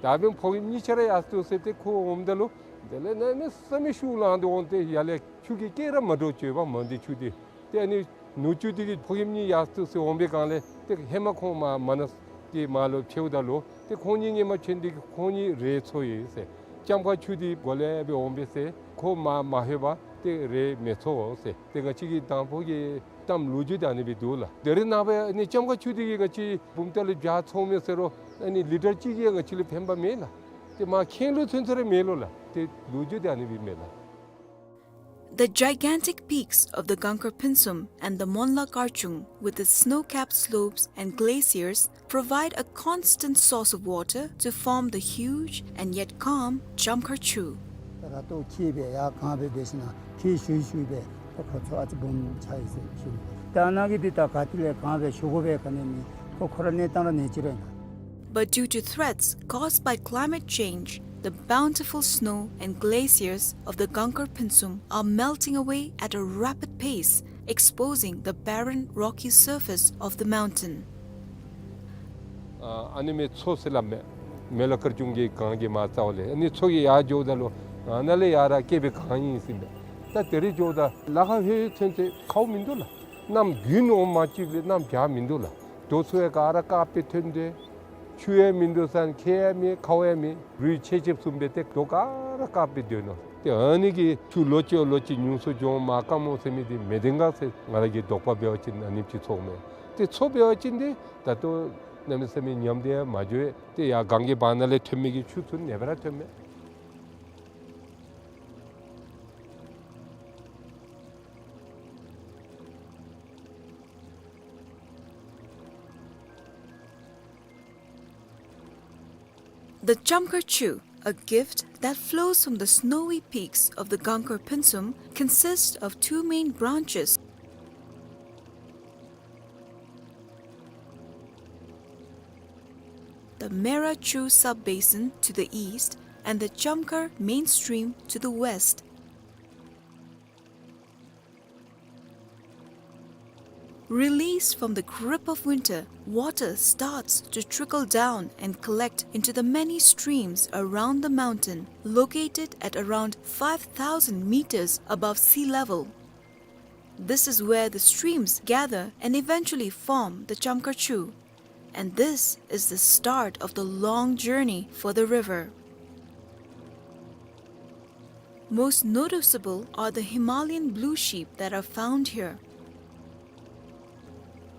ད་འབདན་ཕོ་རྒནམ་གཉིས་ཆ་ར་ཡར་སོང་ཟེར། ཏེ་ཁོ་འོངམ་ད་ལུ་དེ་ལས་གནམ་མེད་ས་མེད་ཤུགས་ལངས་ཏེ་འོང་སྟེ་ཡར་ལས་ཆུ་གི་སྐད་ར་མ་འདྲཝ་བརྗོད་པ་མ་འདི་ཆུ་འདི། ཏེ་ཨ་ནི་ནུ་གཅུང་འདི་གིས་ཕོ་རྒནམ་གཉིས་ཡར་སོང་ཟེར་འོང་པའི་སྒང་ལས་ཏེ་ཧེ་མ་ཁོང་མར་མ་ན་གི་མར་ལུ་ཕྱདཔ་ད་ལུ་ཏེ་ཁོང་གཉིས་སྔོན་མ་ཕྱད་ནི་འདི་གིས་ཁོང་གཉིས་རེ་ཚོར་ཡི་ཟེར། ལྕམ་མཁར་ཆུ་འདི་གོ་ལེ་སྦེ་འོང་པས་ཟེར། ཁོ་མར་མ་ལྷོད་པར་ཏེ་རེ་མི་ཚོར་ཟེར། ཏེ་ང་བཅས་ཀྱི་དང་ཕུ་གི་གཏམ་ལོ་རྒྱུས་འདི་ཨ་ནི་སྦེ་འདུག་ལགས། ད་རེས་ནངས་པ་ཨ་ནི་ལྕམ་མཁར་ཆུ་འདི་གིས་ང་བཅས་བུམ་ཐང་ལུ་བྱཱར་འཚོཝ་མས་ཟེར་རུང་ཨ་ནི་ལི་ཊར་གཅིག་གིས་ང་བཅས་ལུ་ཕན་པ་མེད་ལགས། ཏེ་མར་ཁེངས་ལུ་ཐོན་ས་ར་མེད་ལོ་ལགས། ཏེ་ལོ་རྒྱུས་འདི་ཨ་ནི་སྦེ་མས་ལགས། The gigantic peaks of the Gangar Pinsum and the Monla Karchung, with its snow-capped slopes and glaciers, provide a constant source of water to form the huge and yet calm Chamkhar Chu. ད་ར་ཏོ་ཁྱི་སྦེ་ཡར་གང་སྦེ་འབད་ཞིན་ན་ཁྱི་ཤུ་ཤུ་སྦེ་ད་ཁོ་ཚུ་ཨ་ཙི་སྦོམ་ཆགས་ཡི་ཟེར་ཞུ་ནི། ད་ནཱ་གི་འདི་ད་ག་ཏེ་ལས་གང་སྦེ་ཞུ་དགོ་པས་ག་ནི་མེད། ཁོ་ཁོ་ར་གནས་སྟངས་ར་གནས་ཅི་རེ་ན། But due to threats caused by climate change, the bountiful snow and glaciers of the Gangar Pinsum are melting away at a rapid pace, exposing the barren, rocky surface of the mountain. ཨ་ཨ་ནི་མི་མཚོ་ཟེར་སླབ་མས། མོན་ལ་དཀར་ཆུང་གི་གངས་ཀྱི་མར་རྩ་བ་ལས་ཨ་ནི་མཚོ་གི་ཡར་འགྱོཝ་ད་ལུ་ཨ་ནཱ་ལས་ཡར་ར་བསྐལ་པའི་གངས་ཨིན་ཟེར་མས། ད་དེ་རེ་འགྱོཝ་ད་ལ་ཁ་ཧེ་ཐོན་ཏེ་ཁཝ་མིན་འདུག་ལགས། གནམ་དགུན་འོང་མ་བཅུག་ལས་གནམ་བྱཱར་མིན་འདུག་ལགས། རྡོ་ཚུ་ཡང་ག་ར་དཀརཔོ་སྦེ་ཐོན་ཏེ་ཆུ་ཡང་མིན་འདུག་ཟེར་ཁྱེགས་ཡང་མེད་ཁཝ་ཡང་མེད། རུད་ཆེ་ཆེ་བཟུམ་སྦེ་ཏེ་རྡོ་ག་ར་དཀརཔོ་སྦེ་སྡོད་ནུག། ཏེ་ཨ་ནི་གིས་ཆུ་ལོ་གཅིག་ལོ་གཅིག་ཉུང་སུ་འགྱོ་མ་དཀའ་མོ་ཟེར་མི་འདི་མི་བདེན་ག་ཟེར་ང་ར་གི་དོགས་པ་འབད་བ་ཅིན་ཨ་ནེམ་ཅིག་ཚོརཝ་མས། ཏེ་མཚོ་འབད་བ་ཅིན་འདི་ད་ལྟོ་གནམ་མེད་ས་མེད་ཉམས་ཏེ་ཡང་མ་འགྱོ། ཏེ་ཡར་གངས་ཀྱི་བར་ན་ལས་ཐོན་མི་གི་ཆུ་ཚུ་ཨ་ནི་སྦེ་ར་ཐོནམ་མས། The Chamkhar Chu, a gift that flows from the snowy peaks of the Gangar Pinsum, consists of two main branches, the Mera Chu sub-basin to the east and the Chamkhar main stream to the west. Released from the grip of winter, water starts to trickle down and collect into the many streams around the mountain, located at around five thousand meters above sea level. This is where the streams gather and eventually form the Chamkhar Chu. And this is the start of the long journey for the river. Most noticeable are the Himalayan blue sheep that are found here.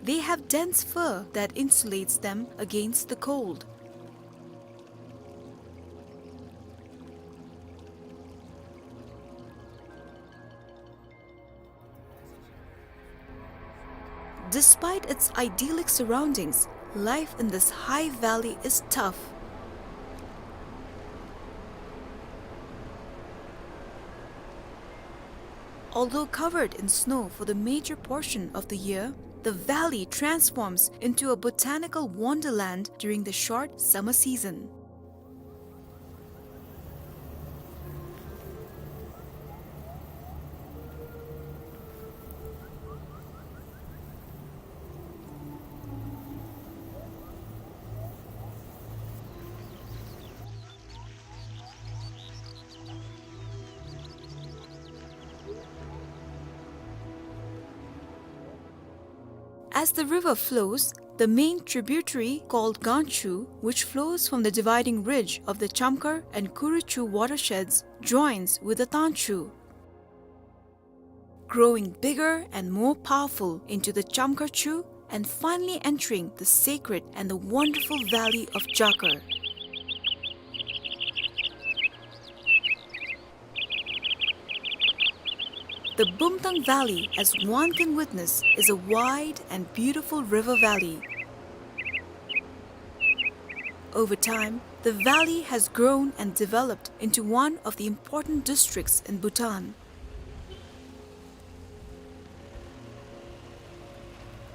They have dense fur that insulates them against the cold. Despite its idyllic surroundings, life in this high valley is tough. Although covered in snow for the major portion of the year, the valley transforms into a botanical wonderland during the short summer season. As the river flows, the main tributary called Ganchu, which flows from the dividing ridge of the Chamkhar and Kuruchu watersheds, joins with the Tangchu, growing bigger and more powerful into the Chamkhar Chu and finally entering the sacred and the wonderful valley of Jakar. The Bumtang Valley, as one can witness, is a wide and beautiful river valley. Over time, the valley has grown and developed into one of the important districts in Bhutan.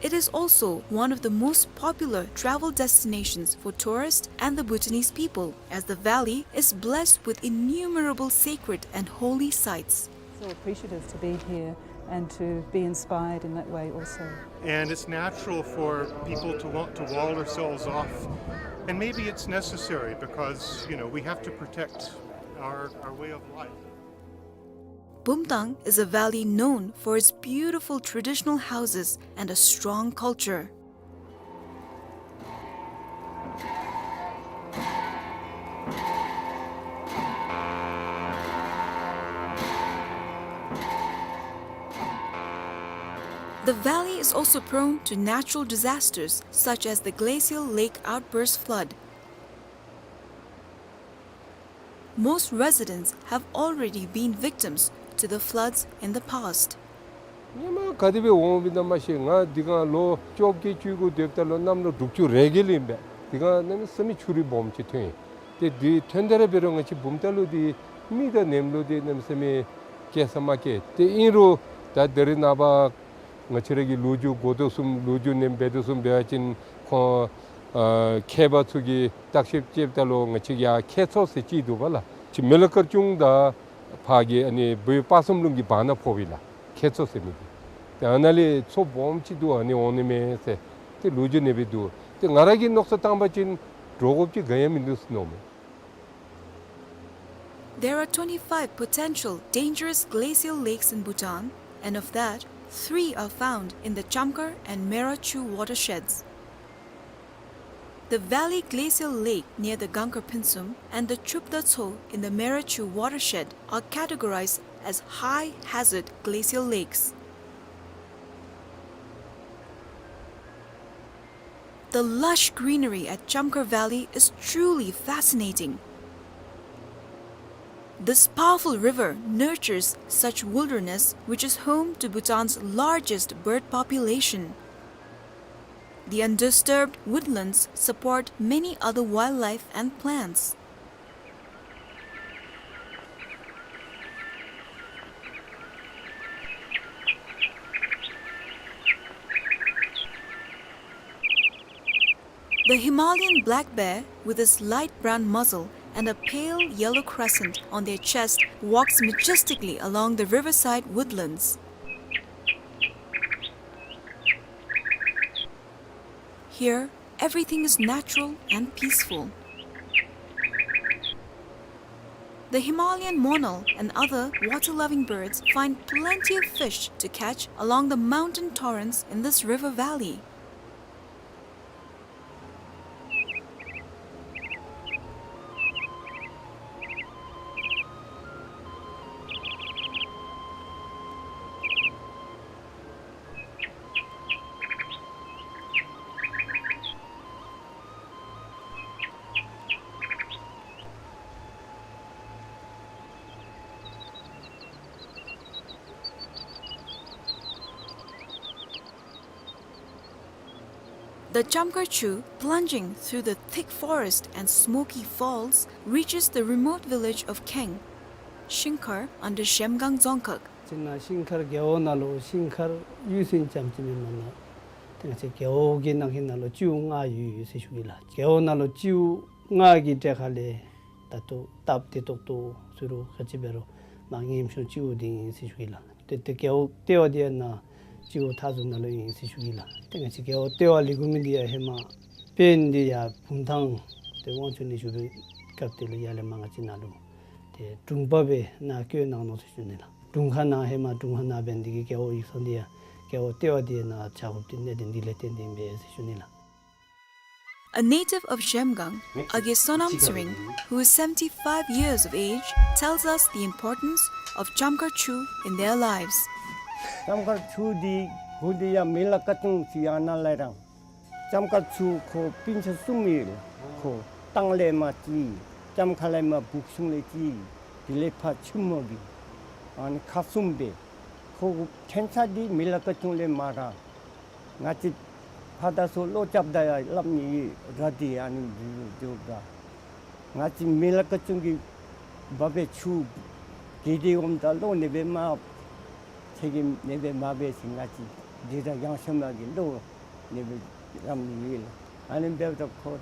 It is also one of the most popular travel destinations for tourists and the Bhutanese people, as the valley is blessed with innumerable sacred and holy sites. So appreciative to be here and to be inspired in that way also. And it's natural for people to want to wall ourselves off. And maybe it's necessary because, you know, we have to protect our, our way of life. Bumtang is a valley known for its beautiful traditional houses and a strong culture. The valley is also prone to natural disasters such as the glacial lake outburst flood. Most residents have already been victims to the floods in the past. སྔོན་མ་ག་དེ་སྦེ་འོང་སྦེ་ཨིན་ན་མ་ཤེས། ང་འདི་ག་ལོ་བཅོ་བརྒྱད་བཅུ་དགུ་སྡོདཔ་ད་ལུ་གནམ་ལོ་དྲུག་ཅུ་རེ་བརྒྱད་ལུ་ཨིན་པས། འདི་ག་གནམ་མེད་ས་མེད་ཆུ་རུད་སྦོམ་ཅིག་ཐོན་ཡི། ཏེ་འདི་ཐོན་ད་ར་འབད་རུང་ང་བཅས་བུམ་ཐང་ལུ་འདི་མེ་དང་ནེམ་ལུ་འདི་གནམ་མེད་ས་མེད་སྐྱེ་ས་མ་སྐྱེ། ཏེ་ཨིན་རུང་ད་ད་རེས་ནངས་པ་ང་བཅས་ར་གི་ལོ་རྒྱུས་གོ་དོ་བཟུམ་ལོ་རྒྱུས་ནང་འབད་དོ་བཟུམ་འབད་བ་ཅིན་ཁོང་ཨ་མཁས་པ་ཚུ་གིས་བརྟག་ཞིབ་རྐྱབ་ད་ལུ་ང་བཅས་ཡར་ཁྱེ་མཚོ་ཟེར་ཅིག་འདུག་པ་ལགས། ཅིག་མི་ལ་དཀར་ཆུང་དང་ཕར་གི་ཨ་ནི་བོད་དཔག་བསམ་ལུང་གི་བར་ན་ཕོགཔ་ཨིན་ལགས། ཁྱེ་མཚོ་ཟེར་མི་འདི། ཏེ་ཨ་ནཱ་ལས་མཚོ་སྦོམ་ཅིག་འདུག། ཨ་ནི་འོང་ནི་མས་ཟེར་ཏེ་ལོ་རྒྱུས་ནང་འབད་འདུག། ཏེ་ང་ར་གིས་མནོ་བསམ་བཏང་བ་ཅིན་འདྲོག་དགོཔ་ཅིག་ག་ཡང་མིན་འདུག་ཟེར་མནོཝ་མས། There are twenty-five potential dangerous glacial lakes in Bhutan, and of that, three are found in the Chamkhar and Mera Chu watersheds. The Valley Glacial Lake near the Gangkar Phinsum and the Chupda Tso in the Mera Chu watershed are categorized as high hazard glacial lakes. The lush greenery at Chamkhar Valley is truly fascinating. This powerful river nurtures such wilderness, which is home to Bhutan's largest bird population. The undisturbed woodlands support many other wildlife and plants. The Himalayan black bear, with his light brown muzzle and a pale yellow crescent on their chest, walks majestically along the riverside woodlands. Here, everything is natural and peaceful. The Himalayan monal and other water-loving birds find plenty of fish to catch along the mountain torrents in this river valley. The Chamkhar Chu, plunging through the thick forest and smoky falls, reaches the remote village of Kheng, Shingkhar, under Zhemgang Dzongkhag. ཏེ་ནཱ་ཤིང་མཁར་རྒེད་འོག་ནང་ལུ་ཤིང་མཁར་གཡུས་ཚན་ཙམ་ཅིག་མེན་པར་ནཱ་ཏེ་ང་བཅས་རྒེད་འོག་གི་ནང་གི་ནང་ལུ་སྤྱི་འོག་ལྔ་ཡོད་ཡོད་ཟེར་ཞུ་གེ་ལགས། རྒེད་འོག་ནང་ལུ་སྤྱི་འོག་ལྔ་གི་གྲས་ཁར་ལས་ད་ལྟོ་སྟབས་བདེ་ཏོག་ཏོ་ཟེར་རུང་ག་ཅི་འབད་རུང་མར་ངེམ་ཤོང་སྤྱི་འོག་འདི་ཨིན་ཟེར་ཞུ་གེ་ལགས། ཏེ་ཏེ་རྒེད་འོག་ལྟེ་བ་འདི་ཡང་ནཱ་སྤྱི་འོག་མཐའ་ཟུར་ནང་ལུ་ཨིན་ཟེར་ཞུ་གེ་ལགས། ཏེ་ང་བཅས་རྒེད་འོག་ལྟེ་བ་ལས་འགོ་མི་འདི་ཡང་ཧེ་མ་དཔོན་འདི་ཡར་བུམ་ཐང་ཏེ་དབང་ཕྱུག་ལས་ཞུ་བའི་སྐབས་དེ་ལུ་ཡར་ལས་མར་ང་བཅས་ནཱ་ལུ་ཏེ་དྲུང་པ་སྦེ་ནཱ་བསྐོས་གནང་ནུག་ཟེར་ཞུ་ནི་ལགས། དྲུང་ཁག་ནང་ཧེ་མ་དྲུང་ཁག་ནང་འབད་ནི་འདི་གིས་རྒེད་འོག་ཡིག་ཚང་འདི་ཡང་རྒེད་འོག་ལྟེ་བ་འདི་ནཱ་ཆགས་དགོཔ་འདི་གནད་དོན་འདི་ལས་བརྟེན་ཏེ་ཨིན་པས་ཟེར་ཞུ་ནི་ལགས། A native of Zhemgang, Age Sonam Tshering, who is seventy-five years of age, tells us the importance of Chamkhar Chu in their lives. ལྕམ་མཁར་ཆུ་འདི་གུ་འདི་ཡང་མི་ལ་ཀ་ཅུང་ཅིག་ཡང་ནཱ་ལས་རང་། ལྕམ་མཁར་ཆུ་ཁོ་སྤུན་ཆ་གསུམ་ཡོད། ཁོ་སྟང་ལས་མར་གཅིག། ལྕམ་མཁར་ལས་མར་བུག་ཤུང་ལས་གཅིག། དེ་ལས་ཕར་ཆུ་མོ་གི་ཨ་ནི་ཁག་གསུམ་སྦེ། ཁོ་ཕྲན་ཚེགས་འདི་མི་ལ་ཀ་ཅུང་ལས་མར་ར། ང་བཅས་ཕར་དང་ཚུར་ལོག་རྐྱབ་ད་ཡང་སླབ་ནི་ཡོད་ར། འདི་ཨ་ནི་འདི་འདི་འདི་ང་བཅས་མི་ལ་ཀ་ཅུང་གིས་འབག་པའི་ཆུ་གི་འདི་འོངམ་ད་ལོག་ནི་སྦེ་མ་ཚེ་གི་ནི་སྦེ་མ་འབད་ཞིནམ་ང་བཅས་འདི་ར་ཡང་ཤོ་མ་གི་ལོག་ནི་སྦེ་རམ་ནི་ཡོད་ལགས། ཨ་ནི་འབདཝ་ད་ཁོ་